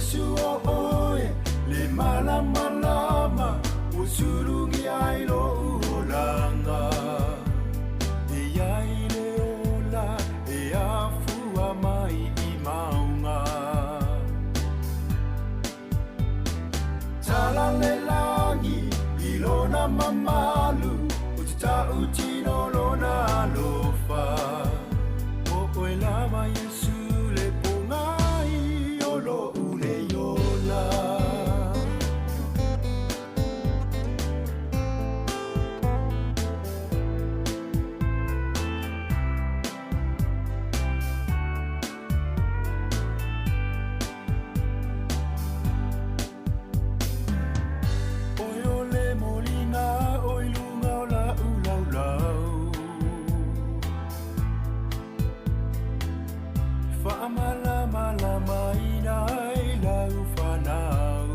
Yesu o oe le malamalama ua sulugi ai lou olaga. E iai le ola e afua mai i mauga. Tala le lagi i lona mamalu, o te tautino lona alofa. O oe lava Iesu le pogai o lou le ola. Oe o le moliga o i luga o lau laulau, faamalamalamaina ai lau fanau.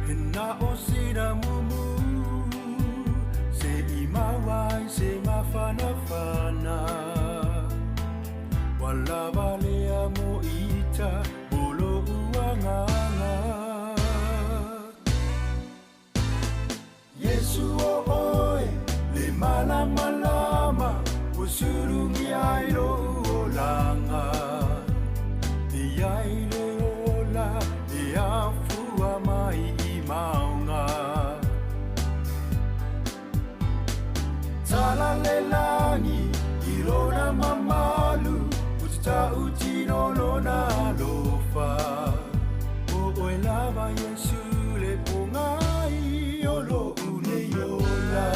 He na o sina mumu se i maua ai se mafanafana. Ua lava lea mo ita mo lou agaga. Iesu o oe le malamalama ua sulugi ai lou olaga. E iai le ola e afua mai i mauga. Tala le lagi i lona mamalu, o te tautino lona alofa. O oe lava Iesu le pogai o lou nei ola.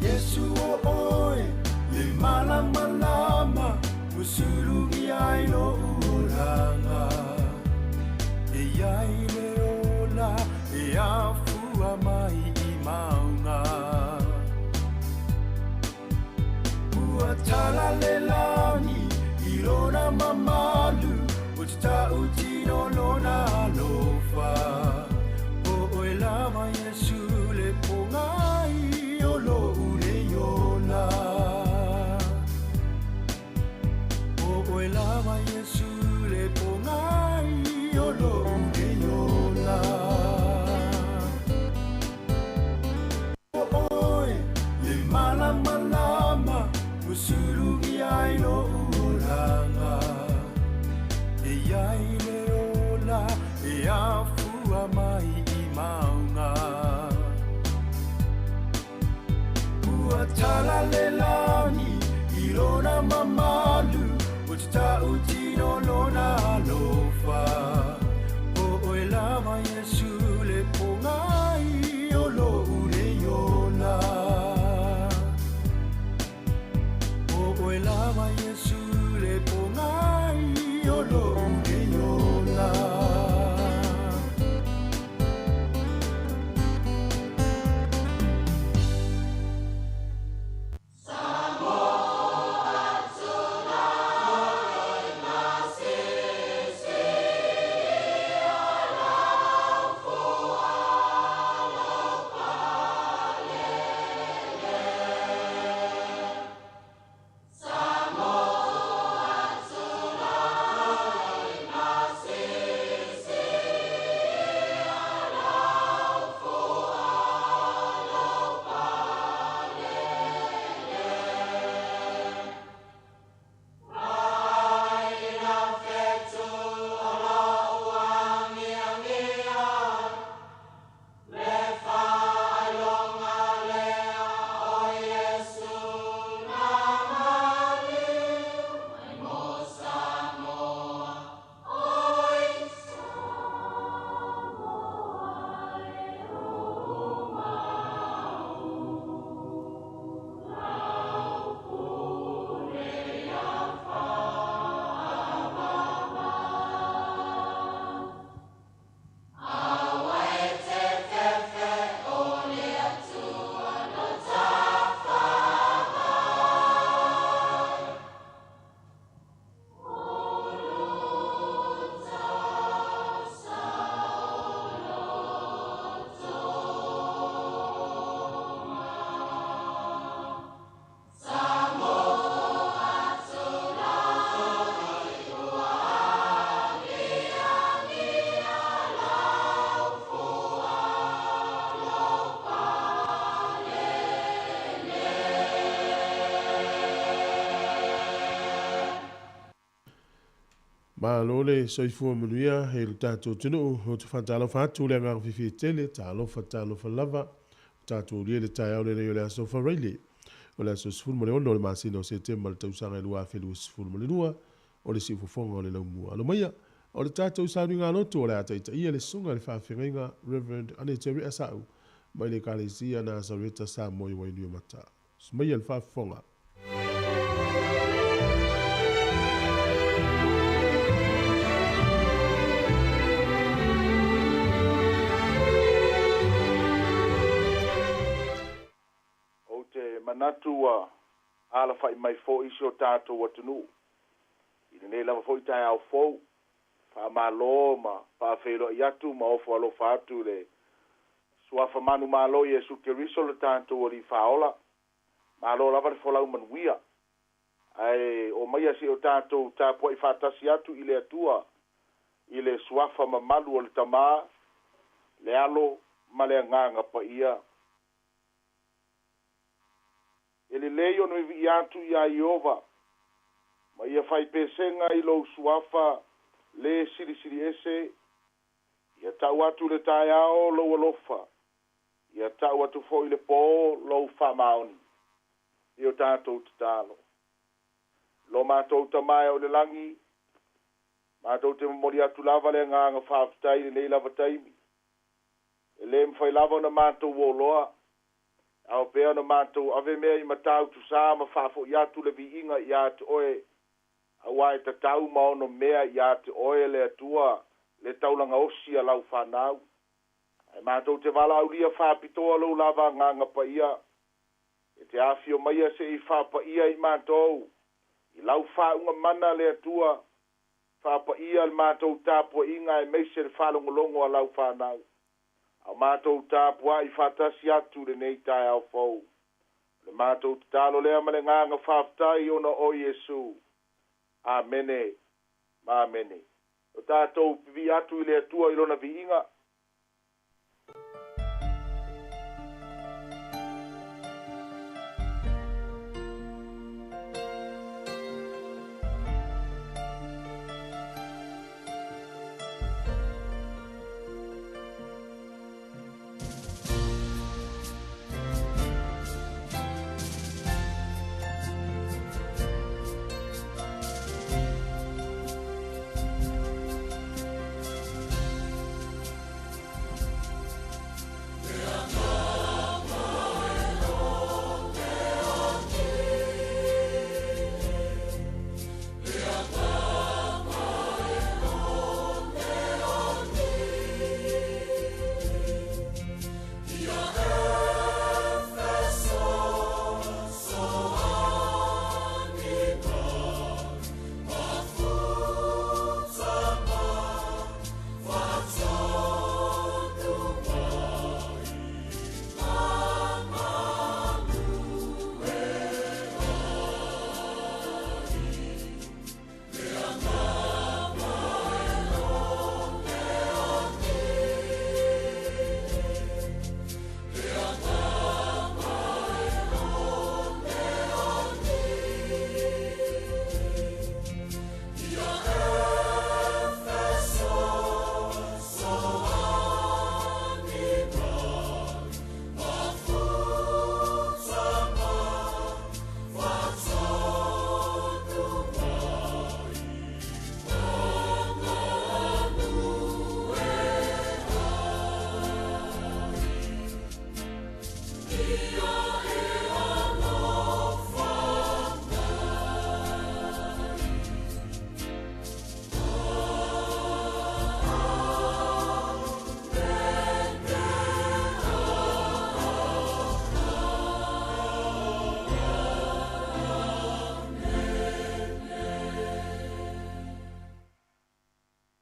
Iesu o oe le malamalama ua sulugi ai lou olaga. E iai le ola e afua mai i mauga. Ua tala le lagi i lona mamalu, o te tautino lona alofa. O oe lava Iesu le pogai o lou nei ola. O oe lava Iesu le pogai o lou nei ola. O oe le malamalama ua sulugi ai lou olaga. E iai le ola e afua mai i mauga. Ua tala le lagi i lona mamalu, o te tautino lona alofa. O oe lava Iesu le pogai o lou nei ola. O oe lava Iesu le pogai o lou nei ola. Malo le soifua manuia e le tatou atunuu. Ou te faatalofa atu le agaga fiafia tele, talofa talofa lava. O tatou ulia le taeao lenei o le aso Faraile. O le aso 16 o le masina o Setema le tausaga 2022 o le siufofoga o le laumua. Alo maia, o le tatou sauniga lotu o le a taitaia le susuga i le faafeagaiga Reverend Aneteri Asau mai le Ekalesia Nasareta Samoa i Wainuiomata. Sumaia le faafofoga. Ou te manatu ua alafa'i mai foi si o tatou atunuu i lenei lava foi taeao fou. Faamalo ma faafeiloai atu ma ofo alofa atu i le Suafa manumalo Iesu Keriso le tatou Alii Faaola. Malo lava le folau manuia. Ae omaia seia o tatou tapuai faatasi atu i le Atua i le Suafa mamalu o le Tama, le Alo ma le Agaga Paia. E lelei ona vivii atu iā Ieova, ma ia fai pesega i lou suafa lē silisili ese. Ia ta'u atu i le taeao lou alofa, ia ta'u atu foi i le pō lou faamaoni. I o tatou tatalo. Lo matou Tama e o i le lagi, matou te momoli atu lava le agaga faafetai i lenei lava taimi. E lē mafai lava ona matou oloa, ao pea ona matou ave mea i Matautu-sa ma faafo'i atu le viiga iā te Oe, auā e tatau ma ono mea iā te Oe le Atua le taulaga osi a Lau fanau. Ae matou te valaaulia faapitoa Lou lava Agaga Paia, e te afio maia se i faapaia i matou i Lau faauga mana le Atua, faapaia le matou tapuaiga aemaise le faalogologo a Lau fanau, a o matou tapuai faatasi atu lenei taeao fou. O le matou tatalo lea ma le agaga faafetai ona o Iesu. Amene ma amene. O tatou pipii atu i le Atua i Lona viiga.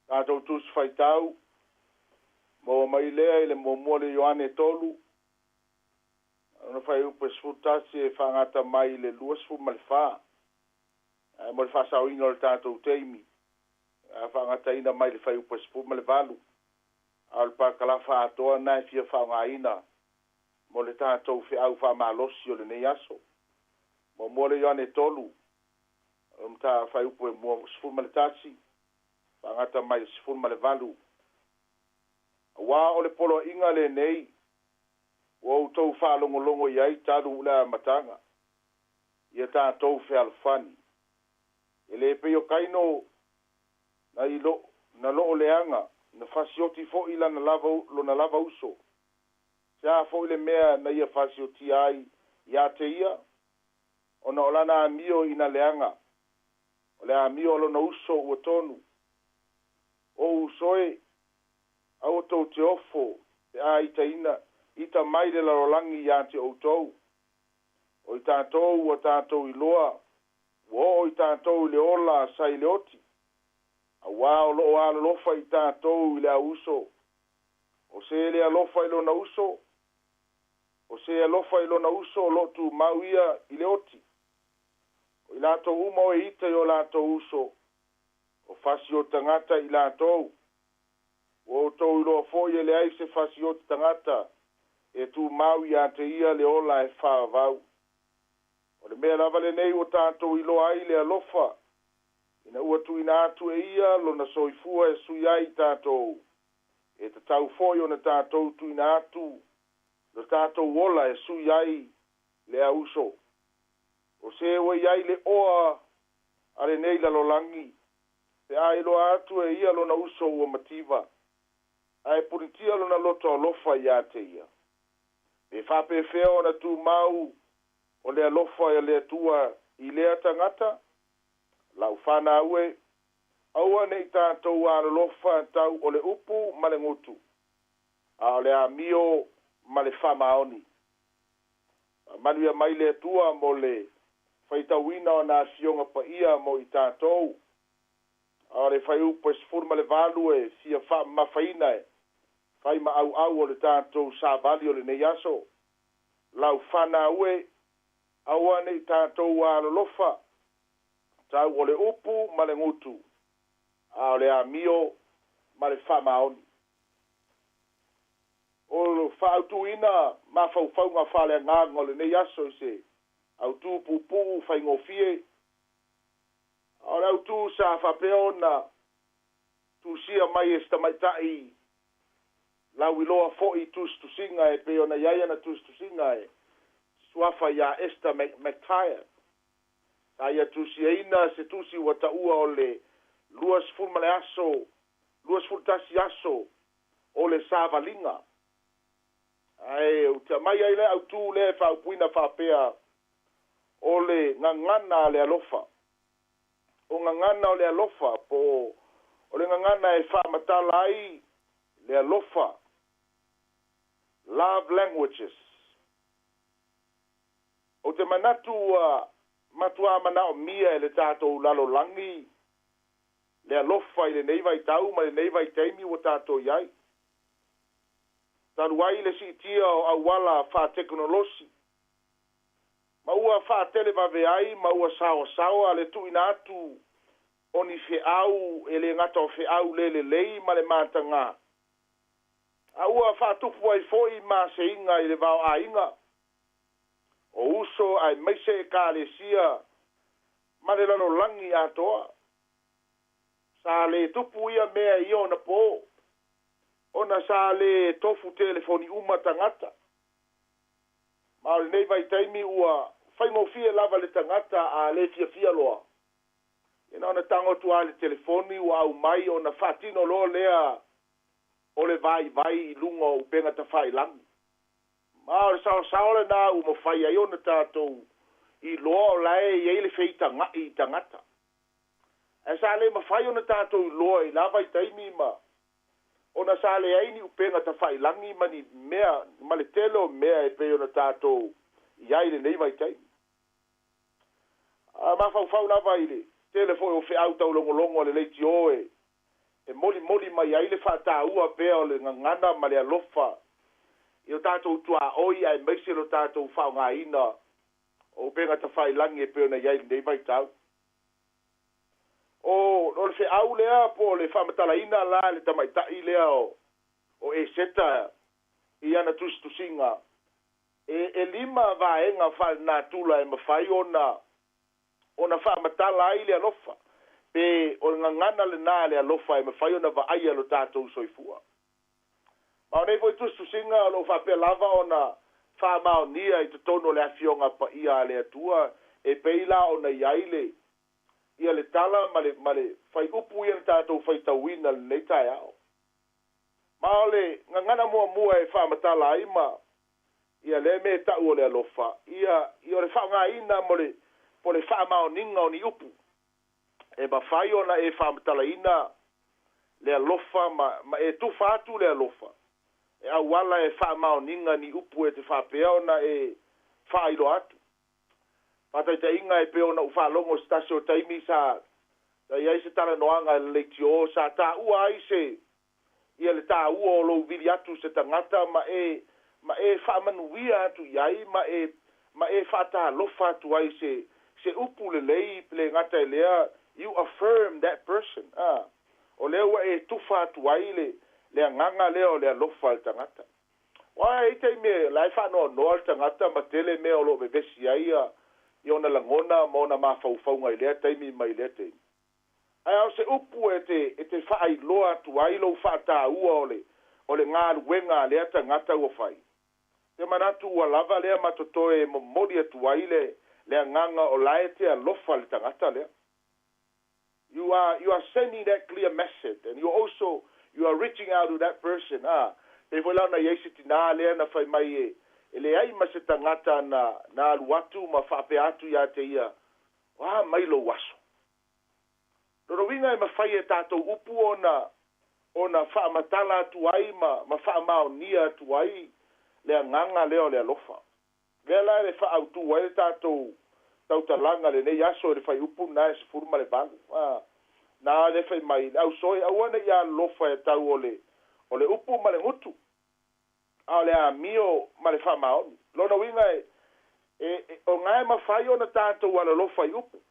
Tatou Tusi Faitau, maua mai lea i le muamua le Ioane 3, ona fuaiupu e 11 e faagata mai i le 24. Ae mo le faasaoina o le tatou taimi, a faagataina mai le fuaiupu e 18, a o le parakalafa atoa lena e fia faaaogaina mo le tatou feau faamalosi o lenei aso. Muamua le Ioane 3, o le fuaiupu e 11. Faagata mai le 18. Auā o le poloaiga lenei ua outou faalogologo i ai talu le amataga, ia tatou fealofani. E lē pei o Kaino na i lo na loo leaga na fasioti foʻi lana lava lona lava uso. Se a foʻi le mea na ia fasiotia ai iā te ia? Ona o lana amio ina leaga, o le amio a lona uso ua tonu. O'u uso e, aua tou te ofo pe a itaina ita mai le lalolagi iā te outou. O i tatou ua tatou iloa ua oo i tatou i le ola sa i le oti, auā o loo alolofa i tatou i le auuso. O se le alofa i lona uso, o se alofa i lona uso o loo tumau ia i le oti. O i latou uma o e ita i o latou uso, o fasioti tagata i latou. Ua outou iloa foʻi e leai se fasioti tagata e tumau iā te ia le ola e faavavau. O le mea lava lenei ua tatou iloa ai le alofa, ina ua tuuina atu e ia lona soifua e sui ai i tatou, e tatau foʻi ona tatou tuuina atu lo tatou ola e sui ai le auso. O se ua i ai le oa a lenei lalolagi, pe a iloa atu e ia lona uso ua mativa, ae punitia lona loto alofa iā te ia, pe faapefea ona tumau o le alofa e le Atua i lea tagata? Lau fanau e, aua neʻi tatou alolofa tau o le upu ma le gutu, a o le amio ma le faamaoni. Faamanuia mai le Atua mo le faitauina o na afioga paia mo i tatou. A o le fuaiupu e 18 e fia faamamafaina e fai ma auau o le tatou savali o lenei aso. Lau fanau e, aua neʻi tatou alolofa tau o le upu ma le gutu, a o le amio ma le faamaoni. O faaautuina mafaufauga faaleagaga o lenei aso i se autū pupuu faigofie, a o le autū sa faapea ona tusia mai e se tamaitaʻi lauiloa foʻi tusitusiga e pei ona iai ana tusitusiga e suafa iā Esther McTire. Sa ia tusiaina se tusi ua taua o le 20 ma le aso 21 aso o le savaliga. Ae ou te aumai ai le autū lea e faaupuina faapea, o le gagana a le alofa. O gagana o le alofa, po o le gagana e faamatala ai le alofa. Love languages. Ou te manatu ua matuā manaomia e le tatou lalolagi le alofa i lenei vaitau ma lenei vaitaimi ua tatou i ai. Talu ai le siitia o auala faatekonolosi, ma ua faatelevave ai ma ua saoasaoa le tuuina atu o ni feau e lē gata o feau le lelei ma le matagā, a ua faatupu ai foʻi maseiga i le vaoaiga o uso aemaise ekalesia ma le lalolagi atoa. Sa lē tupu ia mea i ona pō, ona sa lē tofu telefoni uma tagata. Ma o lenei vaitaimi ua faigofie lava le tagata a lē fiafia loa, ina ona tago atu lava le telefoni ua aumai ona faatino loa lea o le vaivai i luga o upega tafailagi. Ma o le saosao lenā ua mafai ai ona tatou iloa o la e i ai le feitagaʻi i tagata. Ae sa lē mafai ona tatou iloa i la vaitaimi ma ona sa leai ni upega tafailagi ma ni mea ma le tele o mea e pei ona tatou i ai lenei vaitaimi. A mafaufau lava i le tele foʻi o feau taulogologo a le leitio e molimoli mai ai le faataua pea o le gagana ma le alofa i o tatou tuaoi aemaise lo tatou faaaogāina o upega tafailagi e pei ona i ai lenei vaitau. O le feau lea po o le faamatalaina la le tamaitaʻi lea o Eseta i ana tusitusiga e 5 vaega faalenatura e mafai ona faamatala ai le alofa. Pe o le gagana lenā le alofa e mafai ona vaaia lo tatou soifua. Ma o nei fo'i tusitusiga o lo'o faapea lava ona faamaonia i totonu o le Afioga Paia a le Atua e pei la ona i ai le ia le tala ma le ma le faiupu ia na tatou faitauina lenei taeao. Ma o le gagana muamua e faamatala ai ma ia lea mea ta'u o le alofa ia ia o le faaaogaina mo le po le faamaoniga o ni upu e mafai ona e faamatalaina le alofa ma e tufa atu le alofa e auala e faamaoniga ni upu e te faapea ona e faailoa atu. Faataitaiga e pei ona ou faalogo se tasi o taimi sa i ai se talanoaga e le leitio sa taua ai se ia le taua o lou vili atu se tagata ma e faamanuia atu i ai ma e faatalofa atu ai se upu lelei le gata i lea, you affirm that person. O lea ua e tufa atu ai le agaga lea o le alofa le tagata. Ua e taimi la e faanoanoa le tagata ma tele mea o loo vevesi ai ia i ona lagona ma ona mafaufauga i lea taimi mai lea taimi. Ae ao se upu e te faailoa atu ai lou faataua o le galuega a lea tagata ua fai. Te manatu ua lava lea ma totoe e momoli atu ai le agaga o la e te alofa le tagata lea. You are sending that clear message and you also you are reaching out to that person. Pe foi la na iai se tinā lea na fai mai e leai ma se tagata na alu atu ma faapea atu ia te ia, a mai lou aso. Lona uiga e mafai e tatou upu ona faamatala atu ai ma faamaonia atu ai le agaga lea o le alofa. Lea la le faautū ai le tatou tautalaga lenei aso e le faiupu na e 18. Na le fai mai le ausoe aua ne i alofa e tau o le upu ma le gutu, a o le amio ma le faamaoni. Lona uiga e o gae mafai ona tatou alalofa i upu.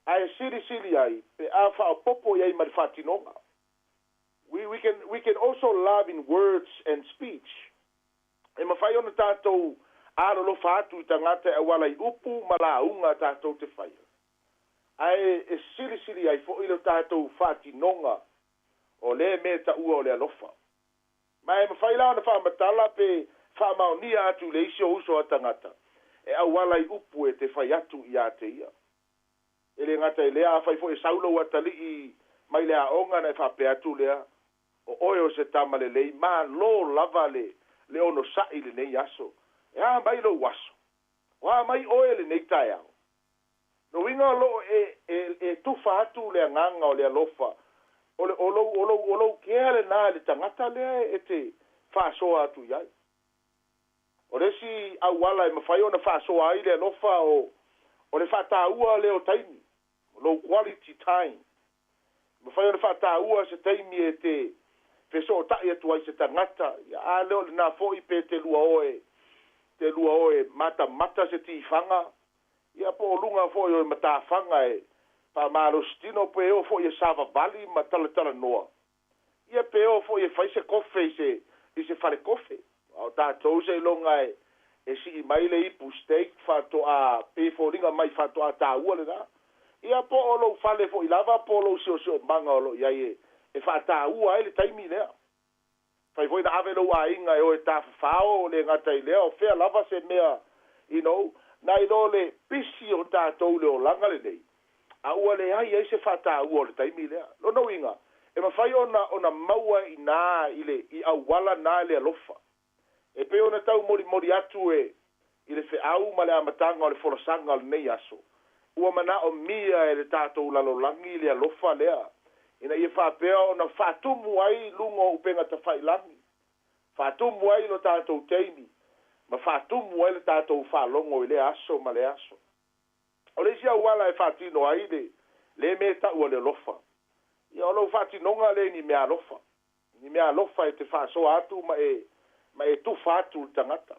Ae silisili ai pe a faaopopo i ai ma le faatinoga. We can also love in words and speech. E mafai ona tatou alolofa atu i tagata e auala i upu ma lauga tatou te faia. Ae e silisili ai fo'i le tatou faatinoga o lea mea taua o le alofa. Ma e mafai la ona faamatala pe faamaonia atu le isi o uso a tagata e auala i upu e te fai atu ia te ia. E le gata i lea a fai fo'i e sau lou atalii mai le aoga na e faapea atu lea, o oe o se tama lelei malo lava le ono sa'i lenei aso. E a mai lou aso. O a mai oe lenei taeao. No uiga o loo e tufa atu le agaga o le alofa. O le o lou o lou o lou kea lenā le tagata lea e te faasoa atu i ai. O le isi auala e mafai ona faasoa ai le alofa o le faataua lea o taimi. Lou quality time. Mafai ona faataua se taimi e te fesoota'i atu ai se tagata. Ia a lea o lenā fo'i pe te lua oe matamata se tifaga. Ia po o luga fo'i o e matafaga e faamalositino pe o fo'i e savavali ma talatalanoa. Ia pe o fo'i e fai se kofe i se fale kofe. A o tatou seiloga e sii mai le ipu steak faatoa pe foliga mai faatoa taua lenā. Ia po o lou fale fo'i lava po o lou siosiomaga o loo i ai e faataua ai le taimi lea. Fai foi na ave lou aiga e o e tafafao le gata i lea o fea lava se mea na i lo le pisi o tatou le olaga lenei. A ua leai ai se faataua o le taimi lea. Lona uiga, e mafai ona maua i nā i le i auala nā le alofa. E pei ona tau molimoli atu e i le feau ma le amataga o le folasaga o lenei aso. Ua manaomia e le tatou lalolagi le alofa lea. Ina ia faapea ona faatumu ai luga o upega tafailagi. Faatumu ai lo tatou taimi. Ma faatumu ai le tatou faalogo i lea aso ma le aso. O le isi auala e faatino ai le mea tau o le alofa. Ia o lou faatinoga le ni mea alofa. Ni mea alofa e te faasoa atu ma e tufa atu le tagata.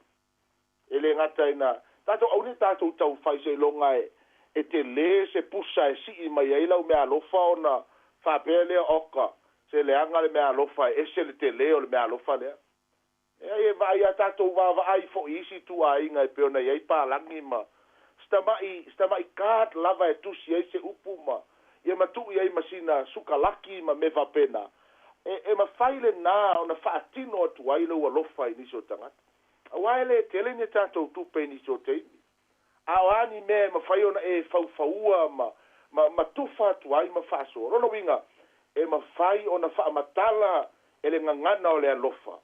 E le gata ina tatou aune tatou tau fai seiloga e te lē se pusa e sii mai ai lau mea alofa ona faapea lea oka se leaga le mea alofa e ese le telē o le mea alofa lea. E ai e vaai a tatou vaavaai fo'i isi tuaiga e pei ona i ai palagi ma Se tama'i card lava e tusi ai se upu ma ia matu'i ai ma sina sukalaki ma mea faapena e mafai lenā ona faatino atu ai lou alofa i nisi o tagata, auā e lē tele ni tatou tupe i nisi o taimi. A o a ni mea e mafai ona e faufaua ma tufa atu ai ma faasoa, lona uiga e mafai ona faamatala e le gagana o le alofa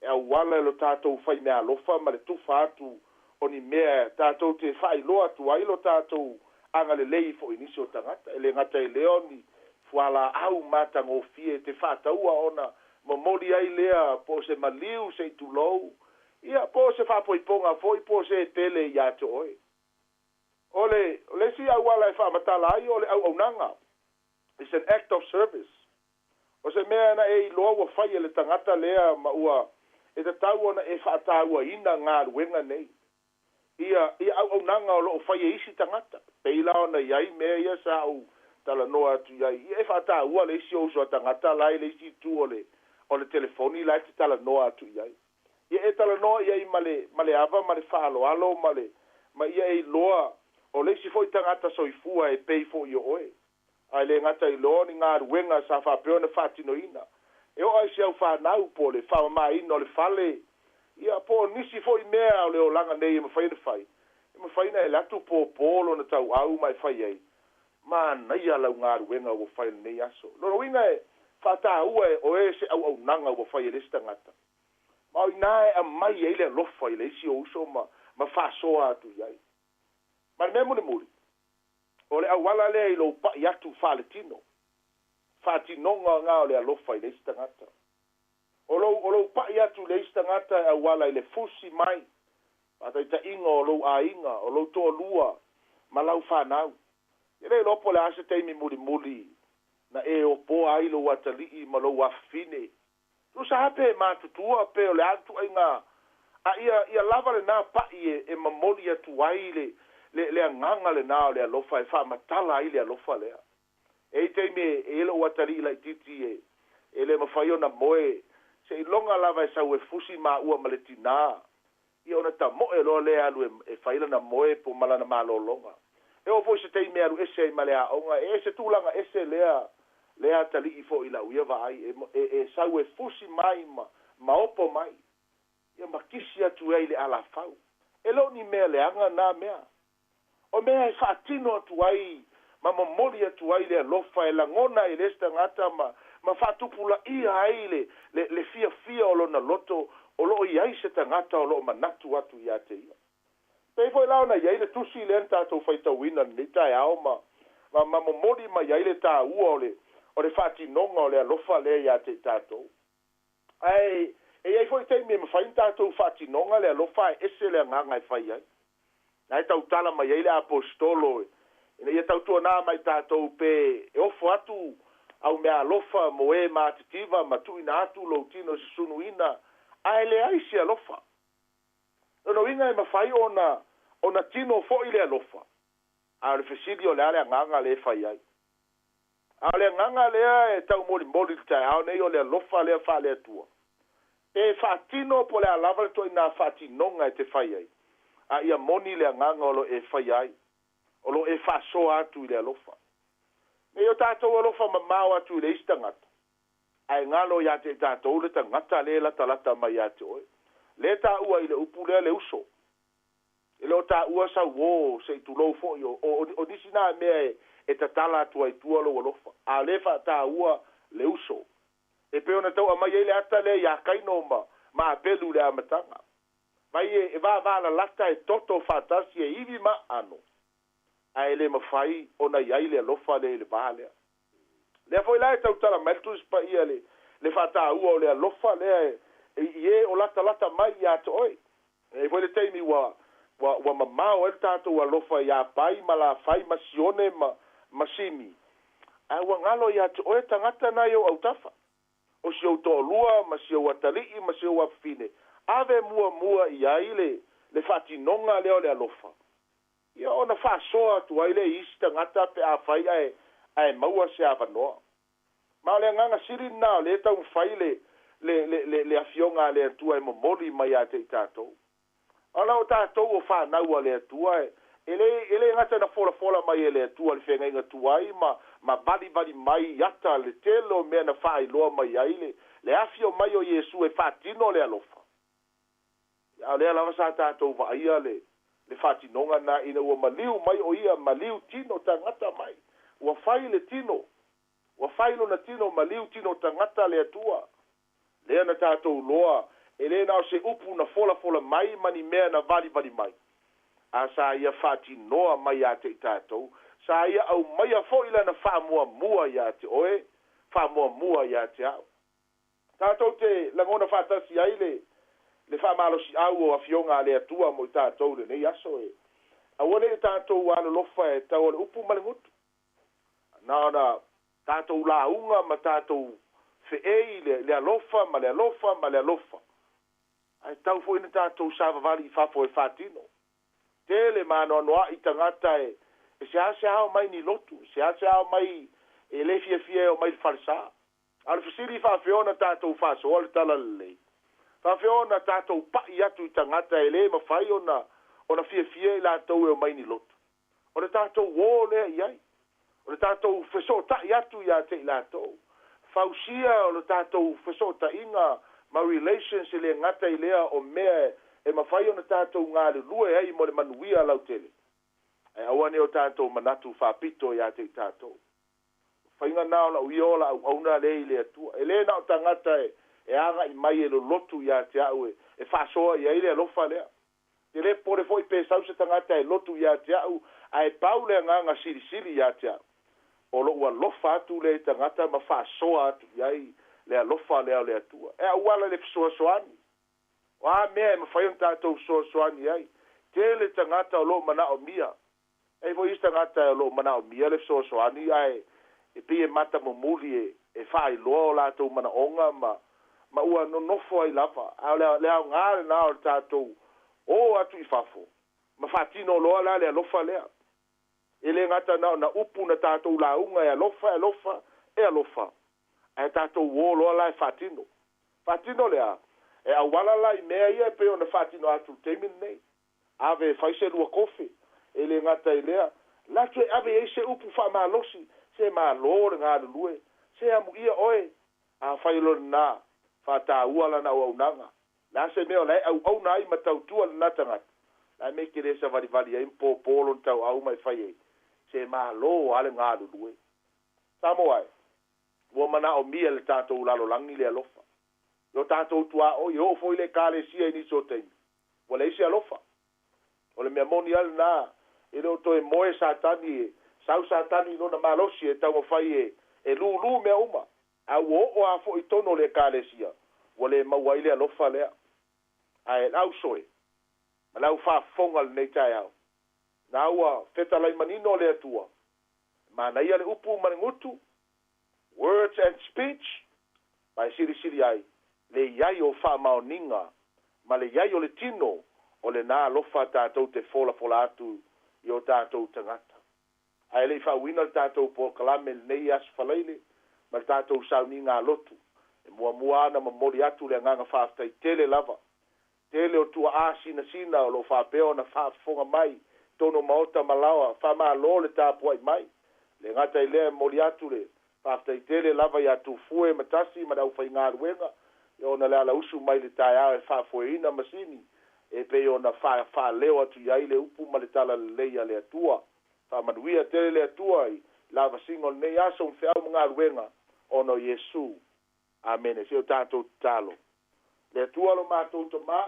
e auala e lo tatou faimea alofa ma le tufa atu o ni mea tatou te faailoa atu ai lo tatou agalelei fo'i nisi o tagata. E lē gata i lea, o ni fualaau matagofie te faataua ona momoli ai lea, po o se maliu se i tulou ia, po o se faapoipoga foi, po o se pele iā te oe. O le isi auala e faamatala ai o le auaunaga. It's an act of service. O se mea na e iloa ua fai e le tagata lea ma ua e tatau ona e faatauaina galuega nei ia auaunaga o loo fai e isi tagata. Pei la ona iai mea ia sa ou talanoa atu iai, ia e faataua le isi o uso a tagata la i le isi itu o le telefoni la e te talanoa atu iai. Ia e talanoa iai ma le ava ma le faaloalo ma ia e iloa o le isi foi tagata soifua e pei foi o oe. Ae le gata iloa ni galuega sa faapea ona faatinoina e oo ai se au fanau, po o le faamamaina o le fale, ia po o nisi foi mea o le olaga nei e mafai ona fai, e mafai na e atu pōpō lona tauau ma e fai ai, manaia lau galuega ua fai lenei aso. Lona uiga e faataua e oe se auaunaga ua fai e le isi tagata, ma o inā e aumai ai le alofa i le isi o uso ma faasoa atu i ai. Ma le mea mulimuli, o le auala lea i lou pa'i atu faaletino, faatinoga gā o le alofa i le isi tagata. O lou pa'i atu le isi tagata e auala i le fusi mai, faataita'iga o lou aiga, o lou toalua ma lau fanau. E le iloa po le a se taimi mulimuli na e opoa ai lou atali'i ma lou afafine. Tusa pe matutua pe o le a tu'aiga, a ia lava lenā pa'i e momoli atu ai le agaga lenā o le alofa e faamatala ai le alofa lea. E i taimi e lou atali'i laitiiti e le mafai ona moe, seiloga lava e sau e fusi maua ma le tinā, ia ona tamo'e loa lea alu e fai lana moe po ma lana malōlōga. E oo foi se taimi e alu ese ai ma le aoga, e ese tulaga ese lea atali'i fo'i la'u ia vaai e sau e fusi mai ma opo mai ia ma kisi atu ai le alafau. E lē o ni mea leaga na mea, o mea e faatino atu ai ma momoli atu ai le alofa e lagona i le isi tagata ma faatupulaia ai le fiafia o lona loto o loo i ai se tagata o loo manatu atu iā te ia. Pei foi la ona iai le tusi lea na tatou faitauina lenei taeao ma momoli mai ai le tāua o le faatinoga o le alofa lea iā te i tatou. Ae e iai foi taimi e mafai na tatou faatinoga le alofa e ese le agaga e fai ai. Na e tautala mai ai le aposetolo ina ia tautuanā mai tatou pe e ofo atu au mea alofa mo e matitiva ma tu'uina atu lou tino susunuina ae leai se alofa. Lona uiga e mafai ona tino fo'i le alofa, a o le fesili, o le a le agaga le fai ai? A o le agaga lea e taumolimoli le taeao nei o le alofa lea faaleatua e faatino, po le a lava le to'ainā faatinoga e te fai ai, a ia moni le agaga o lo e fai ai, o lo e faasoa atu i le alofa nei. O tatou alofa mamao atu i le isi tagata ae galo iā te i tatou le tagata le latalata mai iā te oe le tāua i le upu lea le uso. E le o tāua sauō se i tulou fo'i o nisi nā mea e tatala atu ai tua lou alofa, a le faatāua le uso e pei ona tau aumai ai le ata lea iā Kaino ma Apelu le amataga mai e vavalalata e toto faatasi e ivi ma ano, ae le mafai ona iai le alofa le i le vā lea. Lea foi la e tautala mai le Tusi Paia le faataua o le alofa lea i e o latalata mai iā te oe. E foi le taimi ua mamao ai le tatou alofa iā Pai ma Lafai ma Sione ma Simi, ae ua galo iā te oe tagata na i ou autafa, o si ou toalua ma si ou atali'i ma si ou afafine. Ave muamua i ai le faatinoga lea o le alofa, ia ona faasoa atu ai le isi tagata pe a fai ae maua se avanoa. Ma o le agaga sili lenā o lē taumafai le afioga a le Atua e momoli mai iā te i tatou, ona o tatou o fanau a le Atua e, E lē e lē gata na folafola mai e le Atua le feagaiga tuai ma ma valivali mai i ata le tele o mea na faailoa mai ai le le afio mai o Iesu e faatino le alofa. A o lea lava sa tatou vaaia le le faatinoga na ina ua maliu mai o ia maliu tino tagata mai. Ua fai le tino, ua fai lona tino maliu tino tagata le Atua. Lea na tatou loa e lē na o se upu na folafola mai ma ni mea na valivali mai. A sa ia faatinoa mai iā te i tatou, sa ia aumaia fo'i lana faamuamua iā te oe, faamuamua iā te a'u. Tatou te lagona faatasi ai le le faamalosi'au o afioga a le Atua mo i tatou lenei aso e. Aua ne'i tatou alolofa e tau o le upu ma le gutu. Na ona tatou lauga ma tatou fe'ei le le alofa ma le alofa ma le alofa. Ae tau foi na tatou savavali i fafo e faatino. Tele ma anoanoa'i tagata e e seasea omai ni lotu, seasea omai e lē fiafia e omai le falesā. A o le fesili faafefea ona tatou faasoa le tala lelei? Faafefea ona tatou pa'i atu i tagata e lē mafai ona ona fiafia i latou e omai ni lotu? O le tatou ō lea i ai. O le tatou fesoota'i atu iā te i latou. Fausia o le tatou fesoota'iga ma relations e lē gata i lea o mea e mafai ona tatou galulue ai mo le manuia lautele. Ae aua ne o tatou manatu faapito iā te i tatou. Faiga na o la'u ia o la auauna lea i le Atua. E lē na o tagata e e aga'i mai e lolotu iā te a'u e e faasoa i ai le alofa lea. E lē popole foi pe sau se tagata e lotu iā te a'u ae pau le agaga silisili iā te a'u. O lo'u alofa atu lea i tagata ma faasoa atu i ai le alofa lea o le Atua. E auala i le fesoasoani. O a mea e mafai ona tatou fesoasoani ai. Tele tagata o lo'o manaomia. E i ai foi isi tagata o lo'o manaomia le fesoasoani ae e pei e matamumuli e e faailoa o latou manaoga ma ma ua nonofo ai lava. A o le le aogā lenā o le tatou ō atu i fafo ma faatino loa la le alofa lea. E lē gata na ona upu na tatou lauga e alofa e alofa e alofa ae tatou ō loa la e faatino. Faatino le a? E auala la i mea ia e pei ona faatino atu i le taimi lenei. Ave e fai se lua kofe. E lē gata i lea, latou e ave i ai se upu faamalosi, se malo le galulue, se amuia oe. Afai o lenā, faataua lana auaunaga. Le a se mea o la e auauna ai ma tautua lenā tagata, la e mea e te lē savalivali ai ma pōpō lona tauau ma e fai ai, se malo a le galulue. Samoa e, ua manaomia e le tatou lalolagi le alofa. I o tatou tuaoi, e oo foi i le Ekalesia i nisi o taimi, ua leai se alofa. O le mea moni a lenā, e le o toe moe Satani e sau Satani i lona malosi e taumafai e e lūlū mea uma, a ua oo a foi i totonu o le Ekalesia, ua le maua ai le alofa lea. Ae lau soe, ma lau faafofoga i lenei taeao, na ua fetalai manino le Atua, e manaia le upu ma le gutu, words and speech, ma e silisili ai le i ai o faamaoniga ma le i ai o le tino o lenā alofa tatou te folafola atu i o tatou tagata. Ae le i faauina le tatou polokalame i lenei aso Faraile ma le tatou sauniga a lotu, e muamua lava ona momoli atu le agaga faafetai tele lava. Tele o tuaa sinasina o lo o faapea ona faafofoga mai totonu o maota ma laoa, faamalo le tapuai mai. E le gata i lea, e momoli atu le faafetai tele lava ia Tufue ma Tasi ma le aufaigaluega ona le alausu mai le taeao e faafoeina masini e pei ona faaleo atu i ai le upu ma le talalelei a le Atua. Faamanuia tele le Atua i lavasiga o lenei aso ma feau ma galuega ona o Iesu. Amene. Se o tatou tatalo. Le Atua lo matou Tamā,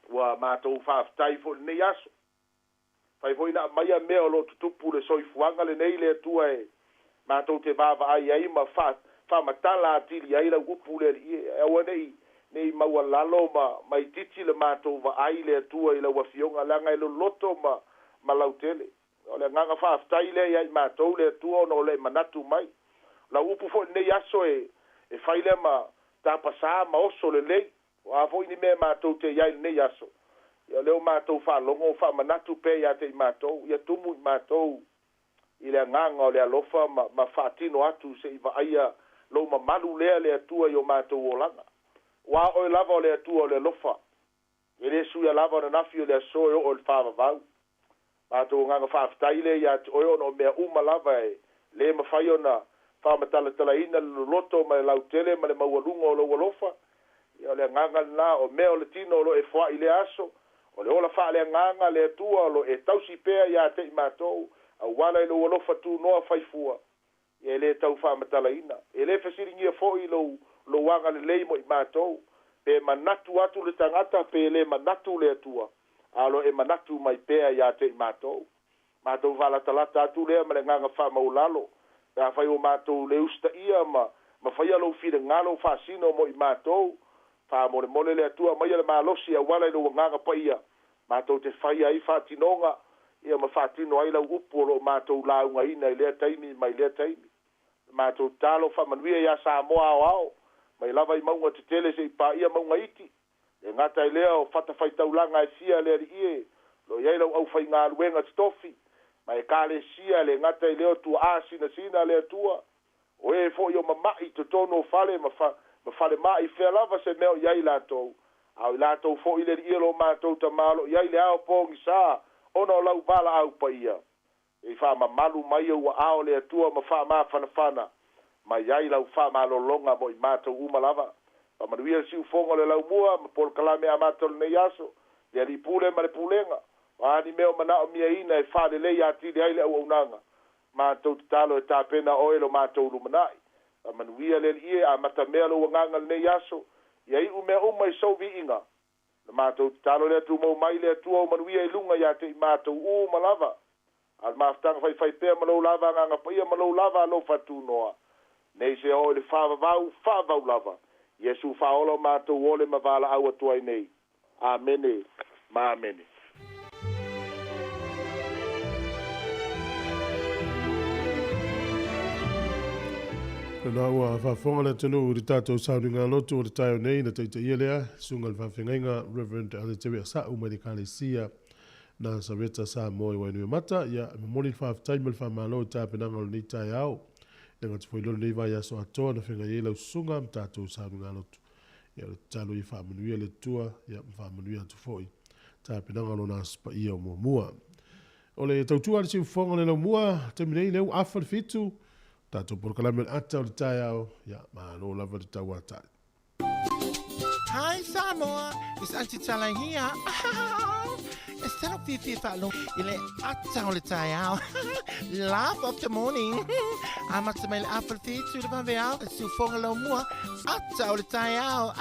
ua matou faafetai foi i lenei aso. Fai foi na aumaia mea o lo o tutupu le soifuaga lenei le Atua e matou te vaavaai ai ma faamatala atili ai lau upu le Alii e. Aua ne i maualalo ma itiiti le matou vaai le Atua i lau Afioga, leaga e loloto ma lautele. O le agaga faafetai lea ia i matou le Atua ona o le manatu mai. Lau upu foi lenei aso e fai lea ma tapasā ma oso lelei. O a foi ni mea matou te i ai lenei aso, ia o lea ua matou faalogo o faamanatu pea ia te i matou, ia tumu i matou i le agaga o le alofa ma faatino atu se i vaaia lou mamalu lea le Atua i o matou olaga. Aua o oe lava o le Atua o le alofa, e le suia lava ananafi o le aso e oo i le faavavau. Matou agaga faafetai lea ia te Oe ona o mea uma lava e lē mafai ona faamatalatalaina le loloto ma le lautele ma le maualuga o Lou alofa. Ia o le agaga lena, o mea o le tino o lo o e foai i lea aso, o le ola faaleagaga, le Atua o lo o e tausi pea ia te i matou, auala i Lou alofa tunoa faifua, ia e lē tau faamatalaina. E lē fesiligia foi Lou, Lou agalelei mo i matou, pe manatu atu le tagata pe lē manatu le Atua, a o lo o e manatu mai pea ia te i matou. Matou faalatalata atu lea ma le agaga faamaualalo, pe afai ua matou le usitaia ma, ma faia Lou finagalo faasino mo i matou, faamolemole le Atua aumaia le malosi e auala i Lou Agaga Paia, matou te faia ai faatinoga, ia ma faatino ai Lau Upu o lo o matou laugaina i lea taimi mai lea taimi. Le matou tatalo, faamanuia ia Samoa aoao, mai lava i mauga tetele se i paia mauga iti, le gata i lea o fatafaitaulaga e fia le Alii e, o lo o i ai Lau aufaigaluega totofi, ma Ekalesia, le gata i lea o tuaa sinasina le Atua, o e foi o mama'i i totonu o fale ma fa, ma falemai, fea lava se mea o i ai latou, a o i latou foi le Alii e lo matou Tama o lo o i ai le ao pogisa ona o Lau valaau paia. Se i faamamalu mai ou aao le Atua ma faamafanafana mai ai Lau faamalologa mo i matou uma lava. Faamanuia le siufogo o le laumua ma polokalame amata o lenei aso, le Alii Pule ma le Pulega, o a ni mea o manaomiaina e faalelei atili ai le auaunaga, matou tatalo e tapena Oe lo matou lumanai. Faamanuia le Alii e, amatamea Lou Agaga lenei aso, ia iu mea uma i Sou viiga. Na matou tatalo lea tumau mai le Atua o manuia i luga ia te i matou uma lava. A o le mafutaga faifai pea ma Lou lava Agaga Paia ma Lou lava alofa tunoa, nei se oo i le faavavau, faavavau lava. Iesu faaola o matou ole ma valaau atu ai nei. Amene ma amene. Lena ua faafofoga le atunuu i le tatou sauniga lotu o le taeao nei na taitaia lea susuga i le faafeagaiga Reverend Aleteu Asau mai le Ekalesia Nasareta Samoa i Wainuiomata. Ia, e momoli le faafetai ma le faamalo i tapenaga o lenei taeao. E le gata foi loa lenei vaiaso atoa na feagai ai lau susuga ma tatou sauniga lotu. Ia, o le tatalo ia faamanuia le Atua, ia, ma faamanuia atu foi tapenaga o lona Aso Paia o muamua. O le tautua a le siufofoga o le laumua, taimi nei lea ua afa le 7, tatou polokalame o le ata o le taeao, ia, malo lava le tauatai. Hi Samoa, it's Auntie Tala here. E talo fiafia faalogo i le ata o le taeao. Laugh of the morning. Amata mai le afa le 7 le vaveao, le siufofoga laumua, ata o le taeao.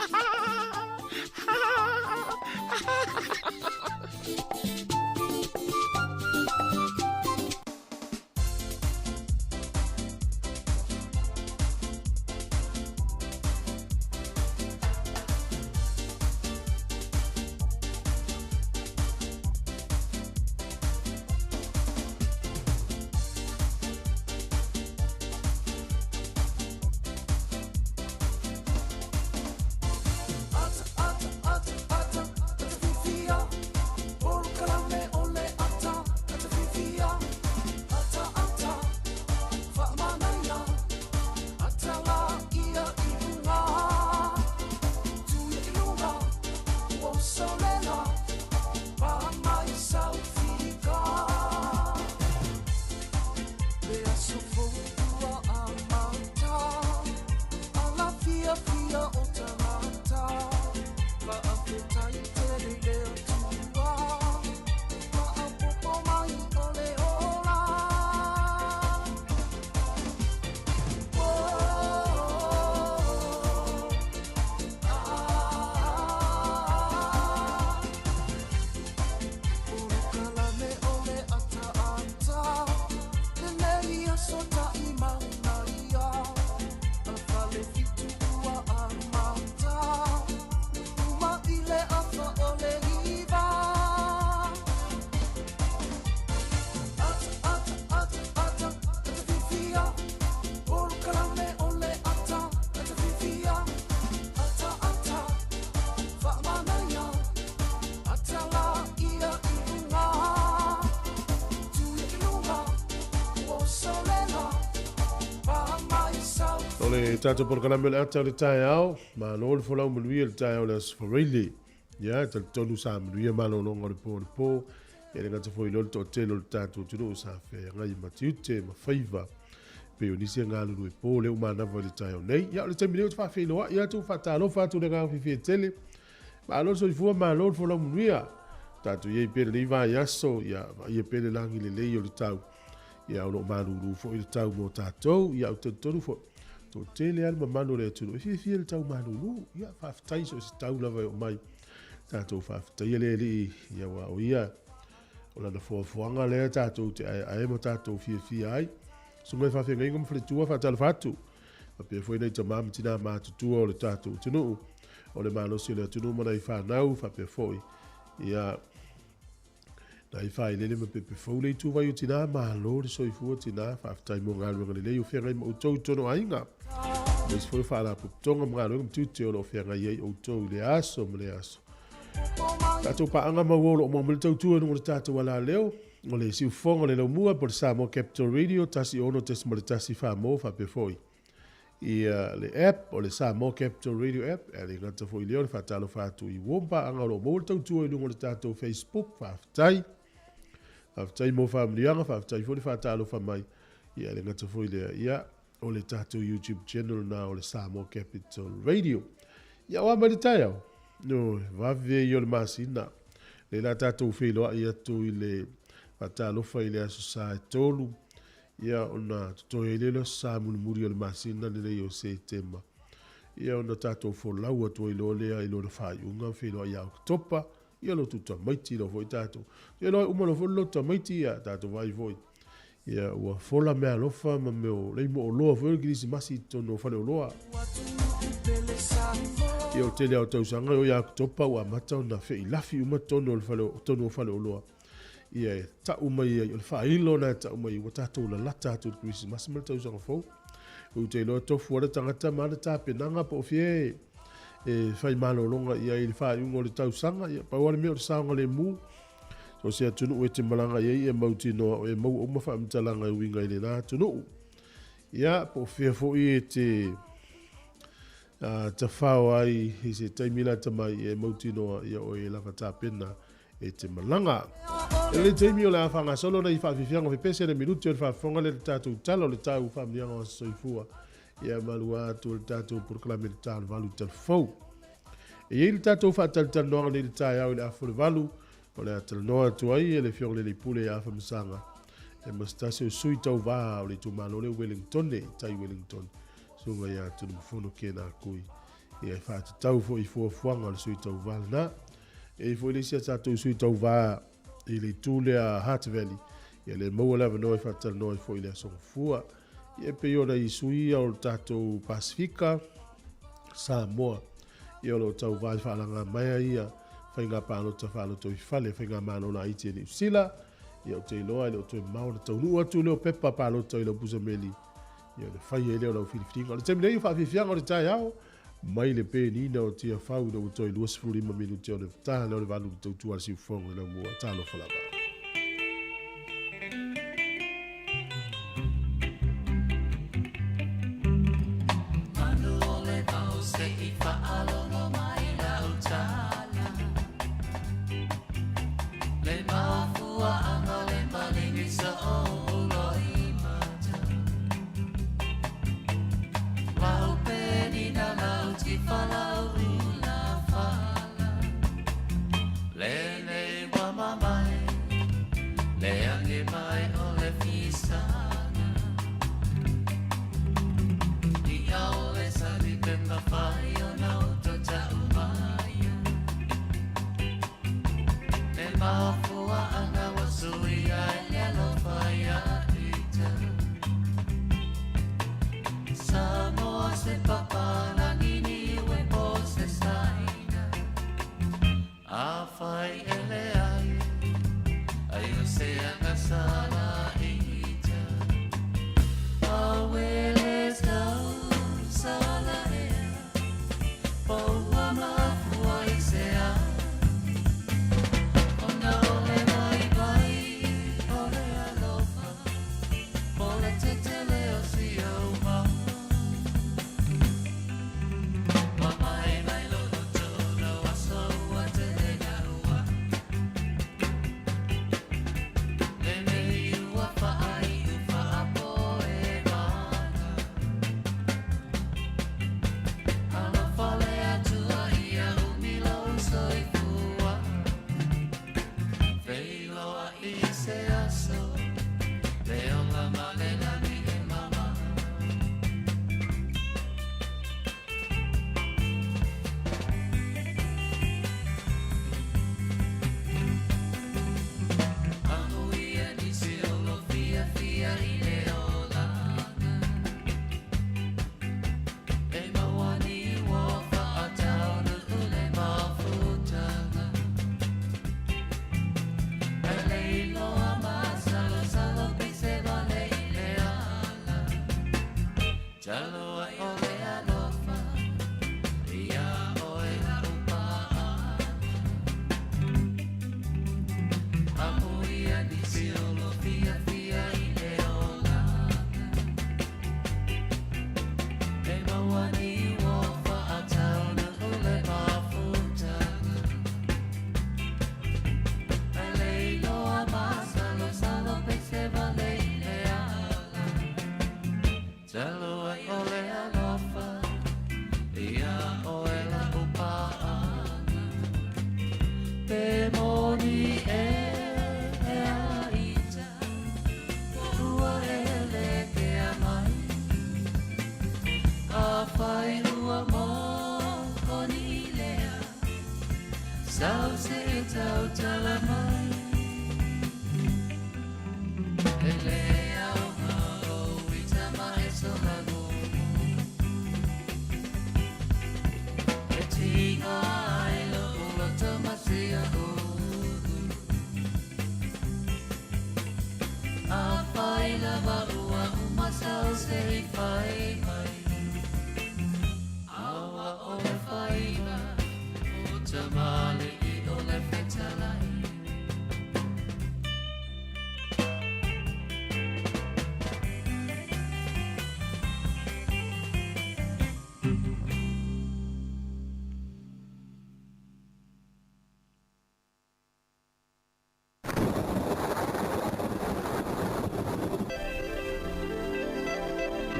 O le tatou polokalame o le ata o le taeao, malo le folau manuia le taeao o le Aso Faraile. Ia, e talitonu sa manuia malologa o le po o le po. E le gata foi i lea o le toatele o le tatou atunuu sa feagai ma tiute ma faiva pei o nisi e galulue po lea ua manava i le taeao nei. Ia, o le taimi nei ou te faafeiloai atu, faatalofa atu i le agaga fiafia tele. Malo le soifua, malo le folau manuia. Tatou i ai pea i lenei vaiaso, ia vaaia pea le lagi lelei o le tau. Ia o lo o malulu foi le tau mo tatou. Ia ou te talitonu foi, toatele lava le mamalu o le atunuu e fiafia i le tau malulu. Ia faafetai so o se tau lava e oo mai. Tatou faafetaia le Alii, ia aua o ia o lana foafoaga lea tatou te aeae ma tatou fiafia ai. Susuga i faafeagaiga ma faletua, faatalofa atu. Faapea foi nai tama ma tina matutua o le tatou atunuu, o le malosi o le atunuu ma nai fanau, faapea foi ia nai failele ma pepe fou le ituvai o tina, malo le soifua tina, faafetai mo galuega lelei o feagai ma outou i totonu o aiga. Aemaise foi o faalapotopotoga ma galuega ma tiute o lo o feagai ai outou i le aso ma le aso. Tatou paaga maua o lo o maua mai le tautua i luga o le tatou alaleo, o le siufofoga o le laumua po o le Samoa Capital Radio 16.1 Samoa faapea foi ia le app o le Samoa Capital Radio app. E le gata foi i lea o le faatalofa atu i uo paaga o lo o maua le tautua i luga o le tatou Facebook. Faafetai. Faafetai mo faamanuiaga, faafetai foi le faatalofa mai. Ia e le gata foi i lea, ia o le tatou YouTube channel na o le Samoa Capital Radio. Ia o a mai le taeao? No, vave ia o le masina. Le la tatou feiloai atu i le faatalofa i le aso sa e 3. Ia ona totoe ai lea o le aso sa mulimuli o le masina lenei o Setema. Ia ona tatou folau atu ai loa lea i lona faaiuga feiloai ia Oketopa. Ia lotu tamaiti loa foi tatou. Ia loa e uma loa foi le lotu tamaiti, ia tatou vaai foi. Ia ua fola meaalofa ma mea o leimo oloa foi o le kerisimasi i totonu o faleoloa. Ia o le tele lava o tausaga e oo ia Oketopa ua amata ona feilafi uma totonu o le fale, totonu o faleoloa. Ia e tau mai ai, o le faailo lena e tau mai ai ua tatou lalata atu i le kerisimasi ma le tausaga fou. Ou te iloa tofu lava le tagata ma ana tapenaga po o fea e e fai malologa i ai i le faaiuga o le tausaga. Ia, pau lava le mea o le saogalemu. So o se atunuu e te malaga i ai e mautinoa e maua uma faamatalaga e uiga i lena atunuu. Ia, po o fea foi e te tafao ai i se taimi lata mai e mautinoa ia oe e lava tapena e te malaga. I lenei taimi o le a faagasolo nei faafiafiaga o fepese le minute o le faafofoga lea i le tatou tala o le tau faamanuiaga o aso soifua. Ia malua atu o le tatou polokalame i le ta o le 8 i Talafou. E i ai le tatou faatalatalanoaga nei i le taeao i le afa o le 8, o le a talanoa atu ai e le Afioga i le Alii Pule ia Afa Masaga, e ma se tasi o sui tauva o le itumalo lea o Wellingtone, i tai Wellington, susuga ia Tunumafono Kena Kui. Ia e faatatau foi i fuafuaga o le sui tauva lena. E i ai foi le isi a tatou sui tauva i le itu lea Hutt Valley, ia le maua le avanoa e faatalanoa ai foi i le aso Gafua. Ia e pei ona i sui ia o le tatou Pasifika, Samoa, ia o lo o tauva i faalagamaea ia faiga palota faalotoifale, faigamalo laiti a Niu Sila. Ia ou te iloa e le o toe mamao ona taunuu atu lea o pepa palota i lau pusameli, ia ona fai ai lea o lau filifiliga. O le taimi nei o faafiafiaga o le taeao, mai le penina o Tiafau ina ua toe 25 minute ona ta lea o le 8 i le tautua a le siufofoga i Laumua. Talofa lava.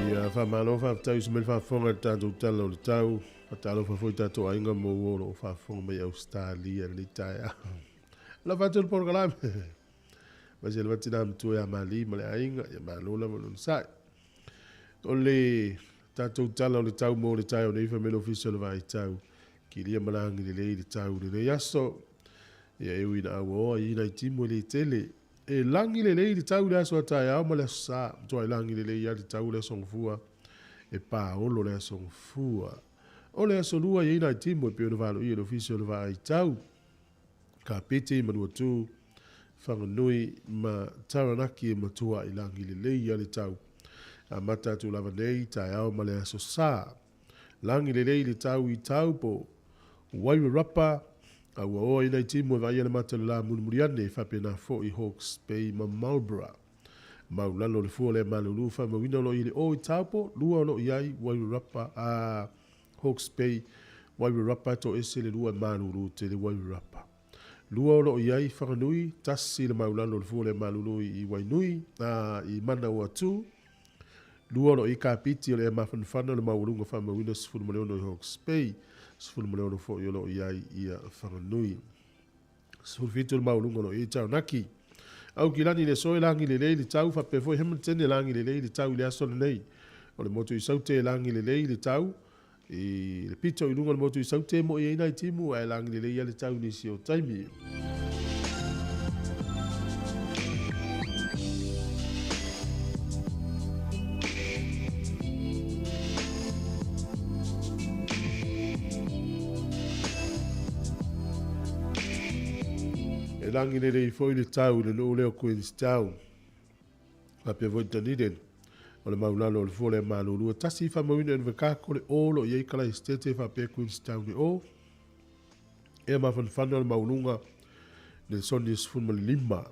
Ia, faamalo faafetai uso mai le faafofoga i le tatou Tala o le Tau. Faatalofa foi i tatou aiga ma uo o lo o faafofoga mai i Ausetalia i lenei taeao. Alofa atu le polokalame. Aemaise lava tina matua ia Mali ma le aiga, ia malo lava le onosai. O le tatou Tala o le Tau mo le taeao nei, fai mai le Ofisa o le Vaai Tau, kilia ma lagi lelei le tau i lenei aso. Ia e ui ina auaoa i nai timu e le tele. E lagi lelei le tau i le aso a taeao ma le aso sa. Matuai lagi lelei lava le tau i le aso Gafua. E paolo le aso Gafua. O le aso Lua e i ai nai timu e pei ona valoia e le Ofisa o le Vaai Tau. Kapiti, Manuatū, Whanganui ma Taranaki e matua i lagi lelei lava le tau. Amata atu lava nei, taeao ma le aso Sa. Lagi lelei le tau i Taupo, Wairarapa, a ua oa i nai timu e vaaia le mata o le la mulimuli ane, e faapena foi Hawke's Bay ma Marlborough. Maulalo le fua lea malulu faamauina o lo o i le o i Taupo, lua o lo o i ai Wairarapa, a Hawke's Bay, Wairarapa, toese le lua e malulu tele Wairarapa. Lua o lo o i ai Whanganui, tasi le maulalo o le fua lea malulu i Wainui, a i Manawatu. Lua o lo o i Kapiti o le ea mafanafana o le maualuga faamauina 16 i Hawke's Bay, 16 foi o lo o i ai ia Whanganui. 17 le maualuga o lo o i ai Taranaki. Aukilani i le aso e lagi lelei le tau, faapea foi Hamilton e lagi lelei le tau i le aso lenei. O le motu i Saute e lagi lelei le tau, i le pito i luga o le motu i Saute e mo'i ai nai timu, ae lagi lelei lava le tau i nisi o taimi. E lagi lelei foi le tau i le nuu lea o Queenstown. Faapea foi Dunedin. O le maulalo o le fua lea malulua tasi i faamauina e Invercargill le o lo o i ai Kalaesetete faapea Queenstown i o. Ea mafanafana o le mauluga Nelsoni e 15.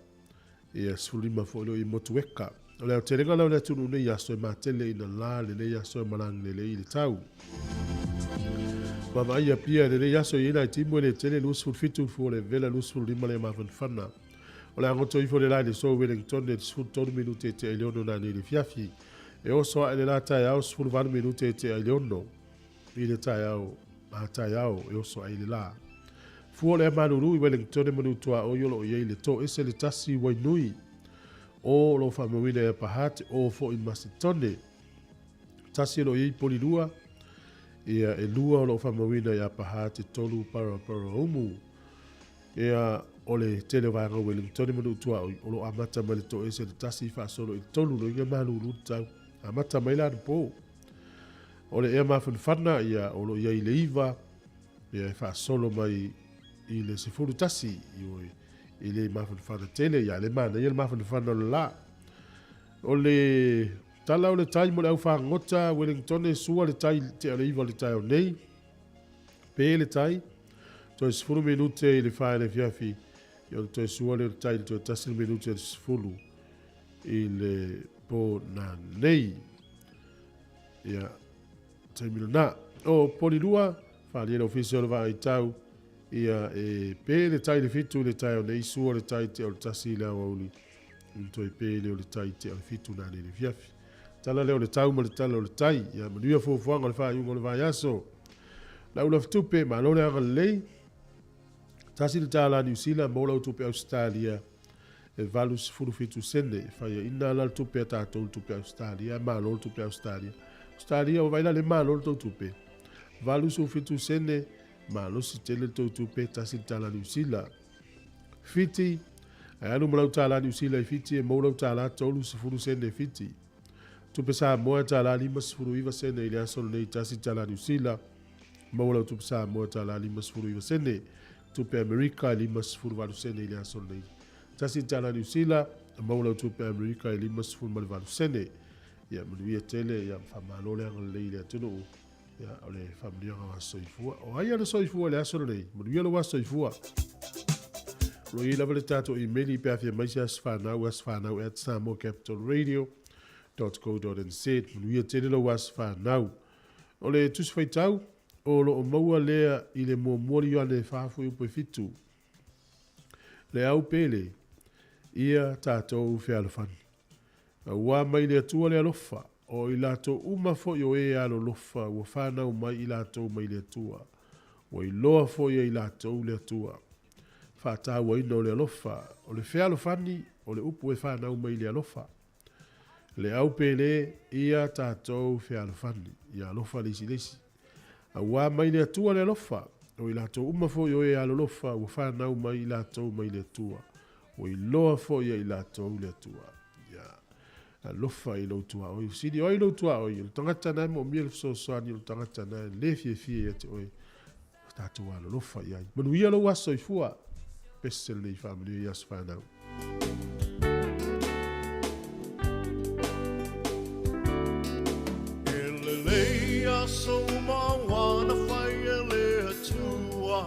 Ia 15 foi lo i Motueka. O le aotelega la o le atunuu nei aso e matele ina la lenei aso e malagi lelei i le tau. Vaavaai Apia i lenei aso i ai nai timu e le tele 27 le fua o le vela 25 le mafanafana. O le a goto ifo le la i le so Wellington i le 13 minute e tea i le 6 nanei i le fiafi. E oso ae le la taeao 18 minute e tea i le 6 i le taeao a taeao e oso ae i le la. Fua o le amalulu i Wellington e manu tuaoi o lo o i ai le to ese le tasi Wainui. O o lo o faamauina e Upper Hutt, o foi Masetone. Tasi o lo o i ai Polilua, ia e lua o lo o faamauina i Upper Hutt, e tolu Paraparaumu. Ea, o le tele o vaega o Wellington e manu tuaoi, o lo o amata mai le toese le tasi faasolo i le tolu loiga malulu le tau. Amata mai la anapo. O le ea mafanafana, ia, o lo o i ai i le iva, ia e faasolo mai i le 11, ioe, i le mafanafana tele, ia le manaia le mafanafana o le la. O le Tala o le tai mo le au fagogota, Wellingtone, sua le tai i le tea o le 9 i le taeao nei. Pe le tai, toe 10 minute i le 4 i le afiafi, ia ona toe sua lea o le tai i le toe 1 le minute i le 10 i le po nanei. Ia, taimi lena. O Polilua, faaalia le ofisa o le vaaitau, ia e pe le tai i le 7 i le taeao nei, sua le tai i tea o le 1 i le aoauli, ona toe pe lea o le tai i tea o le 7 nanei i le afiafi. Tala lea o le tau ma le tala o le tai. Ia manuia fuafuaga o le faaiuga o le vaiaso. Lau lafitupe, malo le agalelei. Tasi le tālā Niu Sila, maua lau tupe Ausetalia e 87 sene. E faiaina la le tupe a tatou le tupe Ausetalia, malo le tupe Ausetalia. Ausetalia, ua vaai la le malo le tou tupe. 87 sene, malosi tele le tou tupe, tasi le tālā Niu Sila. Fiti, ae alu ma lau tālā Niu Sila i Fiti e maua lau tālā 30 sene Fiti. Tupe Samoa e tālā 59 sene i le aso lenei tasi tālā Niu Sila, maua lau tupe Samoa e tālā 59 sene. Tupe Amerika e 58 sene i le aso lenei tasi tālā Niu Sila, maua lau tupe Amerika e 58 sene. Ia manuia tele, ia faamalo le agalelei i le atunuu. Ia, o le faamanuiaga o aso soifua. O ai ana soifua i le aso lenei? Manuia lou aso soifua. O lo o i ai lava le tatou imeli pe afia mai se aso fanau, asofanau at samoacapitalradio.co.nz. Manuia tele lou aso fanau. O le tusi faitau, o lo o maua lea i le muamua le Ioane e 4 fuaiupu e 7. Le au pele, ia tatou fealofani. Ua mai le Atua le alofa, o i latou uma foi o e alolofa ua fanau mai i latou mai le Atua, ua iloa foi e i latou le Atua. Faatauaina o le alofa, o le fealofani, o le upu e fanau mai i le alofa. Le au pele, ia tatou fealofani, ia alofa le isi i le isi. Auā mai le Atua le alofa, o i latou uma foi o e alolofa ua fanau mai i latou mai le Atua, ua iloa foi e i latou le Atua. Ia alofa i lou tuaoi. Sili o ai lou tuaoi? O le tagata na e moomia le fesoasoani, o le tagata na e le fiafia ia te oe, tatou alolofa i ai. Manuia lou aso soifua. Pese lenei faamanuia i aso fanau. E lelei aso uma ua na fai e le Atua,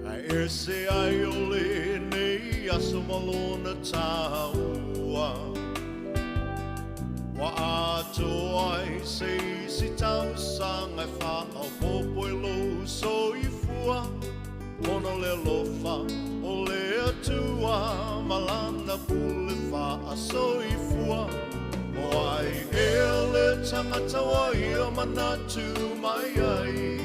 Ae ese ai o lenei aso ma lona taua. Ua atoa ai se isi tausaga e faaopoopo i lou soifua, Ona o le alofa o le Atua ma Lana pule faasoifua. O ai ea le tagata ua ia manatu mai ai?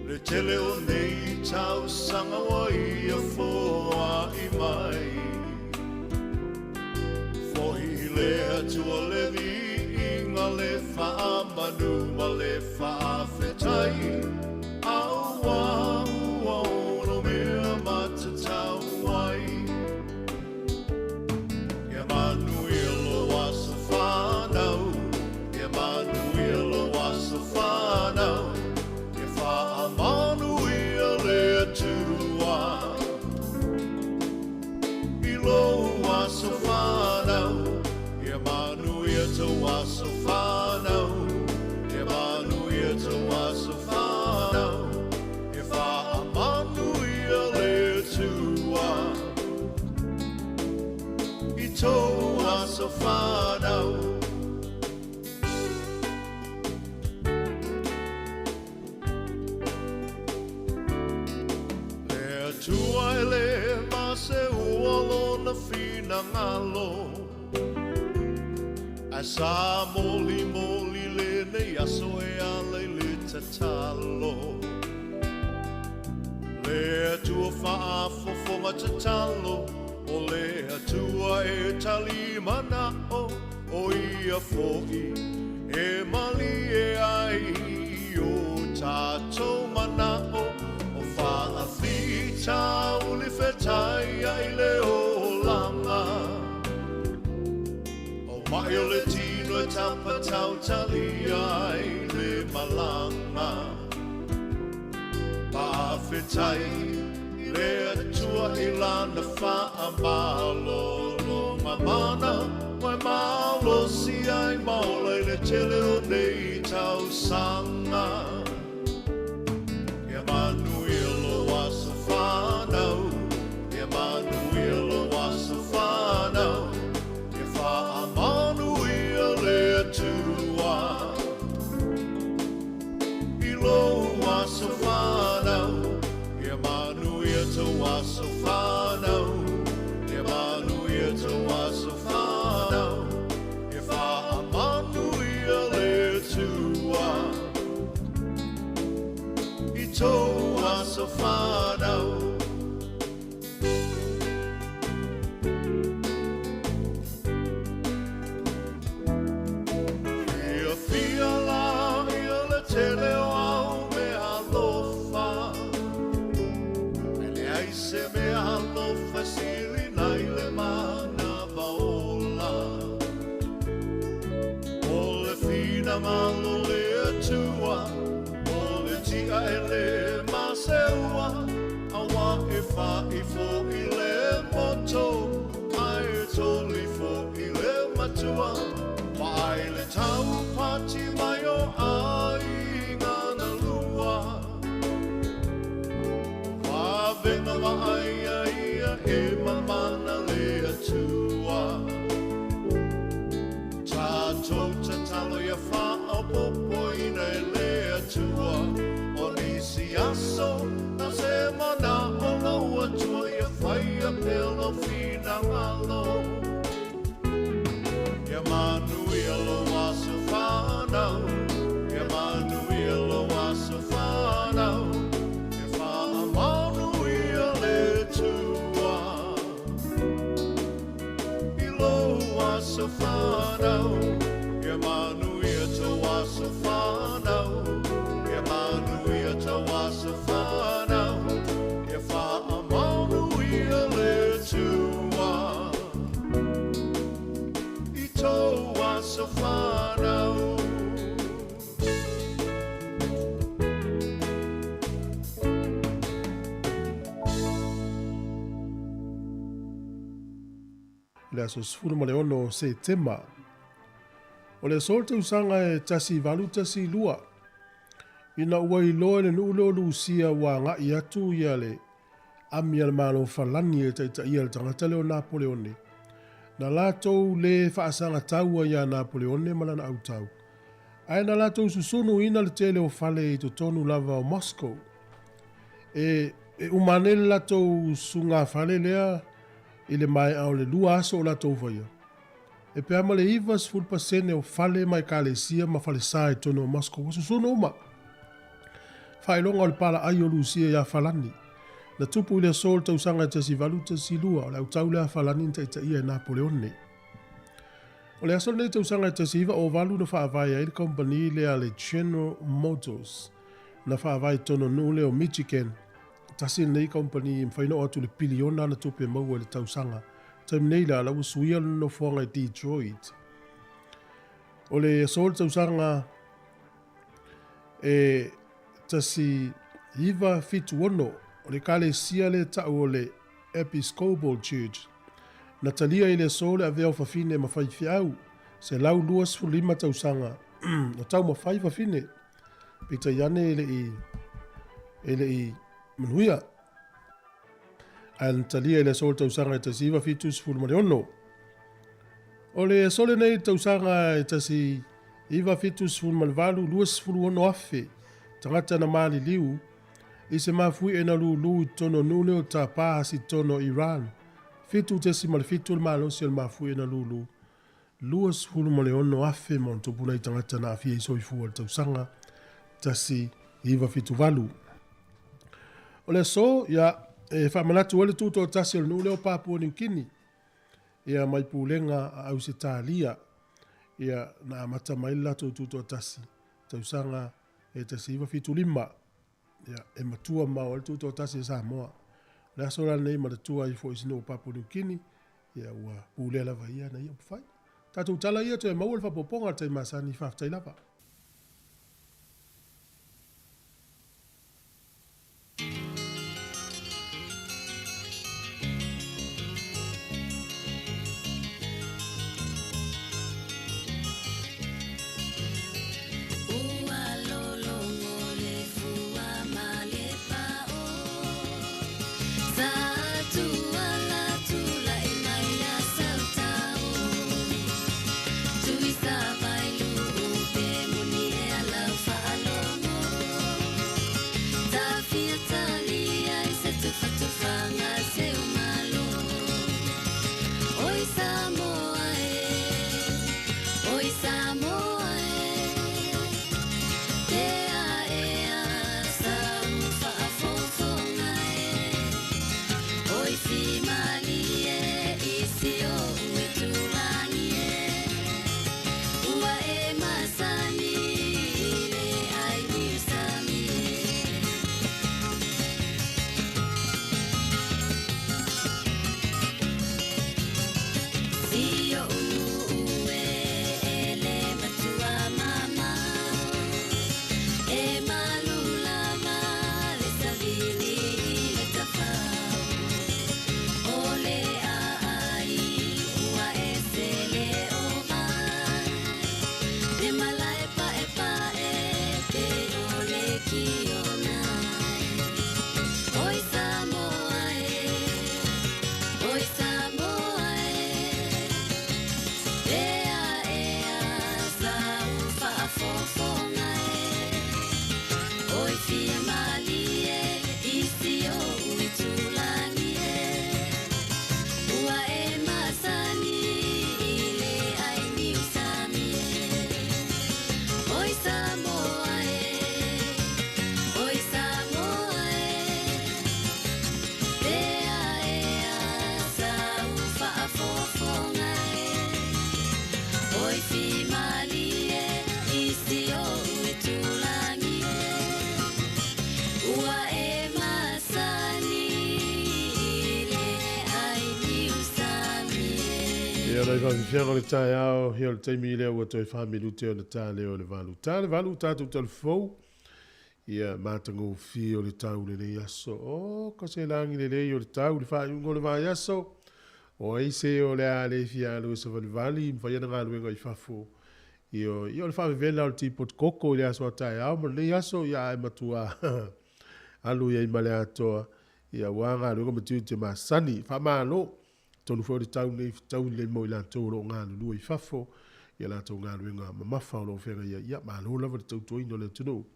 Le tele o nei tausaga ua ia foai mai. Foi i le Atua le viiga, le faamanu ma le faafetai, Auā ua ono mea matatau ai. Ia manuia lou aso fanau, Ia manuia lou aso fanau, Ia faamanuia le Atua i lou aso fanau, Ia manuia tou aso fanau, Ia manuia tou aso fanau, Ia faamanuia le Atua i tou aso fanau. Le Atua e le maseua lona finagalo, Ae sa molimoli lenei aso e ala i le tatalo. Le Atua faafofoga tatalo, o le Atua e tali manao, o ia foi e malie ai i o tatou manao, o faafitauli fetaiai le olaga. O mai o le tino e tapatautalia ai le malaga. Faafetai i le Atua i Lana faamalologa. mamana Ua e malosi ai ma ola i le tele o nei tausaga. Ia manuia lou aso fanau, Ia manuia lou aso fanau, Ia faamanuia le Atua i lou aso fanau, Ia manuia tou aso fanau, Ia manuia tou aso fanau, Ia faamanuia le Atua i tou aso fanau. Fiafia la ia le tele o au mea alofa, Ae leai se mea alofa e sili nai le manava ola. O le finagalo o le Atua, o le tia e le maseua, Aua e fa'i fo'i le moto, ae toli fo'i le matua. Vaai le taupati mai o aiga na lua, Vavega vaaia ia e mamana le Atua. Tatou tatalo ia faaopoopoina e le Atua, O nisi aso na se mana'o lou Atua ia faia pea lou finagalo. Ia manuia lou aso fanau, Ia manuia lou aso fanau, Ia faamanuia le Atua i lou aso fanau, Ia manuia tou aso fanau, Ia manuia tou aso fanau, Ia faamanuia le Atua i tou aso fanau. I le aso 16 o Setema. O le aso o le tausaga e 1812, ina ua iloa e le nuu lea o Lusia ua agai atu ia le ami a le Malo Falani e taitaia le tagata lea o Napoleone, na latou le faasagataua ia Napoleone ma lana autau, ae na latou susunuina le tele o fale i totonu lava o Moscow. E e uma ane le latou sugafale lea i le maea o le lua aso o latou faia, e pe a ma le 90% o fale ma ekalesia ma falesa i totonu o Moscow ua susunu uma. Faailoga o le palaai o Lusia ia Falani, na tupu i le aso o le tausaga e 1812, o le autau lea a Falani na taitaia e Napoleone. O le aso lenei tausaga e 1908 na faavae ai le kamupani lea a le General Motors, na faavae i totonu o le nuu lea o Michigan. Tasi lenei kamupani e mafai ona oo atu i le piliona ana tupe maua i le tausaga. Taimi nei la, la ua suia lona nofoaga i Detroit. O le aso o le tausaga e 1976, o le Ekalesia lea e tau o le Episcopal Church, na talia i le aso le avea o fafine ma faifeau, 125 tausaga o taumafai fafine, peitai ane e le i, e le i manuia. Ae na talia i le aso o le tausaga e 1976. O le aso lenei i le tausaga e 1978, 26,000 tagata na maliliu i se mafuie na lūlū i totonu o nuu lea o Tapah i totonu o Iran. 7.7 le malosi o le mafuie na lūlū, 26,000 ma ona tupu nai tagata na aafia i soifua i le tausaga 1978. O le aso, ia, e faamanatu ai le tutoatasi o le nuu lea o Papua Niu Kini, ia mai pulega a Ausetalia, ia, na amata mai le latou tutoatasi tausaga e 1975. Ia, e matua mamao ai le tutoatasi a Samoa. O le aso la lenei manatua ai foi i se nuu o Papua Niu Kini, ia ua pulea lava ia na ia upufai. Tatou tala ia toe maua le faaopoopoga o le taimi masani, faafetai lava. Ia nai faafifiaga o le taeao, ia o le taimi lea ua toe fa minute ona ta lea o le 8. Ta le 8 tatou talafou, ia matagofie o le tau lenei aso. O, ka se lagi lelei o le tau, le faaiuga o le vaiaso. O ai se o le a le fia alu e savalivali, ma fai ana galuega i fafo. Ia, ia o le faavevela o le tipoti koko i le aso a taeao ma lenei aso, ia ae matua alu i ai ma le atoa, ia aua galuega ma tiute masani. Faamalo. Atonu foi o le tau nei fetaui lelei mo i latou o lo o galulue i fafo, i a latou galuega mamafa o lo o feagai ai. Ia, malo lava le tautuaina o le atunuu,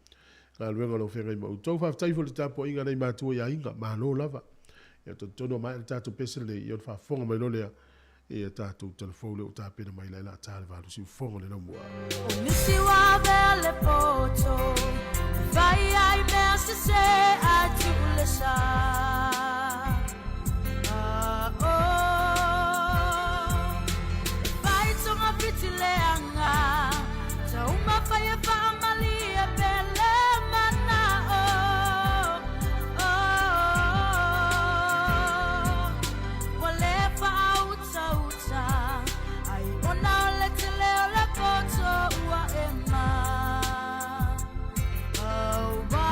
galuega o lo o feagai ma outou. Faafetai foi i le tapuaiga a nai matua i aiga, malo lava. Ia, talitonu ua maea le tatou pese lenei, ia ona faafofoga mai loa lea i a tatou talafou lea ua tapena mai la e laa ta le valu siufofoga le laumua. O nisi ua avea le poto e fai ai mea sese ae tuu le sa. Ah, oh. E fai togafiti leaga, taumafai e faamalie pe le manao. Oh. Ua le faautauta ai ona o le tele o le poto ua e ma. Auā,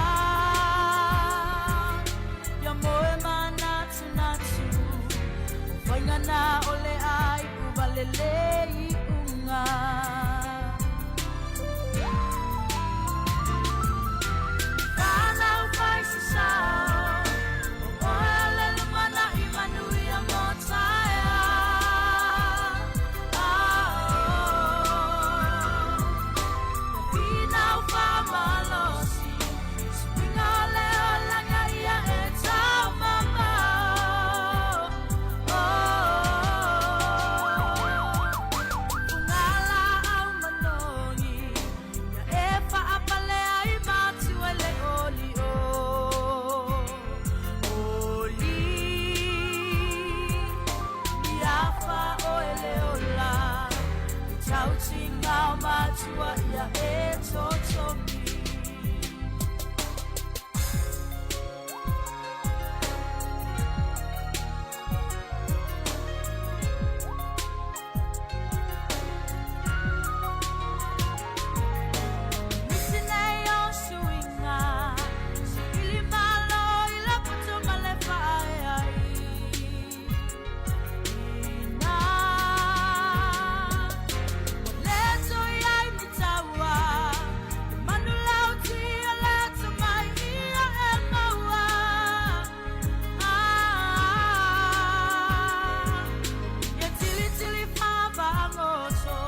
ia moe manatunatu, o faiga na o le a iu valele iuga. Whānau whai se sao, o oe o le lumanai manuia mō taeao. Ah, oh. Ia finau whamalosi, suiga o le olaga ia e taumamao. Oh. Fugala au manogi, ia e faapale ai matua i le oli o. Oli, ia fa o e le ola, i tautiga o matua ia e totogi. Nisi nei o suiga, saili malo i le poto ma le faaeai. Ina, ua le toe i ai ni taua, le manulauti o le atamai ia e maua. Ah, ia tilitili faavagoto,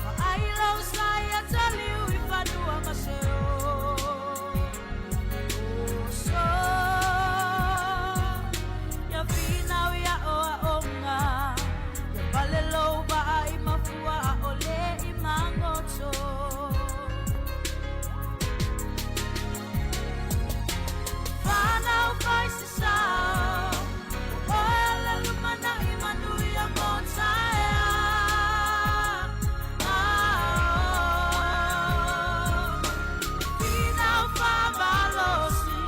vaai lou sa ia taliu i fanua ma se o. Oso, ia finau ia oaoga, ia pale lou vaa i mafua a ole i magoto. Whānau whai se sao, o oe o le lumanai manuia mō taeao. Ah, oh. Finau whamalosi,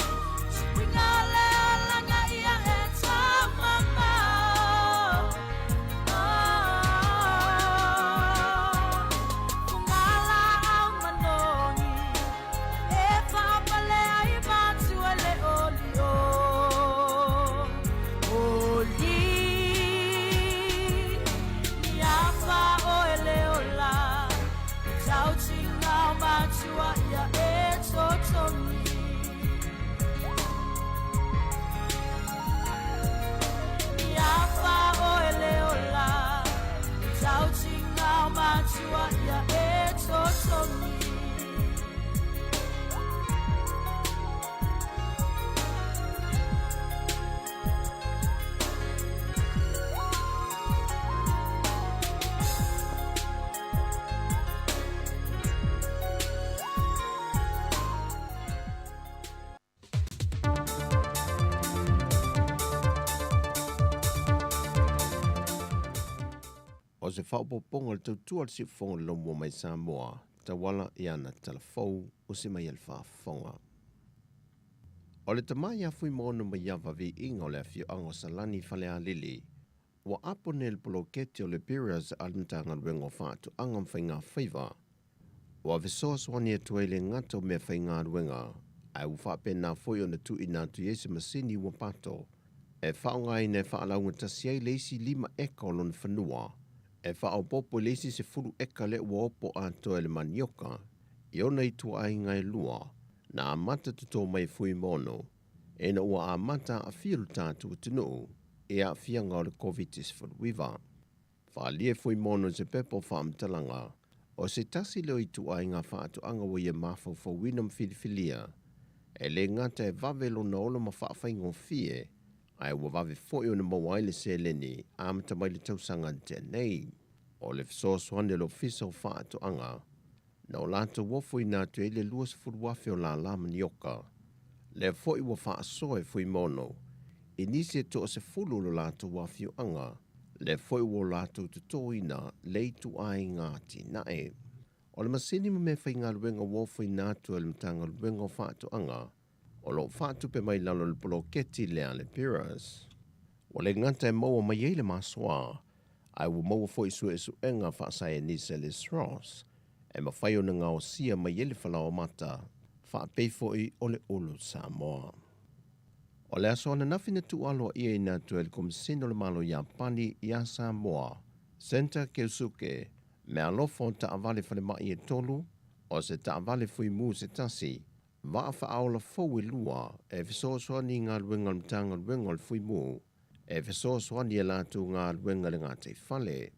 suiga o le olaga ia e taumamao. Oh. Fugala au manogi, e faapale ai matua i le oli o. Oli, ia fa o e le ola, i tautiga o matua ia e totogi. Ia fa o e le ola, i tautiga o matua ia e totogi. O se faaopoopoga o le tautua a le Siufofoga o le Laumua mai Samoa tauala i ana talafou o se mai a le faafofoga. O le tama ia Fuimaono Maiava Viiga o le afioaga o Salani i Falealili, ua apo nei le poloketi o le PIRAS a le Matagaluega o Faatoaga ma Faigafaiva, ua fesoasoani atu ai le gata o mea faigaluega, ae ua faapena foi ona tuuina atu i ai se masini ua pato e faaaogaina e faalaugatasi ai le isi 5 eka o lona fanua, e faaopoopo i le isi 10 eka lea ua opo atoa e le manioka i ona ituaiga e lua, na amata totō mai e Fuimaono ina ua amata aafia lo tatou atunuu i aafiaga o le Koviti-19. Faaalia Fuimaono i se pepa o faamatalaga, o se tasi lea o ituaiga faatoaga ua ia mafaufauina ma filifilia, e le gata e vave lona ola ma faafaigofie, ae ua vave foi ona maua ai le seleni amata mai le tausaga na tea nei. O le fesoasoani a le Ofisa o Faatoaga, na o latou ofoina atu ai le 20,000 o lālā manioka, lea foi ua faasoa e Fuimaono i nisi e toasefulu o lo latou afioaga, lea foi ua o latou totoina le ituaiga atinae. O le masini ma mea faigaluega ua ofoina atu e le Matagaluega o Faatoaga, o lo o faatupe mai lalo o le poloketi lea a le PIRAS. Ua le gata e maua mai ai le masoa, ae ua maua foi suesuega faasaienisi a le SROS e mafai ona gaosia mai ai le falaoamata, faapei foi o le ulu Samoa. O le aso ananafi na tuualoaiaina atu ai le Komesina o le Malo Iapani iā Samoa, Senta Keusuke, meaalofa o taavale falemai e tolu, o se taavale fuimu se tasi, vaa faaola fou e lua e fesoasoani i galuega a le Matagaluega o le Fuimu, e fesoasoani i a latou galuega i le gataifale.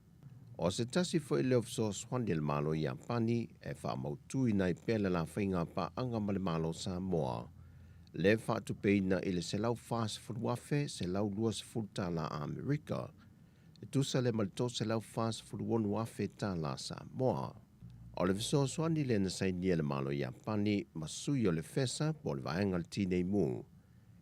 O se tasi foi lea o fesoasoani a le Malo Iapani e faamautuina ai pea le la faiga paaga ma le Malo Samoa, le faatupeina i le $140,120 Amerika, e tusa lea ma le $346,000 Samoa. O le fesoasoani lea na sainia e le Malo Iapani ma sui o le FESA po o le Vaega o le Tinei Mu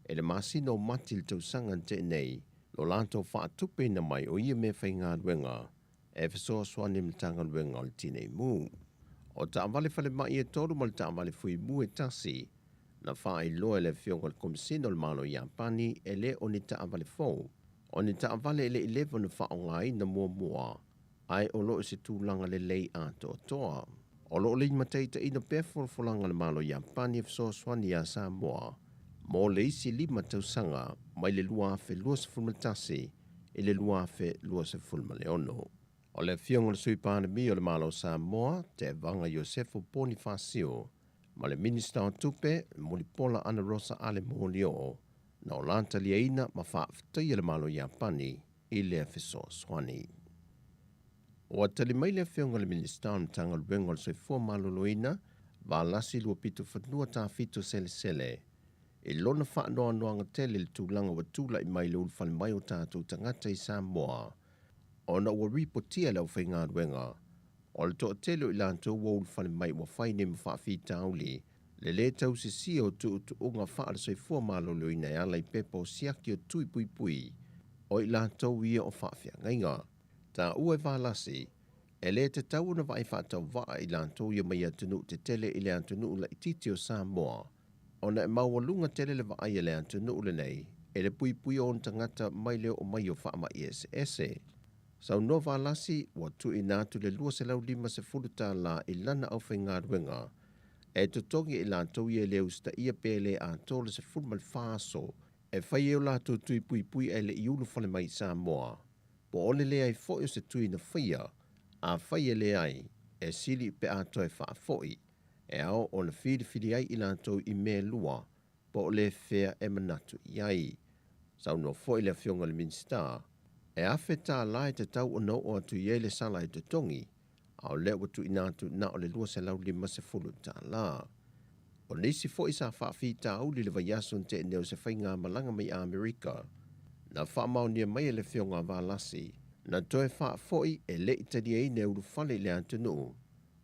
i le masina o Mati i le tausaga na tea nei, lo latou faatupeina mai o ia mea faigaluega e fesoasoani i le Matagaluega o le Tinei Mu. O taavale falemai e tolu ma le taavale fuimu e tasi na faailoa e le Afioga i le Komesina o le Malo Iapani e le o ni taavale fou, o ni taavale e le i leva ona faaaogaina muamua, ae o lo o i se tulaga lelei atoatoa. O lo o limataitaiina pea folafolaga a le Malo Iapani e fesoasoani iā Samoa mo le isi 5 tausaga mai le 2021 i le 2026. O le Afioga i le Sui Palemia o le Malo o Samoa, Tevaga Iosefo Ponifasio, ma le Minista o Tupe, Mulipola Anarosa Ale Molioo, na o la taliaina ma faafetaia le Malo Iapani i lea fesoasoani. Ua tali mai le Afioga i le Minisita o le Matagaluega o le Soifua Maloloina, Valasi Luapitofanua Tafito Selesele, i lona faanoanoaga tele i le tulaga ua tulai mai le ulufale mai o tatou tagata i Samoa, ona ua ripotia e le aufaigaluega o le toatele o i latou ua ulufale mai ua fai nei ma faafitauli le lē tausisia o tuutuuga faale-soifua maloloina e ala i pepa o siaki o tui puipui o i latou ia o faafeagaiga. Taua e Valasi, e lē tatau ona vaai faatauvaa i latou ia mai atunuu tetele i le atunuu laitiiti o Samoa, ona e maualuga tele le vaai a le atunuu lenei i le puipuia o ona tagata mai le oo mai o faamai eseese. Saunoa Valasi, ua tuuina atu le $250 i lana aufaigaluega e totogi e i latou ia e le usitaia pe le atoa le 14 aso e fai ai o latou tui puipui ae le i ulufale mai i Samoa, po o le leai foi o se tui na faia, afai e leai, e sili pe a toe faafoi, e ao ona filifili ai i latou i mea e lua, po o le fea e manatu i ai. Saunoa foi le Afioga i le Minisita, e $1,000 e tatau ona oo atu i ai le sala e totogi, a o lea ua tuuina atu na o le $250. O nisi foi sa faafitauli i le vaiaso na tea nei o se faigamalaga mai Amerika, na faamaonia mai e le Afioga a Valasi, na toe faafoi e le i taliaina e ulufale i le atunuu,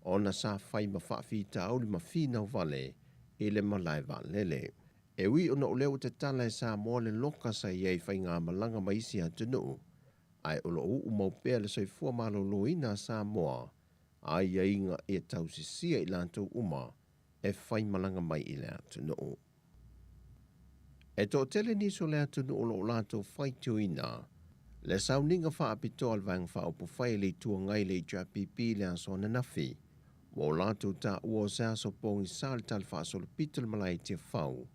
ona sa fai ma faafitauli ma finau vale i le malae vaalele. E ui ona o lea ua tatala e Samoa le loka sa i ai i faigamalaga ma isi atunuu, Ae o lo o uu mau pea le soifua malōlōina a Samoa, aiaiga ia tausisia i latou uma e faimalaga mai i le atunuu. E toatele nisi o le atunuu o lo o latou faitioina le sauniga faapitoa a le Vaega Faaupufai a le Itu Agai le HRPP i le aso ananafi, ua o latou taua o se aso pogisa le Tala Faasolopito i le Malae i Tiafau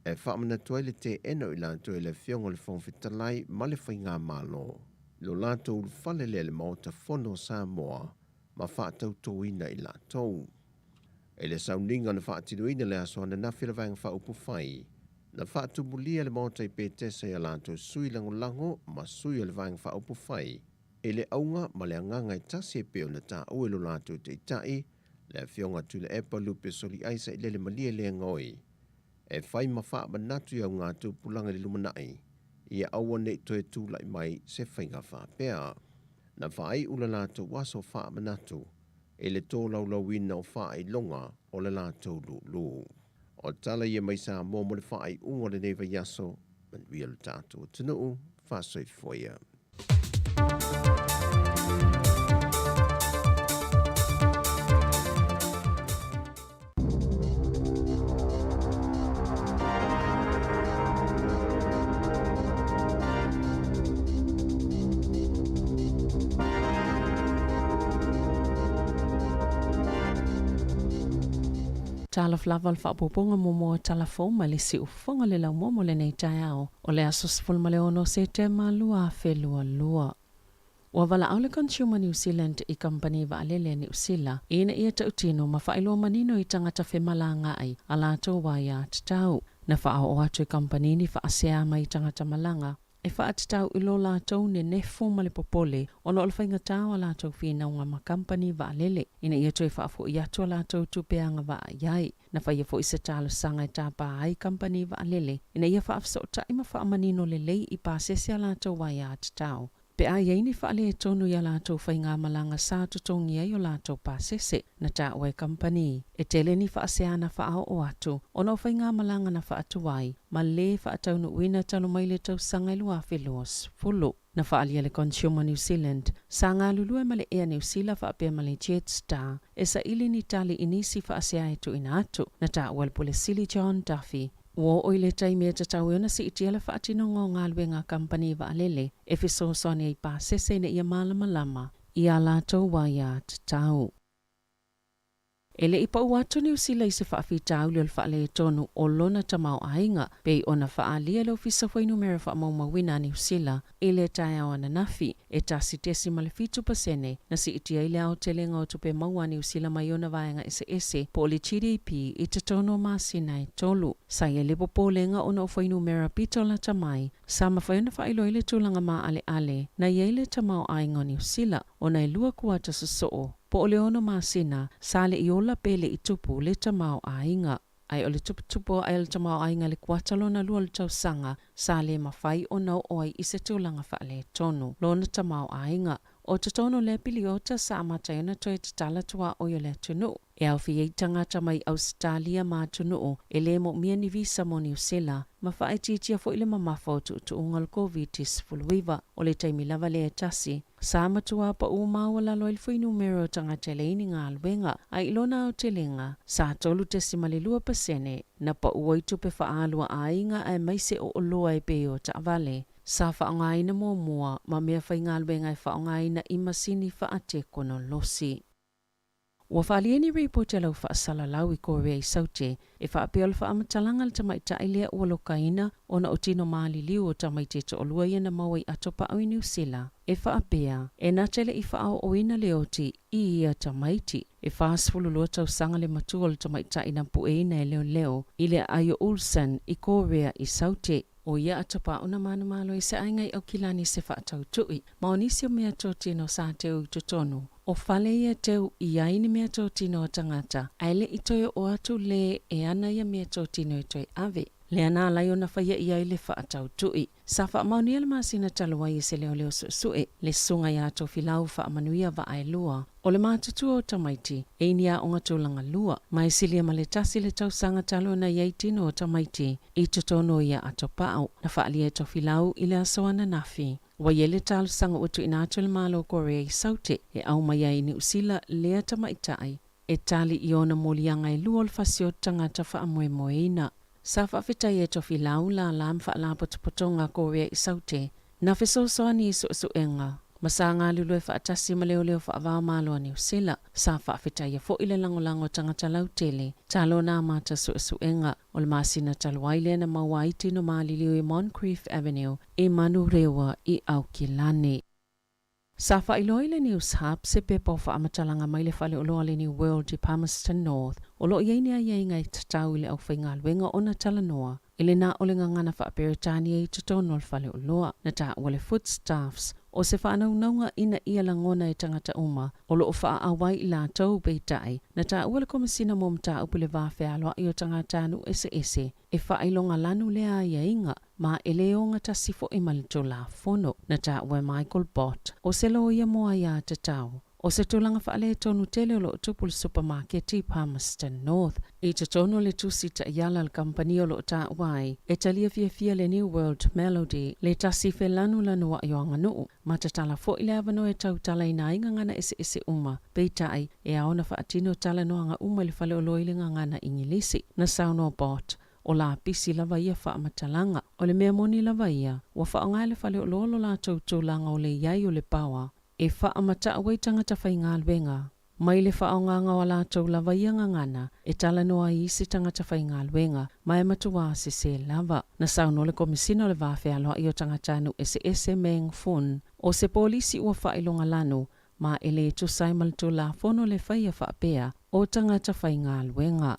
e faamanatu ai le teena o i latou e le Afioga i le Fofoga Fetalai ma le Faigamalo i lo latou ulufale lea i le Maota Fono o Samoa ma faatautoina i latou. I le sauniga na faatinoina i le aso ananafi a le Vaega Faaupufai, na faatumulia le Maota i Petesa i a latou sui lagolago ma sui o le Vaega Faaupufai i le auga ma le agaga e tasi e pei ona taua e lo latou Taitai, le Afioga Tuilaepa Lupe Soliai Sailele Malie Leaga-oi, e fai ma faamanatu i augatupulaga i le lumanai, ia aua ne i toe tulai mai se faiga faapea. Na faaiu le latou aso faamanatu i le tolaulauina o faailoga o le latou lulu. O tala ia mai Samoa mo le faaiuga o lenei vaiaso, manuia lo tatou atunuu, faasoifua ia. Talofa lava o le faaopoopoga muamua o tala fou mai le siufofoga o le laumua mo lenei taeao o le aso 16 Setema 2022. Ua valaau le Consumer New Zealand i kamupani vaalele a Niu Sila ina ia tautino ma faailoa manino i tagata femalagaai a latou aia tatau. Na faaoo atu e kamupani ni faasea mai tagata malaga e faatatau i lo latou nenefu ma le popole ona o le faigata o a latou finauga ma kamupani vaalele ina ia toe faafoi atu a latou tupe agavaa i ai. Na faia foi se talosaga e tapa ai kamupani vaalele ina ia faafesootai ma faamanino lelei i pasese a latou aia tatau pe a i ai ni faaletonu i a latou faigamalaga sa totogi ai o latou pasese. Na taua e kamupani, e tele ni faasea na faaoo atu ona o faigamalaga na faatuai ma lē faataunuuina talu mai le tausaga e 2020. Na faaalia le Consumer New Zealand, sa galulue ma le Air New Sila faapea ma le Jetstar e saili ni tali i nisi faasea e tuuina atu. Na taua e le Pule Sili John Duffy, Ua oo i le taimi e tatau ai ona siitia le faatinoga o galuega a kamupani vaalele e fesoasoani ai i pasese ina ia malamalama i a latou aia tatau. E le i pau atu Niu Sila i se faafitauli o le faaletonu o lona tamaoaiga, pei ona faaalia le Ofisa Fuainumera Faamaumauina a Niu Sila i le taeao ananafi, e 1.7 pasene na siitia ai le aotelega o tupe maua a Niu Sila mai ona vaega eseese po o le GDP i totonu o masina e tolu. Sa i ai le popolega ona o fuainumera pito lata mai sa mafai ona faailoa ai le tulaga maaleale na i ai le tamaoaiga o Niu Sila ona e lua kuata sosoo po o le ono masina sa le i ola pe le i tupu le tamaoaiga. Ae o le tuputupu ae o le tamaoaiga i le kuata lona lua o le tausaga sa le mafai ona oo ai i se tulaga faaletonu lona tamaoaiga. O totonu o lea piliota sa amata ai ona toe tatala tuaoi o le atunuu e aofia ai tagata mai Ausetalia ma atunuu e le moomia ni visa mo Niu Sila ma faaitiitia foi le mamafa o tuutuuga o le Koviti-19. O le taimi lava lea e tasi, sa matua paū maualalo ai le fuainumera o tagata e leai ni galuega, a i lona aotelega, sa 3.2% na paū ai tupe faaalu a aiga aemaise o oloa e pei o taavale sa faaaogaina muamua ma mea faigaluega e faaaogaina i masini faatekonolosi. Ua faaalia ni ripoti a lau faasalalau i Korea i Saute e faapea o le faamatalaga a le tamaitai lea ua lokaina ona o tino maliliu o tamaiti e toalua ia na maua i Atopa'u i Niu Sila e faapea e na te le i faaooina le oti i ia tamaiti. E 42 tausaga le matua o le tamaitai na pueina e leoleo i le aai o Ulsan i Korea i Saute. O ia Atopa'u na manumalo i se aiga i Aukilani se faatautui ma o nisi o mea totino sa teu i totonu o fale ia teu i ai ni meatotino a tagata, ae le i toe oo atu le e ana ia meatotino e toe ave. Lea na ala ai ona faia i ai le faatautui. Sa faamaonia le masina talu ai e se leoleo suesue le susuga ia Tofilau Faamanuia Vaaelua o le matutua o tamaiti e i ni aoga tulaga lua, ma e silia ma le tasi le tausaga talu ona i ai tino o tamaiti i totonu o ia atopau. Na faaalia e Tofilau i le aso ananafi. Ua i ai le talosaga ua tuuina atu e le Malo o Korea i Saute e aumai ai i Niu Sila lea tamaitai e tali i ona moliaga e lua o le fasioti tagata faamoemoeina. Sa faafetai e Tofilau lala ma faalapotopotoga a Korea i Saute na fesoasoani i suesuega ma sa galulue faatasi ma leoleo faava-o-Malo a Niu Sila. Sa faafetaia foi le lagolago a tagata lautele talo na amata suesuega. O le masina talu ai lea na maua ai tino maliliu i Moncrieff Avenue i Manurewa i Aukilani. Sa faailoa i le Newshub se pepa o faamatalaga mai le faleoloa le New World i Palmerston North o lo o i ai ni aiaiga e tatau i le aufaigaluega ona talanoa i le na o le gagana faa-Peretania i totonu o le faleoloa. Na taua le Foodstuffs o se faanaunauga ina ia lagona e tagata uma o lo o faaauau ai i latou, peitai, na taua le Komesina mo Mataupu i le Va Fealoai o Tagatanuu Eseese e faailoga lanu lea aiaiga ma e le ogatasi foi ma le Tulafono. Na taua e Michael Bott, o se loia mo aiatatau, o se tulaga faaletonu tele o lo o tupu i le supamaketi i Palmerston North. I totonu o le tusi taiala a le kamupani o lo o taua ai, e talia fiafia le New World Melody le tasi felanulanuai o aganuu, ma tatala foi le avanoa e tautalaina ai gagana eseese uma. Peitai, e ao ona faatino talanoaga uma i le faleoloa i le gagana Igilisi. Na saunoa Bott, O lapisi lava ia faamatalaga. O le mea moni lava ia, ua faaaoga e le faleoloa lo latou tulaga o le i ai o le paoa e faamatau ai tagata faigaluega mai le faaaogaga o a latou lava ia gagana e talanoa ai isi tagata faigaluega ma e matuā sesē lava. Na saunoa le Komesina o le Va Fealoai o Tagatanuu Eseese Meng Foon, o se polisi ua faailoga lanu ma e le tusa ai ma le Tulafono le faia faapea o tagata faigaluega.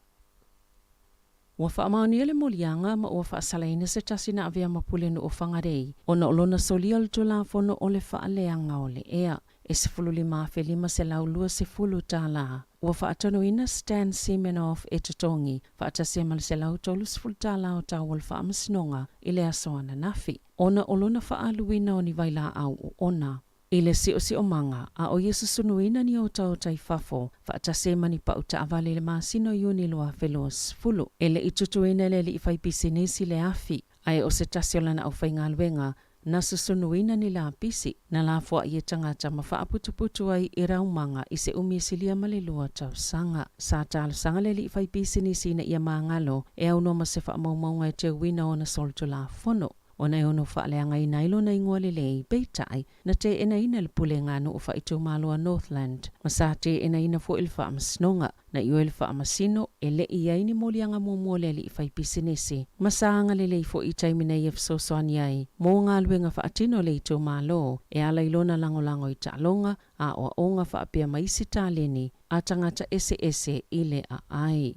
Ua faamaonia le moliaga ma ua faasalaina se tasi na avea ma pulenuu o Whangarei ona o lona solia o le Tulafono o le Faaleaga o le Ea e $15,520 tala. Ua faatonuina Stan Simenoff e totogi faatasi ai ma le $130 tala o tau o le faamasinoga i le aso ananafi ona o lona faaaluina o ni vailaau oona i le siosiomaga, a o ia susunuina ni otaota i fafo, faatasi ai ma ni pau taavale i le masina o Iuni 2020. E le i tutuina e le alii faipisinisi le afi, ae o se tasi o lana aufaigaluega na susunuina ni lapisi, na lafoai e tagata ma faaputuputu ai i raumaga i se umi e silia ma le lua tausaga. Sa talosaga le alii faipisinisi ina ia magalo e aunoa ma se faamaumauga e teuina ona solitulafono. Ona e ono faaleagaina ai lona igoa lelei, peitai, na teenaina le Pulega a Nuu Faaitumalo a Northland, ma sa teenaina foi le Faamasinoga. Na ioe le Faamasino, e le i i ai ni moliaga muamua o le alii faipisinisi, ma sa agalelei foi i taimi na ia fesoasoani ai mo galuega faatino a le itumalo e ala i lona lagolago i taaloga, aoaoga faapea ma isi taleni a tagata eseese i le aai.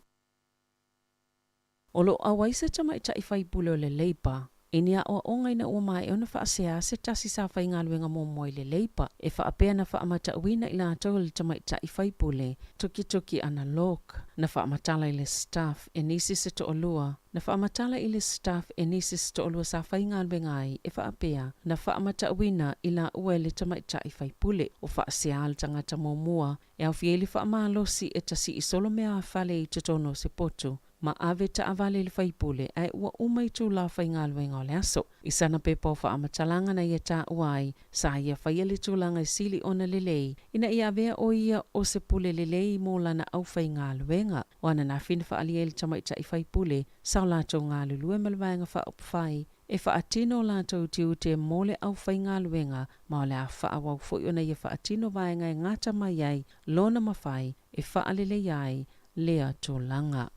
O lo o auai se tamaitai faipule o le Leipa i ni aoaoga ina ua maea ona faasea se tasi sa faigaluega muamua i le Leipa e faapea na faamatauina i latou e le tamaitai faipule Tukituki ana Lok na faamatala i le staff e nisi se toalua na faamatala i le staff e nisi se toalua sa faigaluega ai e faapea na faamatauina i laua e le tamaitai faipule o faasea le tagata muamua e aofia ai le faamalosi e tasii solo mea a fale i totonu o se potu ma ave taavale i le faipule ae ua uma itulā faigaluega o le aso. I sana pepa o faamatalaga na ia taua ai, sa ia faia le tulaga e sili ona lelei ina ia avea ʻo ia o se pule lelei mo lana aufaigaluega. O ananafi na faaalia ai le tamaitai faipule sa o latou galulue ma le Vaega Faaupufai e faatino o latou tiute mo le aufaigaluega ma o le a faaauau foi ona ia faatino vaega e gata mai ai lona mafai e faaleleia ai lea tulaga.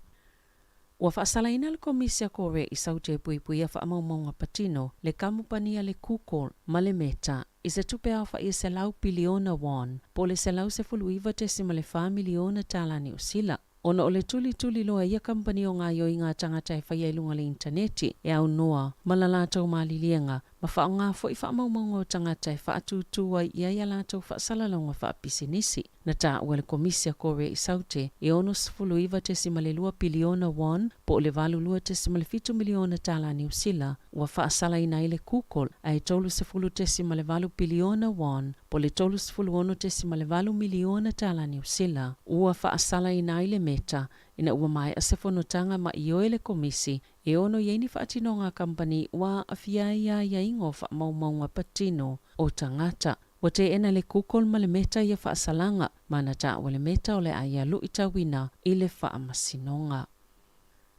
Ua faasalaina le Komisi a Korea i Saute e puipuia faamaumauga patino le kamupani a le Google ma le Meta i se tupe aofai e 100 piliona won, po o le $119.4 miliona tala Niu Sila. Ona o le tulituli loa e ia kamupani o gaoioiga a tagata e faia i luga o le initaneti e aunoa ma la latou maliliega ma faaaoga foi faamaumauga o tagata e faatūtū ai i ai a latou faasalalauga faapisinisi. Na taua e le Komisi a Korea i Saute e 69.2 piliona won, po o le 82.7 miliona tala Niu Sila, ua faasalaina ai le Google, ae 30.8 piliona won, po o le 36.8 miliona tala Niu Sila, ua faasalaina ai le Meta. ina ua maea se fonotaga ma ioe le Komisi e ono i ai ni faatinoga a kamupani ua aafia ai aiaiga o faamaumauga patino o tagata. Ua teena e le Google ma le Meta ia faasalaga, ma na taua le Meta o le a ia luitauina i le faamasinoga.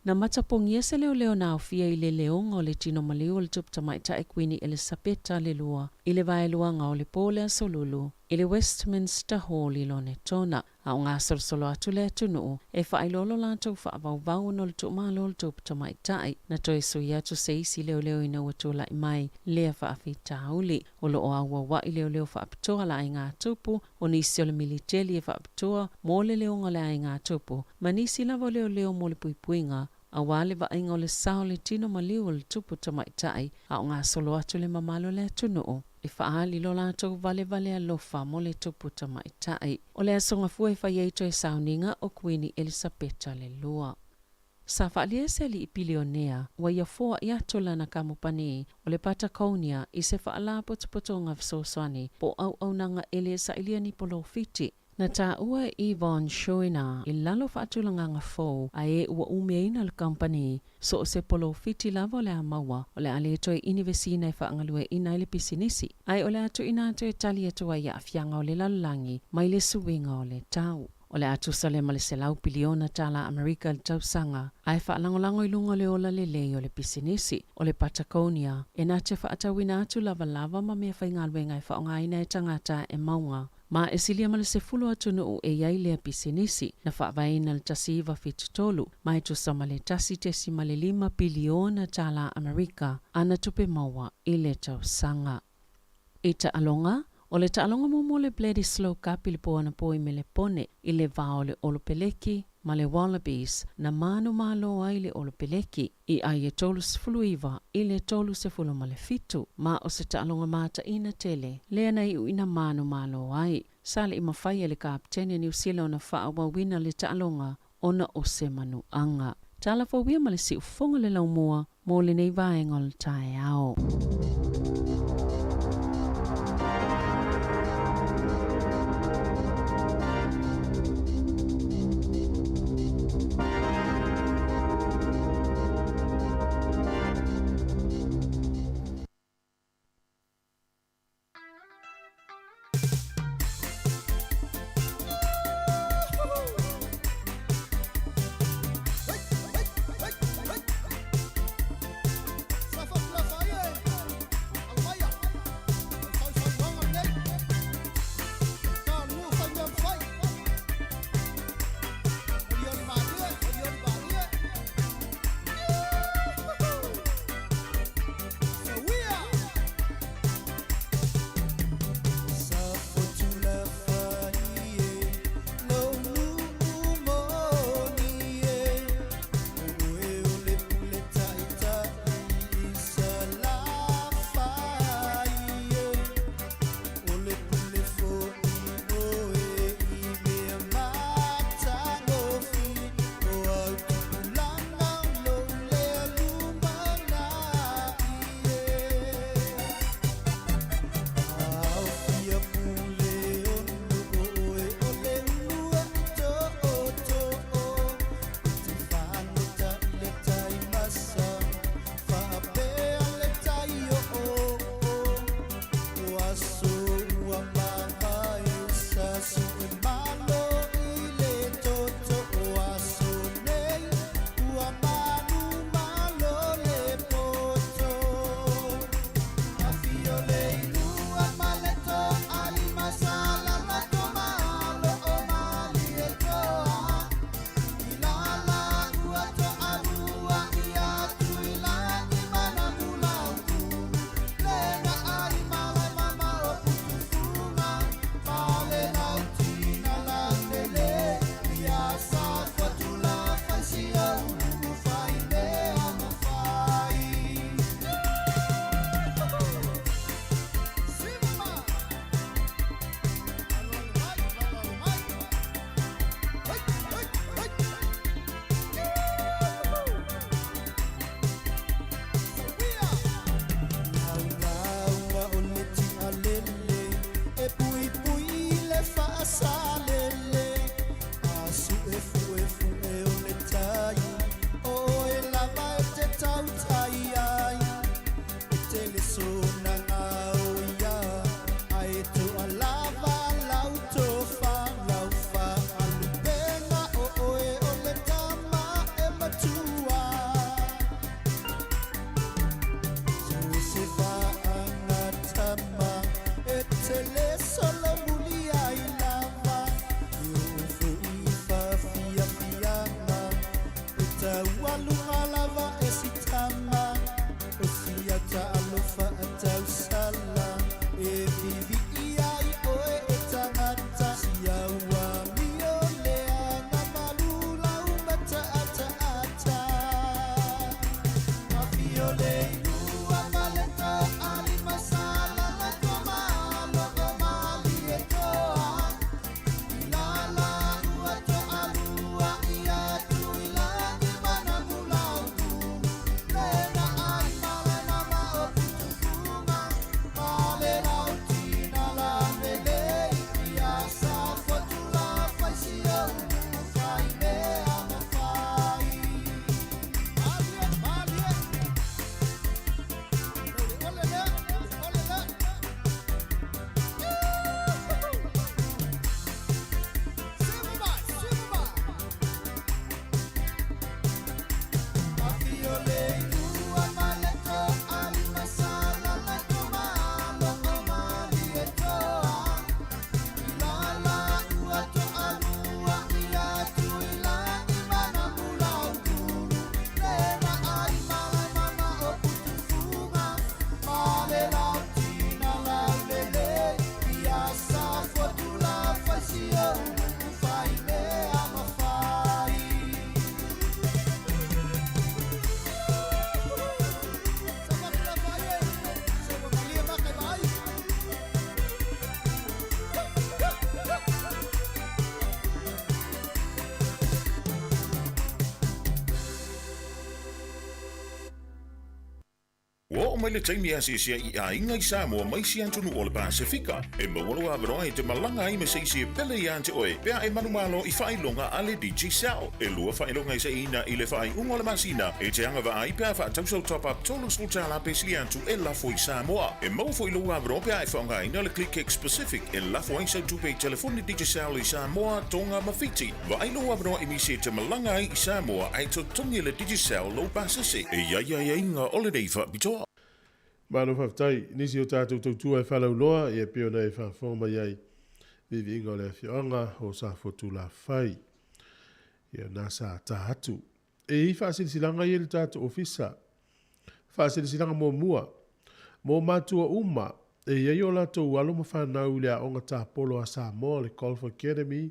Na matapogia se leoleo na aofia i le leoga o le tino maliu o le Tupu Tamaitai Kuini Elisapeta le Lua i le vaeluaga o le po o le Aso Lulu i le Westminster Hall i Lonetona, a o gasolosolo atu le atunuu e faailoa lo latou faavauvau ona o le tuumalo o le Tupu Tamaitai. Na toe sui atu se isi leoleo ina ua tulai mai lea faafitauli. O lo o auauai leoleo faapitoa a le aiga tupu, o nisi o le militeli e faapitoa mo le leoga o le aiga tupu, ma nisi lava o leoleo mo le puipuiga, aua le vaaiga o le sa o le tino maliu o le tupu tamaitai, a o gasolo atu le mamalu o le atunuu e faaali lo latou valevale alofa mo le tupu tamaitai. O le Aso Gafua e fai ai toe sauniga o Kuini Elisapeta le Lua. Sa faaalia se alii pilionea ua ia foai atu lana kamupani o le Patagonia i se faalapotopotoga fesoasoani po o auaunaga e le sailia ni polofiti. Na taua e Yvonne Chouinard i lalo o faatulagaga fou a e ua umiaina le kamupani, so o se polofiti lava o le a maua, o le a le toe inivesiina e faagalueaiina ai le pisinisi, ae o le a tuuina atu e tali atu ai i aafiaga o le lalolagi mai le suiga o le tau. O le a tusa lea ma le selau piliona tālā Amerika i le tausaga, ae faalagolago i luga o le ola lelei o le pisinisi. O le Patagonia, e na te faatauina atu lavalava ma meafaigaluega e faaaogaina e tagata e mauga, ma e silia ma le 10 atunuu e i ai lea pisinisi, na faavaeina i le 1973, ma e tusa ma le 1.5 piliona tālā Amerika ana tupe maua i le tausaga. I taaloga, o le taaloga muamua o le Bledisloe Cup i le po anapo i Melepone i le va o le Olopeleki ma le Wallabies na manumalo ai le Olopeleki i ai e 39 i le 37, ma o se taaloga mataina tele lea na iu ina manumalo ai. Sa le i mafai e le kapeteni a Niu Sila ona faaauauina le taaloga ona o se manuaga. Tala fou ia ma le siufofoga le laumua mo lenei vaega o le taeao. Ua oo mai le taimi e asiasi ai i aiga i Samoa ma isi atunuu o le Pasefika. E maua lou avanoa e te malaga ai ma se isi e pele iā te oe pe a e manumalo i faailoga a le Digicel. E lua faailoga e saiina i le faaiuga o le masina e te agavaa ai pe a faatau sau top-up $30 pe sili atu e lafo i Samoa. E maua foi lou avanoa pe a e faaaogaina le ClickX Pacific e lafo ai sau tupe i telefoni Digicel i Samoa, Tonga ma Fiti. Vaai lou avanoa i nisi e te malaga ai i Samoa ae totogi e le Digicel lou pasese. E i ai aiaiga o lenei faapitoa. Malo faafetai. Nisi o tatou tautua e faalauiloa ia pei ona e faafofoga mai ai viiviiga o le afioaga o Safotulafai. Ia na sa ta atu. E i ai faasilasilaga ia i le tatou ofisa. Faasilasilaga muamua, mo matua uma e i ai o latou alo ma fanau i le aoga tapolo a Samoa le Golf Academy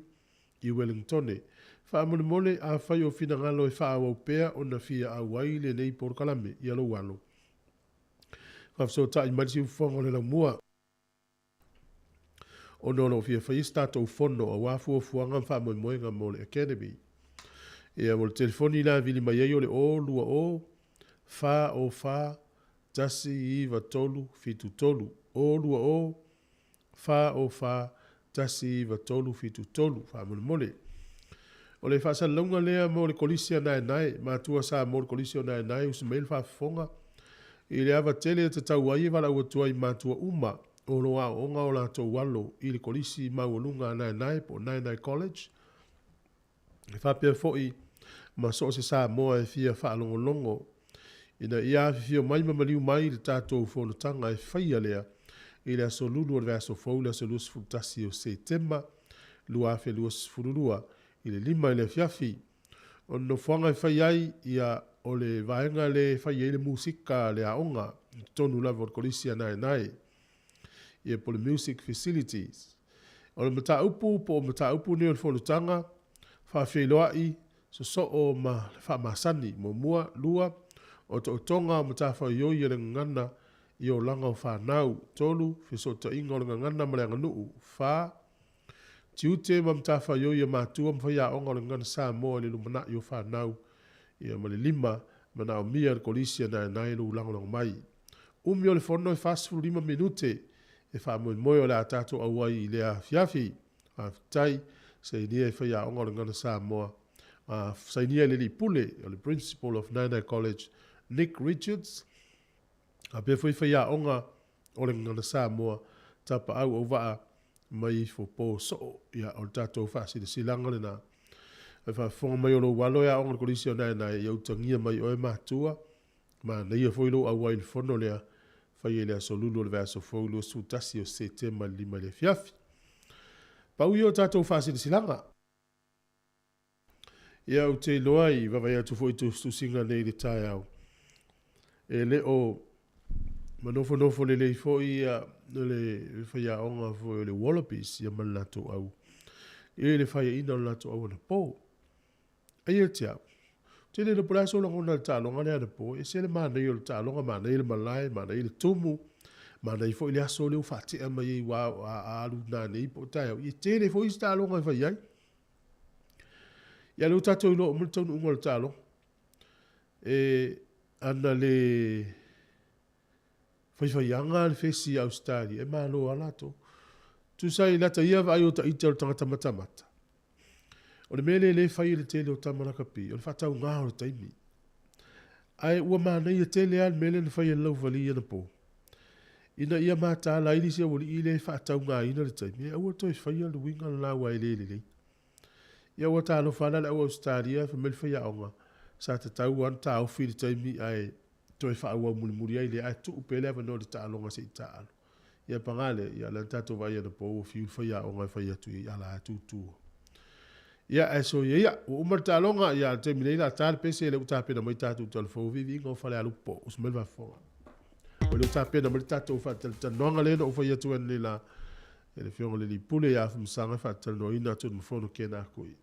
i Wellingtone. Faamolemole, afai o finagalo e faaauau pea ona fia auai i lenei polokalame, ia lou alo. Faafesootai mai le siufofoga o le laumua. Ona o lo o fia faia se tatou fono aua fuafuaga ma faamoemoega mo le Academy. Ia, mo le telefoni la e vili mai ai o le 0 2 0 4 0 4 1 9 3 7 3. 0 2 0 4 0 4 1 9 3 7 3. Faamolemole. O le faasalalauga lea mo le Kolisi a Naenae, matua Samoa o le Kolisi o Naenae, usi mai le faafofoga i le ava tele e tatau ai e valaau atu ai i matua uma o lo o aooga o latou alo i le Kolisi Maualuga a Naenae po o Naenae College, e faapea foi ma so o se Samoa e fia faalogologo ina ia afifio mai ma maliu mai i le tatou fonotaga e faia lea i le aso Lulu o le vaiaso fou le aso 21 o Setema 2022 i le 5 i le afiafi. O le nofoaga e fai ai ia o le vaega le e fai ai le musika a le aoga i totonu lava o le Kolisi a Naenae ia po o le Music Facilities. O le mataupu po o mataupu nei o le fonotaga, faafeiloai, sosoo ma le faamasani, muamua, lua, otootoga o matafaioi a le gagana i olaga o fanau, tolu, fesootaiga o le gagana ma le aganuu, fa, tiute ma matafaioi a matua ma faiaoga o le gagana Samoa i le lumanai o fanau, ia ma le lima, manaomia e le Kolisi a Naenae lou lagolago mai. Umi o le fono e 45 minute e faamoemoe o le a tatou auai i lea afiafi. Faafetai, sainia e faiaoga o le Gagana Samoa, a sainia e le Alii Pule, o le Principal of Naenae College, Nick Richards, faapea foi faiaoga o le Gagana Samoa, Tapaau Auvaa mai Ifo Po Soo. Ia, o le tatou faasilasilaga lena. Ai faafofoga mai o lou alo e aoga i le Kolisi o Naenae, ia utagia mai oe matua, Manaia foi lou auai i le fono lea, faia i le aso Lulu o le vaiaso fou 21 o Setema i le 5 i le afiafi. Pau ia o tatou faasilasilaga. Ia, ou te iloa i vaavaai atu foi i tusitusiga nei i le taeao, e le o manofonofo lelei foi ia le faiaoga foi o le Wallabies ia ma le latou au i le faiaina o le latou au anapo. Aia te au. Ou te le iloa po o le a sou lagona i le taaloga lea anapo. E ese le manaia o le taaloga, manaia le malae, manaia le tumu, manaia foi le aso lea ua faatea mai ai aua a alu nanei po o taeao, ia e tele foi isi taaloga e fai ai. Ia lea ua tatou iloa uma le taunuuga o le taaloga. E ana le faifaiaga le fesi i Ausetalia, e malo lava latou. Tusa i lata ia vaai o ita o le tagata matamata, o le mea lea lea e fai e le tele o tama lakapi, o le faatauga o le taimi. Ae ua manaia tele lava le mea lea na fai e le Laufali anapo, ina ia mataala ai le isi aualii lea e faataugaina le taimi, e aua toe faia le uiga le la aua e le lelei. Ia ua talofa lava la le au Ausetalia, fai mai le faiaoga, sa tatau lava ona taofi le taimi ae toe faaauau mulimuli ai lea, ae tuu pea le avanoa i le taaloga se i taaalo. Ia paga lea, ia o lea na tatou vaai anapo ua fiu le faiaoga e fai atu i ai ala tutu. Ia ae soia ia, ua uma le taaloga, ia a o le taimi nei o le a ta le pese, lea ua tapena mai tatou talafou viiviiga o Falealupo. Usu mai le faafofoga. O lea ua tapena mai le tatou faatalatalanoaga lea na ou fai atu ai analeila e le Afioga i le Alii Pule ia Afamasaga e faatalanoaina atu e le Mafono Kena Akui.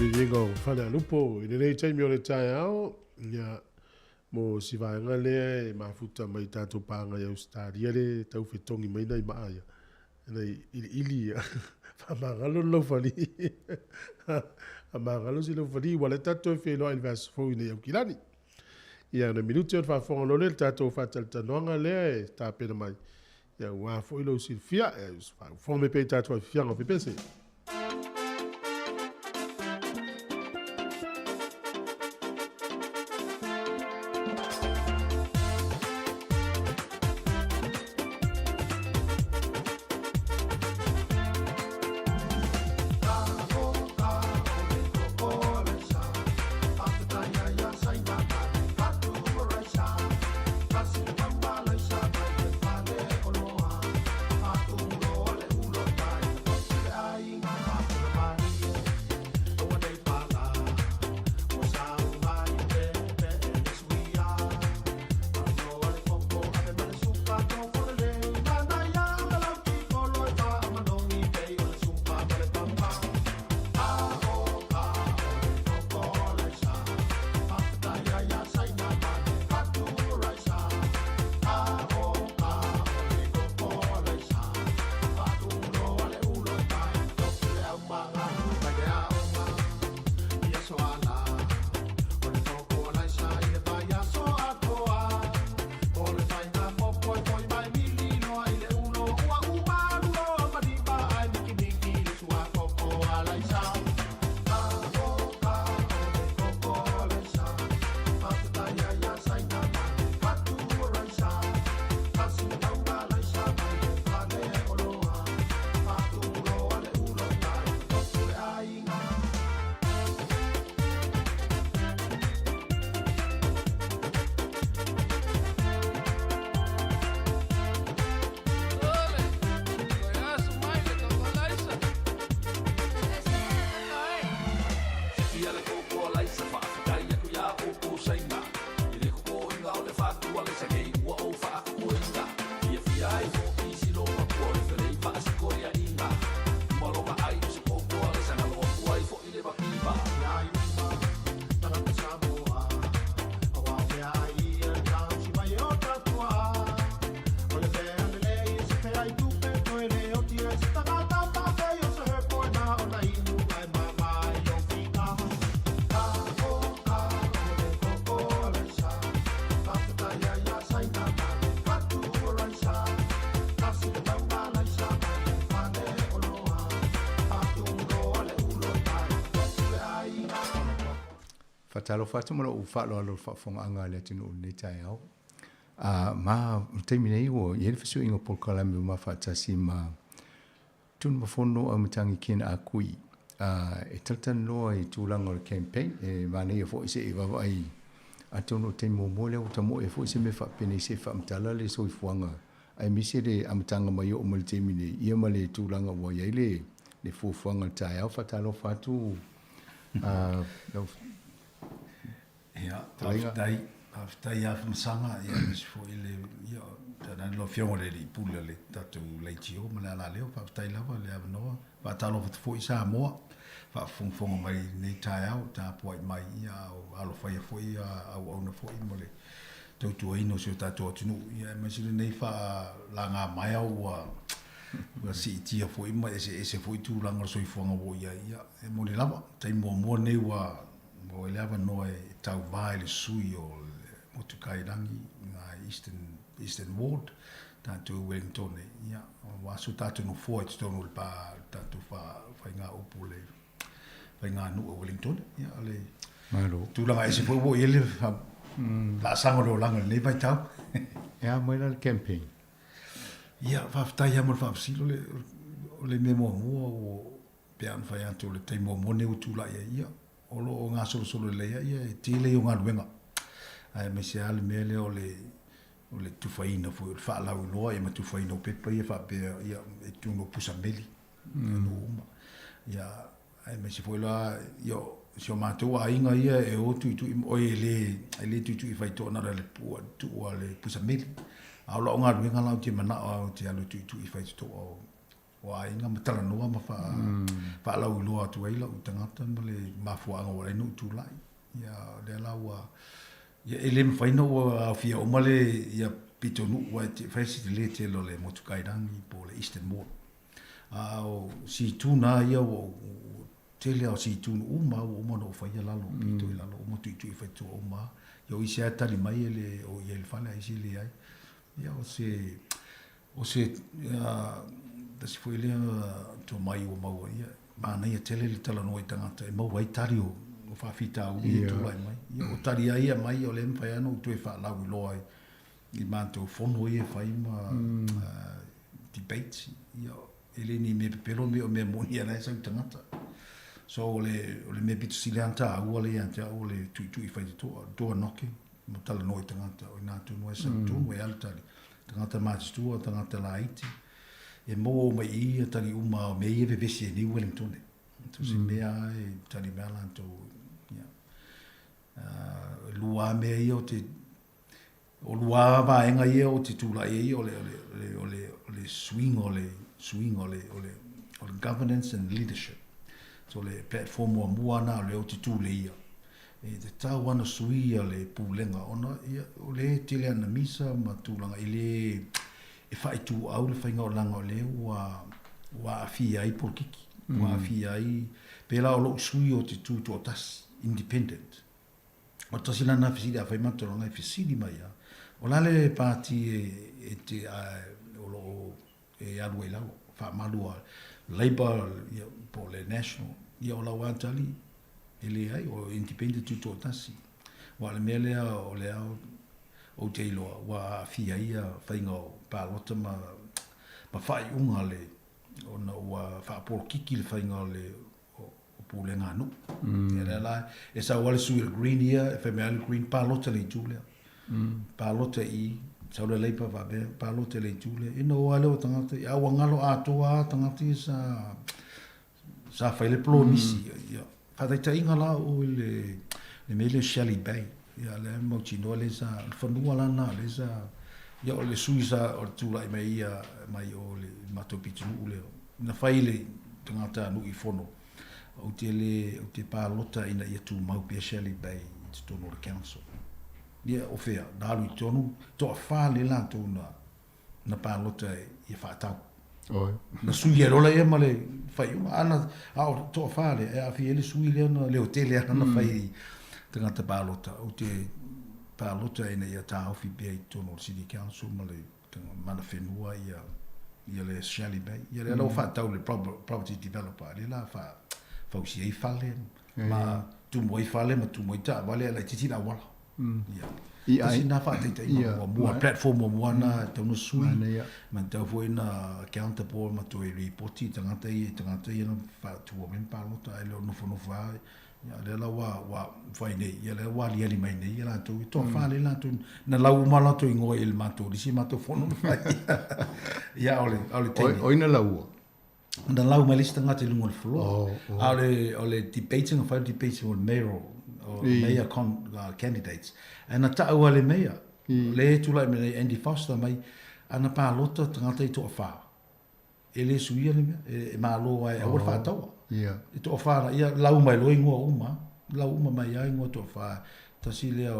Viviga o Falealupo i lenei taimi o le taeao, ia, mo si vaega lea e mafuta mai tatou pāga i Ausetalia le tau fetogi mai nai maa ia, nai iliili ia, faamagalo le laufali. Magalo se lau falī ua lea tatou toe feiloai i le vaiaso fou i inei i Aukilani. Ia, o minute o le faafofoga loa lea i le tatou faatalatalanoaga lea e tapena mai, ia aua foi lou silafia, e faafofoga mai pea i tatou afiafiaga o pepese. Faatalofa atu ma lou faaaloalo i le faafofogaaga a le atunuu i lenei taeao. Ma o le taimi nei ua i ai le fesuiaiga o polokalame ua mafaatasi ma Tunumafono Auimatagi Ken Ah Kui e talatalanoa i tulaga o le campaign. E manaia foi se i vaavaai atonu o le taimi muamua lea ua tamoe foi se mea faapenei se i faamatala le soifuaga aemaise le amataga mai oo mai le taimi nei ia ma le tulaga ua i ai le fuafuaga o le taeao. Faatalofa atu lau Ia, faafetai, faafetai ia Afamasaga, ia aemaise foi le, ia, tainane lau Afioga i le Alii Pule o le tatou leitio ma le alaleo, faafetai lava le avanoa. Faatalofa atu foi Samoa, faafofogafoga mai i lenei taeao, tapuai mai, ia, a o alofaia foi auauna foi mo le tautuaina o si o tatou atunuu, ia aemaise lenei faalagamaea ua ua siitia foi ma eseese foi tulaga o le soifuaga ua i ai, ia, e moni lava, taimi muamua lenei ua Maua ai le avanoa e tauva i le sui o le Motu Kairangi i Eastern, Eastern Ward, tatou i Wellington nei. Ia, ua aso tatou nofoa i totonu o le pā, le tatou wha, whainga upu le whainga nuu o Wellington. Ia, o le Malo. tulaga ese foi ua i ai le laasaga o le olaga i lenei vaitau. E a mai la le campaign? Ia, faafetai lava mo le faafesili. O le, o le mea muamua ua Pe a mafai atu o le taimi muamua lenei ua tulai ai, ia, o lo o gasolosolo lelei ai, ia, e tele ia o galuega. Aemaise lava le mea lea o le, o le tufaina foi, o le faalauiloa ia ma tufaina o pepa ia faapea, ia, e tunu o pusa meli, nuu uma. Ia, aemaise foi la, ia, si o matou aiga ia e o tuitui, oi e le, e le tuitui faitoa na o le pua, tuu a le pusa meli. A o lau galuega la ou te manao lava ou te alu e tuitui faitotoa o o aiga ma talanoa ma faalauiloa atu ai lou tagata ma le mafuaaga ua ala ai ona ou tulai. Ia, o lea la ua, ia e le mafai ona ua aofia uma le, ia pitonuu aua e fai si tele tele o le Motu Kairangi po o le Eastern Ward. A o si itu na ia ua ou Tele lava o situnu uma lava ua uma ona ou faia lalo, pito i lalo uma tuitui faitotoa uma lava. Ia o isi lava e tali mai e le o i ai i le fale a isi e leai. Ia o se, o se tasi foi lea tomai ua maua, ia manaia tele le talanoa i tagata e maua ai tali o faafitauli ia e tulai mai. Ia o tali lava ia e aumai o lea e mafai lava ona ou toe faalauiloa i matou fono ia e fai ma debates, ia E le ni mea pepelo mea o mea moni a la e sau i tagata. So o le, o le mea pito sili lava ona taua lea ia te au o le tuitui faitotoa, door knocking, ma talanoa i tagata o i ina tonu lava e sau tonu e alu tali. Tagata matutua, tagata laiti, e maua uma i i ia tali uma o mea ia e vevesi ai nei Wellingtone. So se mea lava e tali mai lava latou, ia. E lua lava mea ia o te O lua vaega ia ou te tulai ai o le, o le, o le, o le, o le suiga o le, suiga o le, o le, o le governance and leadership. So le platform muamua lena o lea ou te tuleia. E tatau lava ona suia le pulega ona ia, o lea e tele ana misa ma tulaga e le e faaituau le faiga olaga o lea ua, ua aafia ai polokiki, ua aafia ai, pēlā o lou sui ou te tu toatasi, independent. O le tasi la lena fesili afai matou tulaga e fesili mai lava, o le a le pati e te o lo o e alu ai i lalo, faamalu a Labour ia po o le National, ia o lau lava tali, e leai, o Independent tutoatasi. Aua o le mea lea o lea ou te iloa ua aafia ai ia faiga o palota ma faaiuga a le ona ua faapolokiki le faiga o le o pulega a nuu. Ia lea la, e sau lava le sui o le Green ia, e fai mai lava le Green, palota i le itu lea. Palota i i, sau le Labour faapea, palota i le itu lea. Ia ona o lava lea o tagata ia, a ua galo atoa lava tagata ia sa, sa fai le polonisi. Ia, faataitaiga la o i le, le mea lea o Shelly Bay, ia lea e mautinoa lea sa, o le fanua la lena lea sa, ia o le sui sa, o le tulai mai ia, mai o le matou pitonuu lea, Na fai le tagata a nuu i fono, ou te le, ou te palota ina ia tumau pea Shelly Bay i totonu o le council. Ia, o fea? Na alu i totonu, toafa lea latou na, na palota ia faatau. Oi. Na sui ai loa ia ma le faaiuga. A na, a o toafa lea, e aafia ai le sui lea na leotele ana na fai i tagata palota. Ou te palota ina ia taofi pea i totonu o le City Council ma le mana whenua ia ia le Shelly Bay. Ia lea la ua faatau le property developer lea la fa fausia ai fale ma tumu ai fale ma tumu ai taavale ae laitiiti le auala. Ia. Tasi lena faataitaiga muamua, platform muamua lena e tatau ona sui ma e tatau foi ona accountable ma toe lipoti i tagata ia, i tagata ia na faatuina mai le palota ae le o nofonofo lava. Ia lea la ua ua fai nei, ia lea ua aliali mai nei ia latou, e toafa lea latou, na lau uma latou igoa i le matou, le isi matou fono na fai. Ia o le, o le taimi. Oi na laua? Na lau mai le isi tagata i luga o le floor. Oh, oh. A o le, o le debate na fai le debate o le mayoral, o mayor con, candidates. Ae na ta'u lava le mayor, le tulai mai nei Andy Foster mai, ana palota tagata i toafa. E le suia le mea, e malo lava e aua le faataua. E toafa la, ia lau mai loa igoa uma, lau uma mai lava igoa toafa, tasi lea,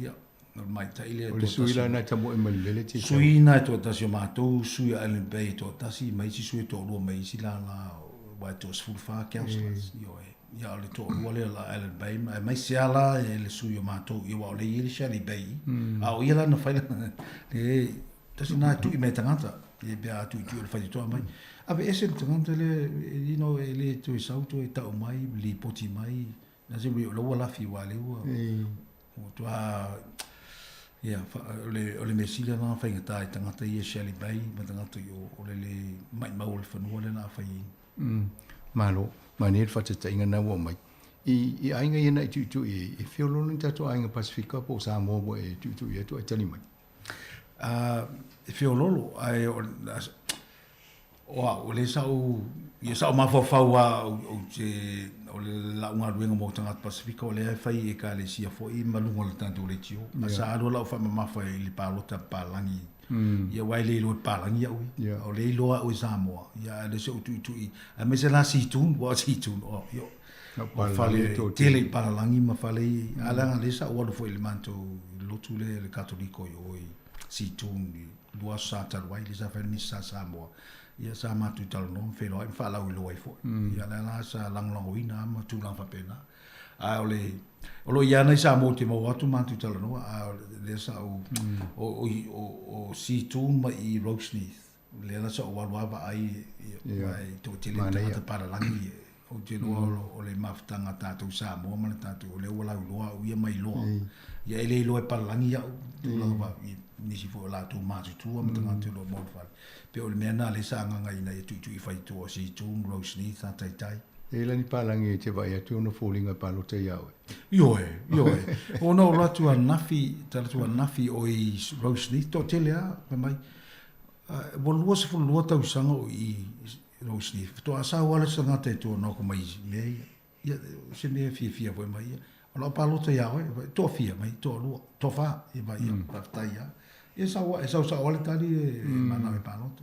ia, o le maitai lea. O le sui la na tamoe mai le lele te Sui na e toatasi o matou, sui o Island Bay e toatasi, ma isi sui e toalua mai isi lala, aua e toasefulufa councillors, ioe. Ia o le toalua lea la Island Bay, aemaise lava la e le sui o matou, ia aua o lea e i ai le Shelly Bay i, a o ia la na fai lana, le, Tasi na tui mai tagata, e pe a tui tui o le faitotoa mai. Aveese le tagata lea, you know, e le toe sau toe tau mai, lipoti mai, na se o la ua lafi wa le ua. Ua toa, ia, o le mea sili lena faigata i tagata ia Shelly Bay ma tagata i o, o le le maimau o le fanua lea la fai ai. Malo, manaia le faataitaiga lena ua aumai. I aiga ia na e tuitui ai, e feoloolo ni tatou aiga Pasefika po o Samoa ua e tuitui atu ae tali mai? E feoloolo, ae o au, o lea sa ou, ia sa ou mafaufau lava ou te, o lau galuega mo tagata Pasefika, o lea e fai i Ekalesia foi ma luga o le tatou leitio. Ae sa alu lava lau faamamafa i le palota papalagi, ia aua e le iloa e papalagi au ia. O lea e iloa au e Samoa, ia ae le o se ou tuitui, aemaise la Seatoun, aua o Seatoun, o, O fale tele i Palalagi ma fale i, a leaga lea sa ou alu foi i le matou lotu lea le Katoliko i o i Seatoun i 2 aso Sa talu ai lea sa fai le misa sa Samoa. Ia sa matou talanoa ma feiloai ma faalauiloa ai foi. Ia lea la sa lagolagoina lava ma tulaga faapena. Ae o le o lo o i ai lava nai Samoa ou te maua atu matou talanoa, ae o lea sa ou o o o o Seatoun ma i Rosneath, lea la sa ou alu lava vaai ia e toatele tagata palalagi. Ou te iloa o le mafutaga a tatou Samoa ma le tatou, o lea ua lauiloa au ia ma iloa. Ia e le iloa e palalagi au, tulaga fa, i nisi foi o latou matutua ma tagata o lo o mau i le fale. Pei o le mea lena lea sa agaga ina ia tuitui fai i tua o Seatoun, Rosneath, sa taitai. E i ai la ni palagi e te vaai atu ona foliga e palota ia oe? Ioe, ioe. Ona ou alu atu ananafi, tala atu ananafi o i Rosneath, toatele lava, fai mai, ua 22 tausaga o i Rosny, faatoa sau lava le isi tagata e tuanoako mai i mea ia. Ia, o se mea e fiafia foi mai ia. O lau palota ia oe, toafia mai, toalua, toafa, ia vai ia, faafetai lava. Ia sau, e sau sao lava le tali e manao e palota.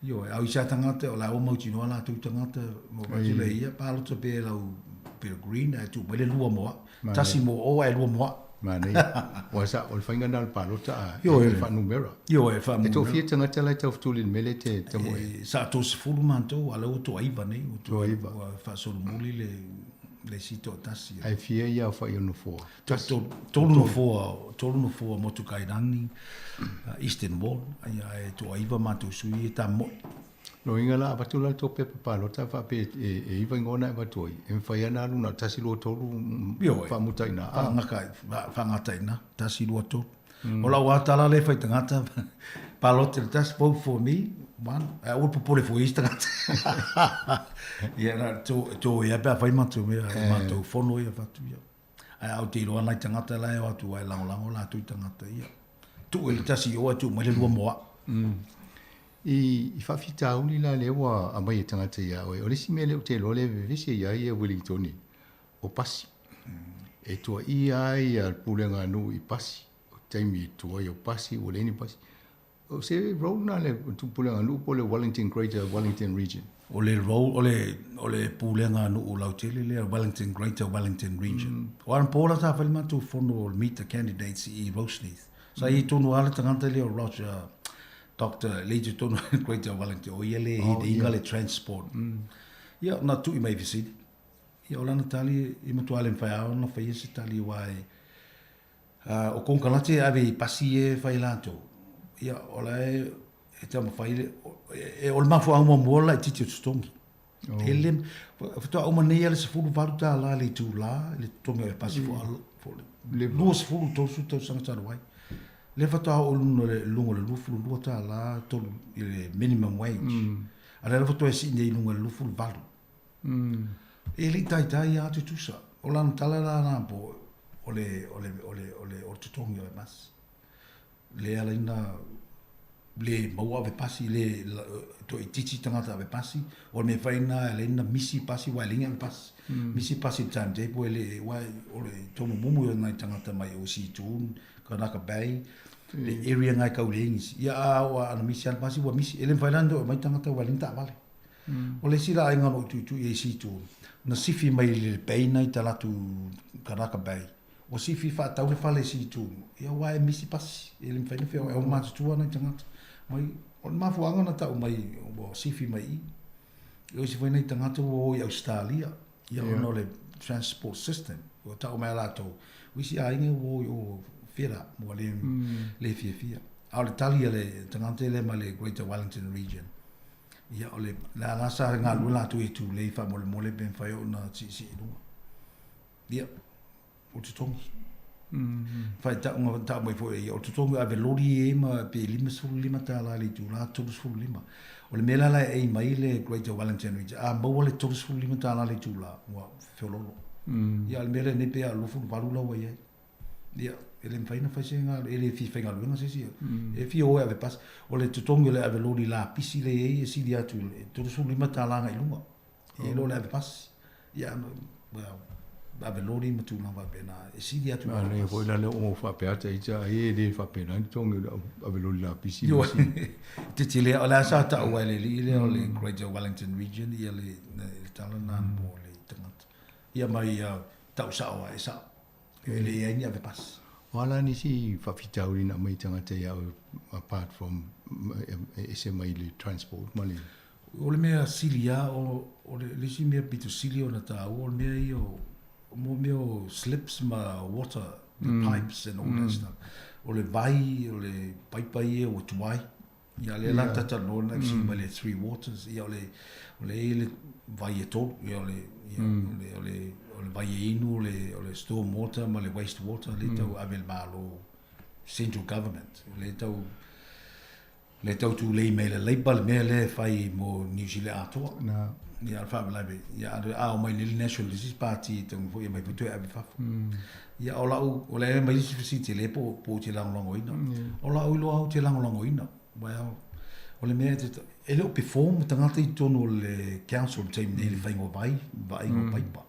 Ioe, a o isi lava tagata, o la ua mautinoa latou tagata, mo vai le ia, palota pea i lau pea green, ae tuu mai le lua mo au. Tasi mo o ae lua mo au. Manaia. Ua sa, o le faiga lena o le palota a, e faanumera. Ioe, e faanumera. E toafia tagata la e taufetuli i le mea lea e te tamoe ai? Sa toasefulu matou, a o lea ua toaiva nei. Ua toaiva. Ua faasolomuli le le isi toatasi. Ae fia ia aofai o nofoa? Tolu. Tolu nofoa, tolu nofoa Motukairangi, Eastern Ward, ae toaiva matou sui e tamoe. Loiga la avatu la le tou pepa palota faapea e iva igoa na e avatu ai, e mafai lava ona alu na o le tasi, lua, tolu faamuta i ina. Faagata i ina, tasi, lua, tolu. O lau lava tala lea e fai i tagata, palota i le tasi, vote for me, one, ae aua le popole fua i isi tagata. Ia na o le to ia pe a fai matou mea, matou fono ia avatu ia. Ae ou te iloa nai tagata la e o atu ai e lagolago latou i tagata ia. Tuu i le tasi i o ae tuu mai le lua mo au. I, i faafitauli la lea ua aumai e tagata ia oe, o le isi mea lea ou te iloa lea e vevesi ai ia Uelintone, o pasi. E tuaia ai le pulega a nuu i pasi, o taimi e tuai o pasi, ua leai ni pasi. O se role na le pulega nuu po o le Wellington Greater Wellington Region? O le role, o le, o le pulega nuu lautele lea, Wellington Greater Wellington Region. O anapo la sa fai le matou fono o le Meet the Candidates i Rosneath. Sa i ai tonu lava le tagata lea o Roger, Doctor, le i totonu o le Greater Wellington, o ia le head ina le transport. Ia, na tui mai i fesili. Ia, o lana tali, e matua le mafai lava ona faia se tali aua e, O konekarate e ave i pasi e fai latou, ia o la e e taumafai le, o le mafuaaga muamua o le laitiiti o totogi. Oh. E le, faatoa uma nei le $18 le itulā i le totogi o le pasi le 20, 30 tausaga talu ai. Lea faatoa oo i luga o le $22 tolu i le minimum wage. A lea la faatoa e sii nei i luga i le 28. E le i taitai lava tutusa. O lana tala la na po o le o le o le o le o le totogi o le pasi. Le ala ina le maua ave pasi le toaitiiti tagata ave pasi o le mea fai na e ala misi pasi wa e leai ni ave pasi. Misi pasi i le timetable e le wa o le tomumumu ia o nai tagata mai o Seatoun, Karaka Bay, le area ngai kau le ingisi. Ia a o ana misi ana pasi ua misi. E le mafai la ona mai tagata wa e leai ni taavale. O le isi la aiga o lo o tuitui ai Seatoun, na sifi mai i le bay na i talaatu Karaka Bay. Ua sifi faatau le fale i Seatoun, ia aua e misi pasi, e le mafai ona feoai, e matutua nai tagata. Mai, o le mafuaaga na tau mai ua sifi mai i i, o isi foi nai tagata ua o i Ausetalia, ia ona o le transport system, ua tau mai a latou, o isi aiga ua o i o fed up, ua le, le fiafia. A o le tali a le tagata lea mai le Greater Wellington Region, Ia, o le a la sa galulue latou i Tulei faamolemole pe mafai ona siisii i luga. Ia, o totogi. Whai taunga tau mai foi ia, o totogi ave lori e ma pe $55 le itulā, 35. O le mea la la e ei mai le Greater Wellington Region, a maua le $35 le itulā, ua feololo. Ia, o le mea lenei pe a 28 la ua i ai. Ia, e le mafai ona fai se galuega, e le fia faigaluega se isi. E fia o e ave pasi. O le totogi o le ave loli lapisi lea e i ai e sili atu i le $35 agai i luga. I lo le ave pasi. Ia, ave loli ma tulaga faapena, e sili atu i le ave pasi. Foi la lea o faapea ata ita ai e le faapena ni totogi o le ave loli lapisi. Ioe, tetele, o le a sa tau ai le alii lea o le Greater Wellington Region, ia le tala lena mo le tagata. Ia mai tau sao a e sao. E leai ni ave pasi. O a la nisi faafitauli na aumai i tagata ia oe apart from e ese mai le transport ma le. O le mea sili lava, o le isi mea pito sili ona taua o le mea ia o mo mea o slips ma water, the pipes and all that stuff. O le vai, o le paipa ia ua tuai. Ia lea la talatalanoa na fesili mai le Three Waters, ia o le o le i le vai e tolu, ia o le ia o le o le o le vai e inu, o le o le storm water ma le waste water lea tau ave i le Malo, central government. O lea tau lea tau tulei mai le Labour le mea lea e fai mo Niu Sila atoa. Na. Ia o le faalavelave, ia a omai nei le National le isi party e taunga foi e aumai foi toe ave i fafo. Ia o lau, o le mai isi fesili tele po po ou te lagolagoina. O lau iloa ou te lagolagoina. Well, o le mea e te, e le o perform tagata i totonu o le council i le taimi nei i le faiga o vai, vaaiga o paipa.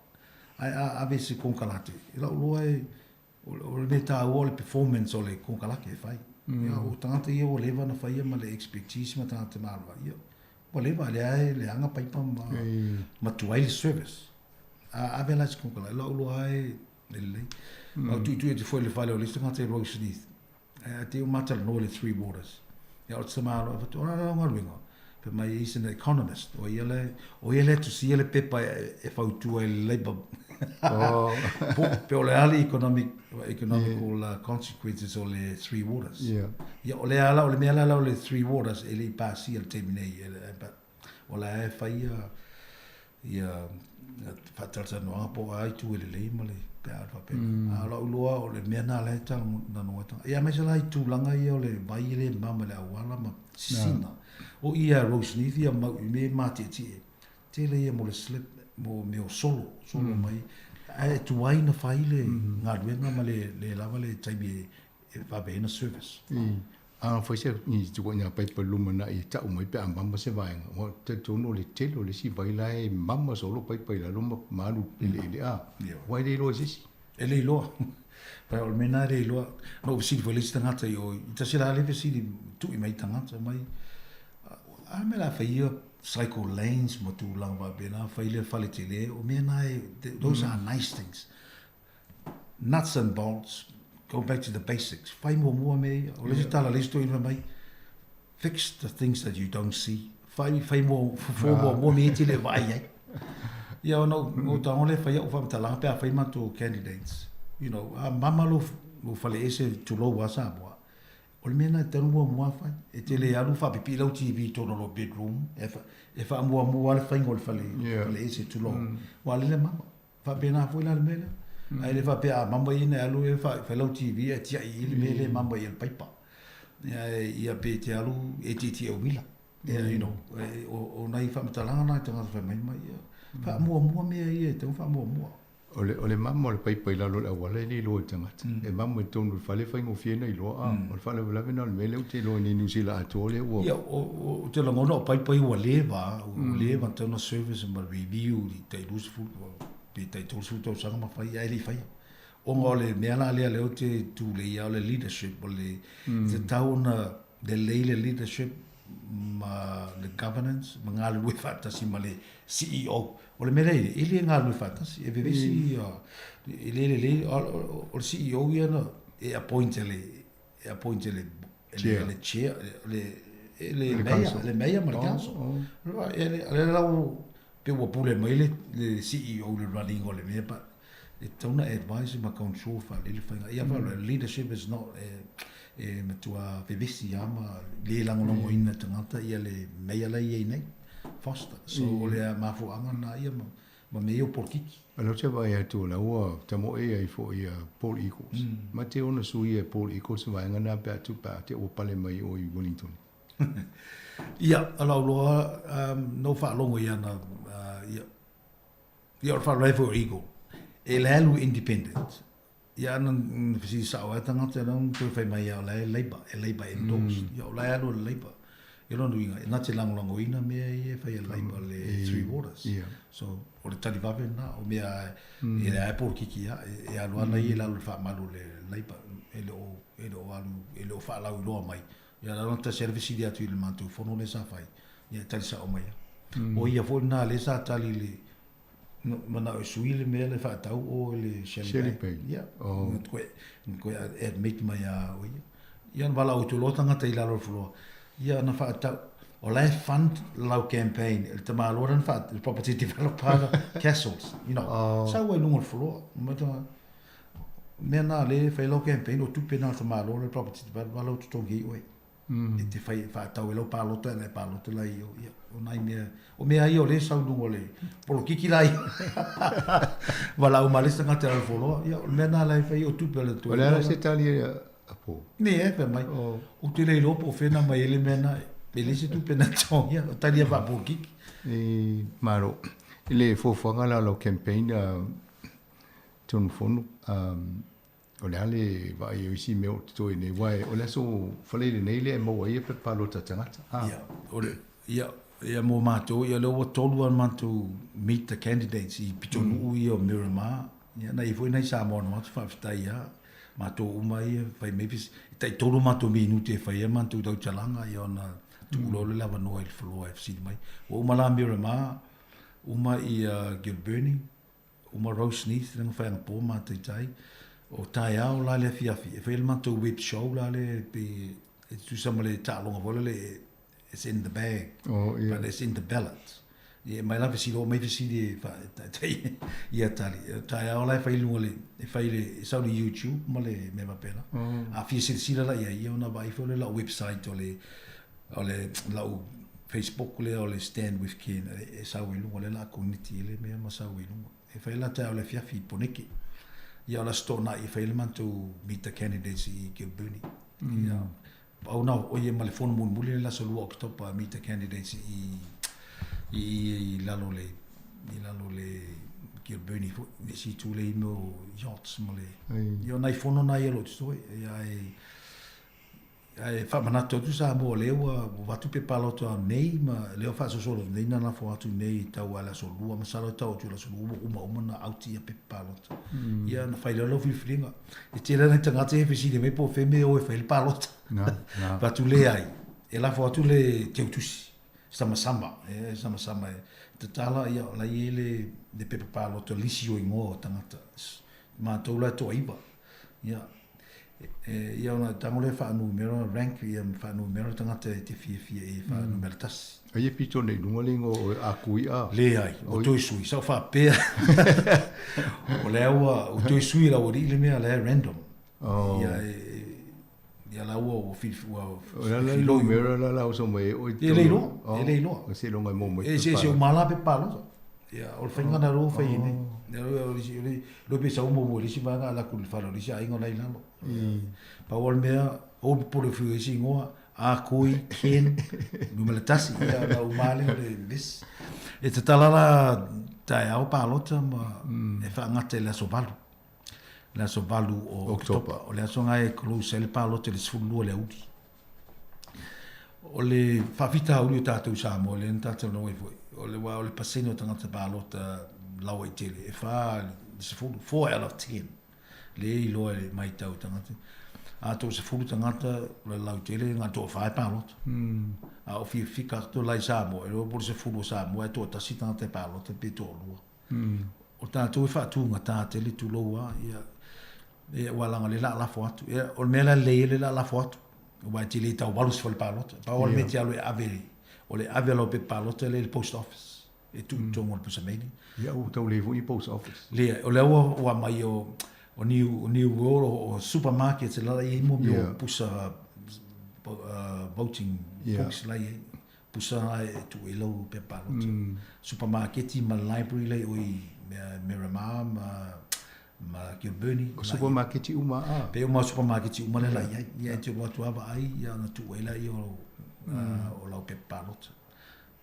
Ae a ave se konekarate, i lau iloa e, o le mea taua o le performance o le konekarate e fai. Ia, o tagata ia ua leva ona faia ma le expertise ma tagata malava, ia, ua leva, lea e leaga paipa ma, ma tuai le service. A ave la se konekarate, i lau iloa e, E lelei. Mm. Au tuitui atu foi le fale o le isi tagata i Roseneath. Ae te o matalanoa le Three Waters. Ia o te tamaloa e whatu, ora rau galuega. Fai mai he's an economist. O ia le, o ia le tusia le pepa e, e fautua i le Labour. Oh. po, pe o le a le economic, economical yeah. consequences o le Three Waters. Yeah. Ia o le ala, o le mea la o le Three Waters e le i pasia le taimi nei. E, but, o la e fai ia, ia faatalatalanoaga po o a itu e lelei ma le pe a faapena. Mm. A o lau iloa o le mea na lea e talanoa ai. Ia aemaise la i tulaga ia o le vai e le mama i le auala ma sisina. O i a Roseneath ia mau i me matietie. Tele ia mo le slip mo mea o solo, solo mm. mai. Ae tuai na fai le mm. galuega ma le, le lava le taimi e, e vave ai na service. Mm. A fai se ni tukuaiga paipa i le lumanai e tau mai pe a mama se vaega, ua talitonu o le tele o le isi vai la e mama solo paipa i lalo ma ma alu eleele a. Aua e le iloa e se isi. E le iloa. Pai o le mea lena e le iloa. Na ou fesili foi i le isi tagata i o, i tasi la le fesili tui mai tagata mai, a le mea la fai ia cycle lanes ma tulaga faapena, fai le fale tele, o mea na e, those are nice things. Nuts and bolts, go back to the basics, fai muamua mea ia. O le isi tala a le isi toeaina fai mai, fix the things that you don't see. Fai, fai mua, fofo muamua mea ia e te le vaai ai. Ia ona ou tago lea e fai au faamatalaga pe a fai matou candidates. You know, a mama lou, lou faleese tulou lava Samoa, o le mea lena e tatau ona muamua fai. E te le alu faapipii lau TV i totonu o lou bedroom, e, e faamuamua lava le faiga o le fale, faleese tulou. Aua o lea e mama. Faapena foi la le mea lea. Ae le faapea a mama ia na alu e fai lau TV ae tiai i le mea lea e mama i le paipa. Ia, ia pe te alu e tietie uila. Ia, you know, o, o nai faamatalaga na i tagata fai mai ma ia. Faamuamua mea ia e tatau ona faamuamua. O le, o le mama o le paipa i lalo o le auala e le iloa e le tagata. E mama i totonu o le fale e faigofie ona iloa, a o le faalavelave lena o le mea lea ou te iloa ai nei i Niu Sila atoa lea ua. Ia, o, o, ou te lagona o paipa ia ua leva, ua leva ona tatau ona service ma review i tai 20 pe tai 30 tausaga ma fai ae le i faia. Ona o le mea la lea lea ou te tulei ia o le leadership, o le, e tatau ona lelei le leadership ma le governance ma galulue faatasi ma le CEO. O le mea lea e i ai, e le galulue faatasi, e vevesi ia, e le lelei, o le CEO ia na e appoint e le, e appoint e le, e le chair, le, le mayor, le mayor ma le council. E le la pe ua pule mai le, le CEO le running o le mea, but e tatau ona advise ma control faalelei le faiga. Ia mm. leadership is not e, e matua vevesi lava ma le lagolagoina tagata ia le mayor la i ai nei, Foster. So o le mafuaaga lena ia ma, ma mea ia o polokiki. O lea ou te vaai atu o la ua tamoe ai foi ia Paul Eagles. Mm. Ma te ona sui e Paul Eagles vaega na pe a tu pe a te ua pale mai o i Wellington. Ia, o lau loa, um, na ou faalogo i ana, uh, ia, Ia o le faalavelave foi o Eagle, e le alu independent. Ia ana na fesili sao ai tagata la ona toe fai mai ia o la e Labour, e Labour endorsed. Ia o la e alu e le Labour. Ia lona uiga, e na te lagolagoina mea ia e fai e Labour le Three Waters. So o le tali vave lena, o mea e leai polokiki ia, e alu ana ia i lalo o le faamalu o le Labour, e le o, e le o alu, e le o faalauiloa mai. Ia la ona tasi lava fesili atu i le matou fono lea sa fai, ia e tali sao mai lava. O ia foi lena lea sa tali i le Manao e sui le mea le faatau o i le Shelly Bay. Ia, oh. Na koe admit mai a o ia. Ia na valaau atu loa tagata i lalo o le floor. Ia na faatau. O la e fund lau campaign e le tamaloa lana faatau, le property developer Castles, you know. Oh. Sau ai luga o le floor. Mea na le fai lau campaign, o tupe na le tamaloa le property developer lau totogi ai oe. E te fai faatau e lau palota e palota la i o ia o nai mea o mea ia o le sau luga o le polokiki la ia valaau ma le isi tagata e alofoloa ia o le mea na la e fai o tupe a le O le a la se tali a po? Ne e fai mai ou te le iloa po o fea na aumai ai le mea na e leai se tupe na totogia o tali a faapolokiki. E malo i le fuafuaga la o lau campaign Tunumafono O le a le vaai o isi mea o totoe nei, aua o le aso Faleile nei lea e maua ai pepa palota a tagata. Ah. Ia, o le, ia, ia mo matou, ia lea ua tolu a matou meet the candidates i pitonuu ia o Miramar, ia na i ai foi nai Samoa na matou faafetai ia matou uma ia fai mai e tai tolu matou minute e fai ai matou tautalaga ia ona tuu loa lea le avanoa i le floor e fesili mai. Ua uma la Miramar, uma ia Gilbirnie, Uma Roseneath lea na fai anapo ma taitai. O taeao la le afiafi e fai ai le matou web show la le pei e tutusa ma le taaloga foi lele it's in the bag oh, yeah. but it's in the ballot. Ia mai la fesili o mai fesili e fa taitai ia tali. Taeao la e fai luga le e fai le e sau le YouTube ma le mea faapena. Oh. A fia silasila la ia ia ona vaai foi le lau website o le O le lau Facebook lea o le Stand With Ken e sau i luga, lea la connect i le mea ma sau i luga. E fai la taeao le afiafi i Poneke. Ia o le Aso Toonai e fai le matou meet the candidates i Kilbirnie. Ia pau na o ia ma le fono mulimuli le aso 2 Oketopa meet the candidates i i i lalo le i lalo le Kilbirnie foi. Le isi itu le i mea o yachts ma le ia o nai fono na ia o lo o totoe. Ia e Ae faamanatu atu Samoa o lea ua avatu pepa palota nei ma lea ua faasolosolo atu nei na lafo atu nei i tau a le aso lua masalo e tau atu i le aso lua ua uma uma na auti ia pepa palota. Ia na fai lea lau filifiliga. E tele nai tagata ia e fesili mai po o fea mea e o e fai le palota. Fai atu leai, e lafo atu le teutusi samasama, e samasama e tatala ia o la e i ai le pepa palota lisi o igoa o tagata. Matou la e toaiva. Ia, e, ia ona tago lea faanumera rank ia ma faanumera tagata e te fiafia e faanumera tasi. Ai e pito nei luga le igoa o Akui'a? Leai, ua toe sui, sa ou faapea. O lea ua, ua toe sui e le aualii le mea lea e random. Oh. Ia, e, ia la ua, ua fili, ua O le ala le numera la la oso mai e oe. E le iloa, e le iloa. O se iloga e maua mai. E se se uma la pepa palota. Ia, o le faiga na lea ua fai ai nei. Ia, o le isi, o le, le pe sau muamua i le isi vaega alu atu i le fale o le isi aiga o la e i lalo. Pau o le mea, aua le popole fiu i isi igoa, A Kui, Ken, numera tasi, ia ona uma lea o le list. E tatala la taeao palota ma e faagata i le aso 8. Le aso 8 o Oketopa. O le aso lena e close ai le palota i le 12 o le aoauli. O le faafitauli o tatou i Samoa, lea na tatou talanoa ai foi, o le aua o le pasene o tagata palota lauaitele, e fa i le sefulu, four out of ten, lea e iloa e matau e tagata. A toasefulu tagata o le lautele, na o le toafa e palota. A o fiafia atu la i Samoa, e iloa po o le sefulu o Samoa e toatasi tagata e palota pe toalua. O tatou e faatugata tele tulou lava, ia, ia aua leaga o lea o le a lafo atu. Ia, o le mea la lelei ai lea o le a lafo atu, aua e te le tau valu i se fale palota. Pau lava le mea e te alu e ave, o le ave o lau pepa palota lea i le post office, e tuu i totonu o le pusa mailing. Ia, ua tau leai foi ni post office. Leai, o lea ua ua aumai o, o New, New World, o, o supermarkets e la i ai mo mea o pusa voting books la i ai. Pusa la e tuu ai lau pepa palota. Supamaketi ma le library la i o i Miramar ma ma Kilbirnie. O supamaketi uma a? Pei uma o supamaketi uma lea la i ai. Ia e te alu atu lava vaai ia ona tuu ai lea o o lau pepa palota.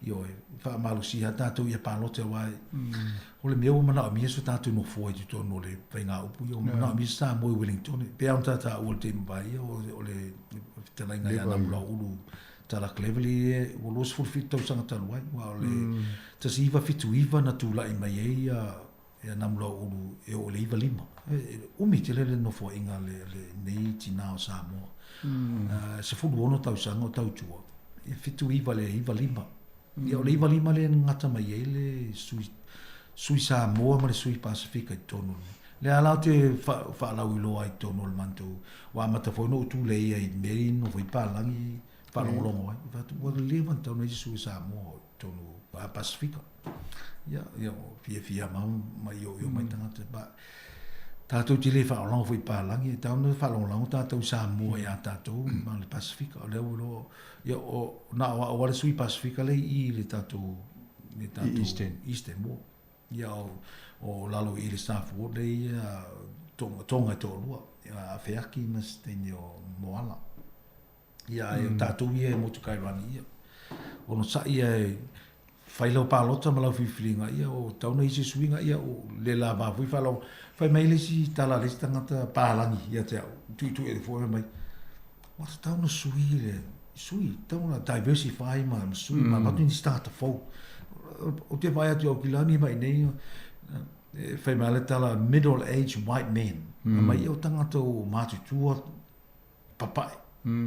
Ioe, faamalosia lava tatou ia palota aua o le mea ua manaomia so tatou nofoa i totonu o le faigaupu, ia ua manaomia se Samoa i Wellington. Pei lava ona ta taua i le taimi vaai ia o le fetalaiga ia Namulauulu Tala Cleverly e ua 27 tausaga talu ai, aua o le 1979 na tulai mai ai ia Namulauulu e oo i le 95. E umi tele le nofoaiga a lenei tina o Samoa. 16 tausaga o tautua, e 79 i le 95. Ia o le 95 lea na gata mai ai le sui, Sui Samoa ma le Sui Pasefika i totonu o le Lea la ou te faalauiloa ai i totonu o le matou, ua amata foi ona ou tulei ai i mea ia nofo ai palagi faalogologo ai. Ou fai atu, ua leva ona tatau ona i ai se sui Samoa i totonu o Pasefika. Ia, ia, fiafia ma ma ioio mai tagata. But, tatou te le faalogologo foi i palagi, e tatau ona faalogologo tatou i Samoa ia tatou ma le Pasefika. O lea ua iloa, ia, o, na o au lava le sui Pasefika lea i i le tatou, le tatou Eastern, Eastern Ward. Ia, o, o lalo i le South Ward lea ia Tonga, Tonga e toalua, ia Afeaki ma se teine o Moala. Ia, ai o tatou ia e motu kai rani ia. Onosai ia e fai lau palota ma lau filifiliga, ia o tatau ona i ai se suiga, ia o le lava foi faalogo. Fai mai le isi tala a le isi tagata palagi ia te au, tuitui atu foi fai mai, ua tatau ona sui le, sui, tatau ona diversify ma sui ma avatu nisi tagata fou. Ou te vaai atu i Aukilani ma i inei, e fai mai le tala middle age white men. Fai mai ia o tagata ua matutua, papae,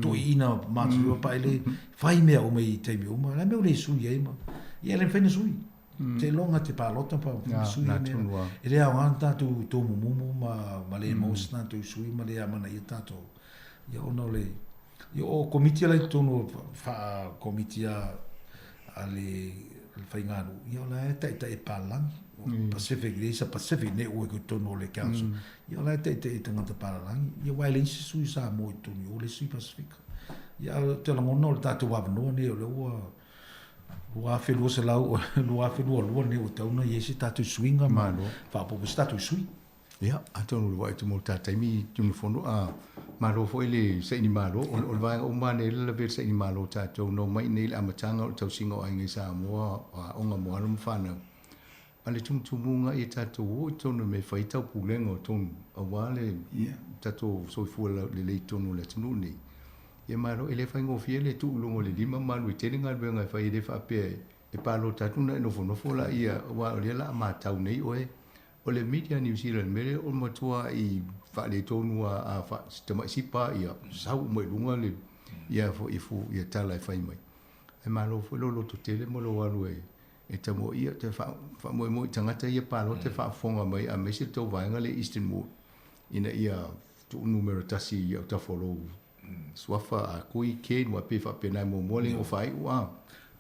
toeaiina matutua papae le fai mea uma i taimi uma, la mea ua le sui ai ma, ia e le mafai ona sui. Seiloga te palota pa mafai ona sui mea. E le aoga ona tatou tomumumu ma, ma le maua se tatou sui ma le amanaia tatou. Ia ona o le, ia o komiti la i totonu o faa-komiti a, a le faiganuu, ia o la e taitai e palalagi. Pacific, there is a Pacific network i totonu o le council. Ia o la e taitai e tagata palalagi. Ia aua e leai se sui Samoa i totonu i o, le sui Pasefika. Ia ae ou te lagona o le tatou avanoa lenei o lea ua 2200, 2022 lenei ua tatau ona i ai se tatou suiga ma faaopoopo se tatou sui. Ia, atonu o le vaai atu mo le ta taimi Tulafono, a malo foi le saini malo, o le vaega uma lava nei e lavea le saini malo o tatou na omai i inei i le amataga o le tausiga o aiga i Samoa, o aoga mo alo ma fanau. A le tumutumuga ia tatou o i totonu i mea e fai ai taupulega o tonu aua le tatou soifua lelei i totonu o le atunuu lenei. Ia malo, e le faigofie le tuu i luga o le lima ma alu e tele galuega e fai e le faapea e palota atu ona e nofonofo laia aua o lea o le a matau nei oe. O le media a Niu Sila i le mea lea o le matuai faaletonu a tamai sipa ia sau uma i luga le ia foi ia tala e fai mai. Ae malo foi lou loto tele ma lou alu e e tamoia te faamoemoe i tagata ia palota e faafofoga mai aemaise le tou vaega lea Eastern Ward ina ia tuu numera tasi i autafa o lou suafa a kui Ken ua pei faapena e muamua le igoa faaiu a.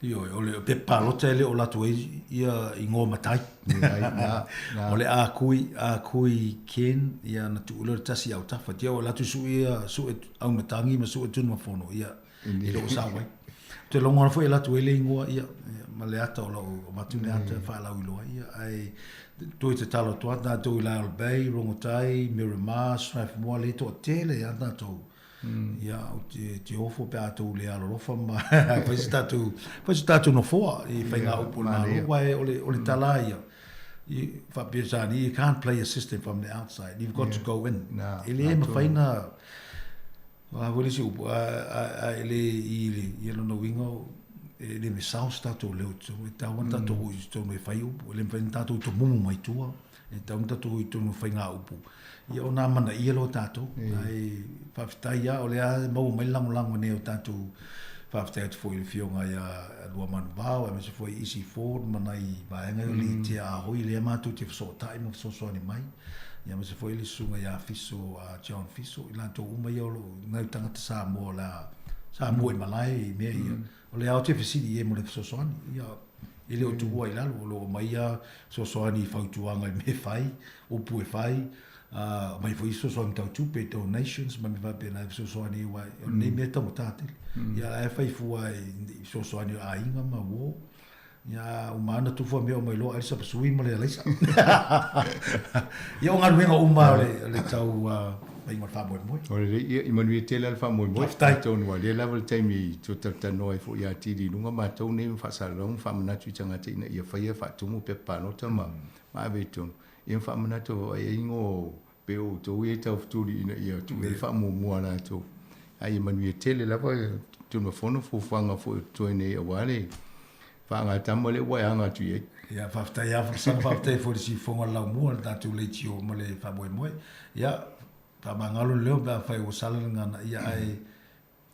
Ioe, o le pepa palota e le o latou ai ia igoa matai. Leai, na, na. O le a kui, a kui Ken, ia na tuu lea o le tasi i autafa. Tia o latou sue ia, sue aumatagi ma sue tunumafono, ia, e le o sao ai. Ou te lagona foi e latou ai le igoa, ia, ma le ata o lau avatu le ata faalauiloa, ia, ae toe tatalo atu lava tatou i Lyall Bay, Rongotai, Miramar, Strathmore, lea e toatele lava tatou. Ia, ou te, te ofo pe a tou le alolofa ma fai se tatou, fai se tatou nofoa i faigaupu a le Malo, aua o le, o le tala lava ia, i, faa-Peretania, you can't play a system from the outside, you've got to go in. E le mafai ona, o a foi le isi upu, a e le i le, ia lona uiga e le me sao se tatou leo i totonu, e tatau ona tatou o i totonu e fai upu, e le mafai ona tatou tomumu mai tua, e tatau ona tatou o i totonu e fai ngā upu, ia ona amanaia lea o tatou. Ae faafetai lava, o lea e maua mai le lagolago nei o tatou, faafetai atu foi i le Afioga ia Luamanuvao, aemaise foi Isi Ford ma nai vaega ia o Litia Ah Hoi, lea matou te fesootai ma fesoasoani mai. Ia aemaise foi le susuga ia Fiso, a John Fiso, i latou uma ia o lo o, nai tagata Samoa o le a Samoa i malae i mea ia. O lea ou te fesili i ai mo le fesoasoani. Ia, e le o tuua i lalo, o lo o aumai lava fesoasoani i fautuaga i mea e fai, upu e fai, aumai foi fesoasoani tau tupe, donations ma mea faapena e fesoasoani aua o lenei mea e taugata tele. Ia la e fai fua i fesoasoani o aiga ma uo. Ia, uma ana tufa mea uma iloa ai le sapasui ma le alaisa. Ia, o galuega uma o le tau faiga o le faamoemoe. O lelei, ia, i manuia tele lava le faamoemoe. Faafetai. Atonu ua lea lava le taimi toe talatalanoa ai foi ia atili i luga matou nei ma faasalalau ma faamanatu i tagata ina ia faia faatumu pepa palota ma ave i totonu. Ia ma faamanatu vaai ai ngo pe o outou ia e taufetuli ina ia tuu i ai le faamuamua a latou. Ae ia manuia tele lava Tulafono fuafuaga foi o totoe nei aua le faagatama lea ua e aga atu i ai. Ia, faafetai lava Faamasanga, faafetai foi i le siufofoga o le laumua, le tatou leitio ma le faamoemoe. Ia, faamagalo le leo pe afai ua sala le gagana, ia ae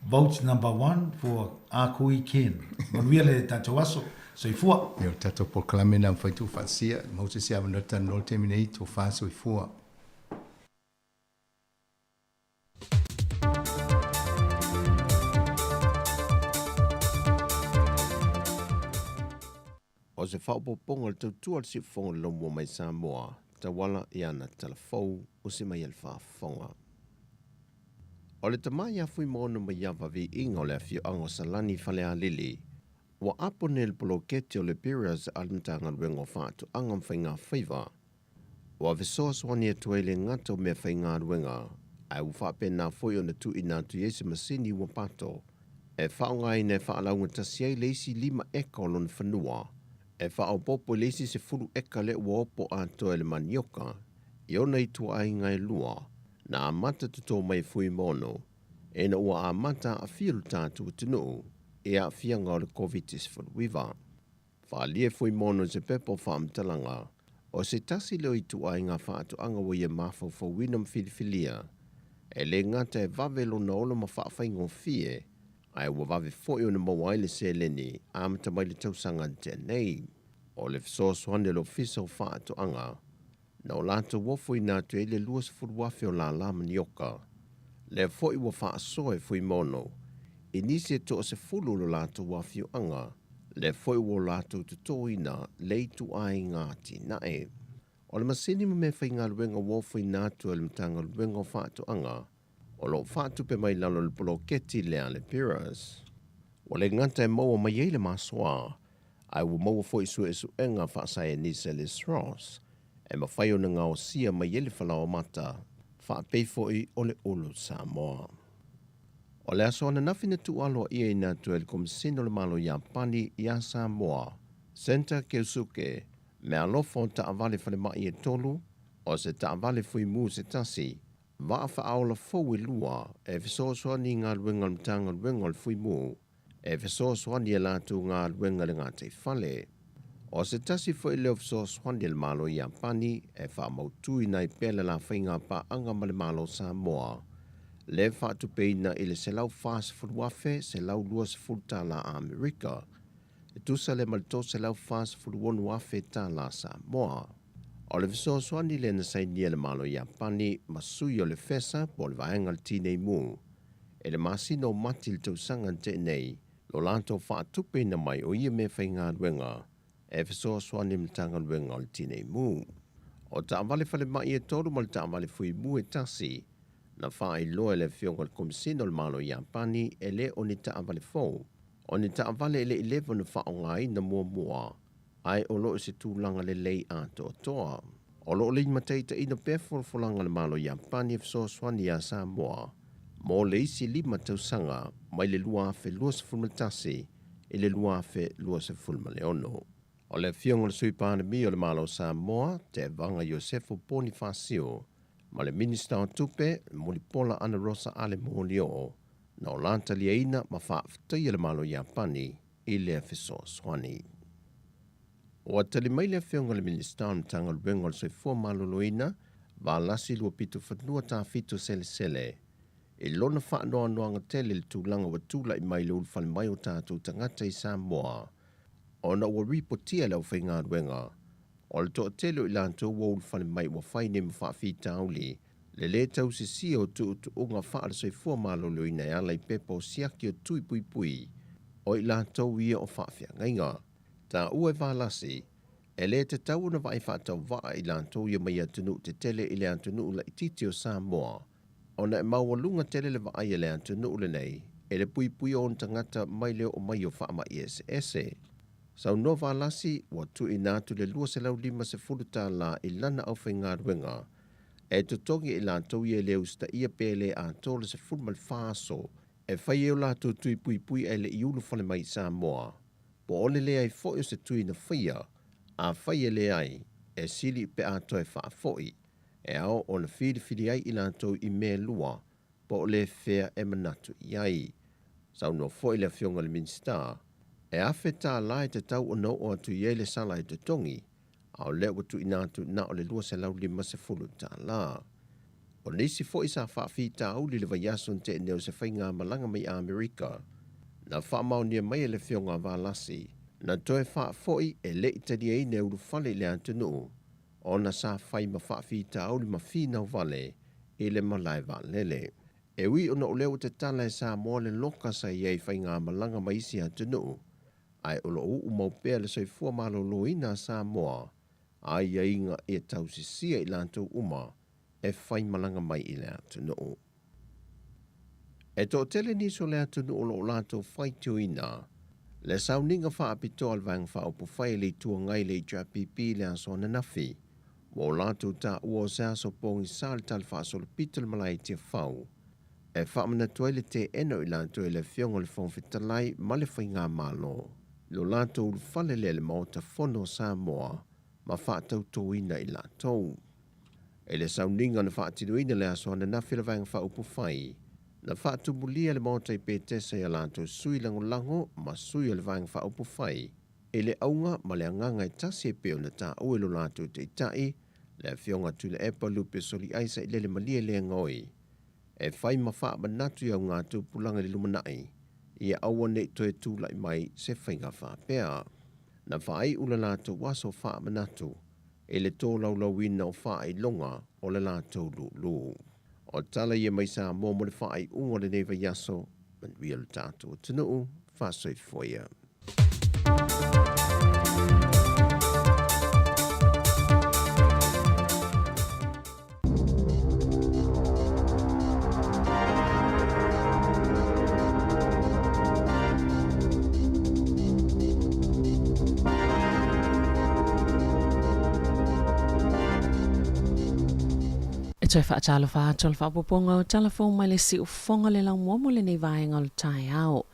vote number one for Ah Kui Ken. Manuia le tatou aso. Soifua. Ia, o le tatou polokalame lena e mafai tuufaatasia. Maua se isi avanoa e talanoa i le taimi nei, tofa soifua. O se faaopoopoga o le tautua a le Siufofoga o le Laumua mai Samoa, tauala i ana talafou o si mai e le faafofoga. O le tama ia Fuimaono Maiava Viiga o le afioaga o Salani i Falealili, ua apo nei le poloketi o le PIRAS a le Matagaluega o Faatoaga ma Faigafaiva. Ua fesoasoani atu ai le gata o meafaigaluega, ae ua faapena foi ona tuuina atu i ai se masini ua pato e faaaogaina e faalaugatasi ai le isi 5 eka o lona fanua, e faaopoopo i le isi 10 eka lea ua opo atoa e le manioka i ona ituaiga e lua, na amata totō mai e Fuimaono ina ua amata aafia lo tatou atunuu i aafiaga o le Koviti-19. Faaalia e Fuimaono i se pepa o faamatalaga, o se tasi lea o ituaiga faatoaga ua ia mafaufauina ma filifilia, e le gata e vave lona ola ma faafaigofie, ae ua vave foi ona maua ai le seleni amata mai le tausaga na tea nei. O le fesoasoani a le Ofisa o Faatoaga, na o latou ofoina atu ai le 20,000 o lālā manioka. Lea foi ua faasoa e Fuimaono i nisi e toasefulu o lo latou afioaga, lea foi ua o latou totoina le ituaiga atinae. O le masini ma meafaigaluega ua ofoina atu e le Matagaluega o Faatoaga, o lo o faatupe mai lalo o le poloketi lea a le PIRAS. Ua le gata e maua mai ai le masoa, ae ua maua foi suesuega faasaienisi a le SROS e mafai ona gaosia mai ai le falaoamata, faapei foi o le ulu Samoa. O le aso ananafi na tuualoaia atu e le Komesina o le Malo Iapani iā Samoa, Senta Keusuke, meaalofa o taavale falemai e tolu, o se taavale fuimu se tasi, vaa faaola fou e lua e fesoasoani i galuega a le Matagaluega o le Fuimu, e fesoasoani i a latou galuega i le gataifale. O se tasi foi lea o fesoasoani a le Malo Iapani e faamautuina ai pea le la faiga paaga ma le Malo o Samoa, lea e faatupeina i le $140,120 Amerika, e tusa lea ma le $346,000 Samoa. O le fesoasoani lea na sainia e le Malo Iapani ma sui o le FESA po o le Vaega o le Tinei Mu i le masina o Mati i le tausaga na tea nei, lo latou faatupeina mai o ia meafaigaluega e fesoasoani i le Matagaluega o le Tinei Mu. O taavale falemai e tolu ma le taavale fuimu e tasi na faailoa e le Afioga i le Komesina o le Malo Iapani e le o ni taavale fou, o ni taavale e le i leva ona faaaogaina muamua, ae o lo o i se tulaga lelei atoatoa. O lo o limataitaiina pea folafolaga a le Malo Iapani e fesoasoani iā Samoa mo le isi 5 tausaga mai le 2021 i le 2026. O le Afioga i le Sui Palemia o le Malo o Samoa, Tevaga Iosefo Ponifasio, ma le Minisita o Tupe, Mulipola Anarosa Ale Molioo, na o la taliaina ma faafetaia le Malo Iapani i lea fesoasoani. Ua tali mai le Afioga i le Minisita o le Matagaluega o le Soifua Maloloina, Valasi Luapitofanua Tafito Selesele, i lona faanoanoaga tele i le tulaga ua tulai mai i le ulufale mai o tatou tagata i Samoa, ona ua ripotia e le aufaigaluega o le toatele o i latou ua ulufale mai ua fai nei ma faafitauli le lē tausisia o tuutuuga faale-soifua maloloina e ala i pepa o siaki o tui puipui o i latou ia o faafeagaiga. Taua e Valasi, e lē tatau ona vaai faatauvaa i latou ia mai atunuu tetele i le atunuu laitiiti o Samoa, ona e maualuga tele le vaai a le atunuu lenei e le puipuia o ona tagata mai le oo mai o faamai eseese. Saunoa Valasi, ua tuuina atu le $250 i lana aufaigaluega e totogi i latou ia e le usitaia pe le atoa le 14 aso e fai ai o latou tui puipui ae le i ulufale mai i Samoa, po o le leai foi o se tui na faia, afai e leai, e sili pe a toe faafoi, e ao ona filifili ai i latou i mea e lua, po o le fea e manatu i ai. Saunoa foi le Afioga i le Minisita, e $1,000 e tatau ona oo atu i ai le sala e totogi, a o lea ua tuuina atu na o le $250. O nisi foi sa faafitauli i le vaiaso na tea nei o se faigamalaga mai Amerika, na faamaonia mai e le Afioga a Valasi, Na toe faafo'i e le i taliaina e ulufale i le atunuu, ona sa fai ma faafitauli ma finau vale i le malae vaalele. E ui ona o lea ua tatala e Samoa le loka sa i ai i faigamalaga ma isi atunuu, ae o lo o uu mau pea le soifua maloloina a Samoa aiaiga ia tausisia i latou uma e faimalaga mai i le atunuu. E toatele nisi o le atunuu o lo o latou faitioina le sauniga faapitoa a le Vaega Faaupufai a le Itu Agai le HRPP i le aso ananafi, ua o latou taua o se aso pogisa le Tala Faasolopito i le Malae i Tiafau e faamanatu ai le teena o i latou e le Afioga i le Fofoga Fetalai ma le Faigamalo i lo latou ulufale lea i le Maota Fono o Samoa ma faatautoina i latou. I le sauniga na faatinoina i le aso ananafi a le Vaega Faaupufai, na faatumulia le Maota i Petesa i a latou sui lagolago ma sui o le Vaega Faaupufai i le auga ma le agaga e tasi e pei ona taua i lo latou taitai, le Afioga Tuilaepa Lupe Soliai Sailele Malie Legaoi, e fai ma faamanatu i augatupulaga i le lumanai, ia aua ne i toe tulai mai se faiga faapea. Na faaiu le latou aso faamanatu i le tolaulauina o faailoga o le latou lulu. O tala ia mai Samoa mo le faaiuga o lenei vaiaso, manuia lo tatou atunuu, faasoifua ia. E toe faatalofa atu o le faaopoopoga o tala fou mai le siufofoga o le laumua mo lenei vaega o le taeao.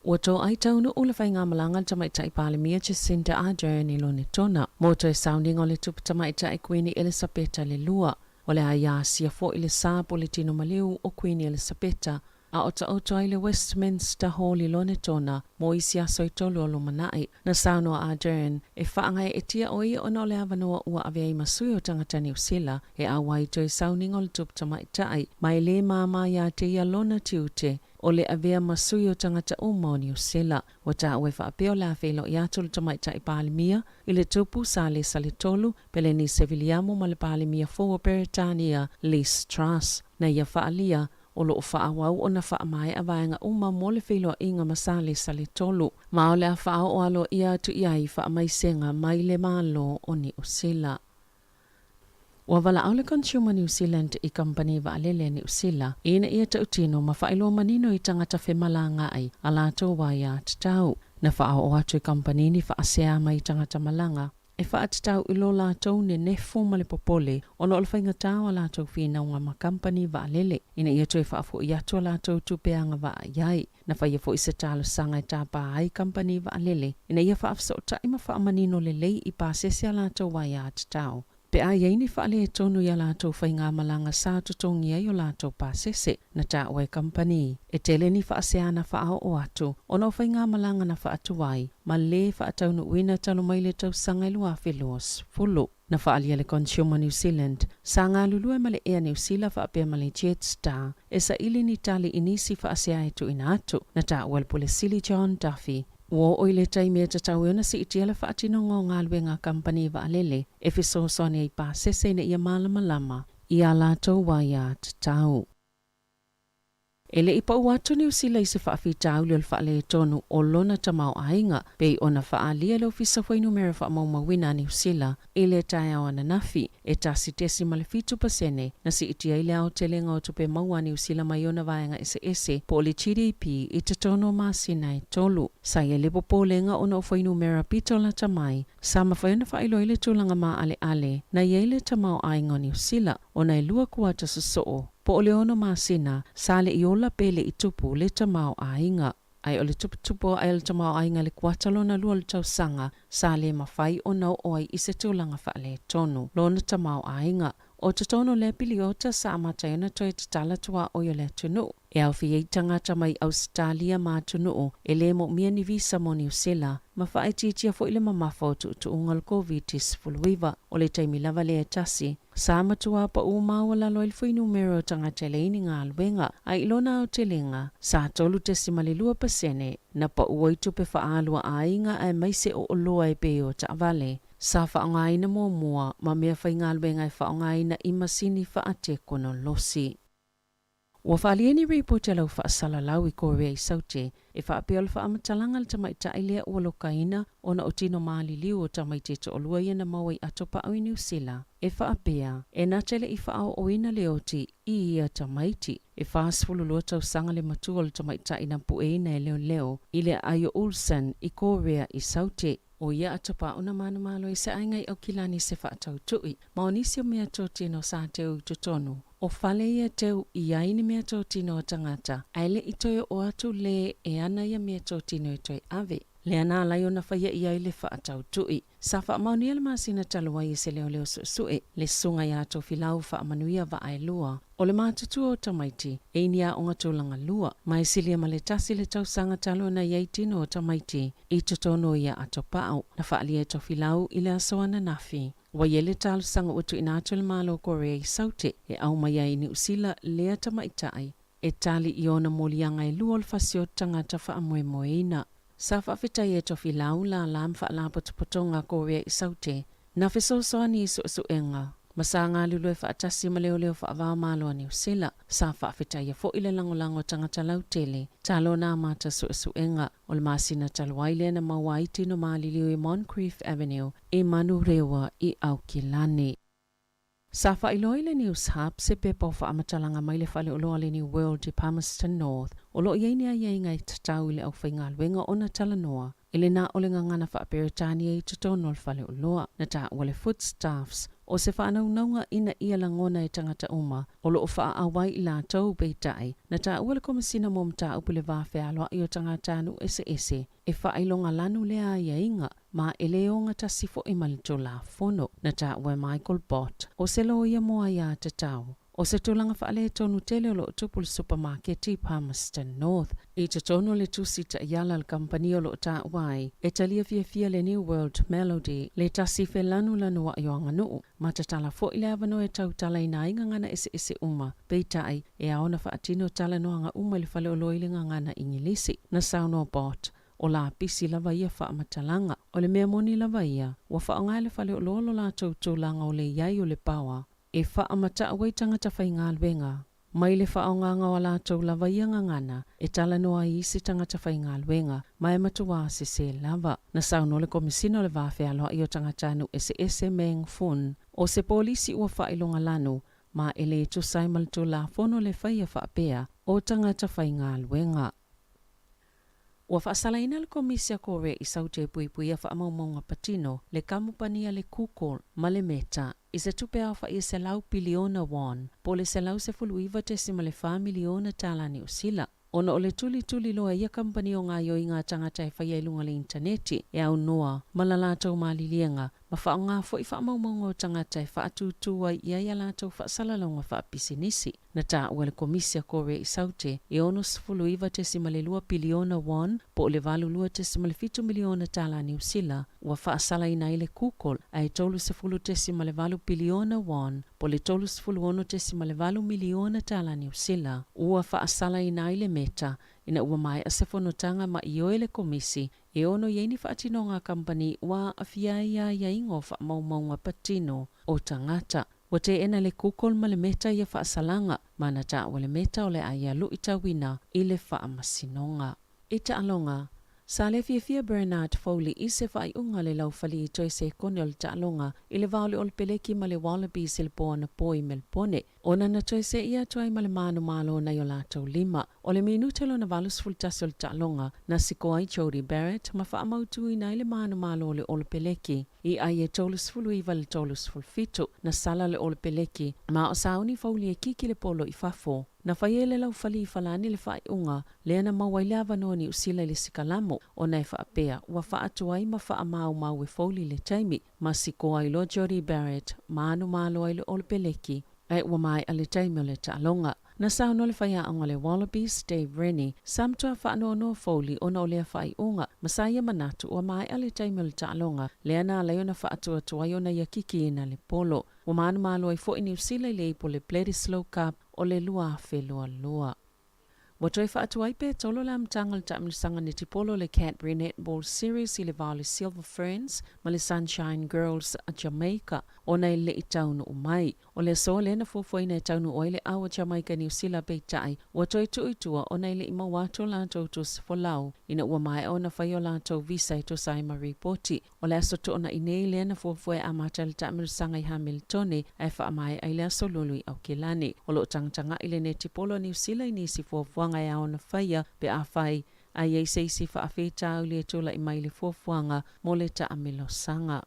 Ua toai taunuu le faigamalaga a le Tamaitai Palemia Jacinda Ardern i Lonetona mo toe sauniga o le Tupu Tamaitai Kuini Elisapeta le Lua. O le a ia asia foi le sa po le tino maliu o Kuini Elisapeta a o taoto ai le Westminster Hall i Lonetona mo isi aso e tolu o lumanai. Na saunoa Ardern e faagaeetia ʻo ia ona o le avanoa ua ave ai ma sui o tagata Niu Sila e ʻauai toe sauniga o le Tupu Tamaitai ma e lē māmā iā te ia lona tiute o le avea ma sui o tagata uma o Niu Sila. Ua taua e faapea o le a feiloai atu le Tamaitai Palemia i le Tupu Salesa le Tolu, Pelenise Viliamu ma le Palemia fou o Peretania, Liz Truss. Na ia faaalia, o lo o faaauau ona faamaea vaega uma mo le feiloaiga ma Salesa le Tolu, ma o le a faaoo aloaia atu i ai faamaisega mai le Malo o Niu Sila. Ua valaau le Consumer New Zealand i kamupani vaalele a Niu Sila ina ia tautino ma faailoa manino i tagata femalagaai a latou aia tatau. Na faaoo atu e kamupani ni faasea mai tagata malaga e faatatau i lo latou nenefu ma le popole ona o le faigatā o a latou finauga ma kamupani vaalele ina ia toe faafo'i atu a latou tupe agavaa i ai. Na faia foi se talosaga e tapa ai kamupani vaalele ina ia faafesootai ma faamanino lelei i pasese a latou aia tatau pe a i ai ni faaletonu i a latou faigamalaga sa totogi ai o latou pasese. Na taua e kamupani e tele ni faasea na faaoo atu ona o faigamalaga na faatuai ma lē faataunuuina talu mai le tausaga e 2020. Na faaalia le Consumer New Zealand sa galulue ma le Air Niu Sila faapea ma le Jetstar e saili ni tali i nisi faasea e tuuina atu. Na taua e le Pule Sili John Duffy, ua oo i le taimi e tatau ai ona siitia le faatinoga o galuega a kamupani vaalele e fesoasoani ai i pasese ina ia malamalama i a latou aia tatau. E le i pau atu Niu Sila i se faafitauli o le faaletonu o lona tamaoaiga, pei ona faaalia le Ofisa Fuainumera Faamaumauina a Niu Sila i le taeao ananafi, e 1.7% na siitia ai le aotelega o tupe maua a Niu Sila mai ona vaega eseese po o le GDP i totonu o masina e tolu. Sa i ai le popolega ona o fuainumera pito lata mai sa mafai ona faailoa ai le tulaga maaleale na i ai le tamaoaiga o Niu Sila ona e lua kuata sosoo po o le ono masina sa le i ola pe le i tupu le tamaoaiga. Ae o le tuputupu ae o le tamaoaiga i le kuata lona lua o le tausaga sa le mafai ona oo ai i se tulaga faaletonu lona tamaoaiga. O totonu o lea piliota sa amata ai ona toe tatala tuaoi o le atunuu e aofia ai tagata mai Ausetalia ma atunuu e le moomia ni visa mo Niu Sila ma faaitiitia foi le mamafa o tuutuuga o le Koviti-19. O le taimi lava lea e tasi. Sa matuā paʻū maualalo ai le fuainumera o tagata e leai ni galuega, a i lona aotelega, sa 3.2% na paʻu ai tupe faaalu a aiga aemaise o oloa e pei o taavale. Sa faaaogaina muamua ma mea faigaluega e faaaogaina i masini faatekonolosi. Ua faaalia ni ripoti a le au faasalalau i Korea i Saute e faapea o le faamatalaga a le tamaitai lea ua lokaina ona o tino maliliu o tamaiti e toalua ia na maua i atopaʻu i Niu Sila e faapea e na te le i faaooina le oti i ia tamaiti. E 42 tausaga le matua o le tamaitai na pueina e leoleo i le aai o Ulsan i Korea i Saute. ʻO ia atopaʻu na manumalo i se ʻaiga i ʻAukilani se faatautuʻi, ma o nisi o meatotino sa teu i totonu. ʻO fale ia teu i ai ni meatotino a tagata, a e le i toe oo atu lē e ana ia meatotino e toe ave. Lea na ala ai ona faia i ai le faatautuʻi. Sa faamaonia le masina talu ai e se leoleo suʻesuʻe le susuga iā Tofilau Faamanuia Vaaelua o le matutua o tamaiti e i ni aoga tulaga lua, ma e silia ma le tasi le tausaga talu ona i ai tino o tamaiti i totonu o ia atopaʻu. Na faaalia e Tofilau i le aso ananafi. Ua i ai le talosaga ua tuuina atu e le Malo o Korea i Saute e aumai ai i Niu Sila lea tamaitai e tali i ona moliaga e lua o le fasioti tagata faamoemoeina. Sa faafetai e Tofilau lālā ma faalapotopotoga a Korea i Saute na fesoasoani i suesuega ma sa galulue faatasi ma leoleo faava-o-Malo a Niu Sila. Sa faafetaia foi le lagolago a tagata lautele talo na amata suesuega o le masina talu ai lea na maua ai tino maliliu i Moncrieff Avenue i Manurewa i Aukilani. Sa faailoa i le News Hub se pepa o faamatalaga mai le faleoloa le New World i Palmerston North o lo o i ai ni aiaiga e tatau i le aufaigaluega ona talanoa i le na o le gagana faa-Peretania i totonu o le faleoloa. Na taua le Foodstuffs o se faanaunauga ina ia lagona e tagata uma o lo o faaauau ai i latou, peitai, na taua le Komesina mo Mataupu i le Va Fealoai o Tagatanuu Eseese e faailoga lanu lea aiaiga ma e le ogatasi foi ma le Tulafono. Na taua e Michael Bott, o se loia mo aiatatau, o se tulaga faaletonu tele o lo o tupu i le supamaketi i Palmerston North. I totonu o le tusi taiala a le kamupani o lo o taua ai, e talia fiafia le New World Melody, le tasi felanulanuaʻi o aganuu, ma tatala foi le avanoa e tautalaina ai gagana eseese uma. Peitai, e ao ona faatino talanoaga uma i le faleoloa i le gagana Igilisi. Na saunoa Bott, O lapisi lava ia faamatalaga. O le mea moni lava ia, ua faaaoga e le faleoloa lo latou tulaga o le i ai o le paoa e faamataʻu ai tagata faigaluega mai le faaaogaga o a latou lava ia gagana e talanoa ai isi tagata faigaluega ma e matuā sesē lava. Na saunoa le Komesina o le Va Fealoaʻi o Tagatanuu Eseese Meng Foon, o se polisi ua faailoga lanu ma e le tusa ai ma le Tulafono le faia faapea o tagata faigaluega. Ua faasalaina le Komisi a Korea i Saute e puipuia faamaumauga patino le kamupani a le Google ma le Meta i se tupe aofai e 100 piliona won, po o le $119.4 miliona tala Niu Sila, ona o le tulituli loa e ia kamupani o gaoioiga a tagata e faia i luga o le initaneti e aunoa ma la latou maliliega ma faaaoga foi faamaumauga o tagata e faatūtū ai i ai a latou faasalalauga faapisinisi. Na taua e le Komisi a Korea i Saute e 69.2 piliona won, po o le 82.7 miliona tala Niu Sila, ua faasalaina ai le Google, a e 30.8 piliona won, po o le 36.8 miliona tala Niu Sila, ua faasalaina ai le Meta, ina ua maea se fonotaga ma ioe le Komisi e ono i ai ni faatinoga a kamupani ua aafia ai aiaiga o faamaumauga patino o tagata. Ua teena le Google ma le Meta ia faasalaga, ma na taua le Meta o le a ia luitauina i le faamasinoga. I taaloga, sa le fiafia Bernard Foley i se faaiuga a le laufali i toe sekone o le taaloga i le va o le Olepeleki ma le Wallabies i le po anapo i Melebone, ona na toe seia atu ai ma le manumalo nai o latou lima. O le minute lona 81 o le taaloga, na sikoa ai Jordie Barrett ma faamautuina ai le manumalo o le Olepeleki i ai e 39 i le 37. Na sala le Olepeleki ma o sauni Foley e kiki le polo i fafo. Na fai e le laufali i Falani le faaiuga lea na maua ai le avanoa Niu Sila i le sikalamo, ona e faapea ua faatu ai ma faamaumau e Foley le taimi ma sikoa ai loa Jordie Barrett manumalo ai le Olepeleki ae ua maea le taimi o le taaloga. Na saunoa le faiaoga o le Wallabies, Dave Rennie, sa matua faanoanoa Foley ona o lea faaiuga, ma sa ia manatu ua maea le taimi o le taaloga, lea na ala ai ona faatuatuai ona ia kikiina le polo. Ua manumalo ai foi Niu Sila i le ipu o le Bledisloe Cup o le 2022. Ua toe faatuai pe tolo le amataga o le taamilosaga netipolo o le Cadbury Netball Series i le va o le Silver Ferns ma le Sunshine Girls a Jamaica ona e le i taunuu mai. O le aso lea na fuafuaina e taunuu ai le au a Jamaica i Niu Sila peitai ua toe tuu i tua ona e le i maua atu o latou tusi folau ina ua maea ona fai o latou visa e tusa ai ma ripoti. O le aso Toonai nei lea na fuafua e amata le taamilosaga i Hamiltone ae faamaea i le aso Lulu i Aukilani. O lo o tagatagai le netipolo a Niu Sila i nisi fuafuaga e ao ona faia pe afai a i ai se isi faafitauli e tulai mai i le fuafuaga mo le taamilosaga.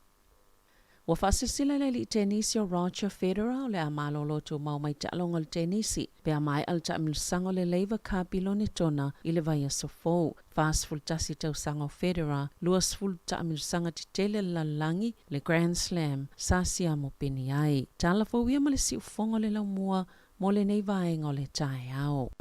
Ua faasilasila le alii tenisi o Roger Federer o le a malolo tumau mai taaloga o le tenisi pe a maea le taamilosaga o le Laver Cup i Lonetona i le vaiaso fou. 41 tausaga o Federer, 20 taamilosaga tetele a le lalolagi, le Grand Slam, sa siamo peni ai. Tala fou ia ma le siufofoga o le laumua mo lenei vaega o le taeao.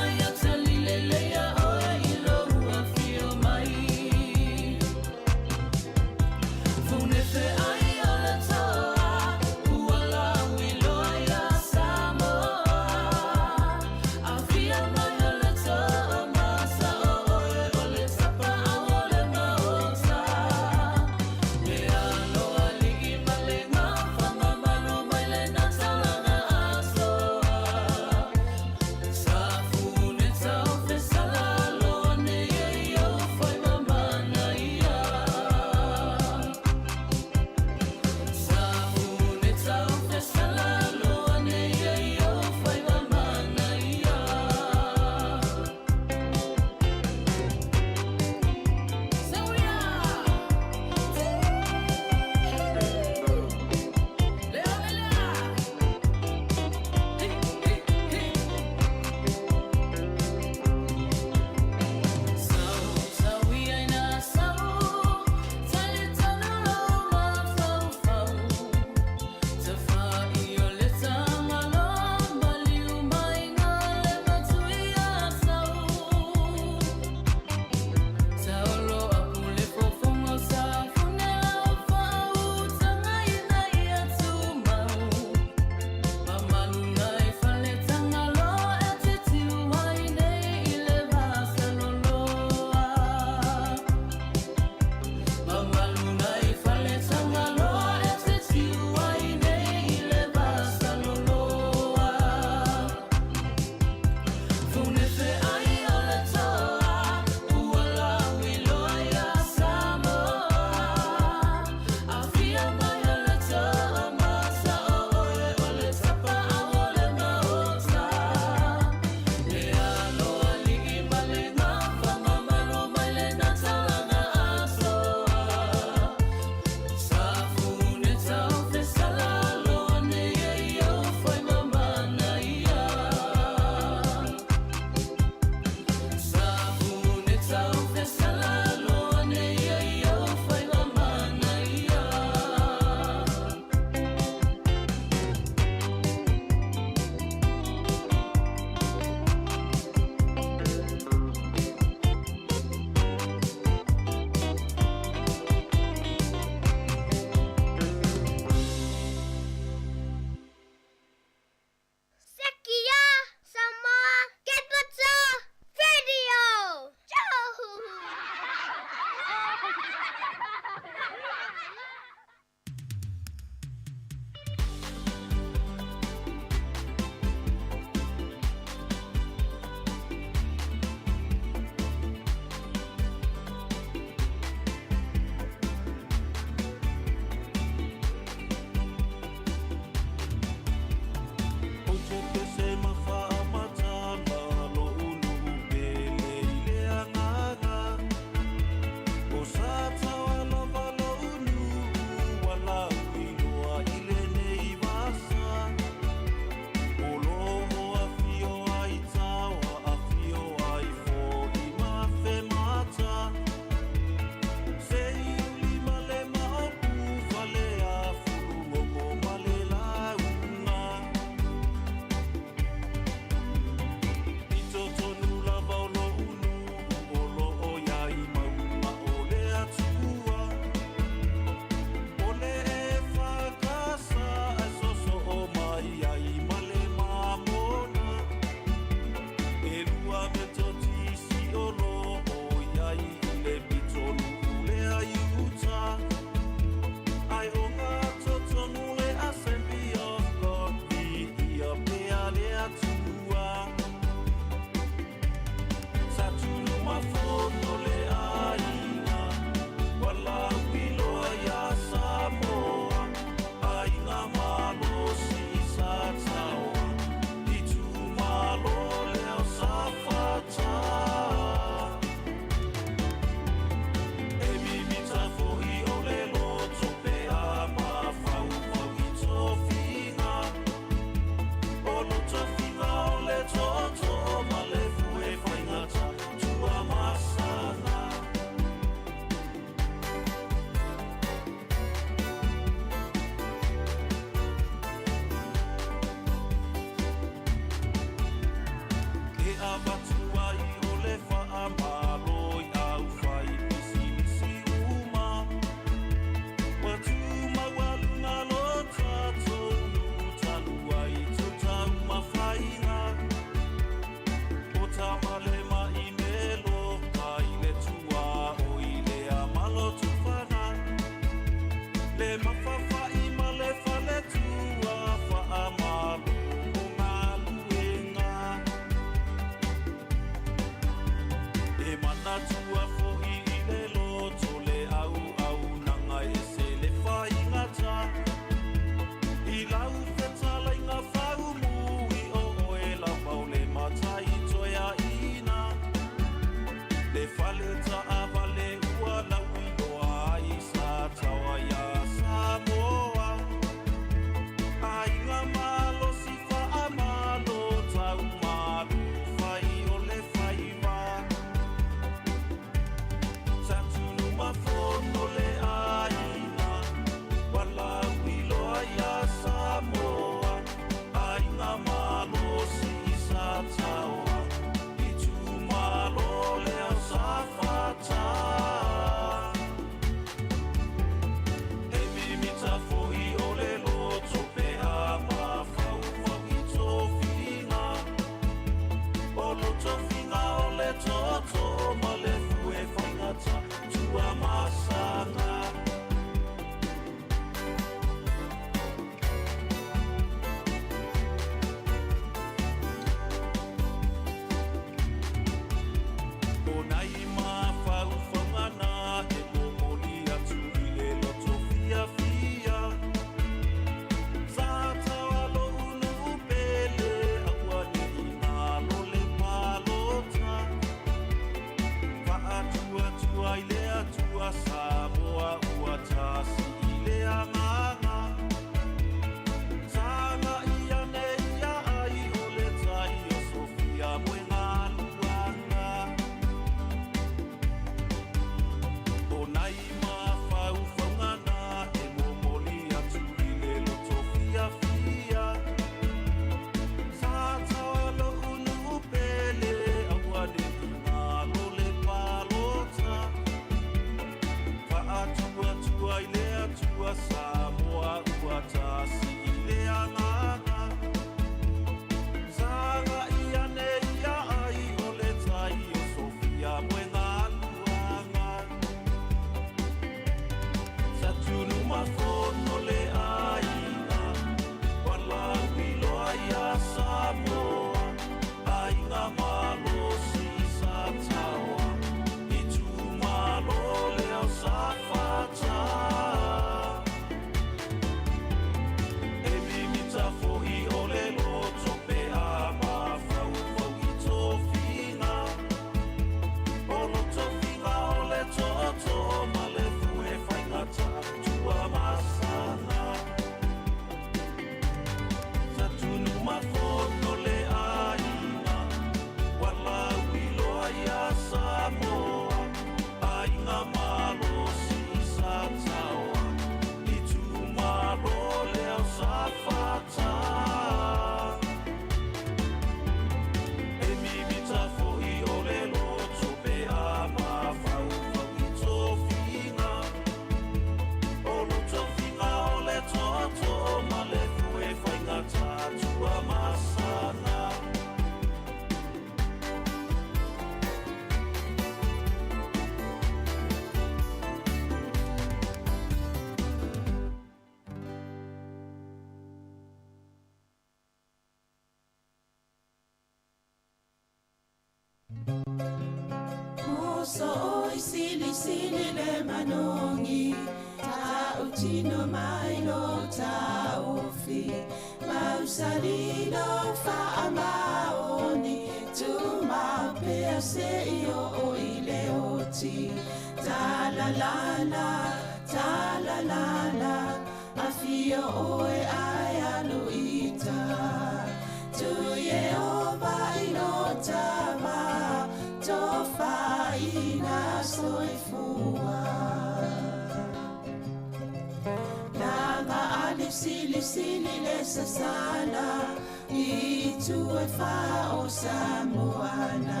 Sili sili le sasala I tu e wha o Samoana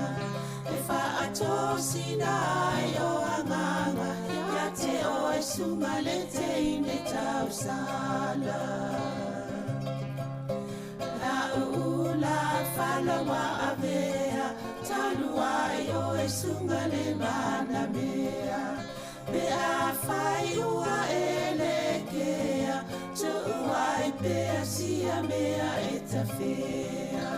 E wha atosina ai o anganga Ia te o e sunga le te ine tausala La uula whalawa avea Talu ai o e sunga le mana mea Pe a whai ua e le kea Tu ai pea sia mea e tawhea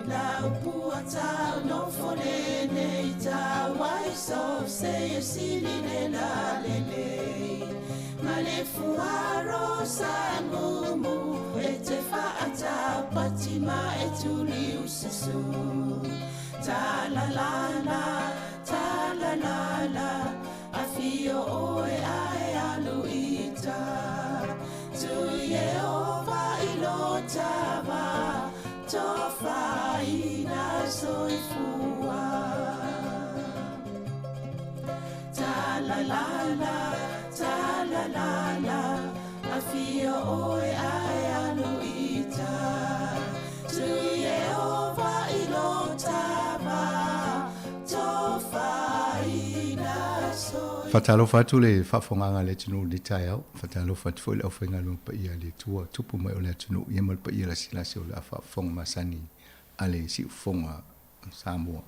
La upua tau no fone nei tau ai so se e sili le la le le Ma le fuaro sa mumu e te whaatau pati ma e tuli ususu Ta la la la, ta la la la A fio oe ae alu ita Tu Yehova i lo tava Tofa ina soifua Ta la la la, ta la la la A fio oe ae alu ita Tu Yehova i lo tava Tofa ina soifua Faatalofa atu le faafofogaga a le atunuu i lenei taeao, faatalofa atu foi i le aufaigaluega paia a le Atua tupu mai o le atunuu ia ma le paia lasilasi o le a faafofoga masani a le siufofoga o Samoa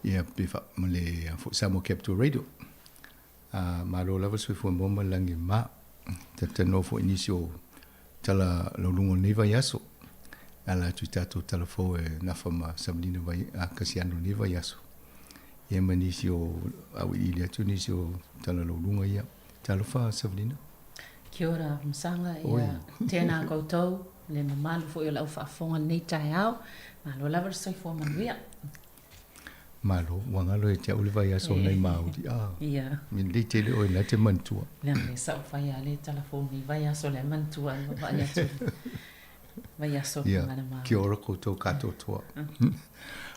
ia pe fa ma le foi Samoa Capital Radio. A malo lava le soifua maua ma le lagi e mama. Talatalanoa foi i nisi o tala lauluga o lenei vaiaso e ala atu i tatou tala fou e nafa ma Savalina vai a Kasiano i lenei vaiaso. Ia ma nisi o auiliili atu nisi o tala lauluga ia. Talofa Savalina. Kia ora Masaga, ia tēnā koutou, le mamalu foi o le aufaafofoga i lenei taeao. Malo lava le soifua manuia. Malo, ua galo ia te au le vaiaso o nai Māori. Ah, Ia. Me lelei tele oe na te manatua. Leaga e sa ou fai a le tala fou nei vaiaso le manatua ai vaavaai atu i le vaiaso Ia, gagana Māori. kia ora koutou katoatoa.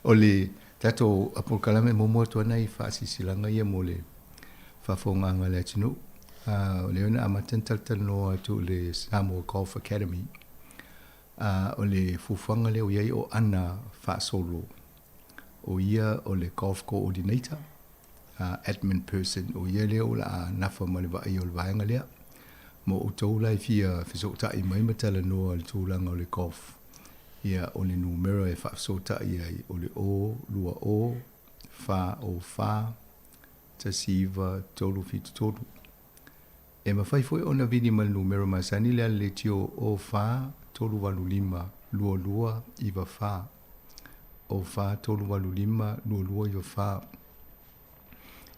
O le tatou polokalame muamua atu ana i faasilasilaga ia mo le faafofogaaga a le atunuu. O lea na amata ona talatalanoa atu i le Samoa Golf Academy. O le fuafuaga lea ua i ai o Ana Faasolo, o ia o le Golf Coordinator, admin person, o ia lea o le a nafa ma le vaaia o le vaega lea. Mo outou la e fia fesootai mai ma talanoa i le tulaga o le golf, ia o le numera e faafesootai ai o le 0 2 0 4 0 4 1 9 3 7 3. E mafai foi ona vili ma le numera masani le ala leitio 0 4 3 8 5 2 2 9 4, 0 4 3 8 5 2 2 9 4.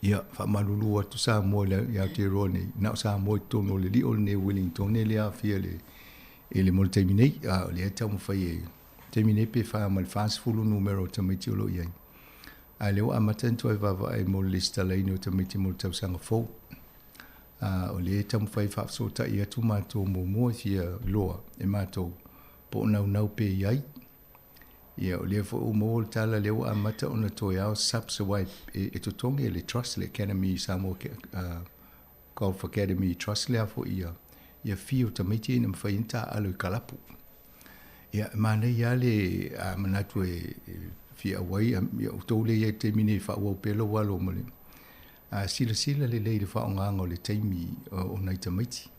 Ia, faamalulu atu Samoa i le Aotearoa nei, na o Samoa i totonu o le lio lenei o Wellington e le aafia i le i le mo le taimi nei, a o lea e taumafai e taimi nei pe 4 ma le 40 numera o tamaiti o lo o i ai. A o lea ua amata ona toe vaavaai mo le lesitalaina o tamaiti mo le tausaga fou. A o lea e taumafai e faafesootai atu matou muamua e fia iloa e matou po o naunau pea i ai. Ia, o lea foi ua maua le tala lea ua amata ona toe ao subs aua e, e totogi e le Trust, le Academy Samoa Golf Academy Trust lea foi ia, ia fee o tamaiti ina mafai ai ona taaalo i kalapu. Ia, e manaia lava le a manatu e, e fia auai, ia outou lea i ai i le taimi nei e faaauau pea lou alo ma le a silasila lelei i le faaaogaga o le taimi o, o nai tamaiti.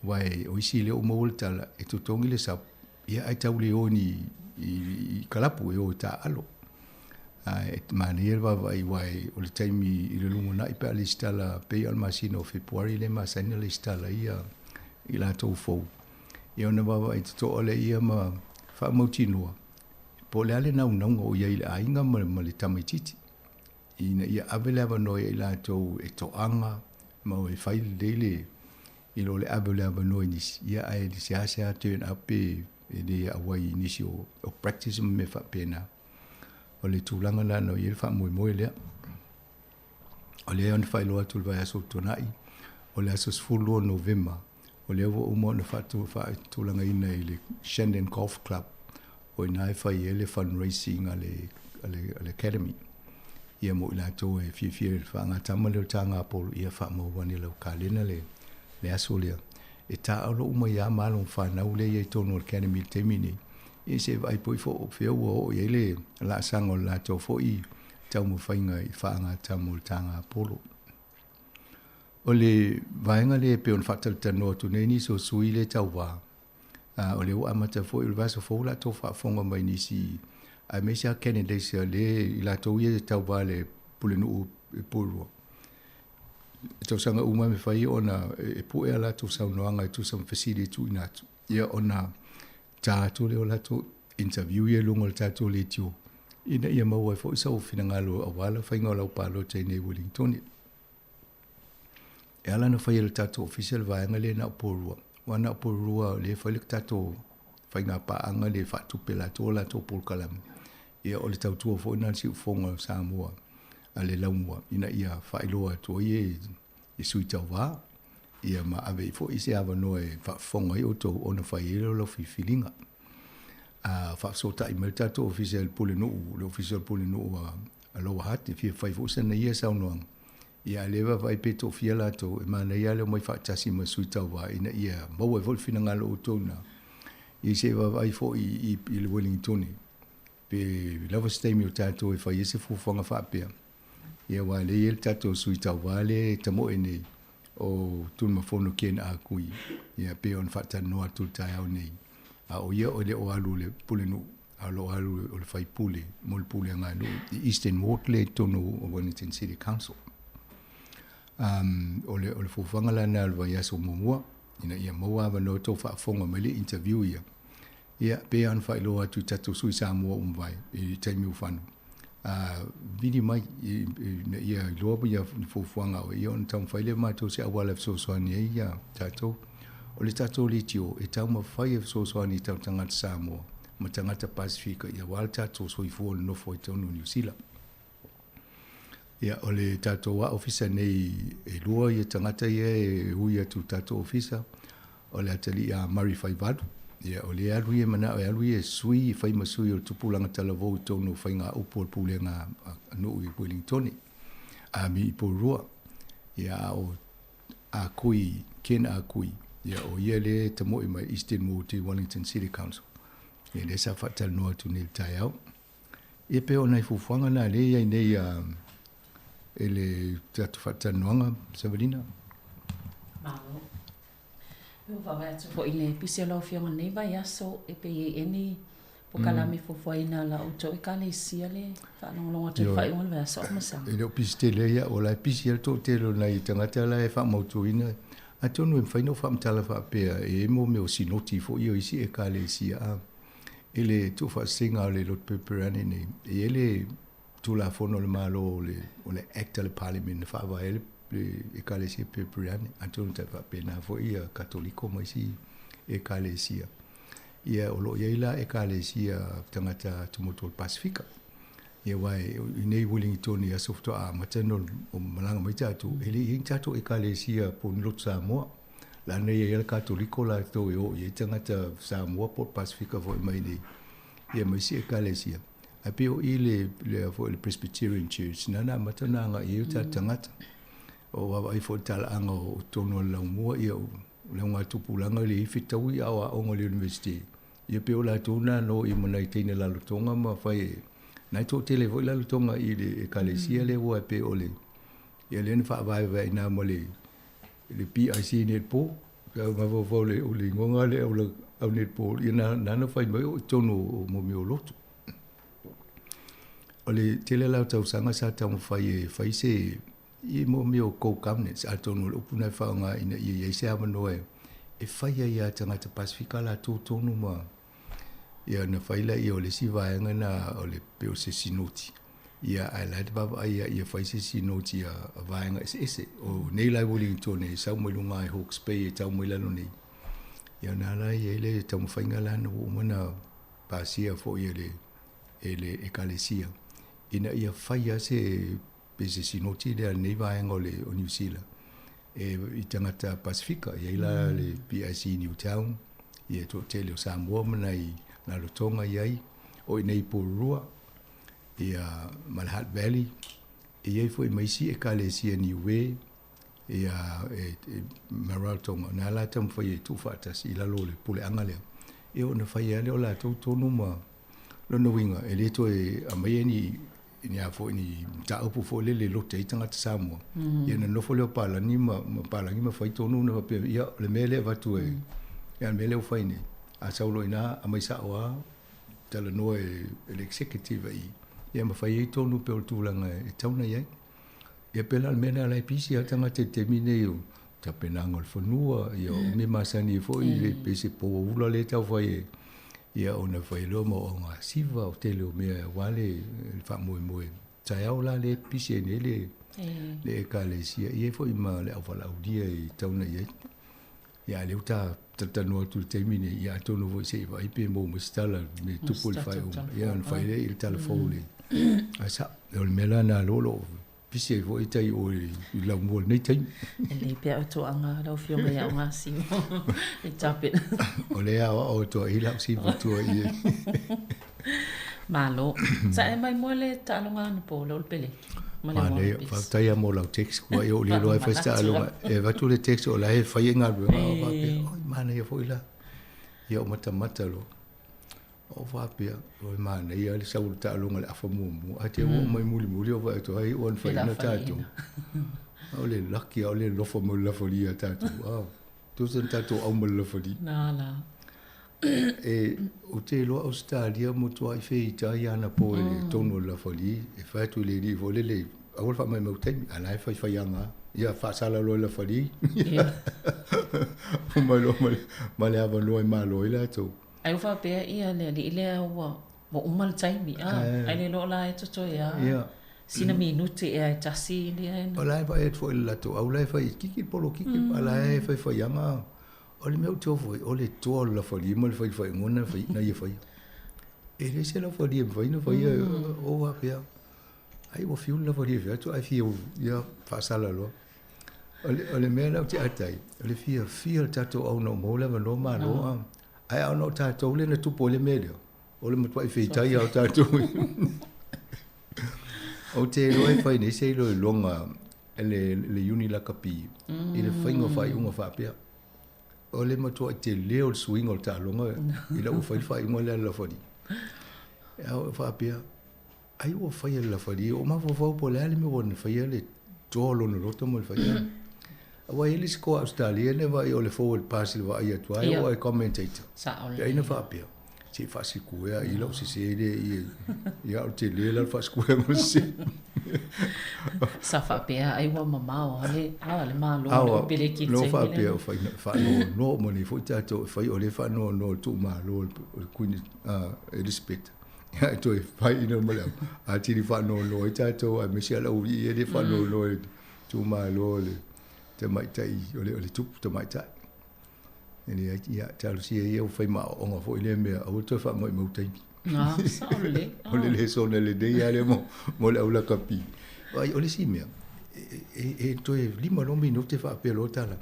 Aua e, o isi lea ua maua le tala, e totogi le sub, ia ae tau le o ni i, i kalapu e o e taaalo. Ae manaia le vaavaai aua o le taimi i le lumanai pe a lesitala pei o le masina o Fepuari lea e masani ona lesitala ai i latou fou. Ia ona vaavaai totoa lea ia ma faamautinoa po o le a le naunauga o i ai i le aiga ma, ma le tamaitiiti ina ia ave le avanoa ia i latou e toaga ma o e fai lelei le i lo le ave o le avanoa i nisi, ia ae seasea turn up pe e le auai i nisi o, o practice ma mea faapena. O le tulaga la na i ai le faamoemoe lea. O lea ona faailoa atu i le vaiaso ua tuanai, o le aso 12 Novema, o lea ua uma ona faatulagaina i le Shandon Golf Club, o i ina e fai ai le fundraising a le, a le, a le Academy. Ia mo i latou e fiafia i le faagatama lea o le taga polo, ia faamau ane i lau kalena le, le aso lea. E tāalo uma ia malo ma whanau le ia i tonu o le Academy i le taimi nei. Ia se vaai po ifo o fea ua oo i ai le laasaga o le latou foi taumafaiga i faagata mo le taga polo. O le vaega lea e pei ona faatalatalanoa atu nei nisi o sui le tauvā, a o lea ua amata foi o le vaiaso fou o le a tou faafofoga mai nisi aemaise lava candidates a le i latou ia e tauvā i le Pulenuu i Porirua. I tausaga uma e mafai ona e pue a latou saunoaga e tusa ma fesili e tuuina atu, ia ona ta atu lea o latou interview ia i luga o le tatou leitio ina ia maua ai foi sou finagalo aua le faiga o lau palota i inei i Wellingtone. E ala ona fai e le tatou ofisa le vaega lea na o Porirua, aua na o Porirua o lea e fai le tatou faiga paaga lea e faatupe latou a latou polokalame. Ia o le tautua foi lena a le Siufofoga o Samoa a le Laumua ina ia faailoa atu ai e i sui tauva, ia ma ave ai foi se avanoa e faafofoga ai outou ona fai ai lea o lau filifiliga. A faafesootai mai le tatou ofisa i le Pulenuu, le ofisa o le Pulenuu a Lower Hutt e fia fai foi sana ia saunoaga, ia a o lea e vaavaai pe toafia latou, e manaia lava le omai faatasi ma sui tauva ina ia maua ai foi le finagalo o outou na, ia se i vaavaai foi i le Wellingtone pe lava se taimi o tatou e fai ai se fuafuaga faapea. Ia aua o lea e i ai le tatou sui tauva lea e tamoe nei o Tunumafono Ken Ah Kui, ia pei ona faatalanoa atu i le taeao nei. A o ia e le o alu i le Pulenuu, a o lo o alu o le faipule mo le pulega a nuu i Eastern Ward lea i totonu o Wellington City Council. Um, o le, o le fuafuaga la lena o le vaiaso muamua, ina ia maua avanoa tou faafofoga mai le interview ia. Ia, pei lava ona faailoa atu i tatou sui Samoa ua mavae i taimi ua fano, a vili mai ina ia iloa ia fuafuaga o ia ona taumafai lea matou se auala e fesoasoani ai ia tatou. O le tatou leitio e taumafai e fesoasoani i tatou tagata Samoa ma tagata Pasifika ia aua le tatou soifua nonofo ai totonu o Niu Sila. Ia, o le tatou lava ofisa nei, e lua ia tagata ia e ui atu i le tatou ofisa, o le atalii a Murray Faivalu, ia o lea e alu ia e manao e alu ia e sui, e fai ma sui o le tupulaga talavou i totonu o faigaupu a le pulega a nuu i Wellingtone, a mi i Porirua. Ia a o Ah Kui, Ken Ah Kui, ia o ia lea e tamoe mai Eastern Ward i Wellington City Council. Ia lea sa faatalanoa atu nei i le taeao. Ia pei o nai fuafuaga na lea e i ai nei e le tatou faatalanoaga, Savalina. Malo. Ua vaavaai atu foi i le pisi o lau Afioga i lenei vaiaso e pei e i ai ni polokalame fuafuaina a la outou Ekalesia le faalogologo atu i le faaiuga o le vaiaso o masana. E le o pisi tele ai au, o la e pisi ai le toatele o nai tagata la e faamautuina. Atonu e mafai ona ou faamatala faapea, e i ai mea o sinoti foi o isi Ekalesia a. I le tuufaasesega o le Lotu Perepereani nei, e i ai le Tulafono a le Malo o le, o le Act a le Parliament na faavae ai le, le Ekalesia Perepereani, atonu tai faapena foi ia Katoliko ma isi Ekalesia. Ia, o lo o i ai la Ekalesia tagata atumotu o le Pasifika. Ia, aua i nei Wellington i aso faatoa amata ona malaga mai tatou, e le i i ai ni tatou Ekalesia po o ni lotu Samoa. Lana ia i ai le Katoliko latou e o i ai tagata Samoa po o le Pasifika foi mai nei, ia ma isi ekalesia. Ae pei o i le, le, foi le Presbyterian Church, na na amata ona agai i ai o tatou tagata. O vaavaai foi i le talaaga o totonu o le laumua, ia o le augatupulaga le i fetaui a o aoga i le University. Ia pei o latou na no i ma nai teine lalotoga ma fai e, na e toatele foi lalotoga i le ekalesia lea ua e pei o le, ia lea na faavaevae ina ma le, le PIC netball, sa mafaufau le o le igoa le au au netball, ia na na fai mai o i totonu o mo mea o lotu. O le tele la o tausaga sa taumafai e fai se i mo mea o co-governance, atonu o le upu na e faaaoga ina ia i ai se avanoa e fai ai a tagata Pasifika latou tonu ma ia ona fai laia o le isi vaega na o le pei o se sinoti. Ia ae la e vaavaai ia ia fai se isi noti a vaega eseese. O nei la i Wellington e sau mai luga i Hawke's Bay e tau mai lalo nei. Ia na la i ai le taumafaiga la na ua uma na pasia foi e le e le ekalesia ina ia fai lava se pe se sinoti lea a lenei vaega o le o Niu Sila e i tagata Pasifika. E i ai la le PIC Newtown, ia e toatele o Samoa ma nai Rarotonga i ai, o i inei i Porirua, ia ma le Hutt Valley. E i ai foi ma isi ekalesia Niue, Ia e ma Rarotonga, na la taumafai e tuufaatasi i lalo o le puleaga lea, ia ona fai lava lea o latou tonu ma lona uiga, e le toe aumaia ni ni a foi ni mataupu foi lele e lote ai tagata Samoa. Ia ona nofo lea o palagi ma ma palagi ma fai tonu ona faapea, ia o le mea lea e avatu e ia le mea lea ua fai nei, a sau loa i ina aumai sao lava talanoa e le executive i i, ia ma fai ai tonu pei o le tulaga e tatau ona i ai. Ia pei la o le mea lena o la e pisi lava tagata i le taimi lenei o tapenaga o le fanua, ia o mea masani ai foi le pei se poa ula lea e tau fai e ia ona fai loa ma ogasima o tele o mea aua le faamoemoe taeao la lea e pisi ai nei le le ekalesia ia foi ma le aufalaaulia e tau ona i ai. Ia a lea ua ta talatalanoa atu i le taimi lenei, ia atonu foi se i vaai pe maua mai se tala me tupu i le faaiuga, ia ona fai lea i le tala fou le ae sao. O le mea la lena o lo o pisi ai foi tai o i laumua i lenei taimi. E lelei pea oe toaga lau Afioga ia Ogasima i tapena. O lea e aoao atu ai lau siva tua i ai. Malo. Sa e mai moe le taaloga anapo le o le peleki ma le Wallabies. Faafetai lava mo lau text ua e oo le iloa e fai se taaloga. E avatu le text o la e fai ai galuega o faapea, oi manaia foi la. Ia o matamata loa. O faapea, oi manaia le sau o le taaloga i le afa muamua. Ae te oo mai mulimuli o vaai atu ai ua na faiina tatou. O le laki a o le alofa mai o le lafali ia tatou. Tusa na tatou au ma le lafali. Na la. E, ou te iloa Ausetalia matuai feitai ana po i le tonu o le lafali e fai atu i le alii foi lele, aua le faamaumau taimi, a la e faifaiaga lava. Ia faasala loa i le lafali. Omai loa ma le, ma le avanoa e malo ai latou. Ai ua faapea ia le alii lea ua ua uma le taimi, a, ai le iloa o la e totoe a. Ia. Sina minute ea e tasi lea e. O la e vaai atu foi i le latou au la e fai kiki le polokiki, a la e faifaiaga. O le mea ou te ofo ai, o le toa o le lafalie ma le faifaigoa na fai, na ia faia. E le se lafalie e mafai ona faia, o faapea, ai ua fiu le lafalie e fai atu ae fia, ia faasala loa. O le, o le mea lea ou te ata ai, o le fiafia o le tatou au ina ua maua le avanoa malo, ae ona o tatou lea na tupu ai le mea lea, o le matuai feitai lava o tatou. Ou te iloa e fai nei se iloiloga e le, le Iuni Lakapi i le faiga o faaiuga faapea. O le matuai tele o le suiga o le taaloga ina ua fai le faaiuga lea a le lafali. A o faapea, ai ua fai e le lafali, o mafaufau po o le a le mea ua na faia le toa o lona loto ma le faia. Aua e i ai le isi koa Ausetalia na vaai o le forward pass i le vaai atu lava e oo lava i commentator. Sao Pe ai na faapea, se i faasikuea i lau sese lea i ia o le tele la le faasikuea ma le sese. Sa faapea ai ua mamao a le, a le Malo i le peleki i le No taimi faapea lea. o fai faanoanoa uma nei foi tatou e fai o lea e faanoanoa i le tuumalo o le Queen Elizabeth. Ia e toe fai ina ma le au atili faanoanoa ai tatou aemaise lava le aualii ia lea e faanoanoa i le tuumalo o le tamaitai o le o le tupu tamaitai. E leai, ia talosia ia ua fai ma aoaoga foi lea mea, aua le toe faamaumau mau taimi. Ah, sao lelei. O le lesona lenei lava lea mo, mo le au lakapi. Ai, o le isi mea, e, e, e toe lima loa minute faapea loa tala.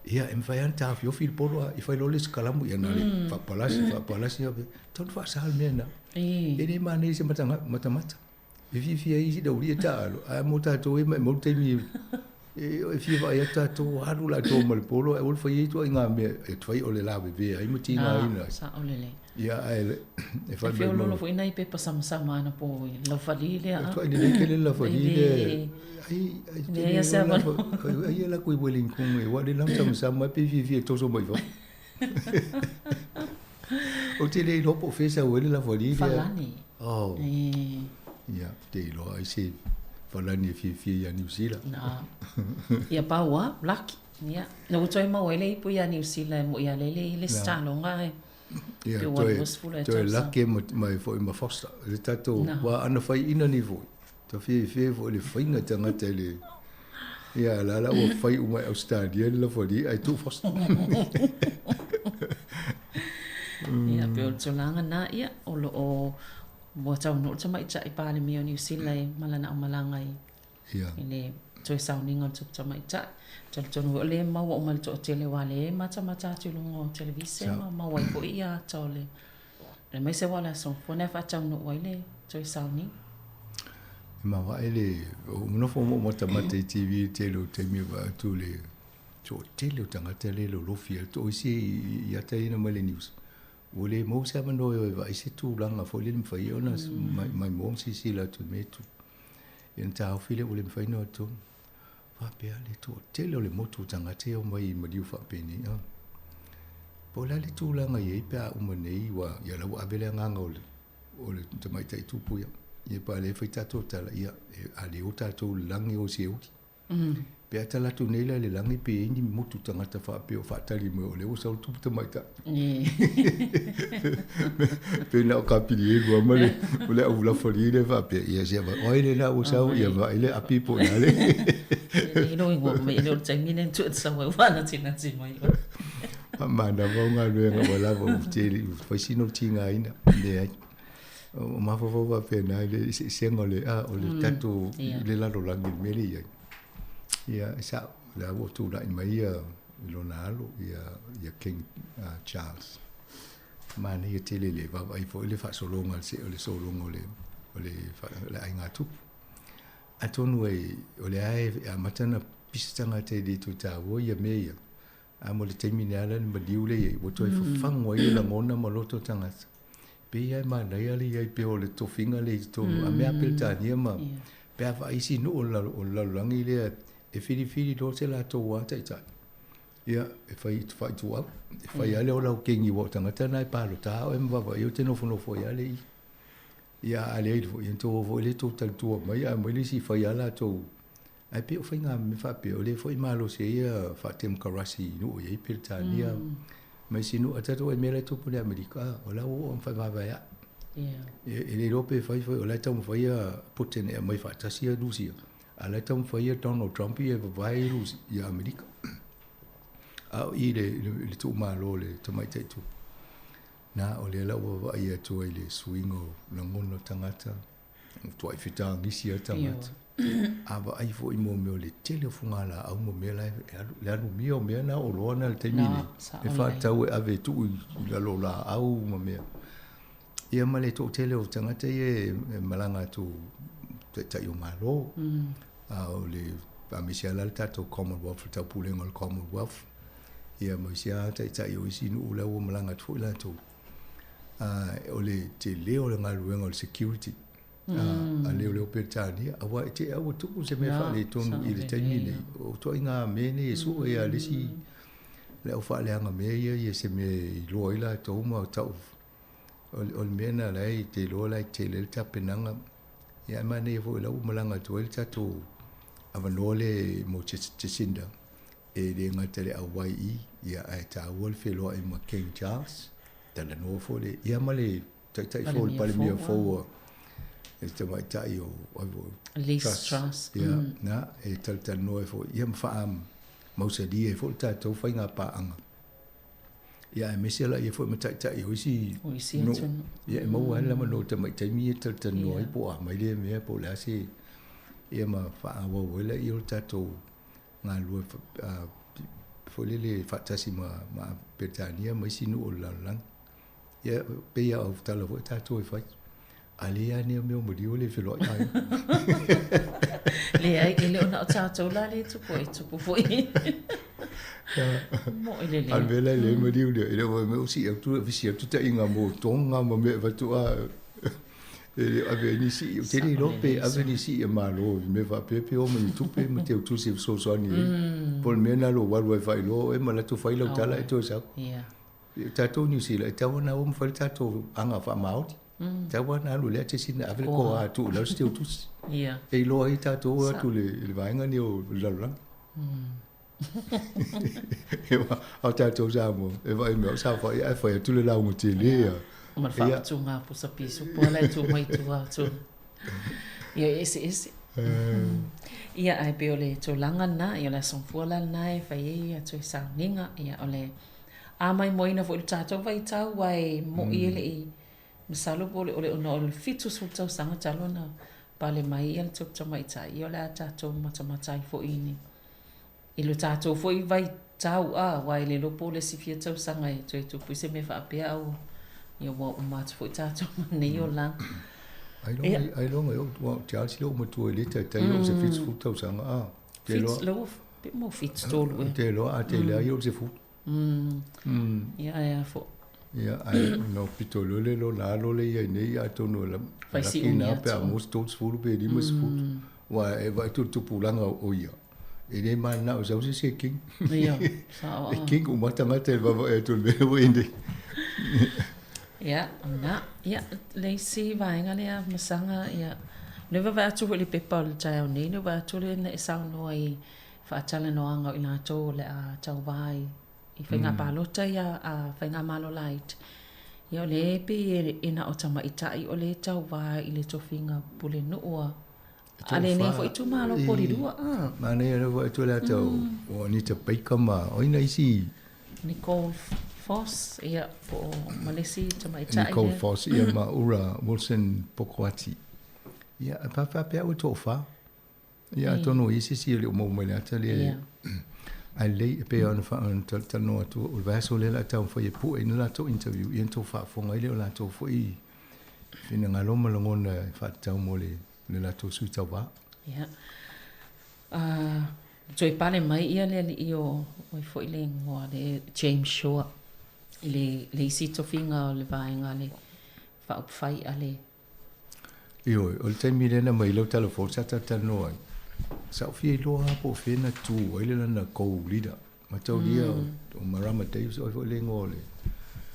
Ia, e mafai lava ona taofiofi le polo a, i fai loa le isi kalamu, ia na le faapalasi, faapalasi, tatau ona faasa le mea lena. E le manaia i se matamata. E fiafia ai isi aualii e taaalo, ae mo tatou e maumau le taimi e fia vaai atu tatou alu latou ma le polo ae aua le faia ituaiga mea e fai o le lavevea ai ma tigaina ai. Sao lelei. Ia ae e fai E feoloolo foi nai pepa samasama anapo i laufali lea. E tuai lelei tele le laufali lea. Ai ai tele se avanoa. Ai e lakou i Wellington e ua le lau samasama pe fiafia e toso mai fafo. Ou te le iloa po o fea e sau ai le laufali lea. Falani. Oh. E. Ia, te iloa ai se falani e fiafia ia Niu Sila. Na. Ia pau a, laki. Ia. Na ua toe maua ai le ipu ia Niu Sila e moi ia lele i le isi taaloga e. Ia, Pe ua toe, 20 e toe tausaga. laki ma, mai foi ma Foster. Le tatou, Na. wa ana fai ina ni foi. Ta fiafia foi le faiga tagata i le Ia, la la ua fai uma e Ausetalia le lafali ae tuu Foster. Ia, pei o le tulaga na, ia, o lo o ua taunuu le tamaitai Palemia o Niu Sila e ma lana aumalaga i, Ia. i le toe sauniga o le tupu tamaitai. Talitonu foi o lea e maua uma e le toatele aua o lea e matamata atu i luga o televise ma maua ai foi ia ata o le aemaise aua o le aso Fono e faataunuu ai le toe sauniga. E mavae le o nofo mo matamata i TV i le tele o taimi e vaai atu le toatele o tagata lea e lolofi ai to isi i ata ia na mai le news. Ua le maua se avanoa e o e vaai se tulaga foi lele mafai ai ona maimoa ma silasila atu i mea e tupu. Ia ona taofi lea ua le mafai ona o atu. Faapea le toatele o le motu o tagata ia e omai i maliu faapenei. Po o le a le tulaga e i ai pe a uma nei, ua, ia la ua ave le agaga o le, o le tamaitai tupu ia. Ia pa lea e fai tatou tala, ia, a le o tatou i le lagi o Seuli. Pe a tala atu nei la i le lagi pe i ai ni motu tagata faapea o faatali mai o lea ua sau le tupu tamaitai. Pe na o Kapilielu lava ma le, o le au lafali lea faapea, ia se o ai lena ua sau, ia vaai le api po o le a le. E le o igoa mai, e le o le taimi lea na tuu e te sau ai ua anatinati mai oe. Manava o galuega ua lava ua tele, ua fai sina o tigaina, leai. O mafaufau faapena i le eseesega o le, a, o le tatou, le lalolagi i le mea lea e i ai. Ia, e sao, o lea ua tulai mai ia i lona alo, ia, ia King Charles. Manaia tele le vaavaai foi le faasologa o le sologa o le, o le, le aiga tupu. Atonu e, o lea e amata ona pisa tagata e le toe taua ia mea ia. A mo le taimi nei lava le maliu lea e i ai, ua toe fafagu ai le lagona ma loto o tagata. Pei lava e manaia le i ai pea o le tofiga lea i totonu a mea Peretania ma pe a vaai isi nuu o le lalolagi lea e filifili loa se latou lava taitai. Ia, e fai faaituau, e fai lava lea o lau kegi aua o tagata na e palota lava oe ma vaavaai e te nofonofo ai lava le i. Ia, a leai foi, ia ona tou o foi lea tou talitua mai, ae aumai le isi e fai lava latou. Ae pei o faiga mea faapea, o lea foi e malosi ai ia faatemokarasi i nuu e i ai Peretania ma isi nuu. Ae tatou vaai i mea la e tupu nei i Amerika, o la ua oo ina faavaevaea'i. E le iloa pe fai foi, o la e taumafai ia Putin e aumai faatasi ia Rusia, a o la e taumafai ia Donald Trump ia e vavae Rusia ia Amerika. A o i le tuumalo o le tamaitai tupu, na o lea la ua vaavaai atu ai i le suiga o lagona o tagata, Matuai fetagisi lava tagata. A vaai foi mo mea o le tele o fugalaau ma mea la e alu, le alumia o mea na oloa na i le taimi nei, e faatatau e ave e tuu i lalo o laau ma mea. Ia ma le toatele o tagata ia e malaga atu taitai o Malo, a o le aemaise lava la le tatou Commonwealth, le taupulega o le Commonwealth, ia ma isi lava taitai o isi nuu la ua malaga atu foi latou. O le tele o le galuega o le security a leoleo Peretania, aua e te i ua tupu se mea faaletonu i le taimi lenei, o ituaiga mea nei e sue lava le isi le au faaleaga mea ia ia se mea e iloa ai latou ma tau o le mea lena la e te iloa la e tele ai le tapenaga. Ia ae manaia foi o la ua malaga atu ai le tatou avanoa lea mo Jacinda E le gata i le auai ia ae taua le feloai ma King Charles, talanoa foi le, ia ma le taitai fou, le Palemia fou a le tamaitai o Liz Truss. Ia, na, e talatalanoa ai foi, ia ma faamausalia ai foi le tatou faiga paaga. Ia aemaise la ia foi ma taitai o isi nuu. Ia e maua ai le avanoa i tamaitai ia e talatalanoa ai po o a mai lea mea po o le a se, ia ma faaauau ai laia o le tatou galulue foi lele faatasi ma Peretania ma isi nuu o le lalolagi. Ia, pei lava o tala foi a tatou e fai, a leai lava nei mea o maliu e le feloai aiga. Leai, e le o na o tatou la lea e tupu ai, e tupu foi. Mo'i lelei. A o le mea la e leai maliu lea, e le o fai mai o sii atu, visi atu taiga mo Tonga ma mea e avatu a E le o ave ai ni sii, ou te le iloa pe ave ni sii a Malo i mea faapea pe o ma ni tupe ma teutusi e fesoasoani ai. Po o le mea lena lou alu ai faailoa oe ma alu atu fai lau tala ae toe sau. O tatou Niu Sila, e tatau ona o ma fai le tatou aga faamaoni. E tatau ona alu lea Jacinda ave le koa tuu i lalo se teutusi. E iloa ai tatou o atu i le vaega lenei o le lalolagi. A o tatou Samoa, e vaai mai o saofai ae fai atu le lauga tele a. Ma le faapatuga pusa pisupo la e tu mai tua atu. Ia e eseese. Ia ae pei o le tulaga lena, ia o le aso Gafua la lena e fai ai ia toe sauniga. Ia o le amaimoaina foi i le tatou vaitau aua e mo'i e le i masalo po o le ona o le 70 tausaga talu ona pale mai ia le Tupu Tamaitai, ia o le a tatou matamata ai foi i ni I lo tatou foi vaitau a, aua e le iloa po o le isi fia tausaga e toe tupu ai se mea faapea a ua, ia ua uma atu foi tatou ma nei olaga. Ailoga e oo Charles le oo matua i le taitai oo i se 70 tausaga a. Te iloa. Lea ua pe ua 73 ea. Te iloa a te leai oo i le 10. Ia ae a foi. Ia ae ona pito loa lea lona alo lea i ai nei atonu e laki na pe a maua se 30 pe 50. Aua e vaai atu i le tupulaga o ia, e le mananao e sau se isi e king. Ia, sao E king uma tagata i le vaavaai atu i le mea lea ua i ai nei. Ia, na, ia, le isi vaega lea Masaga, ia, o lea vaavaai atu foi i le pepa o le taeao nei, lea ua vaai atu lea na e saunoa i faatalanoaga o i latou o le a tauva i faiga palota ia a faigamalo laiti. Ia o lea e pei e na o tamaitai o lea e tauva i le tofiga pulenuu a a lenei foi itumalo Porirua. Manaia lea vaai atu le ata o Anita Baker ma o ai nisi Nicole Foss, ia, po o ma le isi tamaitai lea. Nicole Foss, ia, ma Ura Wilson Pokoati. Ia, e faapea au e toafa. Ia, atonu o i ai se isi e le o maua mai le ata lea. Ae lelei, e pei ona talanoa atu, o le vaiaso lea o le a taumafai e pue ina latou interview, ia ona outou faafofoga ai lea o latou foi finagalo ma lagona e faatatau mo le latou sui tauva. Ia. Toe pale mai ia le alii o ai foi le igoa le James Shaw i le isi tofiga o le vaega le faaupufai a le Ioe, o le taimi lea na aumai ai lau talafou sa talatalanoa ai, sa ou fia iloa lava po o fea na tu ai le lana co-leader. Mataulia o Marama Davis, o ai foi le igoa o le...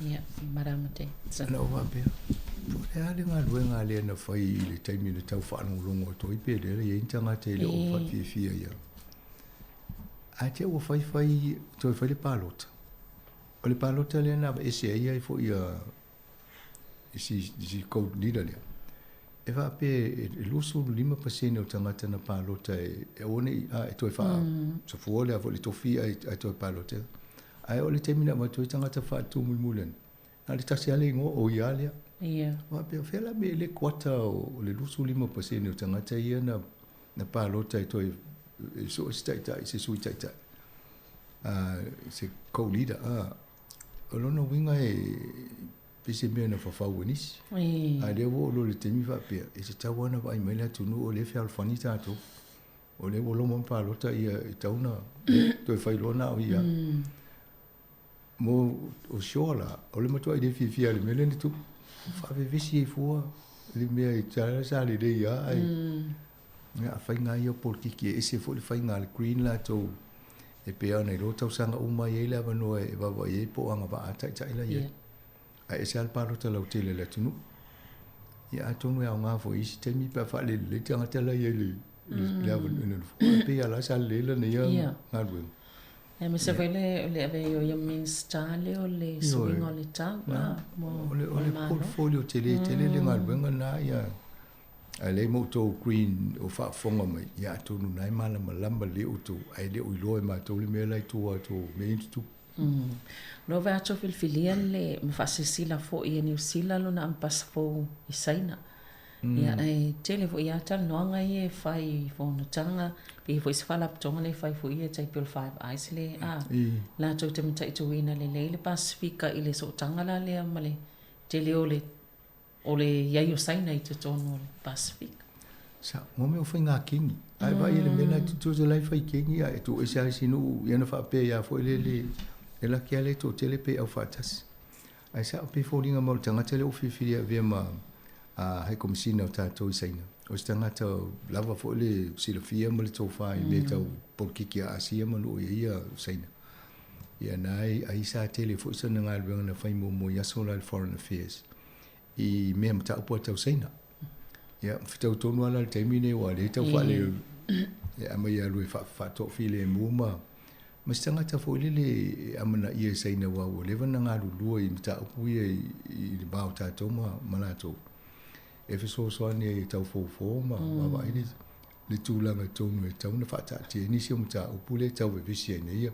Ia, Marama Davis. Na ou faapea, po o le a le galuega lea na fai i le taimi na tau faalogologo atu ai pe lea e i ai ni tagata e le o faafiafia ia. Ae te i ua fai fai, toe fai le palota. O le palota lea na aveese ai ai foi ia i si co-leader lea, e faapea e 25% o tagata na palota e aua ne i, a, e toe faasafua le a foi le tofi ae toe palota. Ae oo i le taimi na avatu ai tagata faatu mulimuli ane, na o le tasi lava le igoa, o ia lea. Faapea, o fea la mea e le kuata o le 25% o tagata ia na palota e toe sue se taitai, se sui taitai, se co-leader. O lona uiga e pei se mea na fafau e nisi. A lea ua oo loa i le taimi faapea, e tatau lava ona vaai mai le atunuu o lea e fealofani tatou. O lea ua loma ona palota ia e tatau ona toe fai loa na o ia. Mo o Shaw la, o le matuai le fiafia i le mea lea na tupu. Faavevesi ai fua le mea i sa lelei lava ae Ia, faiga ia o polokiki e ese foi le faiga a le Green latou e pei ona iloa tausaga uma e i ai le avanoa e vaavaai ai po o agavaa taitai la i ai. Ae ese lava le palota lautele a le atunuu. Ia atonu e aoga foi i isi taimi pe a faalelelei tagata la i ai i le avanoa i le nofoa. E pei lava la sa lelei lana ia galuega. Aemaise foi le le ave ai o ia Minista lea o le suiga o le tau mo O le portfolio tele tele le galuega lena ia. Ae leai ma outou green o faafofoga mai, ia atonu na e malamalama lelei outou, ae le o iloa e matou le mea la i tua atu o mea ia na tutupu. Lua vae atu o filifilia le ma faasilasila foi e Niu Sila lona ambasi fou i Saina. Ia ae tele foi lava talanoaga ia e fai i fonotaga, pei foi se faalapotopotoga lea e fai foi ia tai pei o le Five Eyes lea a latou te mataituina lelei le Pasefika i le sootaga la lea ma le tele o le O le i ai o Saina i totonu o le Pasefika. Sa, mo mea o faiga kini. Ae vaai i le mea la tutu la e fai kini ae tuu ese lava isi nuu ia na faapea ia foi le le e laki lava le toatele pe au faatasi. Ae sao pei foliga mai o le tagata lea ua filifili e avea ma High Commissioner o tatou i Saina. O se tagata lava foi le silafia ma le tofa i mea tau polokiki a Asia ma nuu i ia Saina. Ia na ai sa tele foi sana galuega na fai muamua i aso la i le Foreign Affairs i mea mataupu a tau Saina. Ia, fetau tonu lava la i le taimi lenei aua o lea e tau faale e aumai e alu e faatoafilemu ma ma se tagata foi lele e amanaia e Saina aua ua leva ona galulue i mataupu ia i le va o tatou ma latou e fesoasoani ai e tau foufou ma vaavaai le tulaga tonu e tatau ona faataatia ai nisi o mataupu lea e tau vevesi ai nei ia.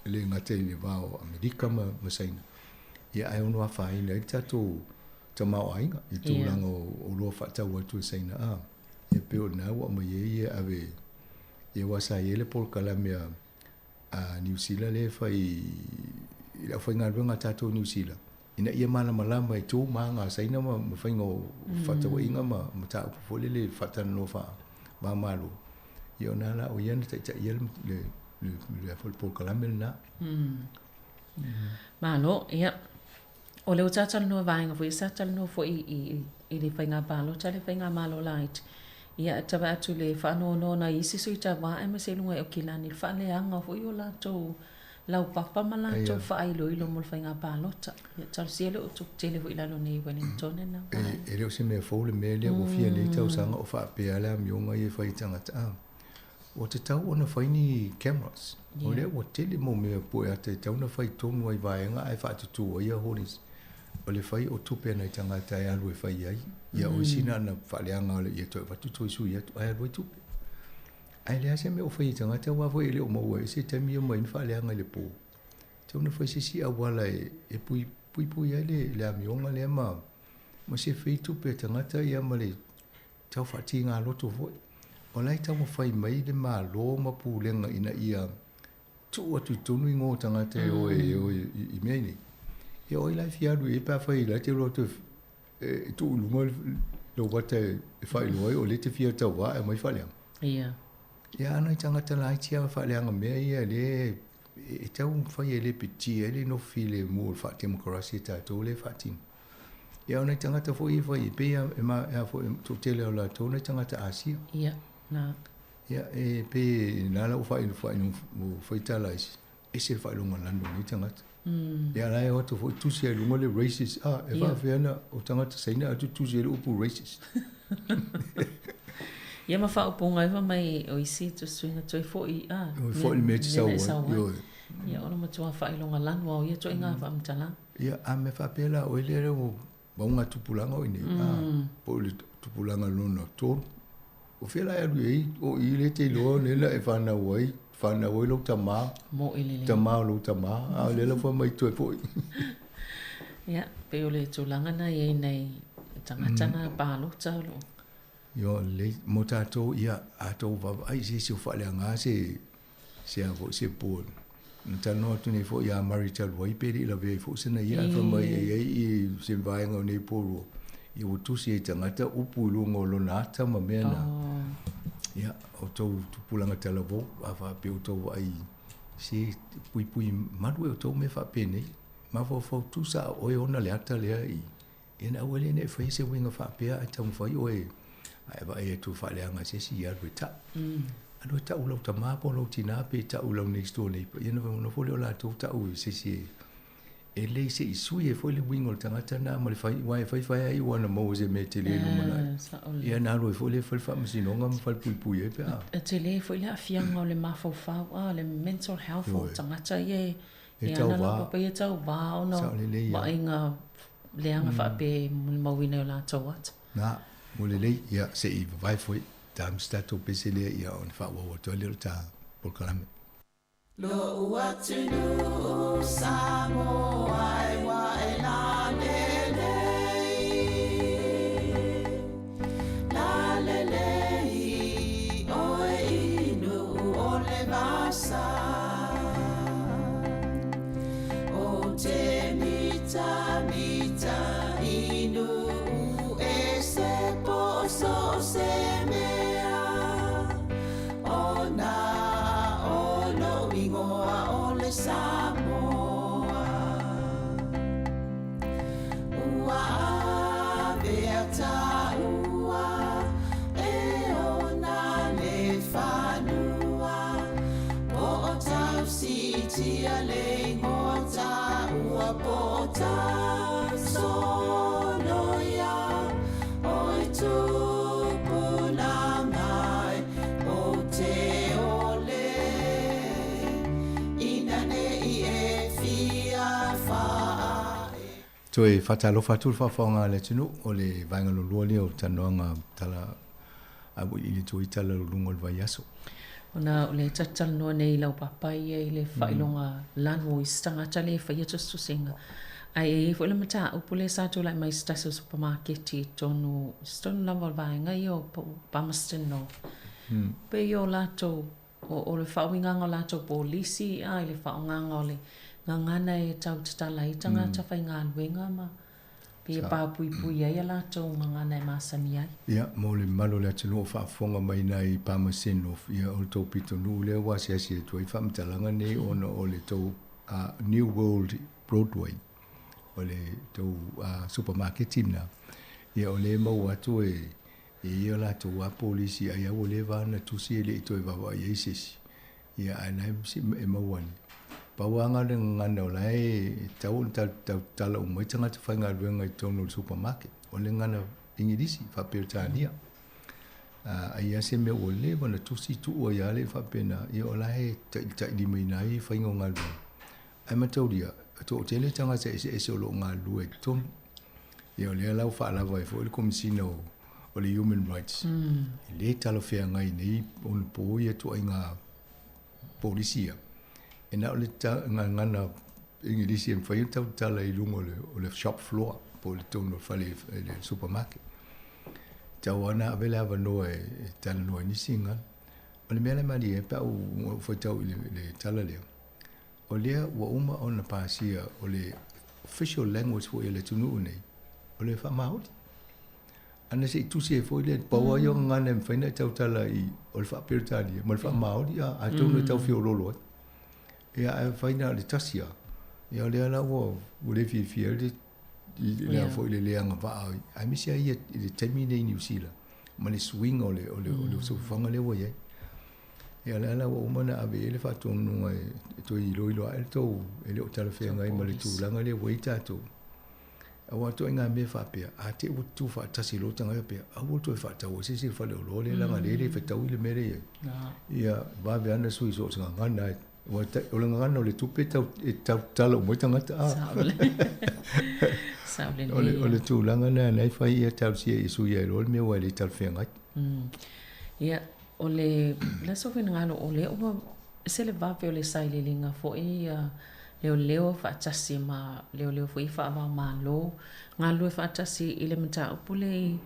E le gata i le va o Amerika ma Saina, ia ae ono afaina ai le tatou tamaoaiga i tulaga o oloa faatau atu e Saina. A, ia pei o lena ua aumai ai ia ave, ia aua sa i ai le polokalame a Niu Sila lea e fai i le aufaigaluega a tatou i Niu Sila, Ina ia malamalama i tu ma aga a Saina ma ma faiga o fefaatauaiga ma mataupu foi lele faatalanoa faava-o-Malo, ia ona la o ia na taitaia le le le a foi le polokalame lena. Malo, ia, o lea ua ta talanoa i vaega foi ia sa talanoa foi i i le faiga palota le faigamalo laiti, ia e tava atu i le faanoanoa o nai isi sui tauva aemaise i luga i Aukilani i le faaleaga foi o latou laupapa ma latou faailoilo mo le faiga palota. Ia talosia le utu tele foi i lalo nei i Wellington e na vaega. E le o se mea fou le mea lea ua fia lelei tausaga o faapea le amioga ia e fai i tagata a. Ua tatau ona fai ni cameras. O lea ua tele mau mea pue ata e tatau ona fai tonu ai vaega ae faatutu ai ia hoardings. O le fai o tupe a nai tagata e alu e fai ai. Ia o isi na ona faaleaga o le ia toe avatu toe sui atu ae alu ai tupe. Ae leai se mea o fai e tagata aua foi e le o maua ai se taimi e omai ai ma faaleaga i le po. Tatau ona fai se isi auala e puipui ai le amioga lea ma ma sefe ai tupe a tagata ia ma le tau faatiga loto foi. O la e taumafai mai le Malo ma Pulega ina ia tuu atu i totonu igoa o tagata e o e o i mea nei. Ia o ai la e fia alu i ai pe afai o la e te iloa atu e tuu i luga lou ata e faailoa ai o lea e te fia tauva ae aumai faaleaga. Ia. Ia a nai tagata laiti lava faaleaga mea ia lea e taumafai e lepetia ai le nofo filemu o le faatemokarasi a tatou lea e faatino. Ia o nai tagata foi ia e fai e pei e ma e a foi toatele o latou nai tagata Asia. Ia, na. Ia e pei na ala ua faailoa ua faitala ai ese le faailoga lanu o nei tagata. Ia la e o atu foi tusi ai i luga le racist a e faafefea ona o tagata Saina atu tusi ai le upu racist. Ia ma faaupuga ai fai mai o isi tusuiga toe foi a Oi foi le mea e te sau ai. Ioe. Ia ona matua faailoga lanu lava o ia ituaiga faamatalaga. Ia a mea faapea la oe lea ua mauga tupulaga o i inei a po o le tupulaga lona tolu. O fea la e alu i ai o i lea e te iloa lea na e fanau ai, fanau ai lou tama, Moʻi lelei. tama o lou tama, a o lea la fai mai toe foi. Ia, pei o le tulaga na i ai nai tagata na palota o loo. Ioe, lelei mo tatou, ia, a tou vaavaai i se isi o faaleaga se se a foi se board. Na talanoa atu nei foi ia Murray talu ai pe le i lavea ai foi sana ia ae fai mai e i ai i se vaega o nei po ia ua tusi ai tagata upu i luga o lona ata ma mea na. Ia, o tou tupulaga talavou, a faapea ua tou vaai se puipui malu e outou mea faapenei. Mafaufau tusa a o oe ona le ata lea i ia na aua laia ne i faia se uiga faapea ae taumafai oe a e vaai atu e faaleaga e se isi ia alu e tau. Alu e tau i lau tama po o lau tina pe tau i lau next door neighbour ia ona nofo lea o latou tau i se isi e lelei se i sui ai foi le uiga o le tagata lena ma le fai aua e fai fai lava iu ana maua i se mea tele i lumanai. Ia ona alu ai foi lea e fai le faamasinoga ma falepuipui ai pe a. E tele foi le aafiaga o le mafaufau a, le mental health o tagata ia e E ana laupapa ia e tauva ona o vaaiga leaga faapea e molimauina i o latou ata. Na, ua lelei, ia, se i vavae foi ta ma se tatou pese lea ia ona faaauau atu ai lea o le ta polokalame. Lo'u atunuu Samoa e ua e lalelei, lalelei oe i nuu o le vasa. O te mitamita i nuu ese po o so o se mea ona o lou ingoa o le Samoa. Ua avea taua e ona le fanua Po o tau siitia le ingoa taua po o tau soloia oi tupulaga e ou te ole ina nei e fia faae. Toe faatalofa atu le faafofoga a le atunuu o le vaega lua lea o talanoaga tala a ua iliili atu ai tala o luga o le vaiaso. Ona o lea ta te talanoa nei i lau papa ia i le faailoga lanu o isi tagata lea e faia tusitusiga. Ae e i ai foi le mataupu lea sa tulai mai i se tasi o supamaketi i totonu, i totonu lava o le vaega ia o Palmerston North. Pei o latou, o le faauigaga o latou polisi a i le faaaogaga o le gagana e tautatala ai tagata faigaluega ma pe papuipui ai a latou gagana e masani ai. Ia, mo le mamalu o le atunuu o faafofoga mai nai Palmerston North, ia, o le tou pitonuu lea ua asiasi atu ai faamatalaga nei ona o le tou New World Broadway, o le tou supamaketi lena. Ia, o lea e maua atu e e i ai o latou lava polisi ai a ua leva ona tusi e le i toe vaavaai ai se isi. Ia, ae la e maua nei. Pau lava le gagana o la e tatau ona tautala uma ai tagata faigaluega i totonu o le supermarket, o le gagana Igilisi, faa-Peretania. Ai lava se mea ua leva ona tusi tuu ai lava le faapena, ia o la e tailitailimaina ai faiga o galuega. Ae mataulia, e toatele tagata eseese o lo o galulue i totonu. Ia o lea la ua faalava ai foi le Komesina o le Human Rights, e le talafeagai nei ona po ia ituaiga polisi ia, e na o le gagana Igilisi e mafai ona tautatala i luga o le shop floor po o le totonu o le fale le supermarket. E tatau lava ona ave le avanoa e talanoa ai nisi gagana. O le mea la e malie ai pe a ou faitau i le tala lea, O lea ua uma ona pasia o le official language foi a le atunuu nei, o le faa-Māori. Ana se i tusi ai foi lea, pau lava ia o gagana e mafai ona e tautala i, o le faa-Peretania ma le faa-Māori, a, atonu e tau feoloolo ai. Ia, ae fai na o le tasi lava, ia o lea la ua, ua le fiafia ai le, i le a foi le le agavaa, aemaise lava ia i le taimi nei i Niu Sila, ma le suiga o le, o le, o le soifuaga lea ua i ai. Ia o lea la ua uma ona ave i ai le faatonuga e toe iloilo ae le tou e le o talafeagai ma le tulaga lea ua i ai tatou. Aua ituaiga mea faapea, a te i ua tutu faatasi loa tagata faapea, aua le toe faatau ai se isi i le faleoloa lea leaga lea e le fetaui le mea lea e i ai. Ia vave lava ona sui so o se gagana e aua o le gagana o le tupe e tau tatala uma ai tagata a. Sao lelei. O le tulaga lena na e fai ia talosia ia sui ai loa le mea aua e le talafeagai. Ia, O le le aso finagalo o lea ua ese le vave o le sailiiliga foi a leoleo faatasi ma leoleo foi faava-o-Malo galulue faatasi i le mataupu lea i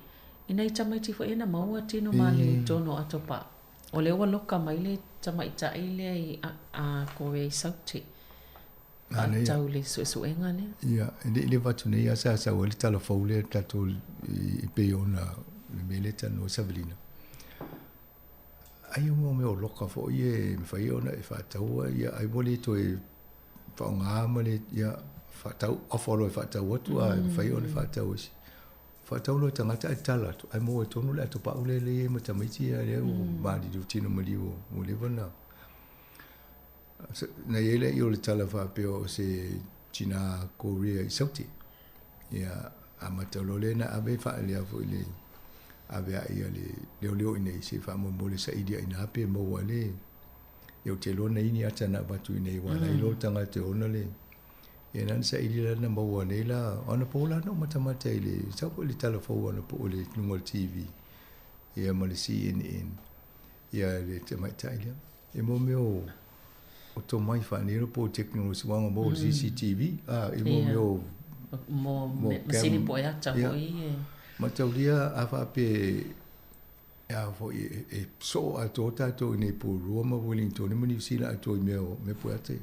i nai tamaiti foi ia na maua tino maliu i totonu o Atopā. O lea ua loka mai le tamaitai lea i a Korea i Saute faatatau i le suesuega lea. Ia, e le i leva atu nei lava sa sau ai le tala fou lea tatou i pei ona le mea lea e talanoa ai Savelina. Ai o mea o loka foi ia e mafai ona e faataua ia ai ua le toe faaaoga ma le ia faatau ofa loa e faatau atu a e mafai ona faatau e isi. Faatau loa e tagata ae tatala atu ae maua ai tonu le atopau lea e i ai ma tamaiti ia lea ua maliliu tino maliu ua leva ona Na i ai lea o le tala faapea o se tina Korea i Saute. Ia, amata loa lea na ave faalea foi le ave ai ia le leoleo i inei se i faamolemole saili ai ina pe maua le ia ou te iloa na i ni ata na avatu i inei aua la e iloa le tagata e ona le ia na saili la na maua nei la anapo la na ou matamata i le sau foi le tala fou anapo i le luga o le TV ia ma le CNN ia le tamaitai lea. E mo mea o o tomai faaneiro po o tekonolosi aua na maua i le CCTV a i mo mea o Mo masini po o e ata foi e. Mataulia a faapea e a foi e soo atoa tatou i nei Porirua ma Wellington ma Niu Sila atoa i mea o mea po e ata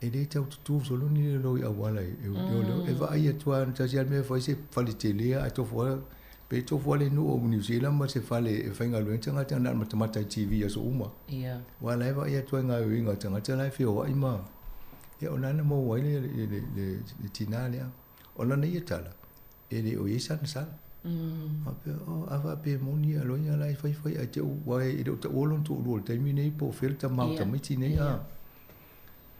e le tau tutū solo ni leoleo i auala e leoleo e vaai atu lava tasi lava le mea e fai se fale tele ae tofu lava pe tofu lava le nuu o Niu Sila ma se fale e faigaluega tagata na o le matamata i TV i aso uma. Aua la e vaai atu lava i gaoioiga a tagata la e feoai ma ia o lena na maua ai le tina lea. O lana ia tala, e le o i ai sana sala. Faapea, oh, a faapea e moni a loia la e faifai ae te u, aua e le o taua lona toalua i le taimi nei po o fea le tama o tamaiti nei a.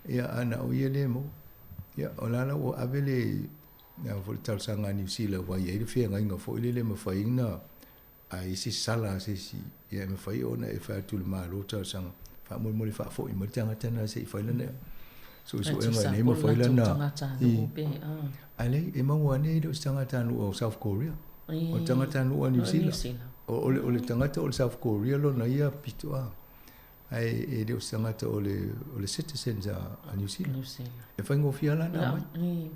Ia, a na o ia lea e maua. Ia, o la la ua ave le, le a foi le talosaga a Niu Sila aua e i ai le feagaiga foi lele e mafai ona a i ai se sala a se isi, ia e mafai ona e fai atu i le Malo talosaga faamolemole faafoi mai le tagata lena se i fai lana suesuega ina ia mafai lana ae leai e maua ane e le o se tagatanuu o South Korea o le tagatanuu a Niu Sila o le tagata o le South Korea lona ia pito a ae e le o se tagata o le citizens a Niu Sila e faigofie lava la ona aumai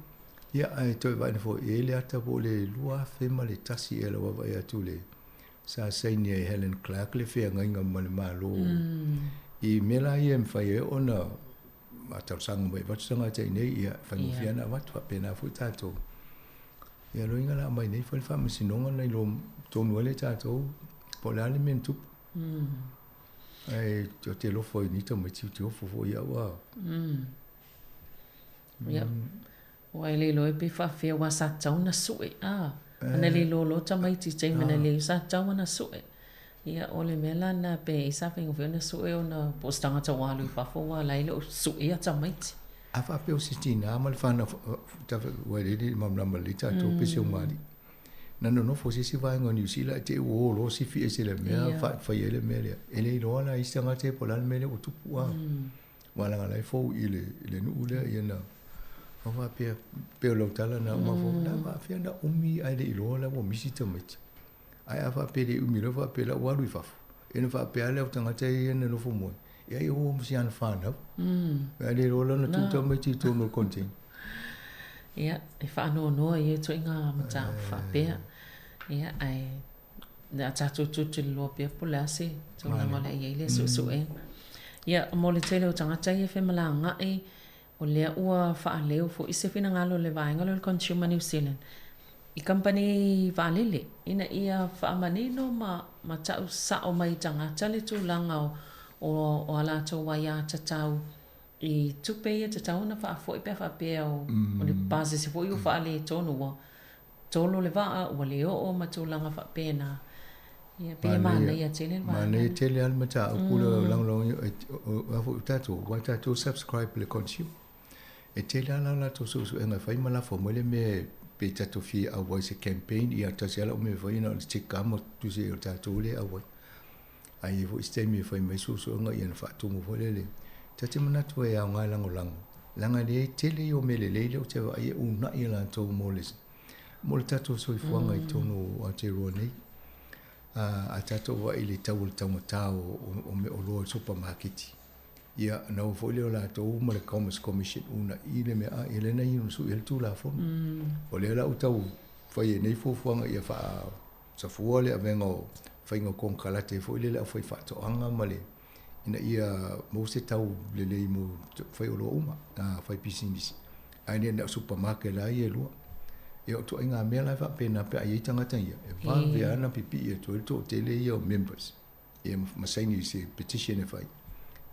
ia ae toe vaai foi e i ai le ata po o le 2001 ea lau vaavaai atu le sa saini ai e Helen Clark le feagaiga ma le Malo i mea la ia e mafai ai ona a talosaga mai avatu tagata i inei, ia, e faigofie lava ona avatu, faapena foi tatou. Ia loiga la aumai nei fai le faamasinoga na iloa tonu ai lea e tatou po o le a le mea na tupu. Ae ou te alofa i nei tamaiti ou te ofo foi i au a. Ia. Ua e le iloa pe faafefea aua sa tatau ona sue a. Ana le iloa loa tamaiti i taimi na leai sa tatau ona sue. Ia o le mea la lena pe ai sa faigofie ona sue ona po o se tagata ua alu i fafo aua la e le o suea tamaiti. A faapea o se tinā ma le fanau ua e le malamalama lelei tatou pe se umalii. Na nonofo i se isi vaega o Niu Sila ae te i ua o loa sifi ese i le mea fai ai le mea lea. E le iloa la e isi tagata ia po o le a le mea lea ua tupu a. Aua leaga o la e fou i le nuu lea ia na faapea pei o lau tala na uma fou na faafefea na umi ae le iloa la ua misi tamaiti. Ae a faapea e le umi loa faapea la ua alu i fafo, ia ona faapea lava lea o tagata ia na nofo moe, ia ai ua ma si ana fanau. Ae le iloa la ona tuu tamaiti i totonu o le container. Ia, e faanoanoa ia ituaiga mataupu faapea. Ia, ae o le a tatou tulituliloa pea po o le a se tulaga o le a i ai lea suesuega. Ia, mo le tele o tagata ia e femalagaai, o lea ua faaleo foi se finagalo o le vaega lea o le Consumer New Zealand i kamupani vaalele ina ia faamanino ma ma tau sao mai i tagata le tulaga o o a latou aiatatau i tupe ia tatau ona faafoi pe a faapea o le pasese foi ua faaletonu ua tolo le vaa ua le oo ma tulaga faapena. Ia pei e manaia tele le vaega. Manaia tele lava le mataupu lea o le lagolagoina o a foi o tatou, aua tatou subscribe i le consumer. E tele lava la latou suesuega e fai ma lafo mai le mea pe tatou fia auai i se campaign, ia tasi lava lau mea e fai na o le tick lava ma tusi ai o tatou lea e auai. Ae i ai foi se taimi e fai mai suesuega ia ona faatumu foi lea le Ta te manatu e aoga e lagolago, leaga e leai tele ia o mea lelei lea ou te vaai e uunai e latou mo le mo le tatou soifuaga i totonu o Aotearoa nei. A tatou vaai i le tau o le taugata o meaoloa i le supamaketi, ia ona o foi lea o latou ma le Commerce Commission uunai le mea, a ia lea na iu ina sui ai le Tulafono. O lea la ua tau fai ai nei fuafuaga ia faasafua le avega o faiga o konekarate foi lea le aufaifaatoaga ma le ina ia maua se tau lelei mo faioloa uma, faipisinisi. Ae le na o supermarket la ia e lua. Ia o ituaiga mea la e faapena pe a i ai tagata ia, e vave lava ona pipii atu ai le toatele ia o members ia ma saini i se petition e fai.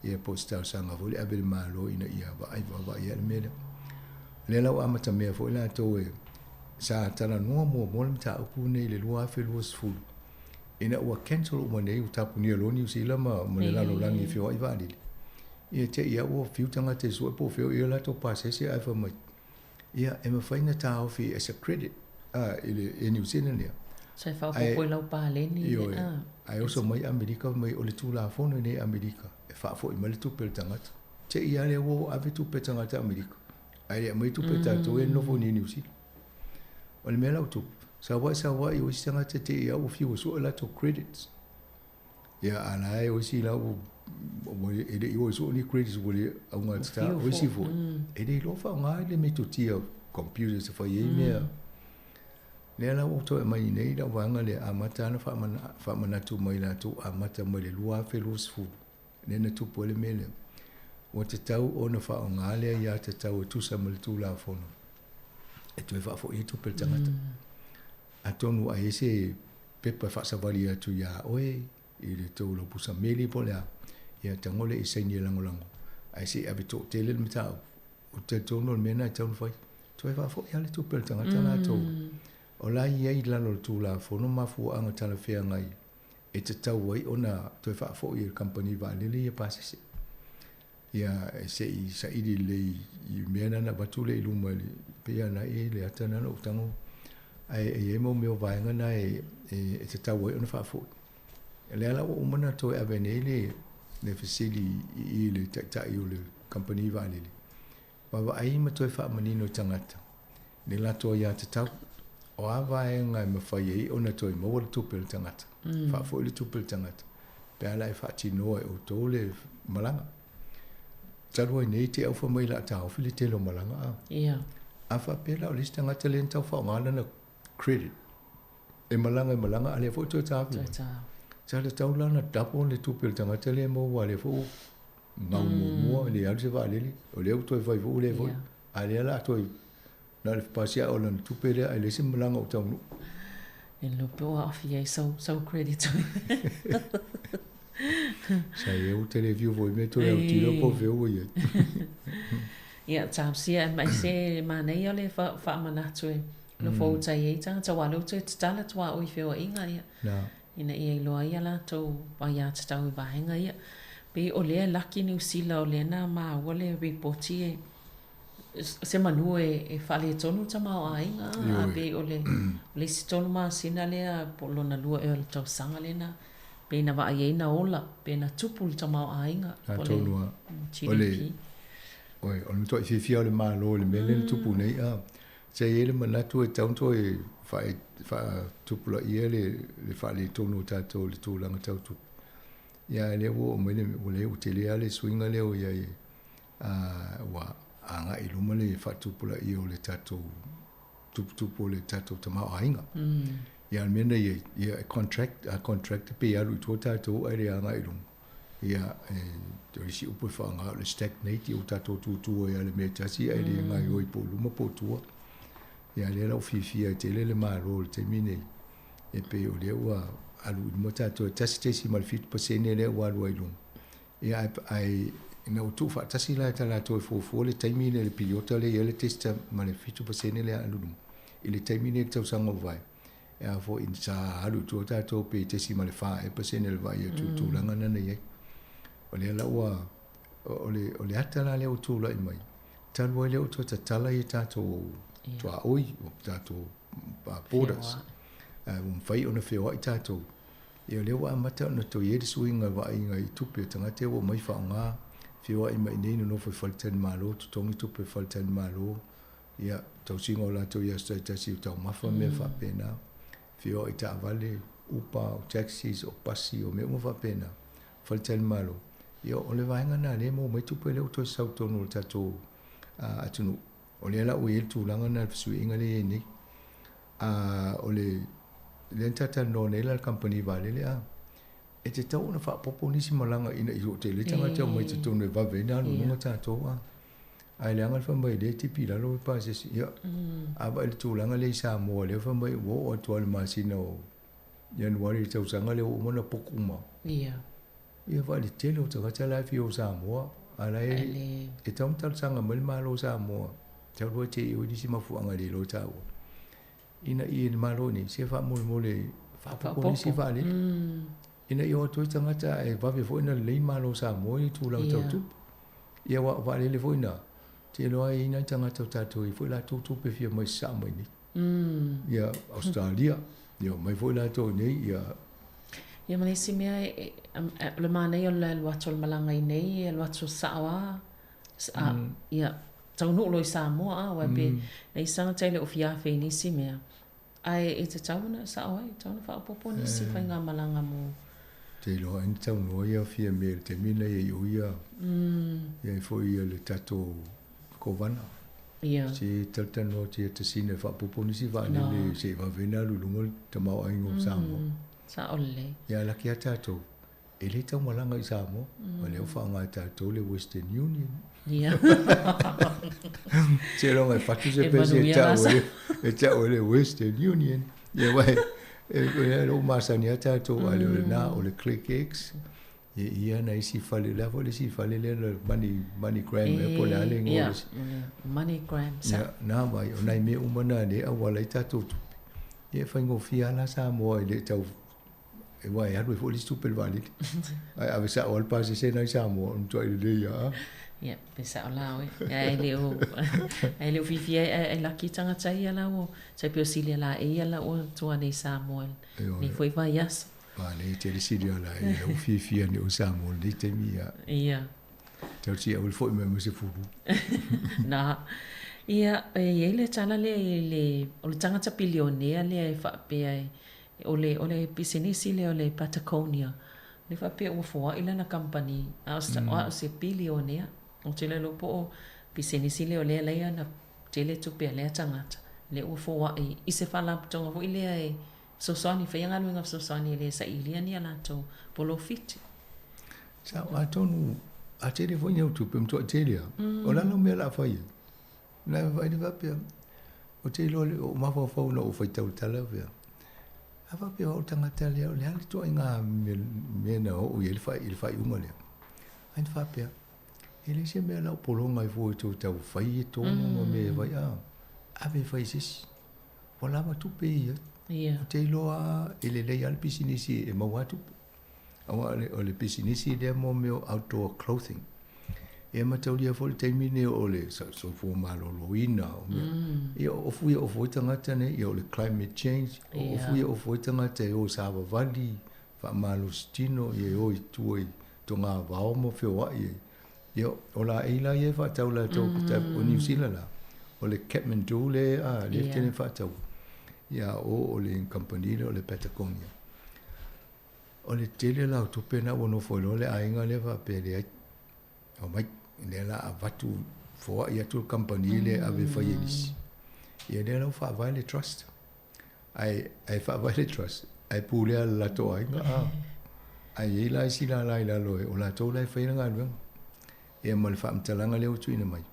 Ia po o se talosaga foi lea e ave i le Malo ina ia vaai vaavaai le mea lea. O lea la ua amatamea foi latou e sa talanoa muamua le mataupu lenei i le 2020 ina ua cancel uma nei, ua tapunia loa Niu Sila ma le lalolagi e feoai vaalele. Ia te i lava ua fiu tagata e sue po o fea o i ai o latou pasese ae fai mai, ia e mafai ona taofi as a credit i le Air New Zealand ia. Sa e faaopoopo i lau paleni. Ioe, ae oso mai Amerika fai mai o le Tulafono lenei a Amerika e faafoi mai le tupe a le tagata. Te i lava lea ua ave tupe a tagata Amerika ae le aumaia tupe a tatou ia e nonofo i Niu Sila. O le mea la ua tupu, saua'i saua'i o isi tagata te i lava ua fiu e sue latou credits. Ia a la e o isi la ua e le i o e sue ni credits ua le augatata, o isi foi e le iloa faaaoga le metotia o computers e fai ai mea. Lea la ua ou toe aumai nei lau vaega lea, amata lava ona faamanatu mai latou amata mai le 2020 lea na tupu ai le mea lea. Ua tatau ona faaaoga le aiatatau e tusa ma le Tulafono e toe faafoi ai tupe a le tagata. Atonu ai i ai se pepa e faasavali atu iā oe i le tou lau pusa meli po o le a, ia tago lea i saini e lagolago, ae se i ave toatele le mataupu. Ou te talitonu o le mea lena e tatau ona fai. Toe faafoi lava le tupe a le tagata latou. O la e i ai i lalo o le Tulafono mafuaaga talafeagai e tatau ai ona toe faafoi e le kamupani vaalele ia pasese. Ia se i saili lelei i mea na na avatu lea i luma i le pei lava na i ai le ata na na ou tago ae e i ai mau mea o vaega na e tatau ai ona faafoi. O lea la ua uma ona toe ave nei le fesili i i le taitai o le kamupani vaalele, vaavaai ma toe faamanino i tagata le latou aiatatau, o a vaega e mafai ai ona toe maua le tupe a le tagata, faafoi le tupe a le tagata, pe a la e faatinoa e outou le malaga. Talu ai nei te au fai mai o le a taofi le tele o malaga a. A faapea la o le isi tagata lea na tau faaaoga lana credit e malaga e malaga a lea foi toe taofi mai. Sa tatau la ona double le tupe a le tagata lea e maua aua o lea foi ua. gau muamua e le alu se vaalele, o lea ua toe fai foi ua le foi. A lea la toe na o le pasi lava o lana tupe lea ae leai se malaga o taunuu. E le iloa pe ua aafia ai sau sau credit. Sa ia ua tele fiu foi mea toe autilo po o fea ua i ai. Ia, talosia ma e se manaia le faamanatu e nofo uta i ai tagata aua o lea ua toe tatala tuaoi feoaiga ia. Ina ia iloa ai a latou aiatatau i vaega ia. Pei o lea e laki Niu Sila o lea na maua le ripoti e se manu e faaletonu tamaoaiga a pei o le isi 3 masina lea po o lona lua ea o le tausaga lena pei na vaai ai na ola pe na tupu le tamaoaiga po o le GDP. O le matuai fiafia o le Malo i le mea lea na tupu nei a. Sa i ai le manatu e tatau ona toe faatupulaia le faaletonu o tatou i le tulaga tau tupe. Ia a o lea ua oo mai le, ua lea ua tele lava le suiga lea ua i ai, ua agai i luma le faatupulaia o le tatou tuputupu o le tatou tamaoaiga. Ia a o le mea na i ai, ia e contract, a contract pei e alu i tua tatou ae le agai i luma. Ia, e, o isi upu e faaaoga o le stagnate, ua tatou tutu ai lava i le mea e tasi ae le gaoioi po o luma po o tua. Ia, lea la ua fiafia ai tele le Malo i le taimi lenei, e pei o lea ua alu i luma tatou e 1.7% lea ua alu ai i luga. Ia, ae, ae ina ua tuufaatasi la e latou e fuafua le taimi lea, le piliota lea e i ai le 1.7% lea alu i luma, i le taimi lenei i le tausaga ua mavae, E a foi sa alu i tua tatou pe 0.4 ea pasene o le vaai atu i le tulaga lena na i ai. O lea la ua, o le, o le ata la lea ua tulai mai, talu ai lea ua toe tatala ia tatou tuaoi, o tatou borders, ua mafai ona feoai tatou. Ia o lea ua amata ona toe i ai le suiga vaaiga i tupe a tagata ia ua omai faaaoga, feoai mai i inei nonofo i faletalimalo, totogi tupe faletalimalo, Ia, tausiga o latou i aso taitasi o taumafa ma mea faapena, feoai taavale, upa, o taxis, o pasi, o mea uma faapena, faletalimalo. Ia, o le vaega lena lea e maua mai tupe lea ua toe sau i totonu o le tatou atunuu. O lea la ua i ai le tulaga lena i le fesuiaiga lea e i ai nei. A o le lea na talatalanoa nei la le kamupani vaalele, a, e tatau ona faaopoopo nisi malaga ina ia toatele tagata e omai i totonu e vave ai ona alu i luga tatou. A. Ae leaga le fai mai lea e tipi i lalo le pasese. Ia, a vaai i le tulaga lea i Samoa lea fai mai ua oo atu lava i le masina o Ianuari i le tausaga lea ua uma ona book uma. Ia. Ia vaai i le tele o tagata la e fia o i Samoa, a la e e tatau ona talosaga mai le Malo o Samoa talu ai te i o i nisi mafuaaga e le iloa taua. Ina ia le Malo nei, se faamolemole faaopoopo nisi vaalele. Ina ia o atu ai tagata ae vave foi ona lelei Malo o Samoa i tulaga tau tupe. Ia aua o vaalele foi na, te iloa e i ai nai tagata o tatou e i ai foi latou tupe e fia omai sasaa mai nei. Ia Ausetalia, ia omai foi latou i nei, ia. Ia ma le isi mea, o le manaia o le alu atu o le malaga i nei, e alu atu sao lava, ia taunuu loa i Samoa, a, aua pe leai se tagata e le o fia afe i nisi mea. Ae e tatau ona sao ai, e tatau ona faaopoopo nisi faigamalaga mo. Te iloa ai na taunoa ia Fiame i le taimi lena ia i o ia, ia ai foi ia le tatou Kovana. Ia. Se talatalanoa atu ia Tasina e faaopoopo nisi vaalele se i vave ai ona alu i luga le tamaoaiga o Samoa. Sao lelei. Ia a laki lava tatou, E le tau malaga i Samoa, o lea ua faaaoga e tatou le Western Union. Ia. Seiloga e fatu se pese e tau e, e tau e le Western Union. Ia wai, e, e lou masani a tatou, a le o lena, o le ClickX. Ia, ia na isi fale, le a foi le isi fale lea le Money, MoneyGram, e po le a le ingoa o le isi. MoneyGram, sa. Ia, na mai, o nai mea uma na lea e auala ai tatou tupe. Ia e faigofie lava la Samoa e le tau E aua e alu ai foi le isi tupe i le vaalele. Ae ave sao lava le pasese lena i Samoa, o le matuai lelei lava. Ia, pe sao la oe. Ae le o, ae le o fiafia ai, ae laki tagata ia la ua, tai pei o Silia Laei ia la ua tua nei i Samoa i lenei foi vaiaso. Manaia tele Silia Laei, la ua fiafia nei o Samoa i lenei taimi ia. Ia. Tau tia ua foi mai ma se fulu. Na. Ia, e i ai le tala lea i le, o le tagata pilionea lea e faapea e, O le, o le pisinisi lea o le Patagonia, lea faapea ua foai lana kamupani, a o se, a o se pilionea. Ou te le iloa po o pisinisi lea o lea e alai ana tele tupe a lea tagata, lea ua foai i se faalapotopotoga foi lea e fesoasoani, faia galuega fesoasoani e le sailia ni a latou polofiti. Sa, atonu. A tele foi ni au tupe, matoai tele lava. O le a lau mea o le a fai ai? Na vaai lea faapea, ou te iloa o mafaufau ina ua faitau i le tala faapea, a faapea o au le tagata lea, o le a le ituaiga mea na oo i ai le faaiuga lea? Ae na faapea, e leai se mea o le a ou pologa ai fua e toe tau fai tonu ma mea e fai, a, ave e fai e se isi. Ua lava tupe ia. Ou te iloa lava e lelei lava le pisinisi e maua lava tupe. Aua o le pisinisi lea mo mea o outdoor clothing. E mataulia foi le taimi lenei o le soifua maloloina, o mea. Ia o ofu ia ofu ai tagata nei, ia o le climate change, o ofu ia ofu ai tagata e o i savavali, faamalosi tino, ia e o i tua i togavao ma feoai ai. Ia o laei la ia e faatau latou o Niu Sila la, o le Kathmandu lea a lea e tele faatau. Ia o o le kamupani lea o le Patagonia. O le tele la o tupe na ua nofo ai loa le aiga lea faapea e leai, omai, lea la avatu foai atu le kamupani lea e ave e fai e nisi. Ia lea la ua faavae le trust. Ae, ae faavae le trust, ae pulea e le latou aiga. A, ae i ai la isi lala i lalo o latou la e faia le galuega. Ia ma le faamatalaga lea ua tuuina mai.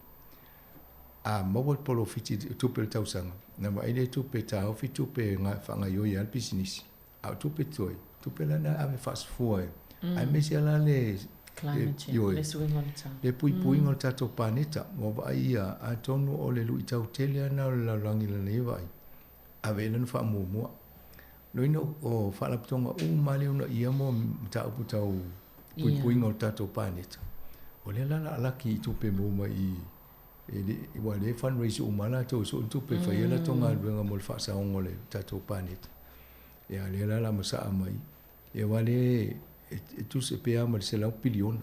A maua le polofiti i tupe o le tausaga, na vaai lea i tupe e taofi tupe e faagaoioi ai le pisinisi. A o tupe totoe, tupe la na ave faasafua e, aemaise la le Climate change, ioe, le suiga o le tau. Le puipuiga o le tatou paneta. Ua vaai ia, atonu o le luitau tele lava lena o le lalolagi i lana ia vaai, ave i ai lana faamuamua. Loina o faalapotopotoga uma lava lea e uunaia mo mataupu tau puipuiga o le tatou paneta, o lea la o le a laki i tupe maua mai i E le, aua o lea e fundraise uma lava latou e sue ni tupe e fai ai a latou galuega mo le faasaoga o le tatou paneta. Ia, a o lea la o le a masaa mai, ia aua o lea e tusa pe a ma le 100 piliona.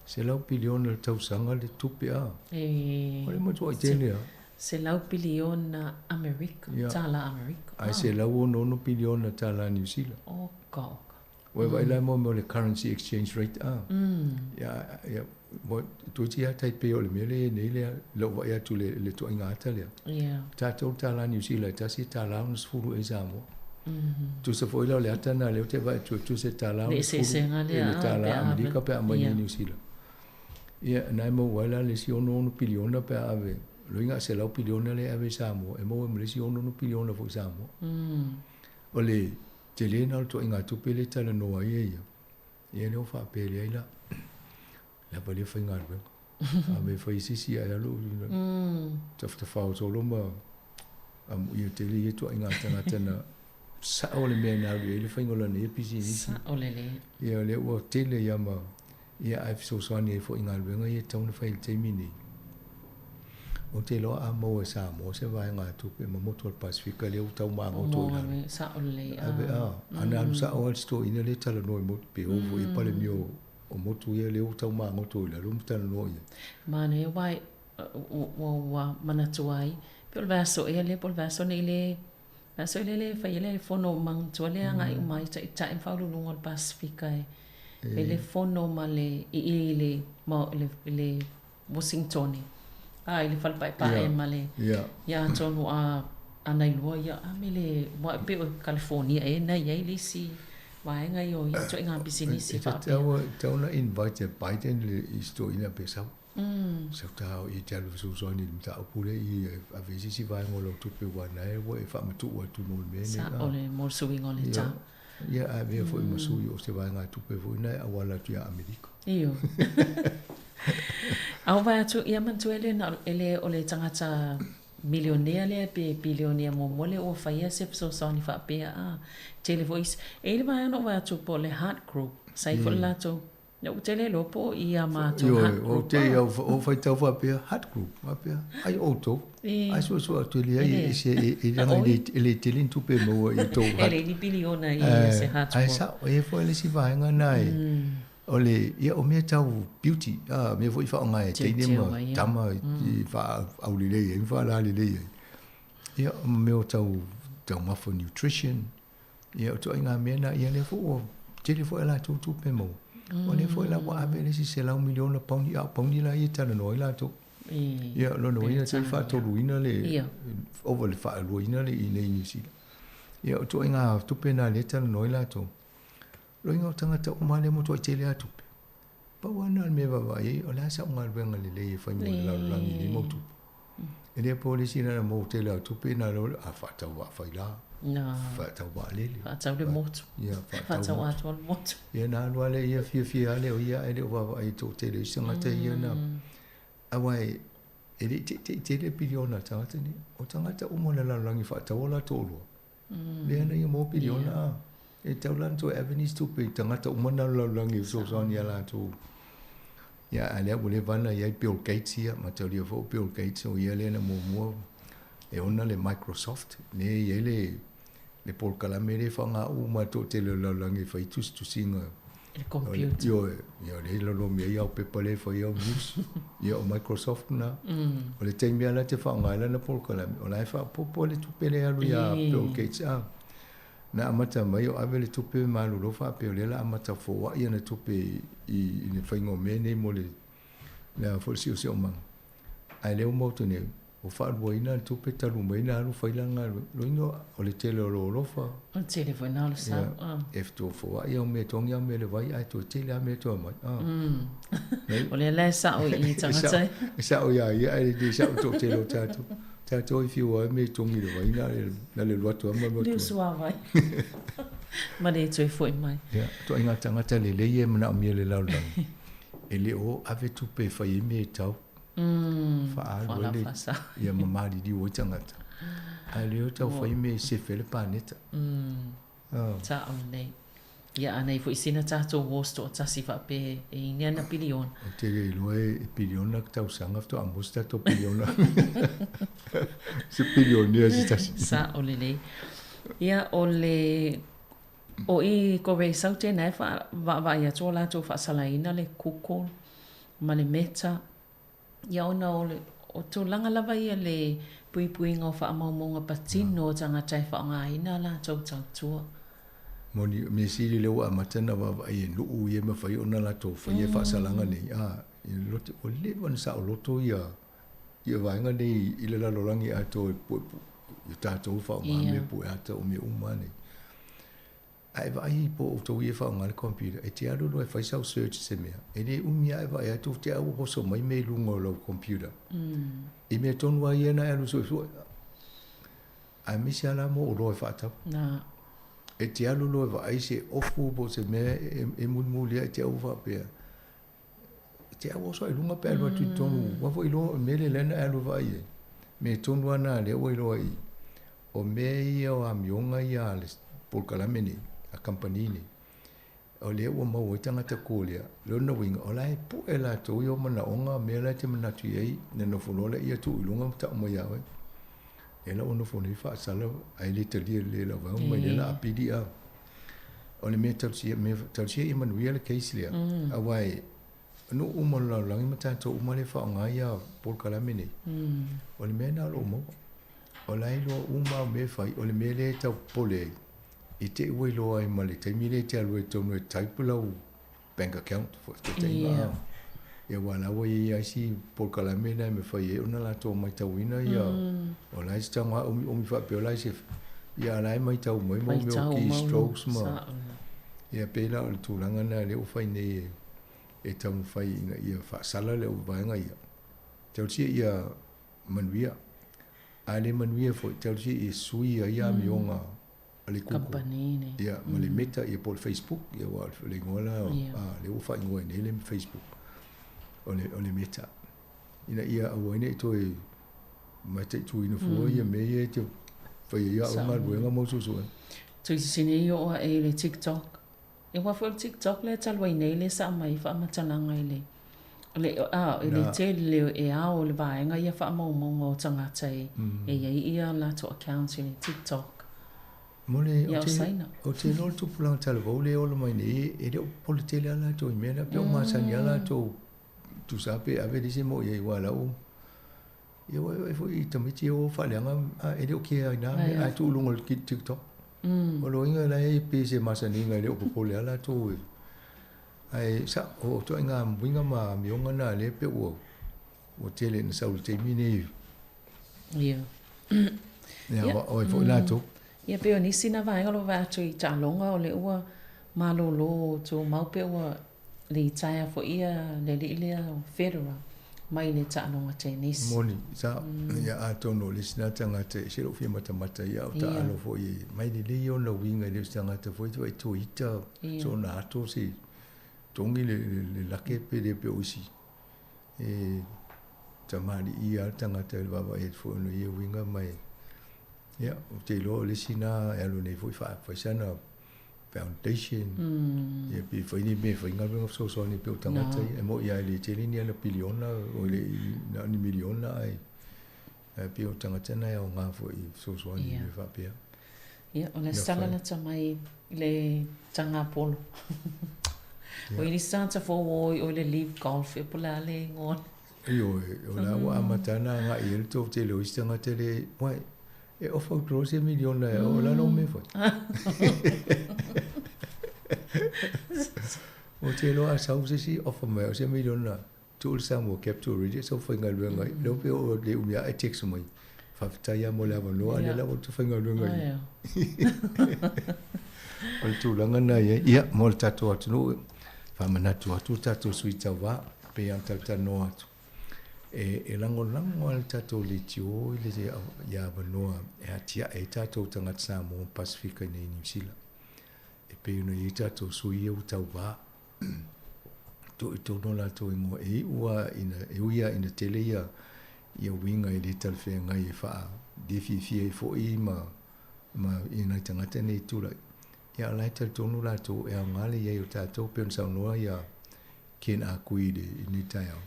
100 piliona i le tausaga le tupe a. O le matuai tele lava. 100 piliona Amerika, tālā Amerika. Ae 166 piliona tālā Niu Sila. Oka, oka. Ua e vaai la mo mea o le currency exchange rate a. Ia, ia, ua toeitiiti lava tai pei o le mea lea e i ai nei lea, i lou vaai atu i le ituaiga ata lea. Tatou le tālā Niu Sila e tasi e tālā 60 ea i Samoa. Tusa foi la o le ata lena lea ou te vaai atu e tusa e tālā 60 i le tālā Amerika pe a aumai nei i Niu Sila. Ia, na e maua ai la le isi 66 piliona pe a ave, loiga 100 piliona lea e ave i Samoa, e maua ai ma le isi 66 piliona foi i Samoa. O le Tele na o le ituaiga tupe lea e talanoa ai e ia, ia lea ua faapea leai la, lava lea faigaluega. A mea e fai e se isi ae alu tafatafao solo ma amuia tele ia ituaiga tagata na sao le mea na alu i ai le faiga o lana ia pisinisi. Sao lelei. Ia lea ua tele ia ma Ia ae fesoasoani ai foi i galuega ia e tatau ona fai i le taimi nei. Ou te iloa a maua e Samoa se vaegatupe ma motu o le Pasefika lea ua tau magoto i lalo. Sao lelei. Ave a, ana alu sao lava le isi toeaina lea e talanoa i motu, pe o foi i Palemia o motu ia lea ua tau magoto i lalo ma talanoa i ai. Manaia aua ua manatu ai, pei o le vaiaso ea lea po o le vaiaso nei le vaiaso ea lea e fai ai le fono manatua lea e agai uma ai taitai ma faauluuluga o le Pasefika e fai le fono ma le i i le i le Washingtone a i le fale paepae ma le ia atonu a ana iloa ia a me le aua e pei o California ea na i ai le isi vaega ia o ia ituaiga pisinisi faapea. E tatau ona invite e Biden le isi toeaina pe sau. Sau ta o e te alu fesoasoani i le mataupu lea i ave ai se isi vaega o lau tupe aua na e ua e faamatuu atu mo le mea nei. Sao le mo le suiga o le tau. Ia ae avea foi ma sui o se vaegatupe foi na e auala atu ia Amerika. Ioe. A ou vaai atu, ia manatua e le na e le o le tagata milionea lea pe bilionea muamua lea ua faia se fesoasoani faapea a tele foi isi. E i ai le vaega na ou vaai atu po o le Heart Group, sa i ai foi le latou Ou te le iloa po o i a mātou Ioe, Heart Group. Ou te i au faitau faapea, Heart Group, faapea, ai outou, ai suesue atu e leai e se, e leaga e le tele ni tupe e maua i tou Heart. E leai ni piliona i se Heart Group. Ae sao, e i ai foi le isi vaega na e, o le, ia o mea tau beauty, a, mea foi faaaoga e teine ma tama i faaaulelei ai ma faalalelei ai. Ia, o mea tau taumafa nutrition, Ia, o ituaiga mea na, ia lea foi ua tele foi a latou tupe maua. O lea foi la ua ave le isi 100 miliona pauni, a o pauni la ia e talanoa ai latou. Ia, o lona uiga toe faatoluina le, ova i le faaluaina le i inei i Niu Sila. Ia, o ituaiga tupe na lea e talanoa ai latou. Loiga o tagata uma lea e matuai tele lava tupe. Pau lava lena o le mea e vaavaai ai, o le a sau galuega lelei e fai mo le lalolagi i nei mau tupe. E le po le isi na maua tele o tupe na lo a faatau vaa faila. Faatau vaalele. Faatau le motu. Ia, faatau atoa le motu. Ia na alu lava lea ia fiafia lava lea o ia ae le o vaavaai i toatele o isi tagata ia na. Aua e le i teitei tele piliona a tagata nei. O tagata uma o le lalolagi e faatau o latou oloa. Lea na ia maua piliona a. E tatau la ona toe ave nisi tupe i tagata uma na o le lalolagi e fesoasoani ia latou. Ia a lea ua leva ona i ai Bill Gates ia, mataulia foi o Bill Gates o ia lea na muamua e ona le Microsoft, lea e i ai le le polokalame lea e faaaoga uma e le toatele o le lalolagi e fai tusitusiga I le computer. Ioe, ia o lea e lolomi ai au pepa lea e fai au news. Ia o Microsoft lena. O le taimi lava la e te faaaoga ai lana polokalame, o la e faaopoopo le tupe lea e alu ia Bill Gates. A, na amata mai o ave le tupe malolo faapea o lea o le a amata foai ana tupe i le faiga o mea nei mo le le a foi le siosiomaga. Ae lea ua maua atu nei, ua faaluaina le tupe talu mai na alu fai lana galuega. Lona uiga o le tele o lou alofa. O le tele foi lena o le sao. Ia, e foai au mea e togi au mea i le vai ae toe tele lava mea e toe aumai. O lea la e sao i tagata. E sao ia ia ae le sao i le toatele o tatou. Tatou e fiu lava mea e togi i le vai na o le alu atu lava ma alu atu. Liu suavai. Ma le toe foi mai. Ia, ituaiga tagata lelei ia e manaomia e le lalolagi. E le o ave tupe e fai ai mea e tau. Faaalu ai le ia ma maliliu ai tagata. Ae le o tau fai mea e sefe ai le paneta. Sao lelei. Ia a nei foi sina tatou wars toatasi faapea e ini ana piliona. Ou te le iloa e piliona le tausaga faatoa maua se tatou piliona. Se pilionea se tasi. Sao lelei. Ia o le O i ko Reisau tēnā e vaavaai atu o latou faasalaina le Google ma le Meta, ia ona o le o tulaga lava ia le puipuiga o faamaumauga patino o tagata e faaaogaina a latou tautua. Moni, mea sili lea ua amata ona vaavaai e nuu ia e mafai ona latou faia faasalaga nei, a, i le loto, ua leva ona saoloto ia ia vaega nei i le lalolagi atoa e puepue i tatou faaaoga mea pue ata o mea uma nei. A e vaai po o outou ia e faaaoga le computer, e te alu loa e fai sau search i se mea, e le umi lava e vaai atu te au hoso mai mea i luga o lau computer. I mea tonu lava ia na e alu suesue. Aemaise lava la mo oloa e faatau. E te alu loa e vaai se ofu po o se mea e mulimuli ai te au faapea, e te au oso ai luga pe alu atu i totonu, aua foi iloa o le mea lea lea na e alu e vaai ai. Mea tonu lava na lea ua iloa i o mea ia o amioga ia a le polokalame nei, a kamupani nei, o lea ua maua ai tagata kolia, lona uiga, o la e pue latou ia o manaoga, mea la e te manatu i ai, na nofo loa lea ia tuu i luga ma tau mai ia oe. Lea la ua nofo nei faasala ae le talia lelei e lau vaega mai lea la a pili a. O le mea talosia, mea talosia ia manuia le case lea, aua e nuu uma o le lalolagi ma tatou uma lea e faaaoga ia polokalame nei, o le mea lena o lo o maua. O la e iloa uma au mea e fai, o le mea lea e tau popole ai, i te i ua iloa ai ma le taimi lea e te alu ai i totonu e type lau bank account foi fesootaiga. Ia aua o la ua i ai lava isi polokalame na e mafai ai ona latou matauina ia o la e se tago ʻumiʻumi faapea o la e se ia a o la e matau mai mo mea o keystrokes ma ia pei la o le tulaga lena lea ua fai nei e e taumafai ina ia faasala le vaega ia. Talosia ia manuia. A le manuia foi, talosia ia sui ai amioga a le Google ia ma le Meta ia po o le Facebook ia aua o le igoa la a lea ua faaigoa ai nei le Facebook o le o le Meta ina ia aua ai ne i toe mataituina fua ia mea ia e te fai ai au galuega ma suesuega. Tuisisini i oo ae i le TikTok. Ia aua foi o le TikTok lea talu ai nei lea sa aumai ai faamatalaga i le le a i le tele e ao le vaega ia faamaumauga o tagata e e i ai ia latou accounts i le TikTok. Mo le, ou te, ou te iloa le tupulaga talavou lea e ola mai nei, e le o popole tele lava latou i mea na, pei o masani lava latou, tusa pe ave le isi mo i ai, aua o la ua, ia ua e foi i tamaiti ia ua faaleaga, e le o kea ai na mea, ae tuu i luga o le TikTok. O lona uiga la e pei se masaniga e le o popole lava latou e, ae sao, o ituaiga uiga ma amioga na lea pei ua, ua tele ina sau i le taimi nei. Ia. Ia, o ai foi latou. Ia, pei o nisi na vaega o lo o vaai atu i taaloga o lea ua malolo tumau pe ua Litaea foi ia le alii lea o Federer mai le taaloga tenisi. Moni, sa, ia atonu o le isi na tagata e ese lou fia matamata ia o taalo foi e mai lelei ona uiga e le o se tagata foi te vaai ita soona ato se togi le, le, le lake pe le pe o isi e tamalii lava le tagata i le vaavaai atu foi ona o ia uiga ma e ia ou te iloa o le isi na e alu nei foi faafai sana foundation ia pe fai ni mea e fai galuega fesoasoani pei o tagata ia e mo'i lava e le tele ni ana piliona o le na o ni miliona ae ae pei o tagata na e aoga foi i fesoasoani i mea faapea. Ia, o le sala lata mai i le taga polo. O i le tagata fou o i le LIV Golf e po o le a le igoa. Ioe, o la ua amata ona agai i ai le toatele o isi tagata le, uai, e ofa atu loa se miliona e o la lou mea fai. Ou te iloa a sau se isi ofa mai o se miliona, tuu le Samoa Capital Region sau faigaluega ai. Lea pei o le umi ae text mai, faafetai lava mo le avanoa, a lea la ua ou faigaluega ai. O le tulaga lena e i ai. Ia, mo le tatou atunuu, faamanatu atu le tatou sui tauva, pei lava ona talatalanoa atu, e lagolago lava le tatou leitio i le ia avanoa e atiae ai tatou tagata Samoa ma Pasefika i inei i Niu Sila. E pei ona i ai tatou sui ia ua tauva, tuu i totonu o latou igoa e iu lava ina, e ui lava ina tele ia ia uiga e le talafeagai e faa le fiafia ai foi ma ma i nai tagata nei tulai. Ia a o la e talitonu latou e aoga le i ai o tatou pei ona saunoa ia Ken Ah Kui i lenei taeao.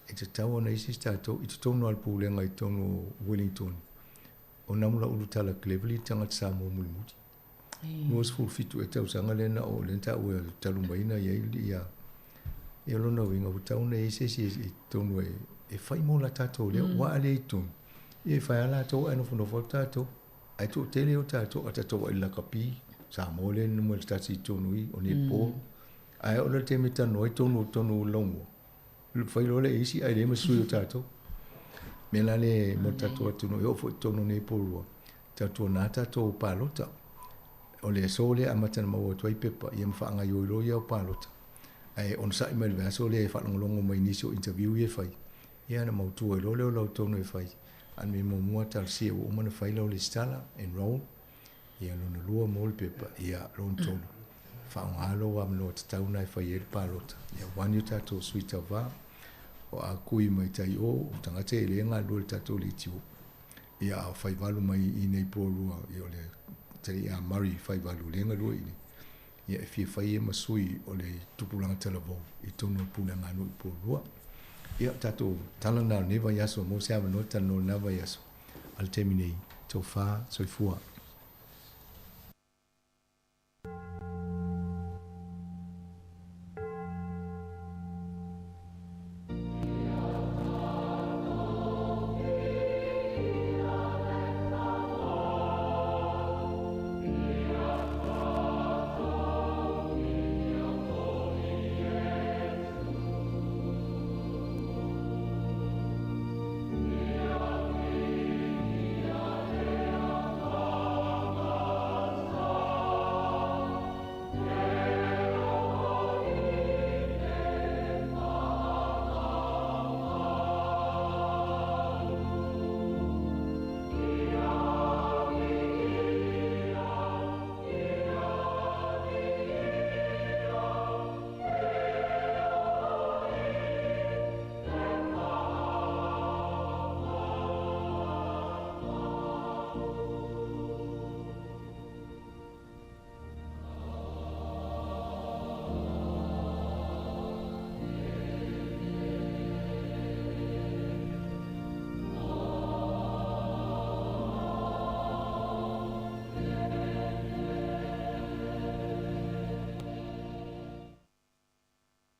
E tatau ona i ai se isi tatou i totonu lava o le Pulega i totonu o Wellington, o Namulauulu Tala Cleverly le tagata Samoa mulimuli. 27 ea tausaga lea na oo lea na taua talu mai na i ai ia ia lona uiga ua tatau ona i ai se isi i totonu e fai mo la tatou leo aua a le i totonu ia e fai lava latou ae nofonofo atu tatou ae toatele o tatou a tatou vaai i le lakapi Samoa lea numera tasi i totonu i o Nepal ae oo loa i le taimi e talanoa ai totonu totonu o laumua fai loa le isi ae leai ma se sui o tatou mea la lea mo le tatou atunuu e oo foi i totonu nei Porirua tautuana tatou palota. O le aso lea e amata ona maua atu ai pepa ia ma faagaoioi loa ia au palota. Ae onosai mai le vaiaso lea e faalogologo mai i nisi o interview ia e fai, ia ona mautu ai loa lea o lau tonu e fai. A o le mea muamua talosia ua uma ona fai lau lesitala, enroll, ia lona lua maua le pepa, ia lona tolu, faaaoga lou avanoa tatau lena e fai ai le palota. Ia aua ni o tatou sui tauva, o a kui mai tai o, o tagata e le galulue i le tatou leitio. Ia a fai valu mai i nei Porirua ia o le tali a Murray fai valu le galue i nei ia e fia fai ia ma sui o le tupulaga talavou i totonu o le pulega a nuu i Porirua. Ia tatou tala na o lenei vaiaso mo se avanoa talanoa i lena vaiaso a le taimi nei tofa soifua.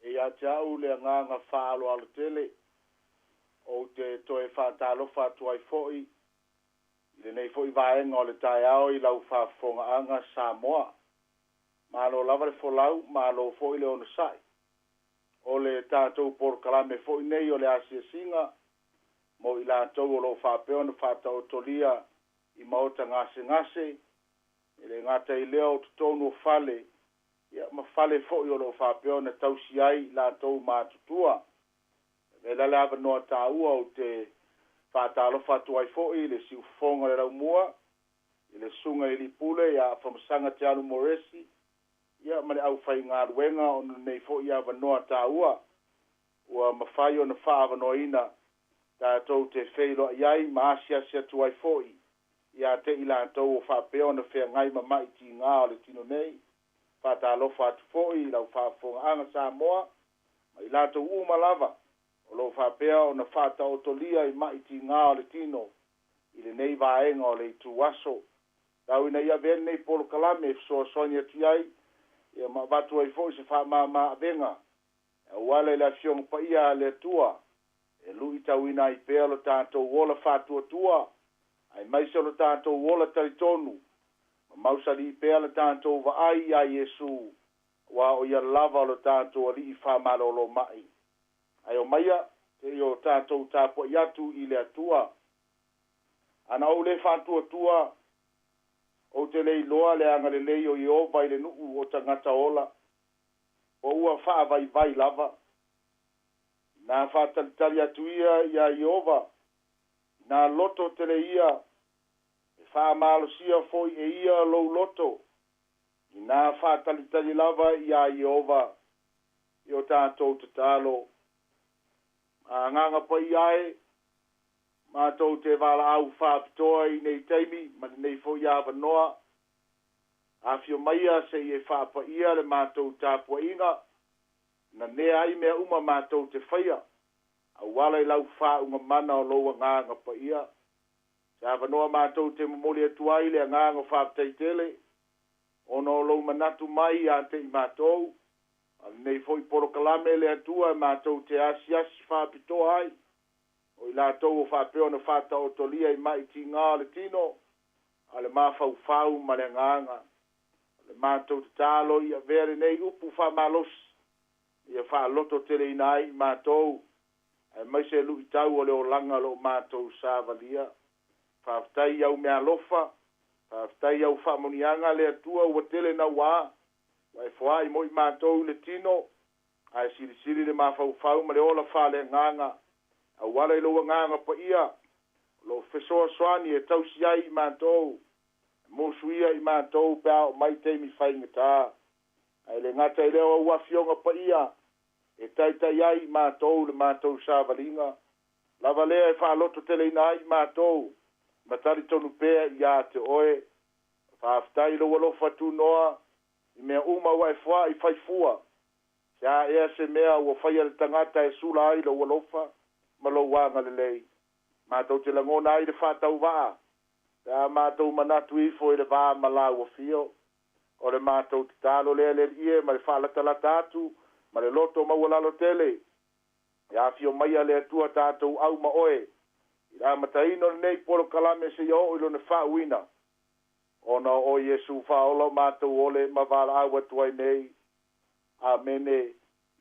E ia te au le agaga faaaloalo tele, ou te toe faatalofa atu ai foi i lenei foi vaega o le taeao i lau faafofogaaga Samoa. Malo lava le folau, malo foi le onosai. O le tatou polokalame foi nei o le asiasiga mo i latou o lo o faapea ona faataotolia i maota gasegase, e le gata i lea o totonu o fale. Ia, ma fale fo'i o lo'o faapea ona tausi ai i latou matutua. E la le avanoa tāua ou te faatalofa atu ai fo'i i le siufofoga o le laumua i le susuga i Lipule ia Afamasaga Te Alu Moresi, ia ma le aufaigaluega ona lenei fo'i avanoa tāua ua mafai ona faaavanoaina tatou te feiloai ai ma asiasi atu ai fo'i iā te i latou o faapea ona feagai ma ma'i tigā o le tino nei. Faatalofa atu fo'i i lau faafofogaaga Samoa ma i latou uma lava o lo'o faapea ona faataotolia i ma'i tigā o le tino i lenei vaega o le itu aso. Tau ina ia avea lenei polokalame e fesoasoani atu ai, ia ma avatu ai fo'i se faamāmā avega e auala i le Afioga Paia a le Atua e lu'itauina ai pea lo tatou ola faatuatua aemaise o lo tatou ola talitonu ma mausalī pea le tatou vaai iā Iesu, auā o ia lava o lo tatou Alii faamalōlō ma'i. Ae omaia se'i o tatou tapua'i atu i le Atua. Ana ou lē faatuatua, ou te le iloa le agalelei o Ieova i le nu'u o tagata ola, po ua faavaivai lava. Inā faatalitali atu ia iā Ieova, inā loto tele ia, e faamalosia fo'i e ia lou loto, inā faatalitali lava iā Ieova. I o tatou tatalo. Agaga Paia e, matou te valaau faapitoa i nei taimi ma lenei fo'i avanoa. Afio maia se'i e faapaia le matou tapua'iga, nanea ai mea uma matou te faia, auala i lau faaugamana o lou Agaga Paia. Se avanoa matou te momoli atu ai le agaga faafetai tele, ona o lou manatu mai iā te i matou, a lenei fo'i polokalame le Atua e matou te asiasi faapitoa ai, o i latou o faapea ona faataotolia i ma'i tigā o le tino, a le mafaufau ma le agaga. O le matou tatalo i avea lenei upu faamalosi, ia faalototeleina ai i matou, aemaise lu'itau o le olaga o lo'o matou savalia. Faafetai i au meaalofa, faafetai i au faamanuiaga le Atua ua tele nauā, ua e foa'i mo i matou i le tino, ae silisili le mafaufau ma le ola faaleagaga, auala i lou Agaga Paia, o lo'o fesoasoani e tausi ai i matou, e musuia i matou pe a oo mai taimi faigatā. Ae le gata i lea o au Afioga Paia e taita'i ai i matou le matou savaliga lava lea e faalototeleina ai i matou ma talitonu pea iā te Oe. Faafetai i lou alofa tunoa i mea uma ua e foa'i faifua. Se a ea se mea ua faia le tagata e sula ai lou alofa ma lou agalelei? Matou te lagona ai le faatauvaa pe a matou manatu ifo i le va ma lau afio. O le matou tatalo lea le Alii e ma le faalatalata atu ma le loto maualalo tele, e afio maia le Atua tatou au ma Oe i le amataina o lenei polokalame seia oo i lona faauina, ona o Oe Iesu Faaola o matou ole ma valaau atu ai nei. Amene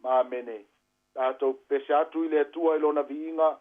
ma amene. Tatou pepese atu i le Atua i Lona viiga.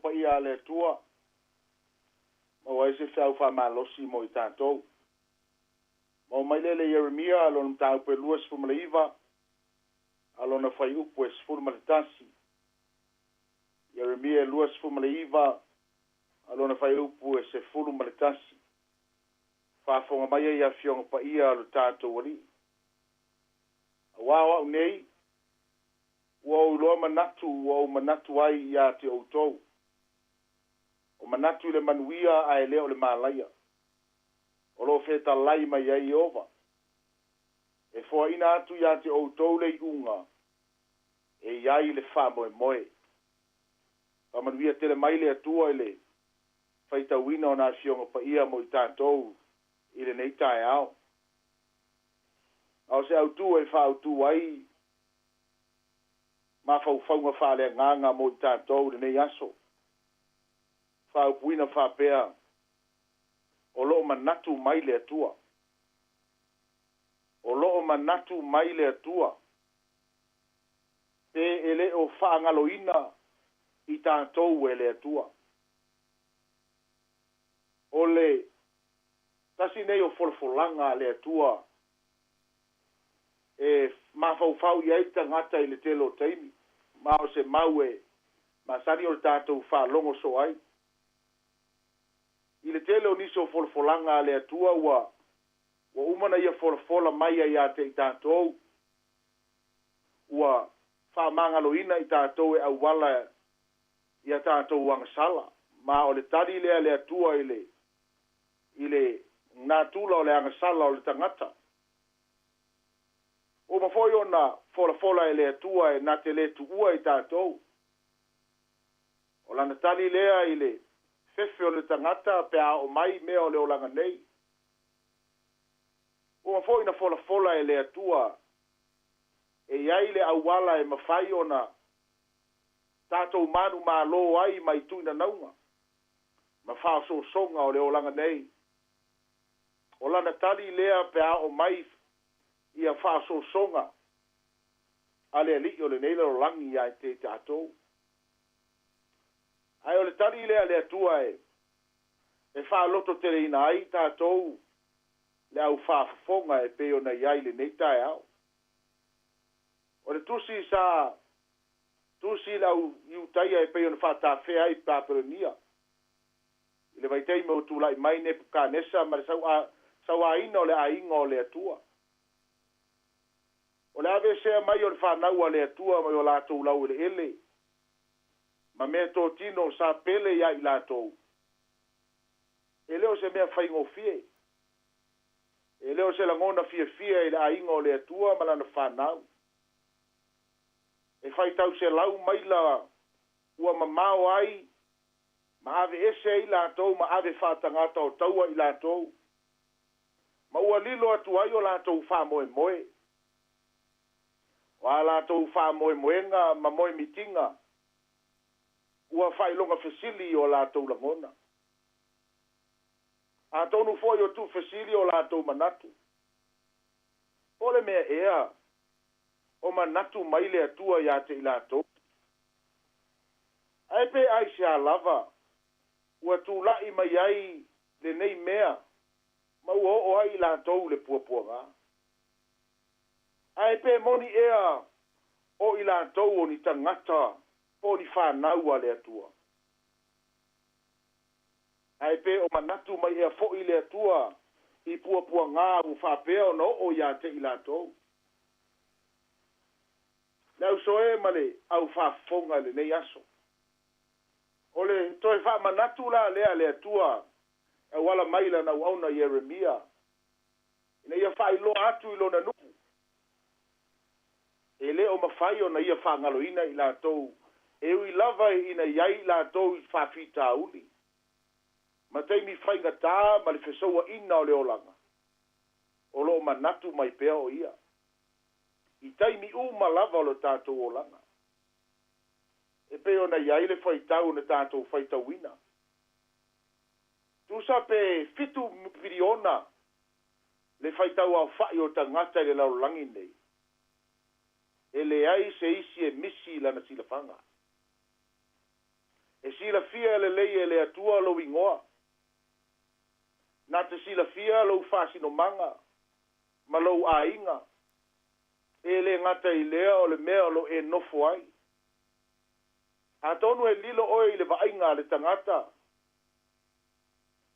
paia a le Atua, maua ai se feau faamalosi mo i tatou. Ma oo mai lea i le Ieremia lona mataupu e 29 a lona fuaiupu e 11. Ieremia 29 a lona fuaiupu e 11. Faafofoga mai ai Afioga Paia a lo tatou Alii. Auā o a'u nei, ua ou iloa manatu ua ou manatu ai iā te outou. O manatu i le manuia ae le o le malaia. O lo o fetalai mai ai Ieova. E foaina atu iā te outou le iuga e i ai le faamoemoe. Faamanuia tele mai le Atua i le faitauina o na Afioga Paia mo i tatou i lenei taeao. A o se autu e faaautu ai mafaufauga faaleagaga mo i tatou i lenei aso, faaupuina faapea, O lo o manatu mai le Atua. O lo o manatu mai le Atua. Pe e le o faagaloina i tatou e le Atua. O le tasi nei o folafolaga a le Atua e mafaufau i ai le tagata i le tele o taimi, ma o se mau e masani o le tatou faalogo soo ai. I le tele o nisi o folafolaga a le Atua ua ua uma ona Ia folafola mai ai ia te i tatou, ua faamagaloina i tatou e auala i a tatou agasala, ma o le tali lea a le Atua i le i le natura o le agasala o le tagata. Ua uma foi ona folafola e le Atua e na te le tuua i tatou. O lana tali lea i le fefe o le tagata pe a oo mai mea o le olaga nei. Ua uma foi ona folafola e le Atua e i ai le auala e mafai ona tatou manumalo ai mai tuinanauga ma faaosoosoga o le olaga nei. O lana tali lea pe a oo mai ia faaosoosoga a le alii o lenei lalolagi ia te tatou. Ae o le tali lea a le Atua e e faalototeleina ai tatou le au faafofoga e pei ona i ai lenei taeao. O le tusi sa tusi i le au Iutaia e pei ona faatafea ai Papelonia i le vaitaimi ua tulai mai Nepukanesa ma le sauaina o le aiga o le Atua. O le aveesea mai o le fanau a le Atua mai o latou laueleele ma meatotino sa pele iā i latou, e le o se mea faigofie. E le o se lagona fiafia i le aiga o le Atua ma lana fanau. E faitauselau maila ua mamao ai ma aveese ai latou ma ave faatagata o taua i latou, ma ua lilo atu ai o latou faamoemoe. O a latou faamoemoega ma moemitiga, ua faailoga fesili i o latou lagona. Atonu foi o tuufesili o latou manatu. Po o le mea ea o manatu mai le Atua iā te i latou? Ae pe aisea lava ua tula'i mai ai lenei mea ma ua oo ai i latou le puapuagā? Ae pe moni ea o i latou o ni tagata po o ni fanau a le Atua? Ae pe o manatu mai ea foi le Atua i puapuagā ua faapea ona oo iā te i latou? Le auso e ma le au faafofoga i lenei aso. O le toe faamanatu la lea a le Atua e auala mai i Lana auauna Ieremia, ina ia faailoa atu i Lona nuu, e le o mafai ona Ia faagaloina i latou e ui lava ina i ai i latou i faafitauli ma taimi faigata ma le fesouaina o le olaga, o lo o manatu mai pea o Ia i taimi uma lava o lo tatou olaga. E pei ona i ai le faitau na tatou faitauina. Tusa pe 7 piliona le faitauaofa'i o tagata i le lalolagi nei, e leai se isi e misi i lana silafaga. E silafia lelei e le Atua lou igoa. Na te silafia lou faasinomaga ma lou aiga. E le gata i lea o le mea o lo e nofo ai. Atonu e lilo oe i le vaaiga a le tagata,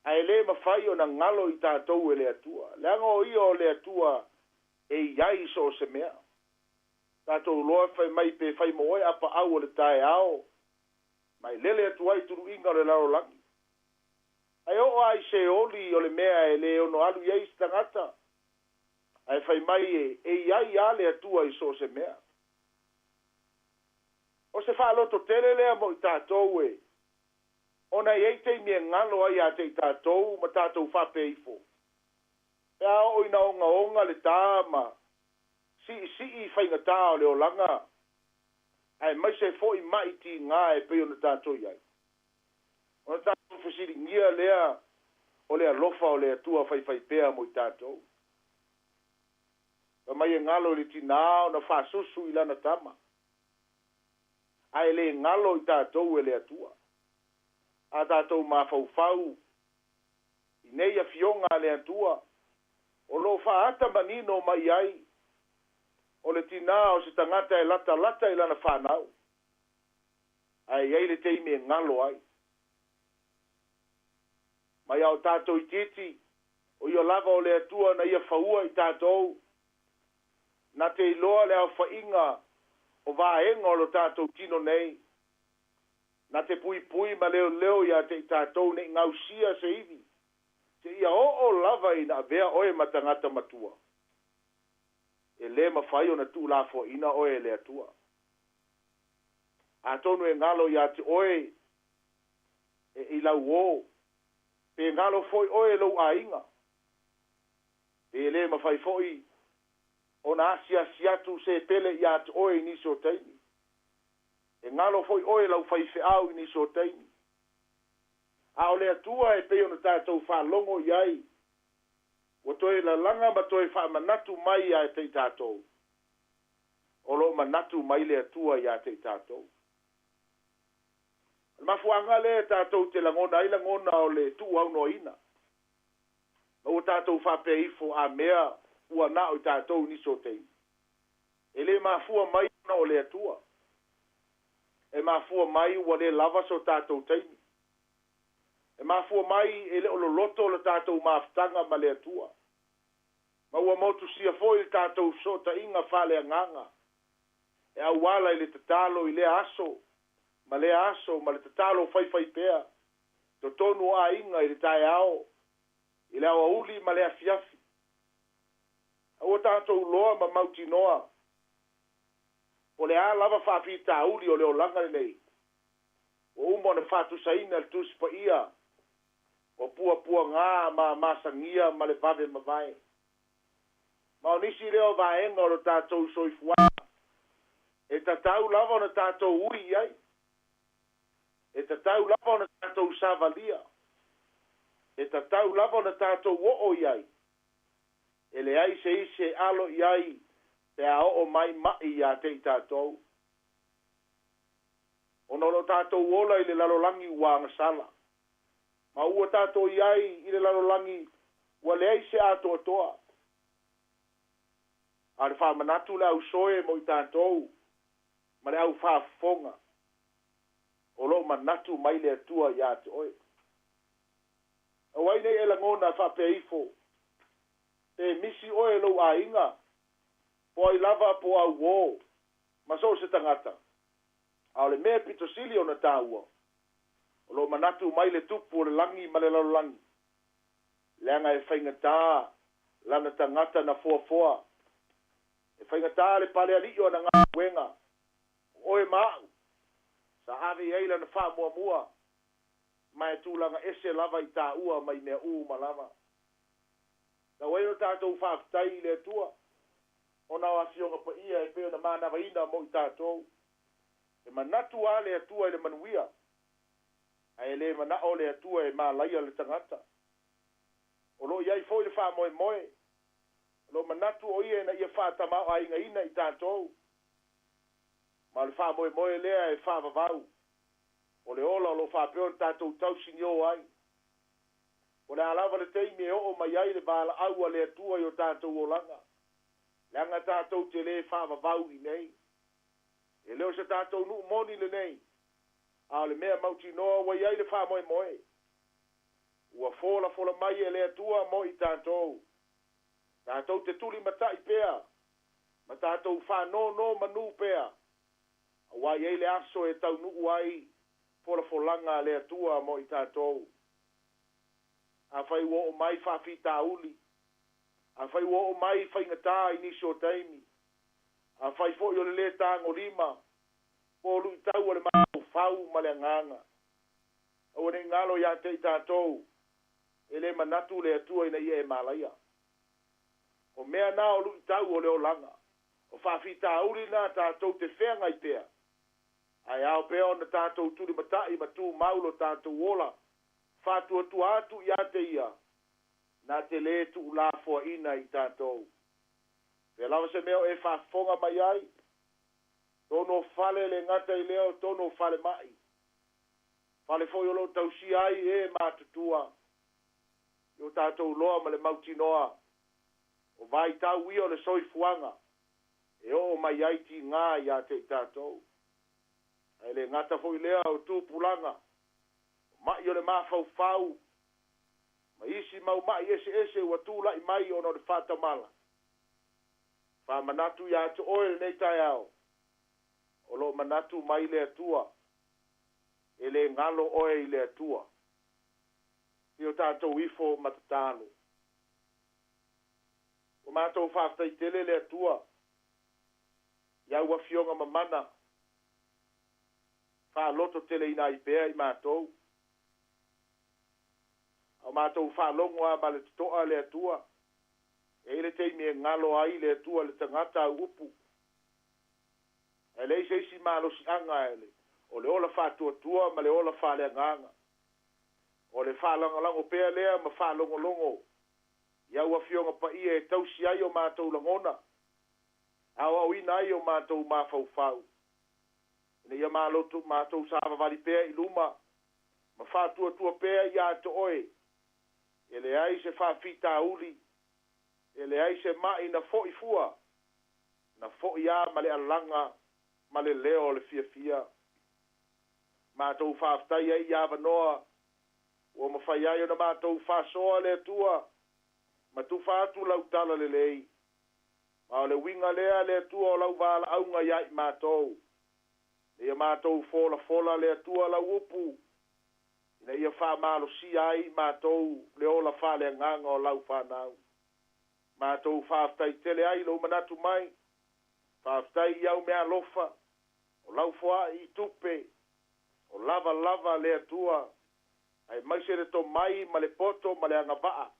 ae le mafai ona galo i tatou e le Atua. Leaga o ia o le Atua e i ai so o se mea. Tatou loa fai mai pe fai mo oe apaau o le taeao, ma e lele atu ai tuluiga o le lalolagi. Ae oo lava i Seoli o le mea e le ono alu i ai se tagata, ae fai mai e i ai lava le Atua i so o se mea. O se faalototele lea mo i tatou e, ona e i ai taimi e galo ai ia te i tatou ma tatou faapea ifo. Pe a oo ina ogaoga le tā ma siisii faigata o le olaga, aemaise foi ma'i tiga e pei ona tatou i ai. Ona tatou fesiligia lea o le alofa o le Atua faifaipea mo i tatou. Fai mai e galo i le tinā ona faasusu i lana tama, ae le galo i tatou e le Atua. A tatou mafaufau i nei afioga a le Atua, o lo o faaata manino mai ai o le tinā o se tagata e latalata i lana fanau, ae i ai le taimi e galo ai. Mai a o tatou itiiti, o ia lava o le Atua na ia faua i tatou, na te iloa le aofaiga o vaega o lo tatou tino nei, na te puipui ma leoleo ia te i tatou nei gausia se ivi, seia oo lava ina avea oe ma tagata matua. E le mafai ona tuulafoaina oe e le Atua. Atonu e galo ia te oe e i lau o, pe galo foi oe lou aiga, pe le mafai foi ona asiasi atu se pele ia te oe i nisi o taimi. E galo foi oe lau faifeau i nisi o taimi. A o le Atua e pei ona tatou faalogo i ai, ua toe lalaga ma toe faamanatu mai ia te i tatou. O lo o manatu mai le Atua ia te i tatou. O le mafuaaga lea tatou te lagona ai lagona o le tuuaunoaina. Ma ua tatou faapea ifo a mea ua na o i tatou i nisi o taimi. E le mafua mai ona o le Atua. E mafua mai ua le lava so tatou taimi. E mafua mai e le o loloto le tatou mafutaga ma le Atua. Ma ua motusia foi le tatou fesootaiga faaleagaga e auala i le tatalo i lea aso ma lea aso ma le tatalo faifaipea totonu o aiga i le taeao, i le aoauli ma le afiafi. Aua tatou loa ma mautinoa o le a lava faafitauli o le olaga lenei. Ua uma ona faatusaina le Tusi Paia o puapuaga ma masagia ma le vave mavae. Ma o nisi lea o vaega o lo tatou soifuaga e tatau lava ona tatou ui i ai. E tatau lava ona tatou savalia. E tatau lava ona tatou oo i ai. E leai se isi e alo i ai pe a oo mai ma'i ia te i tatou. Ona o lo tatou ola i le lalolagi ua agasala. Ma ua tatou i ai i le lalolagi ua leai se atoatoa. A o le faamanatu le ausoe mo i tatou ma le au faafofoga, o lo o manatu mai le Atua ia te oe. Aua nei e lagona faapea ifo, pe misi oe lou aiga, po ai lava po au o, ma so o se tagata. A o le mea pito sili ona taua, o lo o manatu mai le Tupu o le lagi ma le lalolagi, leaga e faigata lana tagata na foafoa, e faigata le palealii o ana galuega, o oe ma au, sa ave i ai lana faamuamua, ma e tulaga ese lava i taua mai mea uma lava. Tau ai o tatou faafetai i le Atua, ona o afioga paia e pei ona manavaina mo i tatou. E manatu lava le Atua i le manuia, ae le manao le Atua e malaia le tagata. O lo o i ai foi le faamoemoe, o lo o manatu o ia ina ia faatamaoaigaina i tatou. Ma o le faamoemoe lea e faavavau. O le ola o loo faapea ona tatou tausiniō ai. Po o le a lava le taimi e oo mai ai le valaau a le Atua i o tatou olaga, leaga tatou te lē faavavau iinei. E le o se tatou nuu moni lenei, a o le mea mautinoa ua i ai le faamoemoe. Ua folafola mai e le Atua mo i tatou. Tatou te tulimatai pea ma tatou faanonomanu pea, auā e i ai le aso e taunuu ai folafolaga a le Atua mo i tatou. Afai ua oo mai faafitauli, afai ua oo mai faigatā i nisi o taimi, afai foi o le lē tagolima po o luitau o le mafaufau ma le agaga, aua ne i galo iā te i tatou, e lē manatu le Atua ina ia e malaia. O mea na o luitau o le olaga, o faafitauli na tatou te feagai pea, ae ao pea ona tatou tulimatai ma tumau lo tatou ola faatuatua atu iā te Ia na te lē tuulafoaina i tatou. Fea lava se mea o e faafofoga mai ai, tonu o fale e le gata i lea o tonu o falemai, fale foi o loo tausia ai e matutua i o tatou loa ma le mautinoa, o vaitau ia o le soifuaga e oo mai ai tigā iā te i tatou. Ae le gata foi lea o tupulaga, o mai o le mafaufau ma isi mau mai eseese ua tulai mai ona o le faatamala. Faamanatu iā te oe lenei taeao, o loo manatu mai le Atua, e lē galo oe i le Atua. Se i o tatou ifo ma tatalo. Ua matou faafetai tele le Atua i au afioga mamana, faalototeleina ai pea i matou. A o matou faalogo lava ma le totoa le Atua, e i ai le taimi e galo ai le Atua i le tagata au upu. Ae leai se isi malosiaga o le ola faatuatua ma le ola faaleagaga. O le faalagolago pea lea ma faalogologo i au Afioga Paia e tausi ai o matou lagona, aoaoina ai o matou mafaufau, ina ia matou savavali pea i luma ma faatuatua pea iā te Oe. E leai se faafitauli, e leai se mai na foi fua, na foi lava ma le alaga ma le leo o le fiafia. Matou faafetai ai i avanoa ua mafai ai ona matou faasoa le Atua ma tufa atu lau tala lelei. Ma o le uiga lea le Atua o lau valaauga iā i matou, ina ia matou folafola le Atua lau upu, ina ia faamalosia ai i matou le ola faaleagaga o lau fanau. Matou faafetai tele ai i lou manatu mai, faafetai i au meaalofa, o lau foai i tupe, o lava lava le Atua, aemaise le tomai ma le poto ma le agavaa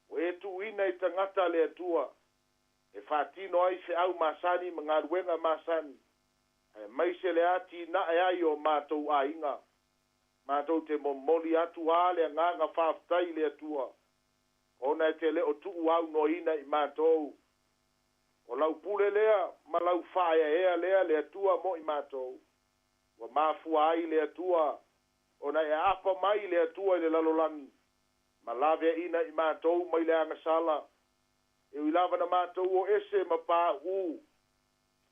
ua e tuuina i tagata a le Atua e faatino ai feau masani ma galuega masani, aemaise le atinae ai o matou aiga. Matou te momoli atu a le agaga faafetai i le Atua, ona e te le o tuuaunoaina i matou. O lau pule lea ma lau faaeaea lea le Atua mo i matou. Ua mafua ai le Atua ona e aapa mai le Atua i le lalolagi ma laveaina i matou mai le agasala. E ui lava na matou o ese ma pauu,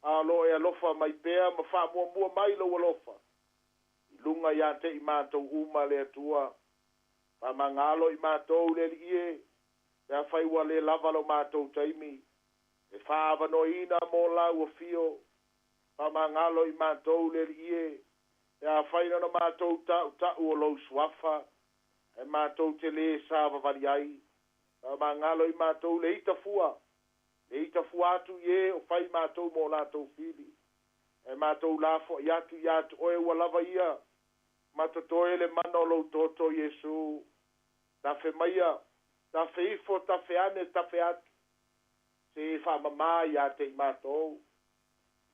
a o loo e alofa mai pea ma faamuamua mai lou alofa i luga iā te i matou uma le Atua. Faamagalo i matou le Alii e, pe afai ua lē lava lo matou taimi e faaavanoaina mo lau afio. Faamagalo i matou le Alii e, pe afai na ona matou tautau o lou suafa, ae matou te lē savavali ai. Faamagalo i matou le ita fua, le ita fua atu i e o fai matou mo latou fili, ae matou lafoai atu iā te Oe ua lava ia ma totoe le mana o lou toto Iesu. Tafe maia, tafe ifo, tafe ane, tafe atu, se e faamamā iā te i matou.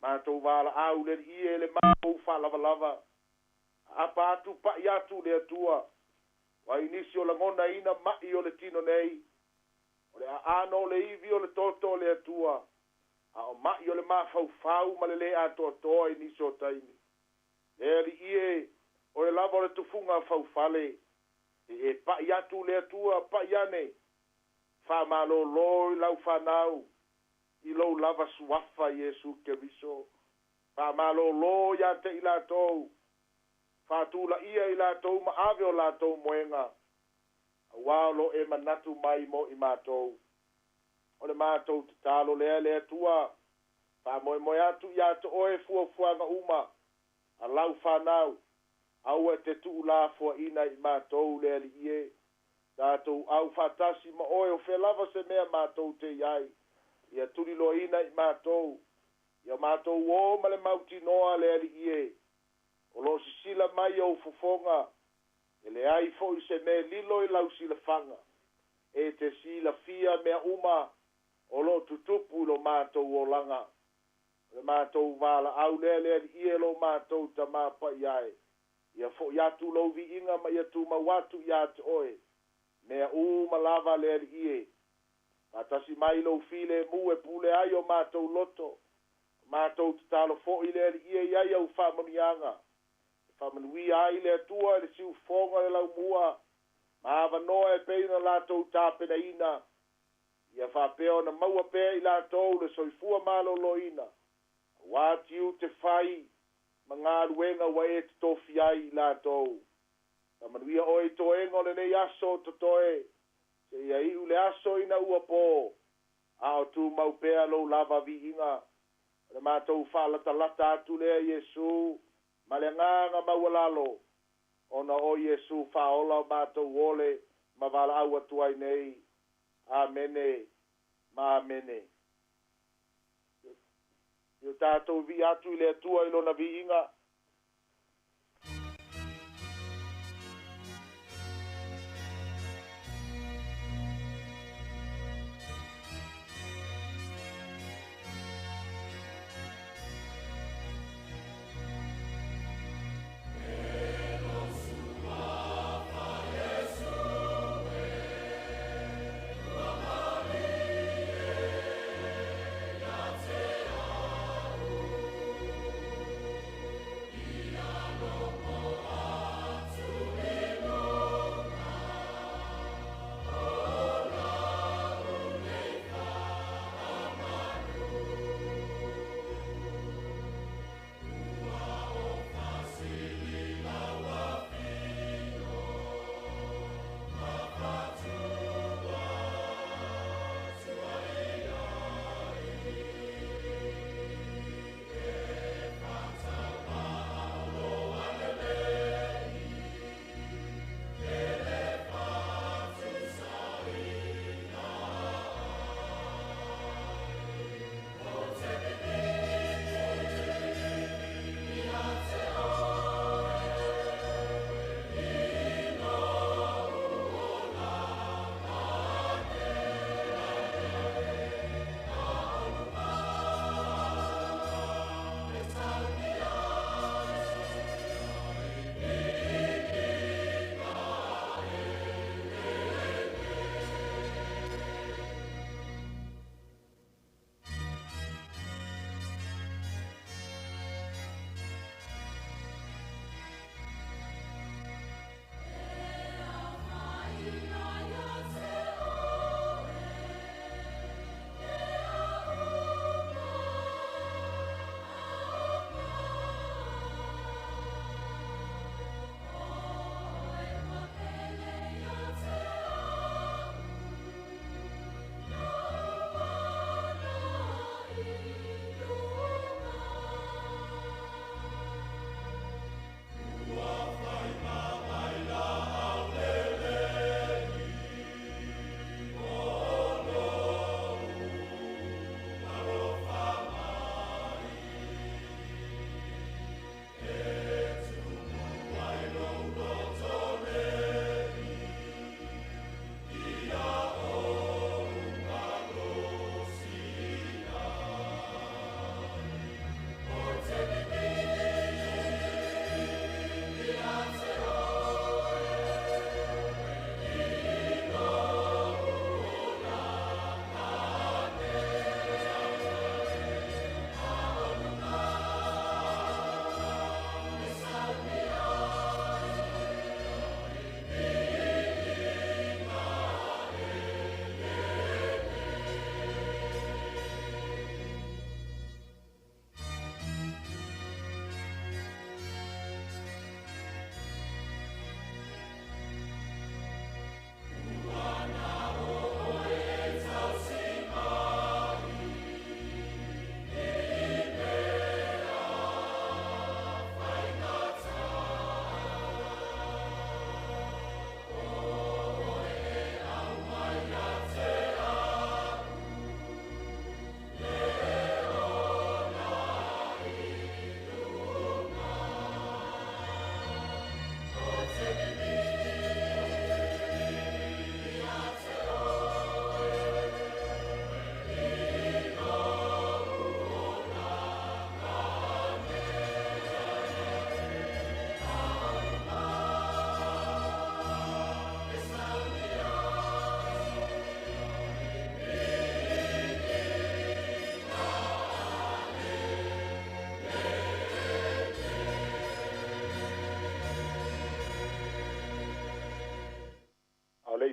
Matou valaau le Alii e le matou faalavalava, aapa atu pa'i atu le Atua. Ua i nisi o lagonaina ma'i o le tino nei, o le aano o le ivi o le toto o le Atua, a o ma'i o le mafaufau ma le lē atoatoa i nisi o taimi. Le Alii e, Oe lava o le tufuga faufale. E e pa'i atu le Atua, pa'i ane, faamalōlō i lau fanau i lou lava suafa Iesu Keriso. Faamalōlō iā te i latou, faatulaʻia i latou ma ave o latou moega, auā o lo e manatu mai mo i matou. O le matou tatalo lea le Atua, faamoemoe atu iā te oe fuafuaga uma a lau fanau, aua e te tuulafoaina i matou le Alii e. Tatou au faatasi ma oe o fea lava se mea matou te i ai, ia tuliloaina i matou, ia matou ō ma le mautinoa le Alii e. O lo o sisila mai ou fofoga, e leai foi se mea lilo i lau silafaga, e te silafia mea uma o lo o tutupu i lo matou olaga. O le matou valaau lea le Alii e lo matou Tamā Paia e, ia fo'i atu lou viiga ma ia tumau atu iā te oe, mea uma lava le Alii e. Faatasi mai lou filemu e pule ai o matou loto, o matou tatalo foi le Alii e i ai au faamanuiaga, e faamanuia ai le Atua i le siufofoga o le laumua ma avanoa e pei ona latou tapenaina, ia faapea ona maua pea i latou le soifua malōlōina, auā tiute fai ma galuega ua e totofi ai i latou. Faamanuia oe i toega o lenei aso o totoe, seia iu le aso ina ua pō, a o tumau pea lou lava viiga. O le matou faalatalata atu lea Iesu ma le agaga maualalo, ona o Iesu Faaola o matou ole ma valaau atu ai nei. Amene ma amene. Ia tatou vii atu i le Atua i lona viiga.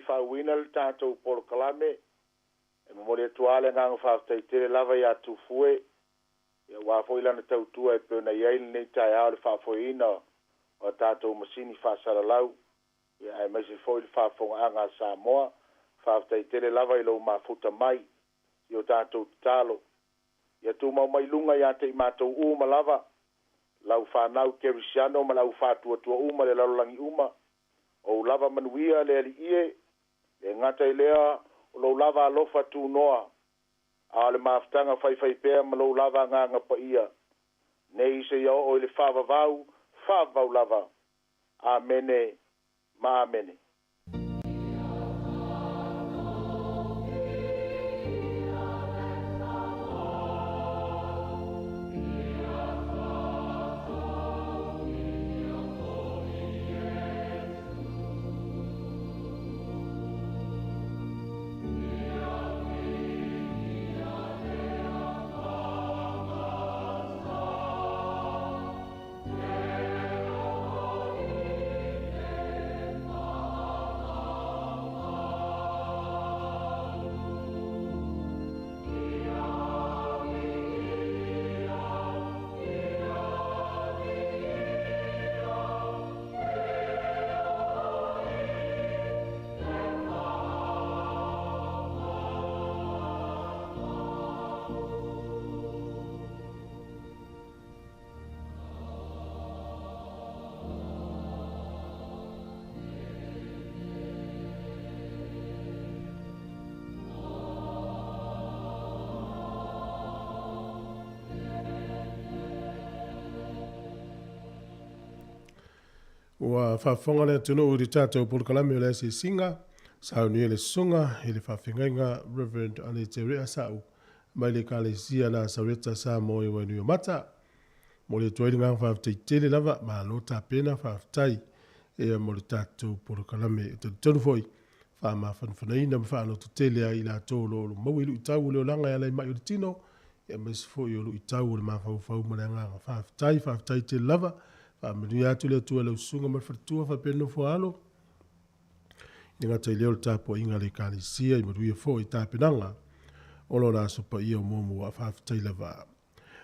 faaauauina le tatou polokalame, e momoli atu lava le agaga faafetai tele lava iā Tufue, aua foi lana tautua e pei ona i ai lenei taeao i le faafoeina o a tatou masini faasalalau, aemaise foi le faafofogaaga a Samoa. Faafetai tele lava i lou mafuta mai i o tatou tatalo. Ia tumau mai luga ia te i matou uma lava, lau fanau kerisiano ma le au faatuatua uma i le lalolagi uma, o ou lava manuia le Alii e, le gata i lea o lou lava alofa tunoa, a o le mafutaga faifaipea ma lou lava agaga paia, nei seia oo i le faavavau, faavavau lava. Amene ma Amene. Ua faafofoga le atunuu i le tatou polokalame o le asiasiga, saunia le susuga i le faafeagaiga Rev. Aleterea Sa'u mai le Ekalesia Nasareta Samoa i Wainuiomata. Momoli atu ai le agaga faafetai tele lava, malo tapena, faafetai ia mo le tatou polokalame. E talitonu foi, faamafanafanaina ma faalototele ai i latou o lo o maua i luitau o le olaga e ala i mai o le tino, aemaise foi o luitau o le mafaufau ma le agaga. Faafetai, faafetai tele lava. Faamanuia atu le Atua i lau susuga ma le faletua faapea le nofo a alo. E le gata i lea o le tapuaiga a le Ekalesia i manuia foi i tapenaga o lona Aso Paia o muamua. Faafetai lava.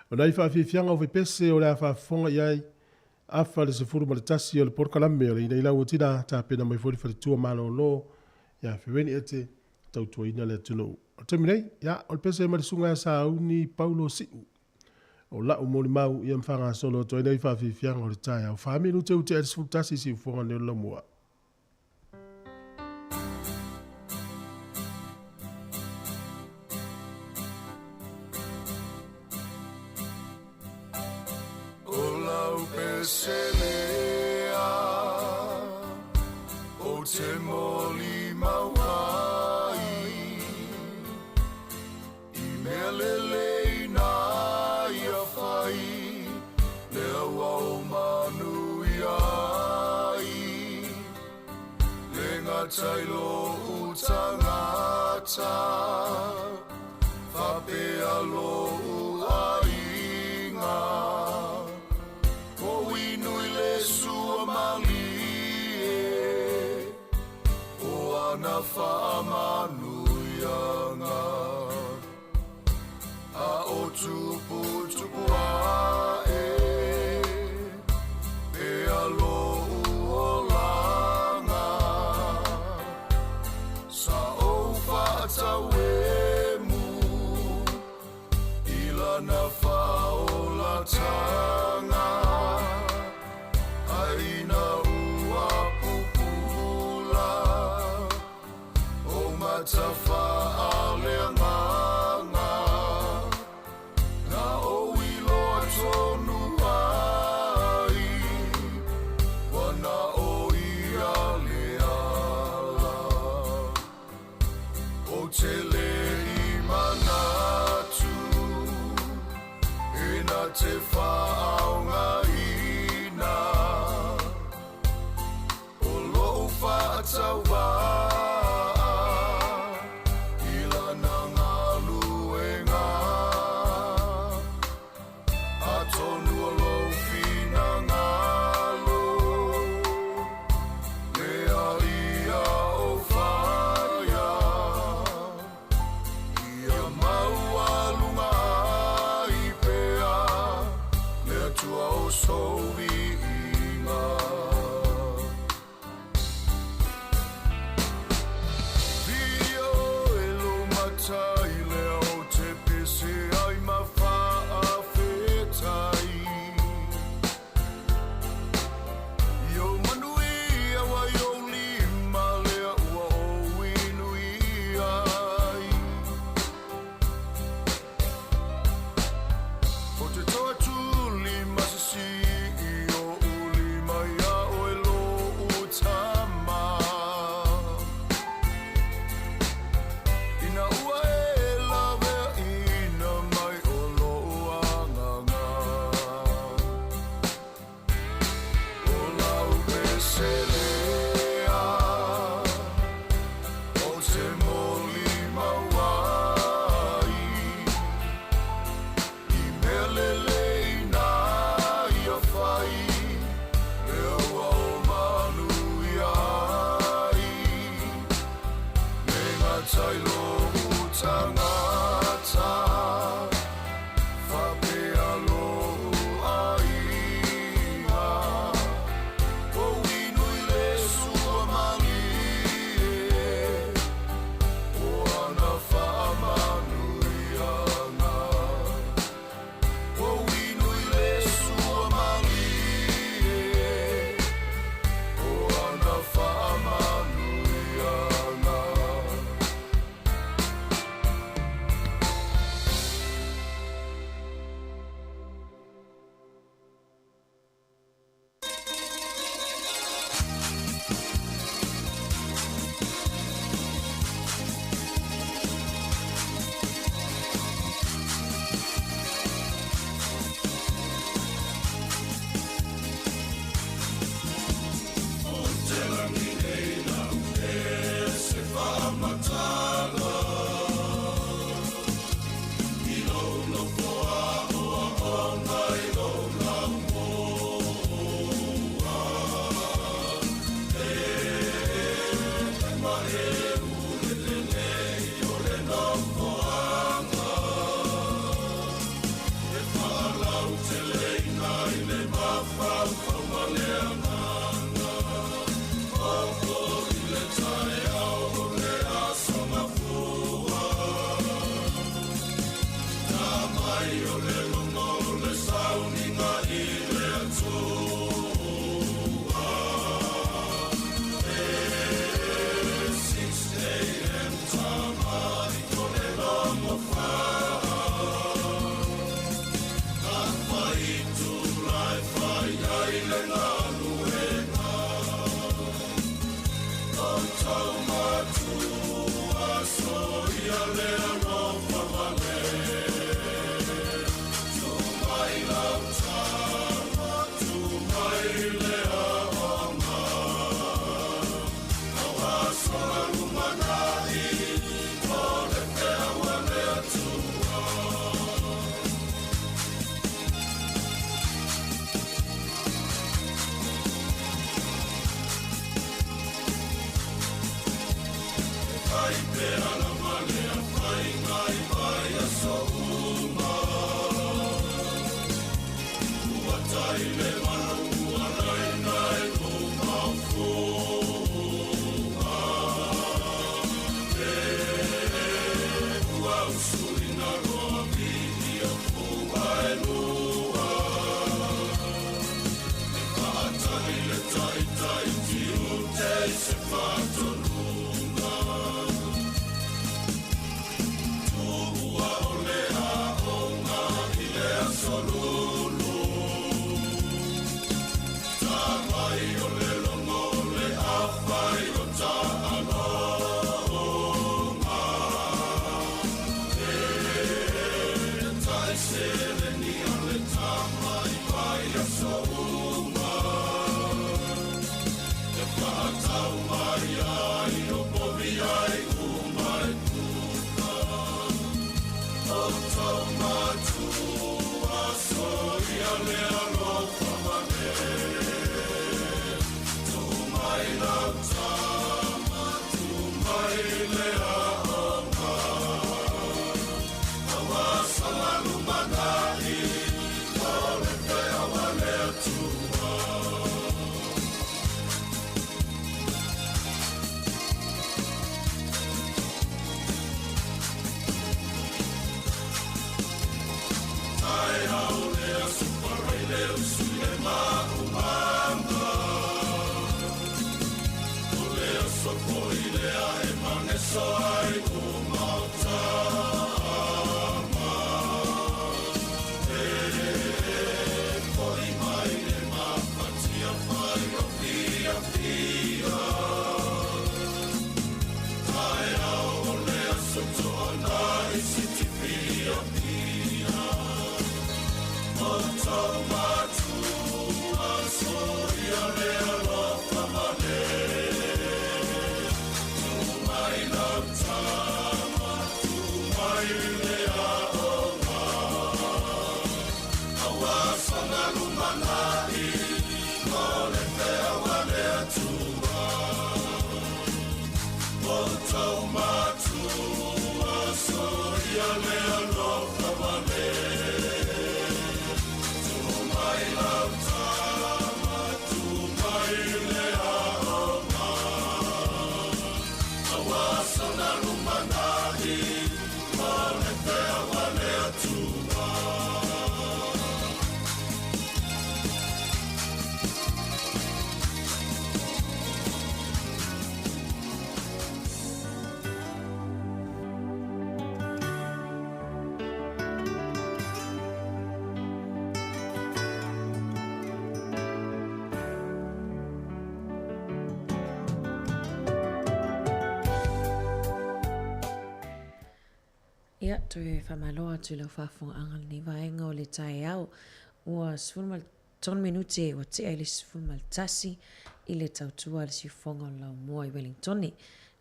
O nai faafiafiaga o faipese o le a faafofoga i ai afa le 11 o le polokalame o le Inailau o Tina, tapena mai foi le faletua malolo ia Feweni Ete tautuaina le atunuu. O le taimi nei, ia, o le pese mai le susuga ia Sauni Paulo Siu. O la'u molimau ia ma faagasolo atu ai nei faafiafiaga o le taeao. 4 minute ua tea i le 11 i siufofoga nei o le laumua. O lau pese lea ou te molimau ai i mea lelei na ia fai lea ua ou manuia ai le gata i lo'u tagata faapea lo'u aiga o inu i le sua malie o ana faamanuiaga a o tuputupu ae pea lo'u olaga sa ou faatauemu i lana faaolataga ae ina ua pupula o matafaaleagaga na ou iloa tonu ai ua na o ia le ala ou te le i manatu e na te faaaogaina o lo'u faatauvaa i lana galuega atonu o lou finagalo lea ia ou faia. Ia, toe faamalo atu i lau faafofogaaga i lenei vaega o le taeao. Ua 13 minute ua tea i le 11 i le tautua a le siufofoga o le laumua i Wellingtone.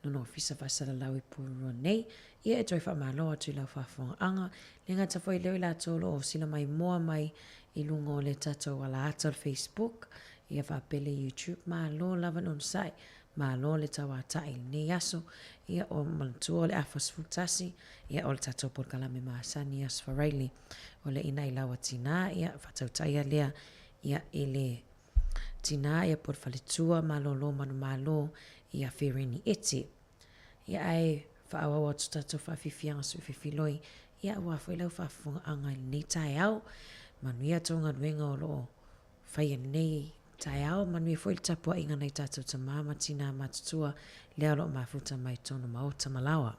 Lona ofisa faasalalau i Porirua nei. Ia e toe faamalo atu i lau faafofogaaga. Le gata foi lea o i latou o lo o silamaimoa mai i luga o le tatou alaata o le Facebook, ia faapea le YouTube. Malo lava le onosai. Malo le tauatai i lenei aso. Ia, o manatua o le afa 11, ia o le tatou polokalame masani Aso Faraile. O le ina i lau atina, ia, faatautaia lea, ia, i le tinā, ia, po o le faletua, malōlō manumalo, ia Fereni Eti. Ia, ae faaauau atu tatou faafiafiaga suififiloi, ia, aua foi lau faafofogaaga i lenei taeao. Manuia tou galuega o lo o faia lenei taeao, manuia foi le tapuaiga nai tatou tama ma tinā matutua lea o lo o mafuta mai totonu maota ma laoa.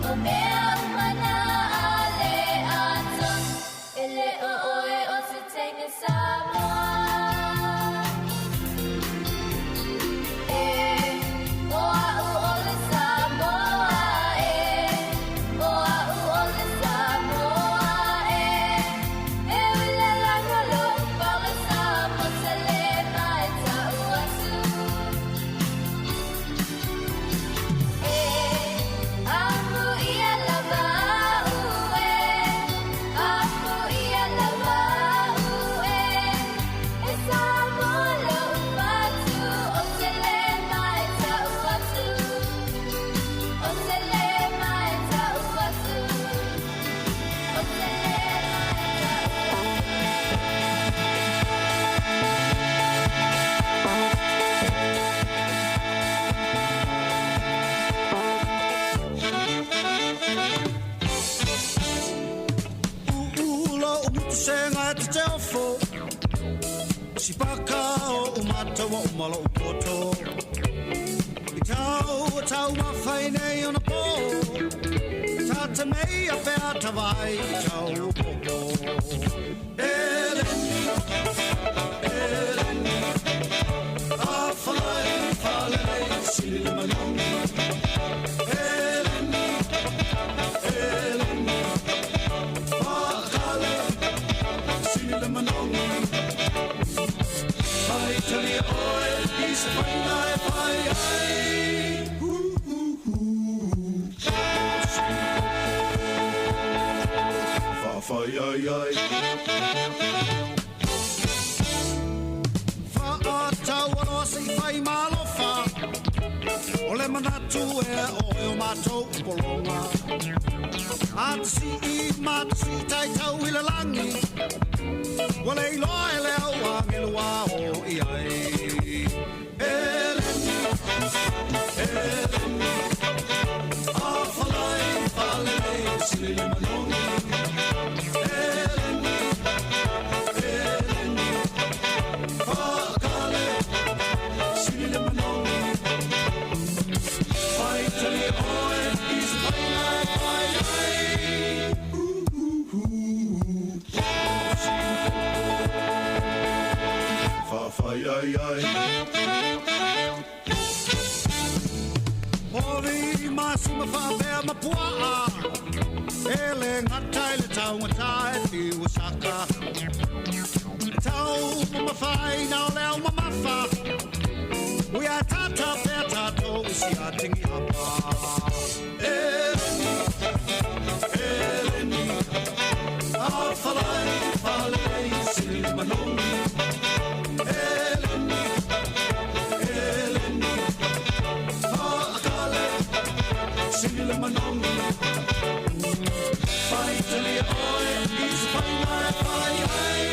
O mea uma na ale ata E le o oe o se teine Samoa E o au o le Samoa e O au o le Samoa e E wile langa lo pala Samoa te le mai tau atu E amu ia lava au e Amu ia lava au e E Samoa lo fatu O te le mai tau atu O te le mai tau atu O te le mai tau atu. Ula o mutu senga te te ofo Sipaka o umata wa umala o poto I tau o tau mawhai nei ona pō Tata mei a pea tawai i tau o popo Eleni, eleni A whalai whalei sili le manongi Eleni, eleni Whakale, sili le manongi Pai tali oe, i se whainga e pai ai Hu, hu, hu. Whawhai ai ai. Whaatau aloa se i whai malofa O le manatu e oe o mātou polonga A te si i ma te si tai tau i le langi Ua le iloa e le au angelua o i ai Eleni, eleni A whalai whalele sili le manongi Eleni, eleni Whakale, sili le manongi Pai tali oe, i se whainga e pai ai Hu, hu, hu. Whawhai ai ai. Ori masi ma whapea ma puaa E le ngata i le taungata e whiu saka Tau ma mawhai nao leo ma mawha Ui a tata pea tātou i si a tingi hapa Eleni, eleni A whalai whalei sili le manongi Eleni, eleni Whaakale, sili le manongi Pai tali oe, i se whainga e pai ai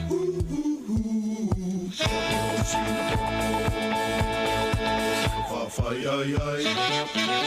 Hu, hu, hu. Whawhai ai ai.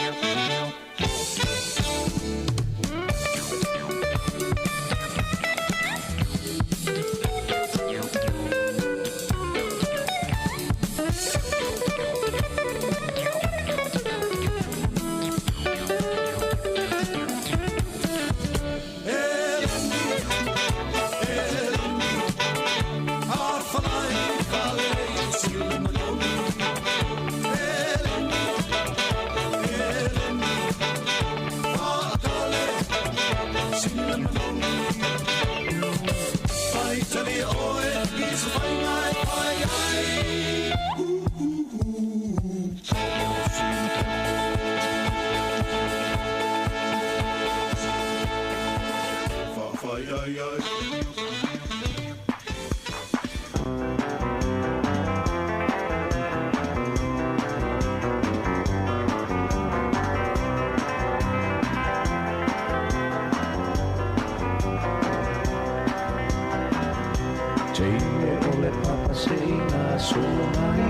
Teine o le papa se ina solo mai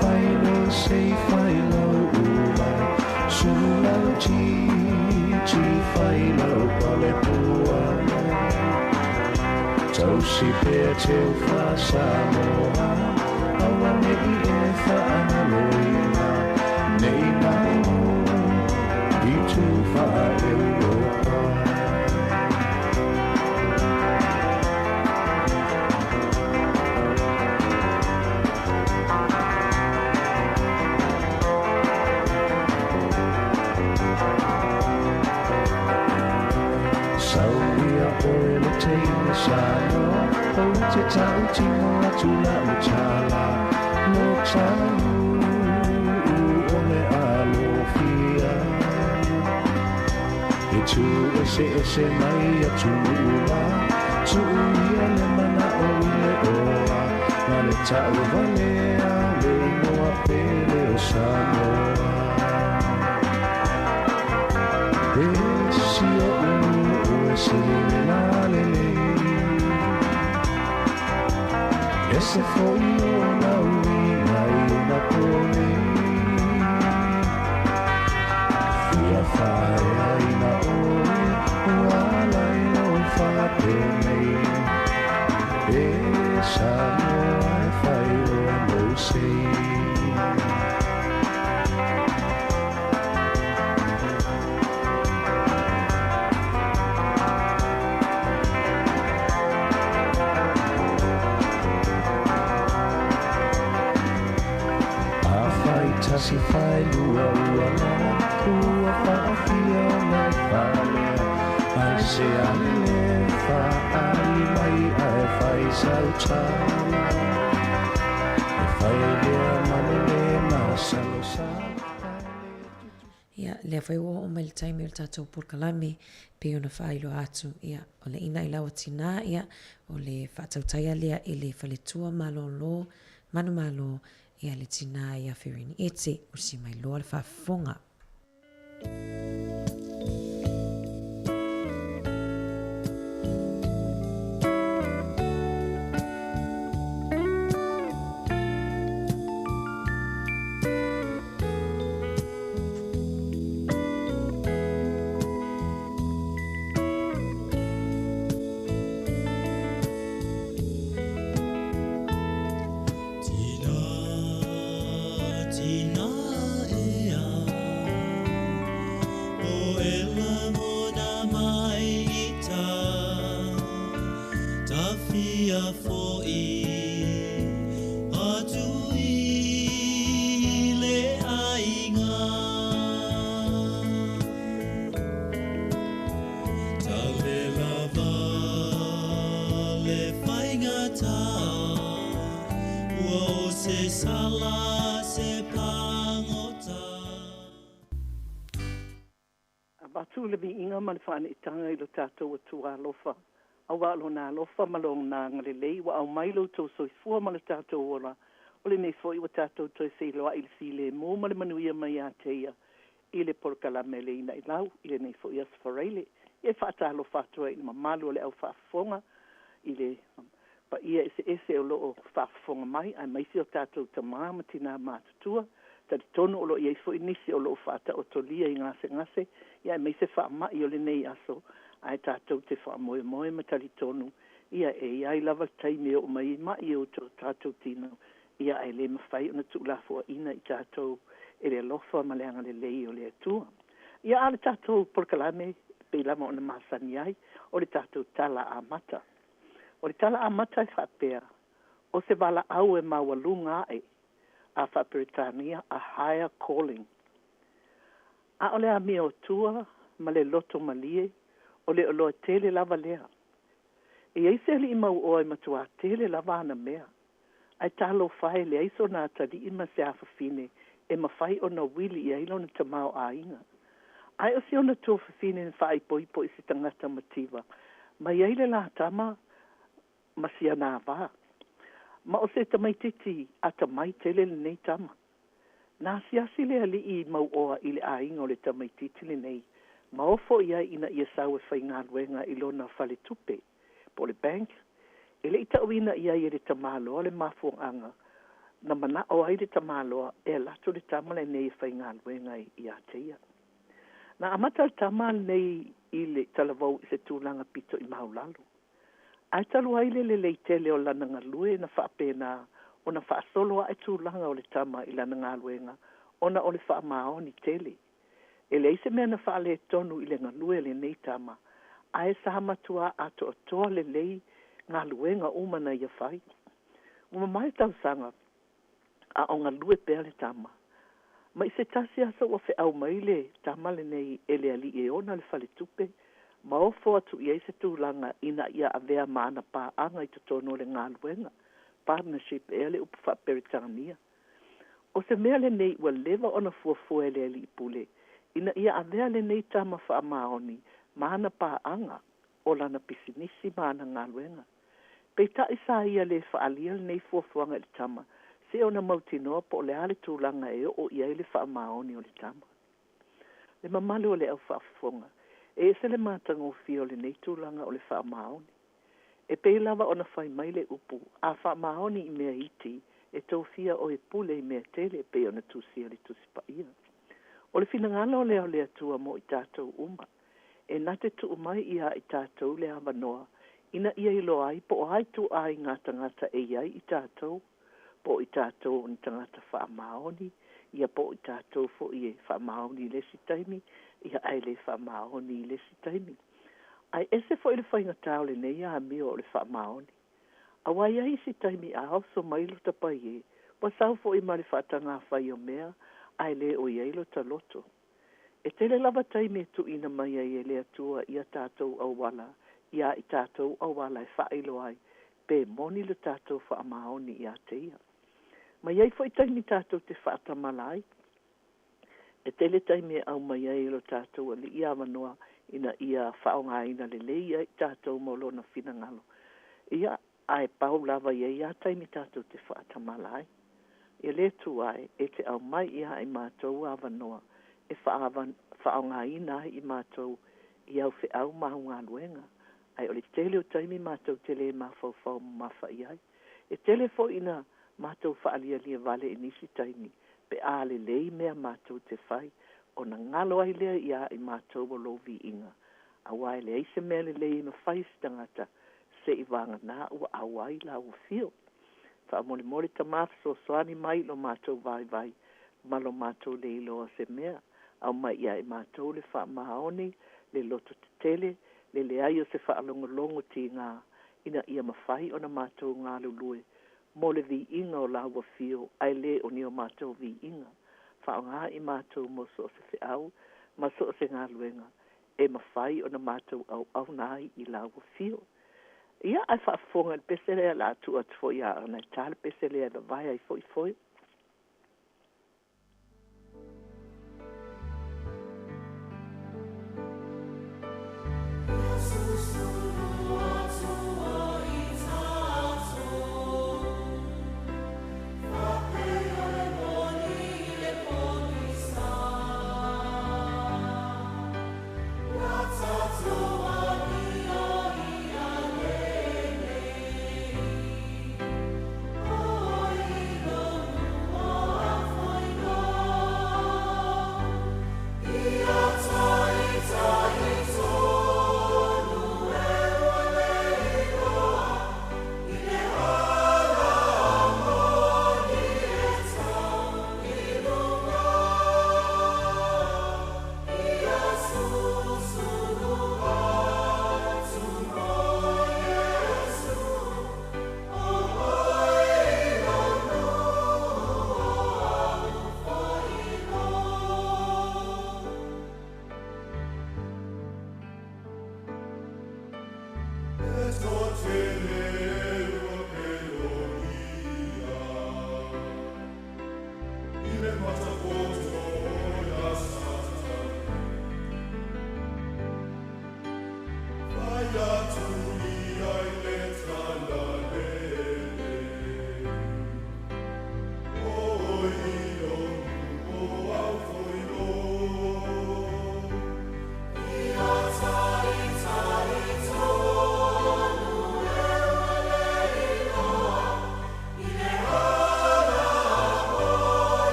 Fai lo se fai lo ulai Sulau ti ti fai lo pale pua Tausi pea te ufa Samoa Aua nei e whaana loina Nei mau I tu whae. tino atu la utala Lo tanu o le alofia E tu ese ese mai atu ula Tu ia le mana o ile ola Ma le tau valea le ingoa pele o Samoa E si o unu e sili le lele E se foi o na ui mai o na pole Fia whaea ina oe Ua lai o whakapenei E Samoa e whai o e mosei Tasi whai lua ua la Ua whaafia o nai whalea Ai se alele whaali mai ai whai sautala E whai lea malele masalo sa Ia, lea foi ua oo mai le taimi o le tatou polokalame, pei ona faailoa atu, ia, o le ina i lau tinā, ia, o le faatautaia lea i le faletua malōlō, manumalo, ia le tinā ia Ferini Ete, usi mai loa le faafofoga. Tina, ea, o ela mona mai ita, tafia foi, atu i le aiga. Ta le lava le faigata, ua o se sala se pagota. Avatu le viiga ma le faaneetaga i lo tatou Atua alofa, auā o lona alofa ma lona agalelei ua aumai lo outou soifua ma le tatou ola, o lenei foi ua tatou toe feiloai i le filemu ma le manuia mai ia te ia i le polokalame le Inailau i lenei foi aso Faraile. E faatalofa atu ai i le mamalu o le aufaafofoga i le paia eseese o loo faafofoga mai, aemaise o tatou tamā ma tinā matutua. Talitonu o loo i ai foi nisi o loo faataotolia i gasegase, ia aemaise faamai o lenei aso, ae tatou te faamoemoe ma talitonu, ia e i ai lava le taimi e oo mai ai mai i o tatou tino, ia ae le mafai ona tuulafoaina i tatou e le alofa ma le agalelei o le Atua. Ia a le tatou polokalame pei lava ona masani ai, o le tatou tala amata. O le tala amata e faapea, o se valaau e maualuga ae, a faa-Peretania, a higher calling. A o le amiotua ma le loto malie, o le oloa tele lava lea. E i ai se alii mauoa e matuā tele lava ana mea, ae talofa e, leai sona atalii ma se afafine e mafai ona wili i ai lona tamaoaiga. Ae o si ona tuafafine na faaipoipo i se tagata mativa, mai ai le la tama ma si ana vā. Ma o se tamaitiiti atamai tele lenei tama. Na asiasi le alii mauoa i le aiga o le tamaitiiti lenei, ma ofo i ai ina ia sau e faigaluega i lona faletupe, po o le bank. E le i tauina i ai e le tamaloa le mafuaaga na manao ai le tamaloa e alu atu le tama lenei e faigaluega ia te ia. Na amata le tama lenei i le talavou i se tulaga pito i maulalo. Ae talu ai le lelei tele o lana galue na faapena ona faasolo ae tulaga o le tama i lana galuega ona o le faamaoni tele. E leai se mea na faaletonu i le galue a lenei tama, ae sa matuā atoatoa lelei galuega uma na ia fai. Ua mamae tausaga a o galue pea le tama. Ma i se tasi aso ua feau mai le tama lenei e le alii e ona le faletupe, ma ofo atu i ai se tulaga ina ia avea ma ana paaga i totonu o le galuega. Partnership ea le upu faa-Peretania. O se mea lenei ua leva ona fuafua e le alii pule, ina ia avea lenei tama faamaoni ma ana paaga o lana pisinisi ma ana galuega. Peitai sa ia lē faaalia lenei fuafuaga i le tama, seia ona mautinoa po o le a le tulaga e oo i ai le faamaoni o le tama. Le mamalu o le au faafofoga, e ese le matagofie o lenei tulaga o le faamaoni. E pei lava ona fai mai le upu, a faamaoni i mea iti, e tofia oe e pule i mea e tele e pei ona tusia i le Tusi Paia. O le finagalo lea o le Atua mo i tatou uma, e na te tuu mai iā i tatou le avanoa ina ia iloa ai po o a ituaiga tagata e i ai i tatou, po o i tatou o ni tagata faamaoni, ia po o i tatou foi e faamaoni i le isi taimi, ia ae le faamaoni i le isi taimi. Ae ese foi le faigata o lenei amio o le faamaoni. Auā e i ai isi taimi a oso mai lota paiē, ua sau foi ma le faatagafai o mea ae le o i ai lota loto. E tele lava taimi e tuuina mai ai e le Atua i a tatou auala iā i tatou auala e faailoa ai pe moni le tatou faamaoni iā te Ia. Ma i ai foi taimi tatou te faatamala ai. E tele taimi e aumai ai e lo tatou Alii avanoa ina ia faaaogaina lelei ai tatou mo Lona finagalo. Ia, ae pau lava e i ai lava taimi tatou te faatamala ai. Ia le Atua e, e te aumai iā i matou avanoa e faaaogaina ai i matou i au feau ma au galuega, ae o le tele o taimi matou te lē mafaufau mamafa i ai. E tele foi ina matou faalialia vale i nisi taimi pe a lelei mea matou te fai, ona galo ai lea iā i matou o Lou viiga, auā e leai se mea lelei e mafai e se tagata seivaganā ua auai Lau afio. Faamolemole Tamā fesoasoani mai i lo matou vaivai ma lo matou le iloa o se mea. Aumai iā i matou le faamaoni, le loto tetele, le leai o se faalogologo tigā, ina ia mafai ona matou galulue mo le viiga o Lau afio ae le o ni o matou viiga. Faaaoga i matou mo so o se feau ma so o se galuega e mafai ona matou auauna ai i Lau afio. Ia, ae faafofoga i le pese lea o le a tuu atu foi ia Aana e ta le pese lea e vavae ai foi foe.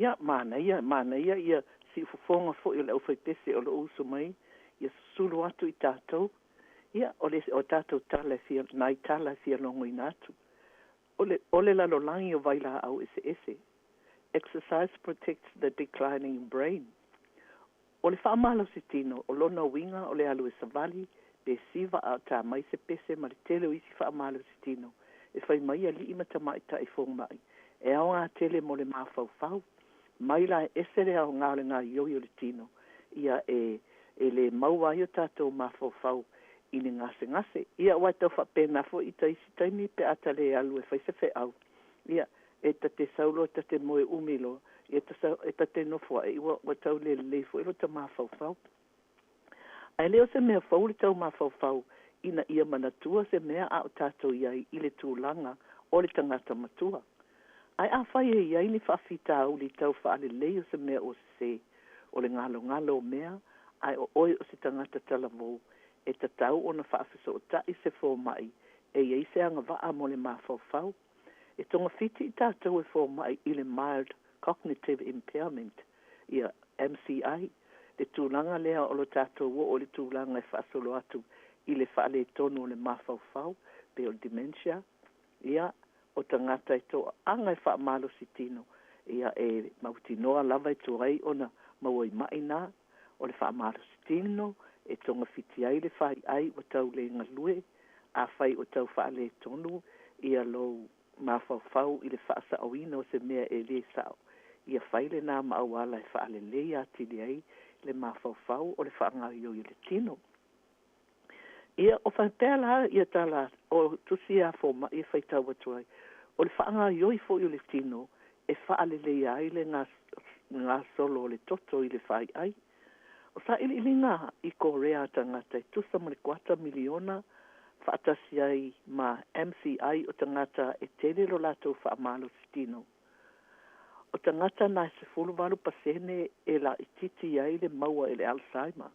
Ia, manaia, manaia ia siufofoga foi o le aufaipese o loo usu mai ia susulu atu i tatou. Ia, o le o tatou tala e fia nai tala e fia logoina atu. O le lalolagi o vailaau eseese. Exercise protects the declining brain. O le faamalositino, o lona uiga o le alu e savali, pe siva a o tā mai se pese ma le tele o isi faamalositino e fai mai alii ma tamaitai foma'i e aogā tele mo le mafaufau. Mai la e ese le aogā o le gaioi o le tino, ia e lē maua ai o tatou mafaufau i le gasegase. Ia uae tau faapena fo'i i taisi taimi pe a ta lē alu e fai se fe'au. Ia e ta te sau loa ta te moe umi loa, ia e ta te nofo a'i ua tau le lelei fo'i lo ta mafaufau. Ae le o se mea fou le tau mafaufau ina ia manatua se mea a o tatou iai i le tulaga o le tagata matua. Ae afai e iai ni faafitauli tau faalelei o se mea ua sesē, o le galogalo o mea, ae o oe o se tagata talavou, e tatau ona faafesoota'i se foma'i e iai se agavaa mo le mafaufau. E togafiti i tatou e foma'i i le mild cognitive impairment, ia MCI, le tulaga lea o lo tatou oo i le tulaga e faasolo atu i le faaletonu o le mafaufau, pe o le dementia. Ia, o tagata e toaaga e faamalositino, ia e mautinoa lava e tuai ona maua i ma'i na. O le faamalositino e togafiti ai le faiai ua tau le galue. Afai ua tau faaletonu ia lou mafaufau i le faasaoina o se mea e lē sa'o, ia fai lenā ma auala e faalelei atili ai le mafaufau o le faagaoioi o le tino. Ia, o faapea la ia tala o tusi a foma'i e faitau atu ai. O le faagaoioi fo'i o le tino e faaleleia ai le gasolo o le toto i le faiai. O sailiiliga i Korea a tagata e tusa ma le kuata miliona faatasi ai ma MCI o tagata e tele lo latou faamalositino. O tagata na e 18% e laitiiti ai le maua i le Alzheimer.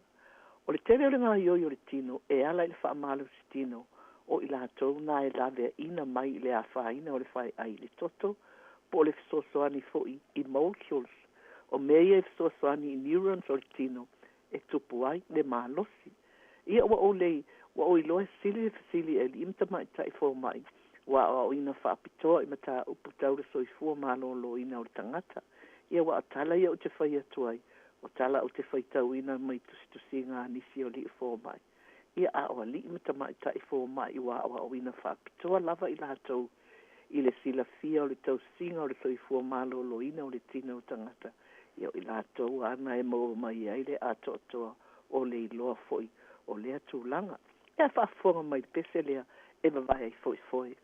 O le tele o le gaoioi o le tino e ala i le faamalositino o i latou na e laveaina mai i le afaina o le faeai i le toto, po o le fesoasoani fo'i i molecules. O mea ia e fesoasoani i neurons o le tino e tupu ai le malosi. Ia ua ou lei, ua ou iloa e sili le fesili e alii ma tamaitai foma'i ua aoaoina faapitoa i mataupu tau le soifua malōlōina o le tagata. Ia ua o tala ia ou te fai atu ai, o tala ou te faitauina mai tusitusiga a nisi o alii foma'i. Ia a o alii ma tamaitai foma'i ua aoaoina faapitoa lava i latou i le silafia o le tausiga o le soifua malōlōina o le tino o tagata. Ia o i latou ana e maua mai ai le atoatoa o le iloa fo'i o lea tulaga. Ia faafofoga mai le pese lea e vavae ai foefoe.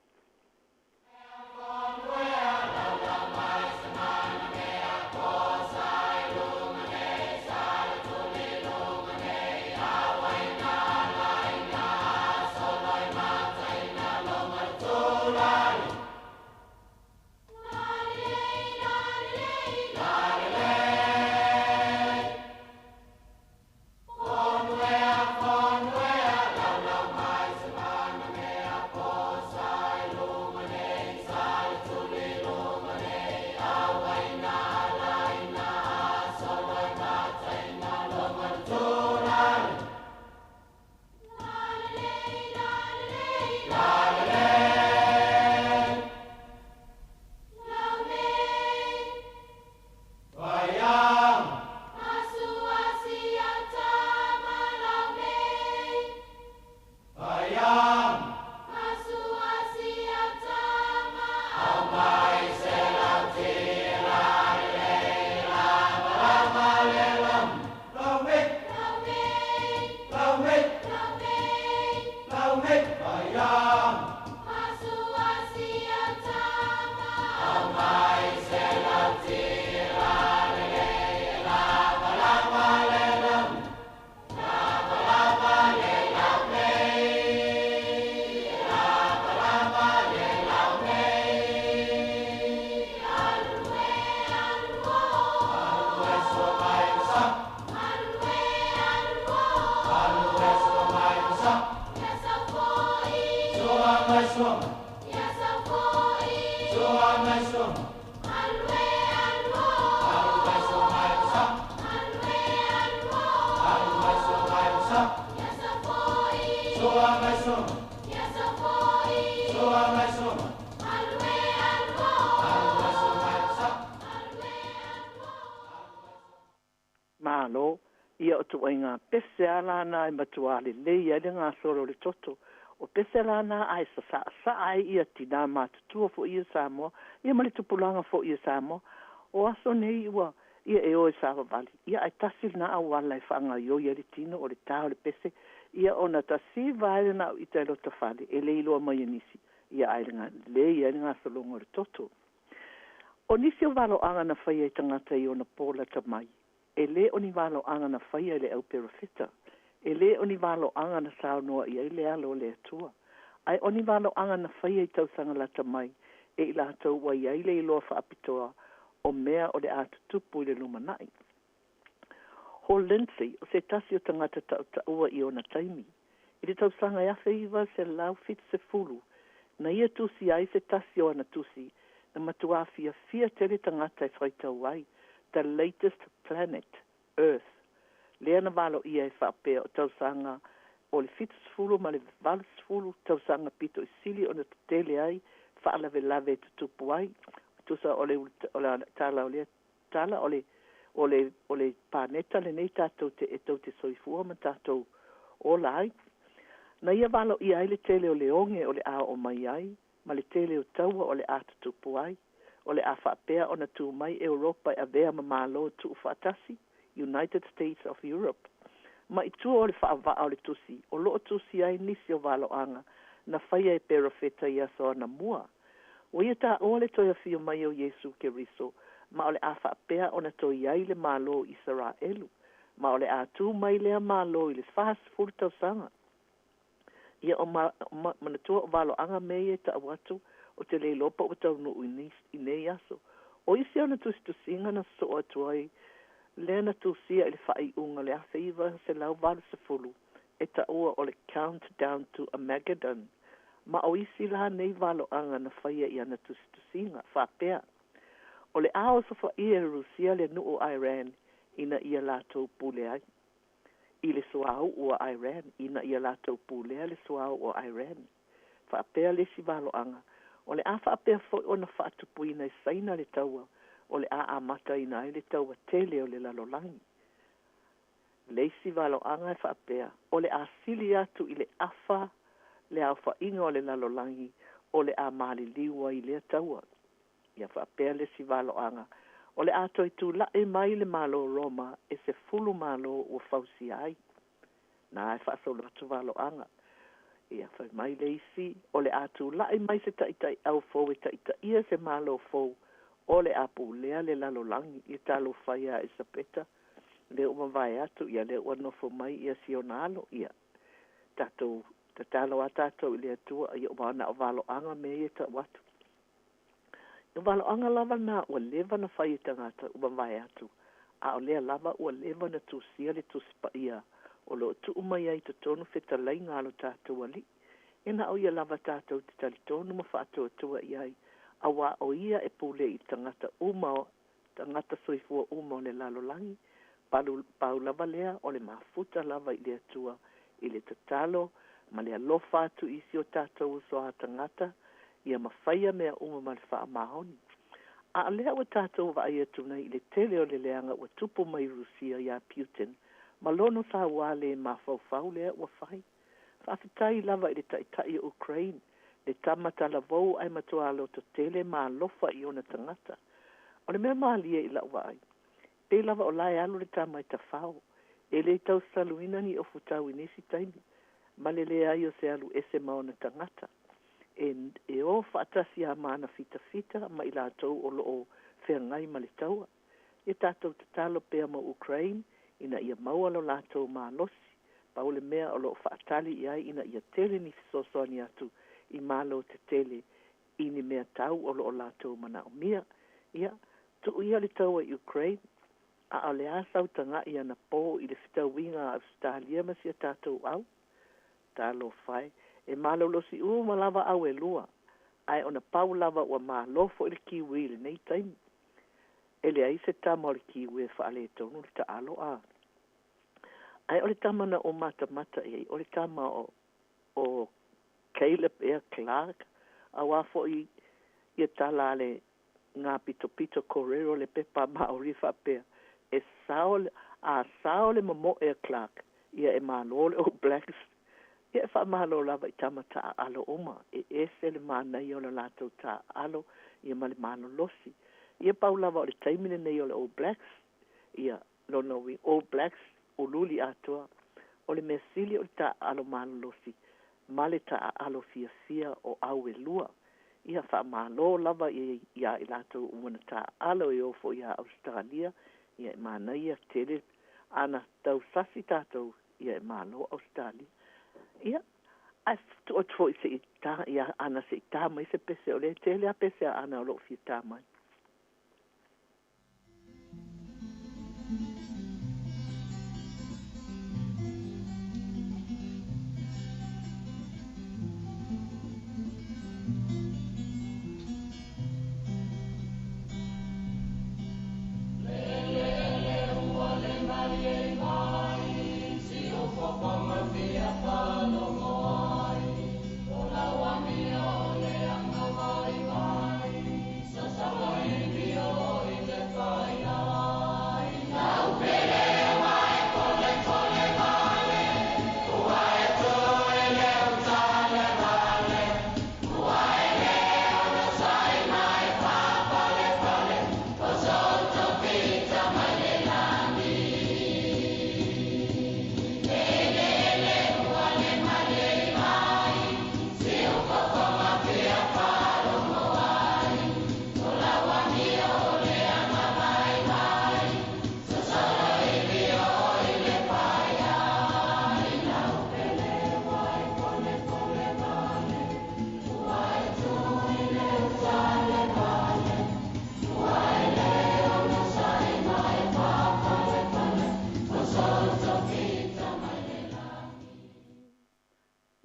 ituaiga pese a lana e matuā lelei ai le gasolo o le toto. O pese lana ae sasaʻasaʻa ai ia tinā matutua foʻi ia Samoa, ia ma le tupulaga foʻi a Samoa. O aso nei ua ia e o e savavali, ia ae tasi lenā auala e faagaoioi ai le tino o le tā o le pese, ia ona tasiva ai lenā ita i lota fale, e le iloa mai e nisi, ia ae lelei ai le gasologa o le toto. O nisi o valoaga na faia e tagata i ona po lata mai, e lē o ni valoaga na faia e le au perofeta, e lē o ni valoaga na saunoa i ai le alo o le Atua, ae o ni valoaga na faia i tausaga lata mai e i latou ua i ai le iloa faapitoa o mea o le a tutupu i le lumanai. Hall Lindsay, o se tasi o tagata tautaua i ona taimi, i le tausaga e 1970, na ia tusi ai se tasi o ana tusi na matuā fiafia tele tagata e faitau ai, The Latest Planet, Earth, lea na valoia e faapea o tausaga o le 70 ma le 80 tausaga pito i sili ona tetele ai faalavelave e tutupu ai. Tusa o le o le tala o lea tala o le o le o le paneta lenei tatou te e tou te soifua ma tatou ola ai. Na ia valoia ai le tele o le oge o le a oo mai ai ma le tele o taua o le a tutupu ai. O le a faapea ona tu mai Europa e avea ma Malo Tuufaatasi, United States of Europe. Ma i tua o le faavaa o le tusi, o loo tusi ai nisi o valoaga na faia e perofeta i aso anamua. Ua ia taua le toe afio mai o Iesu Keriso, ma o le a faapea ona toe i ai le Malo o Isaraelu, ma o le a tu mai lea Malo i le 40 tausaga. Ia o ma, ma, manatua o valoaga mea ia e tau atu, ou te le iloa po ua taunuu i nei, i nei aso. O isi ona tusitusiga na sosoo atu ai, lea na tusia i le faaiuga o le 1980 e taua o le Countdown to Armageddon, ma o isi la nei valoaga na faia i ana tusitusiga, faapea, o le a osofaia e Rusia le nuu o Iran ina ia latou pule ai i le suauu a Iran, ina ia latou pulea le suauu a Iran. Faapea le isi valoaga, o le a faapea foi ona faatupuina e Saina le taua o le a amataina ai le taua tele o le lalolagi. Le isi valoaga e faapea, o le a sili atu i le afa le aofaiga o le lalolagi o le a maliliu ai i lea taua. Ia faapea le isi valoaga, o le a toe tula'i mai le Malo o Roma e 10 malo ua fausia ai. Na e faasolo atu valoaga. Ia fai mai le isi, o le a tula'i mai se taʻitaʻi fou e taʻitaʻia se Malo fou o le a pulea le lalolagi. Ia talofa ia Elisapeta, lea ua mavae atu, ia lea ua nofo mai ia si ona alo. Ia tatou tatalo a tatou i le Atua, ia ua na o valoaga mea ia tau atu. O valoaga lava na ua leva na fai e tagata ua mavae atu, a o lea lava ua leva na tusia le Tusi Paia o loo tuu mai ai i totonu fetalaiga a lo tatou Alii. E na o ia lava tatou te talitonu ma faatuatua i ai, auā o ia e pule i tagata uma o tagata soifua uma o le lalolagi. Palu, pau lava lea o le mafuta lava i le Atua i le tatalo ma le alofa atu i si o tatou uso a tagata, ia mafaia mea uma ma le faamaoni. A o lea ua tatou vaai atu nei i le tele o le leaga ua tupu mai Rusia iā Putin ma lona sauā le mafaufau lea ua fai. Faafetai lava i le Taitai o Ukraine, le tama talavou ae matuā lototele ma alofa i ona tagata. O le mea malie i la'u vaai, pei lava o la e alu le tama e tafao, e le tausaluina ni ofutau i nisi taimi, ma le leai o se alu ese ma ona tagata. E, e o faatasi a ma ana fitafita ma i latou o loo feagai ma le taua. Ia tatou tatalo pea mo Ukraine ina ia maua lo latou malosi, pau le mea o loo faatali i ai ina ia tele ni fesoasoani atu i malo tetele i ni mea tau o loo latou manaomia. Ia, tuu ia le taua i Ukraine, a o le a sau taga'i anapo i le fetauiga a Ausetalia ma si a tatou au? Talofa e, e malolosi uma lava au e lua, ae ona pau lava ua malo foi le Kiwi i lenei taimi. E leai se tama o le Kiwi e faaletonu le taalo a. Ae o le tama na ou matamata i ai, o le tama o, o Caleb ea Clark, auā foi ia tala a le ngā pitopito kōrero le pepa a Māori faapea, e sao A sao le momo'e a Clark, ia e mālō le All Blacks. Ia e faamālō lava i tama taaalo uma, e ese le manaia o le latou taaalo ia ma le malolosi. Ia pau lava o le taimi lenei o le All Blacks, ia lona uiga All Blacks uliuli atoa. O le mea sili o le taaalo malolosi ma le taaalo fiafia o au e lua. Ia faamālō lava iā i latou uma na taaalo e oo foi iā Ausetalia, ia e manaia tele ana tausasi tatou ia e mālō Ausetalia. Ia, ae tuu atu foi se i tā iā Ana se i tā mai se pese, o lea e tele lava pese a Ana o lo o fia tā mai.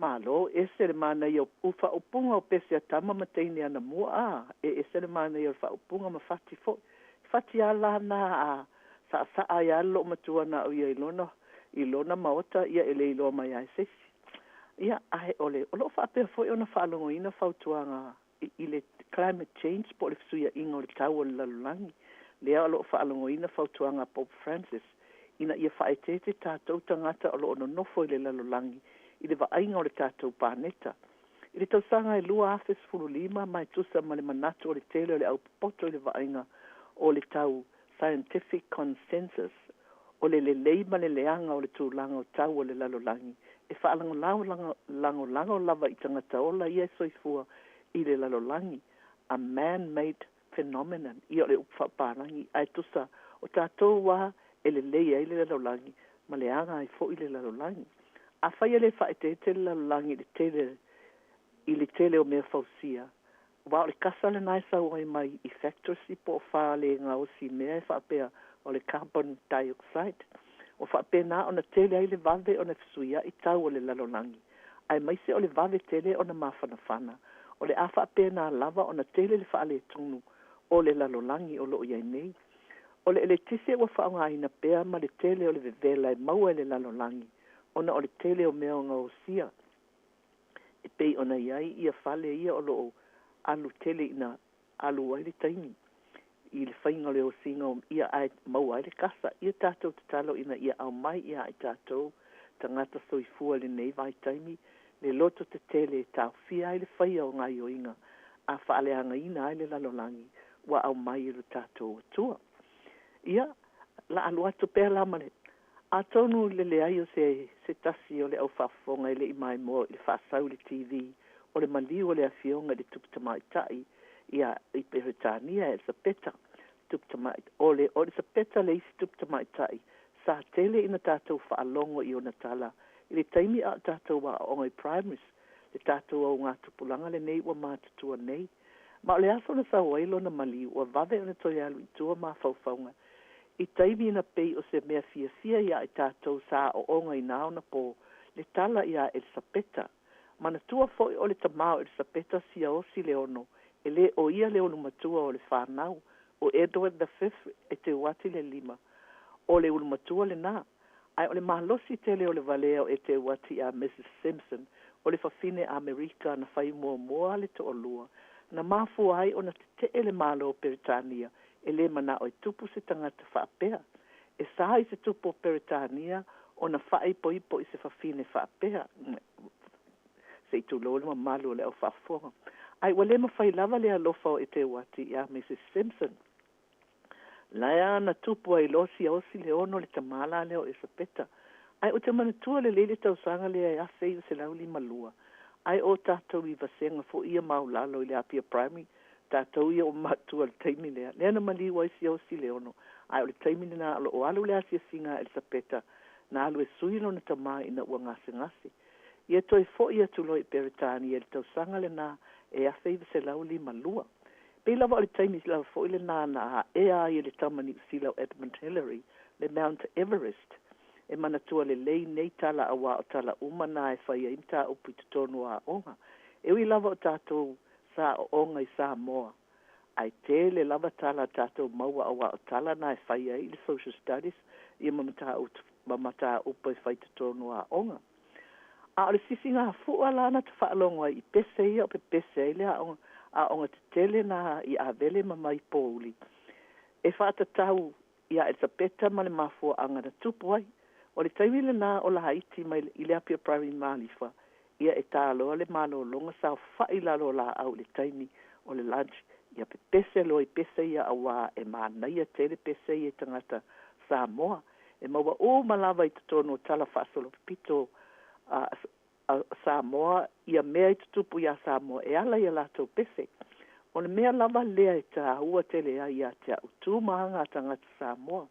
Malo, ese le manaia o faaupuga o pese a tama ma teine anamua, a e ese le manaia o le faaupuga ma fati foi. Fati a la na a saasaa ai lava le loomatua na o ia i lona i lona maota, ia e le iloa mai lava e se isi. Ia, ae o le o loo faapea foi ona faalogoina fautuaga i le climate change po o le fesuiaiga o le tau o le lalolagi, lea o loo faalogoina fautuaga a Pope Francis ina ia faaeteete tatou tagata o loo nonofo i le lalolagi i le vaaiga o le tatou paneta. I le tausaga e 2015 ma e tusa ma le manatu o le tele o le aupopoto i le vaaiga o le tau scientific consensus o le lelei ma le leaga o le tulaga o tau o le lalolagi e faalagolago lava i tagata ola ia e soifua i le lalolagi, a man-made phenomenon, ia o le upu faapalagi, ae tusa o tatou lava e lelei ai le lalolagi ma leaga ai foi le lalolagi. Afai e le faaeteete le lalolagi i le tele i le tele o mea fausia, aua o le kasa lena e sau ai mai i factories po o fale e gaosi mea e faapea o le carbon dioxide, ua faapena ona tele ai le vave ona fesuiai tau o le lalolagi, aemaise o le vave tele ona mafanafana, o le a faapena lava ona tele le faaletonu o le lalolagi o lo o i ai nei. O le eletise ua faaaogaina pea ma le tele o le vevela e maua e le lalolagi ona o le tele o mea gaosia e pei ona i ai ia fale ia o lo o alu tele ina alu ai le taimi i le faiga o le osiga o ia ae maua ai le kasa. Ia tatou tatalo ina ia aumai ia i tatou tagata soifua i lenei vaitaimi le loto tetele e taofia ai le faia o gaoioiga a faaleagaina ai le lalolagi ua aumai e lo tatou Atua. Ia, la alu atu pea la ma le Atonu i le leai o se se tasi o le au faafofoga e le i maimoa i le faasau i le TV o le maliu o le Afioga i le Tupu Tamaitai ia i Peretania Elisapeta Tupu Tamaitai o le o Elisapeta le isi Tupu Tamaitai sa tele ina tatou faalogo i ona tala i le taimi a o tatou aooga i primaries le tatou augatupulaga lenei ua matutua nei. Ma o le aso na sau ai lona maliu ua vave ona toe alu i tua mafaufauga i taimi na pei o se mea fiafia iā i tatou sa aooga i na ona po le tala iā Elisapeta. Manatua foi o le tama o Elisapeta siaosi le ono, e le o ia le ulumatua o le fanau, o Edward the Fifth Eteuati le lima, o le ulumatua lena. Ae o le malosi tele o le valea o Eteuati iā Mrs Simpson, o le fafine Amerika na fai muamua le toalua, na mafua ai ona tete'e le Malo o Peretania e le manao e tupu se tagata faapea. E sa i se tupu o Peretania ona faaipoipo i se fafine faapea, se i tulou le mamalu o le au faafofoga. Ae ua le mafai lava le alofa o Eteuati iā Mrs Simpson. Lae a na tupu ai loa siaosi Leono le tamā la lea o Elisapeta. Ae ou te manatua lelei le tausaga lea e 1952, ae o tatou i vasega foi ia maualalo i le Apia Primary, tatou ia o matua i le taimi lea, lea na maliu ai siaosi Leono, ae o le taimi lenā o lo o alu le asiasiga a Elisapeta, na alu e sui lona tamā ina ua gasegase. Ia toe fo'i atu loa i Peretania i le tausaga lenā e 1952. Pei lava o le taimi lava foi lenā na aea ai e le tama Niu Sila o Edmund Hillary le Mount Everest. E manatua lelei nei tala auā o tala uma na e fai ai mataupu i totonu o aoga. E ui lava o tatou sa aooga i Samoa, ae tele lava tala a tatou maua auā o tala na e fai ai i le Social Studies ia ma ma mataupu e fai i totonu o aoga. A o le sisigāfu'a la na ta faalogo ai i pese ia o pepese ai le aoga aoga tetele na i Avele ma Maipouli e faatatau iā Elisapeta ma le mafuaaga na tupu ai. O le taimi lenā o laiti mai i le Apia Primary Malifa, ia e tā loa le malologa saofa'i i lalo o laau i le taimi o le lunch, ia pepese loa i pese ia auā e manaia tele pese ia i tagata Samoa. E maua uma lava i totonu o tala faasolopito a Samoa ia mea i tutupu iā Samoa e ala i a latou pese. O le mea lava lea e tāua tele ai ia te a'u tu ma aga a tagata Samoa.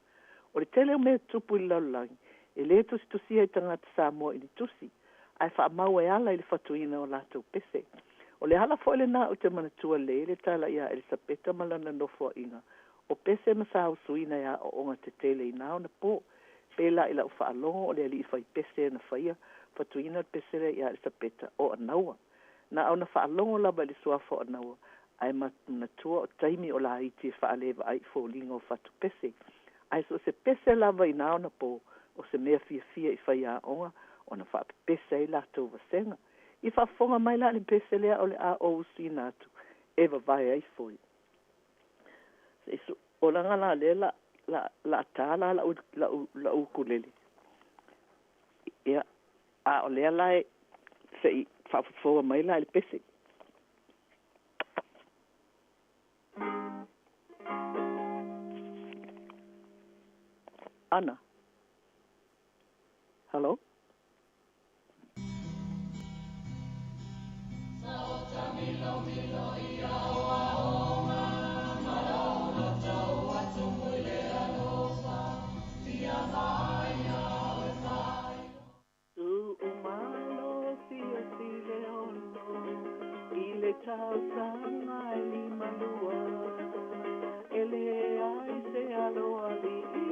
O le tele o mea e tutupu i le lalolagi, e lē tusitusia e tagata Samoa i ni tusi, ae faamau e ala i le fatuina o latou pese. O le ala foi lenā ou te manatua lelei le tala iā Elisapeta ma lana nofoaiga o pese ma sausuina e aoaoga tetele i na ona pō. Pēlā i la'u faalogo o le alii fai pese na faia fatuina le pese lea iā Elisapeta o Anaua. Na ona faalogo lava i le suafa o Anaua, ae manatua o taimi o laiti e faalevaai i foliga o fatu pese. Ae so o se pese lava i na ona pō, o se mea fiafia i faiaoga ona faapepese ai latou vasega. I faafofoga mai la i le pese lea o le a ou usuina atu e vavae ai foi. Se i su olaga la lea la la la tā la la'u la'u la'u ukulele. Ia, a o lea la e se i faafofoga mai la i le pese. Ana. Hello? Tu'u malo siasi Leono i le tausaga e 52, e leai se aloali'i,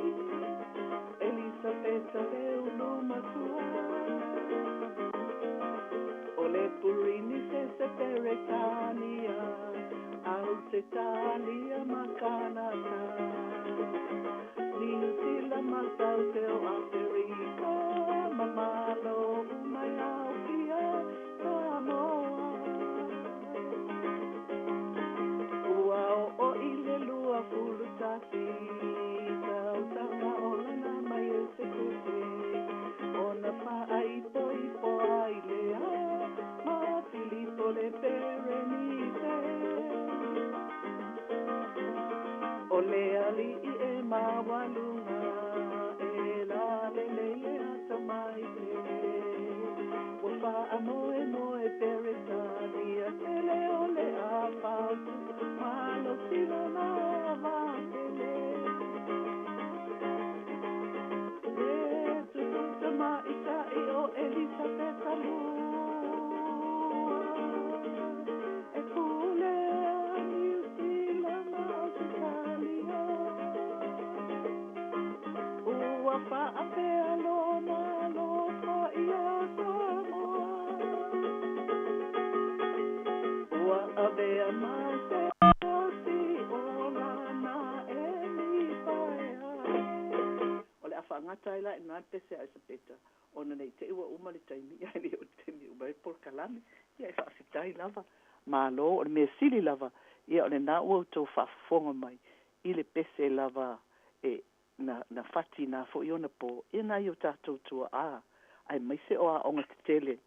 Elisapeta Leulumatua. O le Purinise se Peretania, Ausetalia ma Kanata, Niu Sila ma Saute o Aferika, ma Malo uma e aofia Samoa. Ua oo i le 21 tausaga o lana mai e se kupe, ona faaipoipo ai lea ma Filipo le Perenise. O le alii e maualuga, e lalelei e atamai tele, ua faamoemoe Peretania, tele o le a fautu malosi lona vaatele. Le tupu tamaitai o Elisapeta lua, e pulea Niu Sila ma Ausetalia, ua faapea lona alofa iā Samoa. Ua avea ma se osi o lana e lipaea. O le a faagata ai la i ina le pese a Elisapeta, ona nei te i ua uma le taimi, ae le o le taimi e uma ai le polokalame. Ia e faafetai lava. Malo, o le mea sili lava, ia o lenā ua outou faafofoga mai i le pese lava e na na fati i nā foʻi ona pō, ia nai o tātou tuaʻā, aemaise o aoga tetele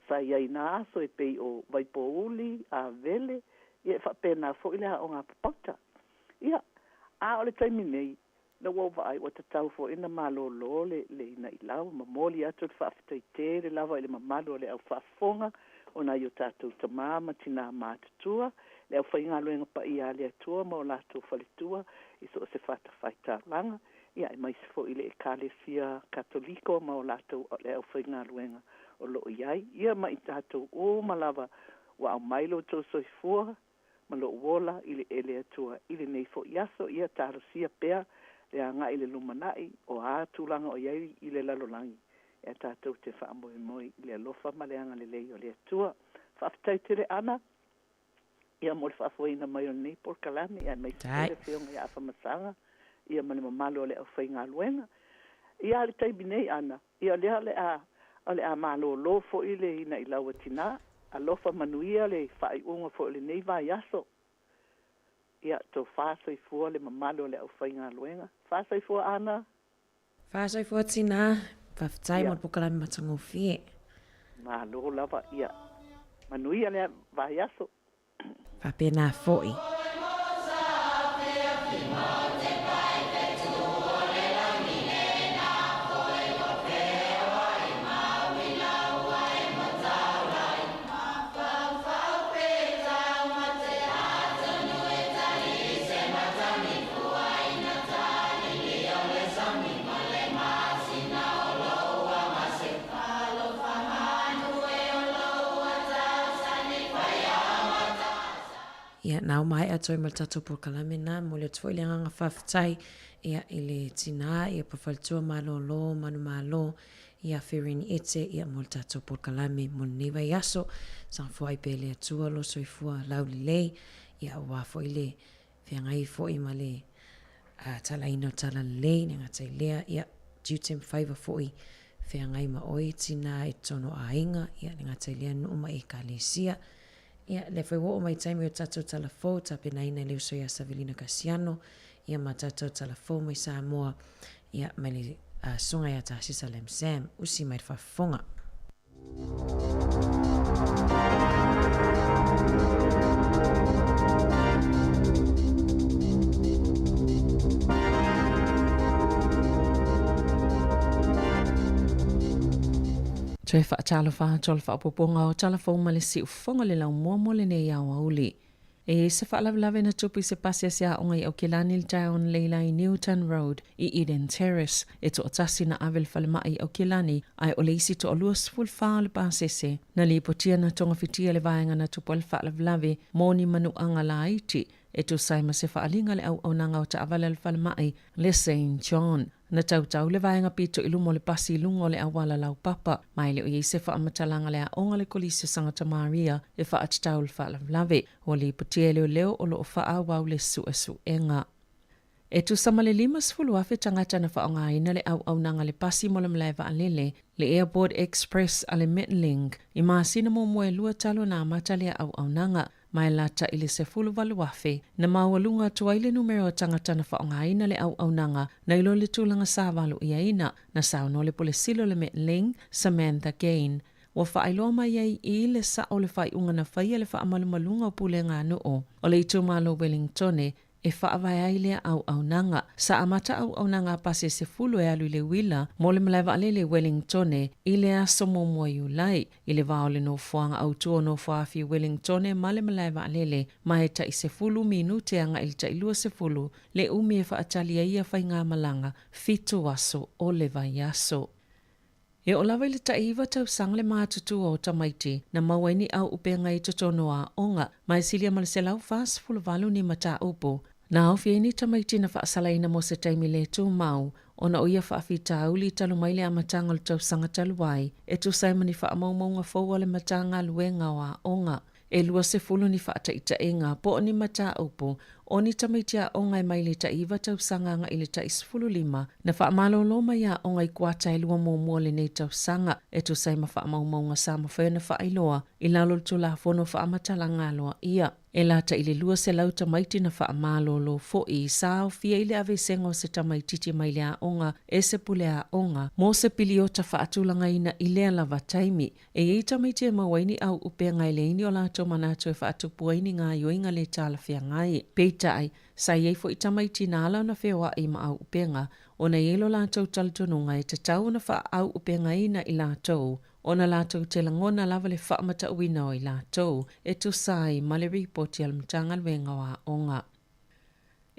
sa i ai i nā aso e pei ʻo Waipouli, Avele, ia e faapena foʻi le aoga a Papauta. Ia, a o le taimi nei, na ua ou vaai ua tatau foʻi ona malōlō le le inaʻilau, momoli atu le faafetai tele lava i le mamalu o le au faafofoga o nai o tātou tamā ma tinā matutua, le aufaigaluega paia a le Atua ma o latou faletua i so o se fatafaitaulaga, ia aemaise foi le Ekalesia Katoliko ma o latou le aufaigaluega o lo o i ai, ia ma i tatou uma lava ua aumai lo outou soifua ma lou ola i le ele Atua i lenei foi aso, ia talosia pea le agai i le lumanai o a tulaga o i ai i le lalolagi, e tatou te faamoemoe i le alofa ma le agalelei o le Atua. Faafetai tele Ana ia mo le faafoeina mai o lenei polokalame, aemaise foi le Afioga ia Afamasaga ia ma le mamalu o le aufaigaluega. Ia a le taimi nei Ana, ia o lea o le a o le a malōlō foi le inaʻilau a tinā. Alofa manuia le faaiuga foi o lenei vaiaso. Ia tofa soifua le mamalu o le aufaigaluega. Fa soifua Ana. Fa soifua tinā. Faafetai mo le polokalame matagofie. Malo lava ia manuia le vaiaso. Faapena foi. Ia, na o maea atu ai ma le tatou polokalame na, momoli atu foi le agaga faafetai ia i le tinā ia Pafaletua Malōlō Manumalo ia Ferini Ete ia mo le tatou polokalame mo lenei vaiaso. Saga foai pea e le Atua lo soifua laulelei ia aua foi le feagai foi ma le talaina o talalelei, le gata i lea, ia, tiute ma faiva foi feagai ma oe tinā i totonu o aiga, ia, le gata i lea nuu ma ekalesia. Ia, lea foi ua oo mai taimi o tatou tala fou tapenaina e le uso ia Savelina Kasiano, ia ma tatou tala fou mai Samoa, ia, mai le susuga ia Tasisa Lam Sam, usi mai le faafofoga. Toe faatalofa atu o le faaopoopoga o tala fou ma le siufofoga le laumua mo lenei aoauli. E i ai se faalavelave na tupu i se pasi a se aoga i Aukilani i le taeao analeila i Newton Road i Eden Terrace. E toatasi na ave i le falemai i Aukilani, ae o le isi toalua 14 o le pasese na lipotia na togafitia le vaega na tupu ai le faalavelave mo ni manuaga laiti e tusa ai ma se faaaliga a le auaunaga o taavale a le falemai le Saint John. Na tautau le vaega pito i luma o le pasi i luga o le auala laupapa, ma e le o i ai se faamatalaga a le aoga a le Kolisi o Sangata Maria e faatatau le faalavelave. Ua lipotia e leoleo o lo o faaauau le suesuega. E tusa ma le 50,000 tagata na faaaogaina le auaunaga a le pasi mo le malae vaalele, le Airport Express a le Metlink, i masina muamua e lua talu ona amata lea auaunaga. Ma e lata i le 18,000 na maualuga atu ai le numera o tagata na faaaogaina le auaunaga nai lo le tulaga sa valoiaina, na saunoa le Pule Sili o le Metlink, Samantha Gain. Ua faailoa mai ai i le sao le faaiuga na faia le faamalumaluga o pulega a nuu o le itumalo Wellingtone e faavae ai lea auaunaga. Sa amata auaunaga a pasi e 10 e alu i le uila mo le malae vaalele i Wellingtone i le aso muamua Iulai, i le va o le nofoaga autu o Nofoaafi i Wellingtone ma le malae vaalele, ma e tai 10 minute agai i le tai 20 le umi e faatali ai ia faigamalaga fitu aso o le vaiaso. E oo lava i le tai iva tausaga le matutua o tamaiti na maua ai ni auupega i totonu o aoga, ma e silia ma le 148 ni mataupu na aofia ai ni tamaiti na faasalaina mo se taimi le tumau ona o ia faafitauli talu mai le amataga o le tausaga talu ai, e tusa ai ma ni faamaumauga fou a le Matagaluega o Aoga. E 20 ni faataitaiga po o ni mataupu. O ni tamaiti aoga e mai le tai-9 tausaga agai i le tai-15 na faamalōlō mai aoga i kuata e lua muamua o lenei tausaga, e tusa ai ma faamaumauga sa mafai ona faailoa i lalo o le Tulafono o Faamatalaga Aloaia. E lata i le 200 tamaiti na faamalōlō foi sa aofia i le aveesega o se tamaitiiti mai le aoga e se pule aoga mo se piliota faatulagaina i lea lava taimi. E i ai tamaiti e maua ai ni auupega e leai ni o latou manatu e faatupu ai ni gaoioiga le talafeagai. Peitai, sa i ai foi tamaiti na ala ona feoai ma auupega, ona e i ai lo latou talitonuga e tatau ona faaauupegaina i latou, ona latou te lagona lava le faamatauina o i latou, e tusa ai ma le ripoti a le Matagaluega o Aoga.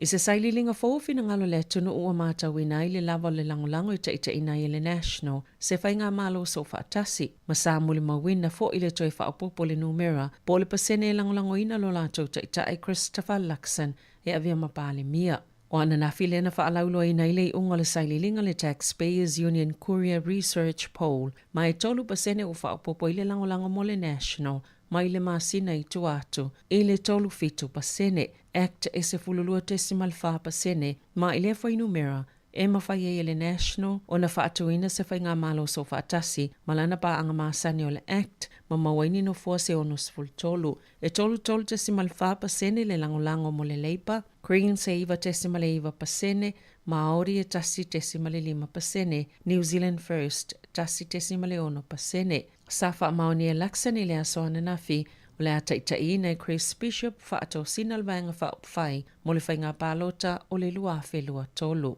I se sailiiliga fou o finagalo o le atunuu ua matauina ai le lava o le lagolago e taitaiina ai e le National se faigamalo soofaatasi, ma sa molimauina foi le toe faaopoopo o le numera po o le pasene e lagolagoina lo latou taitai Christopher Luxon e avea ma Palemia. O ananafi lea na faalauiloaina ai le iuga o le sailiiliga le Taxpayers Union Courier Research Poll, ma e 3% ua faaopoopo ai le lagolago mo le National mai le masina i tua atu i le 37%, Act e 12.4%, ma i lea fuainumera e mafai ai e le National ona faatuina se faigamalo soofaatasi ma lana paaga masani o le Act ma maua ai ni nofoa se 63. E 33.4% le lagolago mo le Labour, Greens e 9.9%, Māori e 1.5%, New Zealand First 1.6%. Sa faamaonia e Luxon i le aso ananafi, o le a taitaiina e Chris Bishop faatosina le Vaega Faaupufai mo le Faiga Palota o le 2023.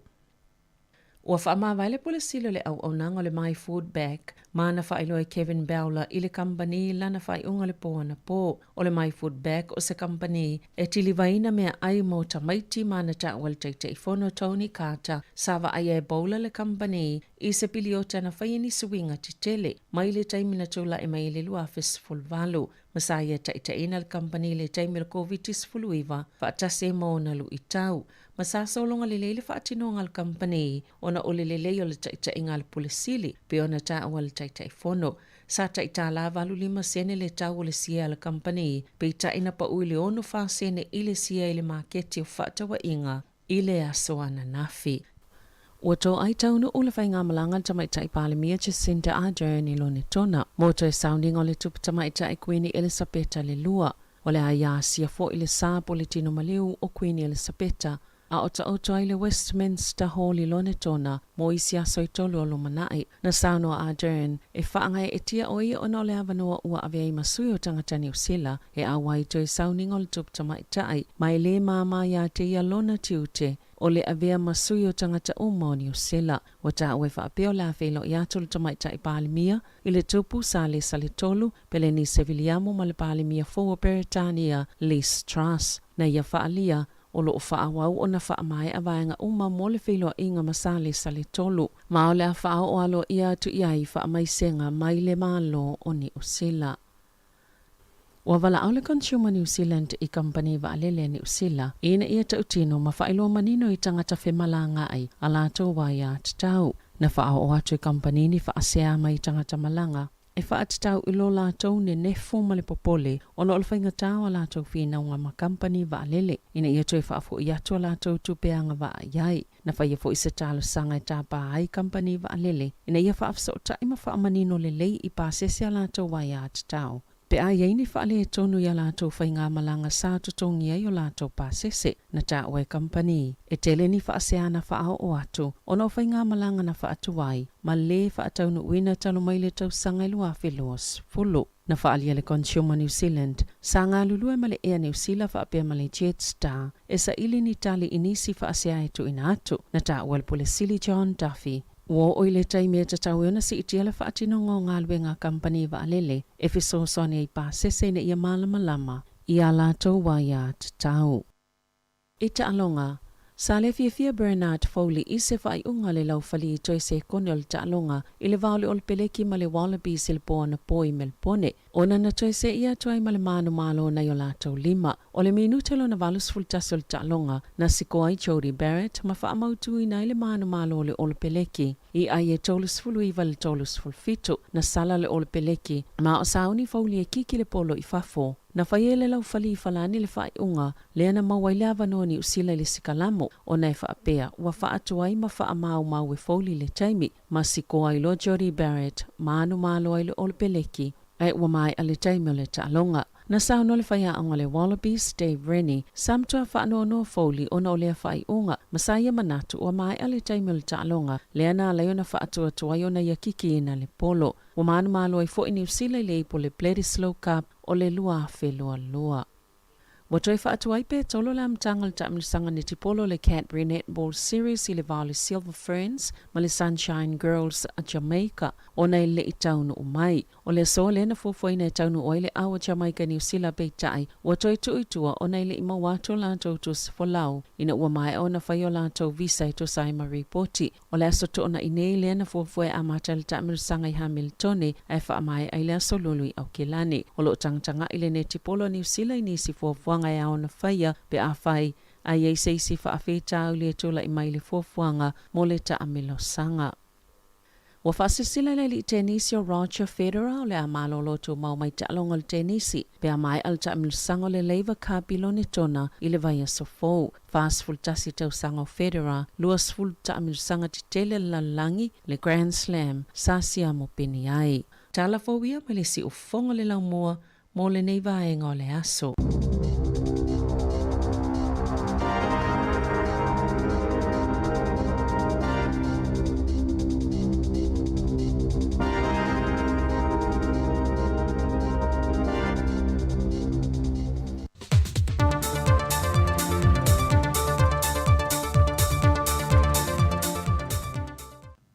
Ua faamavae le Pule Sili o le Auaunaga o le My Food Bag ma na faailoa e Kevin Bowler i le kamupani lana faaiuga le pō anapō. O le My Food Bag o se kamupani e tilivaina meaai mo tamaiti ma na taua e le Taitaifono Tony Carter sa vaaia e Bowler le kamupani i se piliota na faia ni suiga tetele mai le taimi na tulai mai i le 2018 ma sa ia taitaiina le kamupani i le taimi o le Koviti-19 faatasi ai ma ona luitau. Ma sa sologa lelei le faatinoga a le kamupani ona o le lelei o le taitaiga a le Pule Sili, pei ona taua e le Taitaifono. Sa tai $1.85 sene le tau o le sia a le kamupani, peitai na pau i le 64 sene i le sia i le maketi o fefaatauaiga i le aso ananafi. Ua toai taunuu le faigamalaga a le Tamaitai Palemia Jacinda Ardern i Lonetona mo toe sauniga o le Tupu Tamaitai Kuini Elisapeta le Lua. O le a ia asia foi le sa po le tino maliu o Kuini Elisapeta a o taoto ai le Westminster Hall i Lonetona mo isi aso e tolu o lumanai. Na saunoa a Ardern e faagaeetia o ia ona o le avanoa ua ave ai ma sui o tagata Niu Sila e auai i toe sauniga o le Tupu Tamaitai ma e lē māmā iā te ia lona tiute o le avea ma sui o tagata uma o Niu Sila. Ua taua e faapea o le a feiloai atu le Tamaitai Palemia i le Tupu Salesa le Tolu, Pelenise Viliamu ma le Palemia fou o Peretania, Liz Truss. Na ia faaalia, o lo o faaauau ona faamaea vaega uma mo le feiloaiga ma Salesa le Tolu, ma o le a faaoo aloaia atu i ai faamaisega mai le Malo o Niu Sila. Ua valaau le Consumer New Zealand i kamupani vaalele a Niu Sila ina ia tautino ma faailoa manino i tagata femalagaai a latou aiatatau. Na faaoo atu e kamupani ni faasea mai tagata malaga e faatatau i lo latou nenefu ma le popole ona o le faigatā o a latou finauga ma kamupani vaalele ina ia toe faafoi atu a latou tupe agavaa i ai. Na faia foi se talosaga e tapa ai kamupani vaalele ina ia faafesootai ma faamanino lelei i pasese a latou aiatatau pe a i ai ni faaletonu i a latou faigamalaga sa totogi ai o latou pasese. Na taua e kamupani e tele ni faasea na faaoo atu ona o faigamalaga na faatuai ma lē faataunuuina talu mai le tausaga e 2020. Na faaalia le Consumer New Zealand, sa galulue ma le Air Niu Sila faapea ma le Jetstar e saili ni tali i nisi faasea e tuuina atu. Na taua e le Pule Sili John Duffy, ua oo i le taimi e tatau ai ona siitia le faatinoga o galuega a kamupani vaalele e fesoasoani ai i pasese ina ia malamalama i a latou aiatatau. I taaloga, sa le fiafia Bernard Foley i se faaiuga a le laufali i toe sekone o le taaloga i le va o le Olepeleki ma le Wallabies i le po anapo i Melbone, ona na toe seia atu ai ma le manumalo nai o latou lima. O le minute lona 81 o le taaloga, na sikoa ai Jordie Barrett ma faamautuina ai le manumalo o le Olepeleki i ai e 39 i le 37. Na sala le Olepeleki ma o sauni Foley e kiki le polo i fafo. Na fai e le laufali i Falani le faaiuga lea na maua ai le avanoa o Niu Sila i le sikalamo, ona e faapea ua faaatuai ma faamaumau e Foley le taimi, ma sikoa ai loa Jordie Barrett ma manumalo ai le Olepeleki, ae ua maea le taimi o le taaloga. Na saunoa le faiaoga o le Wallabies, Dave Rennie, sa matua faanoanoa Foley ona o lea faaiuga, ma sa ia manatu ua maea le taimi o le taaloga, lea na ala ai ona faatuatuai ona ia kikiina le polo. Ua manumalo ai foi Niu Sila i le ipu o le Bledisloe Cup o le 2022. Ua toe faatuai pe tolo le amataga o le taamilosaga netipolo o le Cadbury Netball Series i le va o le Silver Ferns ma le Sunshine Girls a Jamaica ona e le i taunuu mai. O le aso lea na fuafuaina e taunuu ai le au a Jamaica i Niu Sila peitai ua toe tuu i tua ona e le i maua atu o latou tusi folau ina ua maea ona fai o latou visa e tusa ai ma ripoti. O le aso Toonai nei lea na fuafua e amata ai le taamilosaga i Hamiltone ae faamaea ai le aso Lulu i Aukilani. O lo o tagatagai le netipolo a Niu Sila i nisi fuafuaga e ao ona faia pe afai a i ai se isi faafitauli e tulai mai i le fuafuaga mo le taamilosaga. Ua faasilasila le alii tenisi o Roger Federer o le a malolo tumau mai taaloga o le tenisi pe a maea le taamilosaga o le Laver Cup i Lonetona i le vaiaso fou. 41 tausaga o Federer, 20 taamilosaga tetele a le lalolagi, le Grand Slam, sa siamo peni ai. Tala fou ia mai le siufofoga o le laumua mo lenei vaega o le aso.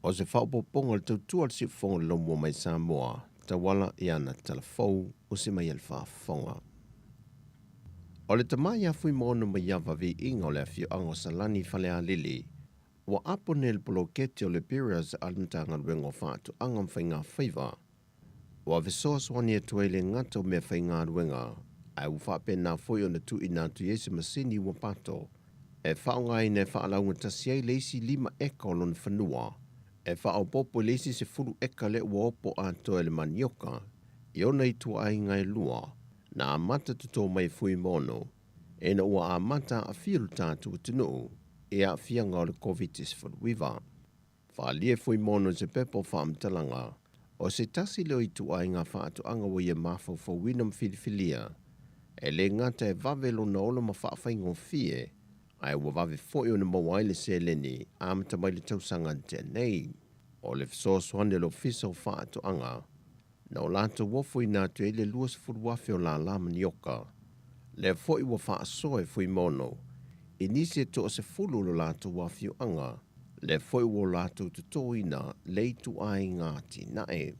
O se faaopoopoga o le tautua a le Siufofoga o le Laumua mai Samoa, tauala i ana tala fou o se mai a le faafofoga. O le tama ia Fuimaono Maiava Viiga o le afioaga o Salani i Falealili, ua apo nei le poloketi o le PIRAS a le Matagaluega o Faatoaga ma Faigafaiva. Ua fesoasoani atu ai le gata o meafaigaluega, ae ua faapena foi ona tuuina atu i ai se masini ua pato e faaaogaina e faalaugatasi ai le isi 5 eka o lona fanua, e faaopoopo i le isi 10 eka lea ua opo atoa e le manioka i ona ituaiga e lua na amata totō mai e Fuimaono ina ua amata aafia lo tatou atunuu i aafiaga o le Koviti-19. Faaalia e Fuimaono i se pepa o faamatalaga, o se tasi lea o ituaiga faatoaga ua ia mafaufauina ma filifilia, e le gata e vave lona ola ma faafaigofie, ae ua vave foi ona maua ai le seleni amata mai le tausaga na tea nei. O le fesoasoani a le Ofisa o Faatoaga, na o latou ofoina atu ai le 20,000 o lālā manioka, lea foi ua faasoa e Fuimaono i nisi e toasefulu o lo latou afioaga, lea foi ua o latou totoina le ituaiga atinae.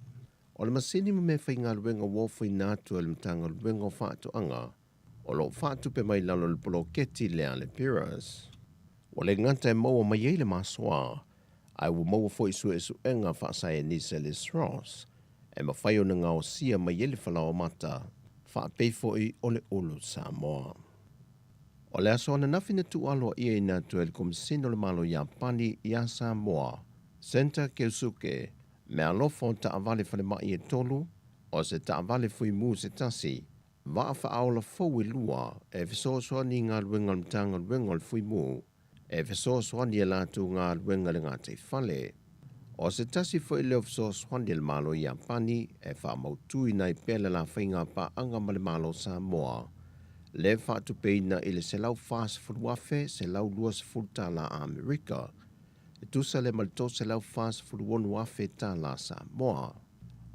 O le masini ma meafaigaluega ua ofoina atu e le Matagaluega o Faatoaga, o lo o faatupe mai lalo o le poloketi lea a le PIRAS. Ua le gata e maua mai ai le masoa, ae ua maua foi suesuega faasaienisi a le SROS e mafai ona gaosia mai ai le falaoamata, faapei foi o le ulu Samoa. O le aso ananafi na tuualoaia atu e le Komesina o le Malo Iapani iā Samoa, Senta Keusuke, meaalofa o taavale falemai e tolu, o se taavale fuimu se tasi, vaa faaola fou e lua e fesoasoani i galuega a le Matagaluega o le Fuimu, e fesoasoani i a latou galuega i le gataifale. O se tasi foi lea o fesoasoani a le Malo Iapani e faamautuina ai pea le la faiga paaga ma le Malo Samoa, le faatupeina i le $140,120 tala Amerika, e tusa lea ma le $346,000 tala Samoa.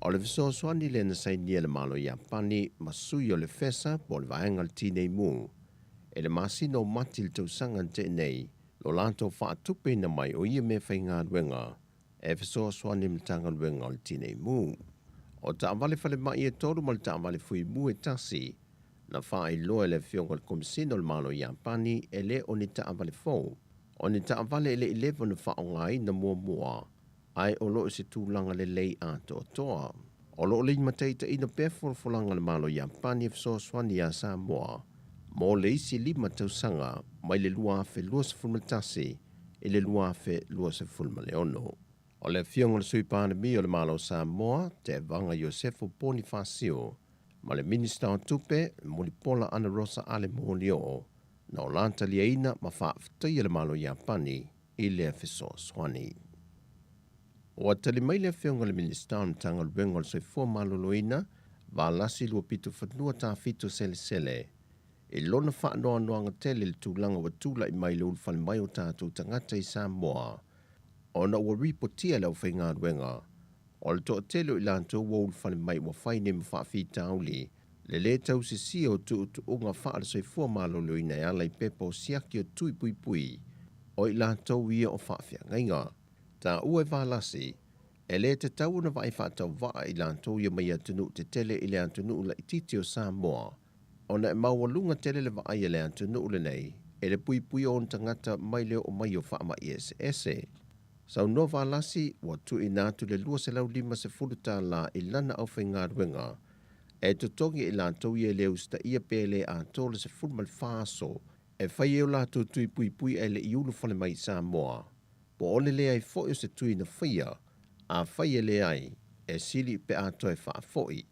O le fesoasoani lea na sainia e le Malo Iapani ma sui o le FESA po o le Vaega o le Tinei Mu i le masina o Mati i le tausaga na tea nei, lo latou faatupeina mai o ia meafaigaluega e fesoasoani i le Matagaluega o le Tinei Mu. O taavale falemai e tolu ma le taavale fuimu e tasi na faailoa e le afioga i le Komesina o le Malo Iapani e le o ni taavale fou, o ni taavale e le i leva ona faaaogaina muamua, ae o lo o i se tulaga lelei atoatoa. O lo o limataitaiina pea folafolaga a le Malo Iapani e fesoasoani iā Samoa mo le isi 5 tausaga mai le 2021 i le 2026. O le afioga i le Sui Palemia o le Malo o Samoa, Tevaga Iosefo Ponifasio, Ma le Minista o Tupe, Mulipola Anarosa Ale Molioo, na o la taliaina ma faafetaia le Malo o Iapani i lea fesoasoani. Ua tali mai le Afioga i le Minisita o le Matagaluega o le Soifua Maloloina, Valasi Luapitofanua Tafito Selesele, i lona faanoanoaga tele i le tulaga ua tulai mai le ulufale mai o tatou tagata i Samoa, ona ua ripotia e le aufaigaluega o le toatele o i latou ua ulufale mai ua fai nei ma faafitauli le lē tausisia o tuutuuga faale-soifua maloloina e ala i pepa o siaki o tui puipui o i latou ia o faafeagaiga. Taua e Valasi, e lē tatau ona vaai faatauvaa i latou ia mai atunuu tetele i le atunuu laitiiti o Samoa, ona e maualuga tele le vaai a le atunuu lenei e le puipuia o ona tagata mai le oo mai o faamai eseese. Saunoa Valasi, ua tuuina atu le $250 tala i lana aufaigaluega e totogi e i latou ia e le usitaia pe le atoa le 14 aso e fai ai o latou tui puipui ae le i ulufale mai i Samoa, po o le leai foi o se tui na faia, afai e leai, e sili pe a toe faafoi,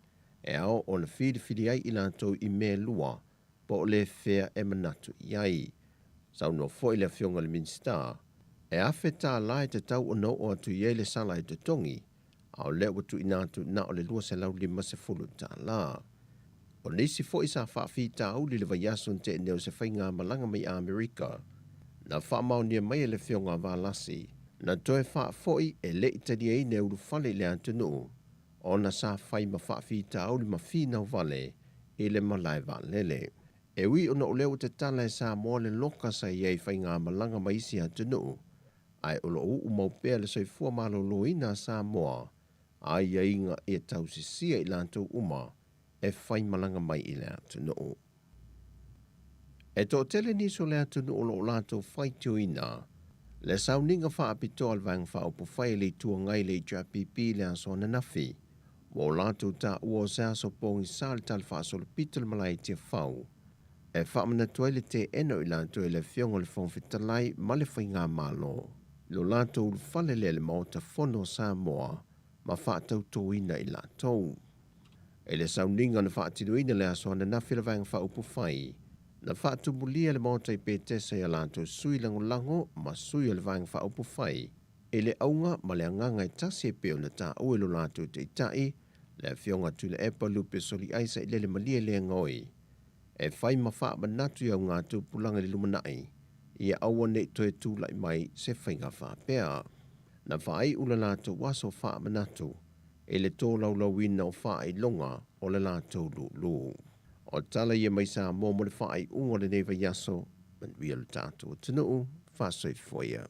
e ao ona filifili ai i latou i mea e lua, po o le fea e manatu i ai. Saunoa foi le Afioga i le Minisita, e $1,000 e tatau ona oo atu i ai le sala e totogi, a o lea ua tuuina atu na o le $250. O nisi foi sa faafitauli i le vaiaso na tea nei o se faigamalaga mai Amerika, na faamaonia mai e le Afioga a Valasi, na toe faafoi e le i taliaina e ulufale i le atunuu, ona sa fai ma faafitauli ma finau vale i le malae vaalele. E ui ona o lea ua tatala e Samoa le loka sa i ai i faigamalaga ma isi atunuu, ae o lo o uu mau pea le soifua maloloina a Samoa a aiaiga ia tausisia i latou uma e faimalaga mai i le atunuu. E toatele nisi o le atunuu o lo o latou faitioina le sauniga faapitoa a le Vaega Faaupufai a le Itu Agai le HRPP i le aso ananafi, ua o latou taua o se aso pogisa le Tala Faasolopito i le Malae i Tiafau e faamanatu ai le teena o i latou e le Afioga i le Fofoga Fetalai ma le Faigamalo i lo latou ulufale lea i le Maota Fono o Samoa ma faatautoina i latou. I le sauniga na faatinoina le aso ananafi le Vaega Faaupufai, na faatumulia le Maota i Petesa i a latou sui lagolago ma sui o le Vaega Faaupufai i le auga ma le agaga e tasi e pei ona taua e lo latou taitai, le Afioga Tuilaepa Lupe Soliai Sailele Malie Leaga e fai ma faamanatu i augatupulaga i le lumanai, ia aua ne i toe tulai mai se faiga faapea. Na faaiu le latou aso faamanatu i le tolaulauina o faailoga o le latou lulu. O tala ia mai Samoa mo le faaiuga o lenei vaiaso, manuia lo tatou atunuu, faasoifua ia.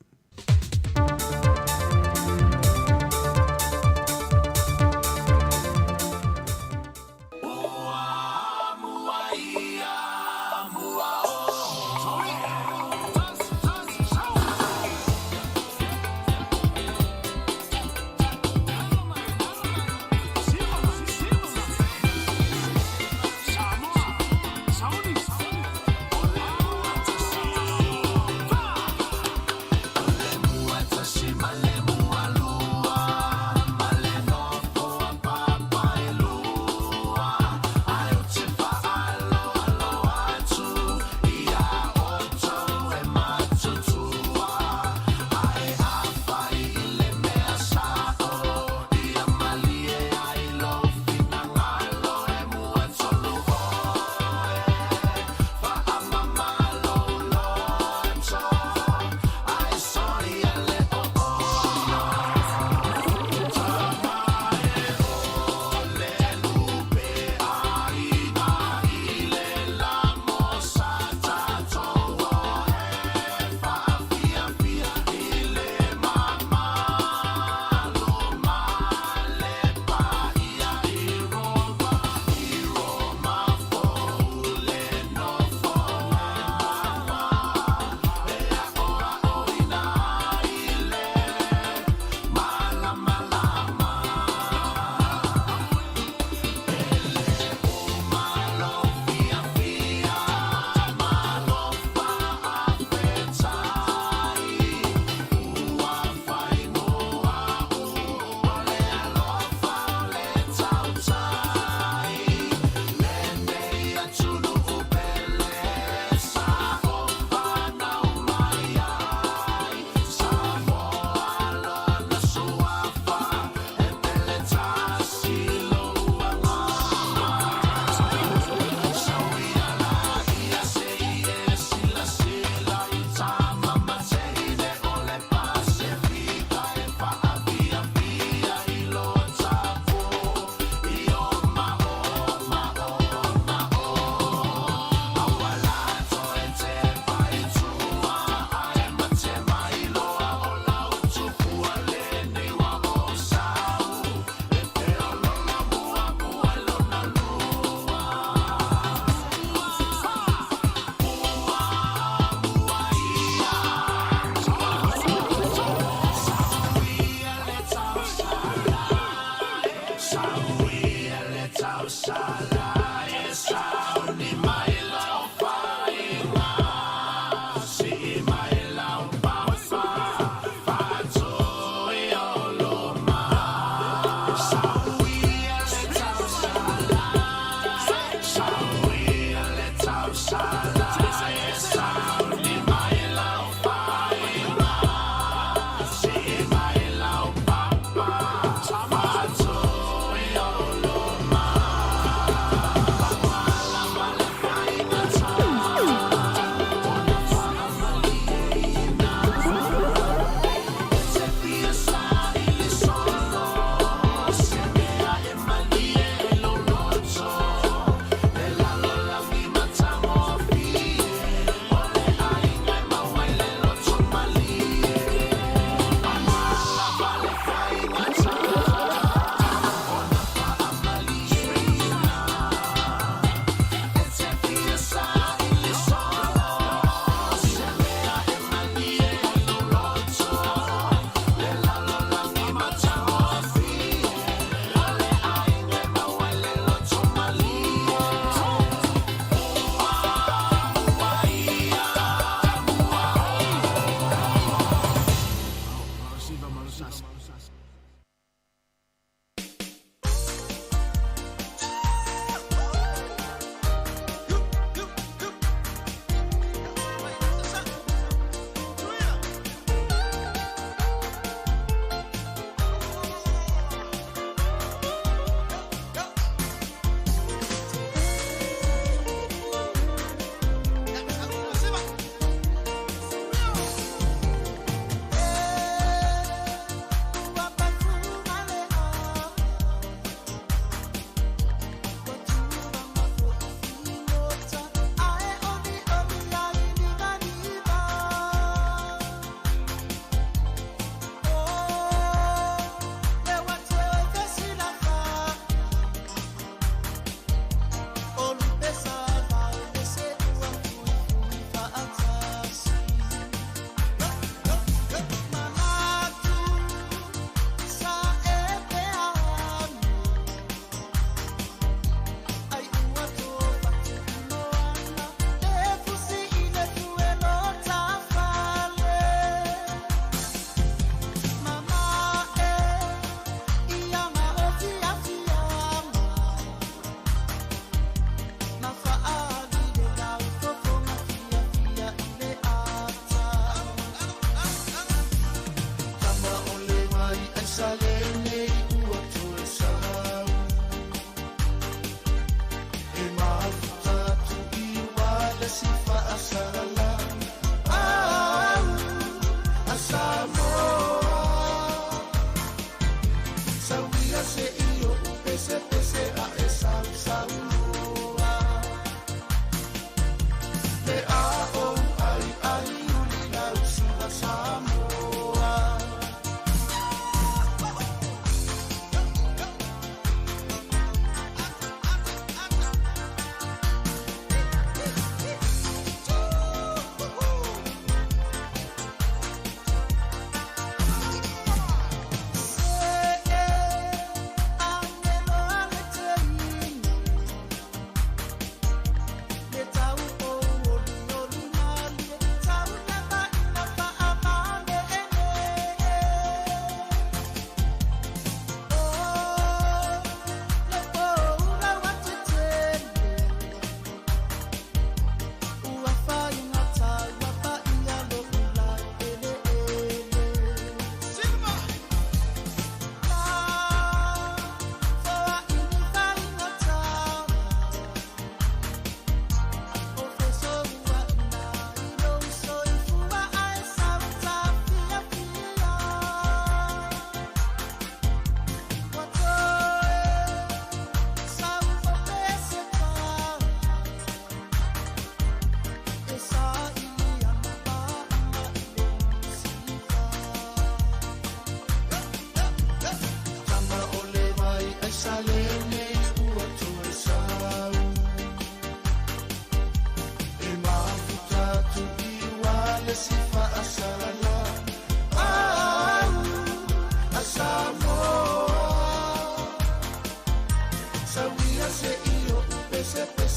Se io pese.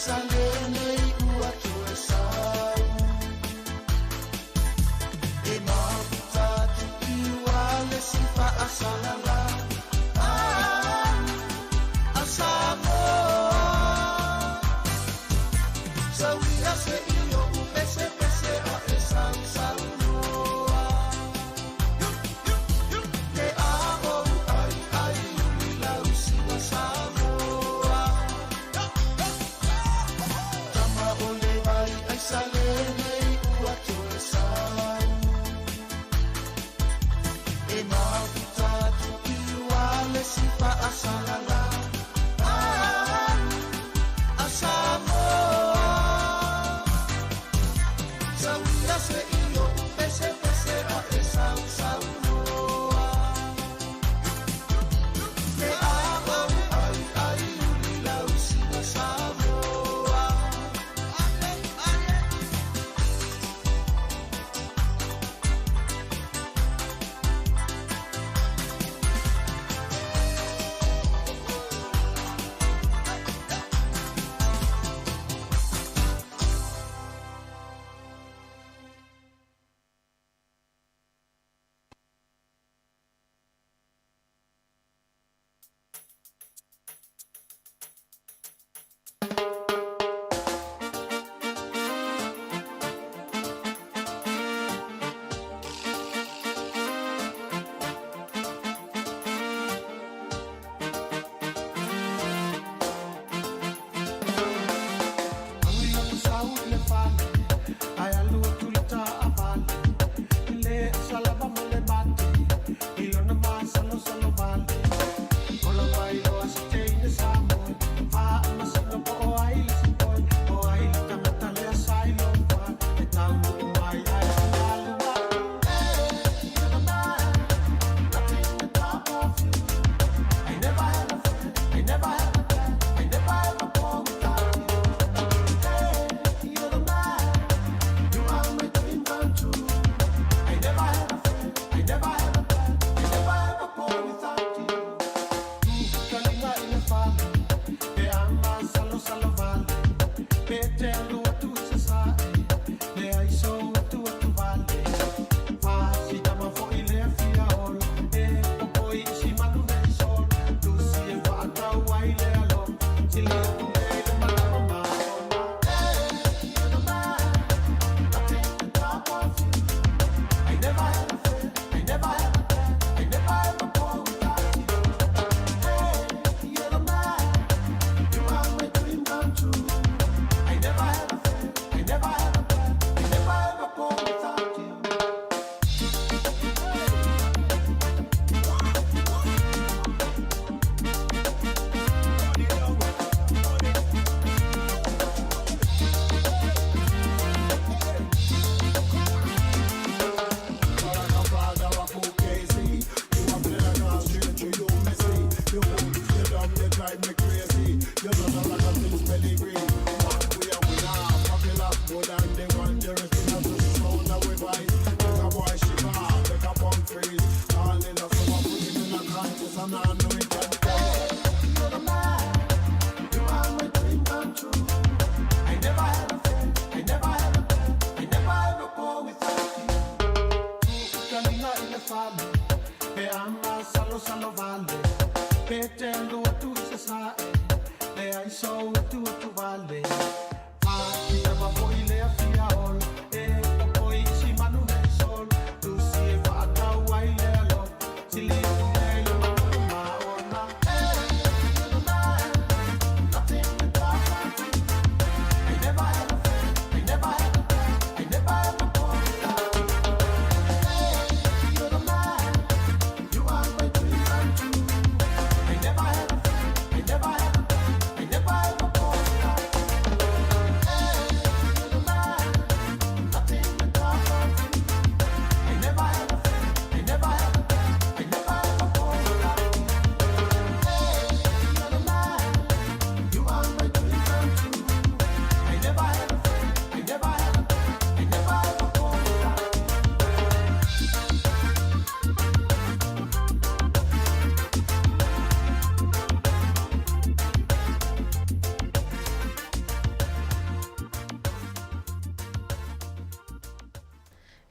ai ua toe sau. E mafuta atu i ua le si faasalala. Ah, a Samoa. Sauia se i oʻu pesepese a e sausaunoa. Ke a ou ai ai uli lau siva Samoa. Tama o le vai ai sa lenei ua toe sau. E mafuta atu i ua le si faasalala. Ah, a Samoa. Sauia se i oʻu pesepese a e sausaunoa. Ke a ou ai ai uli lau siva Samoa.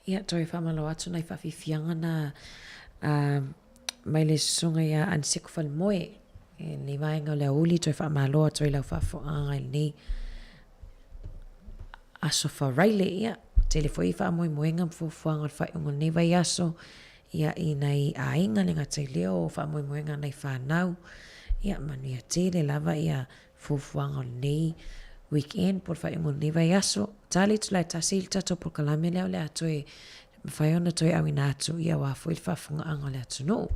Ia, toe faamalo atu nai faafiafiaga na mai le susuga ia Aniseko Falemoe i lenei vaega o le aoauli, toe faamalo atu ai lau faafofogaaga i lenei Aso Faraile. Ia, tele foi faamoemoega ma fuafuaga o le faaiuga o lenei vaiaso, ia, i nai aiga, le gata i lea o faamoemoega a nai fanau. Ia, manuia tele lava ia fuafuaga o lenei weekend po o le faaiuga o lenei vaiaso. Ta le itula e tasi le tatou polokalame lea o le a toe mafai ona toe auina atu, ia, aua foi le faafofogaaga o le atunuu.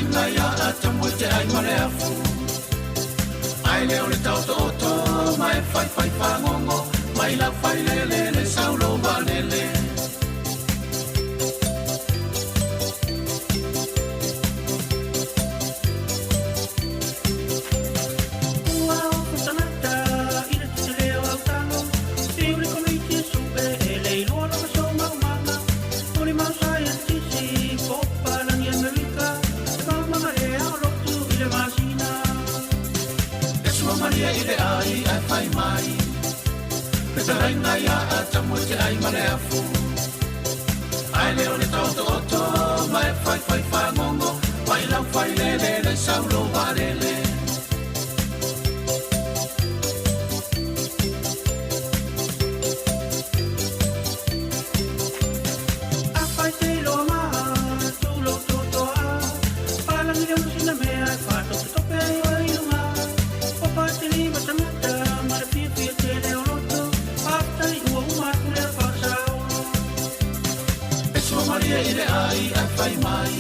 Fetalaiga ia Atamu e te ai ma le afu. Ai lea o le taotooto ma e faifai fagogo mai lau failele le saulo valele. Ua ofo tagata i le tetele o au tago, fiu le Komiti e suʻe e le iloa lona soumaumaga. O le mau saienitisi po o papalagi Amerika, e maumaga ea o lotu i le masina. E sua malie i le ai ae fai mai. Fetalaiga ia Atamu e te ai ma le afu. Ae le o le taotooto ma e faifai fagogo mai lau failele le saulo valele. Afai te iloa ma tulou toatoa, palagi le masina mea e faatopetope ai oe i luga. Ua fatelima tagata ma le fiafia tele o loto, faafetai ua uma atu lea faasaolo. E sua malie i le ai ae fai mai.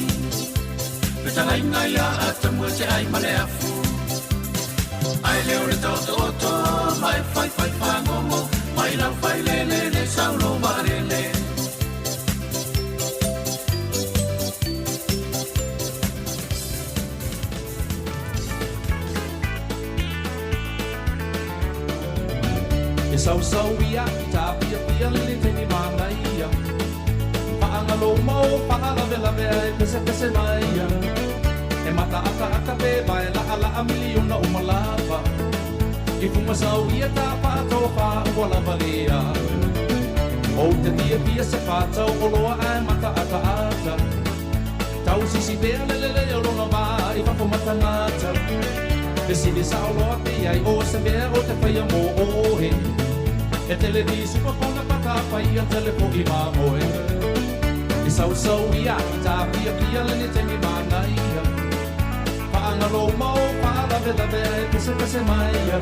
Fetalaiga ia Atamu e te ai ma le afu. Ae le o le taotooto ma e faifai fagogo mai lau failele le saulo valele. E sausau ia i tāpiapia le le taimi manaia. Faagalo ma o faalavelave ae pesepese maia. E mataataata pe vae laʻalaʻa miliona uma lava. I fugasau ia ta faatofa ua lava lea. Ou te fiafia se fatau oloa ae mataataata. Tau sisi pea le lelei o lona vā i fafo ma tagata. Fesili saoloa pe ai o se mea o te faia mo oe. E tele ni supa pona pata pai a tele po i mamoe. E sausau ia i tāpiapia le le taimi manaia. Faagalo ma o faalavelave ae pesepese maia.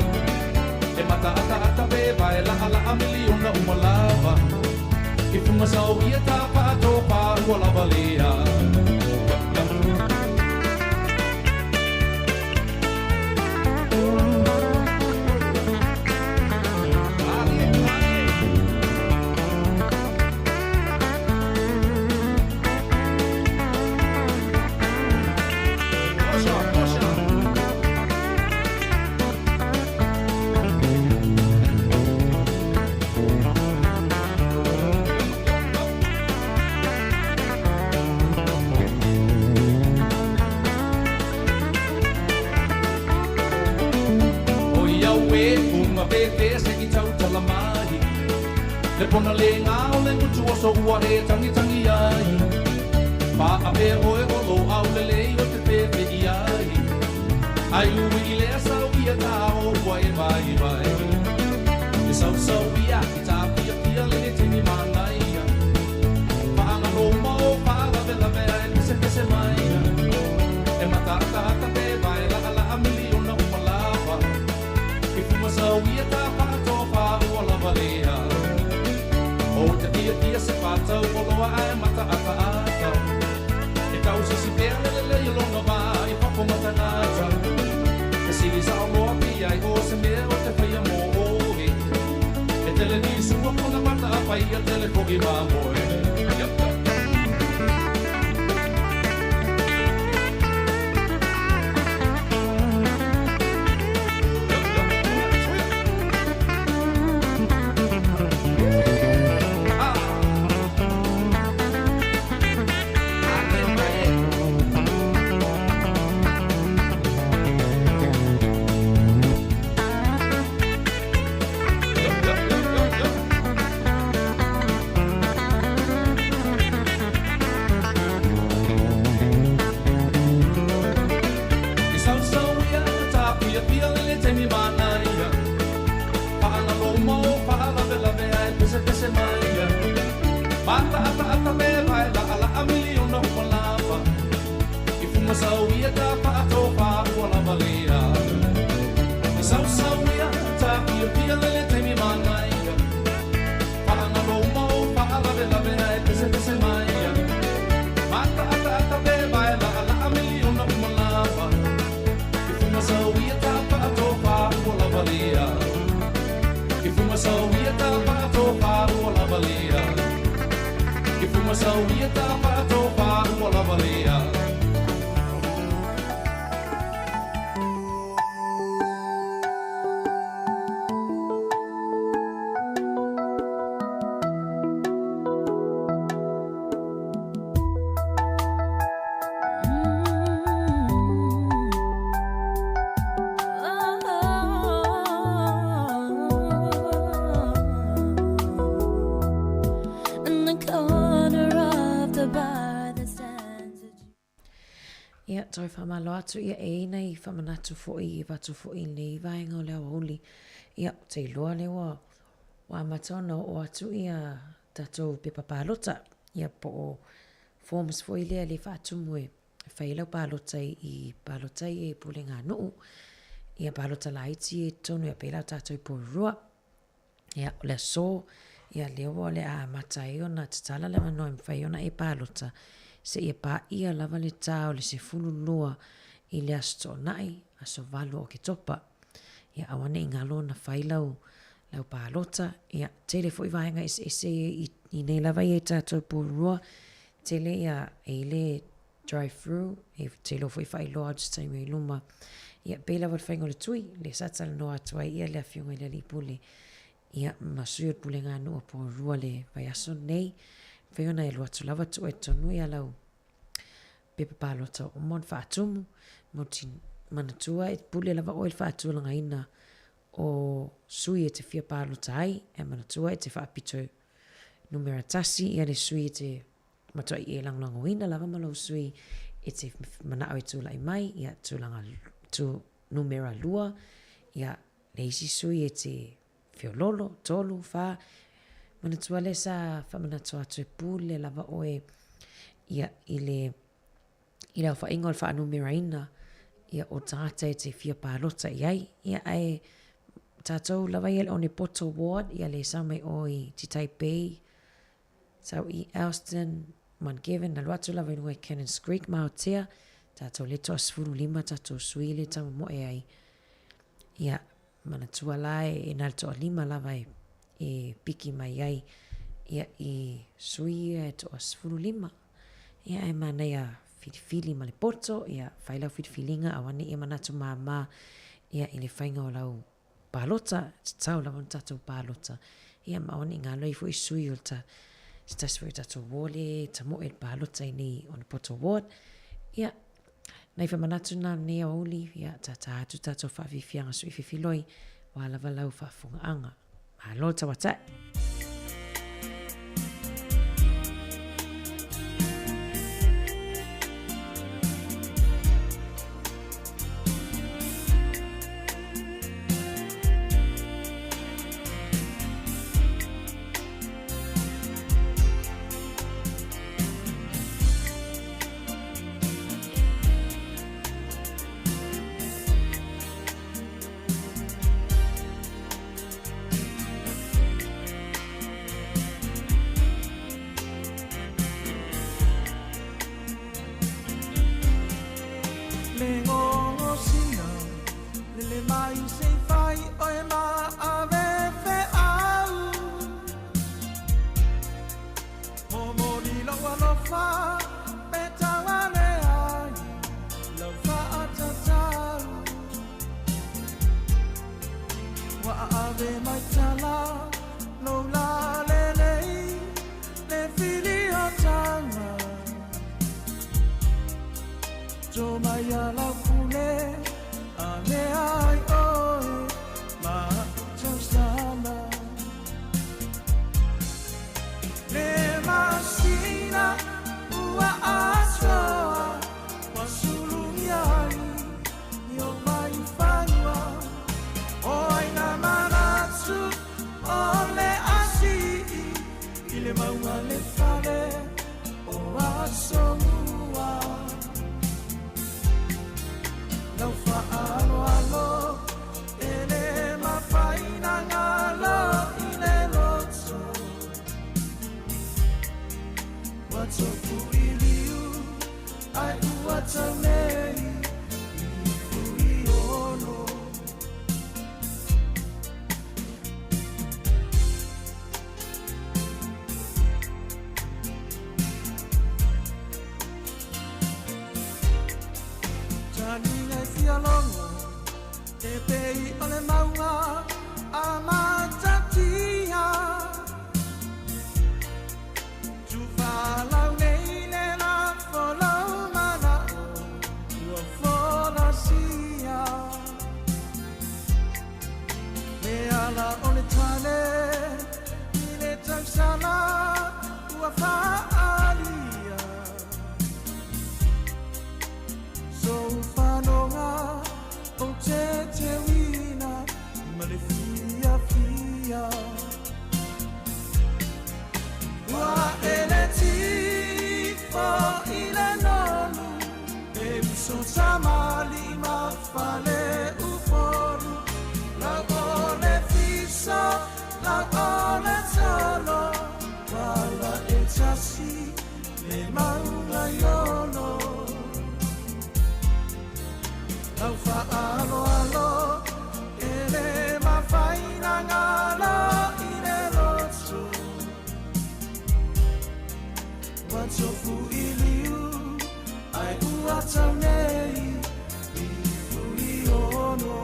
E mataataata pe vae laʻalaʻa miliona uma lava. I fugasau ia ta faatofa ua lava lea. O ia ue fuga fefe se i tautala mai. Le pona le ngā o le ngutu o so ua e tangitangi ai. Faapea oe o lo au lelei o te fefe i ai. Ai ui i lea sau ia tā o ua e vai vai. E sausau ia i tāpiapia le le taimi manaia. Faagalo ma o faalavelave ae pesepese maia. E mataataata pe vae laʻalaʻa miliona uma lava. I fugasau ia ta faatofa ua lava lea. O te fiafia se fatau oloa ae mataataata. E tausisi pea le lelei o lona vā i fafo ma tagata. Fesili saoloa pe ai o se mea o te faia mo oe. E tele ni sua kona mata a pai a tele foʻi mamoe. Yup, yup. E sausau ia tāpiapia le le taimi manaia. Faagalo ma o faalavelave ae pesepese maia. Mataataata pe vae laʻalaʻa miliona uma lava. I fugasau ia ta faatofa ua lava lea. E sausau ia tāpiapia le le taimi manaia. Faagalo ma o faalavelave ae pesepese maia. Mataataata pe vae laʻalaʻa miliona uma faamalo atu, ia e i ai nai faamanatu foi e avatu foi i lenei vaega o le aoauli. Ia, ou te iloa lea ua ua amata ona oo atu ia tatou pepa palota, ia po o forms foi lea le faatumu e fai ai lau palota i palota ia i pulega a nuu, ia palota laiti ia i totonu ia pei la o tatou i Porirua. Ia, o le aso, ia lea ua o le a amata ai ona tatala le avanoa e mafai ai ona e palota seia paia lava le ta o le 12 i le Aso Toonai, aso 8 o Oketopa. Ia, aua ne i galo ona fai lau, lau palota. Ia, tele foi vaega eseese ia i, i nei lava ia i tatou i Porirua, tele ia, e i le drive through, e te iloa foi faailoa atu se taimi i luma. Ia, pei lava o le faiga o le tui, lea sa talanoa atu ai ia le afioga i le alii pule, ia, ma sui o le pulega a nuu o Porirua le vaiaso lenei. Mafai ona e alu atu lava tuu ai totonu ia lau pepa palota ua uma ona faatumu, ma ou te manatua e pule lava oe i le faatulagaina o sui e te fia palota ai, ae manatua e te faapito numera tasi ia le sui e te matuai e lagolagoina lava ma lou sui e te manao e tulai mai, ia tulaga tu numera lua, ia le isi sui e te feololo, tolu, fa. Manatua lea sa faamanatu atu e pule lava oe ia i le i le aofaiga o le faanumeraina ia o tagata e te fia palota i ai. Ia ae tatou lava ia i le Onepoto Ward, ia le sao mai o i Titahi Bay, Sau i Elston, Mount Gavin, alu atu lava i luga i Cannons Creek ma Aotea, tatou le toa 15 tatou sui le taumomoe ai. Ia, manatua la e, e na le toalima lava e, e piki mai ai ia i sui ia e toa 15. Ia, ae manaia filifili ma le poto, ia, fai lau filifiliga aua ne i e manatu māmā ia i le faiga o lau palota, tatau lava ona tatou palota, ia ma aua ne i galo ai foi sui o ta, se tasi foi o tatou ward e tamoe i le palota i nei Onepoto Ward. Ia, nai faamanatu na o lenei aoauli, ia, tata atu tatou faafiafiaga sui fefiloi, ua lava lau faafofogaaga. Malo le tauata'i. Le gogosina lele mai se i fai oe ma ave feau Momoli lou alofa pe tau ane ai lau faatatau Ua ave mai tala lou lalelei le filiotaga To mai a lau pule ane ai oe ma tausala Le masina ua atoa ua sulugia ai i o mai fanua O ai na manatu o le asii i le mauga le fale o Asomua Lau faaaloalo e le mafai na galo i le loto Ua tofu i liu ai ua tau nei i Fuiono. Taniga e fia logo e pei o le mauga a Matatia. Tufalau nei le lafo lau mana'o ua folasia. Le ala o le tane i le tausala ua faaalia. So fa'aaloalo e lē mafaina galo i le loto ua tofu'iliu ae ua taunei i fuiono.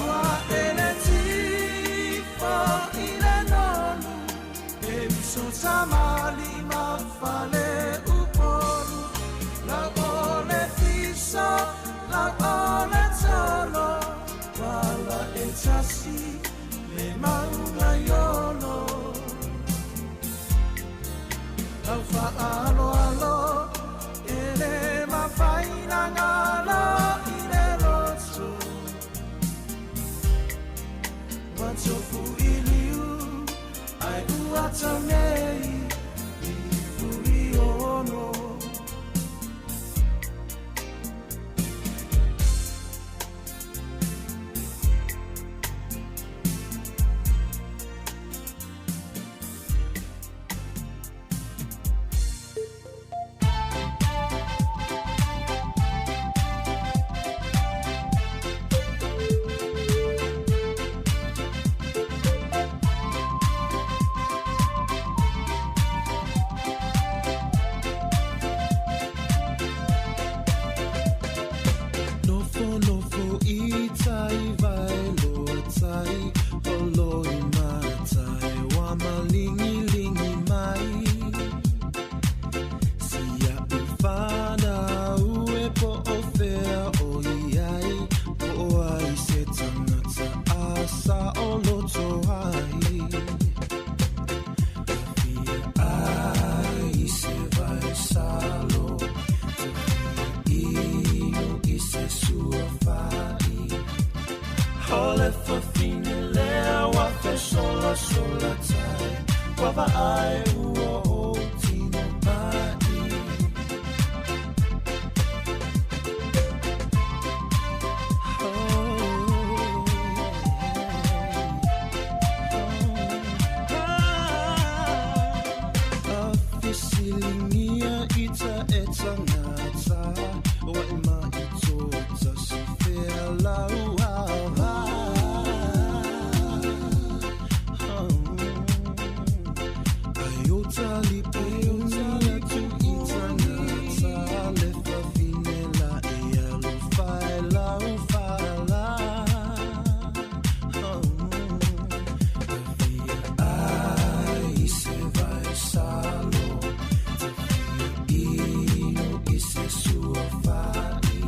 Ua ele tifo i le nonu e uso tamali ma fale upolu lau o le fiso lau o le tolo wala e tasi le maunga iolo lau fa'aaloalo e lē mafaina galo i le loto ua tofu'iliu ae ua taunei i fuiono. Nofo nofo i tai vai loa tai Olo i matai wa malingi lingi mai Sia ufana ue po o fea o iai Po o ai se tangata a sa o loto ai Fia ai se vai salo Ino i se sua fai Hole fafine lea wa fe sola sola tai Wa va ai ua o tino mai. Afisilingia ita e tangata Wa e mai tōta si fea lau ava. Ai o tali pe unia tu i tangata Le fafine la e alu fai lau fala. Fia ai se vai salo Ino i se sua fai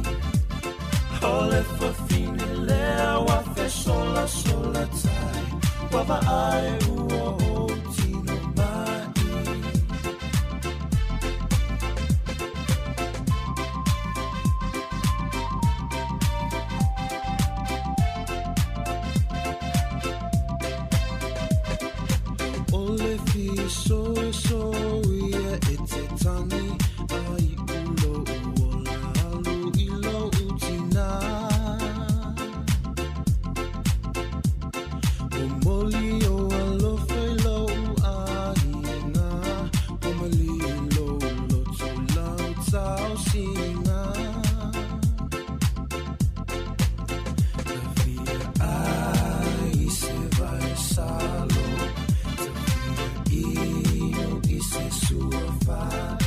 Hole fafine lea wa fe sola sola tai Wa va ai ua o tino mai. Ole fiso e so ia e te tangi ai ulo uola alu i lo utina. O moli o alofa i lo uahinga o mali i lo loto lau tau singa. Fia ai se vai salo Ino i se sua fai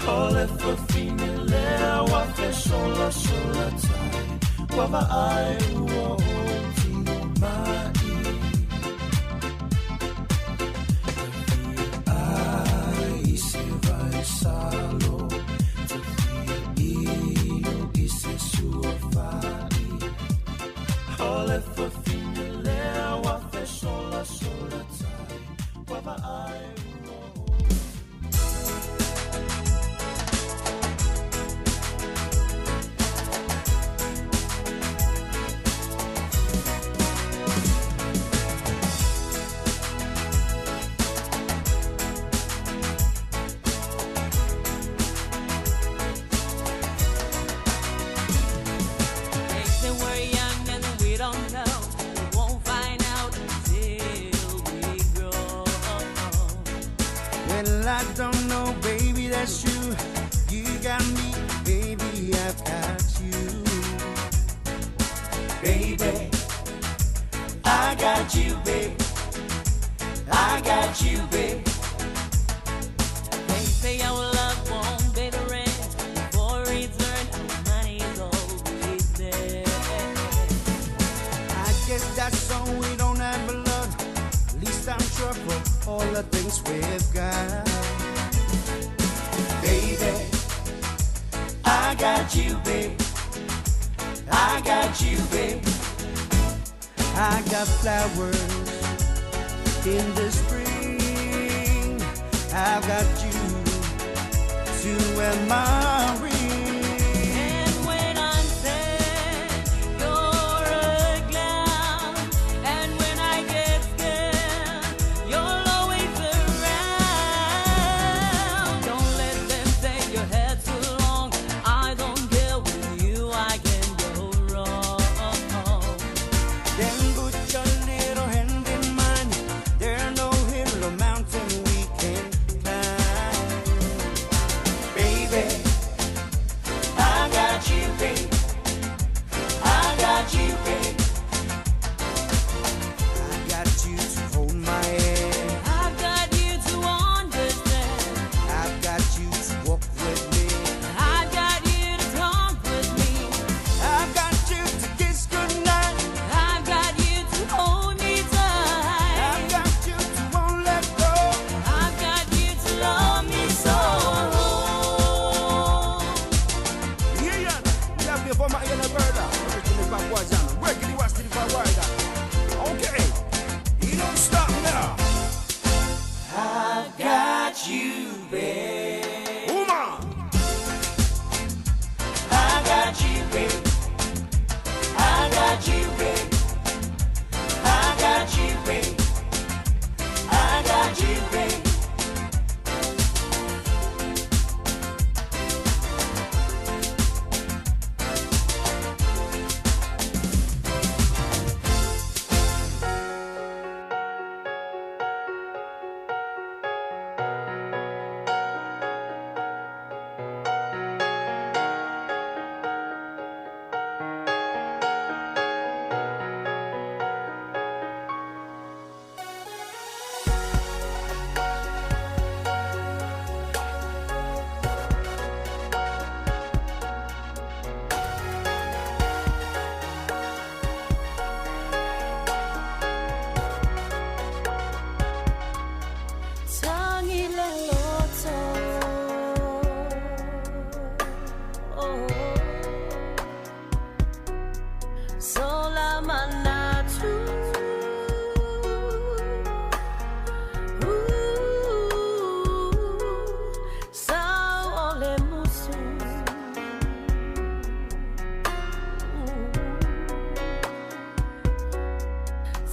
Hole fafine lea wa fe sola sola tai Wa va ai ua o tino mai. Fia ai se vai salo Ino i se sua fai Hole fafine lea Vaai. They say we're young and we don't know. We won't find out until we grow. Well, I don't know, baby, that's you. You got me, baby, I've got you. Baby, I got you, babe. I got you, babe. They say our love won't pay the rent. Before it's earned, our money's always there. I guess that's so we don't have a lot. At least I'm sure for all the things we've got. Baby, I got you, babe. I got you, babe. I got flowers in the spring. I've got you to wear my ring. And when I'm sad, you're a clown. And when I get scared, you're always around. Don't let them say your hair's too long. I don't care, with you I can go wrong. Then put your little hand in mine. There no hill or mountain we can climb. Baby, I got you, babe. I got you, babe. I got you to hold my hand. I've got you to understand. I've got you to walk with me. I've got you to talk with me. I've got you to kiss goodnight. I've got you to hold me tight. I've got you to won't let go. I've got you to love me so. Yeah, yeah, Okay, you don't stop now. I've got you, babe. Woman. I got you, babe. I got you, babe. I got you, babe. I got you, babe. Sola manatu. Sao ole musu.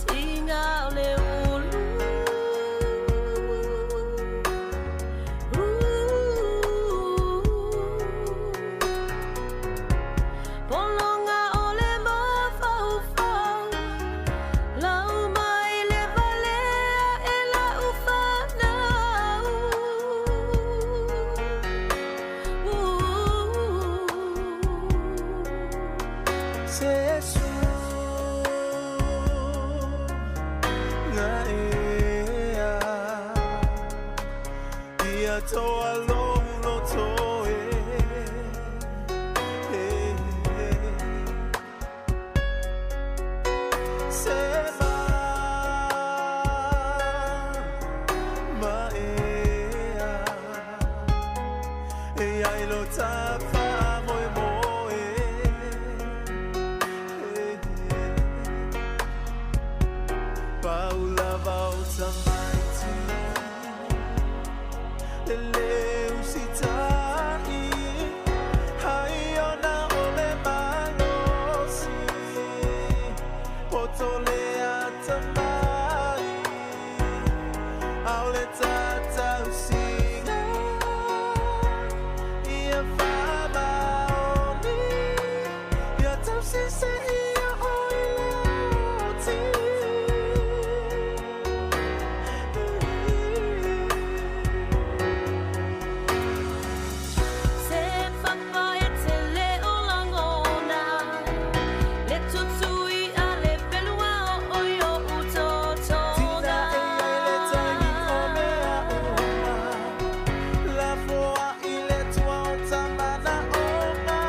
Tinga ole ulu. Polonga ole mafaufau. Lau mai le valea e lau whanau. Se su ngaea ia toa lono toe. Se ma maea e ai lo tafa moe moe. Paula vau tamaiti. le le usitai Hai ona o le malosi Poto le atamai Ao le tatausiga Ia whamaoni Ia tausise ia oi le oti Se whapa e te leo langona Le tutui a le pelua o oi o utotonga Tina e ai le taimi o mea uma La foa i le tua o tamana onga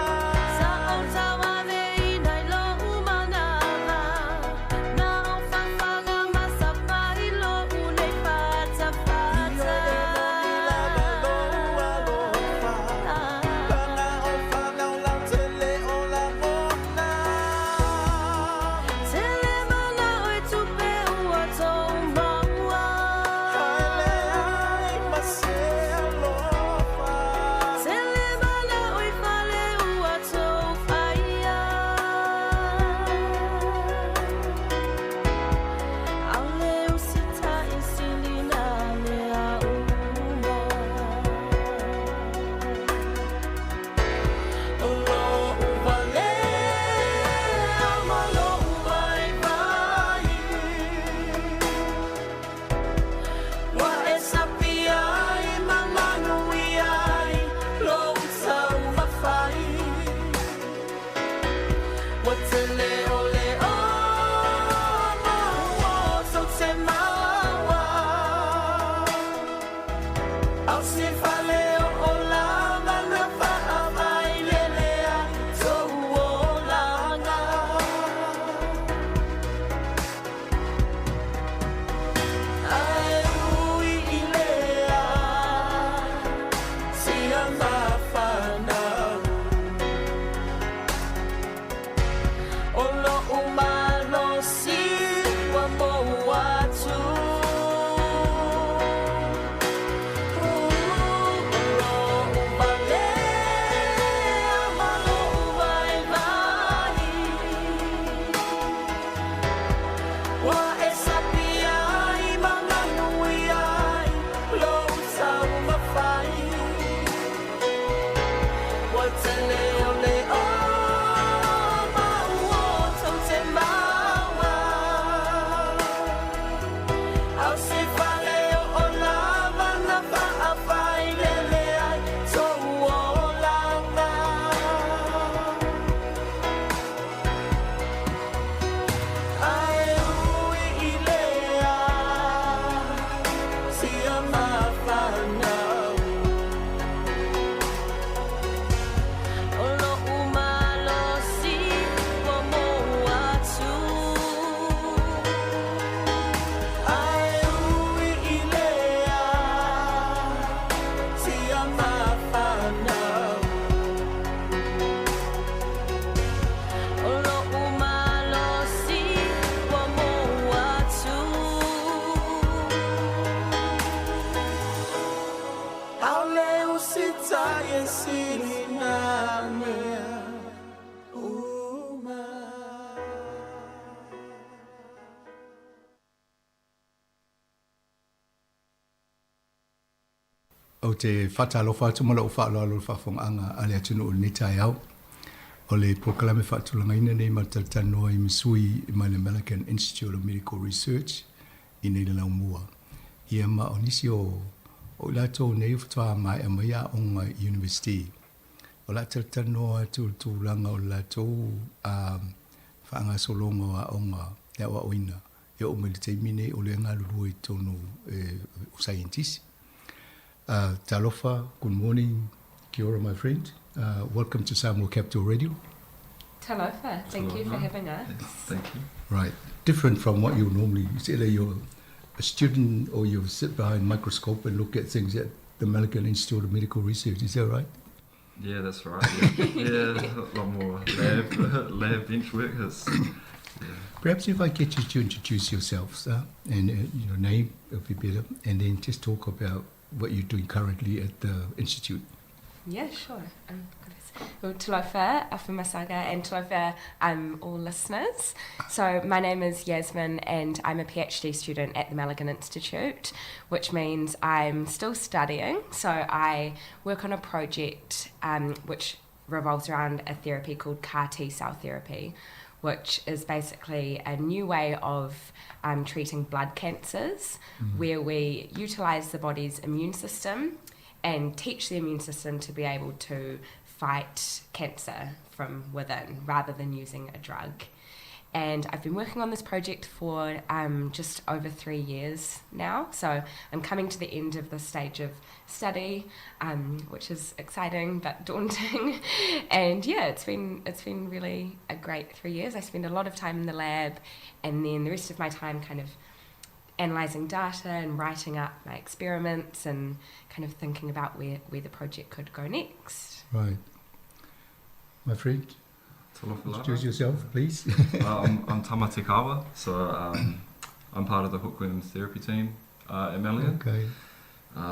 Sa o tauave inai lo umanawa Na o whawhanga masapa i lo unei fata fata Io e moni lava lo alofa Panga o whanau lau te leo langona Te le mana o tupe ua tō maua Haele ai ma se alofa Te le mana o i fale ua tō whaia Aule usita i silina le a uma O lo uvale ma lo uvai vai Wa e sapia i mamanu i ai Lo utau mawhai Wa te leo leo ma ua tau te maua Au se fale o o lava na whaawai lelea Tō o langa Ae ui i lea Sia mawhanau O lo umalosi wa mo atu O lo uvale ma lo uvai vai Wa e sapia i manganu i ai Lo utau mawhai Wa te leo leo ma ua tau te maua Au se fale o o lava na whaawhai lele ai Tō o langa Ae ui i lea Sia mawhanau O lo umalosi wa mo atu Ae ui i lea Sia mawhanau O lo umalosi wa mo atu Aule usita e sili nā mea uma O te whatalofa atu ma lou faaaloalo i le faafofogaaga a le atunuu i lenei taeao. O le polokalame faatulagaina lenei ma le talatalanoa i ma sui mai le American Institute of Medical Research i nei le laumua. Ia ma o nisi o o i latou nei ua faatoa maea mai aoga i University. O le a talatalanoa atu i le tulaga o le latou faagasologa o aoga e aoaoina e oo mai i le taimi lenei o lea e galulue i totonu o saienitisi. Talofa, good morning, kia ora my friend. Welcome to Samoa Capital Radio. Talofa, thank you for having us. Thank you. Right, different from what you normally, it's either you're a student or you sit behind a microscope and look at things at the Milligan Institute of Medical Research, is that right? Yeah, that's right. Yeah, yeah, a lot more lab bench work. It's, yeah. Perhaps if I get you to introduce yourselves, and your name, it'll be better, and then just talk about what you're doing currently at the institute. Yeah, sure. Well, talofa, afamasaga, and talofa all listeners. So my name is Yasmin and I'm a PhD student at the Malaghan Institute, which means I'm still studying. So I work on a project which revolves around a therapy called CAR T-cell therapy, which is basically a new way of treating blood cancers, where we utilise the body's immune system and teach the immune system to be able to fight cancer from within rather than using a drug. And I've been working on this project for just over 3 years now. So I'm coming to the end of this stage of study, which is exciting but daunting. And yeah, it's been really a great 3 years. I spend a lot of time in the lab, and then the rest of my time kind of analysing data and writing up my experiments and kind of thinking about where the project could go next. Right. My friend, introduce yourself, please. I'm Tama Te Kawa, so I'm part of the hookworm therapy team at Malaghan. Okay.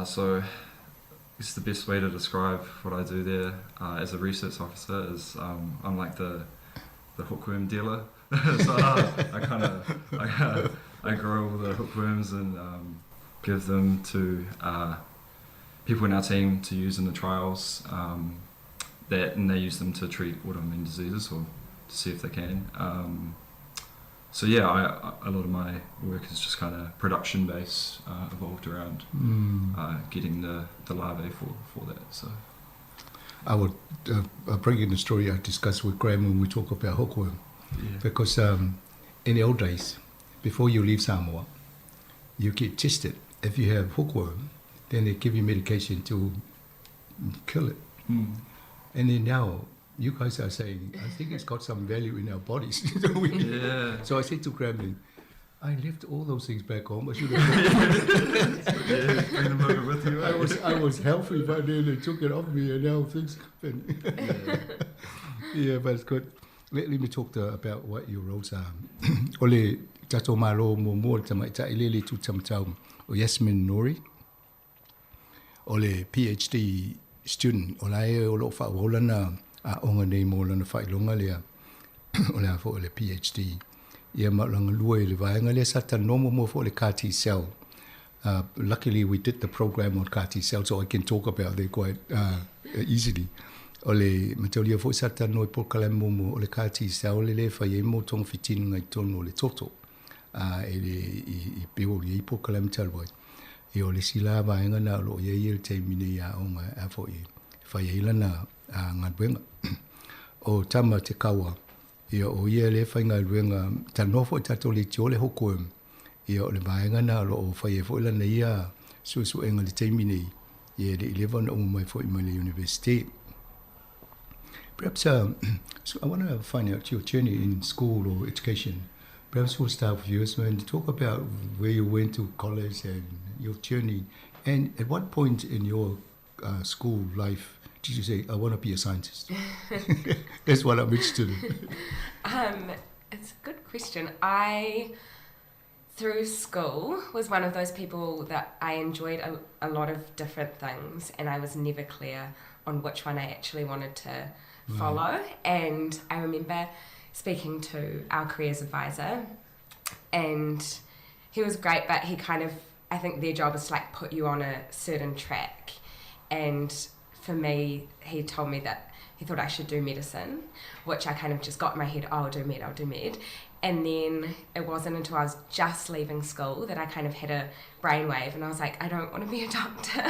So it's the best way to describe what I do there as a research officer is I'm like the hookworm dealer. So I grow all the hookworms and give them to people in our team to use in the trials, and they use them to treat autoimmune diseases or to see if they can. So yeah, I, a lot of my work is just kind of production based, evolved around getting the larvae for that. So I would bring in the story I discussed with Graham when we talk about hookworm, because in the old days, before you leave Samoa, you get tested. If you have hookworm, then they give you medication to kill it. Mm. And then now, you guys are saying, I think it's got some value in our bodies. Yeah. So I said to Graham, I left all those things back home. I should have bring them over with you. I was healthy, but then they took it off me, and now things happen. Yeah, but it's good. Let me talk about what your roles are. Ole tato malo mo mo tamaita ilele tu tamtau o Yasmin Nori. Ole PhD student. Ola e o lo fa olana a onga nei mo lana failonga lea. Ola fo ole PhD. Ia maulanga lua i le vaenga lea sa tanomo mo fo le CAR T cell. Luckily we did the program on CAR T cell, so I can talk about it quite easily. O le mataulia fo sa tano i polokalame mo o le CAR T cell le le fai e mo tonga fitinu ngai tonu o le toto. E le i peo i polokalame talu ai. E o le sila vaenga na lo ia i le taimi nei a onga a fo i fai e lana ngā O Tama Te Kawa, ia o ia le whai ngā ruenga, ta nofo i tātou le tio le hokoem, ia o le vaenga nā lo o whai e fo ilana ia suesuenga le taimi nei, ia le ilewa na umu mai fo i mai le university. Perhaps, so I want to find out your journey in school or education. Perhaps we'll start with you, Yasmin, to talk about where you went to college and your journey. And at what point in your school life did you say, I want to be a scientist? That's what I'm interested in. It's a good question. I, through school, was one of those people that I enjoyed a lot of different things, and I was never clear on which one I actually wanted to follow. And I remember speaking to our careers advisor, and he was great, but he kind of, I think their job is to like put you on a certain track. And for me, he told me that he thought I should do medicine, which I kind of just got in my head, oh, I'll do med, I'll do med. And then it wasn't until I was just leaving school that I kind of had a brainwave, and I was like, I don't want to be a doctor.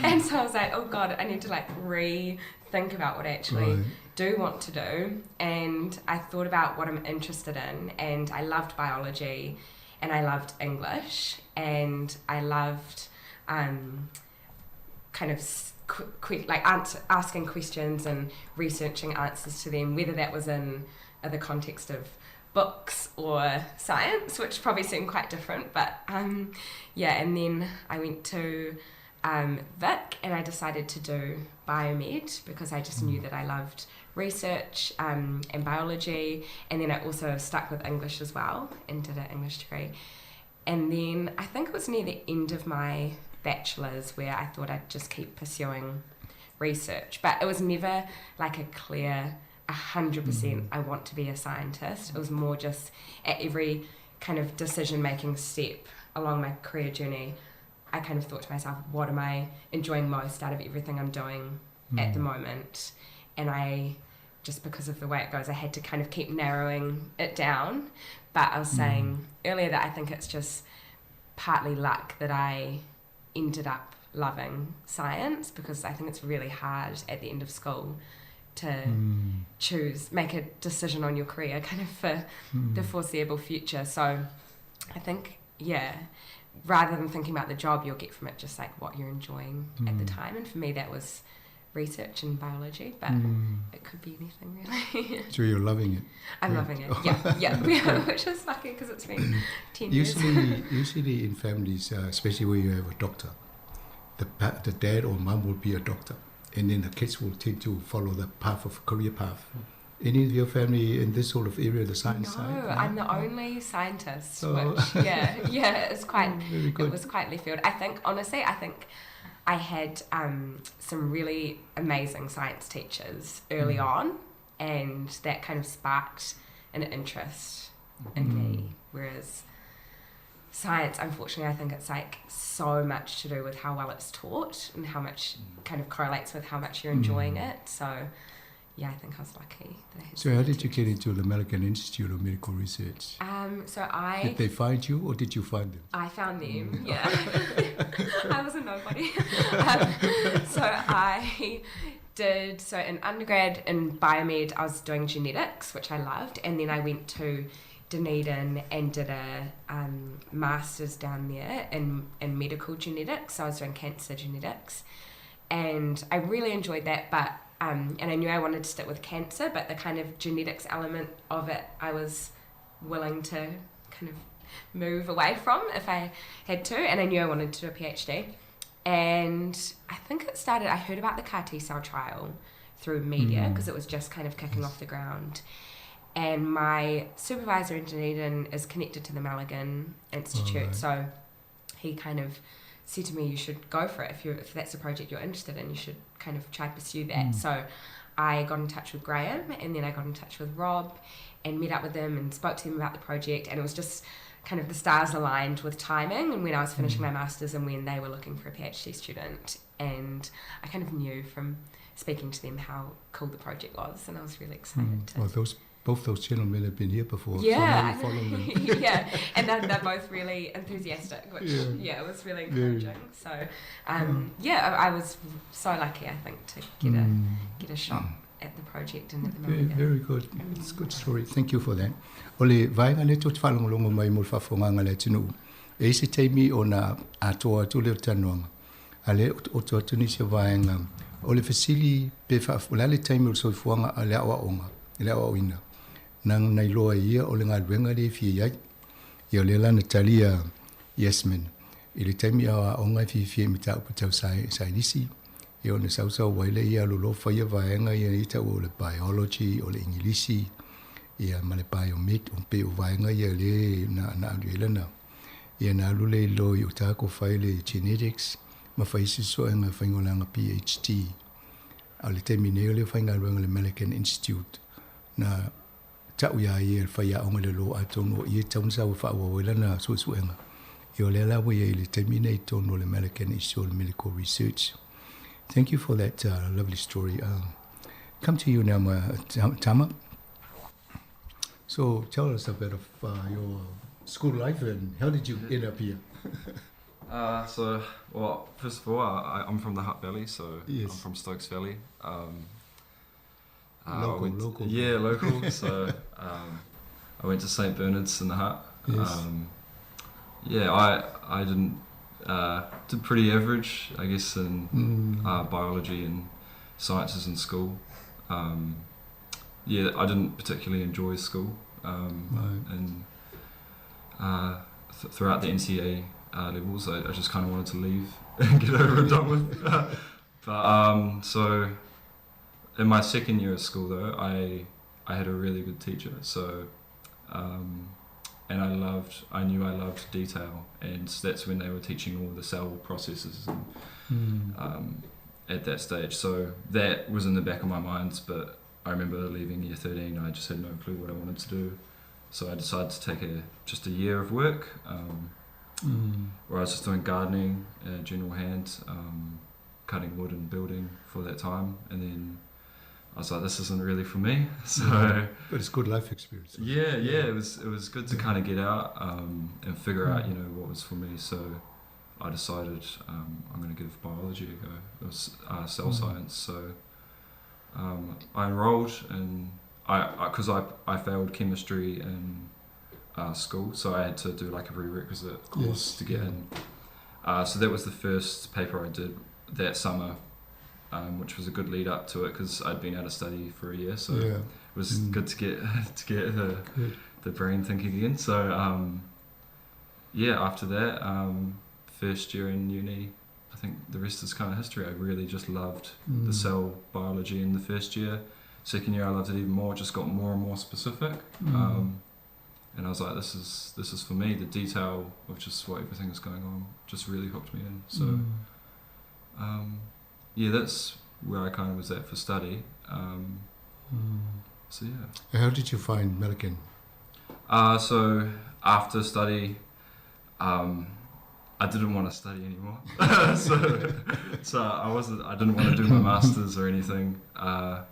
And so I was like, oh God, I need to like rethink about what I actually do want to do. And I thought about what I'm interested in, and I loved biology, and I loved English, and I loved kind of like asking questions and researching answers to them, whether that was in the context of books or science, which probably seemed quite different, but yeah. And then I went to Vic, and I decided to do biomed because I just knew that I loved research and biology, and then I also stuck with English as well and did an English degree. And then I think it was near the end of my bachelor's where I thought I'd just keep pursuing research. But it was never like a clear 100% I want to be a scientist. It was more just at every kind of decision-making step along my career journey, I kind of thought to myself, what am I enjoying most out of everything I'm doing at the moment? And I, just because of the way it goes, I had to kind of keep narrowing it down. But I was saying earlier that I think it's just partly luck that I ended up loving science, because I think it's really hard at the end of school to make a decision on your career kind of for the foreseeable future. So I think, rather than thinking about the job you'll get from it, just like what you're enjoying at the time. And for me, that was research in biology, but it could be anything really. So you're loving it. I'm loving it, yeah, which is lucky because it's been 10 years. Usually in families, especially where you have a doctor, the dad or mum will be a doctor, and then the kids will tend to follow the path of career path. Any of your family in this sort of area, the science side? No, I'm the only scientist, which, it's quite, Very good. it was quite left field. I think, honestly, I think I had some really amazing science teachers early on, and that kind of sparked an interest in me, whereas science, unfortunately, I think it's like so much to do with how well it's taught and how much kind of correlates with how much you're enjoying it. So, yeah, I think I was lucky that I had So how did you get into the Malaghan Institute of Medical Research? Did they find you or did you find them? I found them, yeah. I was a nobody. So I did, so in undergrad in biomed, I was doing genetics, which I loved, and then I went to Dunedin and did a master's down there in medical genetics. So I was doing cancer genetics, and I really enjoyed that, but and I knew I wanted to stick with cancer, but the kind of genetics element of it I was willing to kind of move away from if I had to, and I knew I wanted to do a PhD. And I think it started, I heard about the CAR T-cell trial through media because it was just kind of kicking off the ground. And my supervisor in Dunedin is connected to the Malaghan Institute, so he kind of said to me, you should go for it. If that's a project you're interested in, you should kind of try to pursue that. So I got in touch with Graham, and then I got in touch with Rob and met up with them and spoke to them about the project, and it was just kind of the stars aligned with timing and when I was finishing my master's and when they were looking for a PhD student. And I kind of knew from speaking to them how cool the project was, and I was really excited to... Well, both those gentlemen have been here before. So now you follow them. Yeah, and they're both really enthusiastic, which, it was really encouraging. So, I was so lucky, I think, to get a shot at the project and at the Very, moment. very good. It's a good story. Thank you for that. O le vaega le tō te whalongolongo mai mo le whawhonganga le tunu. E isi teimi o nā atoa atu le tanoanga. A le o tō atu nisi vaega. O le fasili pe wha, o le ale teimi o le soifuanga a le awa onga, le awa oina. Nang nei loa ia o le ngā luenga le fia iai. Ia o le lana talia Yasmin. I le taimi a onga fi fia mi tau patau sainisi. Ia o ne sausau waile ia lolo whaia vaenga ia i tau o le biology, o le Ingilisi, ia ma le biomed, o pe o vaenga ia le na alu ele na. Ia na alu le lo i o tāko whai le genetics, ma whaisi soenga whaingolanga PhD. A le taimi nei o le whainga luenga le Malaghan Institute. Na tau ia ia le whaia onga le lo a tono ia taunsa o wha ua wela na suesuenga. Ia o le alawa ia i le taimi nei tono le Malaghan Institute of Medical Research. Thank you for that lovely story. Come to you now, Tama. So tell us a bit of your school life and how did you end up here? First of all, I'm from the Hutt Valley, so I'm from Stokes Valley. Local, local. Yeah, local. So I went to St. Bernard's in the Hutt. Yeah, I didn't... Did pretty average, I guess, in biology and sciences in school. Yeah, I didn't particularly enjoy school. And throughout the NCA levels, I just kind of wanted to leave and get over and done with. But in my second year of school, though, I had a really good teacher. So And I knew I loved detail, and that's when they were teaching all the cell processes and, at that stage. So that was in the back of my mind, but I remember leaving year 13, I just had no clue what I wanted to do. So I decided to take just a year of work, where I was just doing gardening, general hand, cutting wood and building for that time. And then I was like, this isn't really for me. So, But it's good life experience. Yeah, yeah, it was good to kind of get out and figure out, what was for me. So I decided I'm going to give biology a go. It was cell science. So I enrolled, and because I failed chemistry in school, so I had to do a prerequisite course to get in. So that was the first paper I did that summer, which was a good lead up to it because I'd been out of study for a year, so it was good to get Good. the brain thinking again. After that, first year in uni, I think the rest is kind of history. I really just loved the cell biology in the first year. Second year, I loved it even more. It just got more and more specific, and I was like, this is for me. The detail of just what everything is going on just really hooked me in. That's where I kind of was at for study. How did you find Malaghan? So after study, I didn't want to study anymore. So I wasn't. I didn't want to do my masters or anything. I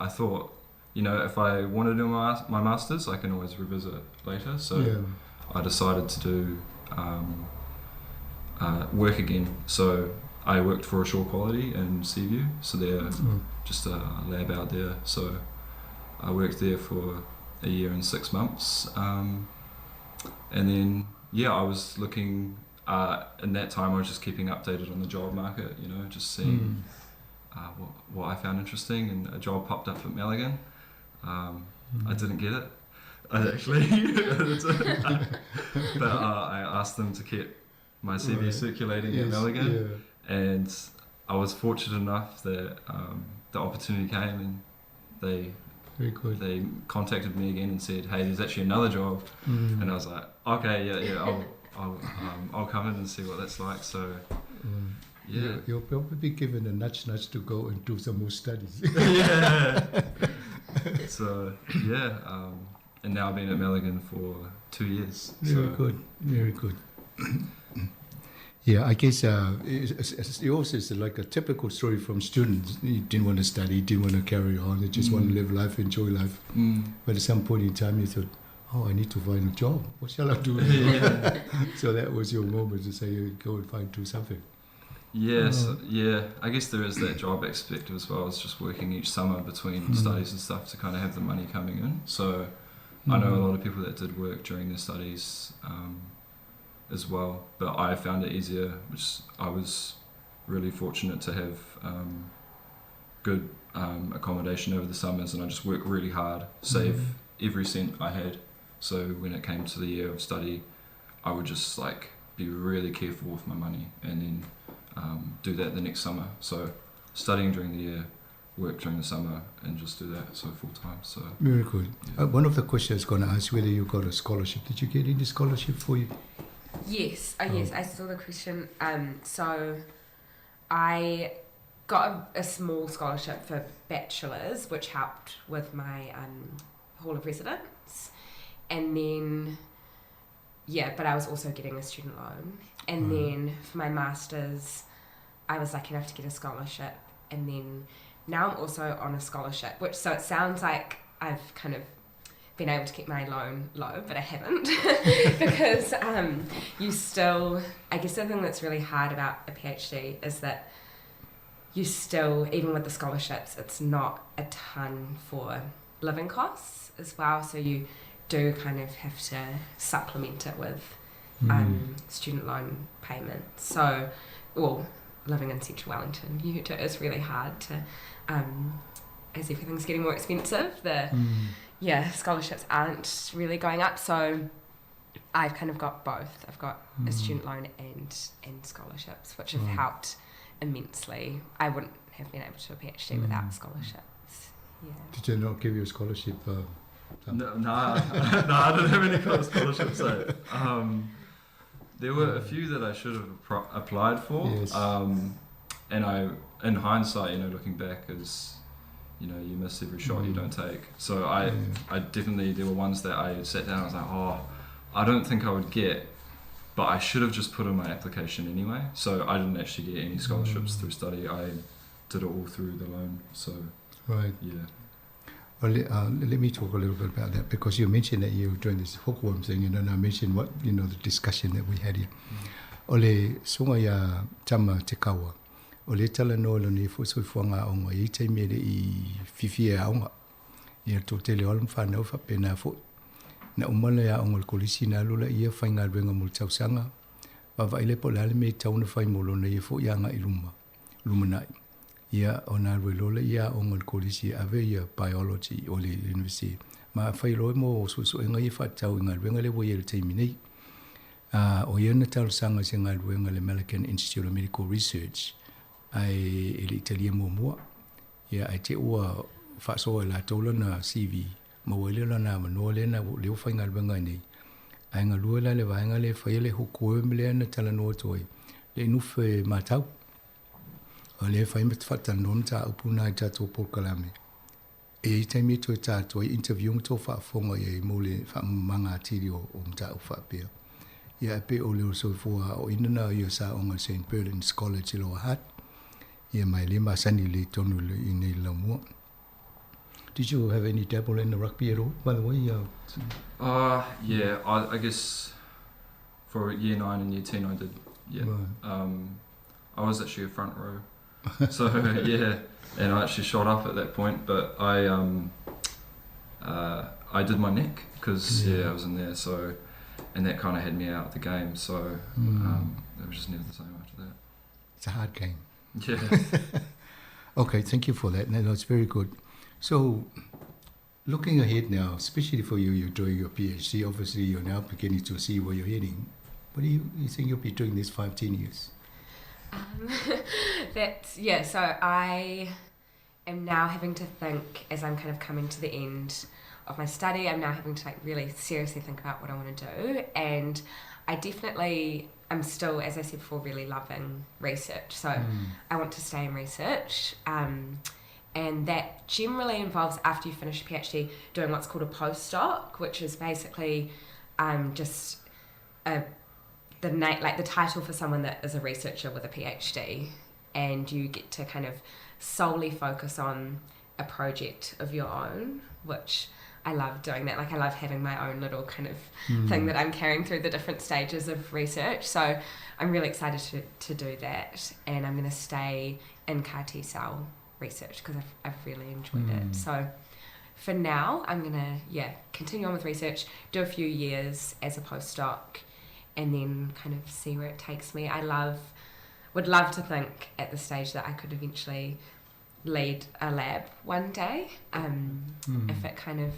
thought, if I want to do my masters, I can always revisit later. So I decided to do work again. So I worked for AsureQuality in Seaview. So they're just a lab out there. So I worked there for a year and 6 months. And then, yeah, I was looking, in that time I was just keeping updated on the job market, just seeing what I found interesting, and a job popped up at Malaghan. I didn't get it, I actually. But I asked them to keep my CV circulating at Malaghan, and I was fortunate enough that the opportunity came, and Very good. they contacted me again and said, Hey, there's actually another job, and I was like, Okay, yeah, yeah, I'll come in and see what that's like. You'll probably be given a nudge, nudge to go and do some more studies. And now I've been at Malaghan for 2 years. Very good, very good. Yeah, I guess yours is like a typical story from students. You didn't want to study, didn't want to carry on, you just want to live life, enjoy life. But at some point in time, you thought, oh, I need to find a job. What shall I do? So that was your moment to say, you go and find do something. Yes, yeah. I guess there is that job aspect as well as just working each summer between studies to kind of have the money coming in. So I know a lot of people that did work during their studies as well, but I found it easier, which I was really fortunate to have good accommodation over the summers, and I just worked really hard, save every cent I had. So when it came to the year of study, I would just be really careful with my money, and then do that the next summer. So studying during the year, work during the summer, and just do that so full time. So very good. One of the questions I was going to ask whether you got a scholarship. Did you get any scholarship for you? Yes, yes, I saw the question. So I got a small scholarship for bachelor's, which helped with my hall of residence, and then yeah, but I was also getting a student loan, and then for my master's, I was lucky enough to get a scholarship, and then now I'm also on a scholarship, which so it sounds like I've kind of been able to keep my loan low, but I haven't, because you still, I guess the thing that's really hard about a PhD is that you still, even with the scholarships, it's not a ton for living costs as well, so you do kind of have to supplement it with student loan payments. So, well, living in central Wellington, you do, it's really hard to, as everything's getting more expensive, the scholarships aren't really going up. So I've kind of got both. I've got a student loan and scholarships, which have helped immensely. I wouldn't have been able to do a PhD without scholarships. Yeah. Did they not give you a scholarship No, nah, nah, I didn't have any scholarships. So, there were a few that I should have applied for. Yes. And I, in hindsight, you know, looking back, is, you know, you miss every shot you don't take. So I definitely, there were ones that I sat down and I was like, oh, I don't think I would get, but I should have just put in my application anyway. So I didn't actually get any scholarships through study. I did it all through the loan. So Right. Yeah. Well, let me talk a little bit about that, because you mentioned that you were doing this hookworm thing, and then I mentioned what, you know, the discussion that we had here. Ole sunga ya tama te kawa. O le tala no lo ni fo so fuanga onga i te mele i fifi e aonga. Ia tō tele ola mwhanau fa pena fo. Na umala ya onga le kolisi na lula ia whainga luenga mo le tausanga. Wawa ile po lale me tauna whai mo lona ia fo ia nga i luma. Lumanai. Ia o nā rue lola ia onga le kolisi ave ia biology o le university. Ma whai loe mo so enga ia whatau i ngā luenga le wo ia le teimi nei. O ia na talosanga se ngā luenga le Malaghan Institute of Medical Research ai e le Italia mua. Ia ai te ua whaasoa e la tōla na CV. Ma ua ile la nā manoa le na leo whai ngā luenga nei. Ai ngā lua la le vaenga le whai le hukuwe me le na talanoa toi. Le nufe mātau. O le whai me te whatanona tā upuna i tātou pōkalame. E i taimi e toe tātou i interview ng tō whaafonga ia i mōle whaamanga atiri o mta o whaapea. Ia e pe o leo soifua o inana ia sa onga St. Bernard's College i Lower Hutt. Ia mai le masani le tonu le i nei la mua. Did you have any dabble in the rugby at all, by the way? Yeah, I guess for year 9 and year 10 I did, yeah. Right. I was actually a front row. So, yeah, and I actually shot up at that point, but I did my neck because, yeah, I was in there, so, and that kind of had me out of the game, so it was just never the same after that. It's a hard game. Yeah. Okay, thank you for that. No, that's very good. So, looking ahead now, especially for you, you're doing your PhD, obviously you're now beginning to see where you're heading. What do you think you'll be doing this 5-10 years? So I am now having to think, as I'm kind of coming to the end of my study, I'm now having to really seriously think about what I want to do. And I definitely, I'm still, as I said before, really loving research. So I want to stay in research. And that generally involves, after you finish your PhD, doing what's called a postdoc, which is basically just a the like the title for someone that is a researcher with a PhD, and you get to kind of solely focus on a project of your own, which I love doing that. I love having my own little kind of thing that I'm carrying through the different stages of research. So I'm really excited to do that, and I'm going to stay in CAR T cell research because I've really enjoyed it. So for now, I'm going to, continue on with research, do a few years as a postdoc, and then kind of see where it takes me. I would love to think at the stage that I could eventually lead a lab one day. If it kind of,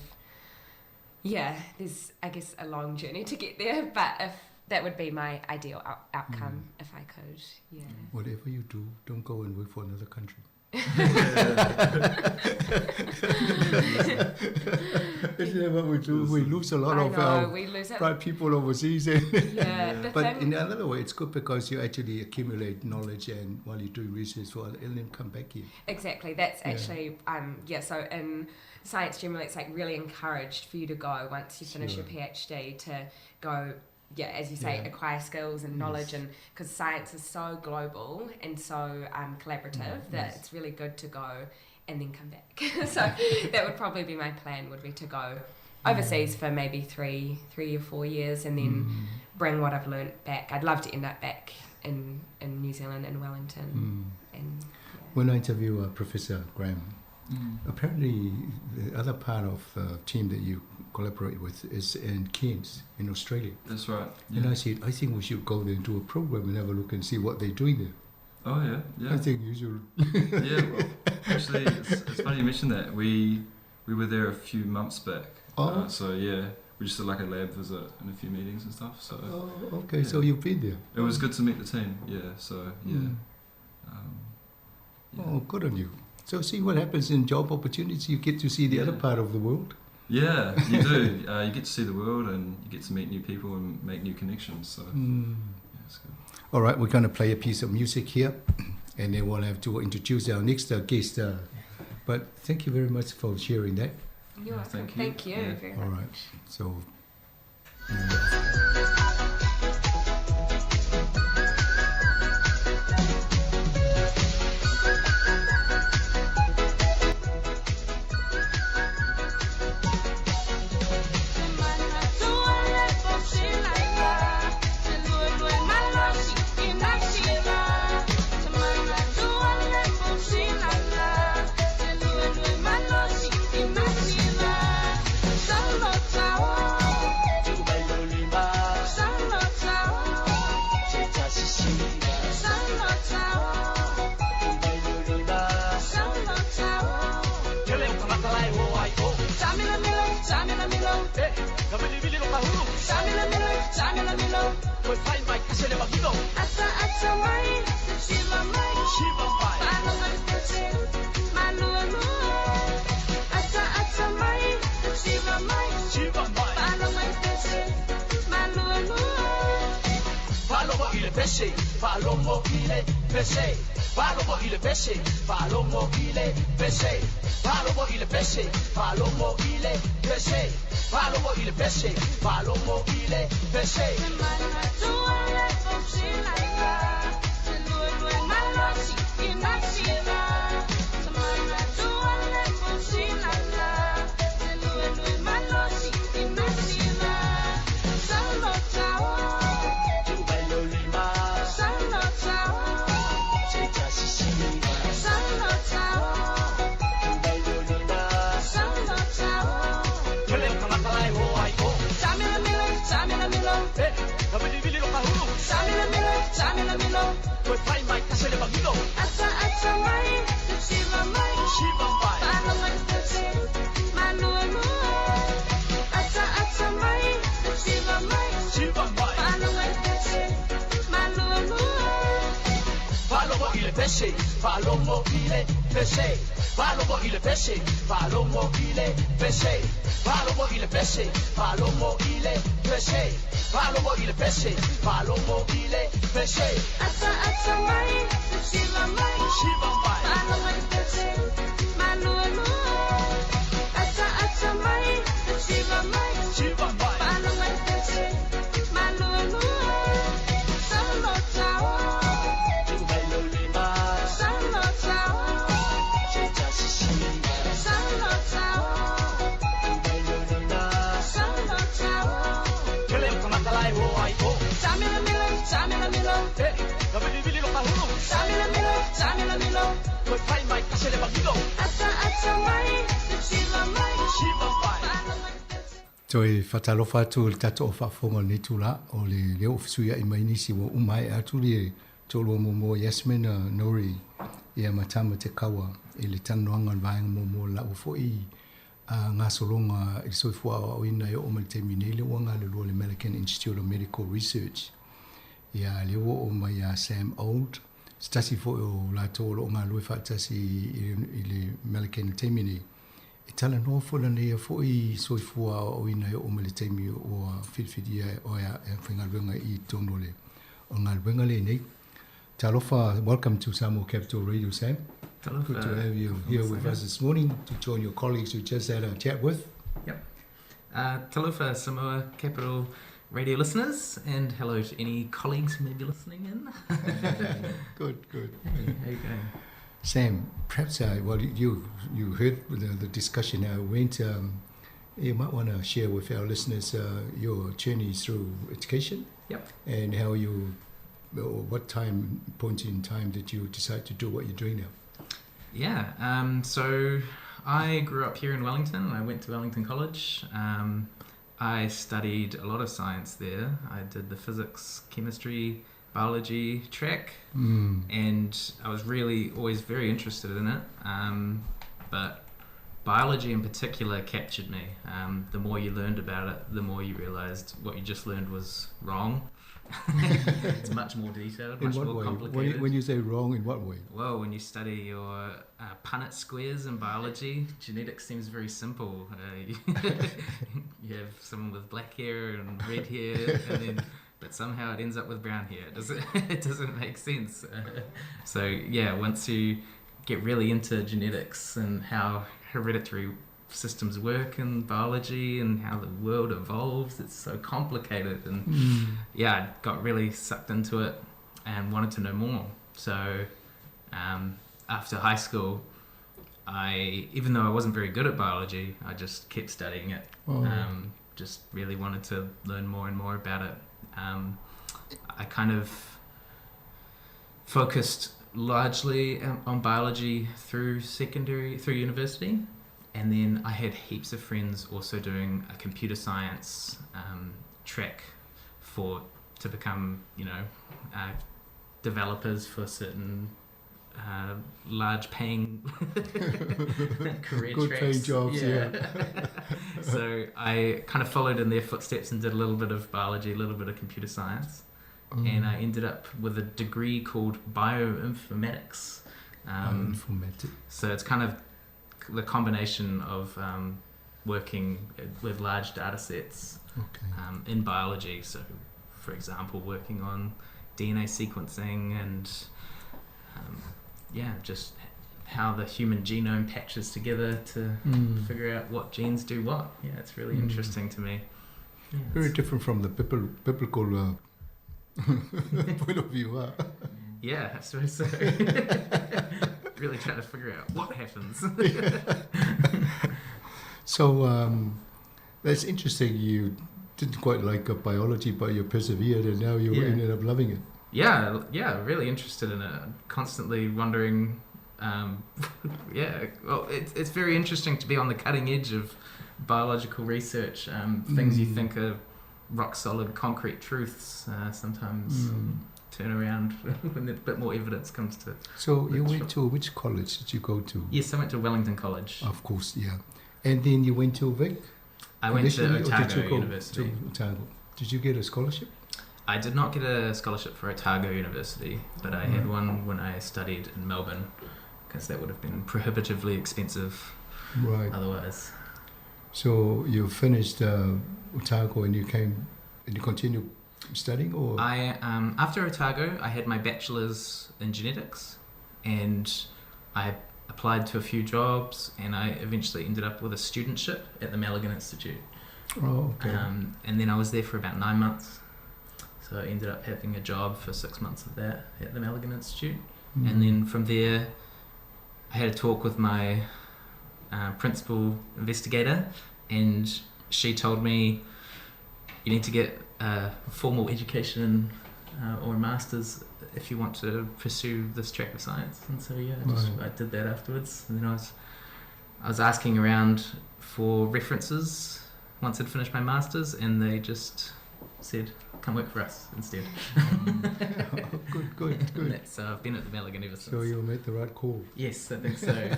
yeah, there's, I guess, a long journey to get there, but if that would be my ideal outcome if I could, yeah. Whatever you do, don't go and work for another country. Isn't that what we do? We lose a lot I of know, our we lose it. bright people overseas. Yeah, the But thing in another way, it's good because you actually accumulate knowledge, and while you're doing research for other, and then come back here. Exactly. That's Yeah. actually, yeah. So in science generally, it's really encouraged for you to go once you finish your PhD to go. Yeah, as you say, acquire skills and knowledge, and because science is so global and so collaborative that it's really good to go and then come back. So that would probably be my plan, would be to go overseas for maybe three or 4 years and then bring what I've learnt back. I'd love to end up back in New Zealand, in Wellington. And When I interview Professor Graham, apparently the other part of the team that you collaborate with is in Cairns, in Australia. That's right. And Yeah. I said, I think we should go there and do a program and have a look and see what they're doing there. Oh, yeah, yeah. I think you should. Yeah, well, actually, it's funny you mentioned that. We were there a few months back. Oh. We just did a lab visit and a few meetings. Oh, okay, so you've been there. It was good to meet the team, yeah, so, yeah. Yeah. Oh, good on you. So see what happens in job opportunities. You get to see the other part of the world. Yeah, you do. You get to see the world and you get to meet new people and make new connections. So, yeah, it's good. All right, we're going to play a piece of music here, and then we'll have to introduce our next guest. But thank you very much for sharing that. You're welcome. Thank you. Thank you very All much. right. So. Toe whatalofa atu le tatou o faafofoga o lenei tulaga o le lea ua fesuiai mai nisi ua uma ai atu le toalua muamua Yasmin Nori ia ma Tama Te Kawa i le talanoaga o le vaega muamua o lau foi gasologa i le soifua aoaoina e oo mai le taimi nei lea ua galulua le Millikan Institute of Medical Research ia lea ua oo mai ia Sam Old se tasi foi o latou o loo galulue faatasi i le Millikan i le taimi nei e talanoa foi lana ia foi soifua aoaoina e oo mai le taimi ua filifilia o e faigaluega i totonu o le o le galuega lenei. Talofa, welcome to Samoa Capital Radio, Sam. Talofa. Good to have you here with us this morning to join your colleagues who just had a chat with. Yep. Talofa, Samoa Capital Radio listeners, and hello to any colleagues who may be listening in. Good, good. Hey, how you going? Sam, perhaps well, you heard the discussion how it went. You might want to share with our listeners your journey through education. Yep. And how you, or what time point in time did you decide to do what you're doing now? Yeah. So I grew up here in Wellington. I went to Wellington College. I studied a lot of science there. I did the physics, chemistry, biology track, and I was really always very interested in it, but biology in particular captured me. The more you learned about it, the more you realized what you just learned was wrong. It's much more detailed, In much what more way? Complicated. When you say wrong, in what way? Well, when you study your Punnett squares in biology, genetics seems very simple. You have someone with black hair and red hair, and then, but somehow it ends up with brown hair. It doesn't make sense. So yeah, once you get really into genetics and how hereditary systems work in biology and how the world evolves, it's so complicated. And yeah, I got really sucked into it and wanted to know more. So after high school, I even though I wasn't very good at biology, I just kept studying it. Oh. Just really wanted to learn more and more about it. I kind of focused largely on biology through university, and then I had heaps of friends also doing a computer science track to become, developers for certain large paying career Good tracks. paying jobs, yeah. So I kind of followed in their footsteps and did a little bit of biology, a little bit of computer science. And I ended up with a degree called bioinformatics. Bioinformatics. So it's kind of the combination of working with large data sets in biology. So, for example, working on DNA sequencing and just how the human genome patches together to figure out what genes do what. Yeah, it's really interesting to me. Yeah, Very different from the biblical point of view, huh? Yeah, I suppose so. Really trying to figure out what happens. So that's interesting. You didn't quite like biology, but you persevered, and now you ended up loving it. Yeah, yeah, really interested in it. Constantly wondering. It's very interesting to be on the cutting edge of biological research. Things you think are rock solid concrete truths sometimes turn around when a bit more evidence comes to. So you the went to which college did you go to? Yes, I went to Wellington College. Of course, yeah. And then you went to Vic? I went to Initially, or did Otago you go University. To Otago. Did you get a scholarship? I did not get a scholarship for Otago University, but I had one when I studied in Melbourne, because that would have been prohibitively expensive otherwise. So you finished Otago and you came and you continued studying, or? I after Otago, I had my bachelor's in genetics, and I applied to a few jobs, and I eventually ended up with a studentship at the Malaghan Institute. Oh, okay. And then I was there for about 9 months. So I ended up having a job for 6 months of that at the Malaghan Institute. And then from there, I had a talk with my principal investigator, and she told me, you need to get a formal education or a master's if you want to pursue this track of science. And so, yeah, I did that afterwards. And then I was asking around for references once I'd finished my master's, and they just said, come work for us instead. Good, good, good. So I've been at the Malaghan ever since. So you made the right call. Yes, I think so.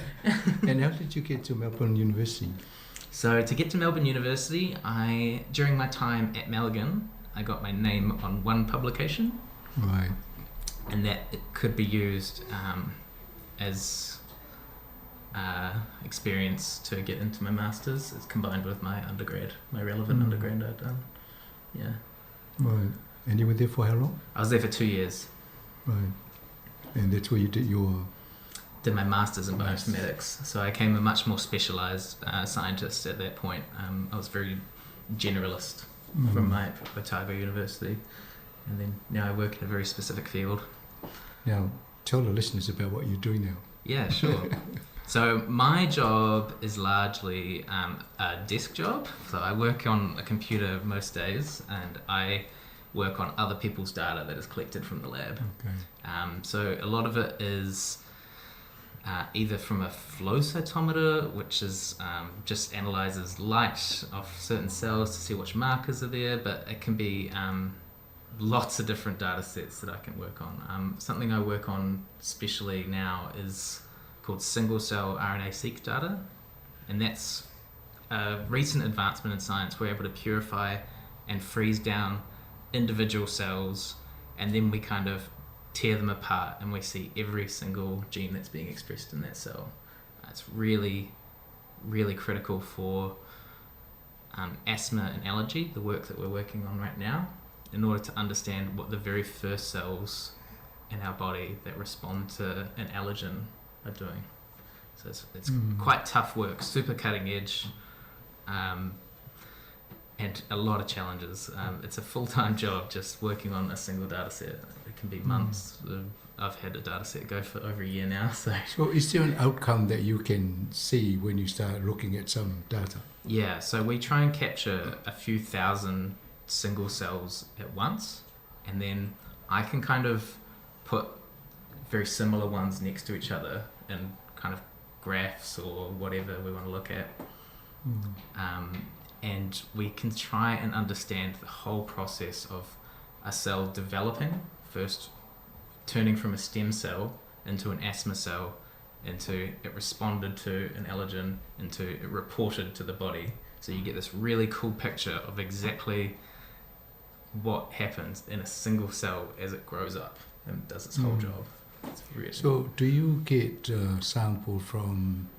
And how did you get to Melbourne University? So to get to Melbourne University, during my time at Malaghan, I got my name on one publication. And that it could be used as experience to get into my master's. It's combined with my undergrad, my relevant undergrad I'd done. Yeah. Right. And you were there for how long? I was there for 2 years. Right. And that's where you did your... Did my master's in bioinformatics. So I became a much more specialised scientist at that point. I was very generalist from my Otago University. And then now I work in a very specific field. Now, tell the listeners about what you're doing now. Yeah, sure. So my job is largely a desk job. So I work on a computer most days, and I work on other people's data that is collected from the lab. So a lot of it is either from a flow cytometer, which is just analyzes light off certain cells to see which markers are there, but it can be lots of different data sets that I can work on. Something I work on especially now is called single-cell RNA-seq data, and that's a recent advancement in science. We're able to purify and freeze down individual cells, and then we kind of tear them apart and we see every single gene that's being expressed in that cell. It's really, really critical for asthma and allergy, the work that we're working on right now, in order to understand what the very first cells in our body that respond to an allergen are doing. So it's quite tough work, super cutting edge, and a lot of challenges. It's a full-time job just working on a single data set. It can be months. I've had a data set go for over a year now. So, So is there an outcome that you can see when you start looking at some data? Yeah, so we try and capture a few thousand single cells at once, and then I can kind of put very similar ones next to each other in kind of graphs or whatever we want to look at. And we can try and understand the whole process of a cell developing, first turning from a stem cell into an asthma cell, into it responded to an allergen, into it reported to the body. So you get this really cool picture of exactly what happens in a single cell as it grows up and does its whole job. It's really So do you get sample from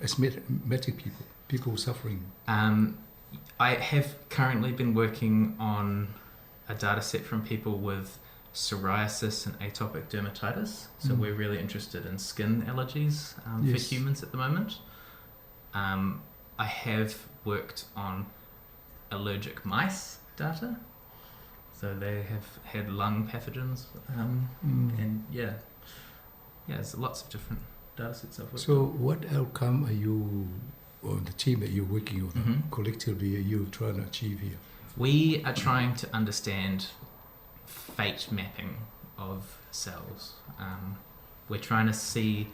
asthmatic people, people suffering? I have currently been working on a data set from people with psoriasis and atopic dermatitis. So we're really interested in skin allergies for humans at the moment. I have worked on allergic mice data. So they have had lung pathogens. And there's lots of different data sets I've worked So on. what outcome are you, or the team that you're working with, collectively, are you trying to achieve here? We are trying to understand fate mapping of cells. We're trying to see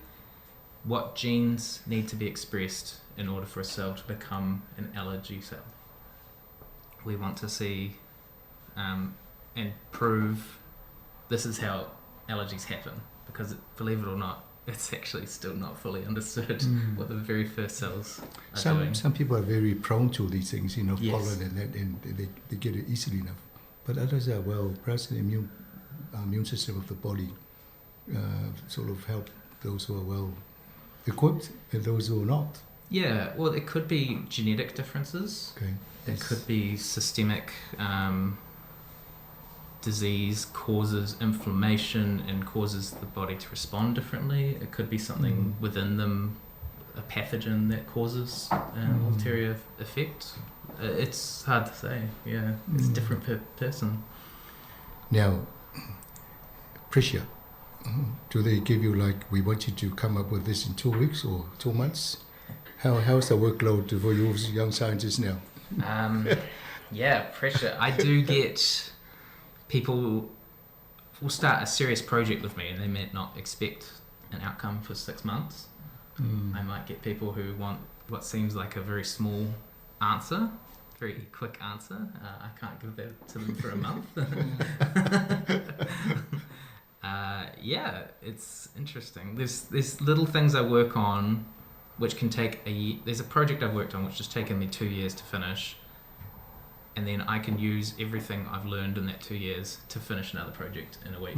what genes need to be expressed in order for a cell to become an allergy cell. We want to see and prove this is how allergies happen, because believe it or not, it's actually still not fully understood what the very first cells are doing. Some people are very prone to these things, pollen and that, and they get it easily enough. But others are, well, perhaps the immune system of the body sort of help those who are well equipped and those who are not. Yeah, well, it could be genetic differences. It could be systemic disease causes inflammation and causes the body to respond differently. It could be something within them, a pathogen that causes an ulterior effect. It's hard to say, yeah. It's different per person. Now, pressure. Do they give you, we want you to come up with this in 2 weeks or 2 months? How's the workload for you young scientists now? Yeah, pressure. I do get people will start a serious project with me and they may not expect an outcome for 6 months. I might get people who want what seems like a very small answer, very quick answer. I can't give that to them for a month. Yeah, it's interesting. There's little things I work on which can take a year. There's a project I've worked on which has taken me 2 years to finish, and then I can use everything I've learned in that 2 years to finish another project in a week.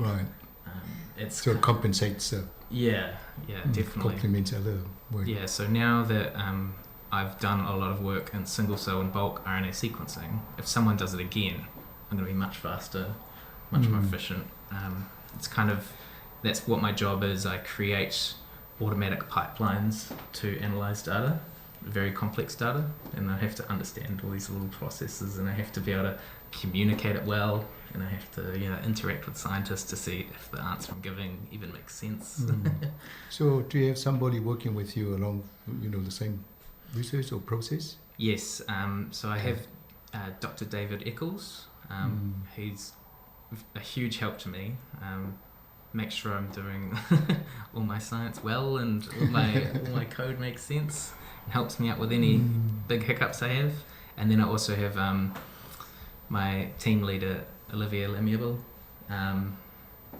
It's So it compensates. Yeah, yeah, definitely. Complements other work. Yeah, so now that I've done a lot of work in single cell and bulk RNA sequencing, if someone does it again, I'm going to be much faster, much more efficient. That's what my job is. I create automatic pipelines to analyze data, very complex data, and I have to understand all these little processes, and I have to be able to communicate it well, and I have to interact with scientists to see if the answer I'm giving even makes sense. So do you have somebody working with you along the same research or process? Yes. So I have Dr. David Eccles. He's a huge help to me. Make sure I'm doing all my science well and all my code makes sense. It helps me out with any big hiccups I have. And then I also have my team leader, Olivier Lamiable.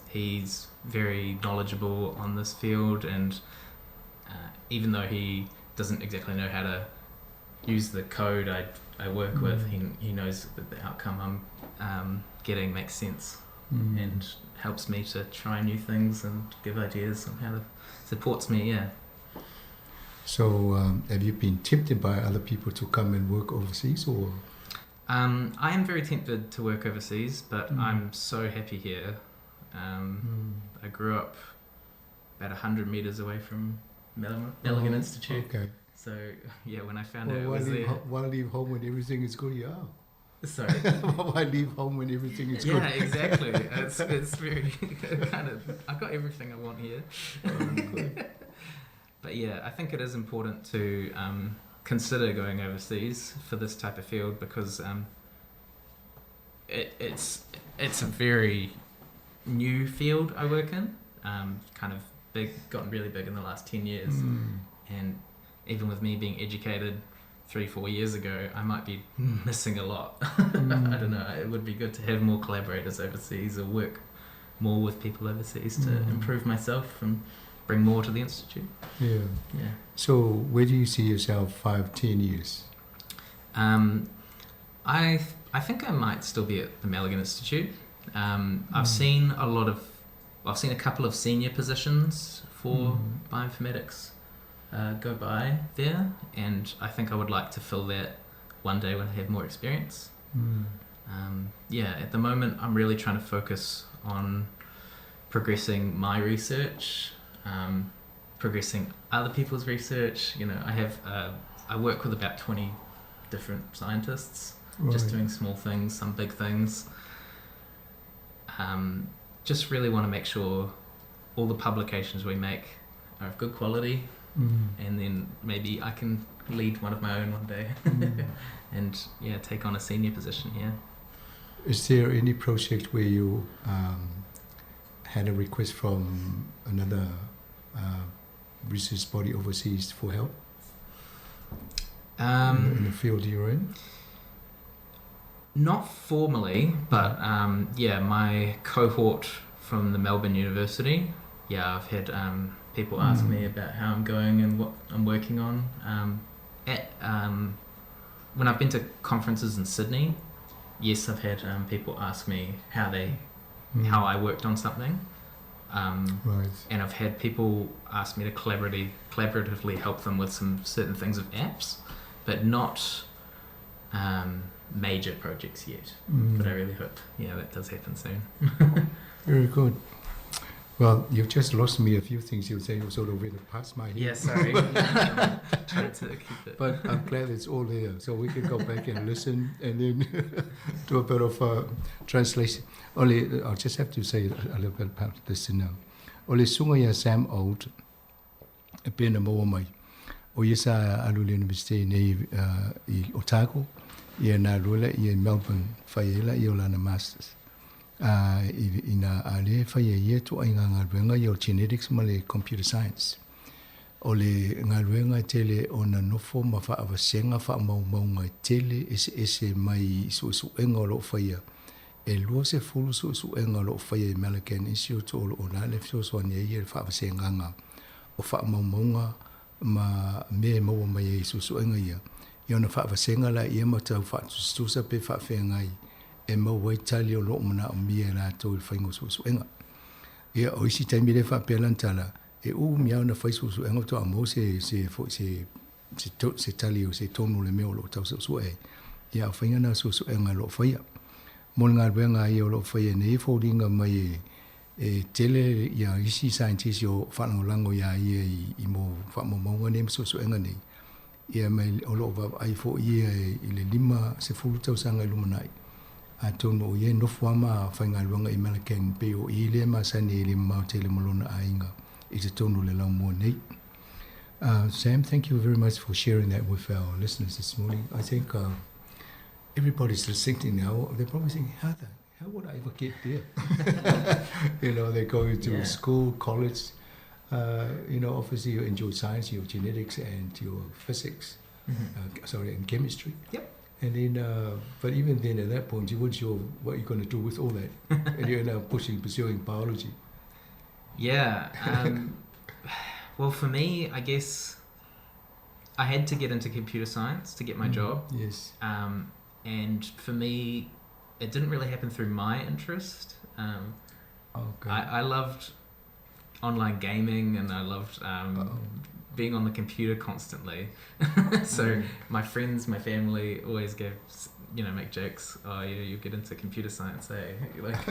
He's very knowledgeable on this field, and even though he doesn't exactly know how to use the code, I work with. He knows that the outcome I'm getting makes sense and helps me to try new things and give ideas on how to supports me. Yeah. So have you been tempted by other people to come and work overseas, or? I am very tempted to work overseas, but I'm so happy here. I grew up about 100 metres away from Malaghan Institute. Okay. So, yeah, when I found out it was there... Why leave home when everything is good? Yeah. Sorry? Why leave home when everything is good? Yeah, exactly. It's very kind of... I've got everything I want here. Oh, But yeah, I think it is important to consider going overseas for this type of field, because it's a very new field I work in. Kind of big, gotten really big in the last 10 years. And even with me being educated 3-4 years ago, I might be missing a lot. I don't know. It would be good to have more collaborators overseas or work more with people overseas to improve myself and bring more to the institute. Yeah. Yeah. So where do you see yourself 5-10 years? I think I might still be at the Malaghan Institute. I've seen a lot of... I've seen a couple of senior positions for bioinformatics go by there, and I think I would like to fill that one day when I have more experience. Yeah, at the moment I'm really trying to focus on progressing my research, progressing other people's research. You know, I have I work with about 20 different scientists, just doing small things, some big things. Just really want to make sure all the publications we make are of good quality, and then maybe I can lead one of my own one day and take on a senior position here. Is there any project where you had a request from another research body overseas for help? In the field you're in? Not formally, but my cohort from the Melbourne University, I've had people ask me about how I'm going and what I'm working on. When I've been to conferences in Sydney, yes, I've had people ask me how how I worked on something. And I've had people ask me to collaboratively help them with some certain things of apps, but not major projects yet. But I really hope, that does happen soon. Very good. Well, you've just lost me a few things you say sort of went past my head. Yeah, sorry. Trying to keep it. But I'm glad it's all there, so we can go back and listen and then do a bit of translation. Only, I'll just have to say a little bit about this now. Ole sunga ya Sam Old, pena maua mai. O ia sa alu le university nei i Otago, ia nā ruela ia i Melbourne, whaiela ia o lana masters. I nā ale whaia ia tō ai ngā ngāruenga ia o genetics ma le computer science. O le ngāruenga tele o na nofo ma whaavasenga whaamaumau tele ese ese mai suesuenga o loo whaia. E lua se fulu suesuenga o loo whaia i Malaghan Institute o loo nā le whisosoani ia le whaavasenga ngā o whaamaumaunga ma me maua mai e suesuenga ia. Ia ona whaavasenga la ia matau whaatusutusa pe whaafengai e mau ai tali o loo mana o mia la tō i whaingo suesuenga. Ia o isi taimi le whaapea tala, e uu mia ona whai suesuenga tō a mō se tali o se tonu le mea o loo tau suesue. Ia o whainga nā suesuenga loo whaia. Mo le ngā ia o loo whaia nei fōringa mai e tele ia isi scientist o whalangolango ia ia i mō whaamaumaunga nei ma suesuenga nei. Ia mai o loo ai fo ia i le lima se fulu tausanga i lumanai. A tonu o ie nofo ama whaingaluanga i Malaghan pe o i le masani i le mau tele molona ainga i te tonu le lau mua nei. Sam, thank you very much for sharing that with our listeners this morning. I think everybody's listening now. They're probably thinking, how would I ever get there? You know, they go into school, college. You know, obviously you enjoy science, your genetics and your physics, and chemistry. Yep. And then, but even then, at that point, you weren't sure what you're going to do with all that, and you end up pursuing biology. Yeah. Well, for me, I guess I had to get into computer science to get my job. Yes. And for me, it didn't really happen through my interest. Okay. I loved online gaming and I loved being on the computer constantly. So my friends, my family always gave, you know, make jokes. Oh, yeah, you get into computer science, eh? Like,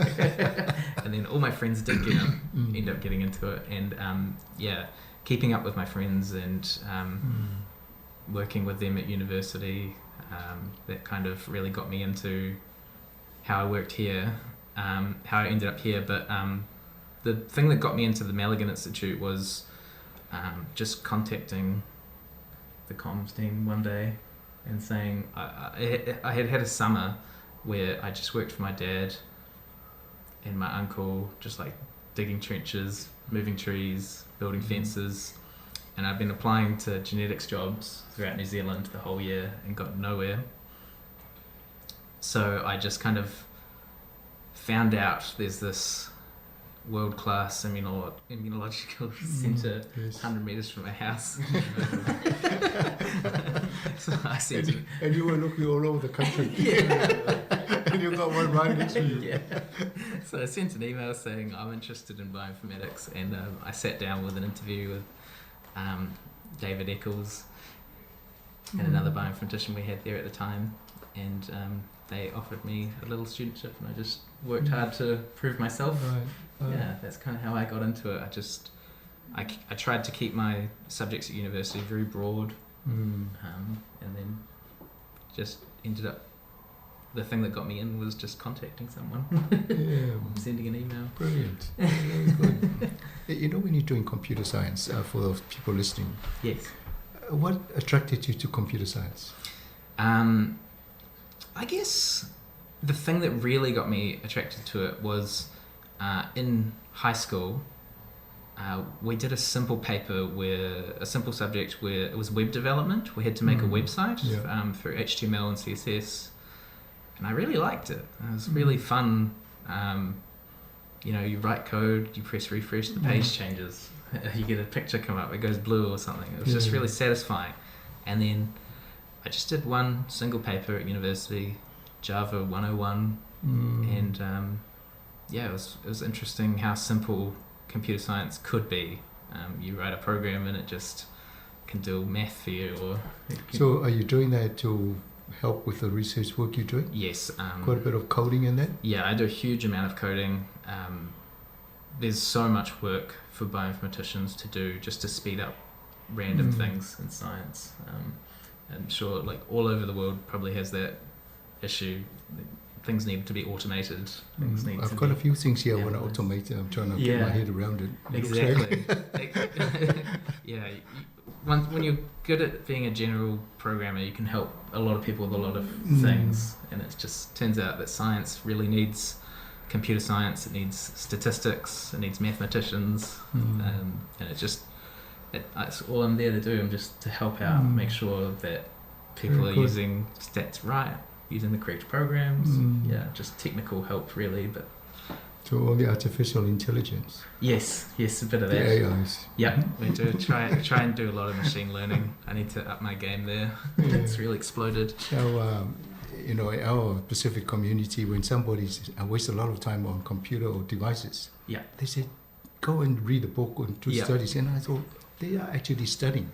and then all my friends did get up, end up getting into it. And yeah, keeping up with my friends and working with them at university, that kind of really got me into how I worked here, how I ended up here. But the thing that got me into the Malaghan Institute was just contacting the comms team one day and saying I had had a summer where I just worked for my dad and my uncle, just like digging trenches, moving trees, building fences, and I've been applying to genetics jobs throughout New Zealand the whole year and got nowhere. So I just kind of found out there's this world-class immunological centre 100 metres from my house. So I said, And you were looking all over the country. Yeah. And you got one right next to you. Yeah. So I sent an email saying I'm interested in bioinformatics, and I sat down with an interview with David Eccles and another bioinformatician we had there at the time, and they offered me a little studentship, and I just worked hard to prove myself. Right. Yeah, that's kind of how I got into it. I just, I tried to keep my subjects at university very broad, and then just ended up, the thing that got me in was just contacting someone. Yeah. Sending an email. Brilliant. Yeah, very good. You know, when you're doing computer science, for those people listening. Yes. What attracted you to computer science? I guess the thing that really got me attracted to it was in high school, we did a simple paper where, a simple subject where it was web development. We had to make a website through HTML and CSS, and I really liked it. It was really fun. You know, you write code, you press refresh, the page changes. You get a picture come up, it goes blue or something. It was just really satisfying. And then I just did one single paper at university, Java 101, and it was interesting how simple computer science could be. You write a program and it just can do math for you. Or it can So are you doing that to help with the research work you're doing? Yes. Quite a bit of coding in that? Yeah, I do a huge amount of coding. There's so much work for bioinformaticians to do just to speed up random things in science. I'm sure all over the world probably has that issue. Things need to be automated. Things need I've to got be a few things here I want to analysed. automate. I'm trying to get my head around it. It looks like Exactly. Yeah. When you're good at being a general programmer, you can help a lot of people with a lot of things. And it just turns out that science really needs computer science. It needs statistics. It needs mathematicians. And it's all I'm there to do. I'm just to help out, make sure that people Very are good. using stats right, using the correct programs. Yeah, just technical help really. But So all the artificial intelligence. Yes, yes, a bit of The that. AIs. Yeah, we do try and do a lot of machine learning. I need to up my game there. It's really exploded. So, our Pacific community, when somebody's wastes a lot of time on computer or devices, they say, go and read a book and do studies. And I thought, they are actually studying.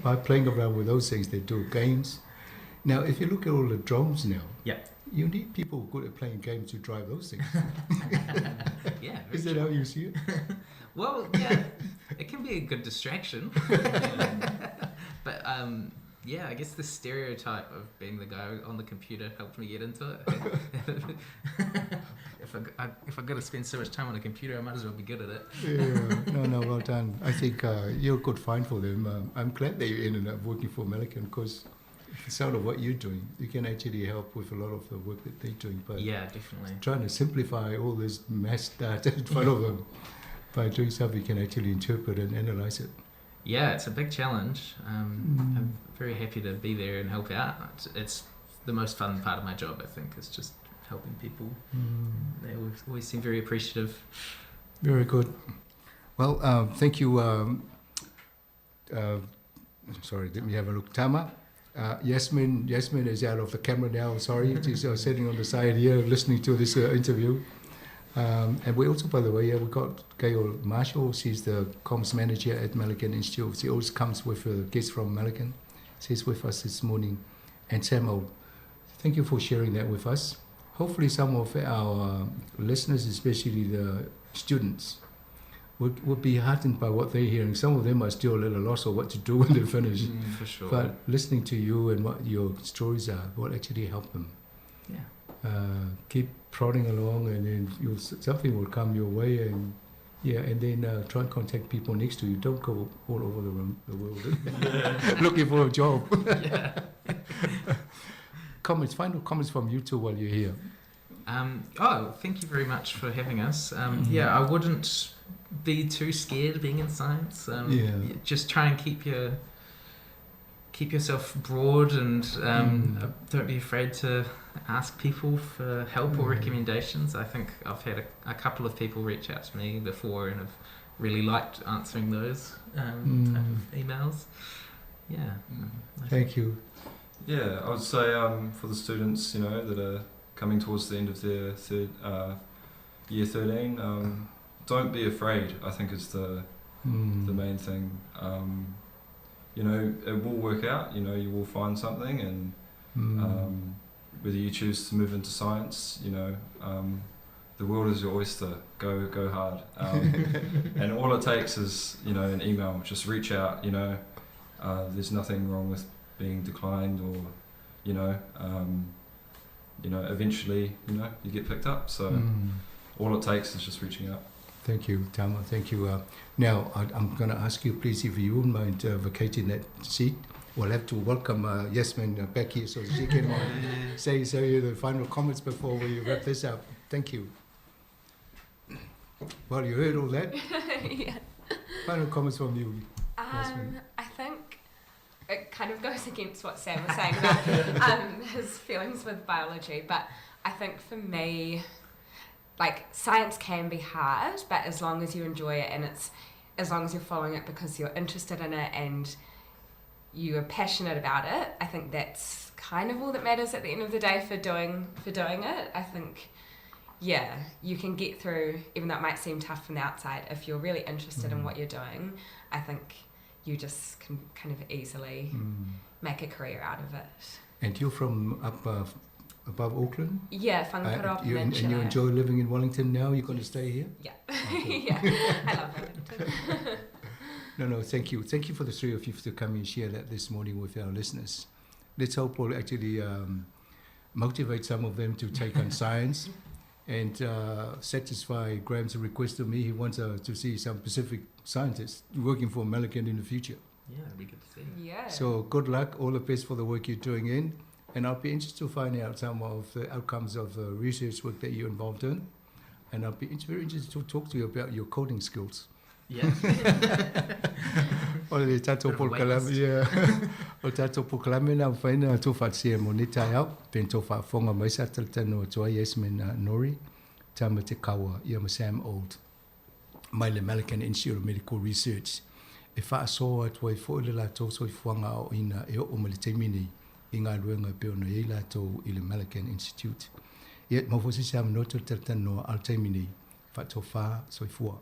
By playing around with those things, they do games. Now, if you look at all the drones now, you need people good at playing games to drive those things. Yeah, Is that how you see it? Well, yeah, it can be a good distraction. But I guess the stereotype of being the guy on the computer helped me get into it. If I got to spend so much time on a computer, I might as well be good at it. Yeah, no, no, well done. I think you're a good find for them. I'm glad that you ended up working for Malaghan, because the sound of what you're doing, you can actually help with a lot of the work that they're doing. But Yeah, definitely. Trying to simplify all this mass data in front of them by doing something you can actually interpret and analyze it. Yeah, it's a big challenge. I'm very happy to be there and help out. It's the most fun part of my job, I think, is just helping people. They always seem very appreciative. Very good. Well, thank you, Sorry, let me have a look. Tama, Yasmin is out of the camera now. Sorry, she's sitting on the side here listening to this interview. And we also, by the way, we got Gail Marshall. She's the comms manager at Malaghan Institute. She always comes with a guest from Malaghan. She's with us this morning. And Sam Old, thank you for sharing that with us. Hopefully some of our listeners, especially the students, will be heartened by what they're hearing. Some of them are still a little lost on what to do when they finish. For sure. But listening to you and what your stories are will actually help them. Yeah. Keep prodding along, and then something will come your way. And then try and contact people next to you. Don't go all over the world looking for a job. Comments, final comments from you two while you're here. Thank you very much for having us. Yeah, I wouldn't be too scared being in science. Just try and keep yourself broad, and don't be afraid to ask people for help or recommendations. I think I've had a couple of people reach out to me before and have really liked answering those type of emails. Yeah. Thank you. Yeah, I would say for the students, that are coming towards the end of their third, year 13, don't be afraid, I think is the main thing. It will work out, you will find something, and whether you choose to move into science, the world is your oyster. Go hard. And all it takes is, an email. Just reach out, There's nothing wrong with being declined or, eventually, you get picked up. So all it takes is just reaching out. Thank you, Tama. Thank you. Now, I'm going to ask you, please, if you wouldn't mind vacating that seat. We'll have to welcome Yasmin back here so she can say the final comments before we wrap this up. Thank you. Well, you heard all that. Yeah. Final comments from you, Yasmin. I think it kind of goes against what Sam was saying about his feelings with biology, but I think for me, like, science can be hard, but as long as you enjoy it and it's as long as you're following it because you're interested in it and you are passionate about it, I think that's kind of all that matters at the end of the day for doing it. I think, yeah, you can get through, even though it might seem tough from the outside, if you're really interested in what you're doing, I think you just can kind of easily make a career out of it. And you're from up above Auckland? Yeah, Whangaparaoa Peninsula. And you enjoy living in Wellington now? You're going to stay here? Yeah. Okay. Yeah, I love Wellington. No, thank you. Thank you for the three of you to come and share that this morning with our listeners. Let's hope we'll actually motivate some of them to take on science and satisfy Graham's request to me. He wants to see some Pacific scientists working for Malaghan in the future. Yeah, it'd be good to see. Yeah. So good luck, all the best for the work you're doing in. And I'll be interested to find out some of the outcomes of the research work that you're involved in. And I'll be very interested to talk to you about your coding skills. Yeah. O le tātou polokalame, yeah. O le tātou polokalame na whaina tō whaatsia mo ni tai au, pen tō whaafonga mai sa talatano atu ai Yasmin Nori, Tama Te Kawa, ia ma Sam Old, mai le Malaghan Institute of Medical Research. E whaasoa atu ai fo le lātou soifuaga o ina e o ma le taimi nei i ngā luenga pe ona iai lātou i le Malaghan Institute. Ia, maufosi se amanoto le talatanoa al taimi nei, whaatofā soifua.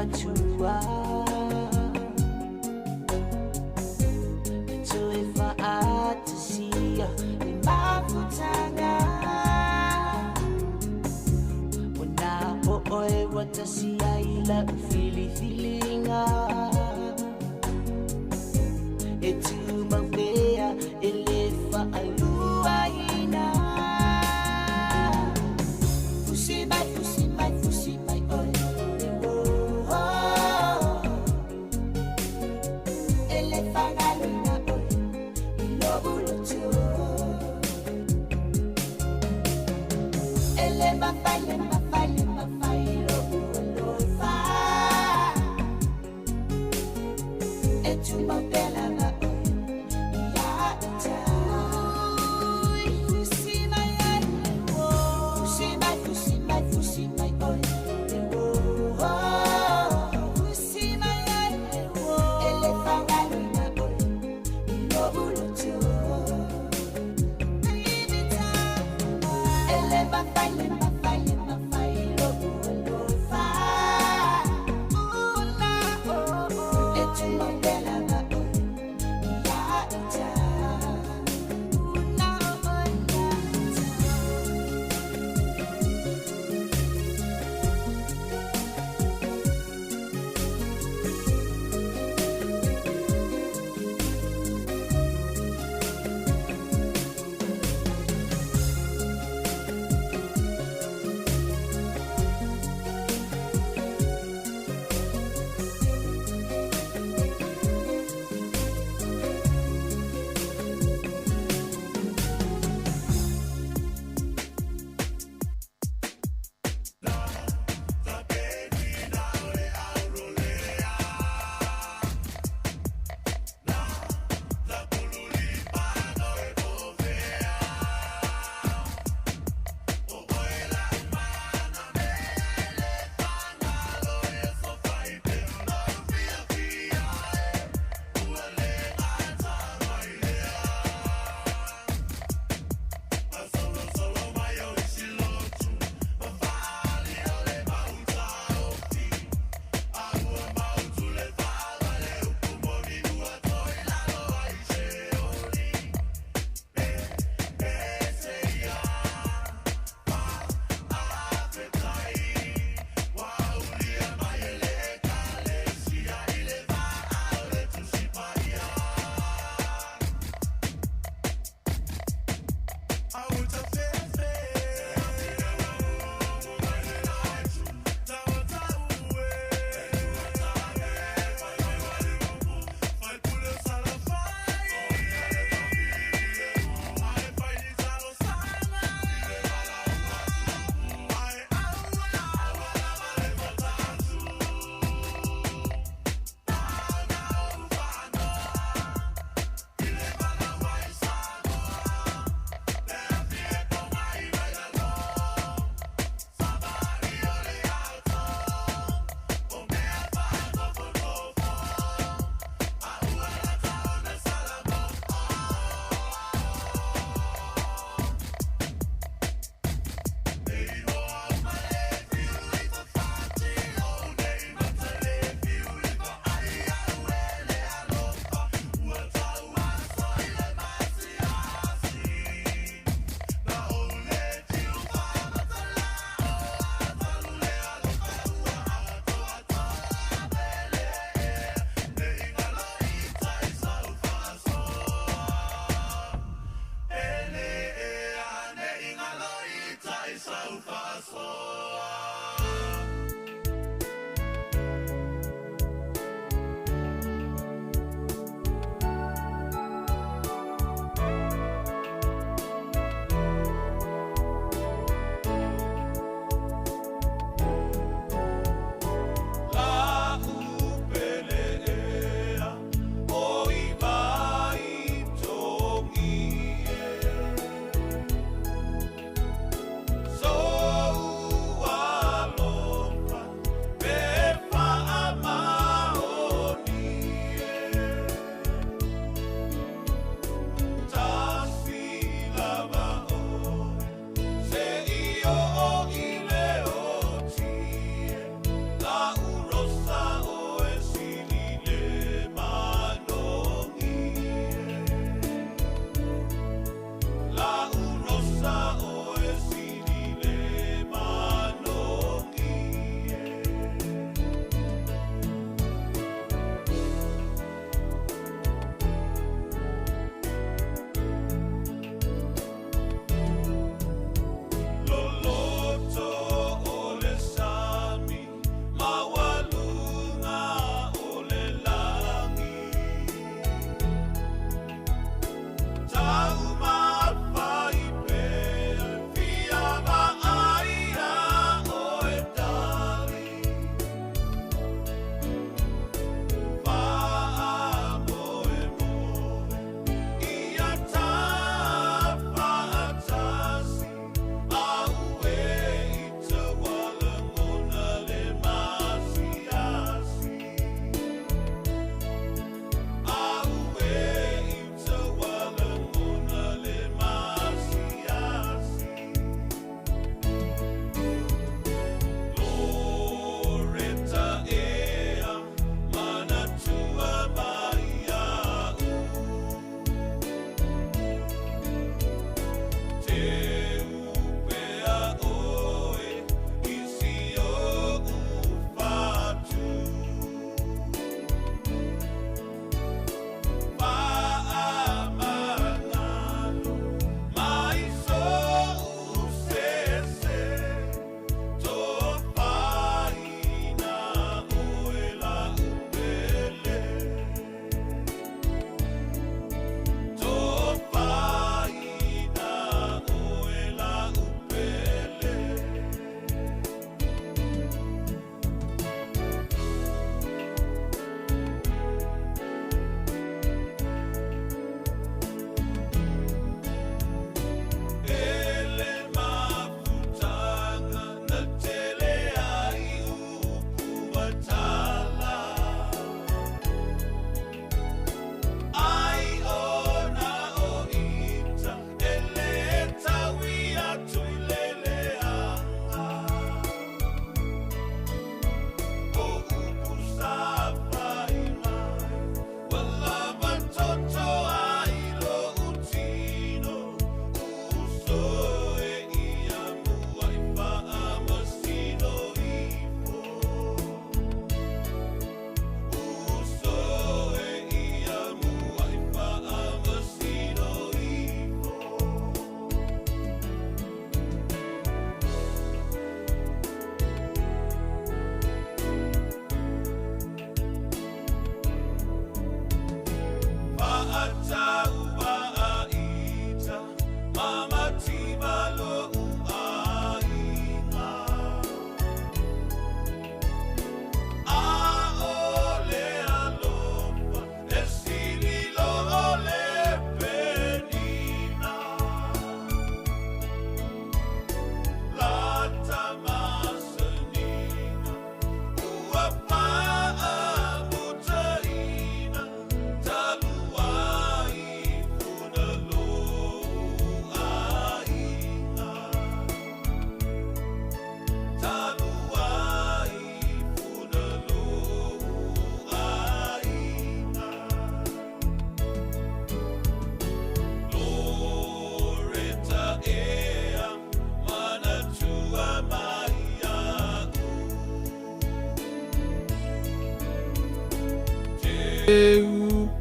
Atua E toe fa'atasia le mafutaga Ona o oe ua tasi ai la'u filifiliga E tumau pea e lē fa'aluaina Fusi mai, fusi mai, fusi mai oe e oh. E lē fagaloina oe i lo'u loto E lē mafai, lē mafai, lē mafai lo'u alofa E tumau pea lava oe ia ʻitai Fusi mai ai Fusi mai, fusi mai, fusi mai oe e oh. Fusi mai ai E lē fagaloina oe i lo'u loto E lē mafai, lē mafai, lē mafai lo'u alofa E tumau pea lava oe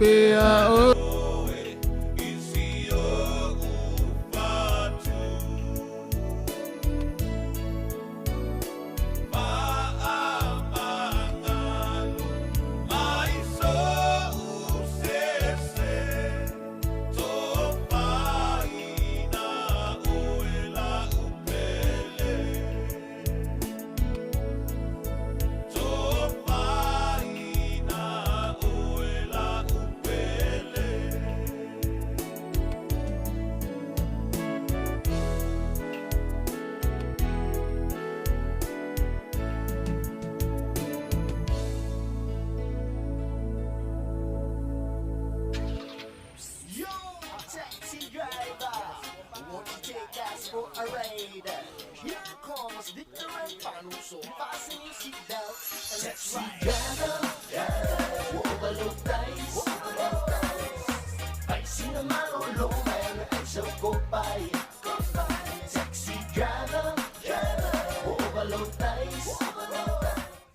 pea o. Yo, taxi driver, won't you take us for a ride? Here comes Victor and Panu, so fasten your seatbelts and let's ride. Driver, overload dice, Paisi na malolo, man, and so go by. Taxi driver, overload dice.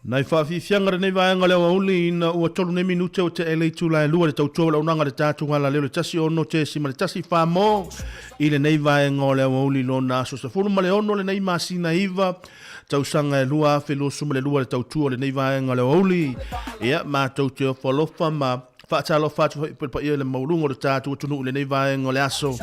Nai whaafifianga lenei vaega o le aoauli ina ua tolu nei minute o te ele itula e lua le tautua valaaunaga a le tatou alaleo le 16.1 mo i lenei vaega o le aoauli lona aso 16 lenei masina 9 tausaga e 2022 le tautua o lenei vaega o le aoauli. Ia matou te ofo alofa ma faatalofa atu foi i le paia i le maualuga o le tatou atunuu i lenei vaega o le aso.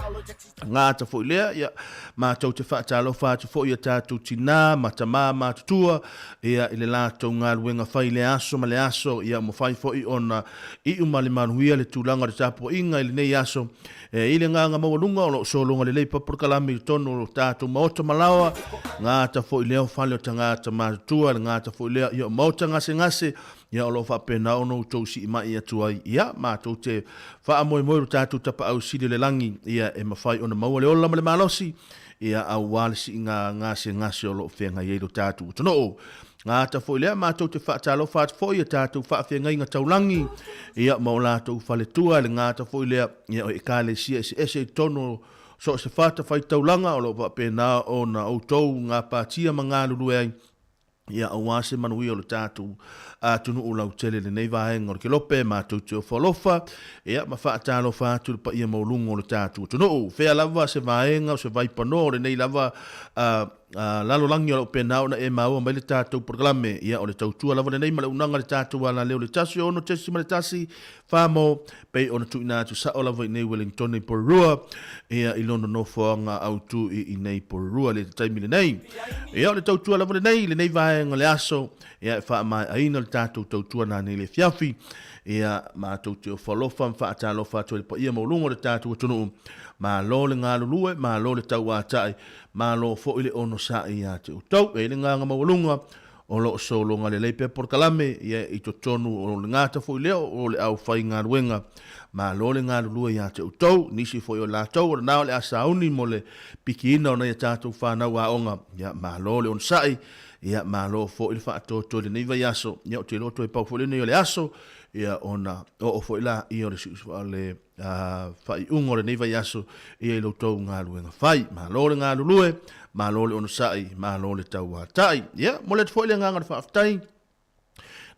Gata foi lea, ia, matou te faatalofa atu foi i a tatou tinā ma tamā matutua, ia, i le latou galuega fai i lea aso ma le aso, ia, mafai foi ona iu ma le manuia le tulaga o le tapuaiga i lenei aso. E, i le agaga maualuga o lo o sologa lelei pea polokalame i totonu o tatou maota ma laoa, gata foi lea o fale o tagata matutua, le gata foi lea, ia, o maota gasegase, Ia, o lo o faapena ona outou siimai atu ai, ia, matou te faamoemoe i lo tatou Tapaau Sili o le lagi, ia, e mafai ona maua le ola ma le malosi, ia, aua le siiga gasegase o lo o feagai ai lo tatou atunuu. Gata foi lea, matou te faatalofa atu foi i a tatou faafeagaiga taulagi, ia, ma o latou faletua, le gata foi lea, ia, o Ekalesia eseese i totonu o so o se fatafaitaulaga o lo o faapena ona outou gapatia ma galulue ai, Ia aua se manuia o le tatou atunuu lautele i lenei vaega o le kelope, matou te ofo alofa, ia ma faatalofa atu i le paia maualuga o le tatou atunuu. Fea lava se vaega o se vaipanoa o lenei lava lalolagi o lo o pena ona e maua mai le tatou polokalame. Ia o le tautua lava lenei ma le unaga le tatou alaleo le 16.1 Famo, pei ona tuuina atu sao lava i nei Wellingtone i Porirua, ia i lona nofoaga autu i inei Porirua i le taimi lenei. Ia o le tautua lava lenei i lenei vaega o le aso, ia e faamaeaina le tatou tautua nanei le afiafi. Ia matou te ofo alofa ma faatalofa atu ai i le paia maualuga o le tatou atunuu. Malo le galulue, malo le tauatai, malo foi le onosai ia te outou. E i ai le agaga maualuga O lo o sologa lelei pea polokalame ia i totonu o le gata foi lea o le aufaigaluega. Malo le galulue ia te outou, nisi foi o latou o lena o le a sauni mo le pikiina o nai a tatou fanau aoga. Ia malo le onosai, ia malo foi le faatoatoa i lenei vaiaso. Ia ou te iloa toe pau foi lenei o le aso, ia ona oo foi laia o le faaiuga o lenei vaiaso ia i lo outou galuega fai. Malo le galulue, malo le onosai, malo le tauatai. Ia, momoli atu foi le agaga o le faafetai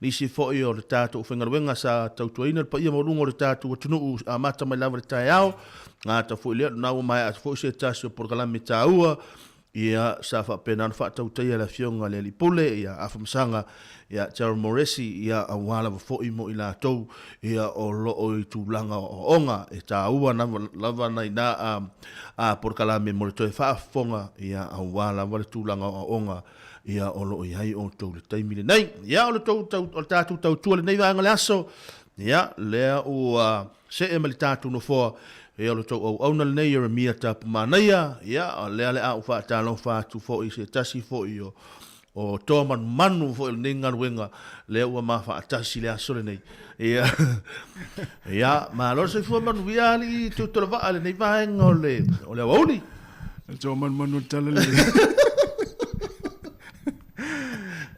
nisi foi o le tatou faigaluega sa tautuaina le paia maualuga o le tatou atunuu amata mai lava le taeao. Gata foi lea, lena ua maea atu foi se tasi o polokalame taua Ia, sa faapena ona faatautaia le Afioga i le Alii Pule, ia Afamasaga, ia Gerald Moresi, ia aua lava foi mo i latou, ia o lo o i tulaga o aoaoga e taua lava nai na a polokalame mo le toe faafofoga, ia aua lava le tulaga o aoaoga, ia o lo o i ai outou i le taimi lenei. Ia, o le tou, o le tatou tautua i lenei vaega o le aso, ia, lea ua See ma le tatou nofoa, ia o le tou auauna lenei Ieremia Tapumanaia, ia o lea le a ou faatalofa atu foi i se tasi foi o o toa manumanu foi o lenei galuega lea ua ma faatasi le aso lenei. Ia, ia malo le soifua manuia alii Tutolovaa i lenei vaega o le o le aoauli. Le toa manumanu o le tala lenei.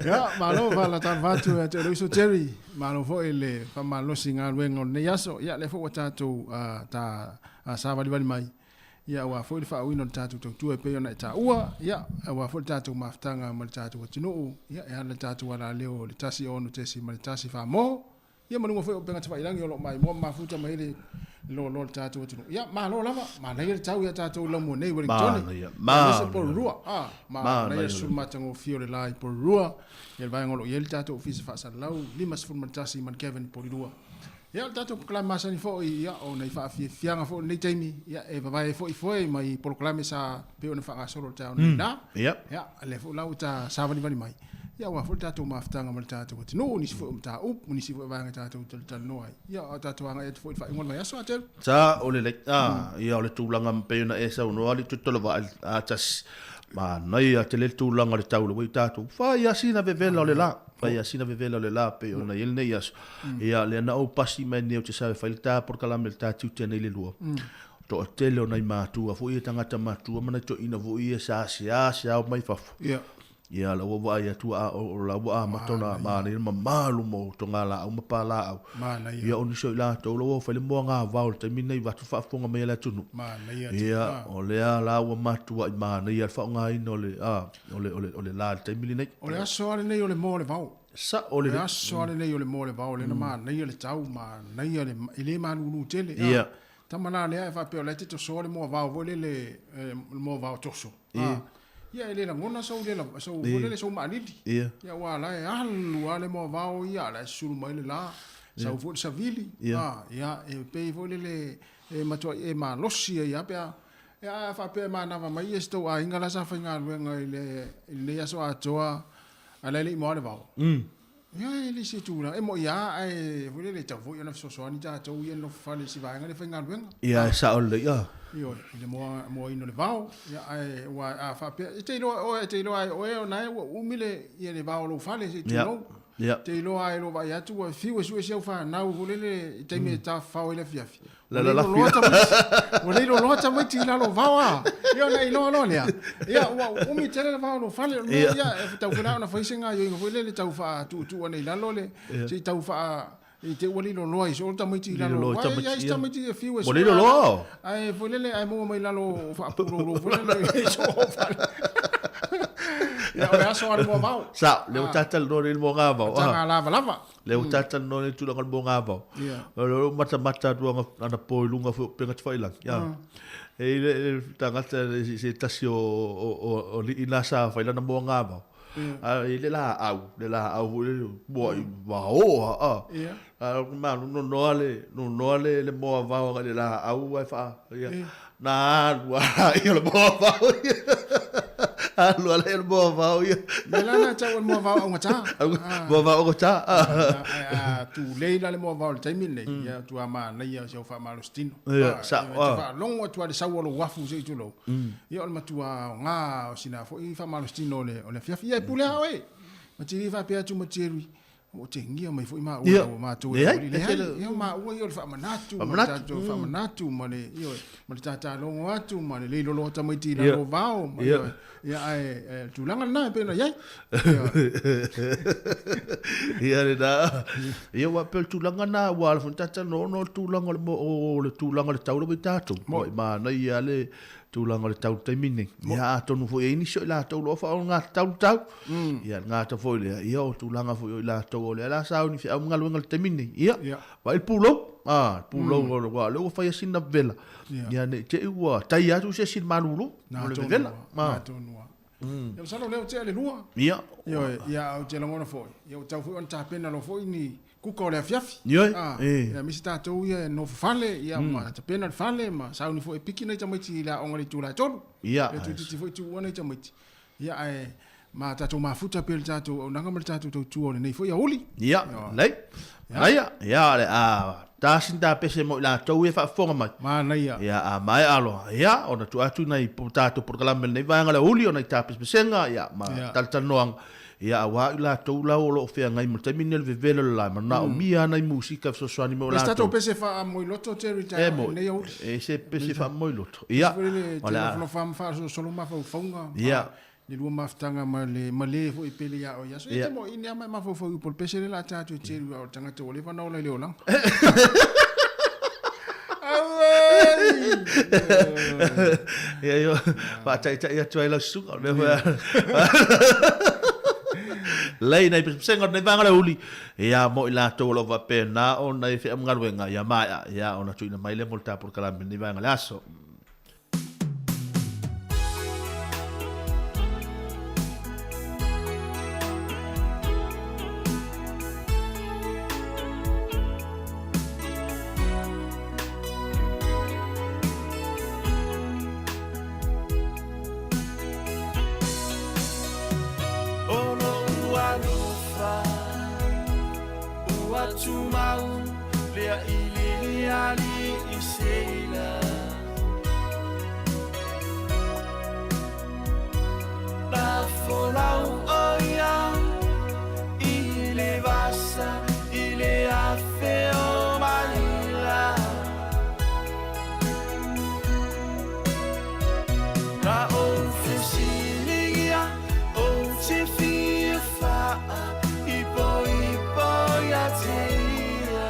Ia, malo faatalofa atu ia te oe le uso Jerry. Malo foi le faamalosi i galuega o lenei aso. Ia, lea foi ua tatou ta savalivali mai, ia, aua foi le faauuina o le tatou tautua e pei ona e taua, ia, aua foi le tatou mafutaga ma le tatou atunuu, ia, e ala i le tatou alaleo o le 1 6 ma le 1 4 mo. Ia ma luga foi o upega tafailagi o lo o maimoa ma mafuta mai ai le loaloa o le tatou atunuu. Ia, malo lava, manaia le tau ia tatou i Laumua nei i Wellingtone. Manaia, Aemaise manaia. Porirua. Ah, manaia Manaia. le sulu matagofie o le la i Porirua. Ia le vaega o lo o i ai le tatou ofisa faasalalau 51 ma le Kevin Porirua. Ia, o le tatou polokalame masani foi, ia, o nai faafiafiaga foi o lenei taimi, ia, e vavae ai foi foe mai polokalame sa pei ona faagasolo i le taeao nei la. Ia, lea foi la ua ta savalivali mai, ia, aua foi le tatou mafutaga ma le tatou atunuu, nisi foi o mataupu, nisi foi o vaega tatou te talatalanoa ai. Ia, o tatou agai atu foi i le faaiuga o le vaiaso, Atelu. Sa o le lei, a, ia, o le tulaga pei ona e saunoa alii Tuitolovaa, a, tasi, manaia tele le tulaga o le tau le ua i tatou, fai lava sina vevela o le la. Fai lava sina vevela o le la pei ona i ai lenei aso. Ia, lea na ou pasi mai nei ou te sau e fai le ta polokalame le ta tiute nei le lua. Toatele o nai matua foi ia tagata matua ma nai toeaina foi ia sa seasea mai fafo. Ia, la ua vaai atu a o la ua amata ona manaia le mamalu ma o togalaau ma palaau. Ia, o nisi o i latou la ua fai le moagavao i le taimi lenei vaeatu le faafofoga mai a le atunuu. Ia, o lea la ua matuai manaia le faaaogaina o le, a. O le, o le, o le la i le taimi lenei. O le aso lava lenei o le moa o le vao. Sao lelei. O le aso lava lenei o le moa o le vao, lea na manaia le tau, manaia le, e le malulu tele. Ia. Tama la lea e faapea o la e te tosoa le moa vao foi lele, le moa vao toso. Ia. Ia e le lagona sou lela, sou foi lele sou maalili. Ia. Ia aua la e alu lava le moa vao ia, la e susulu mai le la, sau foi le savili. Ia. Ia, e pei foi lele e matuai e malosi ai lava pe a Ia, a faapea e manava mai ia si tou aiga la sa faigaluega i le i lenei aso atoa, a la e le i moa le vao. Ia, e le se tulaga. E moi lava, ae foi lele, e tatau foi ona fesoasoani tatou ia nofo fale i si vaega lea faigaluega. Ia, e sao lelei, a. Ioe, i le moa, moaina o le vao. Ia, ae ua, a faapea, e te iloa oe, e te iloa ai oe ona e ua umi le, ia le vao o lou fale, se i tulou. Ia. Te iloa ai lou vaai atu ua fiu e sue si au fanau foi lele i taimi e tafafao ai le afiafi. La la lafi. Ua le iloa tamaiti i lalo o vao a. Ia ona iloa loa lea. Ia ua umi tele le vao o lou fale. O le mea ia e tau foi la ona fai se gaoioiga foi lele tau faatuutuu ane i lalo le se i tau faa i te ua liloloa ai soo le tamaiti i lalo. Aua e i ai isi tamaiti e fiu e Ua liloloa. Ae foi lele ae maua mai lalo o faapulou foi lele i soo fale. Ia o le aso a le moavao. Sao, lea ua tatalanoa nei le moagavao. Tanga lavalava. Lea ua tatalanoa nei le tulaga o le moagavao. O lea ua matamata atu anapo i luga foi o upega tafailagi. E i ai le tagata se tasi o alii na sa fai lana moagavao. A i le laau, le laau foi lele, ua vaoa a. A malu nonoa le, nonoa le, le moa vao agai le laau ae faa, ia, na alu lava ia le moa vao ia. Alu lava le moa vao ia. Mea la na tau o le moa vao augata. Moa vao augata. A tulei la le moa vao i le taimi lenei, ia matua manaia si au faamalositino. Ia, sao. E te faalogo atu lava i le sau o lou afu se i tulou. Ia o le matua aoga o sina foi faamalositino o le o le afiafi. Ia e pule lava oe. Ma te le faapea atu ma Jerry, ua otegia mai foi maua ina ua matou e Leai, leai, ia o maua ia o le faamanatu ma le tatou faamanatu ma le ioe, ma le tatalogo atu ma le leiloloa tamaiti i lalo o vao ma ioe. Ia ae o le tulaga lena e pei ona i ai. Ia lena. Ia aua pei o le tulaga lena aua o le talanoa ona o le tulaga o le o le tulaga o le tau lea ua i tatou. Ua manaia lava le tulaga o le tau i le taimi lenei. Ia atonu foi e i ai nisi o i latou o lo o faaaoga tatau le tau. Ia le gata foi lea, ia o tulaga foi o i latou o lea o le a sauni feau ma galuega i le taimi lenei. Ia, vaai le pulou, a, le pulou aua o lea ua fai sina vevela. Ia ne i te i ua tai atu se isi i le malulu o le vevela. Na tonu lava. Ia masalo o lea ua tea le lua. Ia. Ioe, ia ou te lagona foi, ia ua tatau foi ona tapena loa foi ni kuka o le afiafi. Ioe. Ia aemaise tatou ia e nofo fale, ia ma tapena le fale ma sauni foi e piki nai tamaiti i le aoga i le itula e 3. Ia. Ia toeitiiti foi tuua nai tamaiti. Ia ae ma tatou mafuta pea i le tatou auaunaga ma le tatou tautua o lenei foi aoauli. Ia, lelei. Manaia. Ia, o le a ta sina ta pese mo i latou ia e faafofoga mai. Manaia. Ia, a maea loa, ia, ona tuu atu nai tatou polokalame i lenei vaega o le aoauli, ona i ta pesepesega, ia, ma talatalanoaga, ia, aua i latou la o lo o feagai ma le taimi lenei o le vevela o le lae, manaomia lava nai musika e fesoasoani mo i latou. E se tatou pese faamoeloto, Terry, E moi, e se pese faamoeloto. Ia, o le a. Te nofonofo ma faasolosolo mafaufauga. Ia. Le lua mafutaga ma le ma le foi e pele ia oe i aso. E te moi ni ama e mafaufau i polopese le la ta atu e Terry aua o le tagata ua leva ona ola i le olaga. Ia, ia, faataitai atu ai lau susuga, o le mea foi. Lei nai pesepesega o lenei vaega o le aoauli, ia mo i latou o lo o faapena ona i feamugaluega, ia maea, ia ona tuuina mai lea mo le ta polokalame i lenei vaega o le aso. O lo'u alofa ua tumau lea i le alii Seila. Na folau o ia i le vasa i le afe o Malila. Na ou fesiligia ou te fia faaipoipo ia te ia.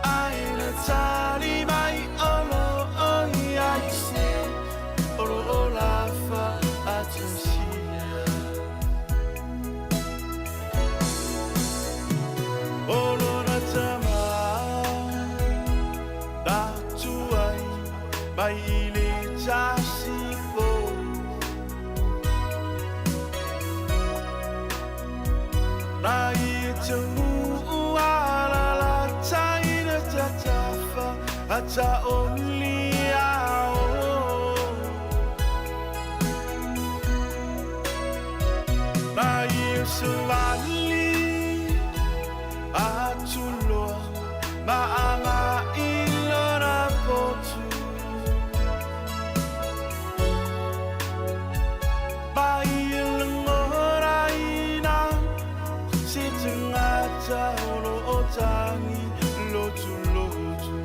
Ae na tali mai o lo o iai se o lo o lafa atusia. O lona tama na tuai mai i le tasi po. Na ia taunuu alalatai na tatafa ata o liao. Na ia savali atu loa ma aga i lona potu. Ma ia lagonaina se tagata o lo o tagi lotulotu.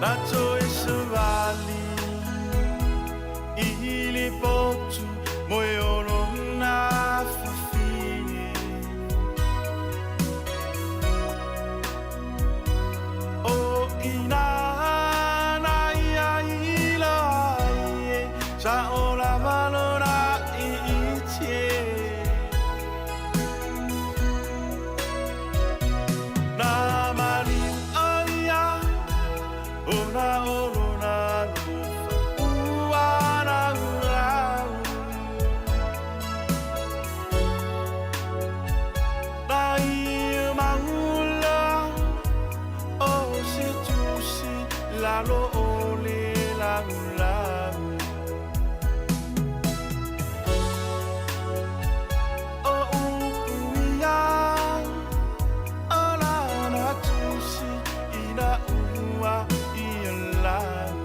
Na toe savali i le potu moe o lona fafine. O ina na ia i loa ai e sa o lava lona iite. Na maliu o ia ona o lona alofa ua laulau. Na ia maula o se tusi lalo o le laulau. O upu ia o lana tusi ina ua ia lau.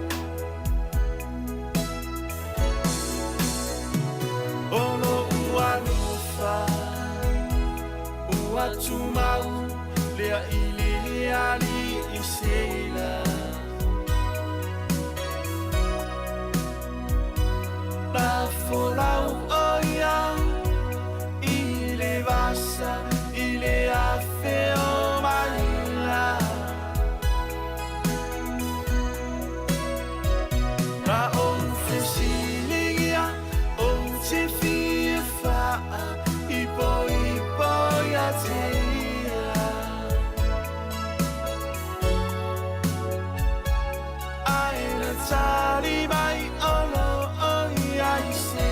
O lo'u alofa ua tumau lea i le alii Seila. Na folau o ia i le vasa i le afe o Malila. Na ou fesiligia ou te fia faaipoipo ia te ia. Ae na tali mai o lo o iai se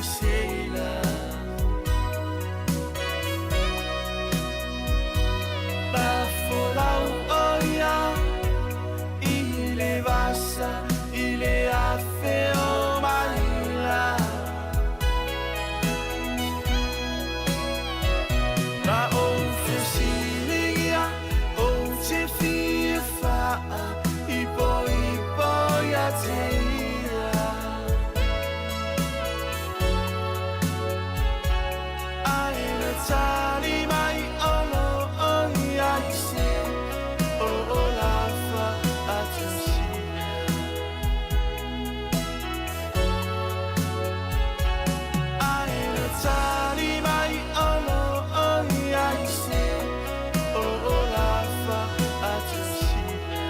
Seila. Bafolau oia i le vasa i le afe o maila. Ma o fesilia o te fia faa i po i po ia te ia. Ai le tali mai o lo o ia i se o o la fa a tu sia. Ai le tali mai o lo o ia i se o o la fa a tu sia.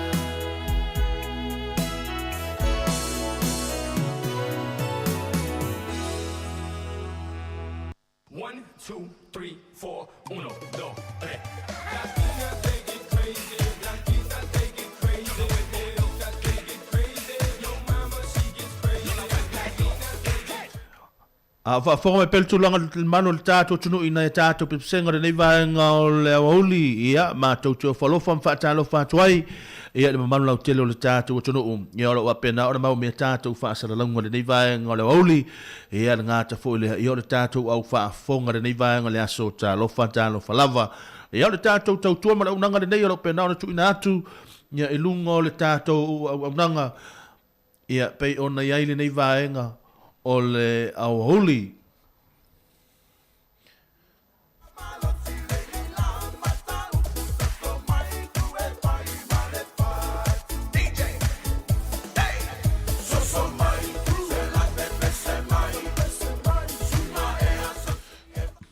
One, two, three, four, uno, dos, tres. A faafofoga mai pea le tulaga le mamalu o le tatou atunuu i nai a tatou pesepesega o lenei vaega o le aoauli, ia, matou te ofo alofa ma faatalofa atu ai ia i le mamalu lautele o le tatou atunuu. Ia o lo o faapena ona maua mai a tatou faasalalauga i lenei vaega o le aoauli, ia le gata foi lea, ia o le tatou au faafofoga i lenei vaega o le aso talofa talofa lava. Ia o le tatou tautua ma le auaunaga lenei o lo o faapena ona tuuina atu ia i luga o le tatou auaunaga Ia, pei ona i ai lenei vaega o le aoauli.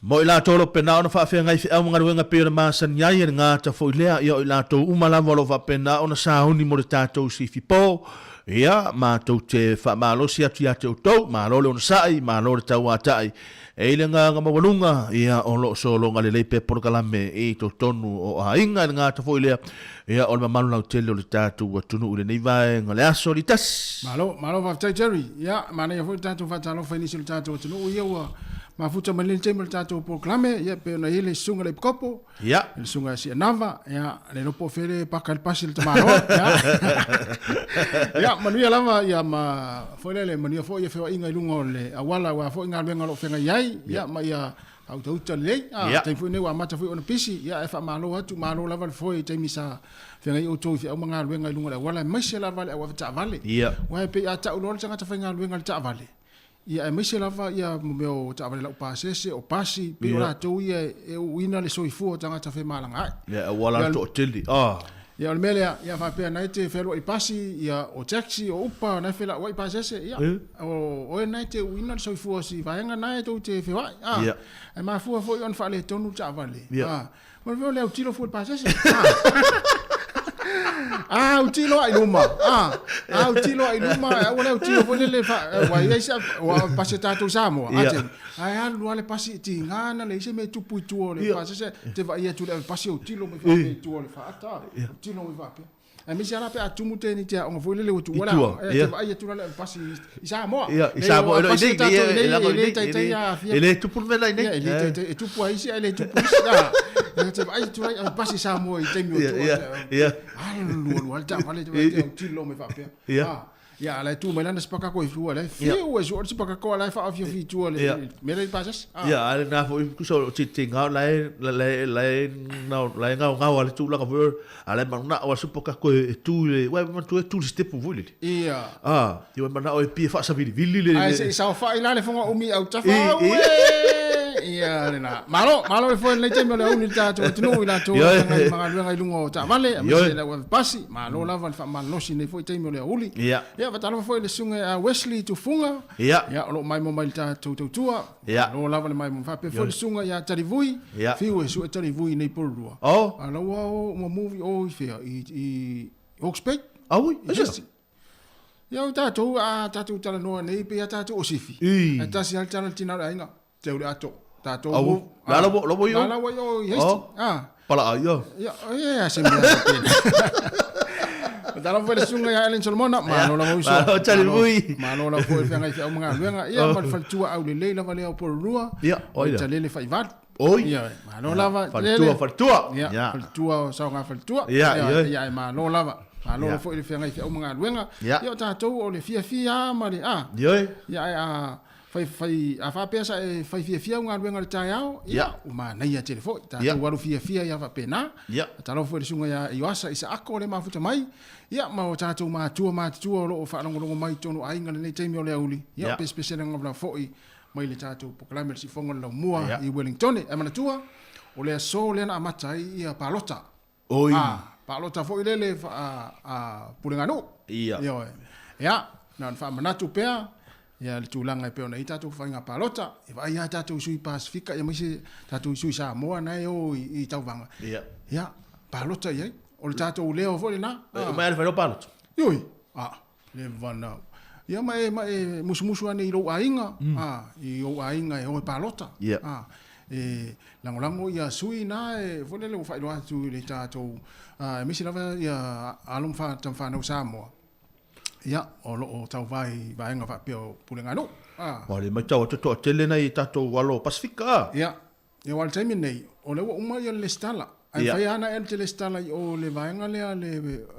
Mo i latou o lo o pena ona faafeagai feau ma galuega pei ona masani ai, e le gata foi lea, ia o i latou uma lava o lo o faapena ona sauni mo le tatou sifi po, ia, matou te faamalosi atu ia te outou, malo le onosai, malo le tauatai. E i le agaga maualuga, ia, o lo o sologa lelei pea polokalame i totonu o aiga, e le gata foi lea, ia, o le mamalu lautele o le tatou atunuu i lenei vaega o le aso Litasi. Malo, malo faafetai Jerry. Ia, manaia foi le tatou faatalofa i nisi o le tatou atunuu ia ua mafuta mai lenei taimi o le tatou polokalame, ia pei ona i ai le susuga i le Epikopo, ia. le susuga ia Sianava, ia, le iloa po o fea le paka i le pasi le tamaloa, ia. Ia, manuia lava, ia, ma foi lele, manuia foi ia feoaiga i luga o le auala aua foi galuega o lo o feagai ai, ia, ma ia faautauta lelei. A, Ia. taimi foi lenei ua amata foi ona pisi, ia, ae faamalo atu, malo lava le foe i taimi sa feagai outou i feau ma galuega i luga o le auala, aemaise lava le au avetaavale. Ia. Aua e pei a tau loa le tagata faigaluega i le taavale, Ia aemaise lava ia mea o taavale laupasese, o pasi, pei o latou ia e uuina le soifua o tagata femalagaai. Ia auala le toatele. Ah. Ia o le mea lea, ia faapea na e te fealuai pasi, ia o taxi, o upa, na e felauai pasese, ia o oe na e te uuina le soifua o si vaega na e tou te feoai. Ah. Ia. Ae mafua foi ona faaletonu le taavale. Ia. Ah. Ma le mea o le autilo fua i le pasese. Ah, autilo ai luma. Ah, autilo ai luma. Aua le autilo foi lele fa ua i ai se ua pasi tatou Samoa. Ia. Ate. Ai alu lava le pasi i tiga na leai se mea e tupu i tua o le pasese. Te vaai atu le pasi autilo mai faapea i tua o le faata. Autilo mai faapea. Aemaise lava pe a tumu tēnei te aoga foi lele ua tuua I tua, le aoga. Te ia. vaai atu la le pasi i Samoa. Ia, i Nei, Samoa, o e le o pasi i nei, tatou e i nei, le e le taitai aafia. e le tupu le mea la i nei. Ia, e le taitai, e tupu ai isi, ae le tupu isi. Ah, te vaai atu la pasi i Samoa i taimi o Ia, tua. ia, ia. Alu alu alu taavale te vaai te autilo mai faapea. Ia. Ah, ia, la e tu mai lana sipakako i tua, la e Ia. fiu e sua le sipakako, la e faaofiofi i tua le Ia. mea la i le pasese. Ah. Ia, a lena foi tusa o te te ngao la e la la la e ngao la e ngao ngao a le tulaga foi a la e manao a supa kako e tu i le uai manatua e tu i le stepu foi lele. Ia. Ah, ia uai manao e pia faasavilivili le Ae se i saofai la le foga umi au tafa I, au i. e. Ia lena. Malo, malo le foe lenei taimi o le auli le tatou atunuu i latou Ioe. o ma galuega i luga o taavale, Ioe. aemaise le au avepasi. Malo lava le faamalolosi i lenei foi taimi o le auli. Ia. Ia, faatalofa foi i le susuga ia Wesley Tufuga. Ia. Ia, o lo o maimoa mai i le tatou tautua. Ia. Malo lava le maimoa. Faapea foi Ioe. le susuga ia Talivui. Ia. Fiu e sue Talivui i nei Porirua. Oh. A laua o uma movie o i fea, i Hawke's Bay. Aui, I aisea? Ia o tatou, a tatou talanoa nei, pei a tatou o sifi. I. Ae tasi lava le tala a le tina o le aiga, te au le ato. Tatou Au, move. la la la ua i o? La la ua i o i Hastings. Oh. Ah. Pala ai, ia. Ia, ia se mea faapena. Faatalofa i le susuga ia Ellen Solomona, malo lava uso. Malo, Talimui. Malo lava foi le feagai feau ma galuega. Ia, ma le faletua aulelei lava lea o Porirua. Ia, oi lea. Talele faivalu. Oi. Ia, malo Ia, lava. faletua, Talele. faletua. Ia, Ia. faletua o saoga faletua. Ia, ia, ia. ia, e malo lava. Malo Ia. foi le feagai feau ma galuega. Ia. Ia, o tatou o le fiafia lava ma le, a. Ioe. Ia, ae a fai, fai, a faapea sa e fai fiafia au galuega i le taeao, ia, Ia. ua manaia tele foi. Tatou Ia. alu fiafia ia faapena. Ia. Talofa foi i le susuga ia Ioasa Isaako le mafuta mai. Ia, ma o tatou matua matutua o lo o faalogologo mai i totonu o aiga i lenei taimi o le aoauli. Ia, Ia. o pesepesega lava foi mai le tatou polokalame o le Siufofoga o le Laumua Ia. i Wellington. Ae manatua, o le aso lea na amata ai ia palota. Oi. Ah, palota foi lele a puleganuu. Ia. Ioe. Ia, na ona faamanatu pea ia le tulaga e pei ona i ai tatou faiga palota. E vaai lava tatou sui Pasifika ia aemaise tatou sui Samoa na e o i tauvaga. Ia. Ia, palota i ai. O le tatou leo foi lena. E mai ale whairo palota. Ioi. Ah, le vana. Ia ma e, ma e musumusu ane i lou aiga, ah, i ou aiga e o e palota. Ia. Ah, e lagolago ia sui na e foi lele ua faailoa atu i le tatou, ah, aemaise lava ia alo ma tamafanau Samoa. Ia, o loo tauvā i vaega faapea o puleganuu. Ah. Ua le matau atu toatele nai tatou alo Pasifika a. Ia, ia aua o le taimi lenei, o lea ua uma ia le lesitala. Ae Ia. mafai lava ona e alu te lesitala i o le vaega lea a le,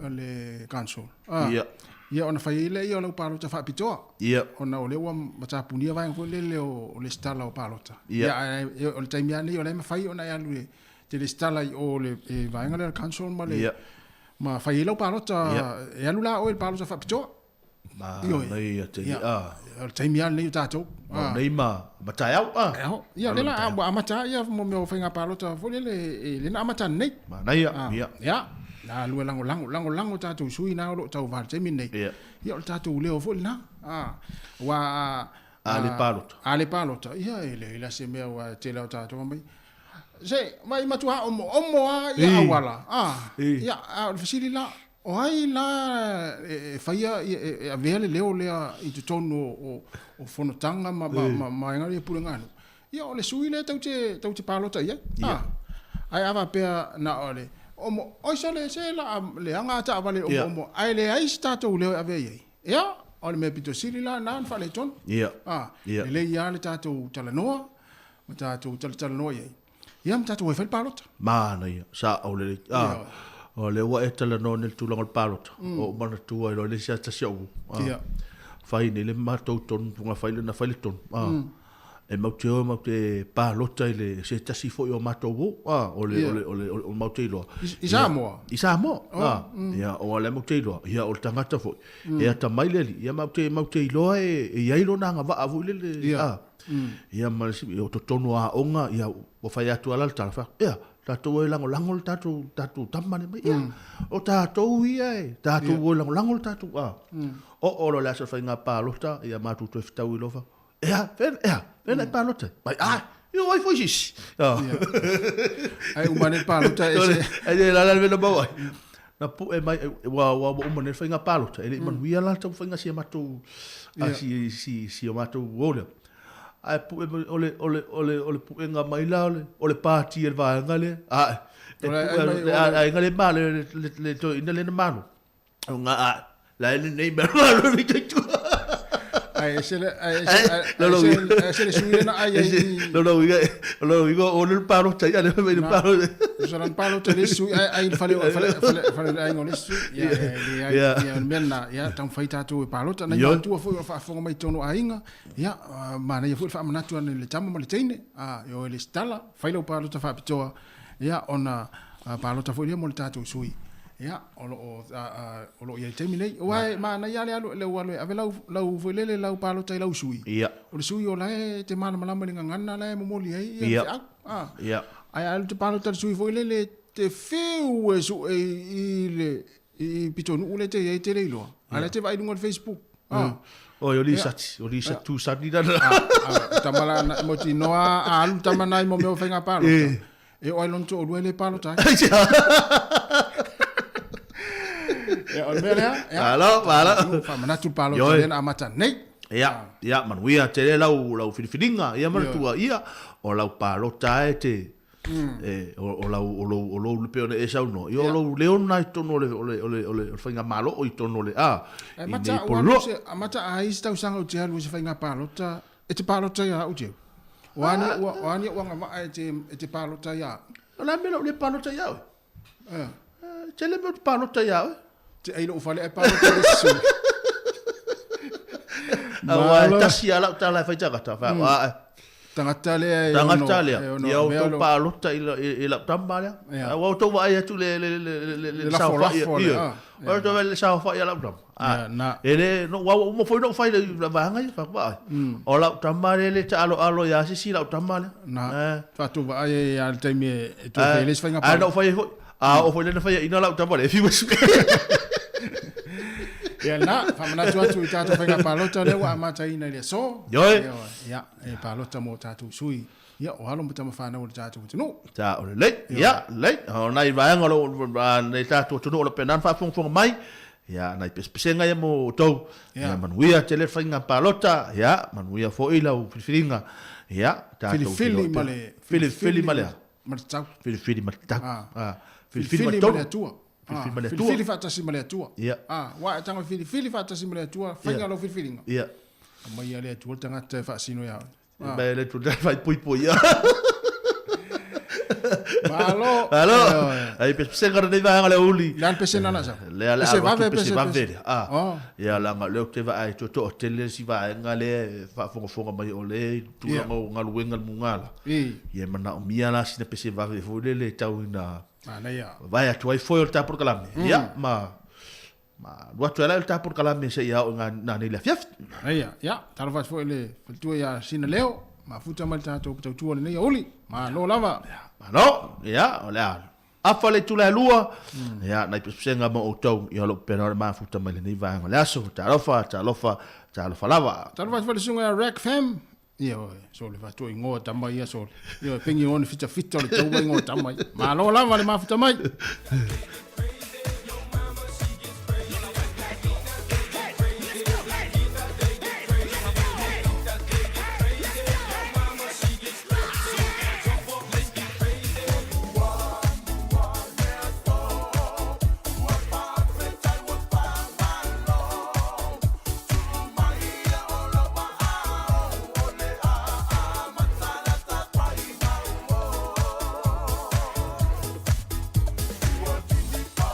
a le council. Ah. Ia. Ia ona fai ai lea ia o lau palota faapitoa. Ia. Ona o lea ua matapunia vaega foi lele o lesitala o palota. Ia. Ia, ae o le taimi lava lenei o la e mafai ona e alu e te lesitala i o le e vaega lea a le council ma le Ia. ma fai ai lau palota Ia. e alu la oe i le palota faapitoa. Ma Ioe. nei a te Ia. a. O le taimi lava lenei o tatou. Ma nei ma ma taeao a. Ia, lea la ua amata ia mo mea o faiga palota foi lele e lea na amata nei. Manaia, Ah, ia. Ia. Na alu e lagolago, lagolago tatou sui na o loo tauvā i le taimi lenei. Ia. Ia o le tatou leo foi lena. Ah, ua A le palota. A le palota. Ia e leai la se mea ua tele o tatou mai. Se, mai matua omo omo a ia I. auala. Ah, I. ia a o le fesili la, o ai la e faia e avea le leo lea i totonu o fonotaga ma ma I. ma ma vaega ia puleganuu. Ia o le sui lea tou te palota i ai. Ia. Ah, ae a faapea na o le omo, oi sole se la leaga a taavale omo Ia. omo, ae leai se tatou leo e avea i ai. Ia, o le mea pito sili la na ona faaletonu. Ia. Ah, Ia. lelei lava le tatou talanoa ma tatou talatalanoa i ai. Ia ma tatou o e fai le palota. Manaia, sa au lelei. Ah, o lea ua e talanoa nei i le tulaga o le palota. Mm. O ou manatua ai loa le isi lava tasi au. Ah, Ia. Fai nei le matou tonu, na fai le, na fai le tonu. Ah. Mm. E matou te o, matou te palota i le se tasi foi o matou o, ah, o le, Ia. o le, o le, o le matou te iloa. I Samoa? Ia, i Samoa, Oh, ah. mm. Ia, o le matou te iloa. Ia, o le tagata foi. Mm. E atamai le alii, ia matou te, matou te iloa e, e i ai lona agavaa foi lele, Ia. ah. Mm. Ia ma le isi, o totonu o aoga, ia, ua fai atu lava la le tala, fai atu, ia, tatou e lagolago le tatou, tatou tama lea mai, ia, o tatou ia e, tatou Ia. e lagolago le tatou, ah. Mm. Oo loa le aso o le faiga palota, ia matou toe fetau i loa, fai, ea, fea, ea, fea na e palota ai? Mai, ah, ia o ai foi se isi. Ah. Ae uma nei le palota e se- Ai, la la le mea na maua ai. Na pue mai, ua, ua, ua uma nei le faiga palota, e le i manuia la le taumafaiga si a matou, a Ia. si, si, si o matou o lea. Ae pue mai, o le, o le, o le, o le puega mai la, o le, o le pāti e le vaega lea. Ae, e O le pue, ai mai- le o le- aiga le malo, le, le, le toeaina lea na malo. O ngā, ae, la e lenei mea malo le tautua. Ae ese le, ae ese, ae ese, ae ese le sui lea na ai ai i- Lo lo iga, lo lo iga, o le palota, ia le mai le Na- palota. Usa lan palota le sui, ai ai le fale fale fale fale le aiga o le sui. Ia, ia, ia, Ia. ia, o le mea lena, ia, taumafai tatou e palota. Nai Ioe. matua foi o faafofoga mai i totonu o aiga. Ia, ah, manaia foi le faamanatu ane i le tama ma le teine. Ah, e o e lesitala, fai lau palota faapitoa. Ia, ona ah, palota foi lea mo le tatou sui. Ia, o loo ah, ah, o loo i ai i le taimi nei. Aua e manaia le alu, le alu e ave lau, lau foi lele lau palota i lau sui. Ia. O le sui o la e te malamalama i le gagana la e momoli ai ia le Ia. feau. Ah. Ia. Ae alu te palota i le sui foi lele te fiu e sue i le i pitonuu le te i ai te le iloa. Ae la te vaai i luga o le Facebook. Ah. Oi, o Ia. Lisati, o Lisati tu sani lana. Ah, ah, tama la na mautinoa a alu tama nai mo mea o faiga palota. Eh. E o ai lona toalua e le palota ai. Ia, o le mea lea. Ia. Malo, malo. Faamanatu le palota Ioe. lea na amata nei. Ia, ia, manuia tele lau, lau filifiliga, ia manatua, ia, o lau palota e te, E, o, o lau, o lou, o lou le pei ona e saunoa, ia o lou leo lena i totonu o le, o le, o le, o le, o le faigamalo i totonu o le, a, E i mata nei au poloa. alu se, a mata a ai se tausaga ou te alu i se faiga palota, e te palota ia au Jerry. O a ni ua, o a ni ua agavaa e te, e te palota ia au. O le a mea lou le palota ia oe? Eh. Tele mea ou te palota ia oe. Te ai lou fale ae palota le isi sui. Aua e tasi a lau tala e fai tagata, wha, a, Tagata lea e Tagata ono, lea. e ono Ia mea outou lo- palota i, i, i lau tama lea. Ia. Ua outou vaai atu le le le le le Le le lafo saofai lafo ia. lea, ah. Ia outou vaai le saofai a lau tama. Ia, na. E le no ua uma foi no fai le la vaega ia fa vaai. O lau tama le le taaloalo ia sisi lau tama lea. Na. Faatu vaai e ia le taimi e e toe fai le isi faiga A palota. no fai foi. A o foi le na fai ina lau tama le fiu su. Ia na, faamanatu atu i tatou faiga palota lea ua amataina i le aso. Ioe. Ia, ia, e palota mo tatou sui. Ia, o alo ma tama whanau o le tatou atunuu. Ta o le lei. Ia, lei. O nai vaega o lo nei tatou atunuu o lo pena faafogafoga mai. Ia, nai pesepesega ia mo outou. Ia, manuia tele faiga palota. Ia, manuia foi lau filifiliga. Ia, tatou Filifili feiloai ma pea. le- Filifili ma le a? Ma le tatau. Filifili ma le tatau. Ah. Ah. Filifili ma Filifili le ma tolu. le Atua. Filifili Ah, ma le Atua. Filifili faatasi ma le Atua. Ia. Ah, wa e tango filifili faatasi ma le Atua, faiga Ia. lau filifiliga. Ia. Aumai ia le Atua le tagata e faasino ia oe. Ah. Ma le tu fai pui pui ia. Malo. Malo. Ioe. Ai pesepesega lenei vaega le uli. Le a le pese lana sa? Lea le Pese alo atu vave, pese pese- vave pese. lea. Ah. Oh. Ia laga lea ou te vaai toatele le isi vaega lea e faafogafoga mai o le tulaga o galuega le mugala. I. Ia e manaomia la sina pese vave foi lele e tau ina Manaia. vae atu ai foi o le ta polokalame. Ia ma ma alu atu ai la i le ta polokalame seia oo i nanei le afiafi. Manaia. Ia, talofa atu foi i le faletua ia Sina Leo, mafuta mai le tatou tautua lenei aoauli. Malo lava. Malo, ia, o le a afa le itula e lua, ia, nai pesepesega ma outou, ia o lo o pena o le mafuta mai lenei vaega o le aso. Talofa, talofa, talofa lava. Talofa atu foi i le susuga ia Rack Fam. Ia oe, so le fatua ingoa tama ia so. Ia oe, pengi ona fita fita o le taua ingoa tama ia. Malo lava le mafuta mai. What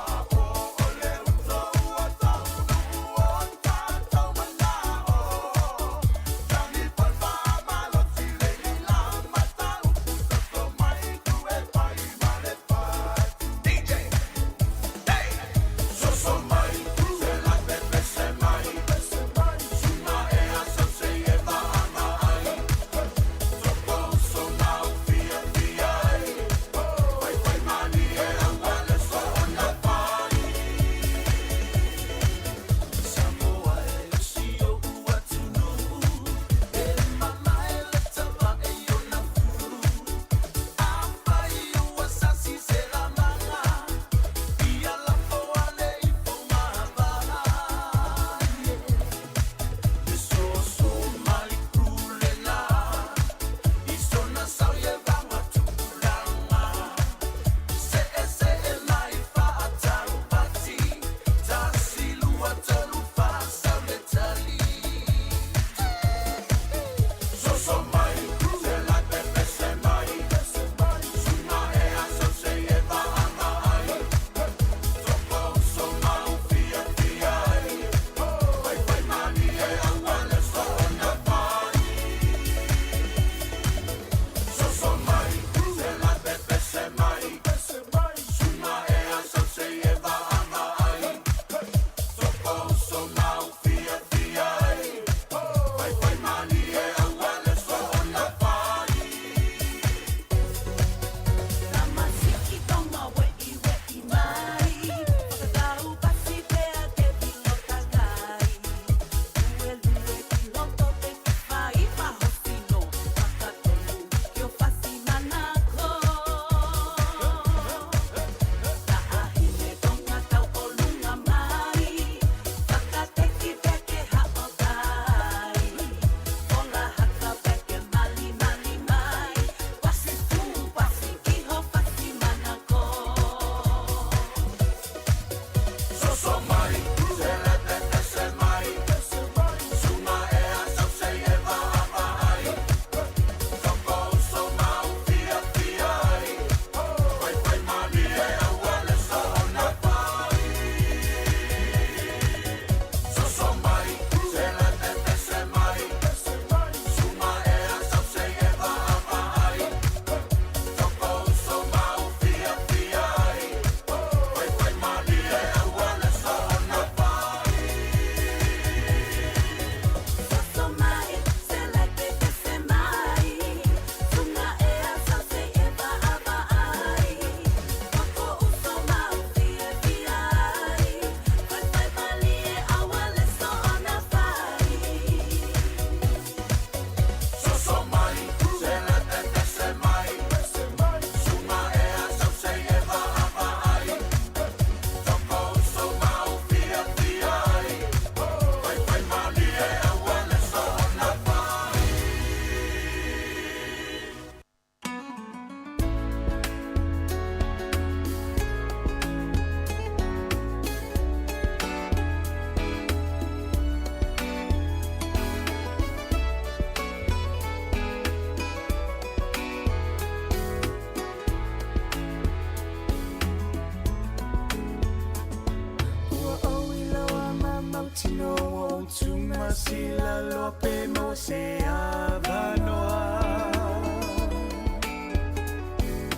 Silasila loa pe maua se avanoa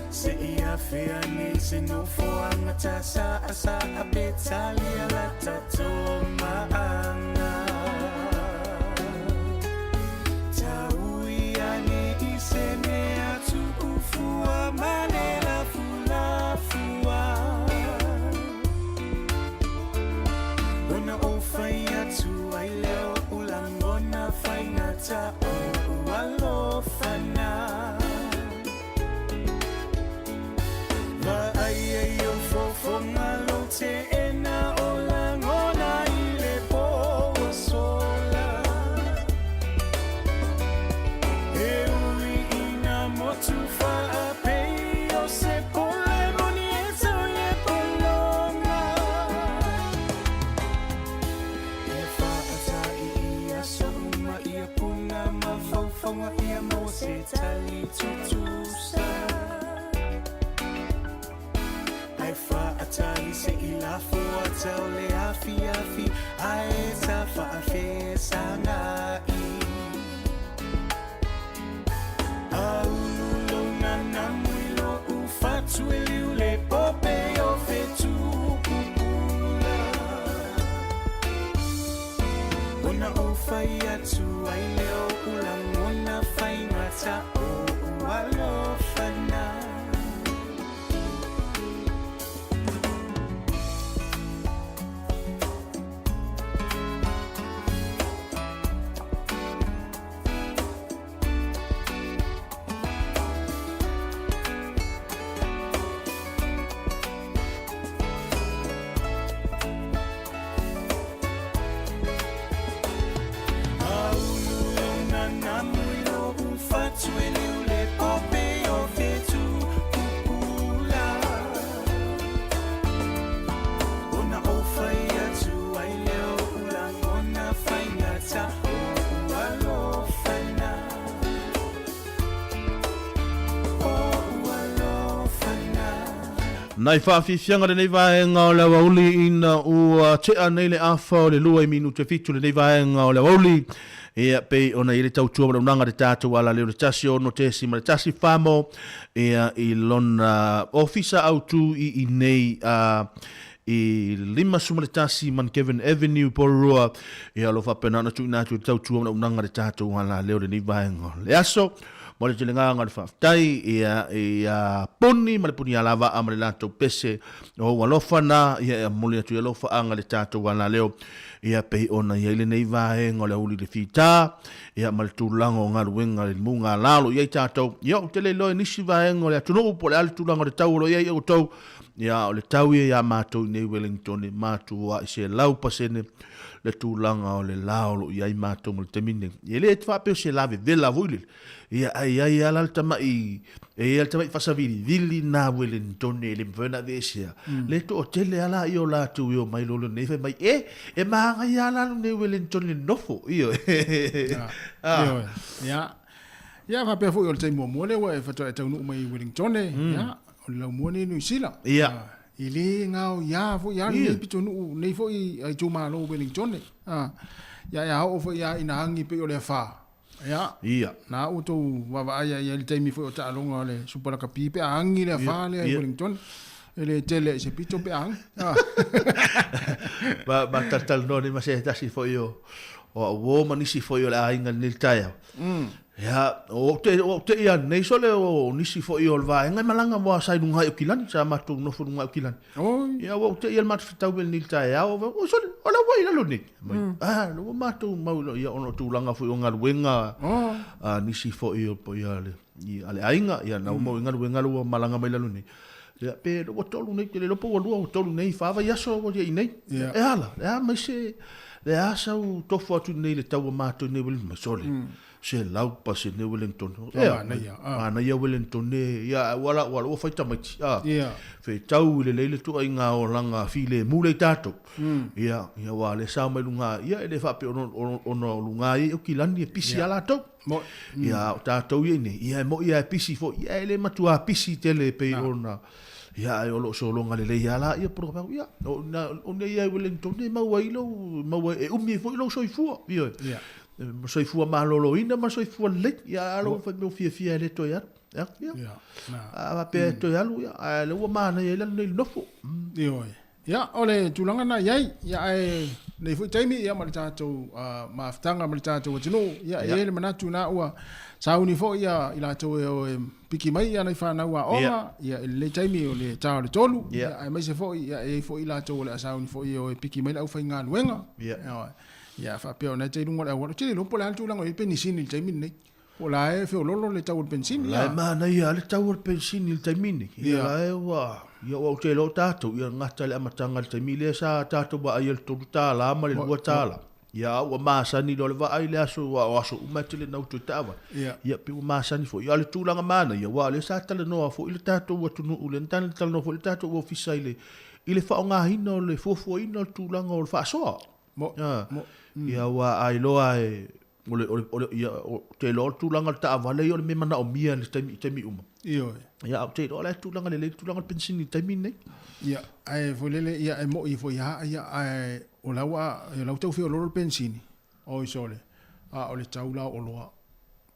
Se i afea nei se nofoaga tasaasaa pe talia la tatou maaga Taui ane i se mea tuufua ma le lafulafua Ona ou fai atu ai lea o o'u lagona faigata o o'u alofa na Vaai ai o fofoga lou teena o lagona i le po ua sola E ui ina motu faapei o se pole moni e tau i le pologa Ia faatai i aso uma ia puna mafaufauga ia maua se tali tutusa Ae faatali se i lafo ata o le afiafi ae ta faafesagai Aulu lou nanamu i lo'u fatu e liu le pope o fetu pupula Ona ou fai atu ai lea o o'u lagona faigata o o'u alofa na. Aulu lou nanamu i lo'u fatu e liu le pope o fetu pupula Ona ou fai atu ai lea o o'u lagona faigata o o'u alofa na O'u alofa na. Nai faafiafiaga lenei vaega o le aoauli ina ua tea nei le afa o le lua i minute fitu lenei vaega o le aoauli. Ia, pei ona i ai le tautua ma le auaunaga a le tatou alaleo i le 1 6.1 famo, ia, i lona ofisa autu i inei a i 51 Mount Avenue, Porirua, ia, o lo o faapena ona tuuina atu i le tautua ma le auaunaga a le tatou alaleo lenei vaega o le aso. Mo le tele gaga o le faafetai ia ia Puni ma le Puni Alavaa ma le latou pese o ou alofa na ia e momoli atu i alofaaga le tatou alaleo ia pei ona i ai lenei vaega o le auli le fita ia ma le tulaga o galuega le muga lalo i ai tatou ia ou te le iloa i nisi vaega o le atunuu po o le a le tulaga o le tau o lo o i ai outou ia o le tau ia iā matou i nei Wellington e matuai 100% le tulaga o le la o lo o i ai matou mo le taimi lenei. E le faapea o se la vevela foi lele, ia ae i ai lava la le tamai, e i ai le tamai fasavilivili na Wellington e le mafai ona aveesea. Le toatele lava laia o latou e omai loa lenei fai mai, e, e manaia lava la lenei Wellington le nofo, ioe. Ioe, ia. Ia faapea foi o le taimi muamua lea ua e faatoa e taunuu mai i Wellington, ia, o le laumua lenei i Niu Sila. Ia. E le gaoia foi lava lenei pitonuu, lenei foi itumalo o Wellington. Ia, e oo foi lava ina agi pei o le afa. Ia, Ia. na ua outou vaavaai i ai i le taimi foi o taaloga o le Super Lakapi pe a agi le afa lea i Wellington. E le tele i se pito pe a agi. Ma, ma talatalanoa nei ma se tasi foi o, o au uo ma nisi foi o le aiga i lenei taeao. Ia, o ou te, o ou te ia nei sole o nisi foi o le vaega e malaga mo sa i luga ai o Kilani, sa matou nofo i luga ai o Kilani. Oi. Ia, ua ou te ia le matou fetau i lenei taeao, o sole, o la ua i lalo nei. Mai, ah, ua matou mau ia ona o tulaga foi o galuega, oh. a nisi foi o ia le, i, a le aiga, ia na ua mau i galuega ua malaga mai lalo nei. Ia, pe ua tolu nei, te le iloa po ua lua ua tolu nei, fa vaiaso ua ia i nei. Ia. E ala, le a mai se, le a sau tofu atu nei le tau o matou nei wele, sole. 100% Wellington. Ea, manaia, ah. Manaia Wellington e, ia, ua la, ua la, ua fai tamaiti, ah. Ia. Whetau i le leile tua i ngā olanga file mule i tātou. Ia, ia wā le sao mai lunga, ia, e le whape ono, ono, ono lunga i o kilani e pisi a lātou. Mo, Ia, o tātou ia nei, ia, e mo ia e pisi fo, ia, e le matua pisi tele pei ona. Ia, ae o lo o sologa lelei lava la ia polokalame, ia, o na, o nei ai Wellington e maua ai lou, maua e umi ai foi lou soifua, ioe. Ia. Soifua maloloina ma soifua lelei, ia, a lou fai mea fiafia e le toe alu. Ia, ia. Ia, na. A faapea e toe alu, ia, ae lea ua manaia ai le alu nei i le nofo. Ioe. Ia, o le tulaga na i ai, ia, ae nei foi taimi, ia, ma le tatou mafutaga ma le tatou atunuu, ia, e i ai le manatu na ua sauni foi ia i latou e o e piki mai ia nai fanau aoga, ia, i lenei taimi o le ta o le 3, ia, aemaise foi, ia, e i ai foi i latou o le a sauni foi e o e piki mai le aufaigaluega, ia, ia, faapea o na e te i luga o le auala. Ou te le iloa po o le a le tulaga o i ai le penisini i le taimi lenei. Po o la e feololo le tau o le penisini. La e manaia lava le tau o le penisini i le taimi nei. Ia la e ua, ia ua ou te iloa o tatou, ia gata le amataga i le taimi lea sa tatou vaai ai i le $3 ma le $2. Ia a ua masani loa le vaai i le aso, aua o aso uma e tele ina utu i taavale. Ia pei ua masani foi. A o le tulaga manaia, aua o lea sa talanoa foi le tatou atunuu, lea na talanoa foi le tatou ofisa i le i le faaaogaina o le fuafuaina o le tulaga o le faasoa. Ia aua a iloa e O le, o le, o le, ia, o, te iloa o le tulaga o le taavale ia o le mea manaomia i le taimi, i taimi uma. Ioe. Ia, ae ou te iloa la e tulaga lelei le tulaga o le penisini i le taimi lenei. Ia, ae foi lele, ia, e mo'i foi lava, ia, ae o la ua, o la ua tau feoloolo le penisini. Oi sole, a o le tau la o oloa,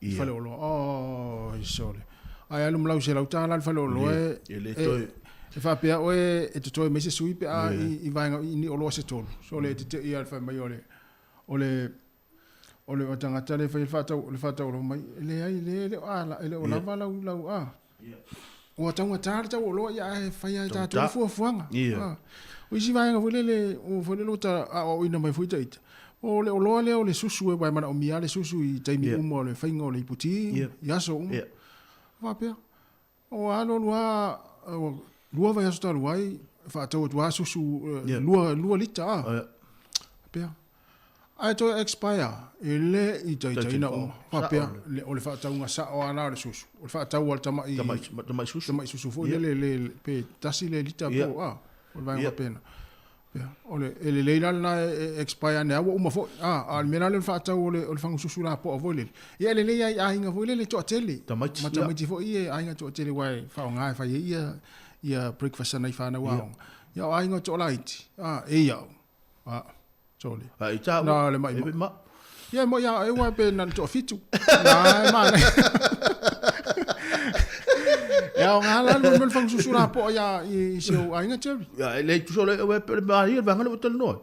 i Ia. faleoloa, oi sole. Ae alu ma lau $100 i le faleoloa e, E le toe- e faapea oe e totoe mai se sui pe a Ia. i, i vaega i ni oloa se tolu. Sole, e tetei lava i le fai mai o le, o le, O le tagata lea e fai le faatau le faatauoloa mai, e leai, e le o ala, e le o lava lau lau a. Ua taugata le tau oloa ia ae fai lava e tatou le fuafuaga. Ia. O isi vaega foi lele, ua foi lele ua ta aoaoina mai foi ita, o le oloa lea o le susu aua e manaomia lava le susu i taimi uma o le faiga o le iputi, i aso uma. Faapea, ua alu alu lava, ua 2 vaiaso talu ai, faatau atu lava susu 2 lita a. Faapea. Ae toe expire, e le i taitaina uma. Faapea, o le faatauga sao lava la o le susu. O le faatau a le tamai, tamai susu, tamai susu foi lele, le, pe tasi le lita po o a, o le vaega faapena. O le, e lelei la lena e expire ane lava ua uma foi. A, a o le mea la lea o le faatau o le, o le fagususu lapoa foi lele. Ia e lelei lava i aiga foi lele toatele. Tamaiti. Ma tamaiti foi ia aiga toatele aua e faaaoga e fai ai ia, ia breakfast a nai fanau aoga. Ia o aiga toalaiti, a, e i au. A, sole. A i tāua. Na le maʻimaʻi. E ma. Ia, mo ia, e ua pe na le toafitu. Na, e manaia. E ao ngā la, le mea whangususu rā poa ia i se au aiga, Jerry. Ia, e le tuso le, e pe le mea ia, le vanga le o noa.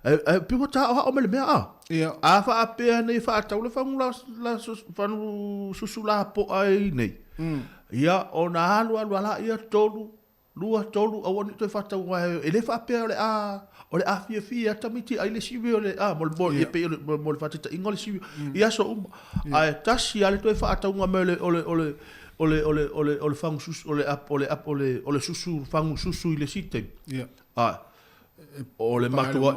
E, e, pe ua tā o me le mea a. Ia. A wha apea nei wha atau le whangu la, la, sus, whanu susu la poa e nei. Ia, o nā alu alu ala ia tolu, 2, 3, aua ne i toe faatau aua e le faapea o le a o le a fiafia tamaiti ai le sivi o le a mo le mo ia pei o le mo le faataitaiga o le sivi i aso uma ae tasi lava le toe faatauga mai o le o le o le o le o le o le o le fagu susu o le o le o le o le susu fagu susu i le isi taimi ae o le matua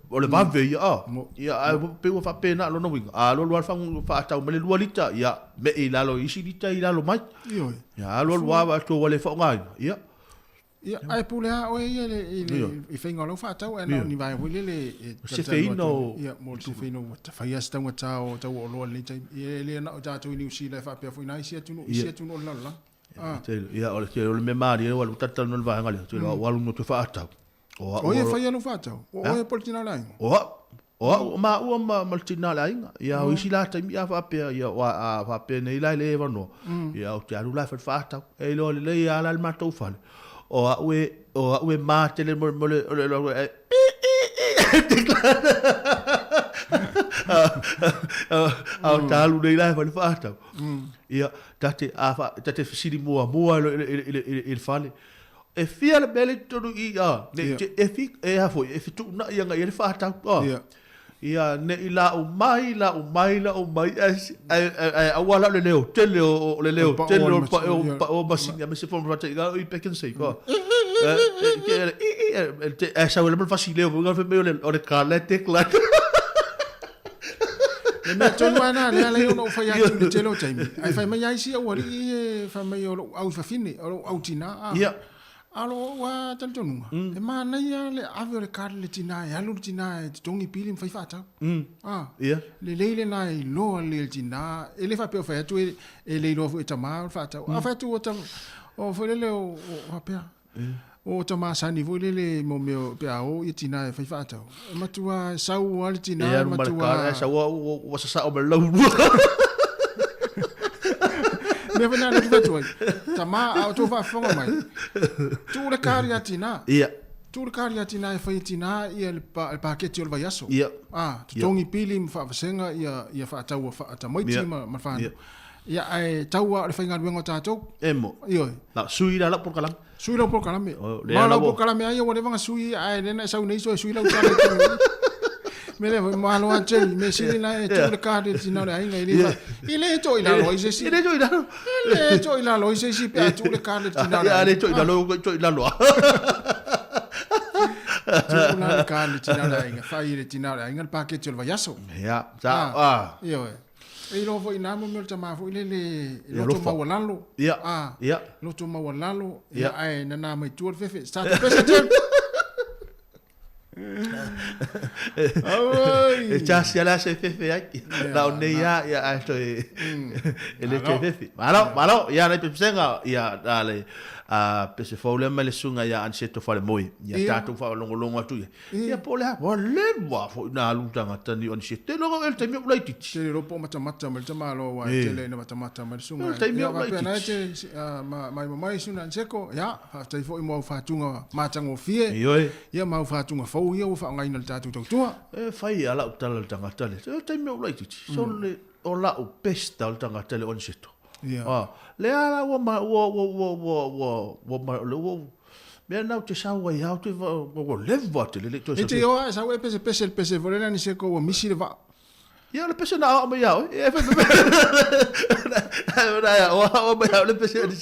o le vave ia a ia ae pei ua faapena lona uiga a alu alu lava le fagu faatau mai le 2 lita ia me'i i lalo i isi lita i lalo mai ia alu alu lava atu ua le faaaogaina ia Ia, ae pule lava oe ia i le i faiga o lau faatau, ae na o ni vaega foi lele e sefeina o ia, mo le sefeina ua fai lava se taugata o tau o oloa i lenei taimi. Ia, e le na o tatou i Niu Sila e faapea foi nai isi atunuu, isi atunuu o le lalolagi. Ia, o le tele o le mea malie ua talatalanoa i le vaega lea, tele o alu no te faatau. O au. O ia faia lou faatau. O oe po o le tina o le aiga. O au. O au, o maua ma, ma le tina o le aiga. Ia, o isi la taimi a faapea, ia, o a, a faapea nei la e le avanoa. Ia, ou te alu la e fai le faatau. E iloa lelei lava la le matou fale. O au e, o au e mā tele mo, mo le, o le, o le, e, a o ta alu nei la e fai le faatau. Ia, ta te, a, ta te fesili muamua i le, i le, i le, i le fale. E fia le mea lea i totonu i i, a, ne i te, e fi, e a foi, e fetuunai agai i ai le faatau, a. Ia, ne i lau mai, lau mai, lau mai, ae, ae, ae, ae aua la o le leo tele o, o le leo tele o le pae o, pae o masini, aemaise foi ma faataiga i pack and save, a. E, e, e, e, e, e, e, e sau ai lava le fasi leo foi, fai mai o le, o le kala e tekla. Le mea tonu lava lena lea alai ona ou fai atu i le tele o taimi, ae fai mai lava isi aualii e fai mai o lou au fafine, o lou au tina, a. Ia. A o lou lava talitonuga, e manaia le ave o le card i le tina e alu le tina e totogi pili ma fai faatau. A. Ia. Lelei lena e iloa lelei e le tina, e le faapea o fai atu e le iloa foi e tama o le faatau. A fai atu ua o foi lele o faapea. O tamasani foi lele mo mea pe a o ia tina e fai faatau. E matua e sau a le tina e e matua. E sau ua sasao ma le laulua. Mea foi na le fatu ai. Tama a o tō faafofoga mai. Tuu le kari a tina. Ia. Tuu le kari a tina e fai e tina ia le, pa, le paketi o le vaiaso. Ia. Ah, totogi pili ma faavasega ia ia faatau a tamaiti Ia. ma ma whanau. Ia. Ia ae tau a o le faigaluega o tatou. E mo. Ioe. Na sui la lau polokalame. Sui lau polokalame. O, lea Ma lau lau- polokalame ai ua leva ona sui ae lea na e sau nei so e sui lau tala i tonu. Me le foi malo a Jerry, me sili na e tuu le kadi le tina o le aiga i le Yeah. I le toi lalo ai se isi. I le toi lalo. I le toi lalo ai se isi pe a tuu le kadi le tina o le Ia, aiga. le toi lalo, toi lalo. Tuu la le kadi le tina o le aiga, fai i le tina o le aiga le paketi o le vaiaso. Ia, sa, ah. Ioe. E iloa foi nā mo mea o le tamā foi lele Ia, loto alofa. maualalo. Ia, Ah, ia. Loto maualalo, Ia. ia ae nana mai tua le fefe. Sa te pese Jerry. Auai. E tasi ala se fefe ai. Na o nei ia, ia ai toi. E le toe fefe. Malo, malo, ia nei pepesenga, ia a le a pese fou le mai le sunga ia anseto fale moi. Ia Ia. tātou whaalongolongo atu ia. Ia po le ha, wa le wa fo na alu tangata ni anseto. Te longo el taimi o laititi. Te ropo matamata ma le tamalo wa Eh. tele ina matamata ma le sunga. Le taimi Ia, o faapea laititi. na e te, ah, mai mai suna anseko, ia, faafetai foi mo au faatuga matagofie. Ioe. Ia ma au faatuga fou ia ua faaaogaina le tatou tautua. E fai a lau tala le tangata le. Te taimi o laititi. So le o lau pesta o le tangata le anseto. Ia. Ah, le ala ua ma ua ua ua ua ua ua ma le ua mea nau te sau ai hau te va ua ua leva te le le toe E te oa, sau e pese pese le pese fo le na ni seko ua misi le vaa. Ia le pese na ao mai au. E fe fe. Na ia o ao mai au le pese ni.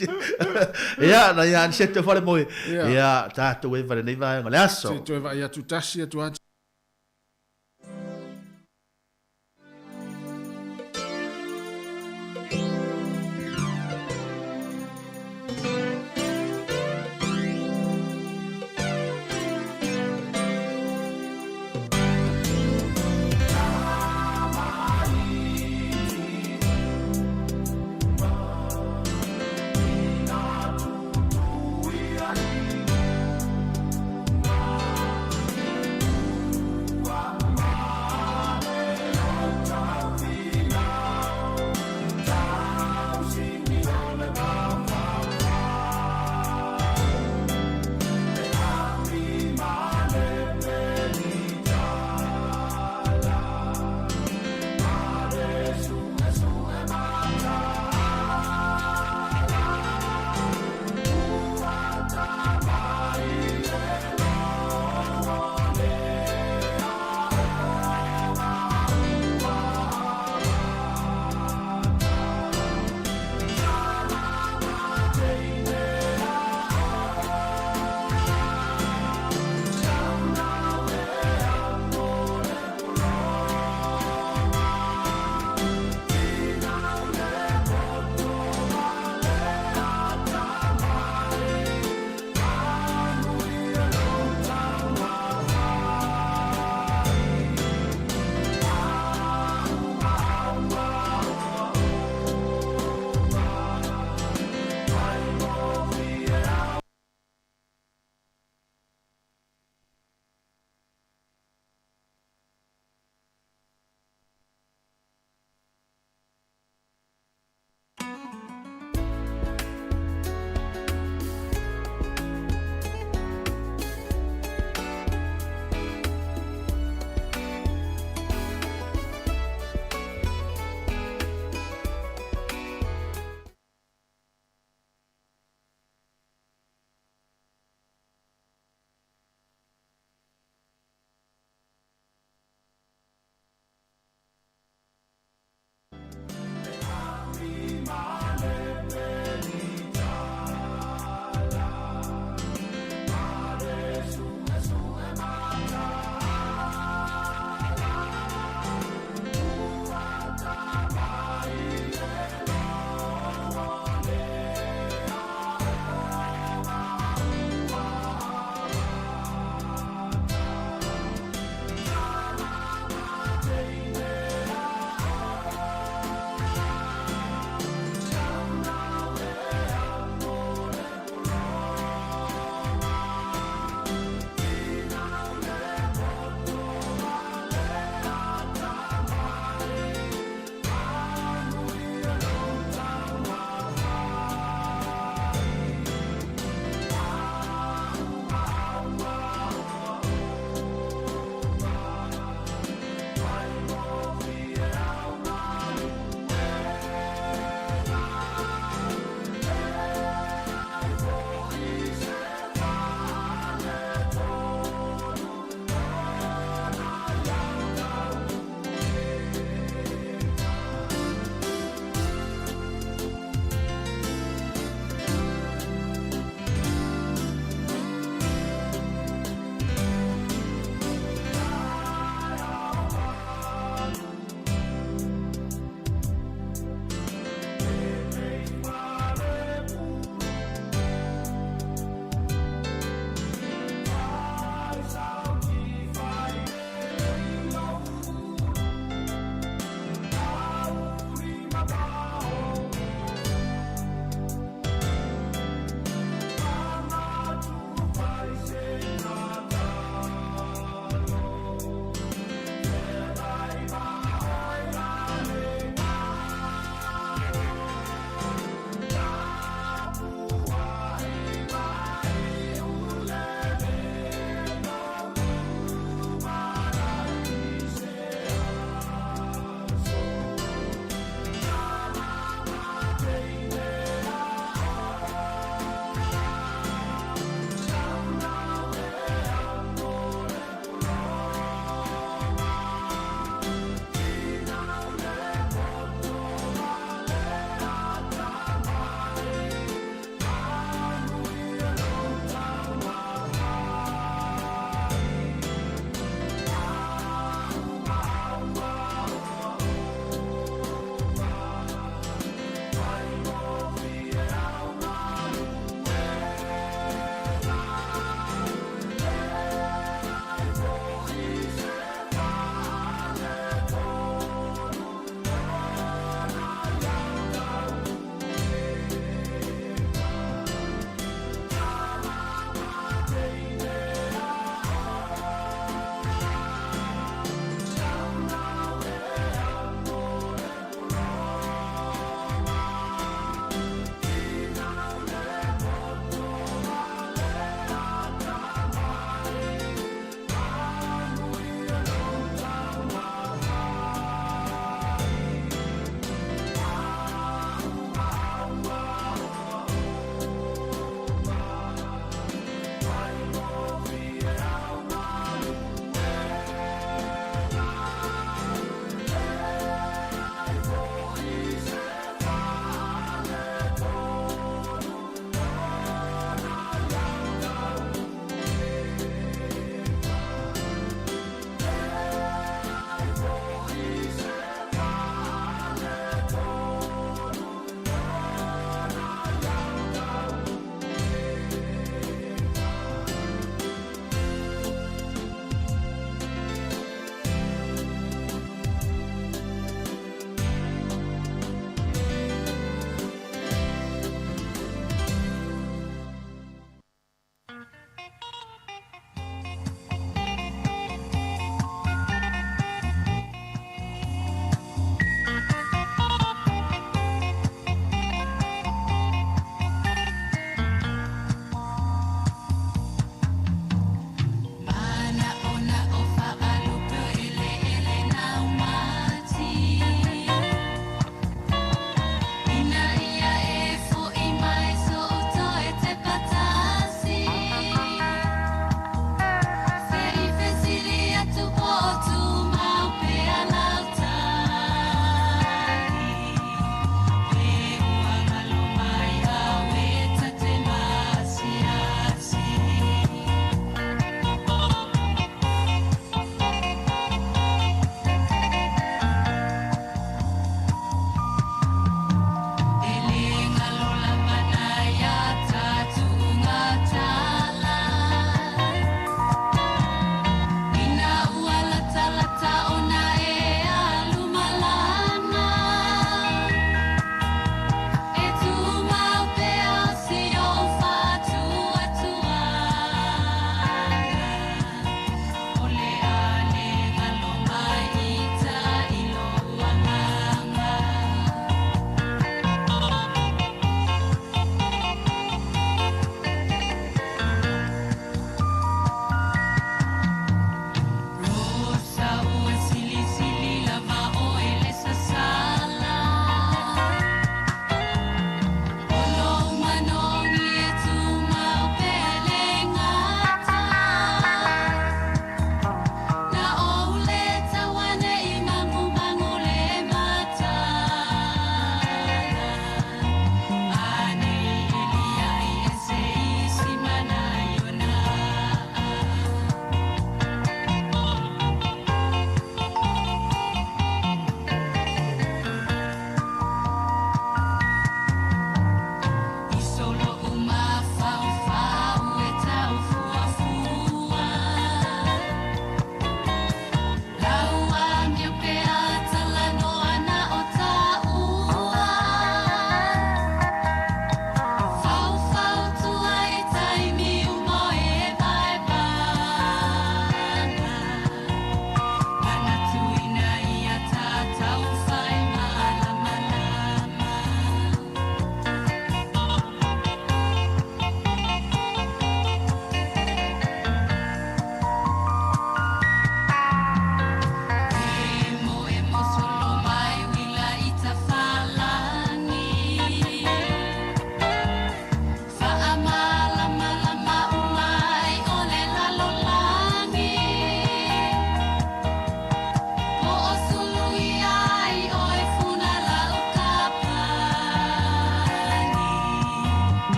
Ia na ia ni se te fale moi. Ia. Ia tātou e vale nei vaenga le aso. Se toe vaai atu tasi atu atu. Thank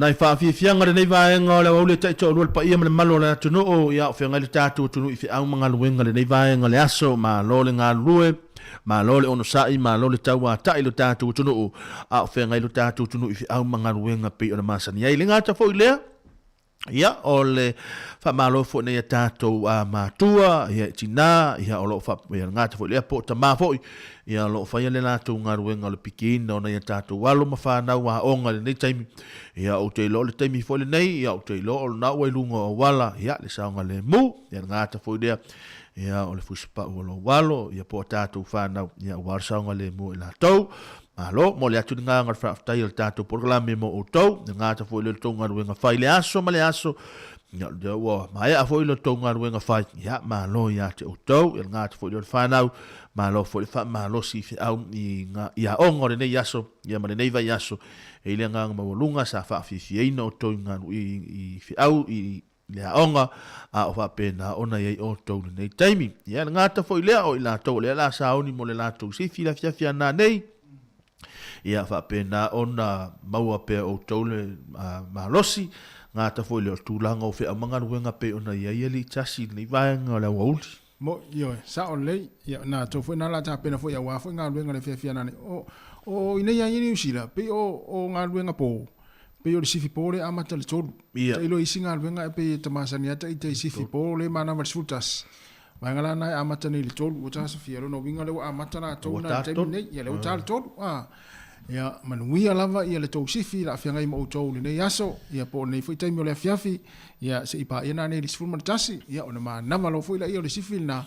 Nai faafiafiaga lenei vaega o le aoauli e taitoalua le paia ma le mamalu o le atunuu, ia o feagai le tatou atunuu i feau ma galuega lenei vaega o le aso. Malo le galulue, malo le onosai, malo le tauatai i lo tatou atunuu, a o feagai lo tatou atunuu i feau ma galuega pei ona masani ai. E le gata foi i lea, Ia, o le faamalo foi nei a tatou a matua, ia i tinā, ia o lo o faa, ia le gata foi lea po o tamā foi, ia o lo o faia le latou galuega o le pikiina o nai a tatou alo ma fanau aoga i lenei taimi. Ia ou te iloa o le taimi foi lenei, ia ou te iloa o lena ua i luga o auala, ia le saogalemu, ia le gata foi lea, ia o le fusipau o lou alo, ia po o tatou fanau, ia aua le saogalemu o i latou. Malo, momoli atu le agaga o le faafetai o le tatou polokalame mo outou, le gata foi lea o le tou galuega fai i le aso ma le aso, ia o lea ua maea foi le tou galuega fai, ia malo ia te outou, ia le gata foi lea o le fanau, malo foi le faamalosi i feau i, i aoga o lenei aso, ia ma lenei vaiaso, e i le agaga maualuga sa faafiafiaina outou i, galu, i, i feau i le aoga, a o faapena ona i ai outou i lenei taimi. Ia, le gata foi lea, o i latou o lea la sauni mo le latou sifi i le afiafi a nanei, ia faapena ona maua pea outou le malosi, gata foi lea o le tulaga o feau ma galuega pei ona i ai alii tasi i lenei vaega o le aoauli. Mo, ioe, sao lelei, ia, na tou foi na la tapena foi aua foi galuega le fiafia nane. O, o inei ai i Niu Sila, pei o, o galuega po, pei o le sifi po le amata le tolu. Ia. Tailo isi galuega e pei e tamasani ata i tai sifi po le manava le 11. Vaega la na e amata nei le tolu, ua tasofia, lona uiga lea ua amata latou Ua na ta le taimi tolu. nei, ia lea ua ta le tolu. Ah. Ia, manuia lava ia le tou sifi la feagai ma outou i lenei aso, ia po o lenei foi taimi o le afiafi, ia se i paia nanei i le 11, ia ona manava loa foi laia o le sifi lena,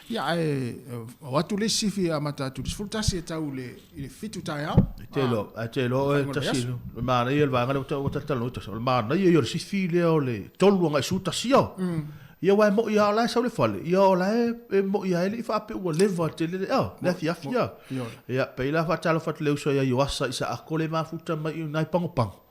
ia ae o atu le isi sifi e amata atu i le 11 e tau i le, i le 7 taeao. E te iloa, ae te iloa oe Faiga o le tasi, aso. le manaia o le vaega lea ua talatalanoa tasi, o le manaia ia o le sifi lea o le 3 agai i le 11 ao. Ia aua e mo'i lava o la e sau le fale, ia o la e e mo'i lava e le i faapea ua leva tele le, oh, le afiafi a. Ia, pei la faatalofa atu le uso ia Ioasa i Saako le mafuta mai i nai pagopago.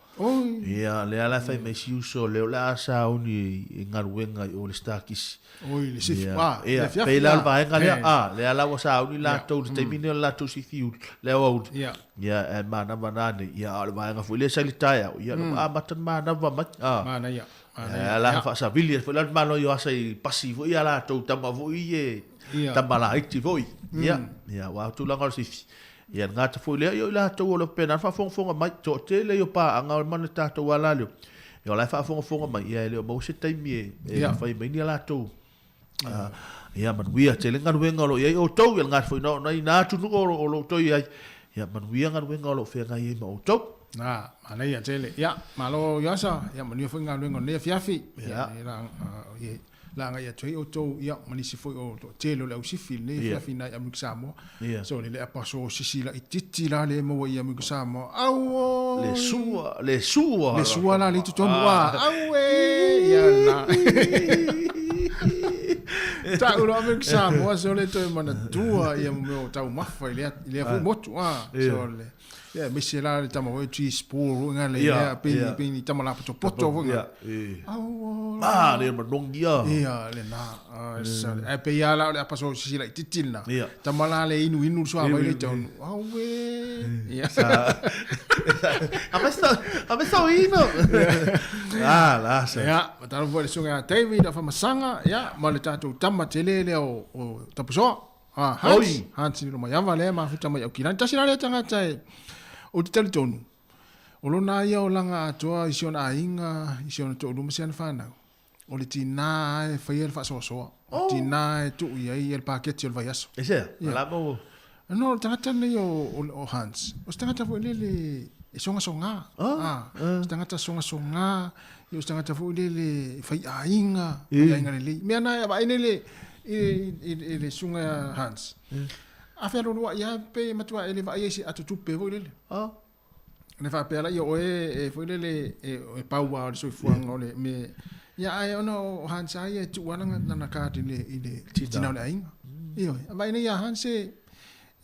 Ia, lea la e fai mai si uso lea o le a sauni i galuega i o le Star-Kisi. Oi, le sifi, Ia, ah, le ia, afiafi pei la o le a. vaega lea, He. ah, lea la ua sauni Ia, latou i le taimi lenei o le latou sifi uli, le aoauli. Ia. Ia, e manava nanei, ia, a o le vaega foi lea sa i le taeao, ia, mm. amata ona manava mai. Ah. Manaia. Ia, la faasavili foi la le malo i asa i pasi foi ia latou tama foi e Ia. tama laiti foi. Ia, ia ua tulaga o le sifi. Ia le gata foi lea, ia o i latou o lo pena faafogafoga mai, toatele o paaga o le mana tatou ala leo. Ia o la e faafogafoga mai, ia e le o maua se taimi e, e Ia. fai mai ni a latou ah, ia manuia tele galuega o lo o i ai outou, ia le gata foi na ona i nā atunuu o lo o lo outou i ai. Ia manuia galuega o lo o feagai ai ma outou. Na, manaia tele. Ia, malo Ioasa, ia manuia foi galuega o lenei afiafi. Ia. Ia, la, ia, la agai atu ai outou, ia, ma nisi foi o toatele o le ausifi i lenei Ia. afiafi nai Amerika Samoa. Ia. So, le lea paso sisi laitiiti la le maua i Amerika Samoa. Auoi! Le sua, le sua. Le sua la le i totonu, Ah. ah, aue! Ia, na. Ta'u loa Amerika Samoa, so le toe manatua ia mea o taumafa i lea, i lea foi motu, ah. Ia. So, le, ia, aemaise la le tama foi cheese ball foi nga le Ia, lea, pei ia. pei ni tama lapotopoto foi nga. Ia, e. Auoi. Ah, le manogi ia. Ia, lena. Ah, sa- ae pei lava la o le apaso sisi laitiiti lena. Ia. Tama la le inuinu le suavai le Inu- tonu. Auē. Ia. Sa- A me sa ino. Ah, la sa. Ia, matalo foi le susuga ia David Afamasaga, ia, ma le tatou tama tele lea o, o Tapusoa. Ah, Hans, Oi. Hans Lilomaiava lea e mafuta mai Aukilani. Tasi la lea tagata e, ou te talitonu, o lona ia olaga atoa i si ona aiga, i si ona toalua ma si ana fanau. O le tinā lava e faia le faasoasoa. O le tinā e tuu i ai le paketi o le vaiaso. E sea, Ia. la mo. No, o le tagata lenei o, o, o Hans, o se tagata foi lele e sogasogā. Ah, se tagata sogasogā, ia o se tagata foi lele e faiaiga, faiaiga lelei. Mea na e vaai nei le, i, i, i le susuga ia Hans. A fealualuai lava pe matua e le vaai ai se ato tupe foi lele. Ah. Ne faapea laia o oe e foi lele e, e pau lava o le soifuaga o le me ia ae ona o Hans lava ia e tuu lava lana, lana card i le, i le tina o le aiga. Ioe, a vaai nei ia Hans e,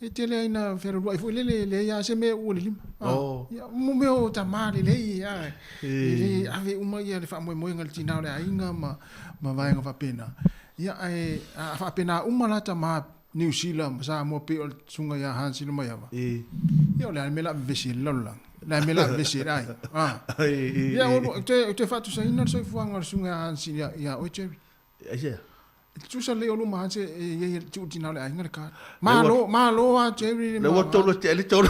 e tele ai na fealualuai foi lele, leai lava se mea e uu o le lima. Ah, Oh. ia, mo mea o tamā lelei, ah, E. e le ave uma ia le faamoemoega i le tina o le aiga ma, ma vaega faapena. Ia ae a faapena uma la tamā Niu Sila ma Samoa pei o le susuga ia Hans Lilomaiava. Ia o le a le mea o le a vevesi ai le lalolagi? O le a le mea o le a vevesi ai le aiga? A. Ia ou te faatusaina le soifuaga o le susuga ia Hans ia oe Jerry. Aisea? E tutusa lelei oulua ma Hans e i ai e tuu i le tina o le aiga le card. Malo, malo lava Jerry. Lea ua tolu e tea le tolu.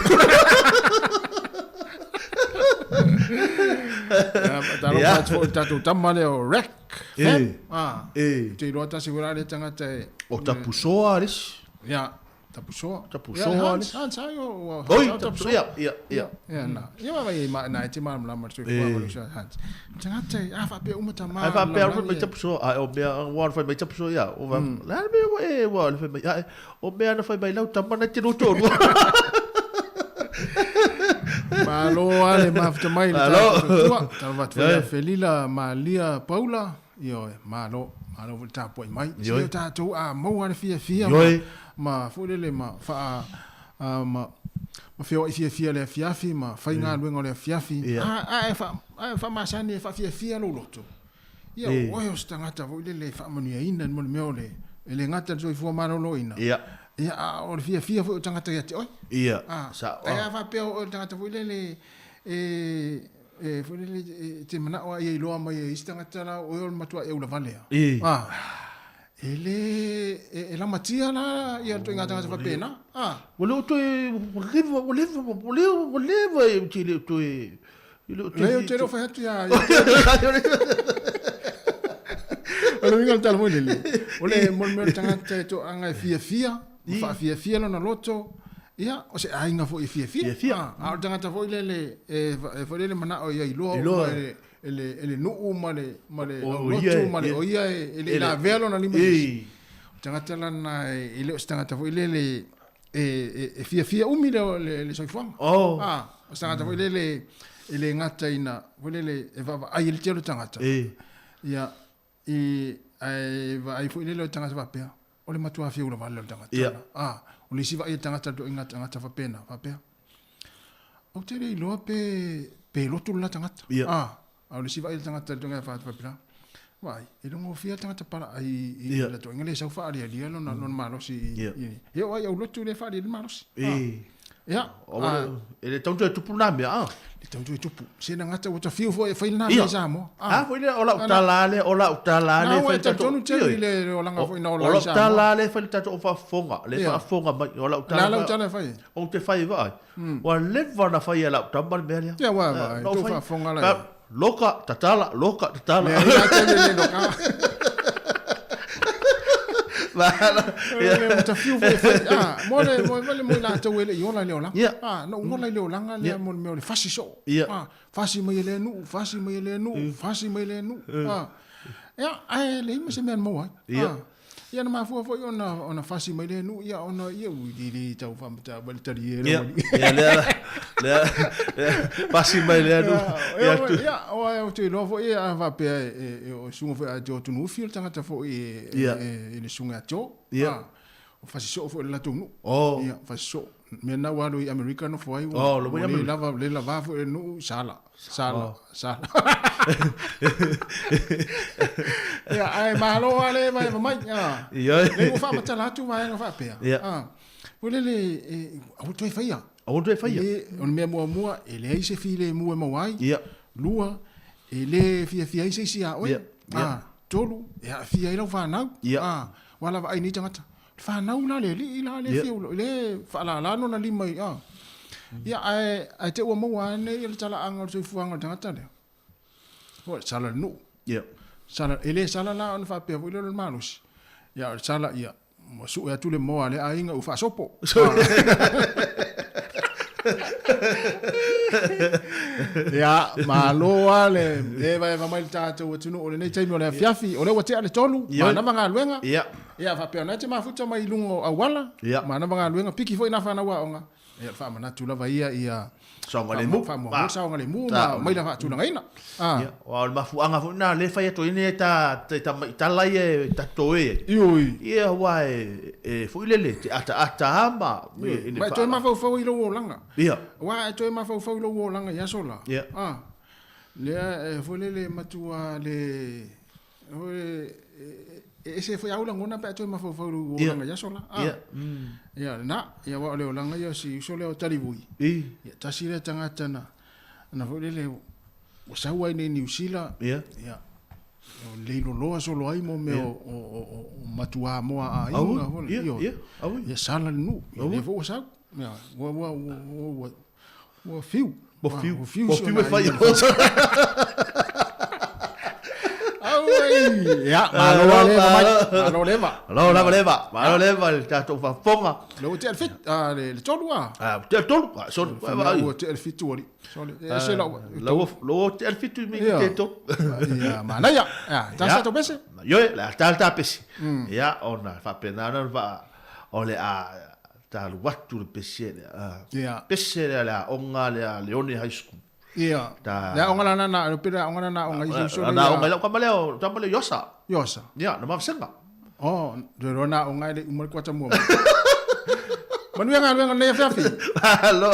Talofa atu foi i le tatou tama lea o Rec. Fam. Ah. Ou te iloa tasi foi la lea tagata e... O Tapusoa le isi. Ia, Tapusoa. Tapusoa le isi. Hans, ai o... Oi, Tapusoa, ia, ia, ia. Ia, na. Ia vaai ma na e te malamalama le soifuaga o le uso a Hans. Tagata e, a faapea uma tama. Ai faapea o fai mai Tapusoa, ai o mea ua fai mai Tapusoa ia. O va, la le mea ua e ua le fai mai. Ai, o mea na fai mai lau tama na te loto lua. Malo lava le mafuta mai le tatou tua. Talofa atu foi ia Felila Malia Paula. Ioe, malo, malo foi le tapuai mai. Se o tatou a maua le fiafia ma, ma foi lele ma faa, ma, ma feoai fiafia le afiafi ma fai galuega o le afiafi. A, a e faa, a e faamasani e faafiafia lou loto. Ia, o oe o se tagata foi lele e faamanuiaina mo le mea o le, e le gata i le soifua maloloina. Ia, a o le fiafia foi o tagata ia te oe. Ia, A, ae a faapea o oe o le tagata foi lele e, e foi lele e te manao lava ia iloa mai e isi tagata la o oe o le matua e ulavale a. A, e le, e lamatia la ia ituaiga tagata faapena. A. Ua le o toe, ua leva, ua leva, ua leva, ua leva e te le o toe, e le o toe. Leai, ou te le o fai atu ia. O le uiga o le tala foi lele, o le mo le mea o le tagata e toaga e fiafia, ma faafiafia lona loto, ia, o se aiga foi e fiafia. Fiafia. A o le tagata foi lele e foi lele manao ia iloa uma e le nuu ma le ma le aulotu ma le o ia e le i lavea lona lima i isi. O le tagata la lena e le o se tagata foi lele e fiafia umi le soifuaga. A, o se tagata foi lele e le gata ina foi lele e vaavaai i le tele o tagata. Ia, i, ae vaai foi lele o le tagata faapea, o le matua fiu lava lea o le tagata. Ia. A, o le isi vaai a le tagata i ituaiga tagata faapena, faapea, ou te le iloa pe, pe lotu le la tagata. Ia. A, a o le isi vaai a le tagata i le ituaiga faapena, vaai, e logofia le tagata palaai i Ia. le ituaiga lea e sau faalialia lona, lona malosi i, Ia. i, e oo lava i aulotu lea e faalialia le malosi. A. Ia. E le tau toe tupu lena mea, a? Le tau toe tupu. Se na gata ua ta fiu foi e fai lena mea i Samoa. A foi lea, o lau tala lea, o lau tala lea e fai le tatou. Na ua e talitonu Jerry i le olaga foi na ola ai i Samoa. O lau tala lea e fai le tatou faafofoga, le faafofoga mai, o lau tala. O le a lau tala e fai ai? Ou te fai vaai. Ua leva ona fai e lau tama le mea lea. Ia ua vaai, tou faafofoga la. Loka, tatala, loka, tatala. Leai la tele le loka. Le matafiu foi e fai. Ah, mo le mo le mo i latou e le i ola i le olaga. Ah, na ou ola i le olaga lea mo le mea o le fasi soo. Ah, fasi mai e lea nuu, fasi mai e lea nuu, fasi mai e lea nuu. Ah, ia, ae leai ma se mea na maua ai. Ah, ia na mafua foi ona ona fasi mai lea nuu, ia ona ia ui li li tau faamatau mai le talie le alii. Ia, lea, lea, lea, fasi mai lea nuu. Ia, ia, o ai ou te iloa foi a faapea e o susuga foi a Joe Tunuufi o le tagata foi e le susuga ia Joe. Ia. O fasi soo foi i le latou nuu. Oh. Ia, fasi soo. Mea na ua alu i Amerika nofo ai, ua, Oh, lo ua mai le Amerika. lava, le lava foi le nuu, sala, sala, Oh. sala. Ia, ae malo lava le vaeva mai. Ah. Ia. Le ua faamatala atu vaega faapea. Ia. Ah. Foi lele, e, aua le toe faia. Aua le toe faia. Le, o le mea muamua, e leai se filemu e maua ai. Ia. Lua, e le fiafia ai se isi ia oe. Ia. Ia. Ah. Tolu, e aafia ai lau fanau. Ia. Ah. Ua lava ai nei tagata. Fanau la le alii la le fia le faalala lona lima i a. Ia ae ae te ua maua ane ia le talaaga o le soifuaga o le tagata lea. Oi, sala le nuu. Ia. Sala, e le sala la ona faapea foi lea o le malosi. Ia, o le sala, ia, ua sue atu le moa a lea aiga ua faasopo. Ia, malo lava le evaeva mai le tatou atunuu o lenei taimi o le afiafi. O lea ua tea le 3, manava galuega. Ia. Ia, faapea o lena e te mafuta mai i luga o auala, manava galuega, piki foi nā fanau aoga. Ia, o le faamanatu lava ia, ia Saogalemu. Faamuamua le saogalemu ma aumai le faatulagaina. Ia, aua o le mafuaaga foi lena lea e fai atu ai nei ta tamaitala ia e tatou e ai. Ioe. Ia, aua e foi lele, te ataata lava ma Ma e toe mafaufau i lou olaga. Ia. Aua e toe mafaufau i lou olaga i aso la. Ia. Lea e foi lele e matua le, foi lele, e ese foi au lagona pe a toe mafaufau i lou olaga i aso la. A. Ia, lena, ia aua o le olaga ia o si uso lea o Talivui. Ia, tasi lea tagata na, na foi lele, ua sau ai i inei i Niu Sila. Ia, o lei loloa solo ai mo mea o matuā moa a aiga foi lele. Ioe. Ia sala le nuu. Ia lea foi ua sau. Ia, ua, ua, ua, ua, ua fiu. Ua fiu. Ua fiu Ua si fiu ona e fai aiga. Auai. Ia, malo lava le eva mai. Malo le eva. Malo lava le eva. Malo le eva i le tatou faafofoga. Lea ua tea le fitu, ah, le tolu ah. Ah, ua tea le tolu. Ah, sorry. Fai mai ua tea le fitu alii. Sorry. E ese lau. Lau ua tea le fitu i me i te tolu. Ia, manaia. Ia, tasi tatou pese. Ioe, le a ta le ta pese. Ia, ona faapena ona vaa o le a talu atu le pese lea. Ia. Pese lea le aoga lea Leone High School. Ia. Ta Le aoga la na, le pele aoga na aoga i uso le. Na aoga i lau tama lea, o tama lea Iosa. Iosa. Ia, na mavasenga. Oh, le roa na aoga e le uma le kuata mua. Manuia galuega lenei afiafi. Malo.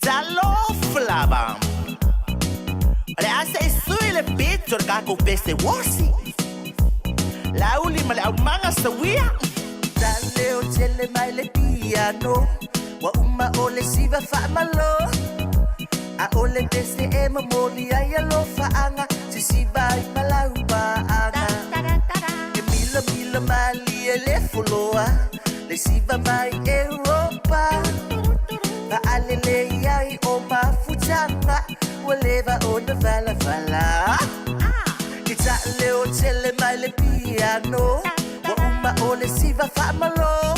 Talofa lava. O le a se i sui le pito o le tatou pese uosi. Lauli ma le aumaga sauia. Taleo tele mai le piano. Ua uma o le siva faamalo. A o le pese e momoli ai alofaaga. Sisiva ai ma lau paaga. E milamila malie le foloa. Le siva mai Europa. Faalelei ai o mafutaga. Ua leva ona valavala. Ke taaleo tele mai le piano. no Ua uma o le siva whaamalo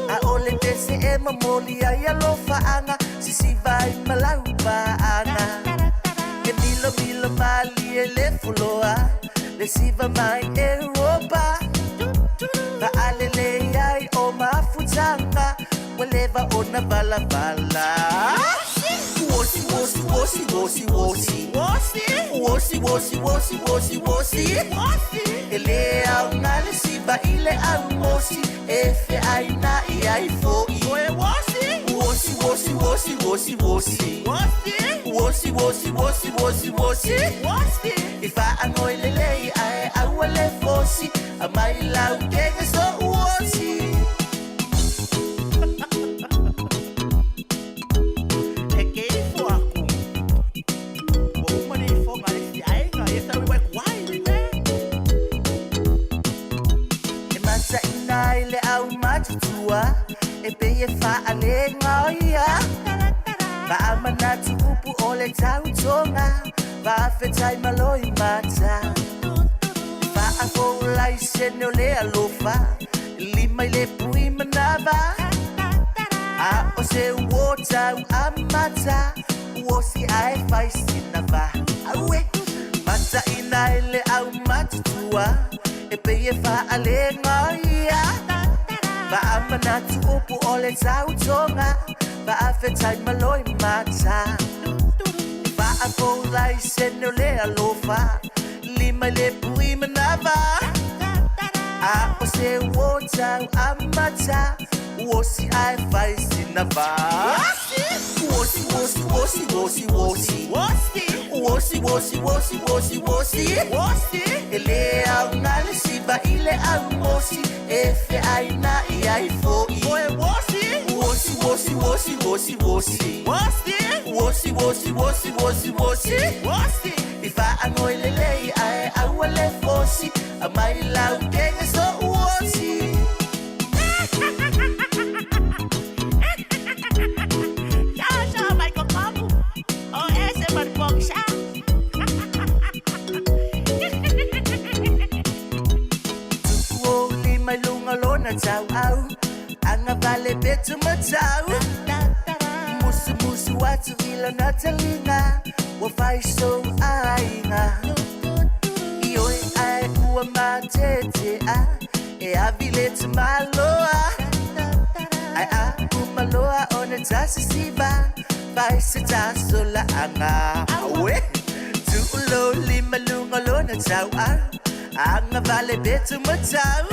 A o le pese e mamoli ai alofa anga Sisiva i malau paanga E milo milo mali e le fuloa Le siva mai Europa Faalele ai o mafutanga Ua leva ona valavala Wosi, wosi, wosi, wosi, wosi Wosi, wosi, wosi, wosi, wosi E le au ngā le siva i le au mosi E fe ai nā i ai fo i Wosi, wosi, wosi, wosi, wosi Wosi, wosi, wosi, wosi, wosi I whaangoi le lei ai aua le fosi A mai lau kenga so wosi E ke ifo aku. Ua uma le ifoga a le isi aiga, ia sau i waikuai le mea. E mataina ai le au matutua E pei e faalega o ia Faamanatu upu o le tautoga Faafetai malo i mata Faafoulai sene o le alofa Lima i le pui manava A o se uo tau amata Uo si ae fai sina va Aue Mataina i le au matutua E pei e faalega o ia Faamanatu upu o le tautoga Faafetai malo i mata Faafoulai sene o le alofa Lima i le pui manava A o se uo tau amata Uo si ae fai sina va Wosi, wosi, wosi, wosi, wosi Wosi, wosi, wosi, wosi, wosi E le au ngā le siva i le au mosi E fe ai nā i ai fo i Wosi, wosi, wosi, wosi, wosi Wosi, wosi, wosi, wosi, wosi I whaangoi le lei ae aua le fosi A mai lau kenga so wosi Ciao, ciao, Michael Kamu. O ese marpoksa. Tupu o lima i lunga lona tau au Anga vale petu matau Musu musu atu i lona talinga Ua fai so aiga I oe ai ua matete a E avi le te maloa Ai a umaloa o na tasisiva Fai se taso la anga Aue Tuulo lima lunga lona tau au Anga vale betu matau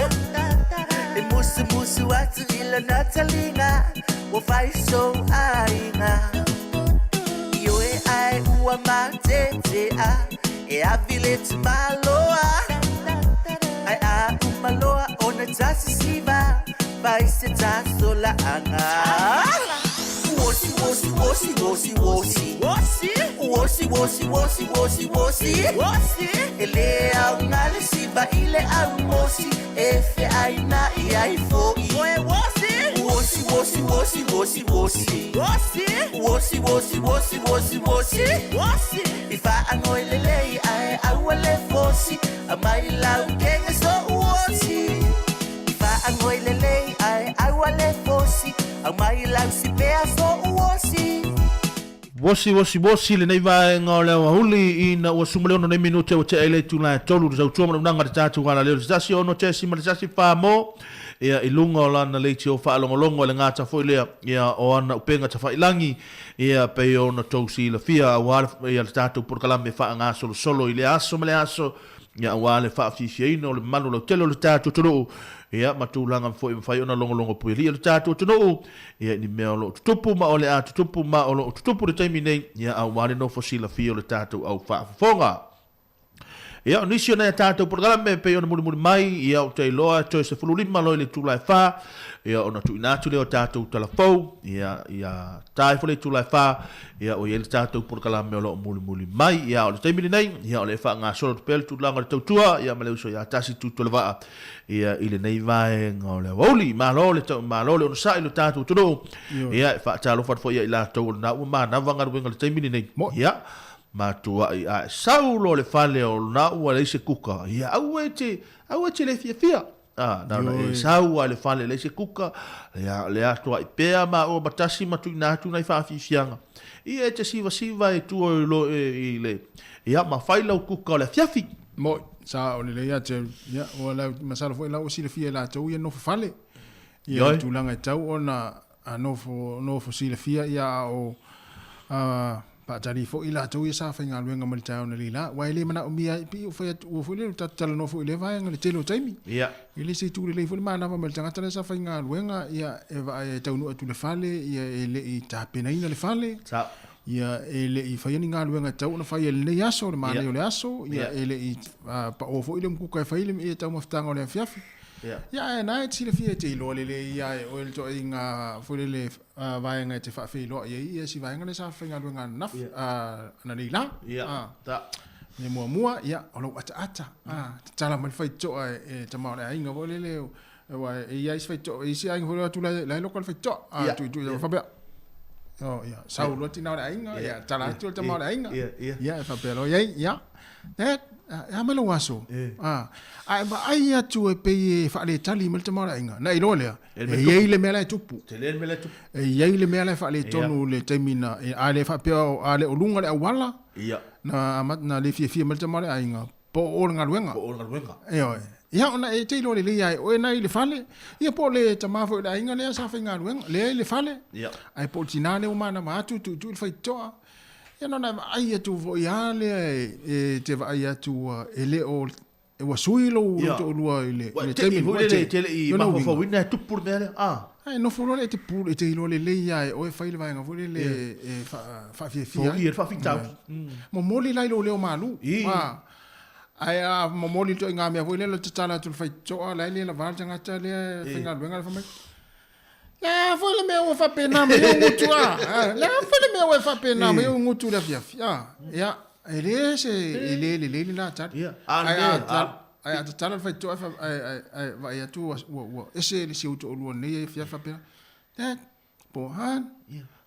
E musu musu atu i lona talinga Ua fai so aiga I oe ai ua matete a E avi le te maloa Ai a umaloa o na tasisiva Fai se taso la anga Wosi, wosi, wosi, wosi, wosi Wosi, wosi, wosi, wosi, wosi E le au ngā le siva i le au mosi E fe ai nā i ai fo i Wosi, wosi, wosi, wosi, wosi Wosi, wosi, wosi, wosi, wosi I whaangoi le lei ai aua le fosi A mai lau kenga so wosi I whaangoi le lei ai aua le fosi A mai lau si pea so wosi Wosi, wosi, wosi, lenei vaega o le aoauli ina ua suma le ono nei minute ua tea i le itula e tolu le tautua ma le unaga le tatou alaleo le 1 6.1 mo ia i luga o lana leitio faalogologo e le gata foi lea ia o ana upega tafailangi ia pei ona tou silafia auā ia le tatou polokalame e faagasolosolo i le aso ma le aso ia auā le faafiafiaina o le mamalu lautele o le tatou atunuu ia ma tulaga foi e mafai ona logologo puialii o le tatou atunuu ia i ni mea o loo tutupu ma o le a tutupu ma o loo tutupu i le taimi nei ia auā le nofo silafia o le tatou au faafofoga. Ia, o nisi o nai a tatou polokalame e pei ona mulimuli mai, ia, ou te iloa e toe 15 loa i le itula e fa, ia, ona tuuina atu lea o tatou tala fou, ia, ia ta ifo le itula e fa, ia, ua i ai le tatou polokalame o lo o mulimuli mai. Ia, o le taimi lenei, ia, o lea e faagasolo atu pea le tulaga o le tautua, ia, ma le uso ia Tasi Tutuelevaa, ia, i lenei vaega o le aoauli. Malo le tau, malo le onosai i lo tatou atunuu, ia, e faatalofa atu foi ia i latou o lena ua manava galuega i le taimi lenei. Ia. Matuai a e sau loa i le fale o lena ua leai se kuka, ia aua e te, aua e te le fiafia. A, na ona e sau lava i le fale e leai se kuka, ia le atoai pea maua ma tasi ma tuuina atu nai faafiafiaga. Ia e te sivasiva e tua i lo, i le, ia ma fai lau kuka o le afiafi. Moi, sa o lelei ia Jerry. Ia, ua lau, masalo foi la ua silafia e latou ia nofo fale. Ia, Ioe. tulaga e tau ona a nofo, nofo silafia ia a o a, faatali foi i latou ia sa faigaluega mai le taeao analeila, aua e le manaomia ai, pei ua fai atu, ua foi lea ua tatou talanoa foi i lea vaega i le tele o taimi. Ia. E le se itu lelei foi le manava mai le tagata lea sa faigaluega, ia e vaai e taunuu atu i le fale, ia e le i tapenaina le fale. Sa. Ia e le i faia ni galuega e tatau ona faia i lenei aso, le manaia o le aso, ia e le i pao foi le umukuka e fai le ia taumafataga o le afiafi. Ia ae na e te silafia e te iloa lelei ia e oe le ituaiga foi lele vaega e te faafeiloai ai ia si vaega lea sa faigaluega ananafi, analeila. Mea muamua, ia, o lou ataata, tatala mai le faitotoa e tama o le aiga foi lele, aua e i ai isi faitotoa, e i isi aiga foi lele o atu la e loka le faitotoa, tuitui ia faapea, oh, ia, sau loa tina o le aiga, ia, tala atu le tama o le aiga, ia, e faapea loa i ai, ia, Dad, e a mai lou aso? A e vaai atu e pei e faaletali mai le tama o le aiga, na iloa lea, e i ai le mea la e tupu. Tele le mea la e tupu. E i ai le mea la e faaletonu i le taimi na, a le faapea, a le o luga le auala, na, na le fiafia mai le tama o le aiga, po o le galuega. Po o le galuega. Ioe. Ia, ona e te iloa lelei lava e oe na i le fale, ia po o le tama foi o le aiga lea sa faigaluega, lea i le fale, ae po o le tina lea ua manava atu, tuitui le faitotoa. Ia na ona e vaai atu foi lava lea e te vaai atu e le o ua sui lou toalua i le taimi foi lele e te le i mafaufauina e tupu le mea lea. Ae nofo loa lea e te pule, e te iloa lelei lava e oe e fai le vaega foi lele e faafiafia ai. Foia le faafitauli. Momoli la i lou leo malu. Ae a momoli le ituaiga mea foi lele o le tatala atu o le faitotoa, la e le lava le tagata lea e faigaluega le fai mai. Le a foi le mea ua faapena mai ou gutu a? Le a foi le mea ua faapena mai ou gutu i le afiafi a? Ia, e le se, e le lelei le la tali. Ae a tatala le faitotoa ae vaai atu ua ese le si ou toalua nei afiafi faapena. Dad, po o Han.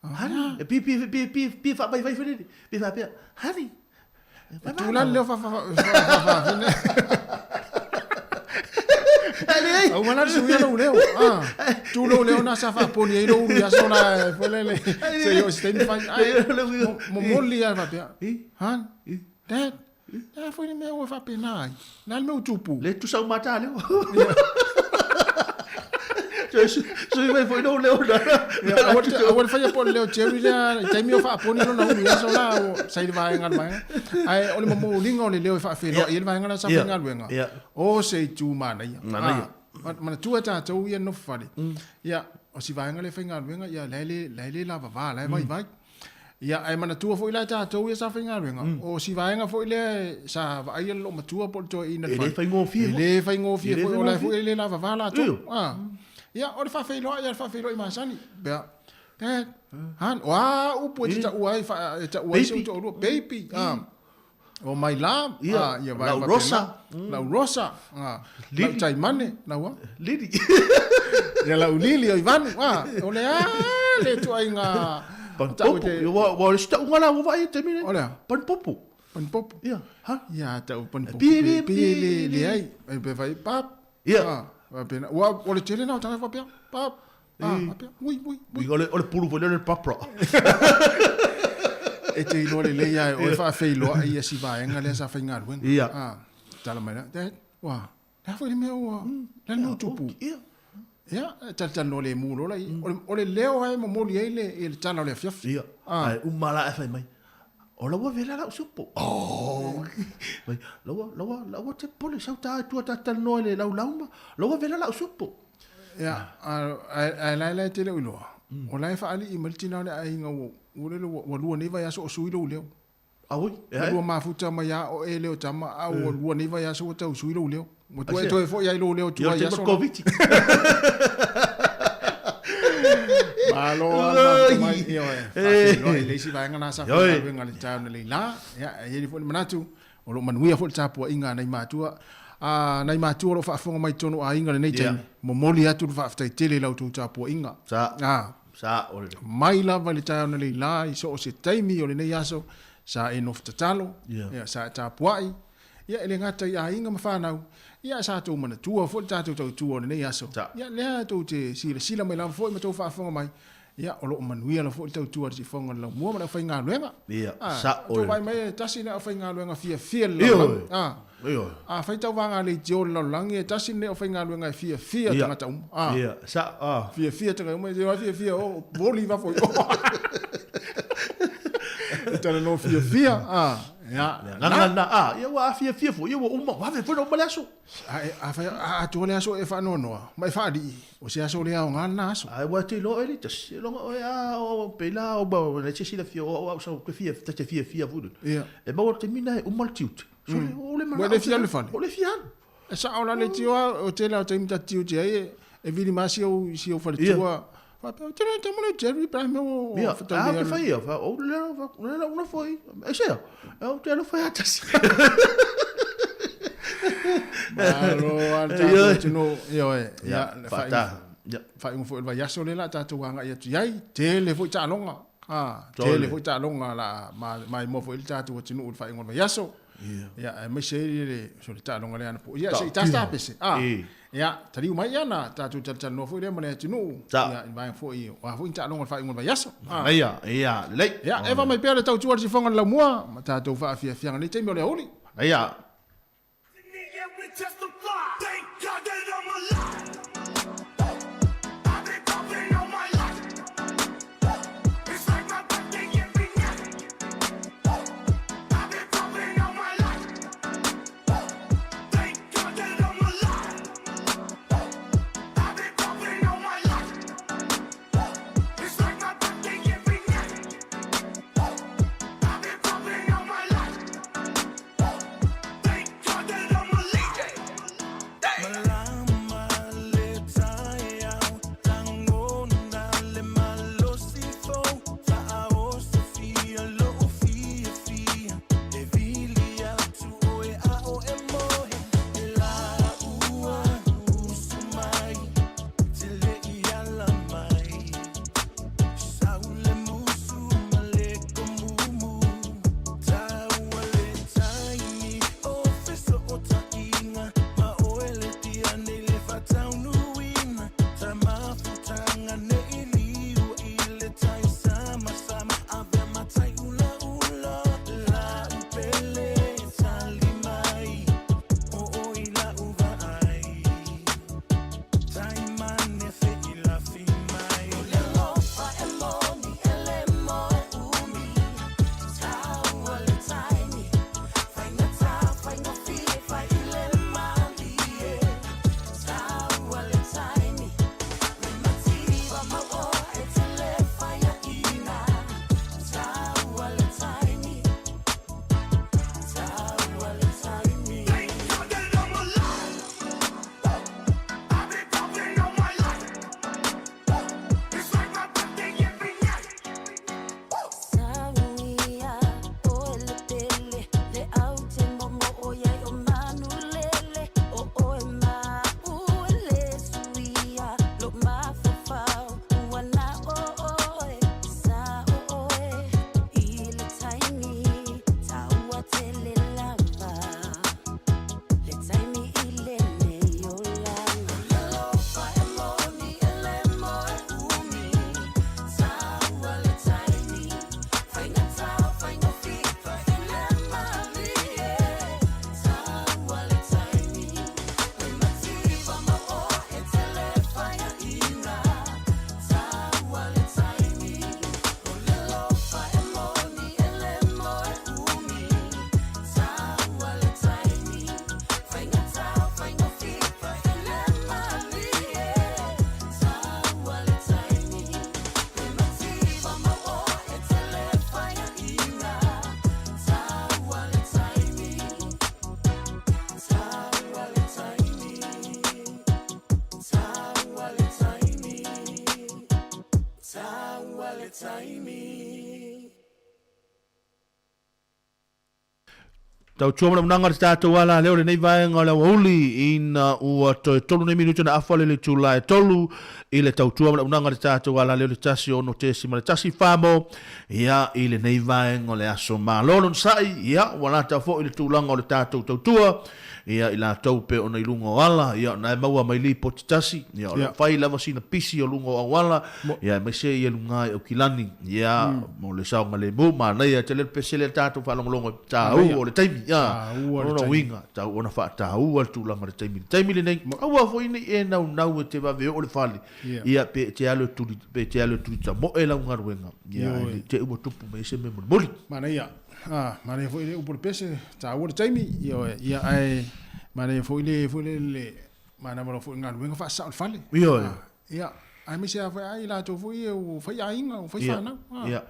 Honey, e pi pi pi pi pi faavaivai foi lele. Pi faapea, honey. E tu la le leo faafafine. Au mana le suia lou leo. Tu lou leo na sa faapoli ai lou ulu aso la foi lele. Se i oo i se taimi fai. Ai, momoli lava faapea. Han, dad, le a foi le mea ua faapena ai? Le a le mea ua tupu? Le tusa uma ata leo. Sui mai foi lou leo na. Aua le faia po o le leo Jerry lea i taimi o faaponi lona ulu i aso la o sa i le vaega le vaega. Ae o le momoliga o le leo e faafeiloai ai le vaega lea sa faigaluega, o se itu manaia. Manaia. Manatua tatou ia nofo fale, ia o si vaega lea e faigaluega, ia la e le lavava, la e vaivai. Ia, ae manatua foi la e tatou ia sa faigaluega, o si vaega foi lea sa vaaia le loomatua po o le toeaina i le fale. E le faigofie foi. E le faigofie foi, o la foi e le lavava latou. Ia, o le faafeiloai lava, le faafeiloai masani. Pea, Dad, Han, o a upu e te taua ai, e taua ai si ou toalua, baby, o my love, ia, ia vaega lau faapena. Rosa. Lau Rosa, lau Taimane, lau a? Lili. Ia lau Lili o Ivanu, o le a le ituaiga Panipopo. Ia, ua o le isi tauga la ua vaai i le taimi lenei. O le a? Panipopo. Panipopo. Ia, ha? Ia, tau panipopo. Pi, pi, pi, le, leai. E pe fai, pap. Ia. Faapena. Ua, o le tele na o tagata faapea, pap. Faapea, ui, ui, ui. O le, o le pulu foi lea o le papra. E te iloa lelei lava e oe faafeiloai ia si vaega lea sa faigaluega. Ia. Tala mai la, Dad, ua, le a foi le mea ua, le a le mea ua tupu? Ia. Ia, e talatalanoa lemu loa la i. O le leo lava e momoli ai le, le tala o le afiafi. Ia. Ae uma la ae fai mai, o laua vela lau supo. Oh. Mai, laua, laua, laua te pole sau ta tua ta talanoa i le laulau ma, laua vela lau supo. Ia, ae la e la e te le o iloa, o la e faalii mai le tina o le aiga ua, ua lele ua, ua lua nei vaiaso o sui lou leo. Auoi, e ae? Ua lua mafuta mai a oe e leo tama, a ua lua nei vaiaso ua tau sui lou leo. Ua toe, toe foi ai lou leo tua i aso. Ia, o le Koviti. Malo lava le mafuta mai. Ioe, faafeiloai i le isi vaega na sa faigaluega i le taeao nei la. Ia, e i ai foi le manatu, O lo o manuia foi le tapuaiga a nai matua, a nai matua o lo o faafofoga mai i totonu o aiga i lenei taimi, momoli atu le faafetai tele i la outou tapuaiga. Sa. A. Sa o le. Mai lava i le taeao nei la i so o se taimi o lenei aso, Sa e nofo tatalo, ia, sa e tapuai, ia, e le gata i aiga ma fanau, ia, ae sa tou manatua foi le tatou tautua o lenei aso. Ia, lea tou te silasila mai lava foi ma tou faafofoga mai, ia, o lo o manuia lava foi le tautua a le siufofoga o le laumua ma le aufaigaluega. Ia, A, sa'o tou le. vaai mai e tasi le aufaigaluega fiafia i le lalolagi. Ioe. A, Ioe. afai tau vaga leitio i le lalolagi, e tasi lenei aufaigaluega e fiafia tagata uma. A, Ia, sa'o, a. Fiafia tagata uma, e fiafia, o, voli i fafo i o. E talanoa fiafia, a, ia. Gagana na, a, ia ua afiafia foi, ia ua uma, vave foi na uma le aso. A, e, afai, a atoa le aso e faanoanoa, ma e faalii, o se aso le aoga lena aso. Ae ua te iloa oe le tasi, e loga oe, a, o, pe la, o, ma, le se silafia, o, au, sau, te fia, ta te fiafia foi. Ia. E maua le taimi lena e uma le tiute. Sole, o le Ua le fia alu i le fale. O le fia alu. E sao la leitioa, o tele lava o taimi ta te tiute ai, e vili mai si ou, si ou faletua, faapea, ou te le tama le Jerry pe a mea ua Ia, fetaui a, ai ke alu. fai ia, fa, o le, fa, le la una foi. E sea, e o te alu fai atasi. Malo a le tatou atunuu, ioe, ia, Ia, le faata, faaiuga, faaiuga foi o le vaiaso lea o le a tatou agai atu i ai, tele foi taaloga, a, tele foi taaloga o le a maimoa foi le tatou atunuu i le faaiuga o le vaiaso. Ia, aemaise ai le, so le taaloga lea anapo. Ia, se i tasi tapese. A, ia, taliu mai ia na tatou talatalanoa foi lea ma le atunuu. Ia, i vaega foi, o a foi ni taaloga o le faaiuga o le vaiaso. A. Ia, ia, lelei. Ia, eva mai pea le tautua a le siufofoga o le laumua, ma tatou faafiafiaga i lenei taimi o le aoauli. Ia. Tautua ma le unaga le tatou ala lea o lenei vaega o le aoauli ina ua toe tolu nei minute na afa le le itula e tolu i le tautua ma le unaga le tatou ala lea o le 1.1 famo ia i lenei vaega o le aso malo lona sa'i ia ua lata foi le tulaga o le tatou tautua ia i latou pe ona i luga o ala ia na e maua mai lipoti tasi ia o lo fai lava sina pisi o luga o auala ia aemaise ia luga i Aukilani ia mo le saogalemu manaia tele le pese lea tatou faalogologo i taua o le taimi ia ona uiga tau ona faataua le tulaga o le taimi le taimi lenei aua foi nei e naunau e te vave oo le fale ia pe te alu e tuli pe te alu e tuli tamoe lau galuega ia te ua tupu mai se mea mulimuli manaia. Ah, manaia foi le upu o le pese, taua le taimi, ioe, ia ae manaia foi le foi le le manava loa foi galuega faasao le fale. Ioe. Ah, ia, aemaise lava foi ai latou foi ia ua fai aiga, ua fai fanau. Ah. Ia.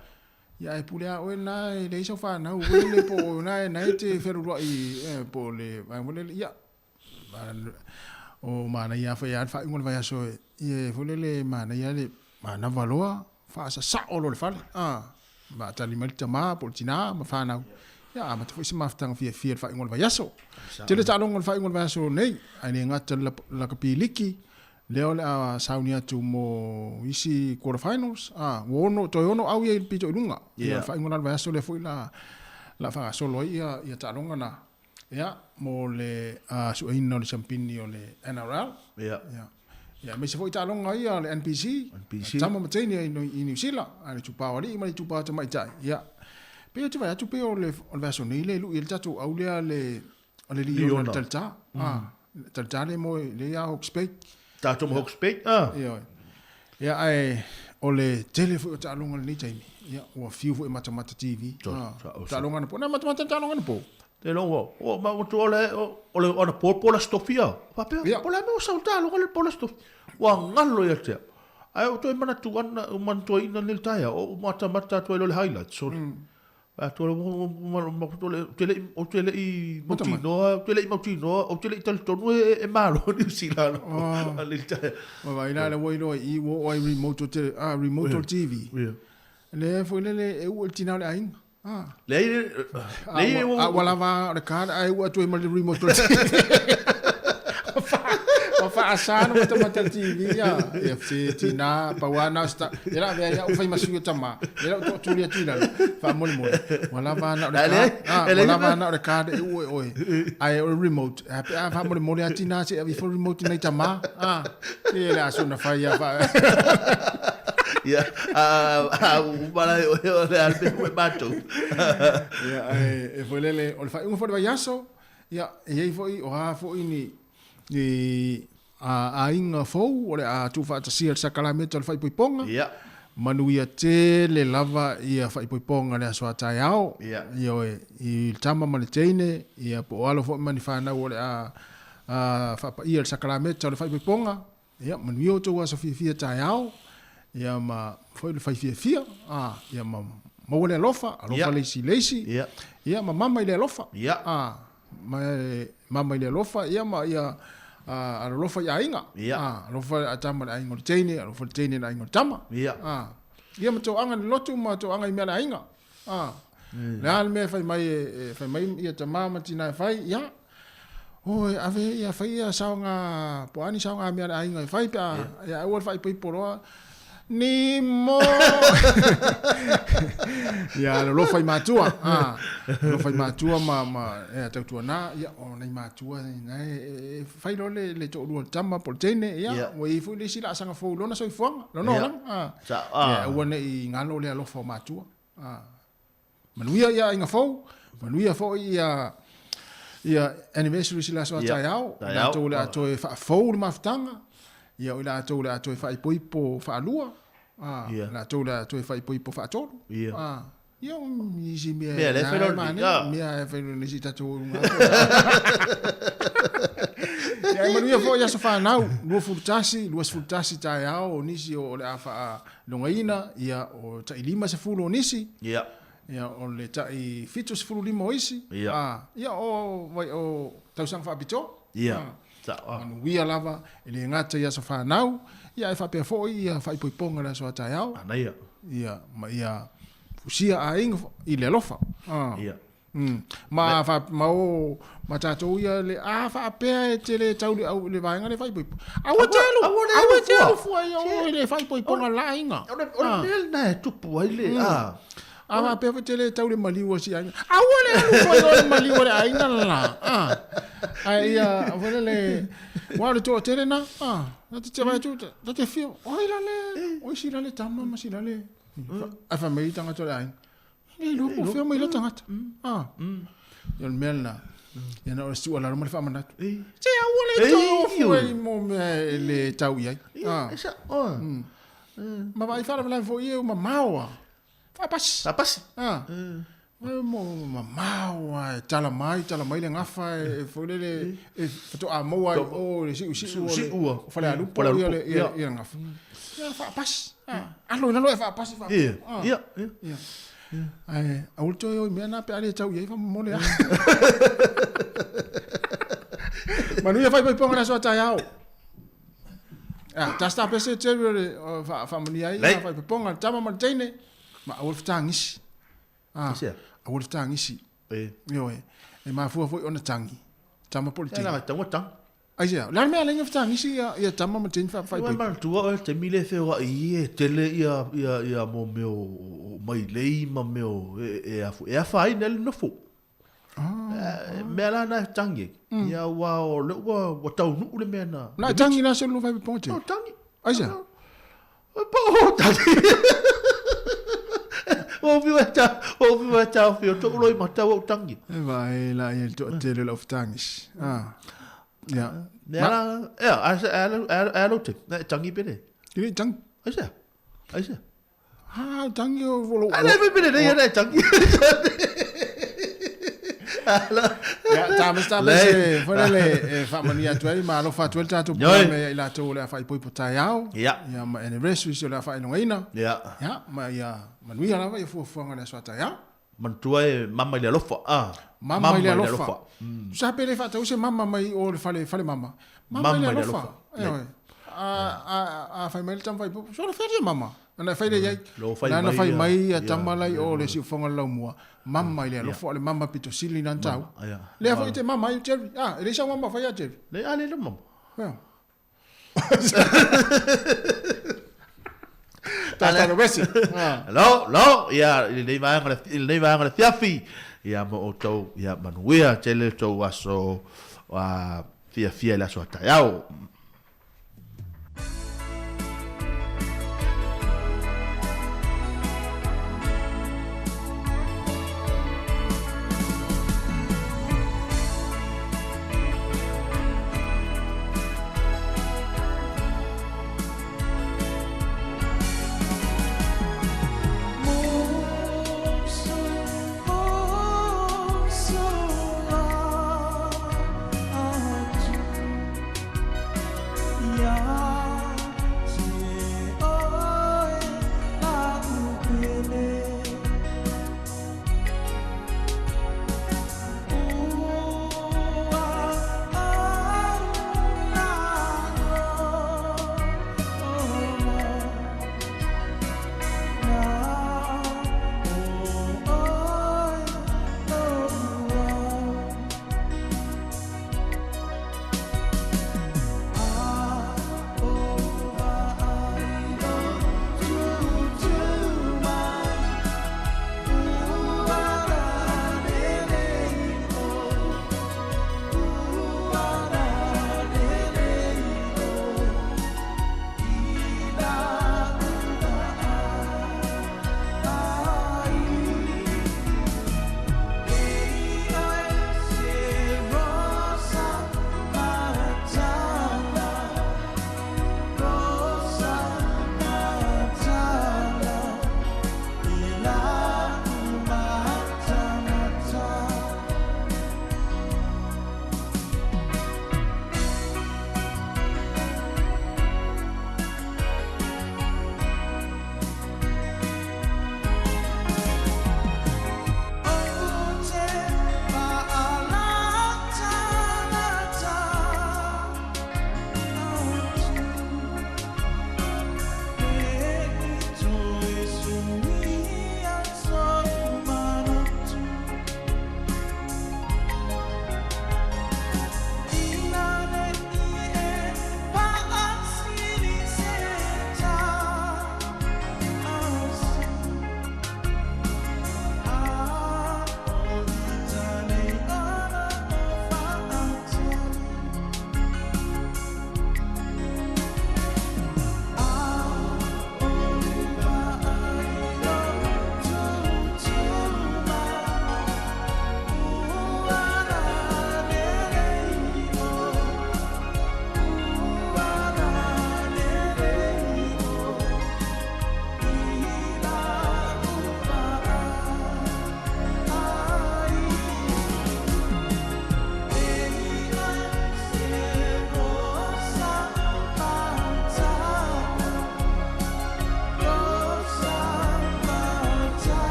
Ia ae pule lava oe lena e leai sau fanau foi lele po o lena na e te fealualuai eh, po o le vaega foi lele, ia. O manaia foi lava le faaiuga o le vaiaso ia foi lele manaia le manava loa faasasao loa le fale a faatali mai le tama po o le tina ma fanau ia amata foi se mafutaga fiafia i le faaiuga o le vaiaso. Tele taaloga o le faaiuga o le vaiaso nei ae le gata i le lakapi liki lea o le a sauni atu mo isi quarter finals a ua ono toe ono au ia i le pito i luga ia le faaiuga la o le vaiaso lea foi la la faagasolo ai ia ia taaloga na. Ia, mo le sueina o le siampini o le NRL. Ia. Ia. Ia, aemaise foi taaloga ia le NPC, NPC. tama ma teine i, i Niu Sila, a le itupa o alii ma le itupa o tamaitai. Ia, pei ou te vaai atu pei o le, o le vaiaso nei le lui ai le tatou au lea le, o le Liona le Talita. Ah, le Talita le mo le ia Hawke's Bay. Tatou ma Hawke's Bay. Ah. Ia, ia ae o le tele foi o taaloga lenei taimi. Ia, ua fiu foi matamata TV. Ah, taaloga anapo. Na matamata taaloga anapo. Te logo, o ma o tu ole o le ona po po la stofia. Papea, po la mo sa taaloga le po la stofia. Ua ngalo ia te. Ai o toe manatu ana o manatua ina le taia o matamata atu ai lo le highlights. So, A tu le te le o te le i mautinoa, o te le i mautinoa, o te le i talitonu e malo Niu Sila. Oh. Wa vai la le wai loa i wo ai remote o te ah remote o TV. Yeah. Le foi le le e u le tina o le aiga. Ah. Le le a ua lava o le card ae ua atu ai ma le remote o le TV. Ua faasa na matamata le TV ia. Ia se tina pau lava na o se ta. Ia la avea ia au fai ma sui o tama. Ia la ou tootuli atu i lalo. Faamolemole. Ua lava na o le card. Ah, ua lava na o le card e uu e oe. Ae o le remote. A pe a faamolemole a tina se i ave ifo le remote i nai tama. Ah, e le aso na fai ia fa. Ia, a uma la o le a le mea matou. Ia, ae e foi lele, o le faaiuga foi o le vaiaso, ia, e i ai foi, o a foi ni, ni a aiga fou o le a tuufaatasia i le sakalameta o le faaipoipoga. Ia. Manuia tele lava ia faaipoipoga i le aso a taeao. Ia. Ioe, i le tama ma le teine, ia po o alo foi ma ni fanau o le a faapaia i le sakalameta o le faaipoipoga. Ia, manuia outou aso fiafia taeao, ia ma foi le fai fiafia, a, ia ma maua le alofa, alofa Ia. le isi i le isi, Ia. ia ma mama i le alofa, Ia. a, ma e mama i le alofa, ia ma ia a, alolofa i aiga, Ia. a, alofa a tama i le aiga o le teine, alofa le teine i le aiga o le tama, Ia. a, ia ma toaga i le lotu ma toaga i mea a le aiga, a, le a le mea e fai mai e fai mai ia tama ma tina e fai, ia, Oi, ave ia fai ia saoga, po o a ni saoga mea a le aiga e fai pe a, ia aua le faaipoipo loa, Nimo! Ia alolofa i matua, a, alofa i matua ma, ma, ia tautuana, ia, o nai matua, na e, e fai loa le, le toalua o le tama po o le teine, ia, ua i ai foi le isi laasaga fou i lona soifuaga, lona olaga, a, ia aua ne i galo le alofa o matua, a. Manuia ia aiga fou, manuia foi ia ia anniversary i le aso a taeao, i latou o le a toe faafou le mafutaga, ia o i latou o le a toe faaipoipo faalua, a, i latou o le a toe faaipoipo faatolu, a, ia o nisi mea Mea le fai loa le mea e fai loa nisi tatou luga. Ia e manuia foi aso fanau, 21, 21 taeao o nisi o le a faa Logaina, ia, o tai 50 o nisi. Ia. Ia, o le tai 75 o isi. Ia. A, ia, o, vai, o tausaga faapitoa. Ia. A, Sa, a. manuia lava, e le gata i aso fanau, ia, e faapea foi ia faaipoipoga i le aso a taeao. Manaia. Ia, ma ia fusia aiga i le alofa. A. Ia. Ma fa ma o ma tatou ia le a faapea e te le tau le au le vaega le faaipoipo. Aua te alu, aua te alu fua ia o le faaipoipoga la aiga. O le mea lena e tupu ai le a. A faapea foi te le tau le maliu o si aiga. Aua le alu fua i o le maliu o le aiga la. Ae ia, foi lele, ua o le toatele na. Na te te vai atu, na te fia, oi la le, oi si la le tama ma si la le. Ae fai mai tagata o le aiga. E le iloa po o fea mai lea tagata. Ia o le mea lena. Ia na o le tuualalo ma le faamanatu. Se aua le toe o fua i mo mea e le tau i ai. Ma vaai faalavelave foi e mamao lava. Faapasi. Faapasi. Mo mamao lava e tala mai, tala mai le gafa e foi lele e faatoa maua ai i o le siusiu o le Falealupo ia le gafa. Ia faapasi. Alo i lalo e faapasi faapea. Ia, ia. Ae aua le toe o i mea na pe a le tau i ai faamolemole lava. Manuia faaipoipoga i le aso a taeao. Ah, tasi tapese Jerry o le faamanuia ai faaipoipoga le tama ma le teine ma aua le fetagisi. Ah, aua le fetagisi. Ioe. E mafua foi ona tagi. Tama po o le teine. Ia, tau tagi. Aisea, o le a le mea e ala ai ona fetagisi ia tama ma teine faaipoipo? Ua manatua oe le taimi lea e feoai ai e tele ia mo mea o mailei ma mea o e afaina ai le nofo. Mea la na e tagi ai. Ia aua o lea ua taunuu le mea na. Na e tagi la se lua faaipoipoga te? O tagi. Aisea? Po o tagi. O fiu e ta, o fiu e ta o toʻu loi matau au tagi. E vaai la ia le toatele o le au fetagisi. Ah. Ia. Mea la, ea, a lou te, e tagi pele. E le i tagi. Aisea? Aisea? Ha, tangi o volo. Ale pe pele nei ana e tangi. Ia, tā me tā me se fole le e faamanuia atu ai ma alofa atu ai le tatou pulame ia i latou o le a faaipoipo taeao. Ia. Ia ma anniversary o le a faailogaina. Ia. Ia, ma ia manuia lava ia fuafuaga o le aso a taeao. Manatua e mama i le alofa. Ah. Mama i le alofa. Tusa pe le faatau se mama mai o le fale, fale mama. Mama i le alofa. Ioe. A fai mai le tama faaipoipo, solo fea le mama. Ana e fai le iai. Lana fai mai ia tama lai o le siufoga le laumua. Mama i le alofa, o le mama pito sili nana tau. Lea foi te mama ai Jerry. Ah, e leai sau mama fai ia Jerry. Le a le le mama. Ia. Tata wesi. Lo, lo, ia, i lenei vaega o le, i lenei vaega o le afiafi, ia ma outou, ia manuia tele le tou aso fiafia i le aso a taeao.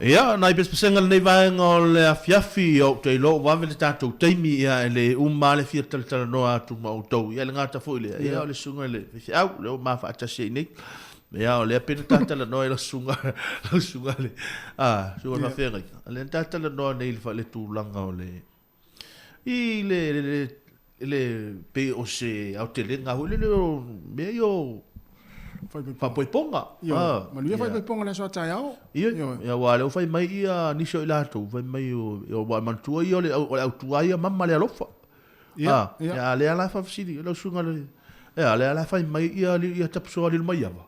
Ia, nai pesepesega lenei vaega o le afiafi, ia ou te iloa ua vave le tatou taimi, ia e le uma lava le fia talatalanoa atu ma outou. Ia e le gata foi lea, ia o le susuga i le faifeau, lea ua ma faatasi ai nei. Ia o lea pei na ta talanoa i lau susuga, lau susuga i le, a, susuga i le faafeagaiga, lea na ta talanoa nei i le tulaga o le, i le, le, le, le pei o se aotelega foi lele o mea ia o faapoipoga. Ioe, manuia faaipoipoga i le aso a taeao. Ioe, ia aua o lea ua fai mai ia nisi o i latou, fai mai ua e manatua ia o le autu lava ia mama le alofa. Ia, ia. A lea la e faafesili, lau susuga i le, ia lea la e fai mai ia ia Tapusoa Lilomaiava,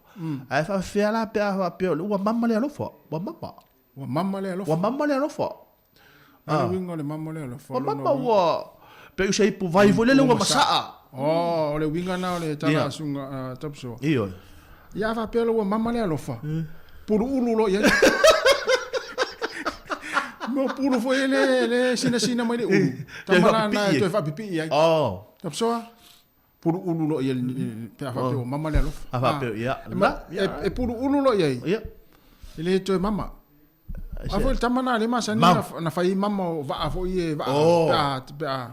ae faafefea la pe a faapea ua mama le alofa, ua mama. Ua mama le alofa. Ua mama le alofa. A le uiga o le mama le alofa. Ua mama ua pei o se ipu vai foi lele ua masaa. Oh, o le uiga na o le tala a susuga Tapusoa. Ioe. Ia a faapea loa ua mama le alofa, puluulu loa i ai. Mo pulu foi le le sinasina mai le ulu. Tama la na e toe faapipii ai. Oh. Tapusoa, puluulu loa i ai pe a faapea ua mama le alofa. A faapea, ia. E puluulu loa i ai. Ia. E le toe mama. A foi le tama na le masani na fai mama o vaa foi e vaa pe a pe a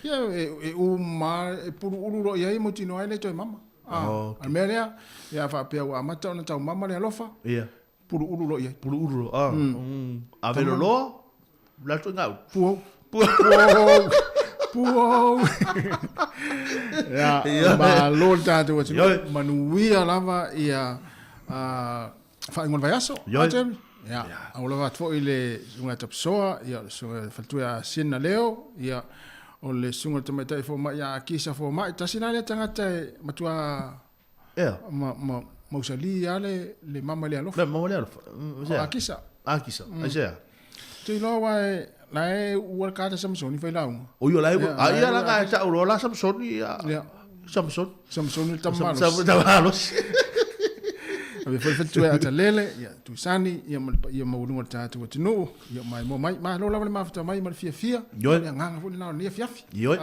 ia e uma e puluulu loa i ai mautinoa ai le toe mama. A o le mea lea, ia a faapea ua amata ona taumama le alofa, ia puluulu loa i ai. Puluulu loa. A veloloa, le atu i gau. Puou. Puou. Puou. Ia, malo le tatou atunuu. Manuia lava ia faaiuga o le vaiaso. Ioe. Jeremy? Ia, aua lava atu foi le susuga ia Tapusoa, ia, le susuga i le faletua ia Siena Leo, ia, o le susuga i le tamaitai fomai ia Akisa Fomai. Tasi la lea tagata e matua Ea. ma, ma, mausali lava le, le mama i le alofa. Le mama i le alofa. O Akisa. Akisa, aisea? Te iloa aua e, la e uua le kata Samsoni fai lauga. O ia la e, a ia la ka e tau loa la Samsoni ia. Ia. Samsoni. Samsoni le tama malosi. Tama malosi. Ave foi le faletua ia Atalele, ia Tuisani, ia ma le paia maualuga o le tatou atunuu, ia maimoa mai. Malo lava le mafuta mai ma le fiafia. Ioe. O le agaga foi lena o lenei afiafi. Ioe.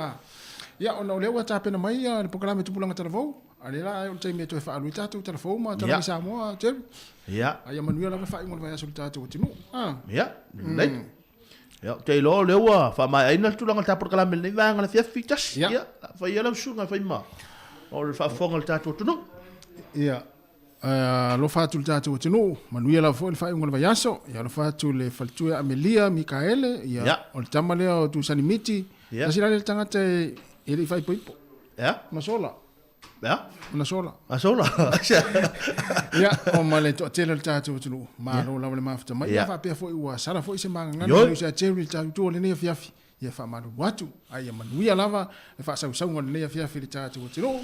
Ia, ona o lea ua tapena mai le polokalame Tupulaga Talavou, a o lea la o le taimi e toe faaalu ai tatou Talavou ma Tala mai Samoa, Jerry. Ia. A ia manuia lava le faaiuga o le vaiaso i le tatou atunuu. Ia, lelei. Ia, ou te iloa o lea ua faamaeaina le tulaga o le ta polokalame i lenei vaega o le afiafi tasi. Ia, fai ia lau susuga e fai ma o le faafofoga a le tatou atunuu. Ia, alofa atu i le tatou atunuu, manuia lava foi le faaiuga o le vaiaso. Ia alofa atu i le faletua ia Amelia Mikaele, ia, o le tama lea o Tusani Miti. Tasi la lea tagata e le i faaipoipo. Ia. Na sola. Ia. Na sola. A sola. Ia, o ma le toatele o le tatou atunuu, malo lava le mafuta mai. Ia faapea foi ua sala foi se magagana i le uso ia Jerry i le tatou itu o lenei afiafi. Ia faamalulu atu, a ia manuia lava le faasausauga o lenei afiafi i le tatou atunuu.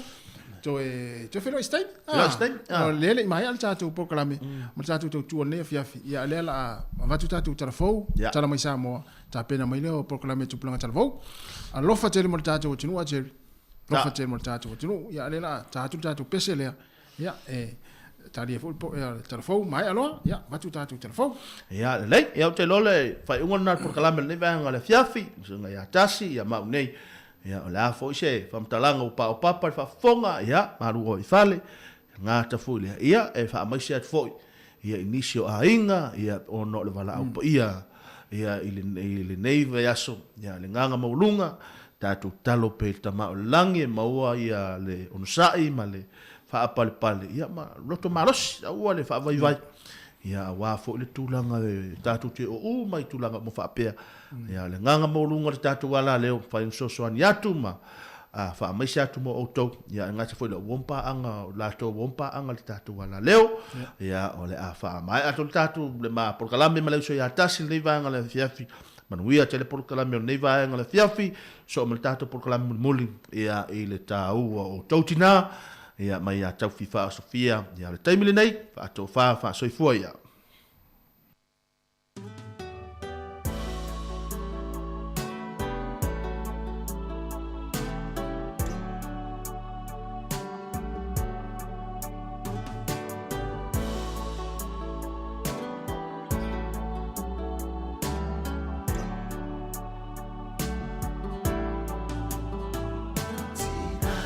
Toe, toe feiloai se taimi. Feiloai se taimi. O lea e le i maea le tatou polokalame ma le tatou tautua o lenei afiafi. Ia, o lea o le a avatu tatou tala fou, tala mai Samoa, tapena mai lea o polokalame Tupulaga Talavou. Alofa tele mo le tatou atunuu a Jerry. Alofa tele mo le tatou atunuu. Ia, o lea o le a ta atu le tatou pese lea. Ia, e talia foi le tala fou, maea loa, ia, avatu tatou tala fou. Ia, lelei. Ia, ou te iloa le faaiuga lena o le polokalame o lenei vaega o le afiafi, le susuga ia Tasi, ia ma au nei. Ia, o le a foi se faamatalaga ua paopapa i le faafofoga, ia, malu oe i fale, gata foi lea. Ia, e faamaise atu foi, ia, i nisi o aiga, ia, ona o le valaau paia, ia, i lenei vaiaso, ia, le agaga maualuga, tatou tatalo pea i le Tama o le Lagi e maua ia le onosai ma le faapalepale, ia ma loto malosi, aua le faavaivai, ia aua foi le tulaga e tatou te oo uma i tulaga uma faapea. Ia le agaga maualuga o le tatou alaleo, mafai ona fesoasoani atu ma faamaise atu mo outou, ia e gata foi i le uom paaga, o latou uom paaga le tatou alaleo, ia o le a faamaea atu le tatou le ma polokalame ma le uso ia tasi lenei vaega o le afiafi. Manuia tele polokalame o lenei vaega o le afiafi, soo ma le tatou polokalame mulimuli, ia i le taua o outou tina, ia mai ia Taufi Faaosofia, ia o le taimi lenei, faatofa faasoifua ia. Tina,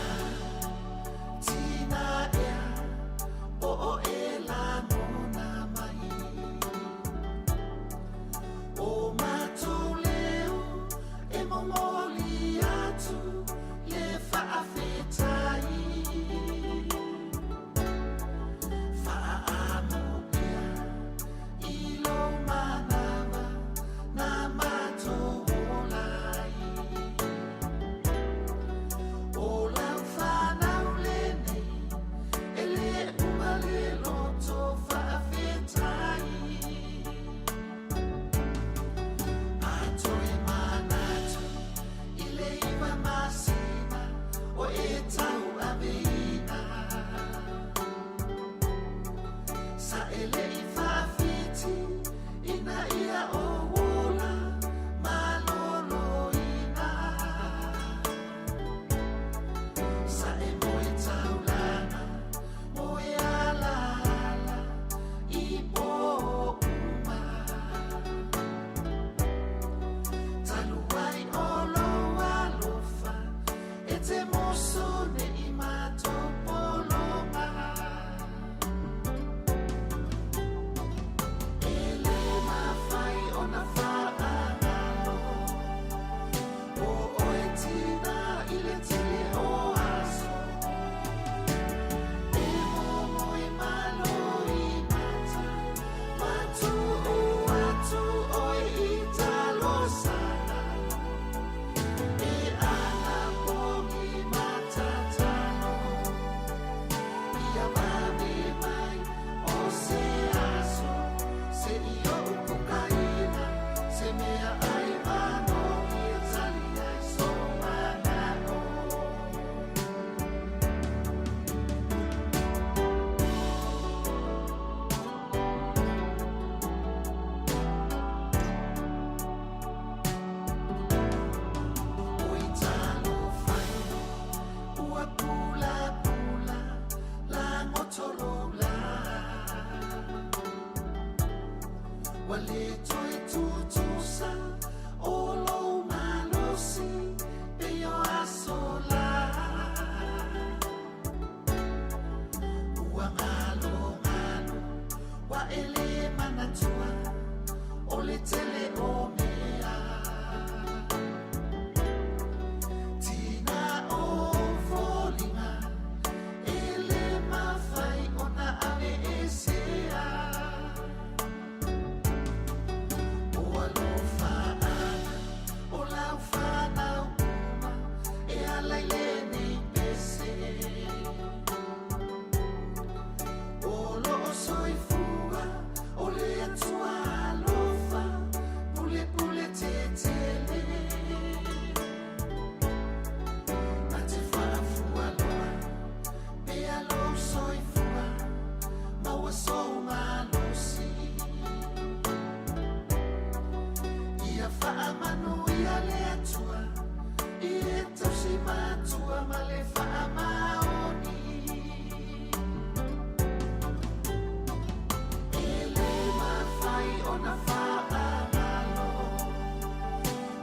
tina ea, o o e la mona mai. Ua le toe tutusa o lou malosi pei o aso la. Ua galogalo ua e le manatua o le tele o mea. Tina o foliga e le mafai ona aveesea. O alofaaga o lau fanau uma e ala i lenei pese. O loo soifua o le Atua alofa pulepule tetele. Na te faafualoa pea lou soifua maua sou malosi. Ia faamanuia le Atua i e tausi matua ma le faamaoni. E le mafai ona faagalo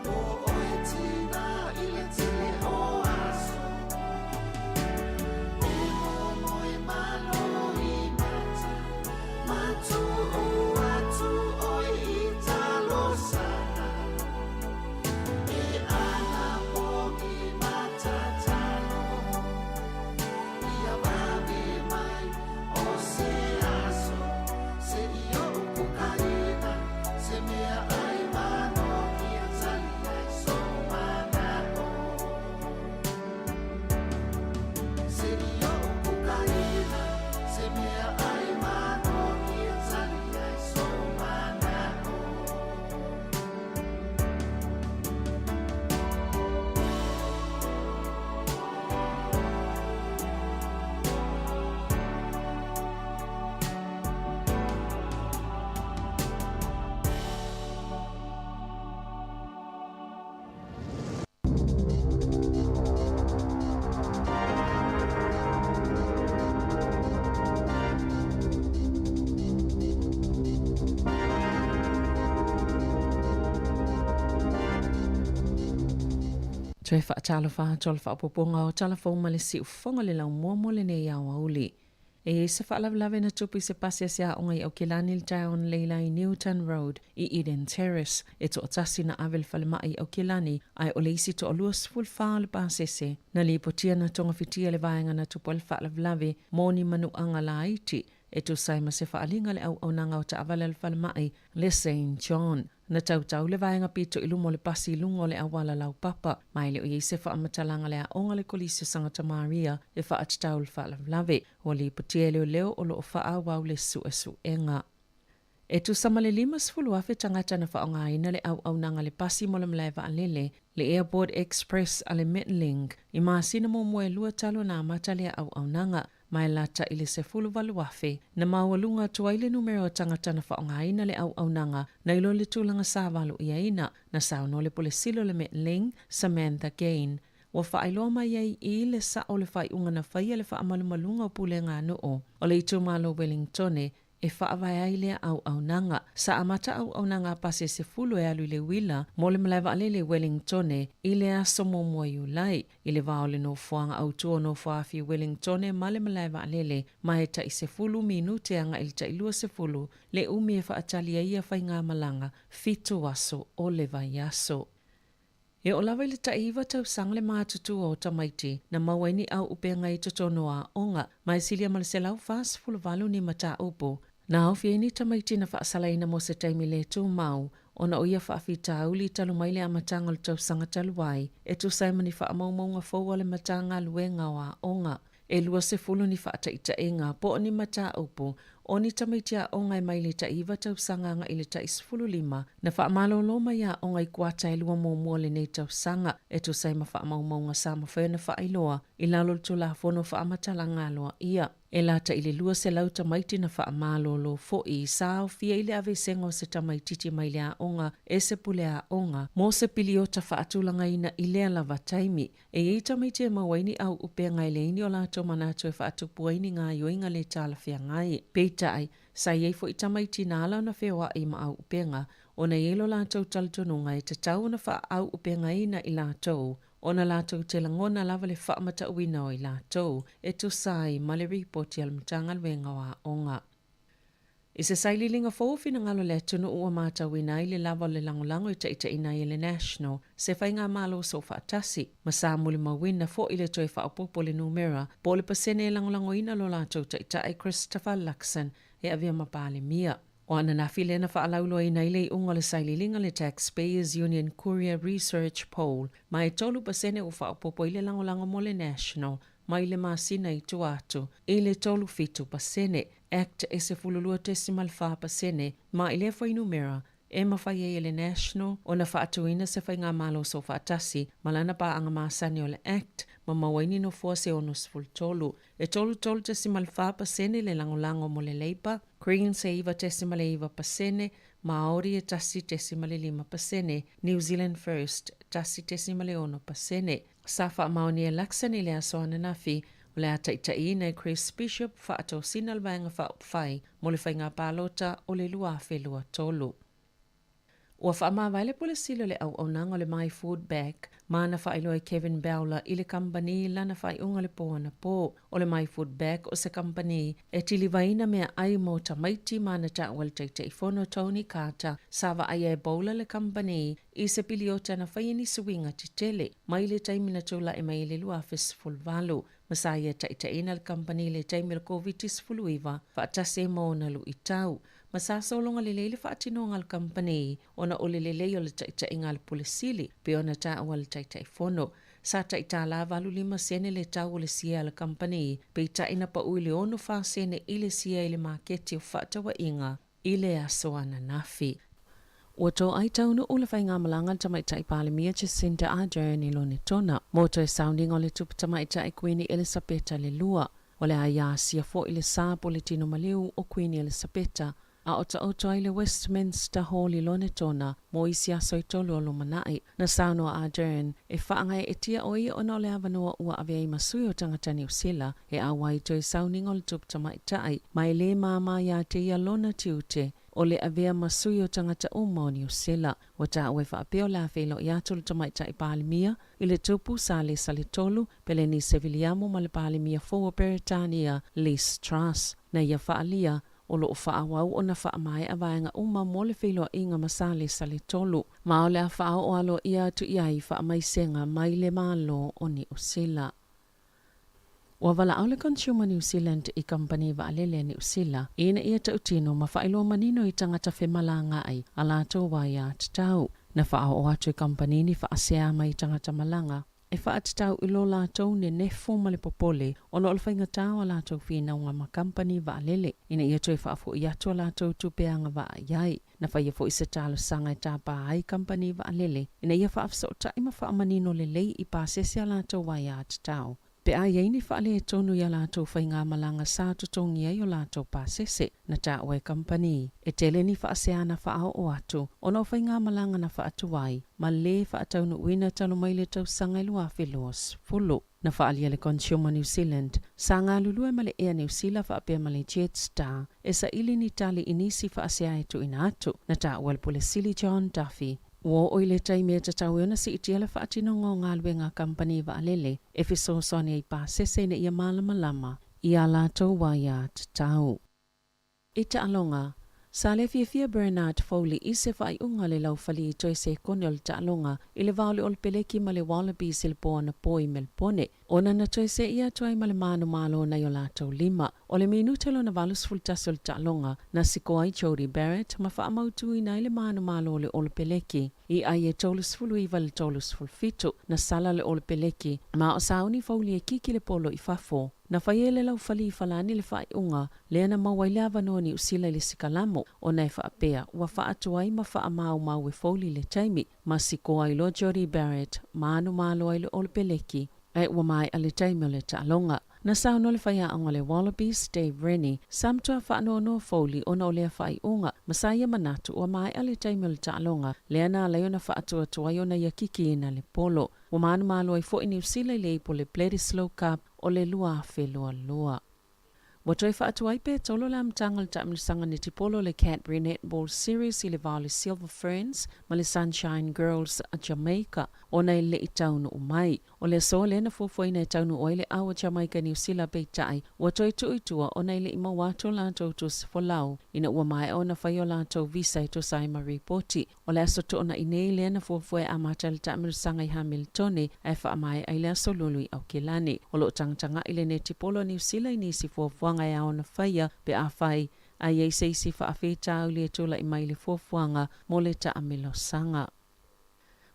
o oe tina i le tele o aso. E momoe malo i mata, ma tuu atu oe i talosaga. E anapogi ma tatalo, ia vave mai o se aso. Se'i o'u kukaina, se meaai manogi e tali ai sou mana'o. Se'i o'u kukaina, se meaai manogi e tali ai sou mana'o. Toe faatalofa atu o le faaopoopoga o Tala Fou ma le Siufofoga le laumua mo lenei aoauli. E i ai se faalavelave na tupu i se pasi a se aoga i Aukilani i le taeao analeila i Newton Road i Eden Terrace. E toatasi na ave i le falemai i Aukilani ae o le isi toalua 14 o le pasese na lipotia na togafitia le vaega na tupu ai le faalavelave mo ni manuaga laiti e tusa ai ma se faaaliga a le auaunaga o taavale a le falemai le Saint John. Na tautau le vaega pito i luma o le pasi i luga o le auala laupapa, ma e le o i ai se faamatalaga a le aoga a le Kolisi o Sangata Maria e faatatau i le faalavelave. Ua lipotia e leoleo o lo o faaauau le suesuega. E tusa ma le 50,000 tagata na faaaogaina le auaunaga a le pasi mo le malae vaalele, le Airport Express a le Metlink, i masina muamua e lua talu ona amata lea auaunaga. Ma e lata i le 18,000 na maualuga atu ai le numera o tagata na faaaogaina le auaunaga nai lo le tulaga sa valoiaina, na saunoa le Pule Sili o le Metlink, Samantha Gain. Ua faailoa mai ai i le sao le faaiuga na faia le faamalumaluga o pulega a nuu o le itumalo Wellingtone e faavae ai lea auaunaga. Sa amata auaunaga a pasi e 10 e alu i le uila mo le malae vaalele i Wellingtone i le aso muamua Iulai, i le va o le nofoaga autu o Nofoaafi i Wellingtone ma le malae vaalele, ma e tai 10 minute agai i le tai 20 le umi e faatali ai ia faigamalaga fitu aso o le vaiaso. E oo lava i le tai iva tausaga le matutua o tamaiti na maua ai ni au upega i totonu o aoga, ma e silia ma le 148 ni mataupu na aofia ai ni tamaiti na faasalaina mo se taimi le tumau ona o ia faafitauli talu mai le amataga o le tausaga talu ai, e tusa ai ma ni faamaumauga fou a le Matagaluega o Aoga. E 20 ni faataitaiga po o ni mataupu o ni tamaiti aoga e mai le tai iva tausaga agai i le tai 15 na faamalolo mai aoga i kuata e lua muamua o lenei tausaga e tusa ai ma faamaumauga sa mafai ona faailoa i lalo o le Tulafono Faamatalaga Aloaia. E lata i le 200 tamaiti na faamalolo foi sa aofia i le aveesega o se tamaitiiti mai le aoga e se pule aoga mo se piliota faatulagaina i lea lava taimi. E i ai tamaiti e maua ai ni au upega e leai ni o latou manatu e faatupu ai ni gaoioiga le talafeagai. Peitai, sa i ai foi tamaiti na ala ona feoai ma auupega, ona e i ai lo latou talitonuga e tatau ona faaauupegaina i latou, ona latou te lagona lava le faamatauina o i latou, e tusa ai ma le ripoti a le Matagaluega o Aoga. I se sailiiliga fou o finagalo o le atunuu ua matauina ai le lava o le lagolago e taitaiina ai e le National se faigamalo soofaatasi, ma sa molimauina foi le toe faaopoopo o le numera po o le pasene e lagolagoina lo latou taitai Christopher Luxon e avea ma Palemia. O ananafi lea na faalauiloaina ai le iuga o le sailiiliga le Taxpayers Union Courier Research Poll, ma e 3% ua faaopoopo ai le lagolago mo le National mai le masina i tua atu i le 37%, Act e 12.4%, ma i lea fuainumera e mafai ai e le National ona faatuina se faigamalo soofaatasi ma lana paaga masani o le Act ma maua ai ni nofoa se 63. E 33.4% le lagolago mo le Labour, Greens e 9.9%, Māori e 1.5%, New Zealand First 1.6%. Sa faamaonia e Luxon i le aso ananafi, o le a taitaiina e Chris Bishop faatosina le Vaega Faaupufai mo le Faiga Palota o le 2023. Ua faamavae le Pule Sili o le Auaunaga o le My Food Bag ma na faailoa e Kevin Bowler i le kamupani lana faaiuga le pō anapō. O le My Food Bag o se kamupani e tilivaina meaai mo tamaiti ma na taua e le Taitaifono Tony Carter sa vaaia e Bowler le kamupani i se piliota na faia ni suiga tetele mai le taimi na tulai mai i le 2018 ma sa ia taitaiina le kamupani i le taimi o le Koviti-19 faatasi ai ma ona luitau. Ma sa sologa lelei le faatinoga a le kamupani ona o le lelei o le taitaiga a le Pule Sili, pei ona taua e le Taitaifono. Sa tai $1 85 sene le tau o le sia a le kamupani, peitai na pau i le 64 sene i le sia i le maketi o fefaatauaiga i le aso ananafi. Ua toai taunuu le faigamalaga a le Tamaitai Palemia Jacinda Ardern i Lonetona mo toe sauniga o le Tupu Tamaitai Kuini Elisapeta le Lua. O le a ia asia foi le sa po le tino maliu o Kuini Elisapeta a o taoto ai le Westminster Hall i Lonetona mo isi aso e tolu o lumanai. Na saunoa Ardern e faagaeetia o ia ona o le avanoa ua ave ai ma sui o tagata Niu Sila e auai i toe sauniga o le Tupu Tamaitai ma e lē māmā iā te ia lona tiute o le avea ma sui o tagata uma o Niu Sila. Ua taua e faapea o le a feiloai atu le Tamaitai Palemia i le Tupu Salesa le Tolu, Pelenise Viliamu ma le Palemia fou o Peretania, Liz Truss. Na ia faaalia, o lo o faaauau ona faamaea vaega uma mo le feiloaiga ma Salesa le Tolu, ma o le a faaoo aloaia atu i ai faamaisega mai le Malo o Niu Sila. Ua valaau le Consumer New Zealand i kamupani vaalele a Niu Sila ina ia tautino ma faailoa manino i tagata femalagaai a latou aia tatau. Na faaoo atu e kamupani ni faasea mai tagata malaga e faatatau i lo latou nenefo ma le popole ona o le faigata o a latou finauga ma kamupani vaalele ina ia toe faafoi atu a latou tupe agavaa i ai. Na faia foi se talosaga e tapa ai kamupani vaalele ina ia faafesootai ma faamanino lelei i pasese a latou aiatatau pe a i ai ni faaletonu i a latou faigamalaga sa totogi ai o latou pasese. Na taua e kamupani e tele ni faasea na faaoo atu ona o faigamalaga na faatuai ma lē faataunuuina talu mai le tausaga e 2020. Na faaalia le Consumer New Zealand, sa galulue ma le Air New Sila faapea ma le Jetstar e saili ni tali i nisi faasea e tuuina atu. Na taua e le Pule Sili John Duffy, ua oo i le taimi e tatau ai ona siitia le faatinoga o galuega a kamupani vaalele e fesoasoani ai i pasese ina ia malamalama i a latou aiatatau. I taaloga, sa le fiafia Bernard Foley i se faaiuga a le laufali i toe sekone o le taaloga i le va o le Olepeleki ma le Wallabies i le po anapō i Melebone, ona na toe seia atu ai ma le manumalo nai o latou lima. O le minute lona 81 o le taaloga, na sikoa ai Jordie Barrett ma faamautuina ai le manumalo o le Olepeleki i ai e 39 i le 37. Na sala le Olepeleki ma o sauni Foley e kiki le polo i fafo. Na fai e le laufali i Falani le faaiuga lea na maua ai le avanoa Niu Sila i le sikalamo, ona e faapea ua faatu ai ma faamaumau e Foley le taimi, ma sikoa ai loa Jordie Barrett ma manumalo ai le Olepeleki, ae ua maea le taimi o le taaloga. Na saunoa le faiaoga le Wallabies, Dave Rennie, sa matua faanoanoa Foley ona o lea faaiuga, ma sa ia manatu ua maea le taimi o le taaloga, lea na ala ai ona faatuatua ai ona ia kikiina le polo. Ua manumalo ai foi Niu Sila i le ipu o le Bledisloe Cup o le 2022. Ua toe faatuai petolo le amataga o le taamilosaga netipolo o le Cadbury Netball Series i le va o le Silver Ferns ma le Sunshine Girls a Jamaica ona e le i taunuu mai. O le aso lea na fuafuaina e taunuu ai le au a Jamaica i Niu Sila peitai ua toe tuu i tua ona e le i maua atu o latou tusi folau ina ua maea ona fai o latou visa e tusa ai ma ripoti. O le aso Toonai nei lea na fuafua e amata ai le taamilosaga i Hamiltone ae faamaea i le aso Lulu i Aukilani. O lo o tagatagai le netipolo a Niu Sila i nisi fuafuaga e ao ona faia pe afai a i ai se isi faafitauli e tulai mai i le fuafuaga mo le taamilosaga.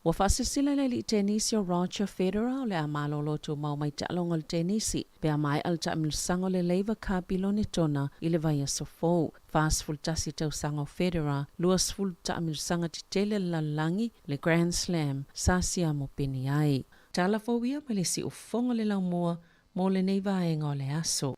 Ua faasilasila le alii tenisi o Roger Federer o le a malolo tumau mai taaloga o le tenisi pe a maea le taamilosaga o le Laver Cup i Lonetona i le vaiaso fou. 41 tausaga o Federer, 20 taamilosaga tetele a le lalolagi, le Grand Slam, sa siamo peni ai. Tala fou ia mai le siufofoga o le laumua mo lenei vaega o le aso.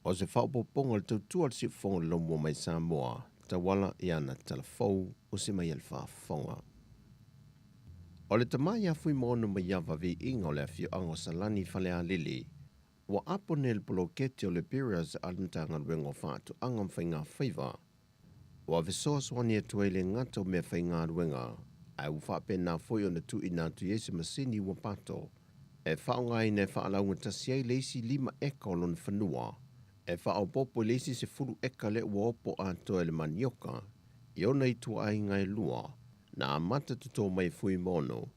O se faaopoopoga o le tautua a le Siufofoga o le Laumua mai Samoa, tauala i ana tala fou o se mai a le faafofoga. O le tama ia Fuimaono Maiava Viiga o le afioaga o Salani i Falealili, ua apo nei le poloketi o le PIRAS a le Matagaluega o Faatoaga ma Faigafaiva. Ua fesoasoani atu ai le gata o meafaigaluega, ae ua faapena foi ona tuuina atu i ai se masini ua pato e faaaogaina e faalaugatasi ai le isi 5 eka o lona fanua, e faaopoopo i le isi 10 eka lea ua opo atoa e le manioka i ona ituaiga e lua na amata totō mai e Fuimaono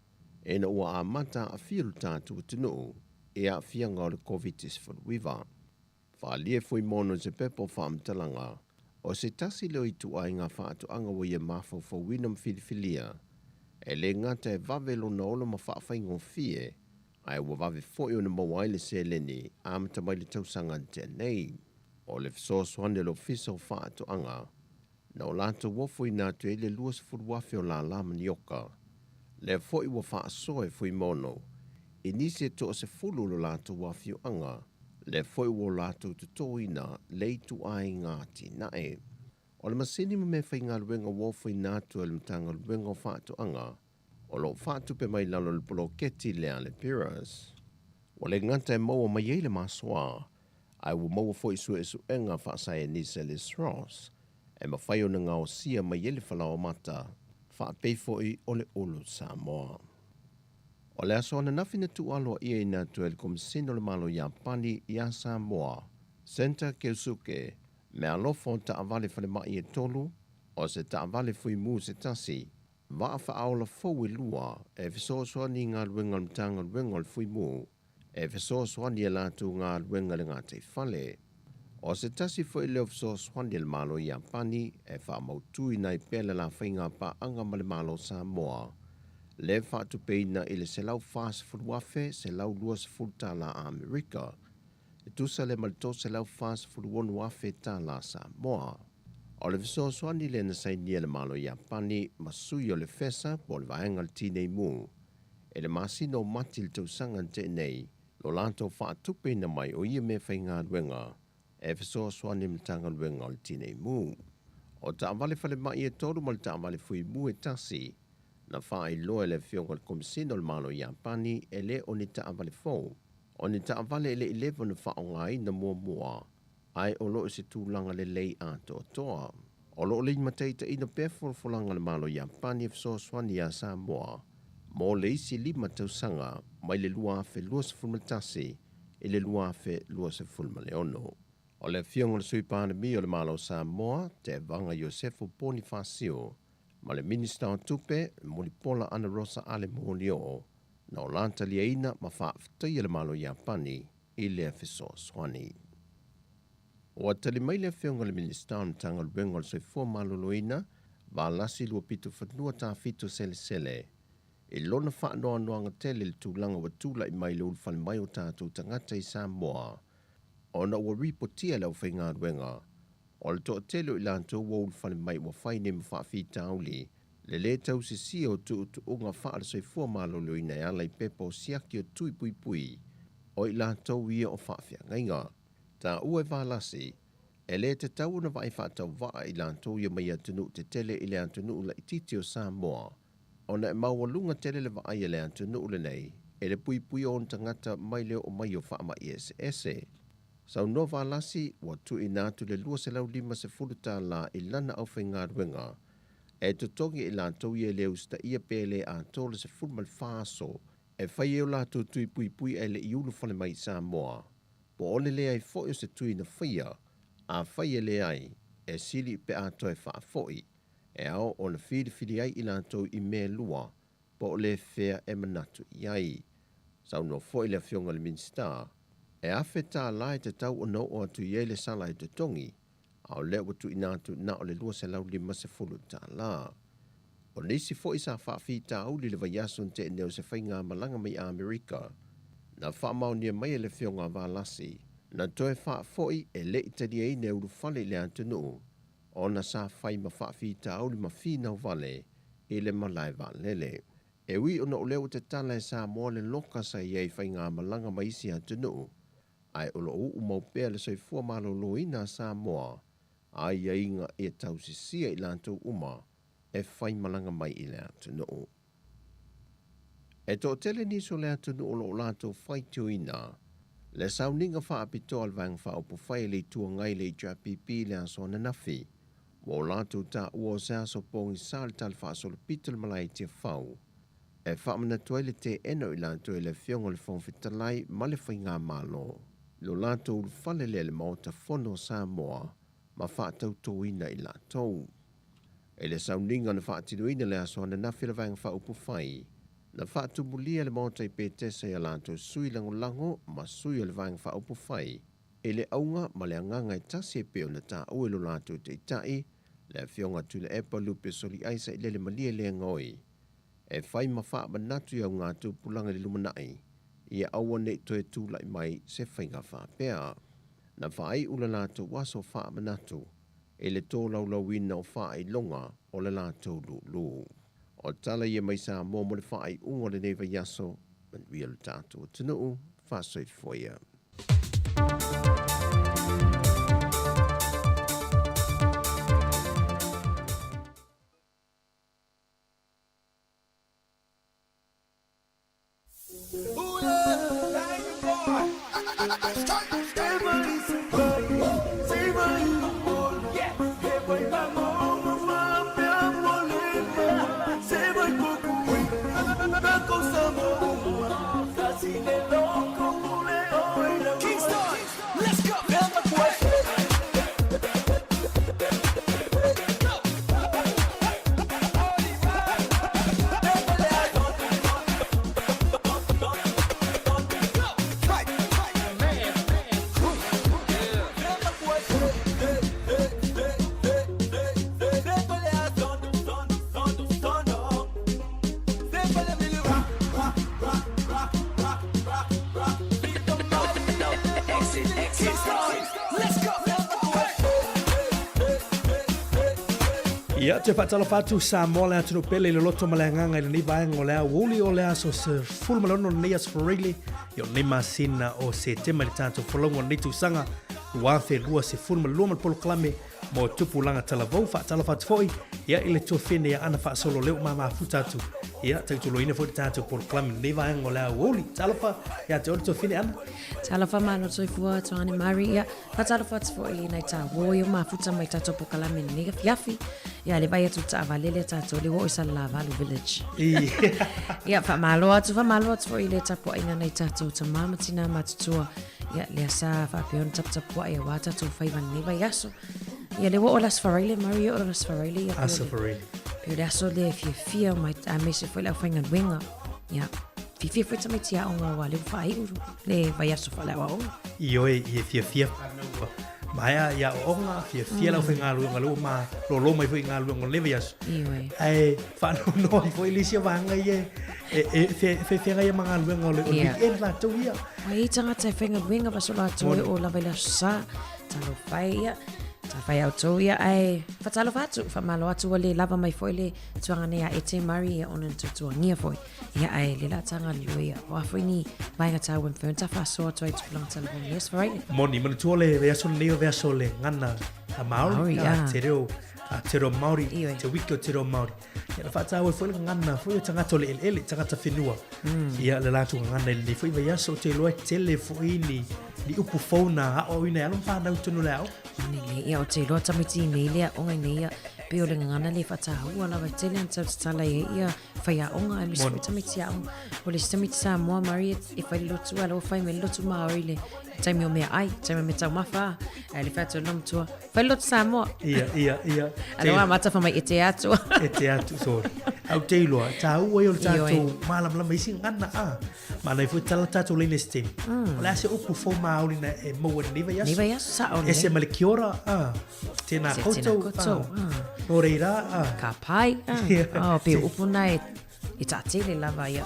ina ua amata aafia lo tatou atunuu i aafiaga o le Koviti-19. Faaalia e Fuimaono i se pepa o faamatalaga, o se tasi lea o ituaiga faatoaga ua ia mafaufauina ma filifilia, e le gata e vave lona ola ma faafaigofie, ae ua vave foi ona maua ai le seleni amata mai le tausaga na tea nei. O le fesoasoani a le Ofisa o Faatoaga, na o latou ofoina atu ai le 20,000 o lālā manioka. Lea foi ua faasoa e Fuimaono i nisi e toasefulu o lo latou afioaga, lea foi ua o latou totoina le ituaiga atinae. O le masini ma meafaigaluega ua ofoina atu e le Matagaluega o Faatoaga, o lo o faatupe mai lalo i le poloketi lea a le PIRAS. Ua le gata e maua mai ai le masoa, ae ua maua foi suesuega faasaienisi a le SROS e mafai ona gaosia mai ai le falaoamata, faapei foi o le ulu Samoa. O le aso ananafi na tuualoaiaina atu ai le Komesina o le Malo Iapani iā Samoa, Senta Keusuke, meaalofa o taavale falemai e tolu, o se taavale fuimu se tasi, vaa faaola fou e lua e fesoasoani i galuega a le Matagaluega o le Fuimu, e fesoasoani i a latou galuega i le gataifale. O se tasi foi lea o fesoasoani a le Malo Iapani e faamautuina ai pea le la faiga paaga ma le Malo Samoa, le faatupeina i le $140,120 tala Amerika, e tusa lea ma le $346,000 tala Samoa. O le fesoasoani lea na sainia e le Malo Iapani ma sui o le FESA po o le Vaega o le Tinei Mu i le masina o Mati i le tausaga na tea nei, lo latou faatupeina mai o ia meafaigaluega e fesoasoani i le Matagaluega o le Tinei Mu. O taavale falemai e tolu ma le taavale fuimu e tasi na faailoa e le Afioga i le Komesina o le Malo Iapani e le o ni taavale fou, o ni taavale e le i leva ona faaaogaina muamua, ae o lo o i se tulaga lelei atoatoa. O lo o limataitaiina pea folafolaga a le Malo Iapani e fesoasoani iā Samoa mo le isi 5 tausaga mai le 2021 i le 2026. O le Afioga i le Sui Palemia o le Malo o Samoa, Tevaga Iosefo Ponifasio, ma le Minista o Tupe, Mulipola Anarosa Ale Molioo, na o la taliaina ma faafetaia le Malo Iapani i lea fesoasoani. Ua tali mai le Afioga i le Minisita o le Matagaluega o le Soifua Maloloina, Valasi Luapitofanua Tafito Selesele, i lona faanoanoaga tele i le tulaga ua tulai mai i le ulufale mai o tatou tagata i Samoa, ona ua ripotia e le aufaigaluega o le toatele o i latou ua ulufale mai ua fai nei ma faafitauli le lē tausisia o tuutuuga faale-soifua maloloina e ala i pepa o siaki o tui puipui o i latou ia o faafeagaiga. Taua e Valasi, e lē tatau ona vaai faatauvaa i latou ia mai atunuu tetele i le atunuu laitiiti o Samoa, ona e maualuga tele le vaai a le atunuu lenei e le puipuia o ona tagata mai le oo mai o faamai eseese. Saunoa Valasi, ua tuuina atu le $250 tala i lana aufaigaluega e totogi e i latou ia e le usitaia pe le atoa le 14 aso e fai ai o latou tui puipui ae le i ulufale mai i Samoa, po o le leai foi o se tui na faia, afai e leai, e sili pe a toe faafoi, e ao ona filifili ai i latou i mea e lua, po o le fea e manatu i ai. Saunoa foi le Afioga i le Minisita, e $1,000 e tatau ona oo atu i ai le sala e totogi, a o lea ua tuuina atu na o le $250. O nisi foi sa faafitauli i le vaiaso na tea nei o se faigamalaga mai Amerika, na faamaonia mai e le Afioga a Valasi, na toe faafoi e le i taliaina e ulufale i le atunuu ona sa fai ma faafitauli ma finau vale i le malae vaalele. E ui ona o lea ua tatala e Samoa le loka sa i ai i faigamalaga ma isi atunuu, ae o lo o uu mau pea le soifua maloloina a Samoa, aiaiga ia tausisia i latou uma e faimalaga mai i le atunuu. E toatele nisi o le atunuu o lo o latou faitioina le sauniga faapitoa a le Vaega Faaupufai a le Itu Agai le HRPP i le aso ananafi, ua o latou taua o se aso pogisa le Tala Faasolopito i le Malae i Tiafau e faamanatu ai le teena o i latou e le Afioga i le Fofoga Fetalai ma le Faigamalo lo latou ulufale lea i le Maota Fono o Samoa ma faatautoina i latou. I le sauniga na faatinoina le aso ananafi a le Vaega Faaupufai, na faatumulia le Maota i Petesa i a latou sui lagolago ma sui o le Vaega Faaupufai i le auga ma le agaga e tasi e pei ona taua i lo latou taitai, le Afioga Tuilaepa Lupe Soliai Sailele Malie Legaoi, e fai ma faamanatu i augatupulaga i le lumanai, ia aua ne i toe tulai mai se faiga faapea. Na faaiu le latou aso faamanatu i le tolaulauina o faailoga o le latou lulu. O tala ia mai Samoa mo le faaiuga o lenei vaiaso, manuia lo tatou atunuu, faasoifua ia. Ia, te whaatalofa atu Samoa le atunuu pele i le loto ma le agaga i lenei vaega o le aoauli o le aso 16 lenei aso Faraile i o lenei masina o Setema i le tatou folauga o lenei tausaga 2022 ma le polokalame mo tupulaga talavou. Faatalofa atu foi ia i le tuafene ia Ana Faasolo lea ua mamafuta atu ia tautuloina foi le tatou polokalame lenei vaega o le aoauli. Talofa ia te oe le tuafene Ana. Talofa malo soifua Tuane Mari ia faatalofa atu foi i nai tāua i o mafuta mai tatou polokalame lenei afiafi. Ia le vai atu taavale lea tatou le ua o i Salelavalu Village. Ia faamalo atu, faamalo atu foi i le tapuaiga nai tatou tama ma tina matutua. Ia, lea sa faapea ona taputapuai auā tatou faiva i lenei vaiaso. Ia, lea ua oo le Aso Faraile, Mari, e oo le Aso Faraile. Ia, Aso Faraile. Pei o le aso lea e fiafia mai, aemaise foi le aufaigaluega. Ia, fiafia foi tamaiti aoga aua lea ua faaiu le vaiaso faaleaoaoga. Ioe, ia fiafia whanau ua maea i aoaoga, fiafia le aufaigaluega lea ua malolo mai foi i galuega o lenei vaiaso. Ioe. Ae faanoanoa ai foi le isi vaega ia e feafeagai ai ma galuega o le weekend latou ia. Ua i ai tagata e faigaluega faasoloatoa e oo lava i le Aso Sa, talofa e ia. Sa fai au tou ia ae fatalofa atu, faamalo atu ua le lava mai foi le tuaga nei a Ete Murray ia ona na tuatuangia foi. Ia ae le la taga lelue ia. O a foi ni vaega tāua e mafai ona ta faasoa atu ai i tupulaga talavou nei aso Faraile. Moni, manatua le vaiaso lenei o vaiaso o le ngana a Māori, Māori, a ah. te reo, a te reo Māori, te wiki o te reo Māori. Ia na whaataua foi le ngana foi o tagata o le eleele, tagata whenua. Ia le latou gagana i lenei foi vaiaso, ou te iloa e tele foi ni, ni upu fou na aoaoina e alo ma whanau tonu le ao. Moni le, ia o te iloa tamaiti i nei lea aoga i nei ia, pei o le gagana le whaataua lava e tele ana tau tatala i ai ia faiaoga aemaise foi tamaiti aoga. O le isi tamaiti Samoa Murray e fai le lotu a la ua fai mai le lotu Māori le taimi o meaai, taimi o meataumafa a, ae le fai atu e lona matua, Fai lotu Samoa. Ia, ia, ia. Ana wā mata whamai e te atu. E te atu, sorry. Au te iloa, tāua i o le tātou mālamalama isi ngana a. Māna i fue tala tātou leina se temi. O le ase upu fō Māori na e maua nei vai aso. Nei vai aso, sa o Ese ma le kia ora, a. Tēnā koutou, koutou, a. Nō reira, a. Ka pai, a. Oh, pe upu na e e taatele lava ia.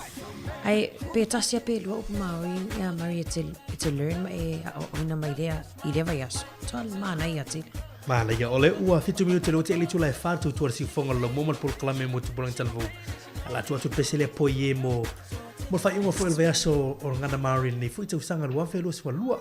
Ai, pe tasi a pe lua upu Māori, ia Maria e te, e te learn ma e aoaoina mai lea i lea vaiaso. Toa māna ia tele. Māna ia, o le ua 7 minute le o te eli tula e whā tau tuara siufonga lo mo ma le polokalame mo tupulaga talavou. Ala atu atu pese lea poi e mo mo le faaiuga foi o le vaiaso o le Gagana Māori lenei foi tausaga 2022.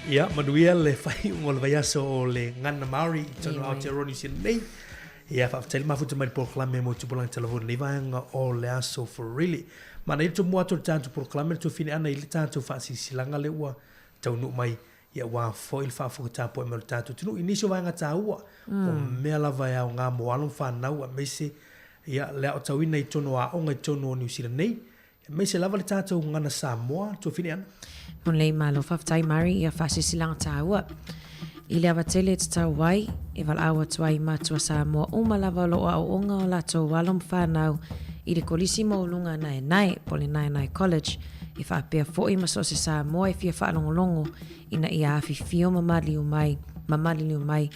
Ia, manuia le faaiuga o le vaiaso o le Gagana Māori i tonu Aotearoa New Zealand nei. Ia, faafetai le mafuta mai le polokalame mo Tupulaga Talavou lenei vaega o le aso Furili. Manaia le tomua atu o le tatou polokalame le tuafine ana i le tatou faasilasilaga lea ua taunuu mai ia aua foi le faafofoga tapuai mai o le tatou atunuu i nisi o vaega taua o mea lava e aoga mo alo ma fanau aemaise ia le aotauina i totonu o aoga i totonu o Niu Sila nei Aemaise lava le tatou gagana Samoa, tuafine ana. Lelei malo faafetai Mari ia faasilasilaga taua. I le ava tele e tatau ai, e valaau atu ai i matua Samoa uma lava o lo o aooga o latou alo ma fanau i le Kolisi Maualuga Naenae po o le Naenae College e faapea foi ma so o se Samoa e fia faalogologo ina ia afifio ma maliu mai ma maliliu mai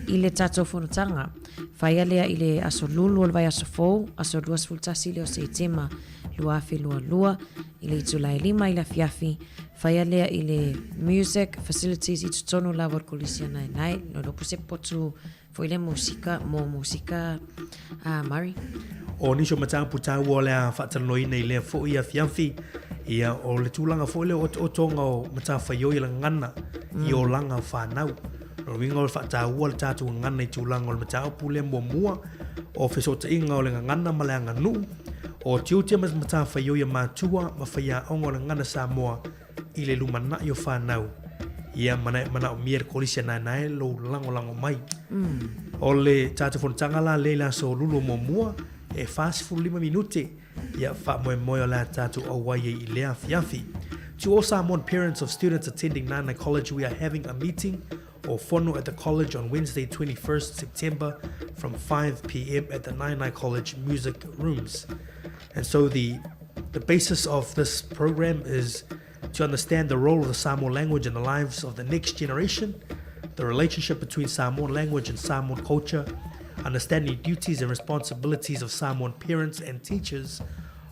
i le tatou fonotaga. Faia lea i le aso Lulu o le vaiaso fou, aso 21 lea o Setema 2022. i le itula e 5 i le afiafi, faia lea i le Music Facilities i totonu lava o le Kolisi a Naenae, no le se potu foi le musika, mo musika a Murray. O nisi o mataupu taua o le a faatalanoaina i lea foi afiafi, ia o le tulaga foi lea o otootoga o matafaioi i le gagana i olaga o fanau. O le uiga o le faataua le tatou gagana i tulaga o le mataupu lea muamua, o fesootaiga o le gagana ma le aganuu, o tiute ma matafaioi a matua ma faiaoga o le gagana Samoa i le lumanai o fanau. Ia manaomia e le Kolisi a Naenae lou lagolago mai. O le tatou fonotaga la lea i le aso Lulu muamua e 45 minute, ia faamoemoe o le a tatou auai ai i lea afiafi. To all Samoan parents of students attending Naenae College, we are having a meeting or fono at the college on Wednesday 21st September from 5 p.m. at the Naenae College Music Rooms. And so the basis of this program is to understand the role of the Samoan language in the lives of the next generation, the relationship between Samoan language and Samoan culture, understanding duties and responsibilities of Samoan parents and teachers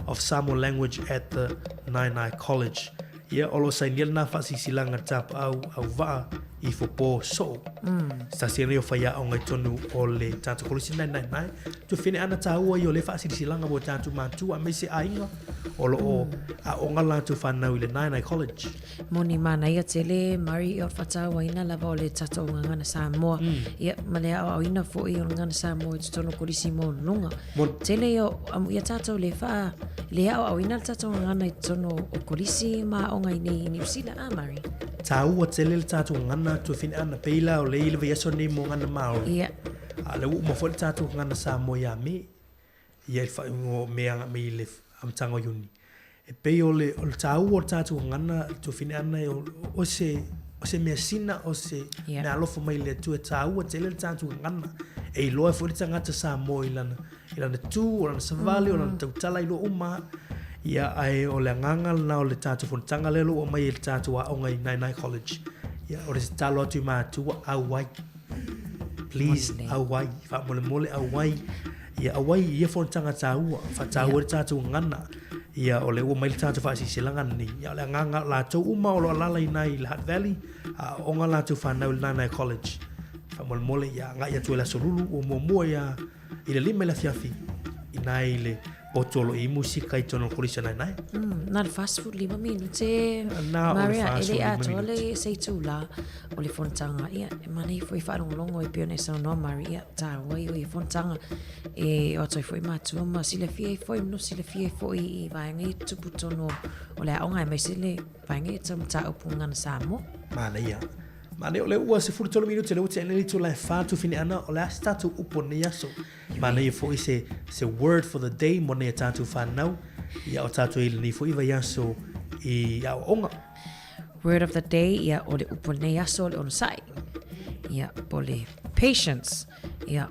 of Samoan language at the Naenae College. Ia, o lo o sainia lena faasilasilaga tapaau auvaa i fofo soo. Se tasi lenei o faiaoga i totonu o le tatou kolisi lenei Naenae. Tuafine ana taua ia o lea faasilasilaga mo tatou matua aemaise aiga o lo o aoga latou fanau i le Naenae College. Moni manaia tele Murray o le faatauaina lava o le tatou gagana Samoa. Ia, ma le aoaoina foi o le gagana Samoa i totonu o kolisi maualuluga. Tele ia o amuia tatou le faa, le aoaoina le tatou gagana i totonu o kolisi ma aoga i nei i Niu Sila, a Murray? Taua tele le tatou gagana tuafine ana, pei la o le i le vaiaso nei mo gagana Māori. Ia. A o lea ua uma foi le tatou gagana Samoa ia Me. Ia i le faaiuga o Me agai mai i le amataga o Iuni. E pei o le, o le taua o le tatou gagana tuafine ana, o se, o se measina, o se yeah. mea alofa mai le Atua, e taua tele le tatou gagana. E iloa ai foi le tagata Samoa i lana, i lana tu, o lana savali, o lana tautala iloa uma. Ia, ae o le agaga lena o le tatou fonotaga lea o lo o aumai e le tatou aoga i Naenae College. Ia, o le tatalo atu i matua, auai. Please, auai. Faamolemole, auai. Ia, auai i ia fonotaga taua, faataua le tatou gagana. Ia, o lea ua mai le tatou faasilasilaga lenei. Ia, o le agaga o latou uma o lo o alaala i ina i le Hutt Valley, a aooga latou fanau i le Naenae College. Faamolemole, ia agai atu ai i le Aso Lulu ua muamua ia i le 5 i le afiafi, i ina i le potu o lo o i ai musika i totonu o le Kolisi o Naenae. Na o le 45 minute, Na o le Maria, e le 45 atoa le minute. se itula o le fonotaga. Ia, e manaia foi faalogologo e pei ona e saunoa Maria, ia, taua ia o ia fonotaga e o atu ai foi matua ma silafia ai foi, no silafia ai foi i vaega ia tupu tonu o le aoga aemaise le vaega ia tau mataupu gagana Samoa. Manaia. Manaia, o lea ua 13 minute, lea ua tea nei le itula e 4 tuafine ana, o le a se tatou upu o lenei aso? Manaia foi se, se word for the day mo nei a tatou fanau, ia o tatou i lenei foi vaiaso i aoaoga. Word of the day, ia, o le upu o lenei aso o le onosai. Ia, po o le patience. Ia,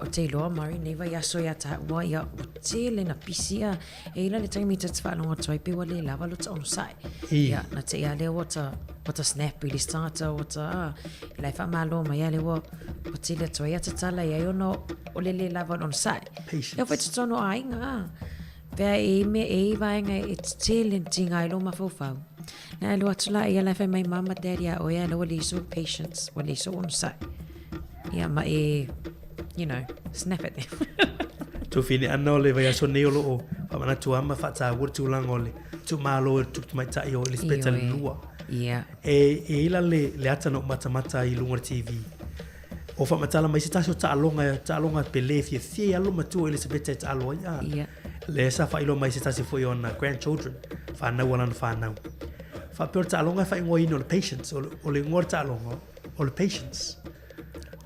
o te iloa Murray, nei vaiaso ia tāua, ia, ua tele na pisi a, e ila le taimi ta te faalogo atu ai pe ua le lava lo ta onosai. Ia, na te ia lea ua ta, ua ta snap i le isi tagata, ua ta, a, i la e faamalo mai a lea ua, ua tele atu ai a tatala i ai ona o le le lava o le onosai. Patience. Ia, whai totonu o aiga, a. Pea e i mea e i vaega e tetele na tiga ai lou mafaufau. Na alu atu la ia la e fai mai mama daddy a oe a la ua leai sou patience, ua leai sou onosai. Ia ma e, you know, snap at them. Tofine ana o le vaiaso nei o loo faamanatu lava ma faataua le tulaga o le tuumalo e le tupu tamaitai o Elisapeta Ioe. Lua. Ia. E i ai la le, le ata na ou matamata ai i luga o le TV. O faamatala mai se tasi o taaloga, taaloga pele fiafia ai lava lou matua o Elisapeta e taalo ai. A, Ia. Lea sa faailoa mai se tasi foi o ona grandchildren, fanau a lana fanau. Faapea o le taaloga e faaigoaina o le patience, o le, o le igoa o le taaloga, o le patience.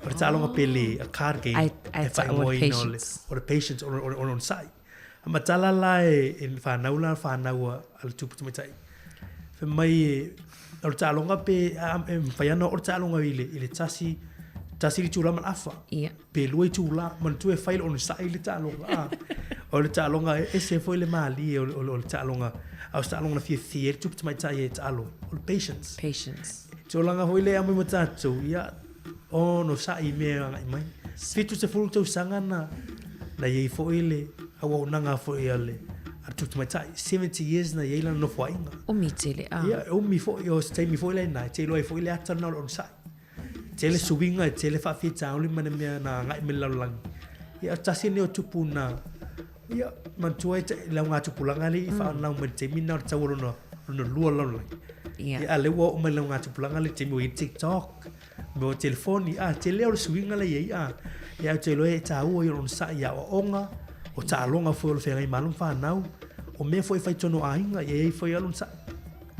O le taaloga pele, a card game, Ai- ai e taua o le faaigoaina o le, patience. o le patience, o le, o le, o le onosai. A matala la e, e fanau la fanau a, a le tupu tamaitai. Fai mai e, o le taaloga pe, a, e mafai ana oo le taaloga i le, i le tasi, tasi le itula ma le afa. Ia. Pe lua itula, manatua e fai le onosai le taaloga. A, o le taaloga e ese foi le malie o le, o le, o le taaloga. A o se taaloga na fiafia ai le tupu tamaitai e taalo, o le patience. Patience. Tulaga foi lea aumai mo tatou, ia, onosai i mea e agai mai. 70 tausaga na, na i ai foi le auaunaga foi a le, a le tupu tamaitai, 70 years na i ai lana nofoaiga. Umi tele, a. Ia, e umi foi, o se taimi foi lena, e te iloa ai foi le ata lena o le onosai. E tele suiga, e tele faafitauli ma le mea na agai mai le lalolagi. Ia, o tasi lenei o tupu na, ia, manatua ai le augatupulaga lea i faanau mai i le taimi lena o le tau o lona, lona lua o le lalolagi. Ia. Ia, a o lea ua oo mai le augatupulaga lea i le taimi ua i ai le TikTok, mea o telefoni, a, tele o le suiga la e i ai, a. Ia, ae ou te iloa e taua ia o le onosai i aoaoga, o taaloga foi o lo o feagai ma alo ma fanau, o mea foi e fai i totonu o aiga, ia e i ai foi lava le onosai.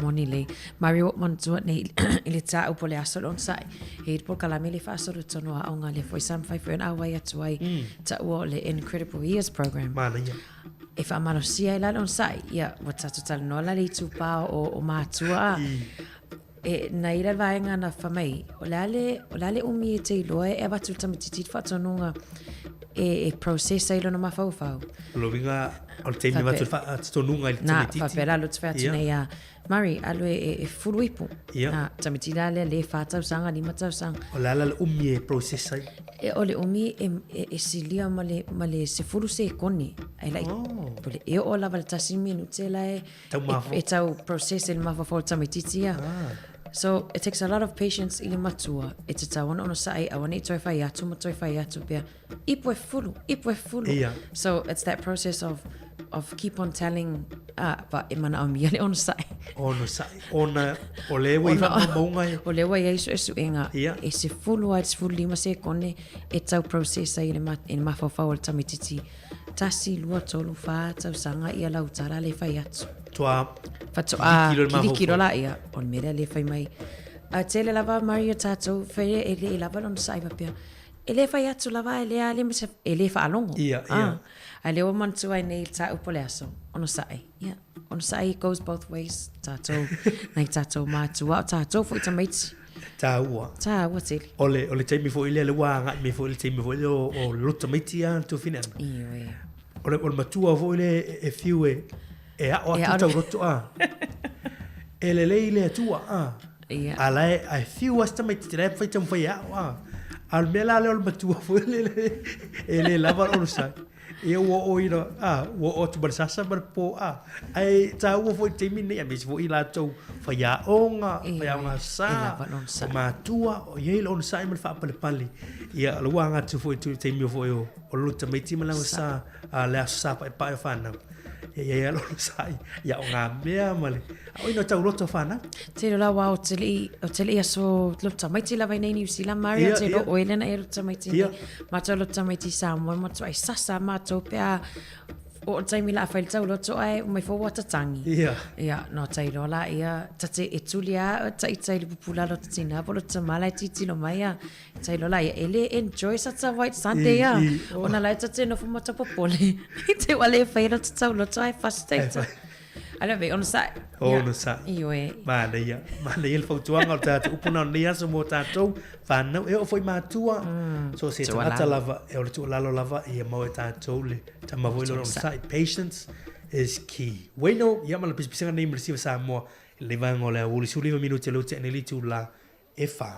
Moni lelei. Mari ua ou manatua nei i le tāupu o le aso o le onosai. E i ai le polokalame lea e faasolo i totonu o aoga lea foi sa mafai foi ona auai atu ai, taua o le Incredible Years Program. Manaia. E faamalosia ai la le onosai. Ia, ua tatou talanoa la i le itupa o matua a. E, na i la vaega na fai mai, o le a le, o le a le umi e te iloa e avatu i le tamaitiiti le faatonuga e, e process ai lona mafaufau. O lona uiga, o le taimi e avatu ai le faatonuga i le tamaitiiti. Na, faapea la lo te fai atu nei ia Murray, alu e, e, e fulu ipu. Ia. Na, tamaitiiti la lea le 4 tausaga, 5 tausaga. O le a la le umi e process ai? E, o le umi e, e, e silia ma le, ma le 10 sekone. Ai lai, oh. Po le e oo lava le tasi minute la e, Tau e, e tau process e le mafaufau o le tamaitiiti ia. So, it takes a lot of patience i le matua e tatau ona onosai aua ne i toe fai atu ma toe fai atu pea ipu e fulu, ipu e fulu. Ia. So, it's that process of of keep on telling ah, but e manaomia le onosai. Onosai. Ona, o lea ua i faamaumauga e. O lea ua i ai suesuega. Ia. E 10 lava i le 15 sekone e tau process ai e le mafaufau o le tamaitiiti Tasi, lua, tolu, whā tausaga ia lau tala le whai atu. Toa Whatoa kilikilo la ia, o le mea lea le whai mai. A tele lava Maria tātou, whaia e le lava lona sa'i wapea. E le whai atu lava, e le a le mese, e le whaalongo. Ia, ia. Ah, a lea ua manatua ai nei le tāupu o le aso, ono sa'i. Ia, ono sa'i goes both ways, tātou, nai tātou mātua, o tātou foi tamaiti. Tāua. Tāua tele. O le, o le taimi foi lea, le ua agai mai foi le taimi foi lea o, o loto tamaiti a le tuafine ana. Ioe. O le, o le matua foi lea e, e fiu e, e ao atu tau roto a. E lelei le atua a. Ia. A la e, a e fiu a se tamaiti te la e whai taumafai e ao a. A o le mea la lea o le matua foi lele e le lava le onosai. Ia ua oo ina, a, ua oo atu ma le sasa ma le po, a. Ae tāua foi i le taimi lenei, aemaise foi i latou faiaoga, faiaoga sa, o matua, o i ai le onosai ma le faapalepale. Ia, o le ua aga atu foi i le taimi foi o, o le loto tamaiti ma le aso sa, a, le aso sa paepae o fanau. Ia i ai lava le onosai, ia o ngā mea ma le, a o ina tauloto fanau. Tino la wā o te lii, o te lii aso loto tamaiti lava i nei New Zealand, Maria, te lo oe lena e loto tamaiti nei. Mātou loto tamaiti Samoa, mātou ai sasa mātou pe a o o taimi la whai tau loto ai, mai fo wata tangi. Ia. Ia, no tai loa la, ia, tate e tuli a, tai tai le pupula loto tina, po loto tamala e titilo mai a, tai loa la, ia, e le enjoy sa ta White Sunday a, ona la e tate nofo matapopole, i te wale e whai loto tau loto ai fast date. Ala ve, onosai. Onosai. Ioe. Manaia. Manaia le fautuaga o le tatou upu na o lenei aso mo tatou fanau. E oo foi matua. So se tagata lava, e o le tuualalo lava ia maua e tatou le tama foi lea o le onosai. Patience is key. Ueno, ia ma le pisapisaga nei ma le siva Samoa i lenei vaega o le aoauli 15 minute lea ua tea nei le itula e whā.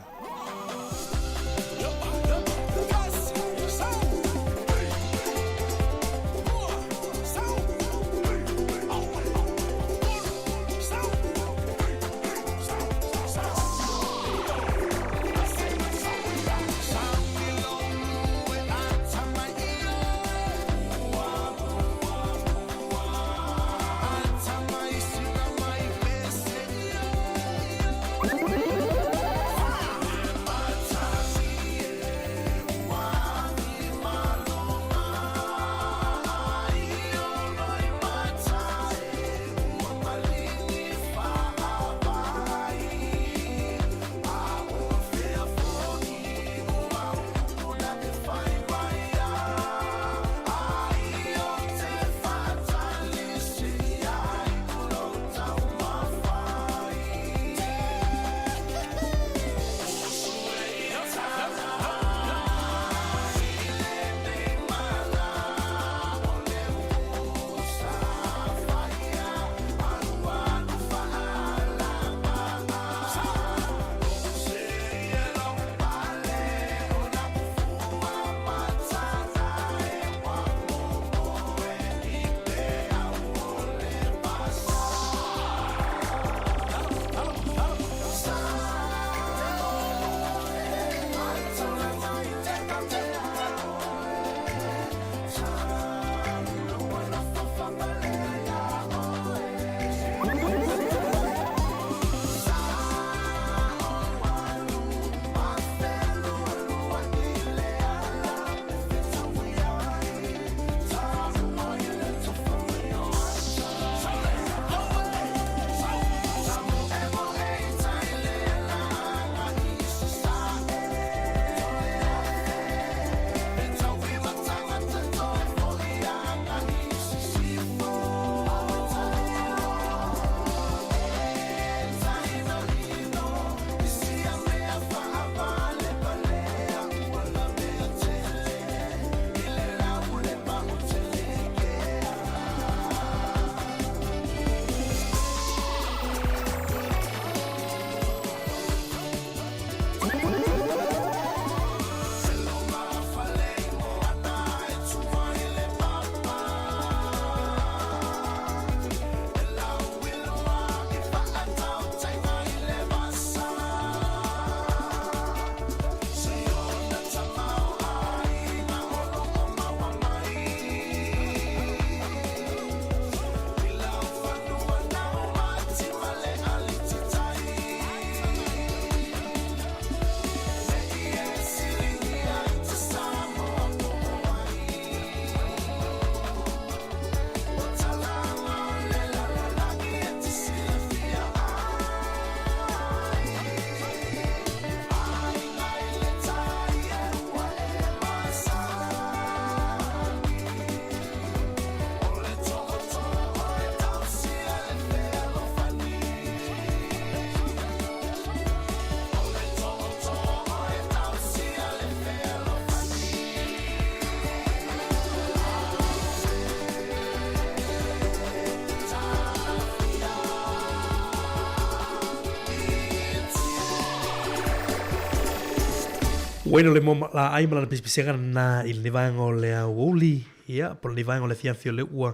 Uena le moa laai ma lana pisipisiga na i lenei vaega o le aoauli, ia, po o lenei vaega o le afiafi o lea ua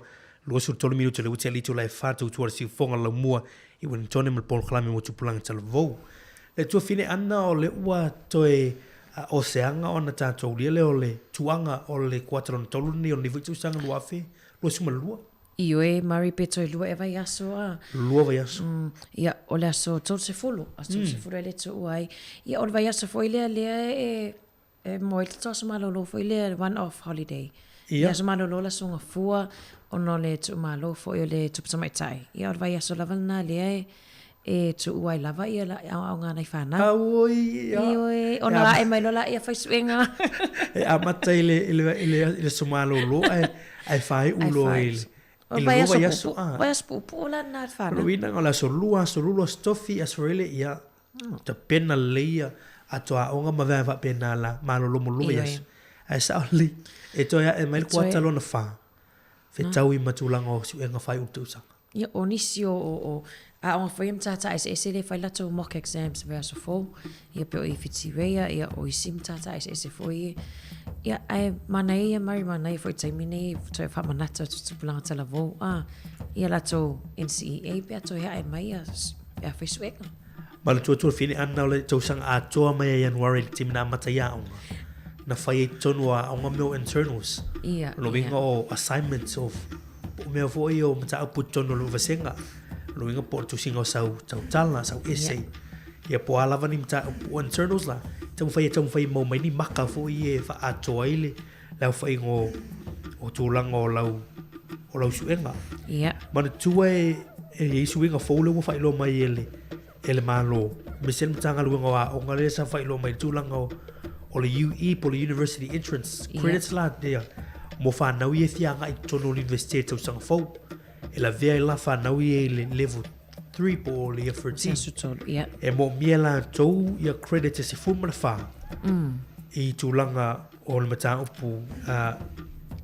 23 minute o lea ua tea le itula e 4 tautua le siufofoga o le laumua i Wellingtone ma le polokalame mo tupulaga talavou. Le tuafine ana o lea ua toe oseaga ona tatou ulia lea o le tuaga o le kuata lona tolu lenei o lenei foi tausaga 2022. Ioe, Murray pe toe lua ea vaiaso a. Lua vaiaso. Ia, o le aso 30, aso 30 e le tuua ai. Ia, o le vaiaso foi lea lea e e moe le aso malolo foi lea, one off holiday. Ia. Aso malolo le aso Gafua, ona o le tuumalo foi o le tupu tamaitai. Ia, o le vaiaso lava lena lea e e tuua ai lava ia la aoaoga a nai fanau. Auoi, ia. Ioe, ona ae mai loa laia fai suega. E amata i le, i le, i le, i le aso malolo ae, ae faaiu loa i le, i le lua vaiaso. Ah. Vaiaso puupuu la lena le fanau. O lona uiga o le aso lua, aso lulu, aso tofi, aso faraile, ia, tapena lelei ia ato aoga ma vaega faapena la, malolo mo le lua vaiaso. Ae sao lelei, e toe ae mai le kuata lona fa, fetaui ma tulaga o suega faaiu o le tausaga. Ia, o nisi o, o, o aoga foi ia matata eseese lea e fai latou mock exams vaiaso fou, ia pei o i Whitireia, ia o isi matata eseese foi ia. Ia, ae manaia ia Murray, manaia foi i le taimi nei, toe faamanatu atu i tupulaga talavou, a, ia latou NCEA pe a toe ae mai ia, pe a fai suega. Ma le tuatuafine ana o le tausaga atoa mai ia Ianuari i le taimi na amata ai aoga, na fai ai totonu o aoga mea o internals. Ia, O lona uiga o assignments of po o mea foi o mataupu i totonu o le vasega. O lona uiga po o le tusiga o sau tautala, sau essay. Ia po o a lava ni mataupu o internals la, taumafai e taumafai e maua mai ni maka foi ia e faaatoa ai le le aofaiga o, o tulaga o lau, o lau suega. Ia. Manatua e, e i ai suiga fou lea ua faailoa mai e le, e le Malo, aemaise le Matagaluega o Aoga lea sa faailoa mai le tulaga o, o le UE po o le University Entrance Credits la ia, mo fanau ia e fia agai i totonu o le Universite i le tausaga fou. E lavea ai la fanau ia i le level 3 po o le year 13. Aso tolu, ia. E moomia e latou ia credits e 14 i tulaga o le mataupu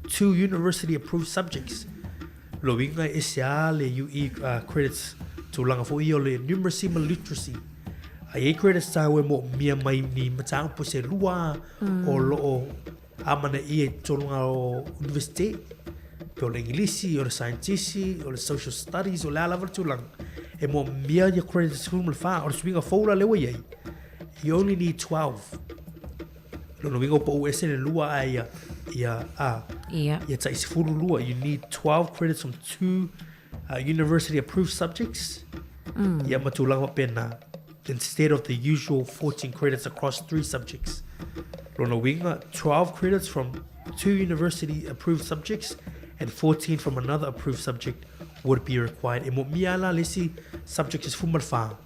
two university approved subjects. Lona uiga e ese lava le UE credits tulaga foi ia o le numeracy ma le literacy. A i ai credits tāua e moomia mai ni mataupu se lua o lo o amanaia i totonu o Universite, pe o le Igilisi, o le Saienitisi, o le Social Studies, o le a lava le tulaga, e moomia ia credits 14, o le suiga fou la lea ua i ai, you only need 12. Lona uiga ua pau ese le lua ae ia, ia, a, ia, ia tai 12. You need 12 credits from two university approved subjects. Ia ma tulaga faapena. Instead of the usual 14 credits across three subjects. Lona uiga, 12 credits from two university approved subjects and 14 from another approved subject would be required. E moomia la le isi subject e 14.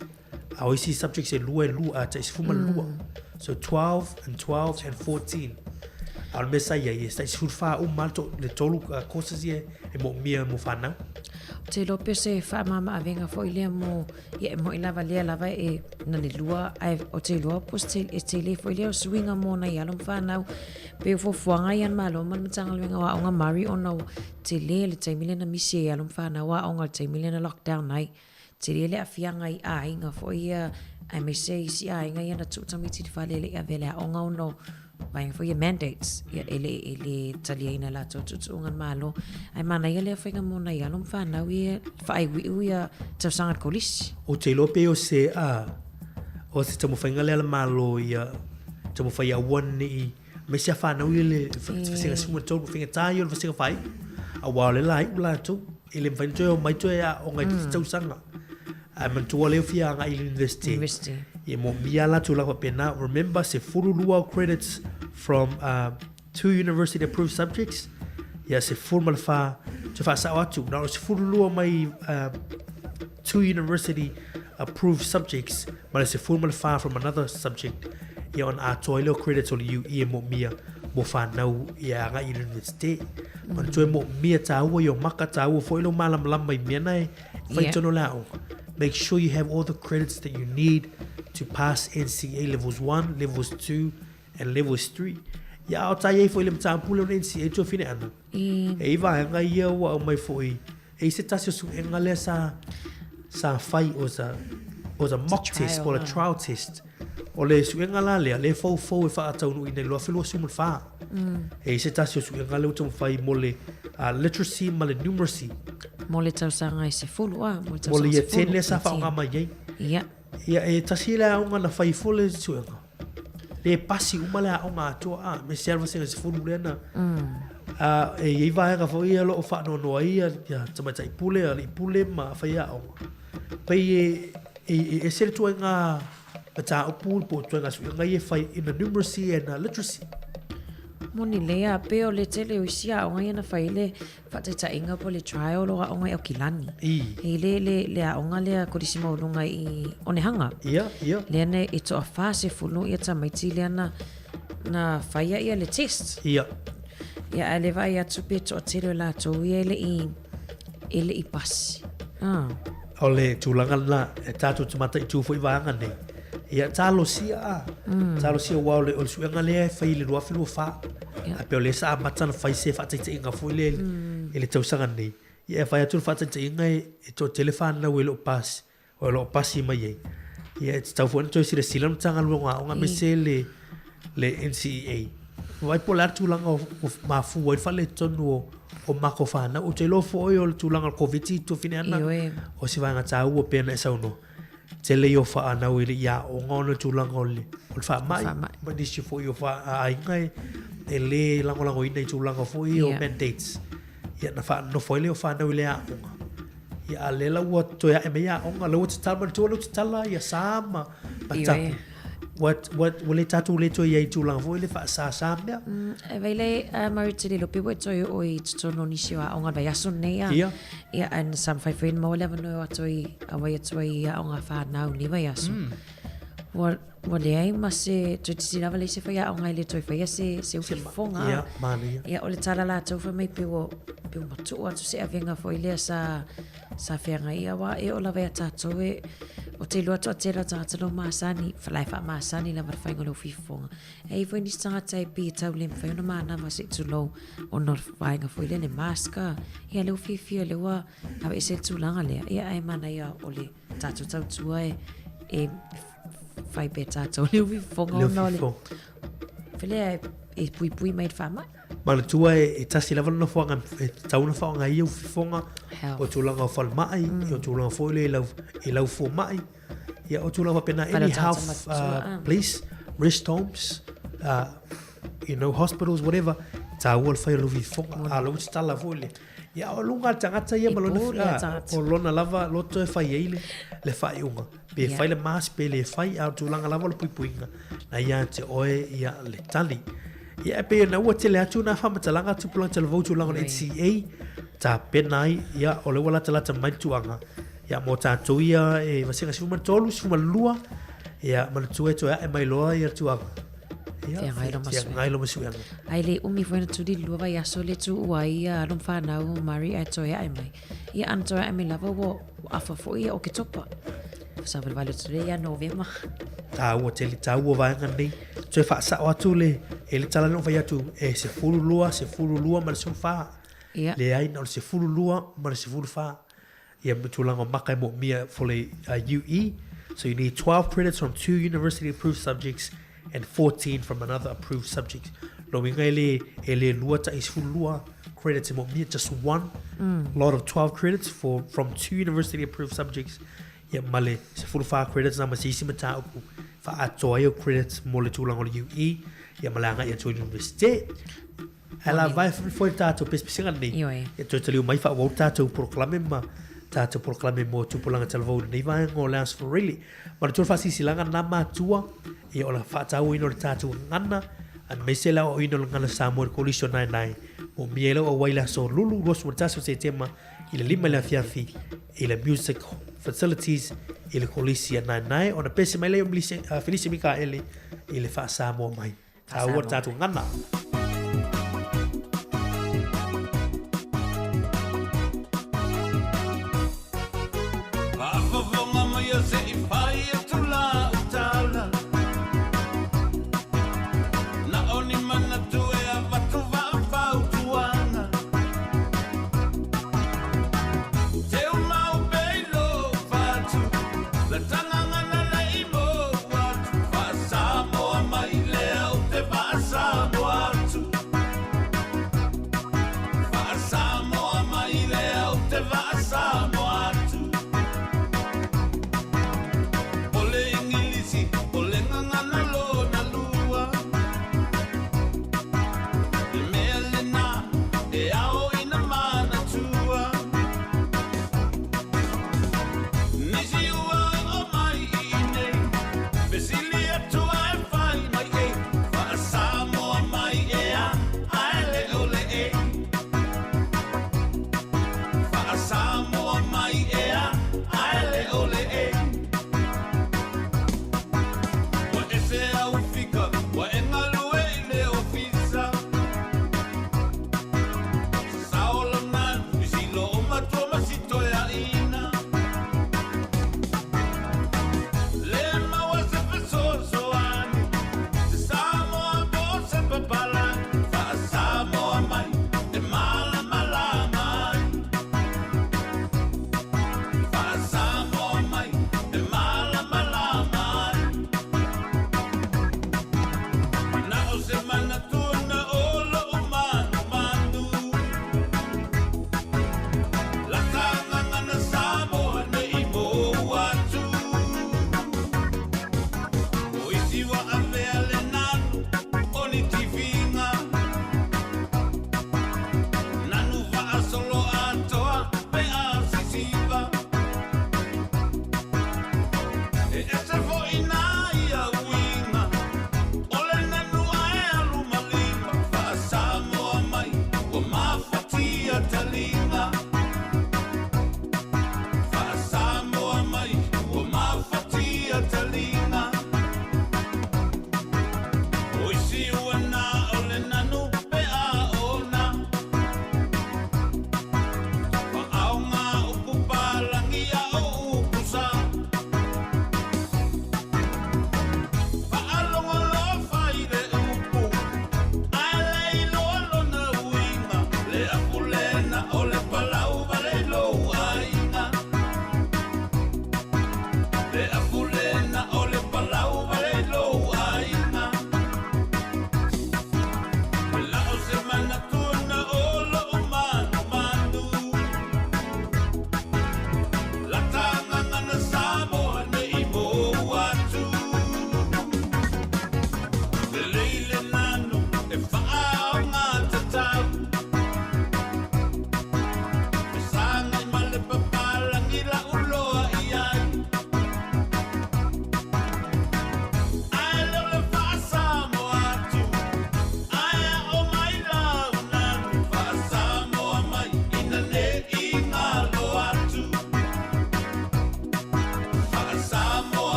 A o isi subjects e lua e lua, a tai 12. So 12 and 12 and 14. A o le mea sa i ai, e tai 14 uma lava le tolu courses ia e moomia mo fanau. Ou te iloa pea o se faamama-avega foi lea mo, ia e moni lava lea lava e na le lua, ae ou te iloa po o se e tele foi lea o suiga mo nai alo ma fanau. Pei o fuafuaga ia a le Malo ma le Matagaluega o Aoga Maori ona ua tele le taimi lea na misi ai alo ma fanau aoga i le taimi lea na lockdown ai. Tele le aafiaga i aiga foi ia, aemaise isi aiga ia na tuu tamaiti i le fale e le i avea i le aoga ona o vaega foi ia mandates, ia e le, e le taliaina e latou tuutuuga a le Malo. Ae manaia lea faiga mo nai alo ma fanau ia faaiuiu ia tausaga i le kolisi. Ou te iloa pei o se, a, o se taumafaiga lea a le Malo ia taumafai aua ne i aemaise a fanau ia le vasega 13, faigata ia o le vasega faaiu, aua o lea la iu latou. E le mafai ona toe omai toe aoga i le tausaga. Ae manatua lea ua fia agai i le university. University. Ia moomia la tulaga faapena. Remember, 12 credits from two university approved subjects. Ia 14, toe faasao atu, na o le 12 mai two university approved subjects ma le 14 from another subject. Ia ona atoa ai lea o credits o le UE e moomia mo fanau ia agai i le university. Manatua e moomia tāua i o maka, tāua foi lou malamalama i mea na e whai tonu le aoga. Make sure you have all the credits that you need to pass NCEA levels 1, levels 2 and levels 3. Ia ao tai ai foi le mataupu lea o le NCEA tuafine ana. E i vaega ia ua aumai foi, e i se tasi o suega lea sa, sa fai o sa, o sa mock test, o le trial test. O le suega la lea, le foufou e faataunuuina i le 2024. E i ai se tasi o suega lea ua taumafai mo le literacy ma le numeracy. Mo le tausaga e 10 a, mo le Mo tausaga le year 10. 10 lea sa faaaoga mai ai. Ia. Ia, e tasi le aoga na fai ifo le suega. Le pasi uma le aoga atoa a, me se alwa senga 10 lea na. E i ai vaega foi ia o lo o faanoanoa ai ia tamaitai pule, alii pule ma faiaoga. Pei e, e, e ese le tuaiga mataupu po o tuaiga suega ia e fai in the numeracy and literacy. Moni lea, pei o le tele o isi aoga ia na fai ai le faataitaiga po o le trial o aoga i Aukilani. I le, le, le aoga lea Kolisi Maualuga i Onehanga. Ia, ia. Lea na e toa 40 ia tamaiti lea na, na faia ia le test. Ia. Ia, ae le vaai atu pe toatele o latou ia e le i, e le i pasi. Ah. O le tulaga lena, e tatou te mataitu foi vaega nei. Ia, talosia a. Talosia aua o le, o le suega lea e fai i le 2024. Ia. Ae pei o lea sa amata ona fai se faataitaiga foi lea i le tausaga nei. Ia, e fai atu le faataitaiga e, e toatele fanau e le o pasi, o lo o pasi mai ai. Ia, e tatau foi ona toe silasila le Matagaluega o Aoga aemaise le, le NCEA. Vaai po o le a le tulaga o, o mafua ai le faaletonu o, o mako fanau. Ou te iloa foi o le tulaga o le Koviti i tuafine ana, Ioe. o se vaega taua pei ona e saunoa. Tele ia o fanau e le i aoga ona o le tulaga o le, o le faamai. Faamai. Ma nisi foi o fa, aiga e, e le lagolagoina i tulaga foi ia o Ia. mandates. Ia na faanofo ai lea o fanau i le aoga. Ia a lea la ua toe ae mai aoga, la ua tatala, manatua la ua tatala ia sa ma, ma Ioe. tapu. Ua, ua, ua le tatou le toe i ai i tulaga foi le faasāsā mea. E vai le Mary te lilo pe ua e toe oo i totonu o nisi o aoga le vaiaso lenei a. Ia. Ia, ae na sa mafai foi ona maua le avanoa e o atu ai, auai atu ai i aoga a whanau nei vaiaso. Ua, ua leai ma se, toeitiiti lava leai se faiaoga e le toe faia se, se ufifofoga. Ia, manaia. Ia, o le tala latou fai mai pe ua, pe ua matuu atu se avega foi lea sa, sa feagai ia aua e oo lava ia tatou e, o te iloa toatele o tagata lo masani, la e faamasani lava le faiga o le ufifofoga. E i ai foi nisi tagata e pei e tau le mafai ona manava se i tulou ona o le vaega foi lea le mask a. Ia lea ua fiafia lea ua aveese le tulaga lea. Ia ae manaia o le tatou tautua e, e fai pea tatou le ufifofoga Le ona o le ufifofoga. Felea e, e puipui mai i le faamai. Manatua e, e tasi lava le nofoaga e tatau ona faaaoga ai ia ufifofoga Health. o tulaga o falemai, o tulaga foi lea i lau, i lau fomai. Ia o tulaga faapena Fale o any tagata health matutua, ah. place, rest homes, you know, hospitals, whatever, taua le fai o le ufifofoga. A la ua tatala foi le, ia o luga le tagata ia E ma lona, pō le ah, tagata. o lona lava loto e fai ai le, le faaiuga. Pe Ia. fai le mask, pe le fai, a o tulaga lava o le puipuiga, na ia te oe ia le tali. Ia e pei ona ua tele atu nā faamatalaga tupulaga talavou tulaga o le NCEA, tapena ai, ia o le ua latalata mai le tuaga. Ia mo tatou ia e vasega 13, 12, ia manatua e toe ae mai loa ia le tuaga. Ia, Feagai lo ma suega. feagai lo ma suega. Ae le umi foi na tuli le lua vaiaso le tuua ai ia alo ma fanau o Mary ae toe ae mai. Ia ana toe ae mai lava ua ua afa foi ia Oketopa. Savalivali atu lea ia Novema. Taua tele, taua vaega nei. Toe faasao atu le, e le tala na fai atu, e 12, 12 ma le 14. Ia. Leai na o le 12 ma le 14. Ia me tulaga o maka e moomia for le UE. So you need 12 credits from 2 university approved subjects and 14 from another approved subject. Lo uiga e le, e le lua ta'i 12 credits e moomia, just one lot of 12 credits for, from 2 university approved subjects. Ia ma le 14 credits na ma se isi mataupu faatoa ai o credits mo le tulaga o le UE. Ia ma le agai atu i le universite. Ae la vai foi le tatou pesepesega lenei. Ioe. Ia toe taliu mai faaauau le tatou polokalame ma tatou polokalame mo tupulaga talavou i lenei vaega o le Aso Faraile. Manatua le faasilasila na matua, ia o le faatauaina o le tatou gagana, aemaise le aoaoina o le gagana Samoa i le Kolisi o Naenae. Moomia ai lau auai i le aso Lulu 21 o Setema i le 5 i le afiafi i le Music Facilities i le Kolisi a Naenae ona pese mai lea o Felise Mikaele i le faasamoa mai. Taua le tatou gagana. Faafofoga mai a se i fai atu la utala. Na o ni manatu e avatu vaafautuaga. Teu mau pe i lo fatu, le tagaga na le i mo atu.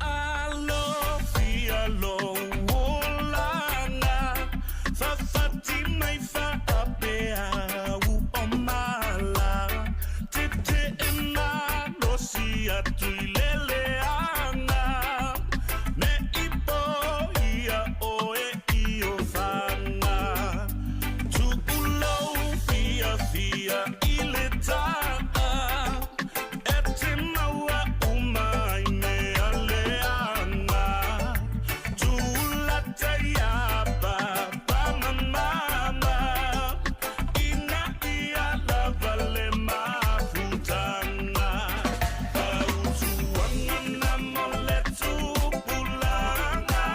Alofia lou olaga Fafati mai faapea u o mala Tete'e malosi atu i le leaga Ne i poia ʻoe i o faga Tuʻu lou fiafia i le taʻa E te maua uma ai mea leaga Tulata iā Papa ma Mama Ina ia lava le mafutaga Fautuaga na mo le tupulaga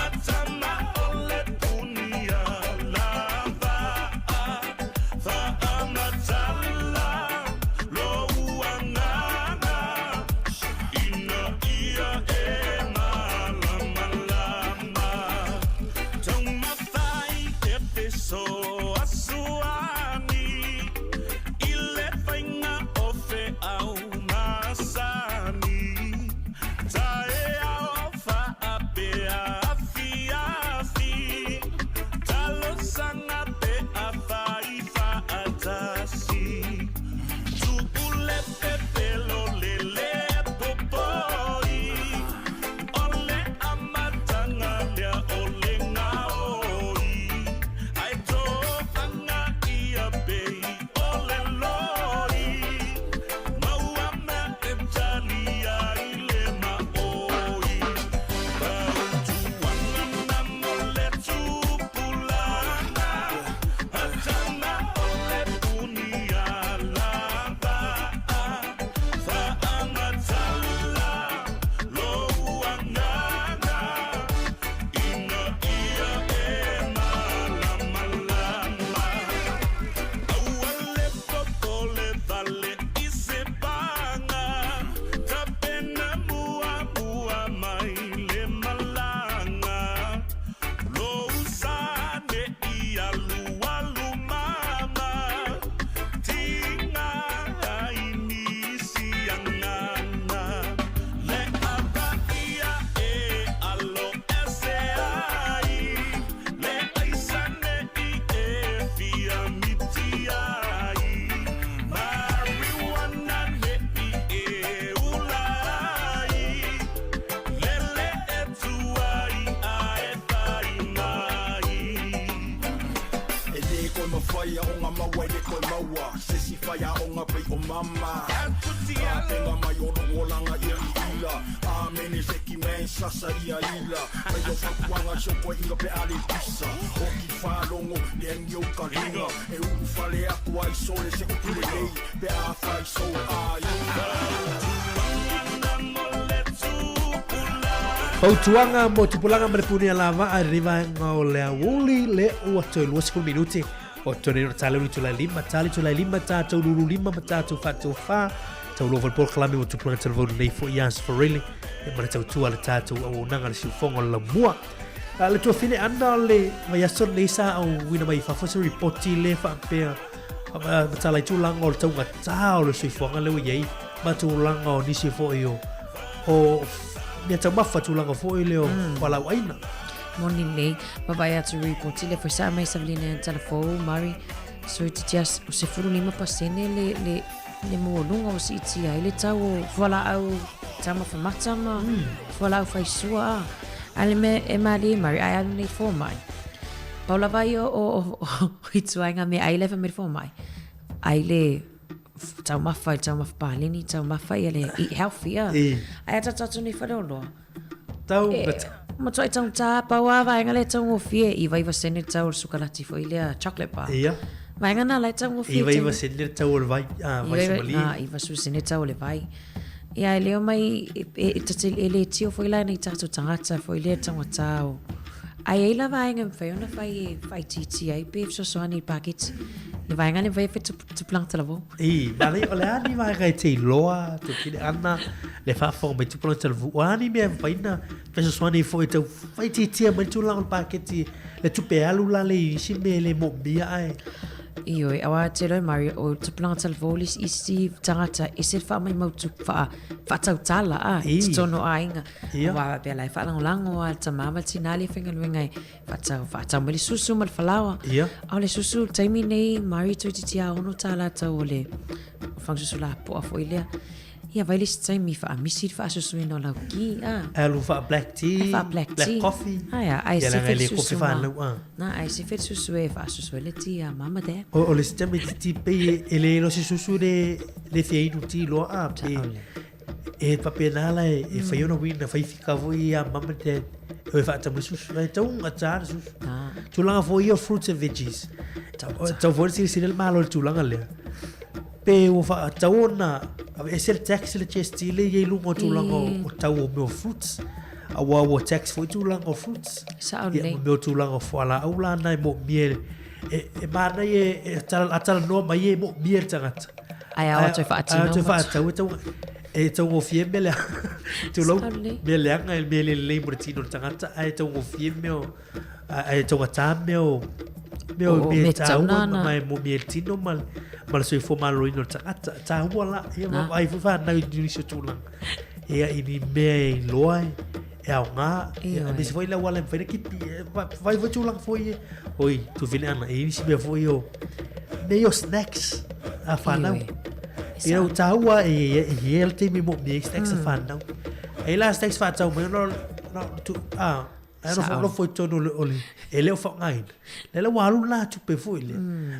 A tama o le punia lava Faamatala lou agaga Ina ia e malamalama Taumafai e fesoasoani I le faiga o feau masani Taeao faapea afiafi Talosaga pe afai faatasi Tuʻu le pepelo le lē popoi O le amataga lea o le gaoi Ae toaga ia pei o le loi Maua mea e tali ai le maʻoi Fautuaga na mo le tupulaga A tama o le punia lava Faamatala lou agaga Ina ia e malamalama Aua le popole vale i se paga Tapena muamua mai le malaga Lou sa ne i alualu mama Tiga ai nisi agaga Le avaia e alo ese ai Le aisa ne i e fia miti ai Marijuana ne i e ula ai Lele e tuai ae fai mai. E lē koe mawhai aoga maua e lē koe maua Se isi faiaoga pei o mama Tapenga mai o lou olaga ia i ila Amene seki man sasa ia ila Mai o fautuaga si o toeaina pe a le pisa Oki faalogo le agi o ka luga E ulufale atu ai sole se upu lelei Pe a fai so ai Fautuaga mo Tupulaga ma le Punia Lavaa i lenei vaega o le aoauli le ua toe 20 minute o toe nei ona taleu itula e lima tali itula e lima tatou lulu lima ma tatou faatofa tauloa foi le polokalame mo Tupulaga Talavou lenei foi aso Farele e ma le tautua le tatou auaunaga le siufoga o le laumua. A le tuafine ana o le vaiaso lenei sa auina mai fafo se ripoti le faapea matala i tulaga o le taugatā o le soifuaga lea ua i ai ma tulaga o nisi foi o o mea taumafa tulaga foi lea o mm. fualaau aina. Moni lelei, vaavaai atu ripoti lea foi sa aumai savalina e Talafou, Murray, so itiiti o 15% le, le, le maualuga ua siitia ai le tau o fualaau taumafa mata ma mm. fualaau faisua a. A le mea e malie Murray, ai alu nei fomai. Pau lava ia o, o, o, o ituaiga meaai lea e fai mai le fomai. Ai le taumafa i le taumafa paleni, taumafa ia le eat healthy a. E. Ai a tatou atu nei faleoloa. Tau, E, matuai taugata pau a vaega lea e taugofie, 99 sene le tau o le sukalati foi lea chocolate bar. Ia. Vaega na la e taugofie. 99 sene le tau o le vai, a, vai somalie. A, 90 sene tau o le vai. Ia, e leo mai, e, e, e, tate, e le tio foi la nei tatou tagata foi lea taugata o. Ae i ai la vaega e mafai ona fai e faaitiitia ai pe fesoasoani i le paketi. Le vaega lea e mafai e fai tupulaga talavou. I, manaia, o le a ni vaega e te iloa, te kile ana, le faafofoga mai tupulaga talavou, o a ni mea e mafai ona fesoasoani foi e tau faaitiitia mai le tulaga o le paketi, le tupe alu la le i isi mea e le moomia ae. Ioe, auā te rau Mario, o tupulaga talavou le isi tagata ese le faamaumau tupe faa faatautala a i totonu o aiga. Auā faapea la e faalagolago lava le tamā ma le tinā lea e faigaluega e faatau faatau mai le susu ma le falaoa. A o le susu i le taimi lenei Mario toeitiiti lava $6 tau o le fagasusu lapoa foi lea. Ia vai le isi taimi faamisi le faasusuina o lau ki, a. Alu faa black tea, faa black tea, black coffee. Ai a, ai se fe le kofi whanau, a. Na, ai se fe susu e faasusu le tea a mama dad. O le isi taimi titi pei e le ilo se susu le le fia inu ti loa a pe e papena la e fai ona wina fai fika foi a mama dad e faatamu susu ai tau ngata le susu. Tulaga foi ia fruits and veggies. Tau foi silasila le malo le tulaga lea. Pe ua faatatau ona aveese le tax le GST lea e i ai i luga o tulaga o tau o mea o fruits. Aua ua tax foi tulaga o fruits. Sao lelei. Ia, ma mea o tulaga o fualaau la na e moomia e, e, e manaia e, e tala, a talanoa mai e moomia e le tagata. Ae ao atu e faatino. Ae ao atu e faatau e tau, e taugofie mea lea. Tulou, mea leaga e mea le lelei mo le tino o le tagata, ae taugofie mea o, Ae taugatā mea o mea o mea tāua ma e momi e le tino ma ma le soifua maloloina o le tagata. Tāua la, ia ma ai foi whānau i nisi o tulaga. Ia i ni mea e iloa e, e aoga, ia aemaise foi le auala e mafai ona kipi, vai foi tulaga foi e, oi, tuvili ana, e i nisi mea foi o, mea ia o snacks a whānau. Ia o tāua e i e le taimi moomia i snacks a whānau. E la snacks whātau mai, no, no, tu, ah, Ae nofo nofo i totonu o le, o le, e le o faaaogaina. Le la ua alu la tupe foi lea.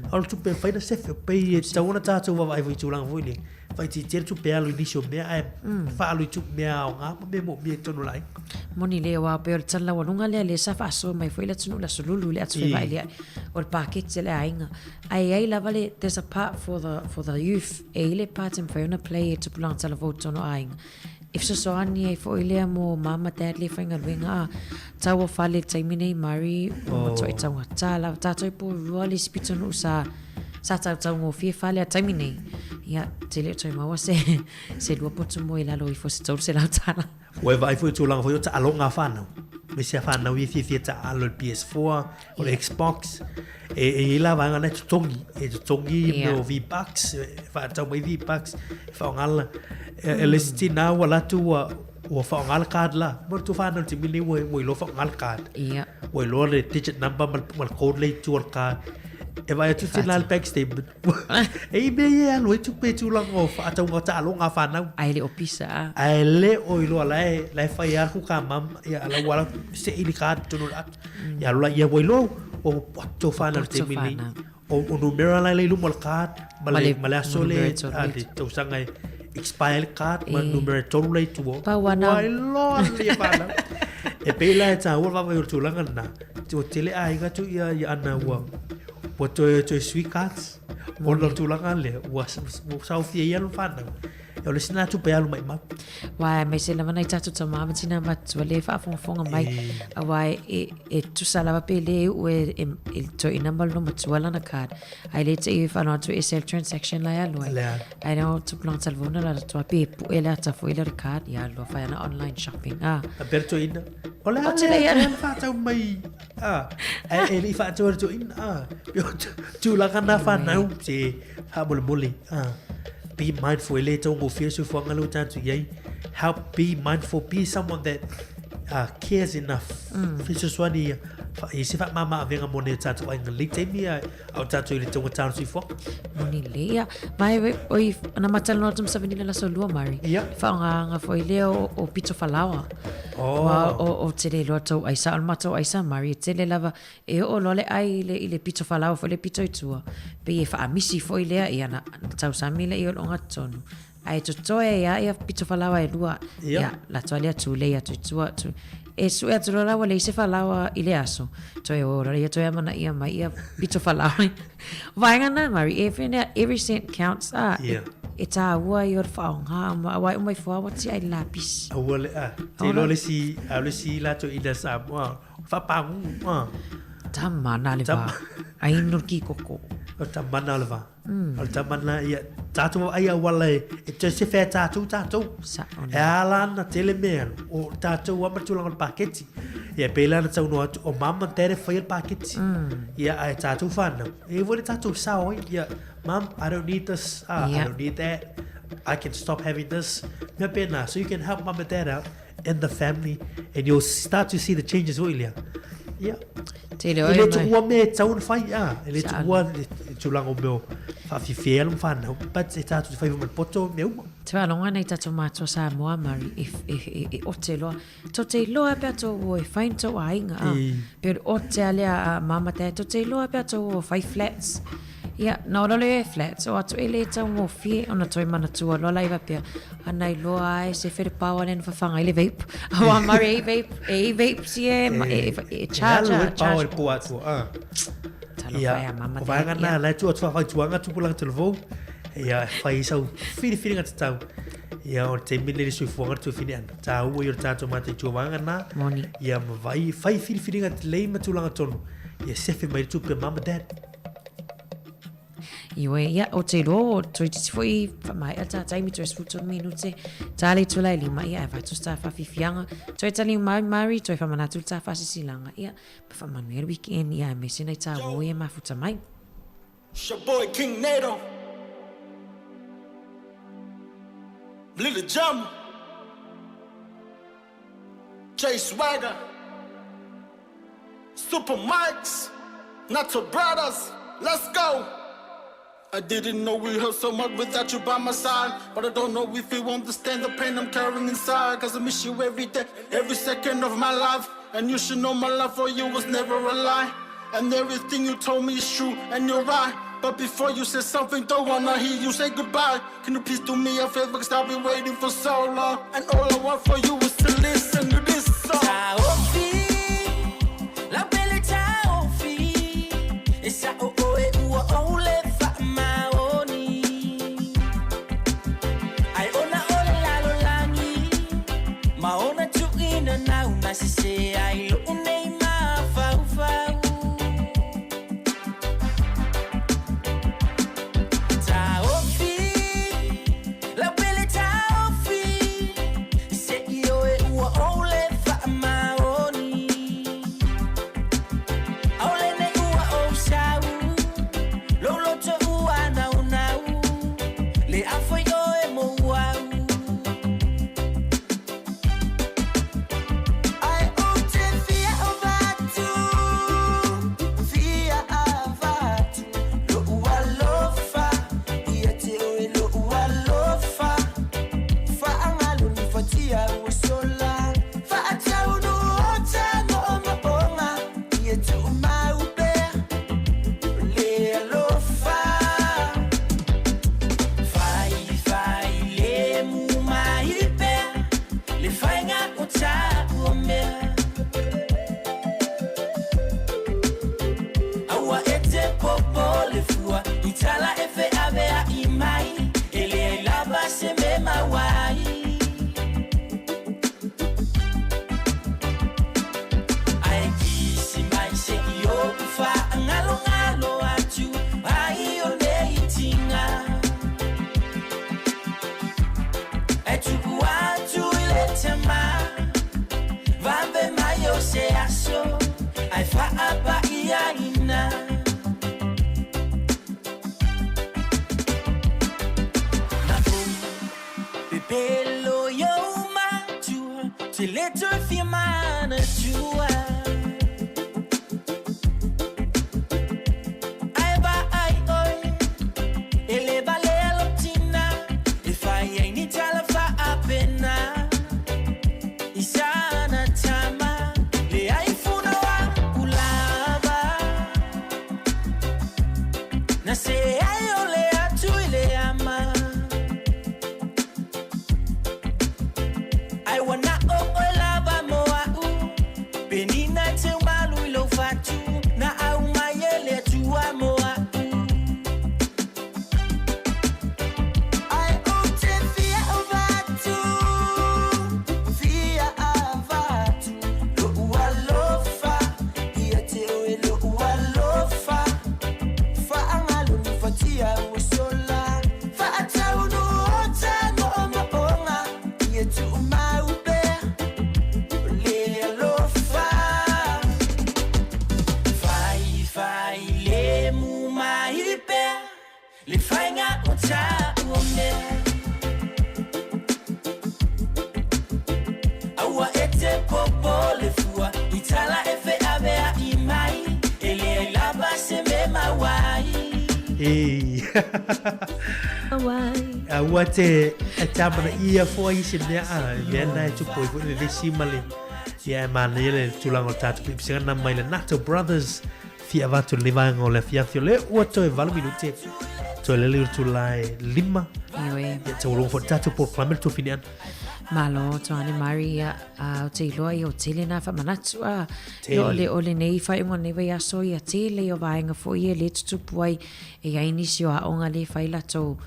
A o le tupe e fai na sefe, pei e tatau ona tatou vaavaai foi i tulaga foi lea. Faaitiitia le tupe e alu i nisi o mea ae faaalu i tupe mea aoga ma mea moomia i totonu o le aiga. Moni lea aua pei o le tala laualuga lea lea sa faasoa mai foi le atunuu i le Aso Lulu i le Atu Fevaai o le paketi a le aiga. Ae i ai lava le, there's a part for the, for the youth, e i ai le part e mafai ona play e tupulaga talavou i totonu o aiga. E fesoasoani ai foi lea mō Mum ma Dad le faigaluega a taua fale i le taimi nei Murray ua matuai taugata lava tātou i Porirua le isi pitonuu sa sa tautaugofie fale a taimi nei ia te le o toe maua se se lua poto moe i lalo ifo se $300 tala. Ua e vaai foi i tulaga foi o taaloga a whanau. Me se a whanau i fiafia taalo i le PS4, o le Xbox. E, e i la vaega na e totogi. E totogi yeah. mea o V-Bucks, e whaatau mai V-Bucks, e whaongala. E, e le isi tina ua latu ua, ua whaongala card la. Mo tu whanau te mini ua, ua iloa whaongala card. Yeah. Ua iloa le digit number ma, ma le code le i tua le card. E vai atu tina le bank statement. E i mea ia e alu ai tupe i tulaga o faatauga taaloga a fanau. Ae le o pisa a. Ae le o iloa la e, la e fai a ku ka mam, ia ala ua ala se i le card tonu le atu. Ia alu la ia ua iloa, ua poto whanau le taimi nei. O, o numera la i luma o le card, ma le, ma le aso le, a le tausaga e expire le card, ma numera e tolu la i tua. Pau ana. Ua iloa le ia whanau. E pei la e tāua le vaavaai o le tulaga lena. Ua tele aiga atu ia, ia ana ua, Ua toe toe sui cards ona o le tulaga lea ua saofia ai alu whanau. E o le isi lena tupe e alu maimau. Uae aemaise lava nai tatou tama ma tina matua le faafogafoga mai aua e e tusa lava pe le uu e e e toeaina ma lona matua lana card ae le te i whanau atu e ese le transaction la e alu ai. Ae no tupulaga talavauna la atoa pe pue le ata foi lea o le card ia alu loa fai ana online shopping a. A pea le toeaina. O le a lea e whaatau mai A, e le i whaatua le toeaina, a, pe o tulaga na whanau, se faamolemole, a, be mindful, e le taugofie le soifuaga lea ua tatou i ai, help be mindful, be someone that cares enough, fesoasoani ia, i se faamama-avega mo nai o tatou aiga lelei taimi a o tatou i le taugata o le soifuaga. Moni lelei, ia. Ma e, oi, na matalanoa atu ma Savanilla le aso lua, Murray. Ia. Whaongaanga foi lea o, o pito falaoa. Oh. Wa, o, o tele loa tou aisa, o le matou aisa, Murray, e tele lava, e oo loa le ai i le, i le pito falaoa foi le pito i tua. Pei e whaamisi foi lea, ia na, na tausami lea i o le ogatotonu. Ae totoe ai a ia pito falaoa e lua. Ia. Ia, latou lea tulei atu i tua atu. E sue atu loa la ua leai se falaoa i le aso. Toe o loa ia toe amanaia mai ia pito falaoa. Vaega na, Murray, e whenea, every cent counts, a, Ia. e, e tāua i o le whaonga, ma aua e uma i fuawatia ai le lapisi. Aua le, a, te iloa le isi, a o le isi latou ina Samoa, whapagu, a. Tamana le va. Ai inu le kikoko. O tamana le va. O le tama lena, ia, tatou ai auala e, e toe sefe ai tatou, tatou. Sao E ala ana tele mea, o tatou lava ma le tulaga o le paketi. Ia, pei la na taunoa atu, o mum and dad e whaia le paketi. Ia, ae tātou whānau. E foi le tātou sao ai. Ia, mum, I don't need this. Ah, I don't need that. I can stop having this. Mea pēnā. So you can help mum and dad out in the family and you'll start to see the changes foi lea. Ia. Te reo E le e mai. tuua mea e tau ona whai, ah. E le Sa tuua le tulaga o mea o whaawhiwhia ala ma whānau. But e tātou te whai ma le poto mea uma. Te whaalonga nei tātou mātua Samoa, Murray, e, e, e, e ote loa. Tō te iloa pea tō o e whai tō aiga, a. Pe o te alea a mama te, tō te iloa pea tō o whai flats. Ia, nā ora le e flats, o atu e le tau ngō whie, ona toi mana tua loa laiva pea. Ana i loa ai se where pāwa le na whawhanga i le vape. Awa Murray e vape, e i vape si e, e, e, e charge, E alu e charge. pāwa le pō atua, a. Talo Ia, whai a mama o te, vaenga nā, ia. lai tu atu whai tuanga tupulanga te levou. Ia, whai i sau whiriwhiringa te tau. Ia, o te mine le suifuanga te tuawhine ana. Tā ua i o tātou mātai tua vaenga nā. Moni. Ia, ma vai, whai whiriwhiringa te lei ma tūlanga tonu. Ia, sefe mai le tupe mama dad. Ioe, ia, o te roa, o toi titi foi whamai a tā taimi toi sfuto minute, tā le tula i lima, ia, e whatu tā whawhiwhianga, toi tali mai mari, toi whamanatu tā whasisilangan, ia, pa whamanu e weekend, ia, e mese nei tā woi e mafuta mai. It's your boy King Nato. Little Jump. Jay Swagger. Super Mikes. Nato Brothers. Let's go. I didn't know we hurt so much without you by my side. But I don't know if you understand the pain I'm carrying inside. Cause I miss you every day, every second of my life. And you should know my love for you was never a lie. And everything you told me is true, and you're right. But before you say something, don't wanna hear you say goodbye. Can you please do me a favor? Cause I've been waiting for so long. And all I want for you is to listen to this song. Taofi, la pele taofi, e sa o o e ua o le fa maoni. Ai ona o le lalo langi, ma ona tuina na una se se ai lo unei ma fau fau. Taofi, la pele taofi, se i o e ua o le fa maoni. Aole nei ua o sau, lo lo to ua nau nau, le afoi o e mo au. Ai o te fia o vatu, fia a vatu, lo ua lofa, ia te o e lo ua lofa. Fa angalo ni fatia o sola, fa atau no o tango o maonga, ia tu mau pe, le alofa. Fai, fai, le mu mai pe, le fainga o ta o mea. Aua e te popo le fua, i tala e fe ave a i mai, e le ai lava se me mawai. Ai kisi mai se i o fa, ngalo ngalo atu, ai o le itinga. E tuku atu i le tema, vave mai o se aso, ai whaapa i a ina. Na o, pepelo yo matua, te le toi fia mana tua. Ai ba ai oi, e le vale a lotina, e fai ai ni tala fa apena. Isana tama, le ai funa wa kulava. Na se ai o le atu i le ama. Ai wana o o lava mo au, peni A ua te e te amana ia fo i se mea a mea na e tupu ai foi le vesi ma le ia e manaia le tulaga o le tatou pipisinga na mai le Nato Brothers fia avatu le vaega o le afiafi o le ua toe 8 minute toe lele o tula e 5. Ioe. Ia taualoga foi le tatou polokalame le tuafine ana. Malo Tuane Mari ia a o te iloa ia o tele nā whamanatu a Tele. ia o le o lenei whaiunga nei vai aso ia tele o vaenga foi e le tutupu ai e ai nisi o aoga le whai latou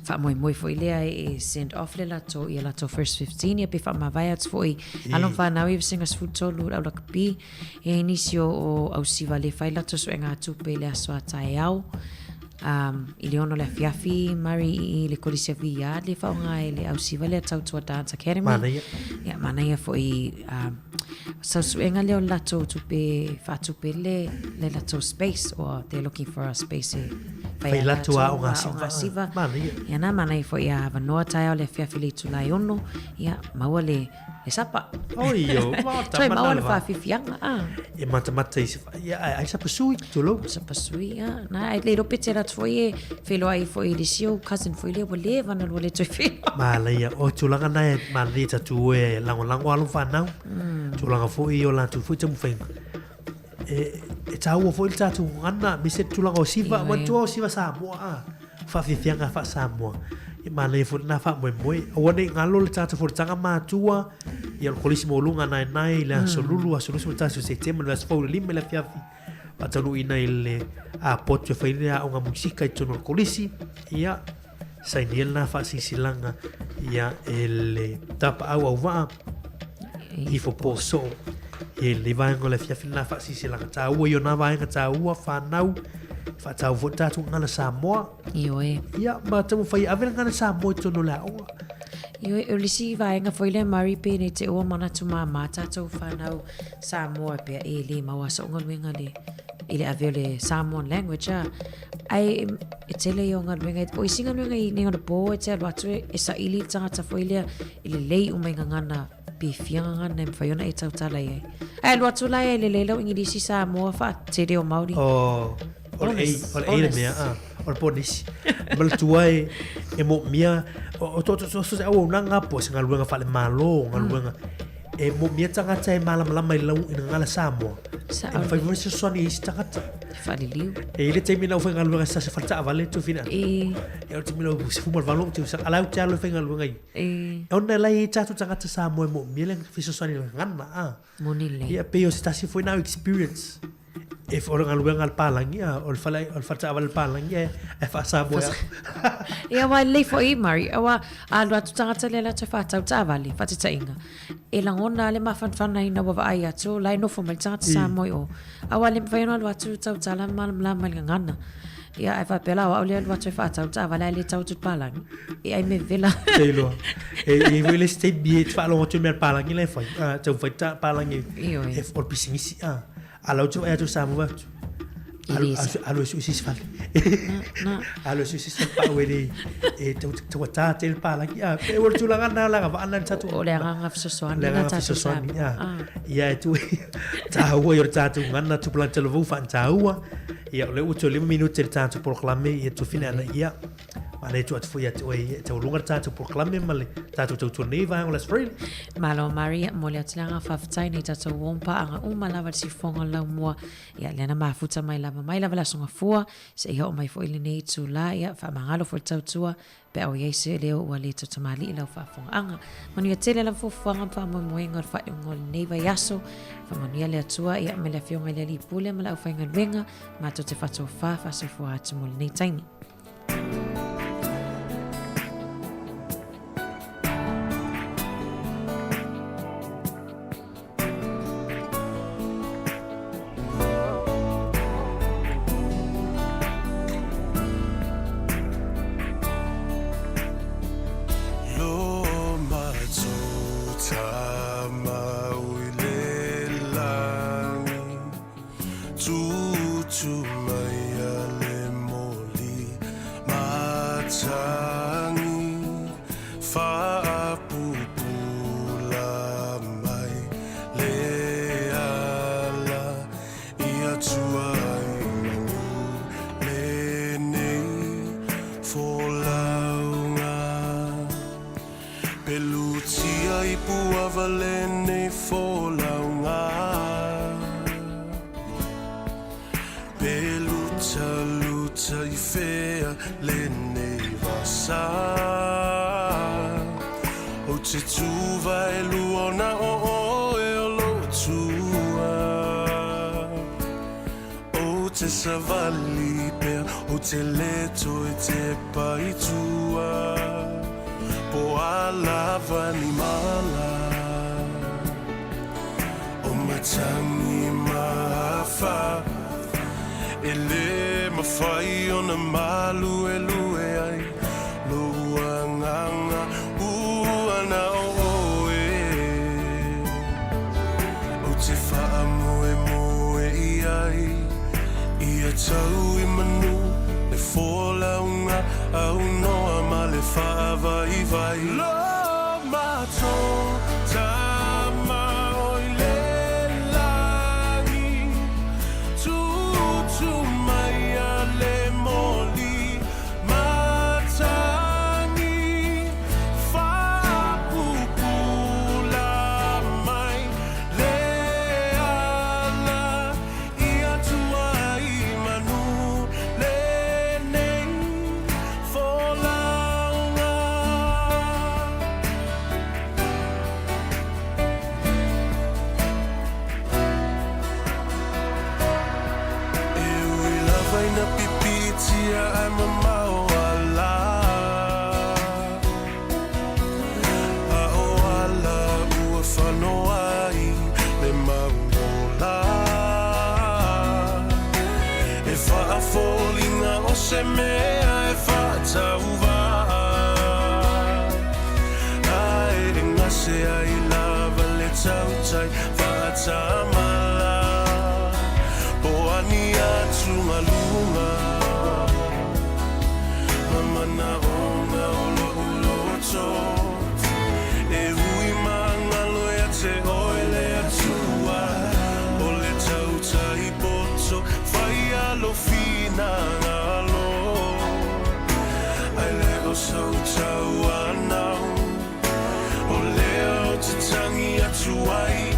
whaamoemoe foi lea e send off le latou ia latou first 15 ia pe whaamavae atu foi alo whanau i vasenga 13 le au lakapi e ai nisi o o ausiva le whai latou suega tupe le aso a taeao i le 6 le afiafi Mari i le Kolisi o VR le whaonga e le ausiva lea Tautua Dance Academy. Manaia. Ia, manaia foi sausuega lea o le latou tupe whaatupe le, le latou space or they're looking for a space e Fai whai a latou latou aoga siva. aoga siva. Manaia. Ia nā, manaia foi a avanoa taeao le afiafi le itula e 6, ia, maua le, le sapa. Oi, o, mata, Toe maua mana le va. whaafifianga, ah. E matamata i se ia, ai, ai sapa sui, tulou. Sapa sui, ah. Nā, ai le rope te ratu foi e wheloa ai foi i le sio cousin foi le ua leva na lua le toe wheloa. Manaia, o tulaga na e manaia tatu e langolango alo whanau. Tulaga foi o lātou foi taumafaiga. E, e tāua foi le tatou gagana, me se tulaga o siva, Ioe. manatua o siva Samoa, a. Whaafiafianga wha Samoa. E manaia foi lena faamoemoe. Aua nei galo le tatou fonotaga matua, ia o le kolisi maualuga naenae i le aso lulu, aso 21 o Setema, le aso 15 i le afiafi. Faataunuuina i le apoto e fai le aoga musika i totonu o le kolisi, ia, sainia lena faasilasila ia e le tapaau auvaa ifo po soo. E le vaega o le afiafi lena faasilasila taua i ona vaega taua whanau whaatau foi tatou gagana Samoa. Ioe. Ia, ma taumafai ave le gagana Samoa i totonu o le aoga. Ioe, o le isi vaega foi lea Mari pe nei te ua manatu māmā tātou whanau Samoa pea e le maua so'o galuega le i le ave o le Samoan language a. Ai e tele i o galuega o isi galuega i nei ona pō e te alu atu e saili le tagata foi lea i lelei uma i gagana pe fia gagana e mawhai ona e tautala i ai. Ai alu atu la e lelei lau Ingilisi Samoa wha te reo Māori. O, o le ei, o le ei le mea, a, o le ponisi. Ma le tua e, e mo mia, o to to to se au nanga po se galuega whale malo, galuega. E mo mia tangata e malamalama i lau i ngala Samoa. Sa E mawhai foi se soani i isi tagata. Whaliliu. E i le taimi na u whai galuega sa se whalta avale tu whina. E. E o te mila u se fumal valo te usa alau te alo whai galuega i. E. E ona lai e tātou tagata Samoa e mo mia le fesoasoani le gagana, a. Moni le. Ia pe o se tasi foi nau experience. E o le galuega le palangi, a, o le whala, o le whalta avale le palangi, e, e wha Samoa. Ia wa lei foi Mari, awa alu atu tagata le latou whātau tāvale, whatetainga. E langona le mafanfana ina ua vaai atu, lai nofo mai le tagata Samoa i o. Awa le mawhai ona alu atu tautala malamalama i le gagana. Ia ai whapela o au le alu atu e whātau tāvale ai le tau atu palangi. E ai me vela. Te iloa. E i foi le se taimi e te whaalongo atu mea le palangi lai whai. A, tau whai ta palangi. Ioe. E o le pisingisi, a. Alau te whai atu Samoa atu. I Alu, le sa. alu, alu e sui sisi fale. Na. Alu e sui sisi fale pau e le, e tau, tau ata te le palangi. A, e o le tulaga na laga vaana le tatou. O le agaga fesoasoani Le na agaga tatou fesoasoani, Samoa. a. Ah. Ia e tu, tāua i o le tatou gagana tupulaga talavou faataua. Ia, o le ua toe 5 minute le tatou polokalame ia tuafine ana ia. Ma le tu atu foi ia te oe, e taulunga le tatou polokalame ma le tatou tautua nei vaega o le Aso Faraile. Malo Maria, mo le atu le aga whawhetai nei tātou wompa anga uma lava le sifonga lau mua. Ia, le ana mafuta mai lava mai lava le asonga fua, se iha o mai foi le nei tū la, ia, whaamangalo foi le tautua, pe au iai se leo ua le tautamali i lau whaafonga anga. Manuia tele lava fuafuaga ma faamoemoega o le faaiuga o lenei vaiaso. Faamanuia le Atua, ia, me le afioga i le Alii Pule ma le aufaigaluega, mātou te whatofā whaasoifua atu mo lenei taimi. Lo matuta mau i le langi, tutu mai a le moli. folauga. Pe lutaluta i fea lenei vasa. Ou te tuva e luona o oe o lou Atua. Ou te savali pea, ou te le toe tepa i tua. Po a lava ni mala. O matangi mahafa. E le mafai ona maluelue ai lou agaga ua na o oe. Ou te faamoemoe i ai ia tau i manu le folauga aunoa ma le faavaivai. Lo matou Tama o i le lagi, tutu mai a le moli matagi, faapupula mai le ala ia tua i manu lenei folauga. E ui lava ina pipiitia ae mamao ala. A o ala ua fanoa ai le mauola. E faafoliga o se mea e faatauvaa. Ae e gase ai lava le tautai faatamala. Po o ni atugaluga ma manaoga o lou loto. E ui magalo ia te oe le Atua. O le tautai poto fai lou finagalo. Ae le o sou tauanau. O lea ou te tagi atu ai.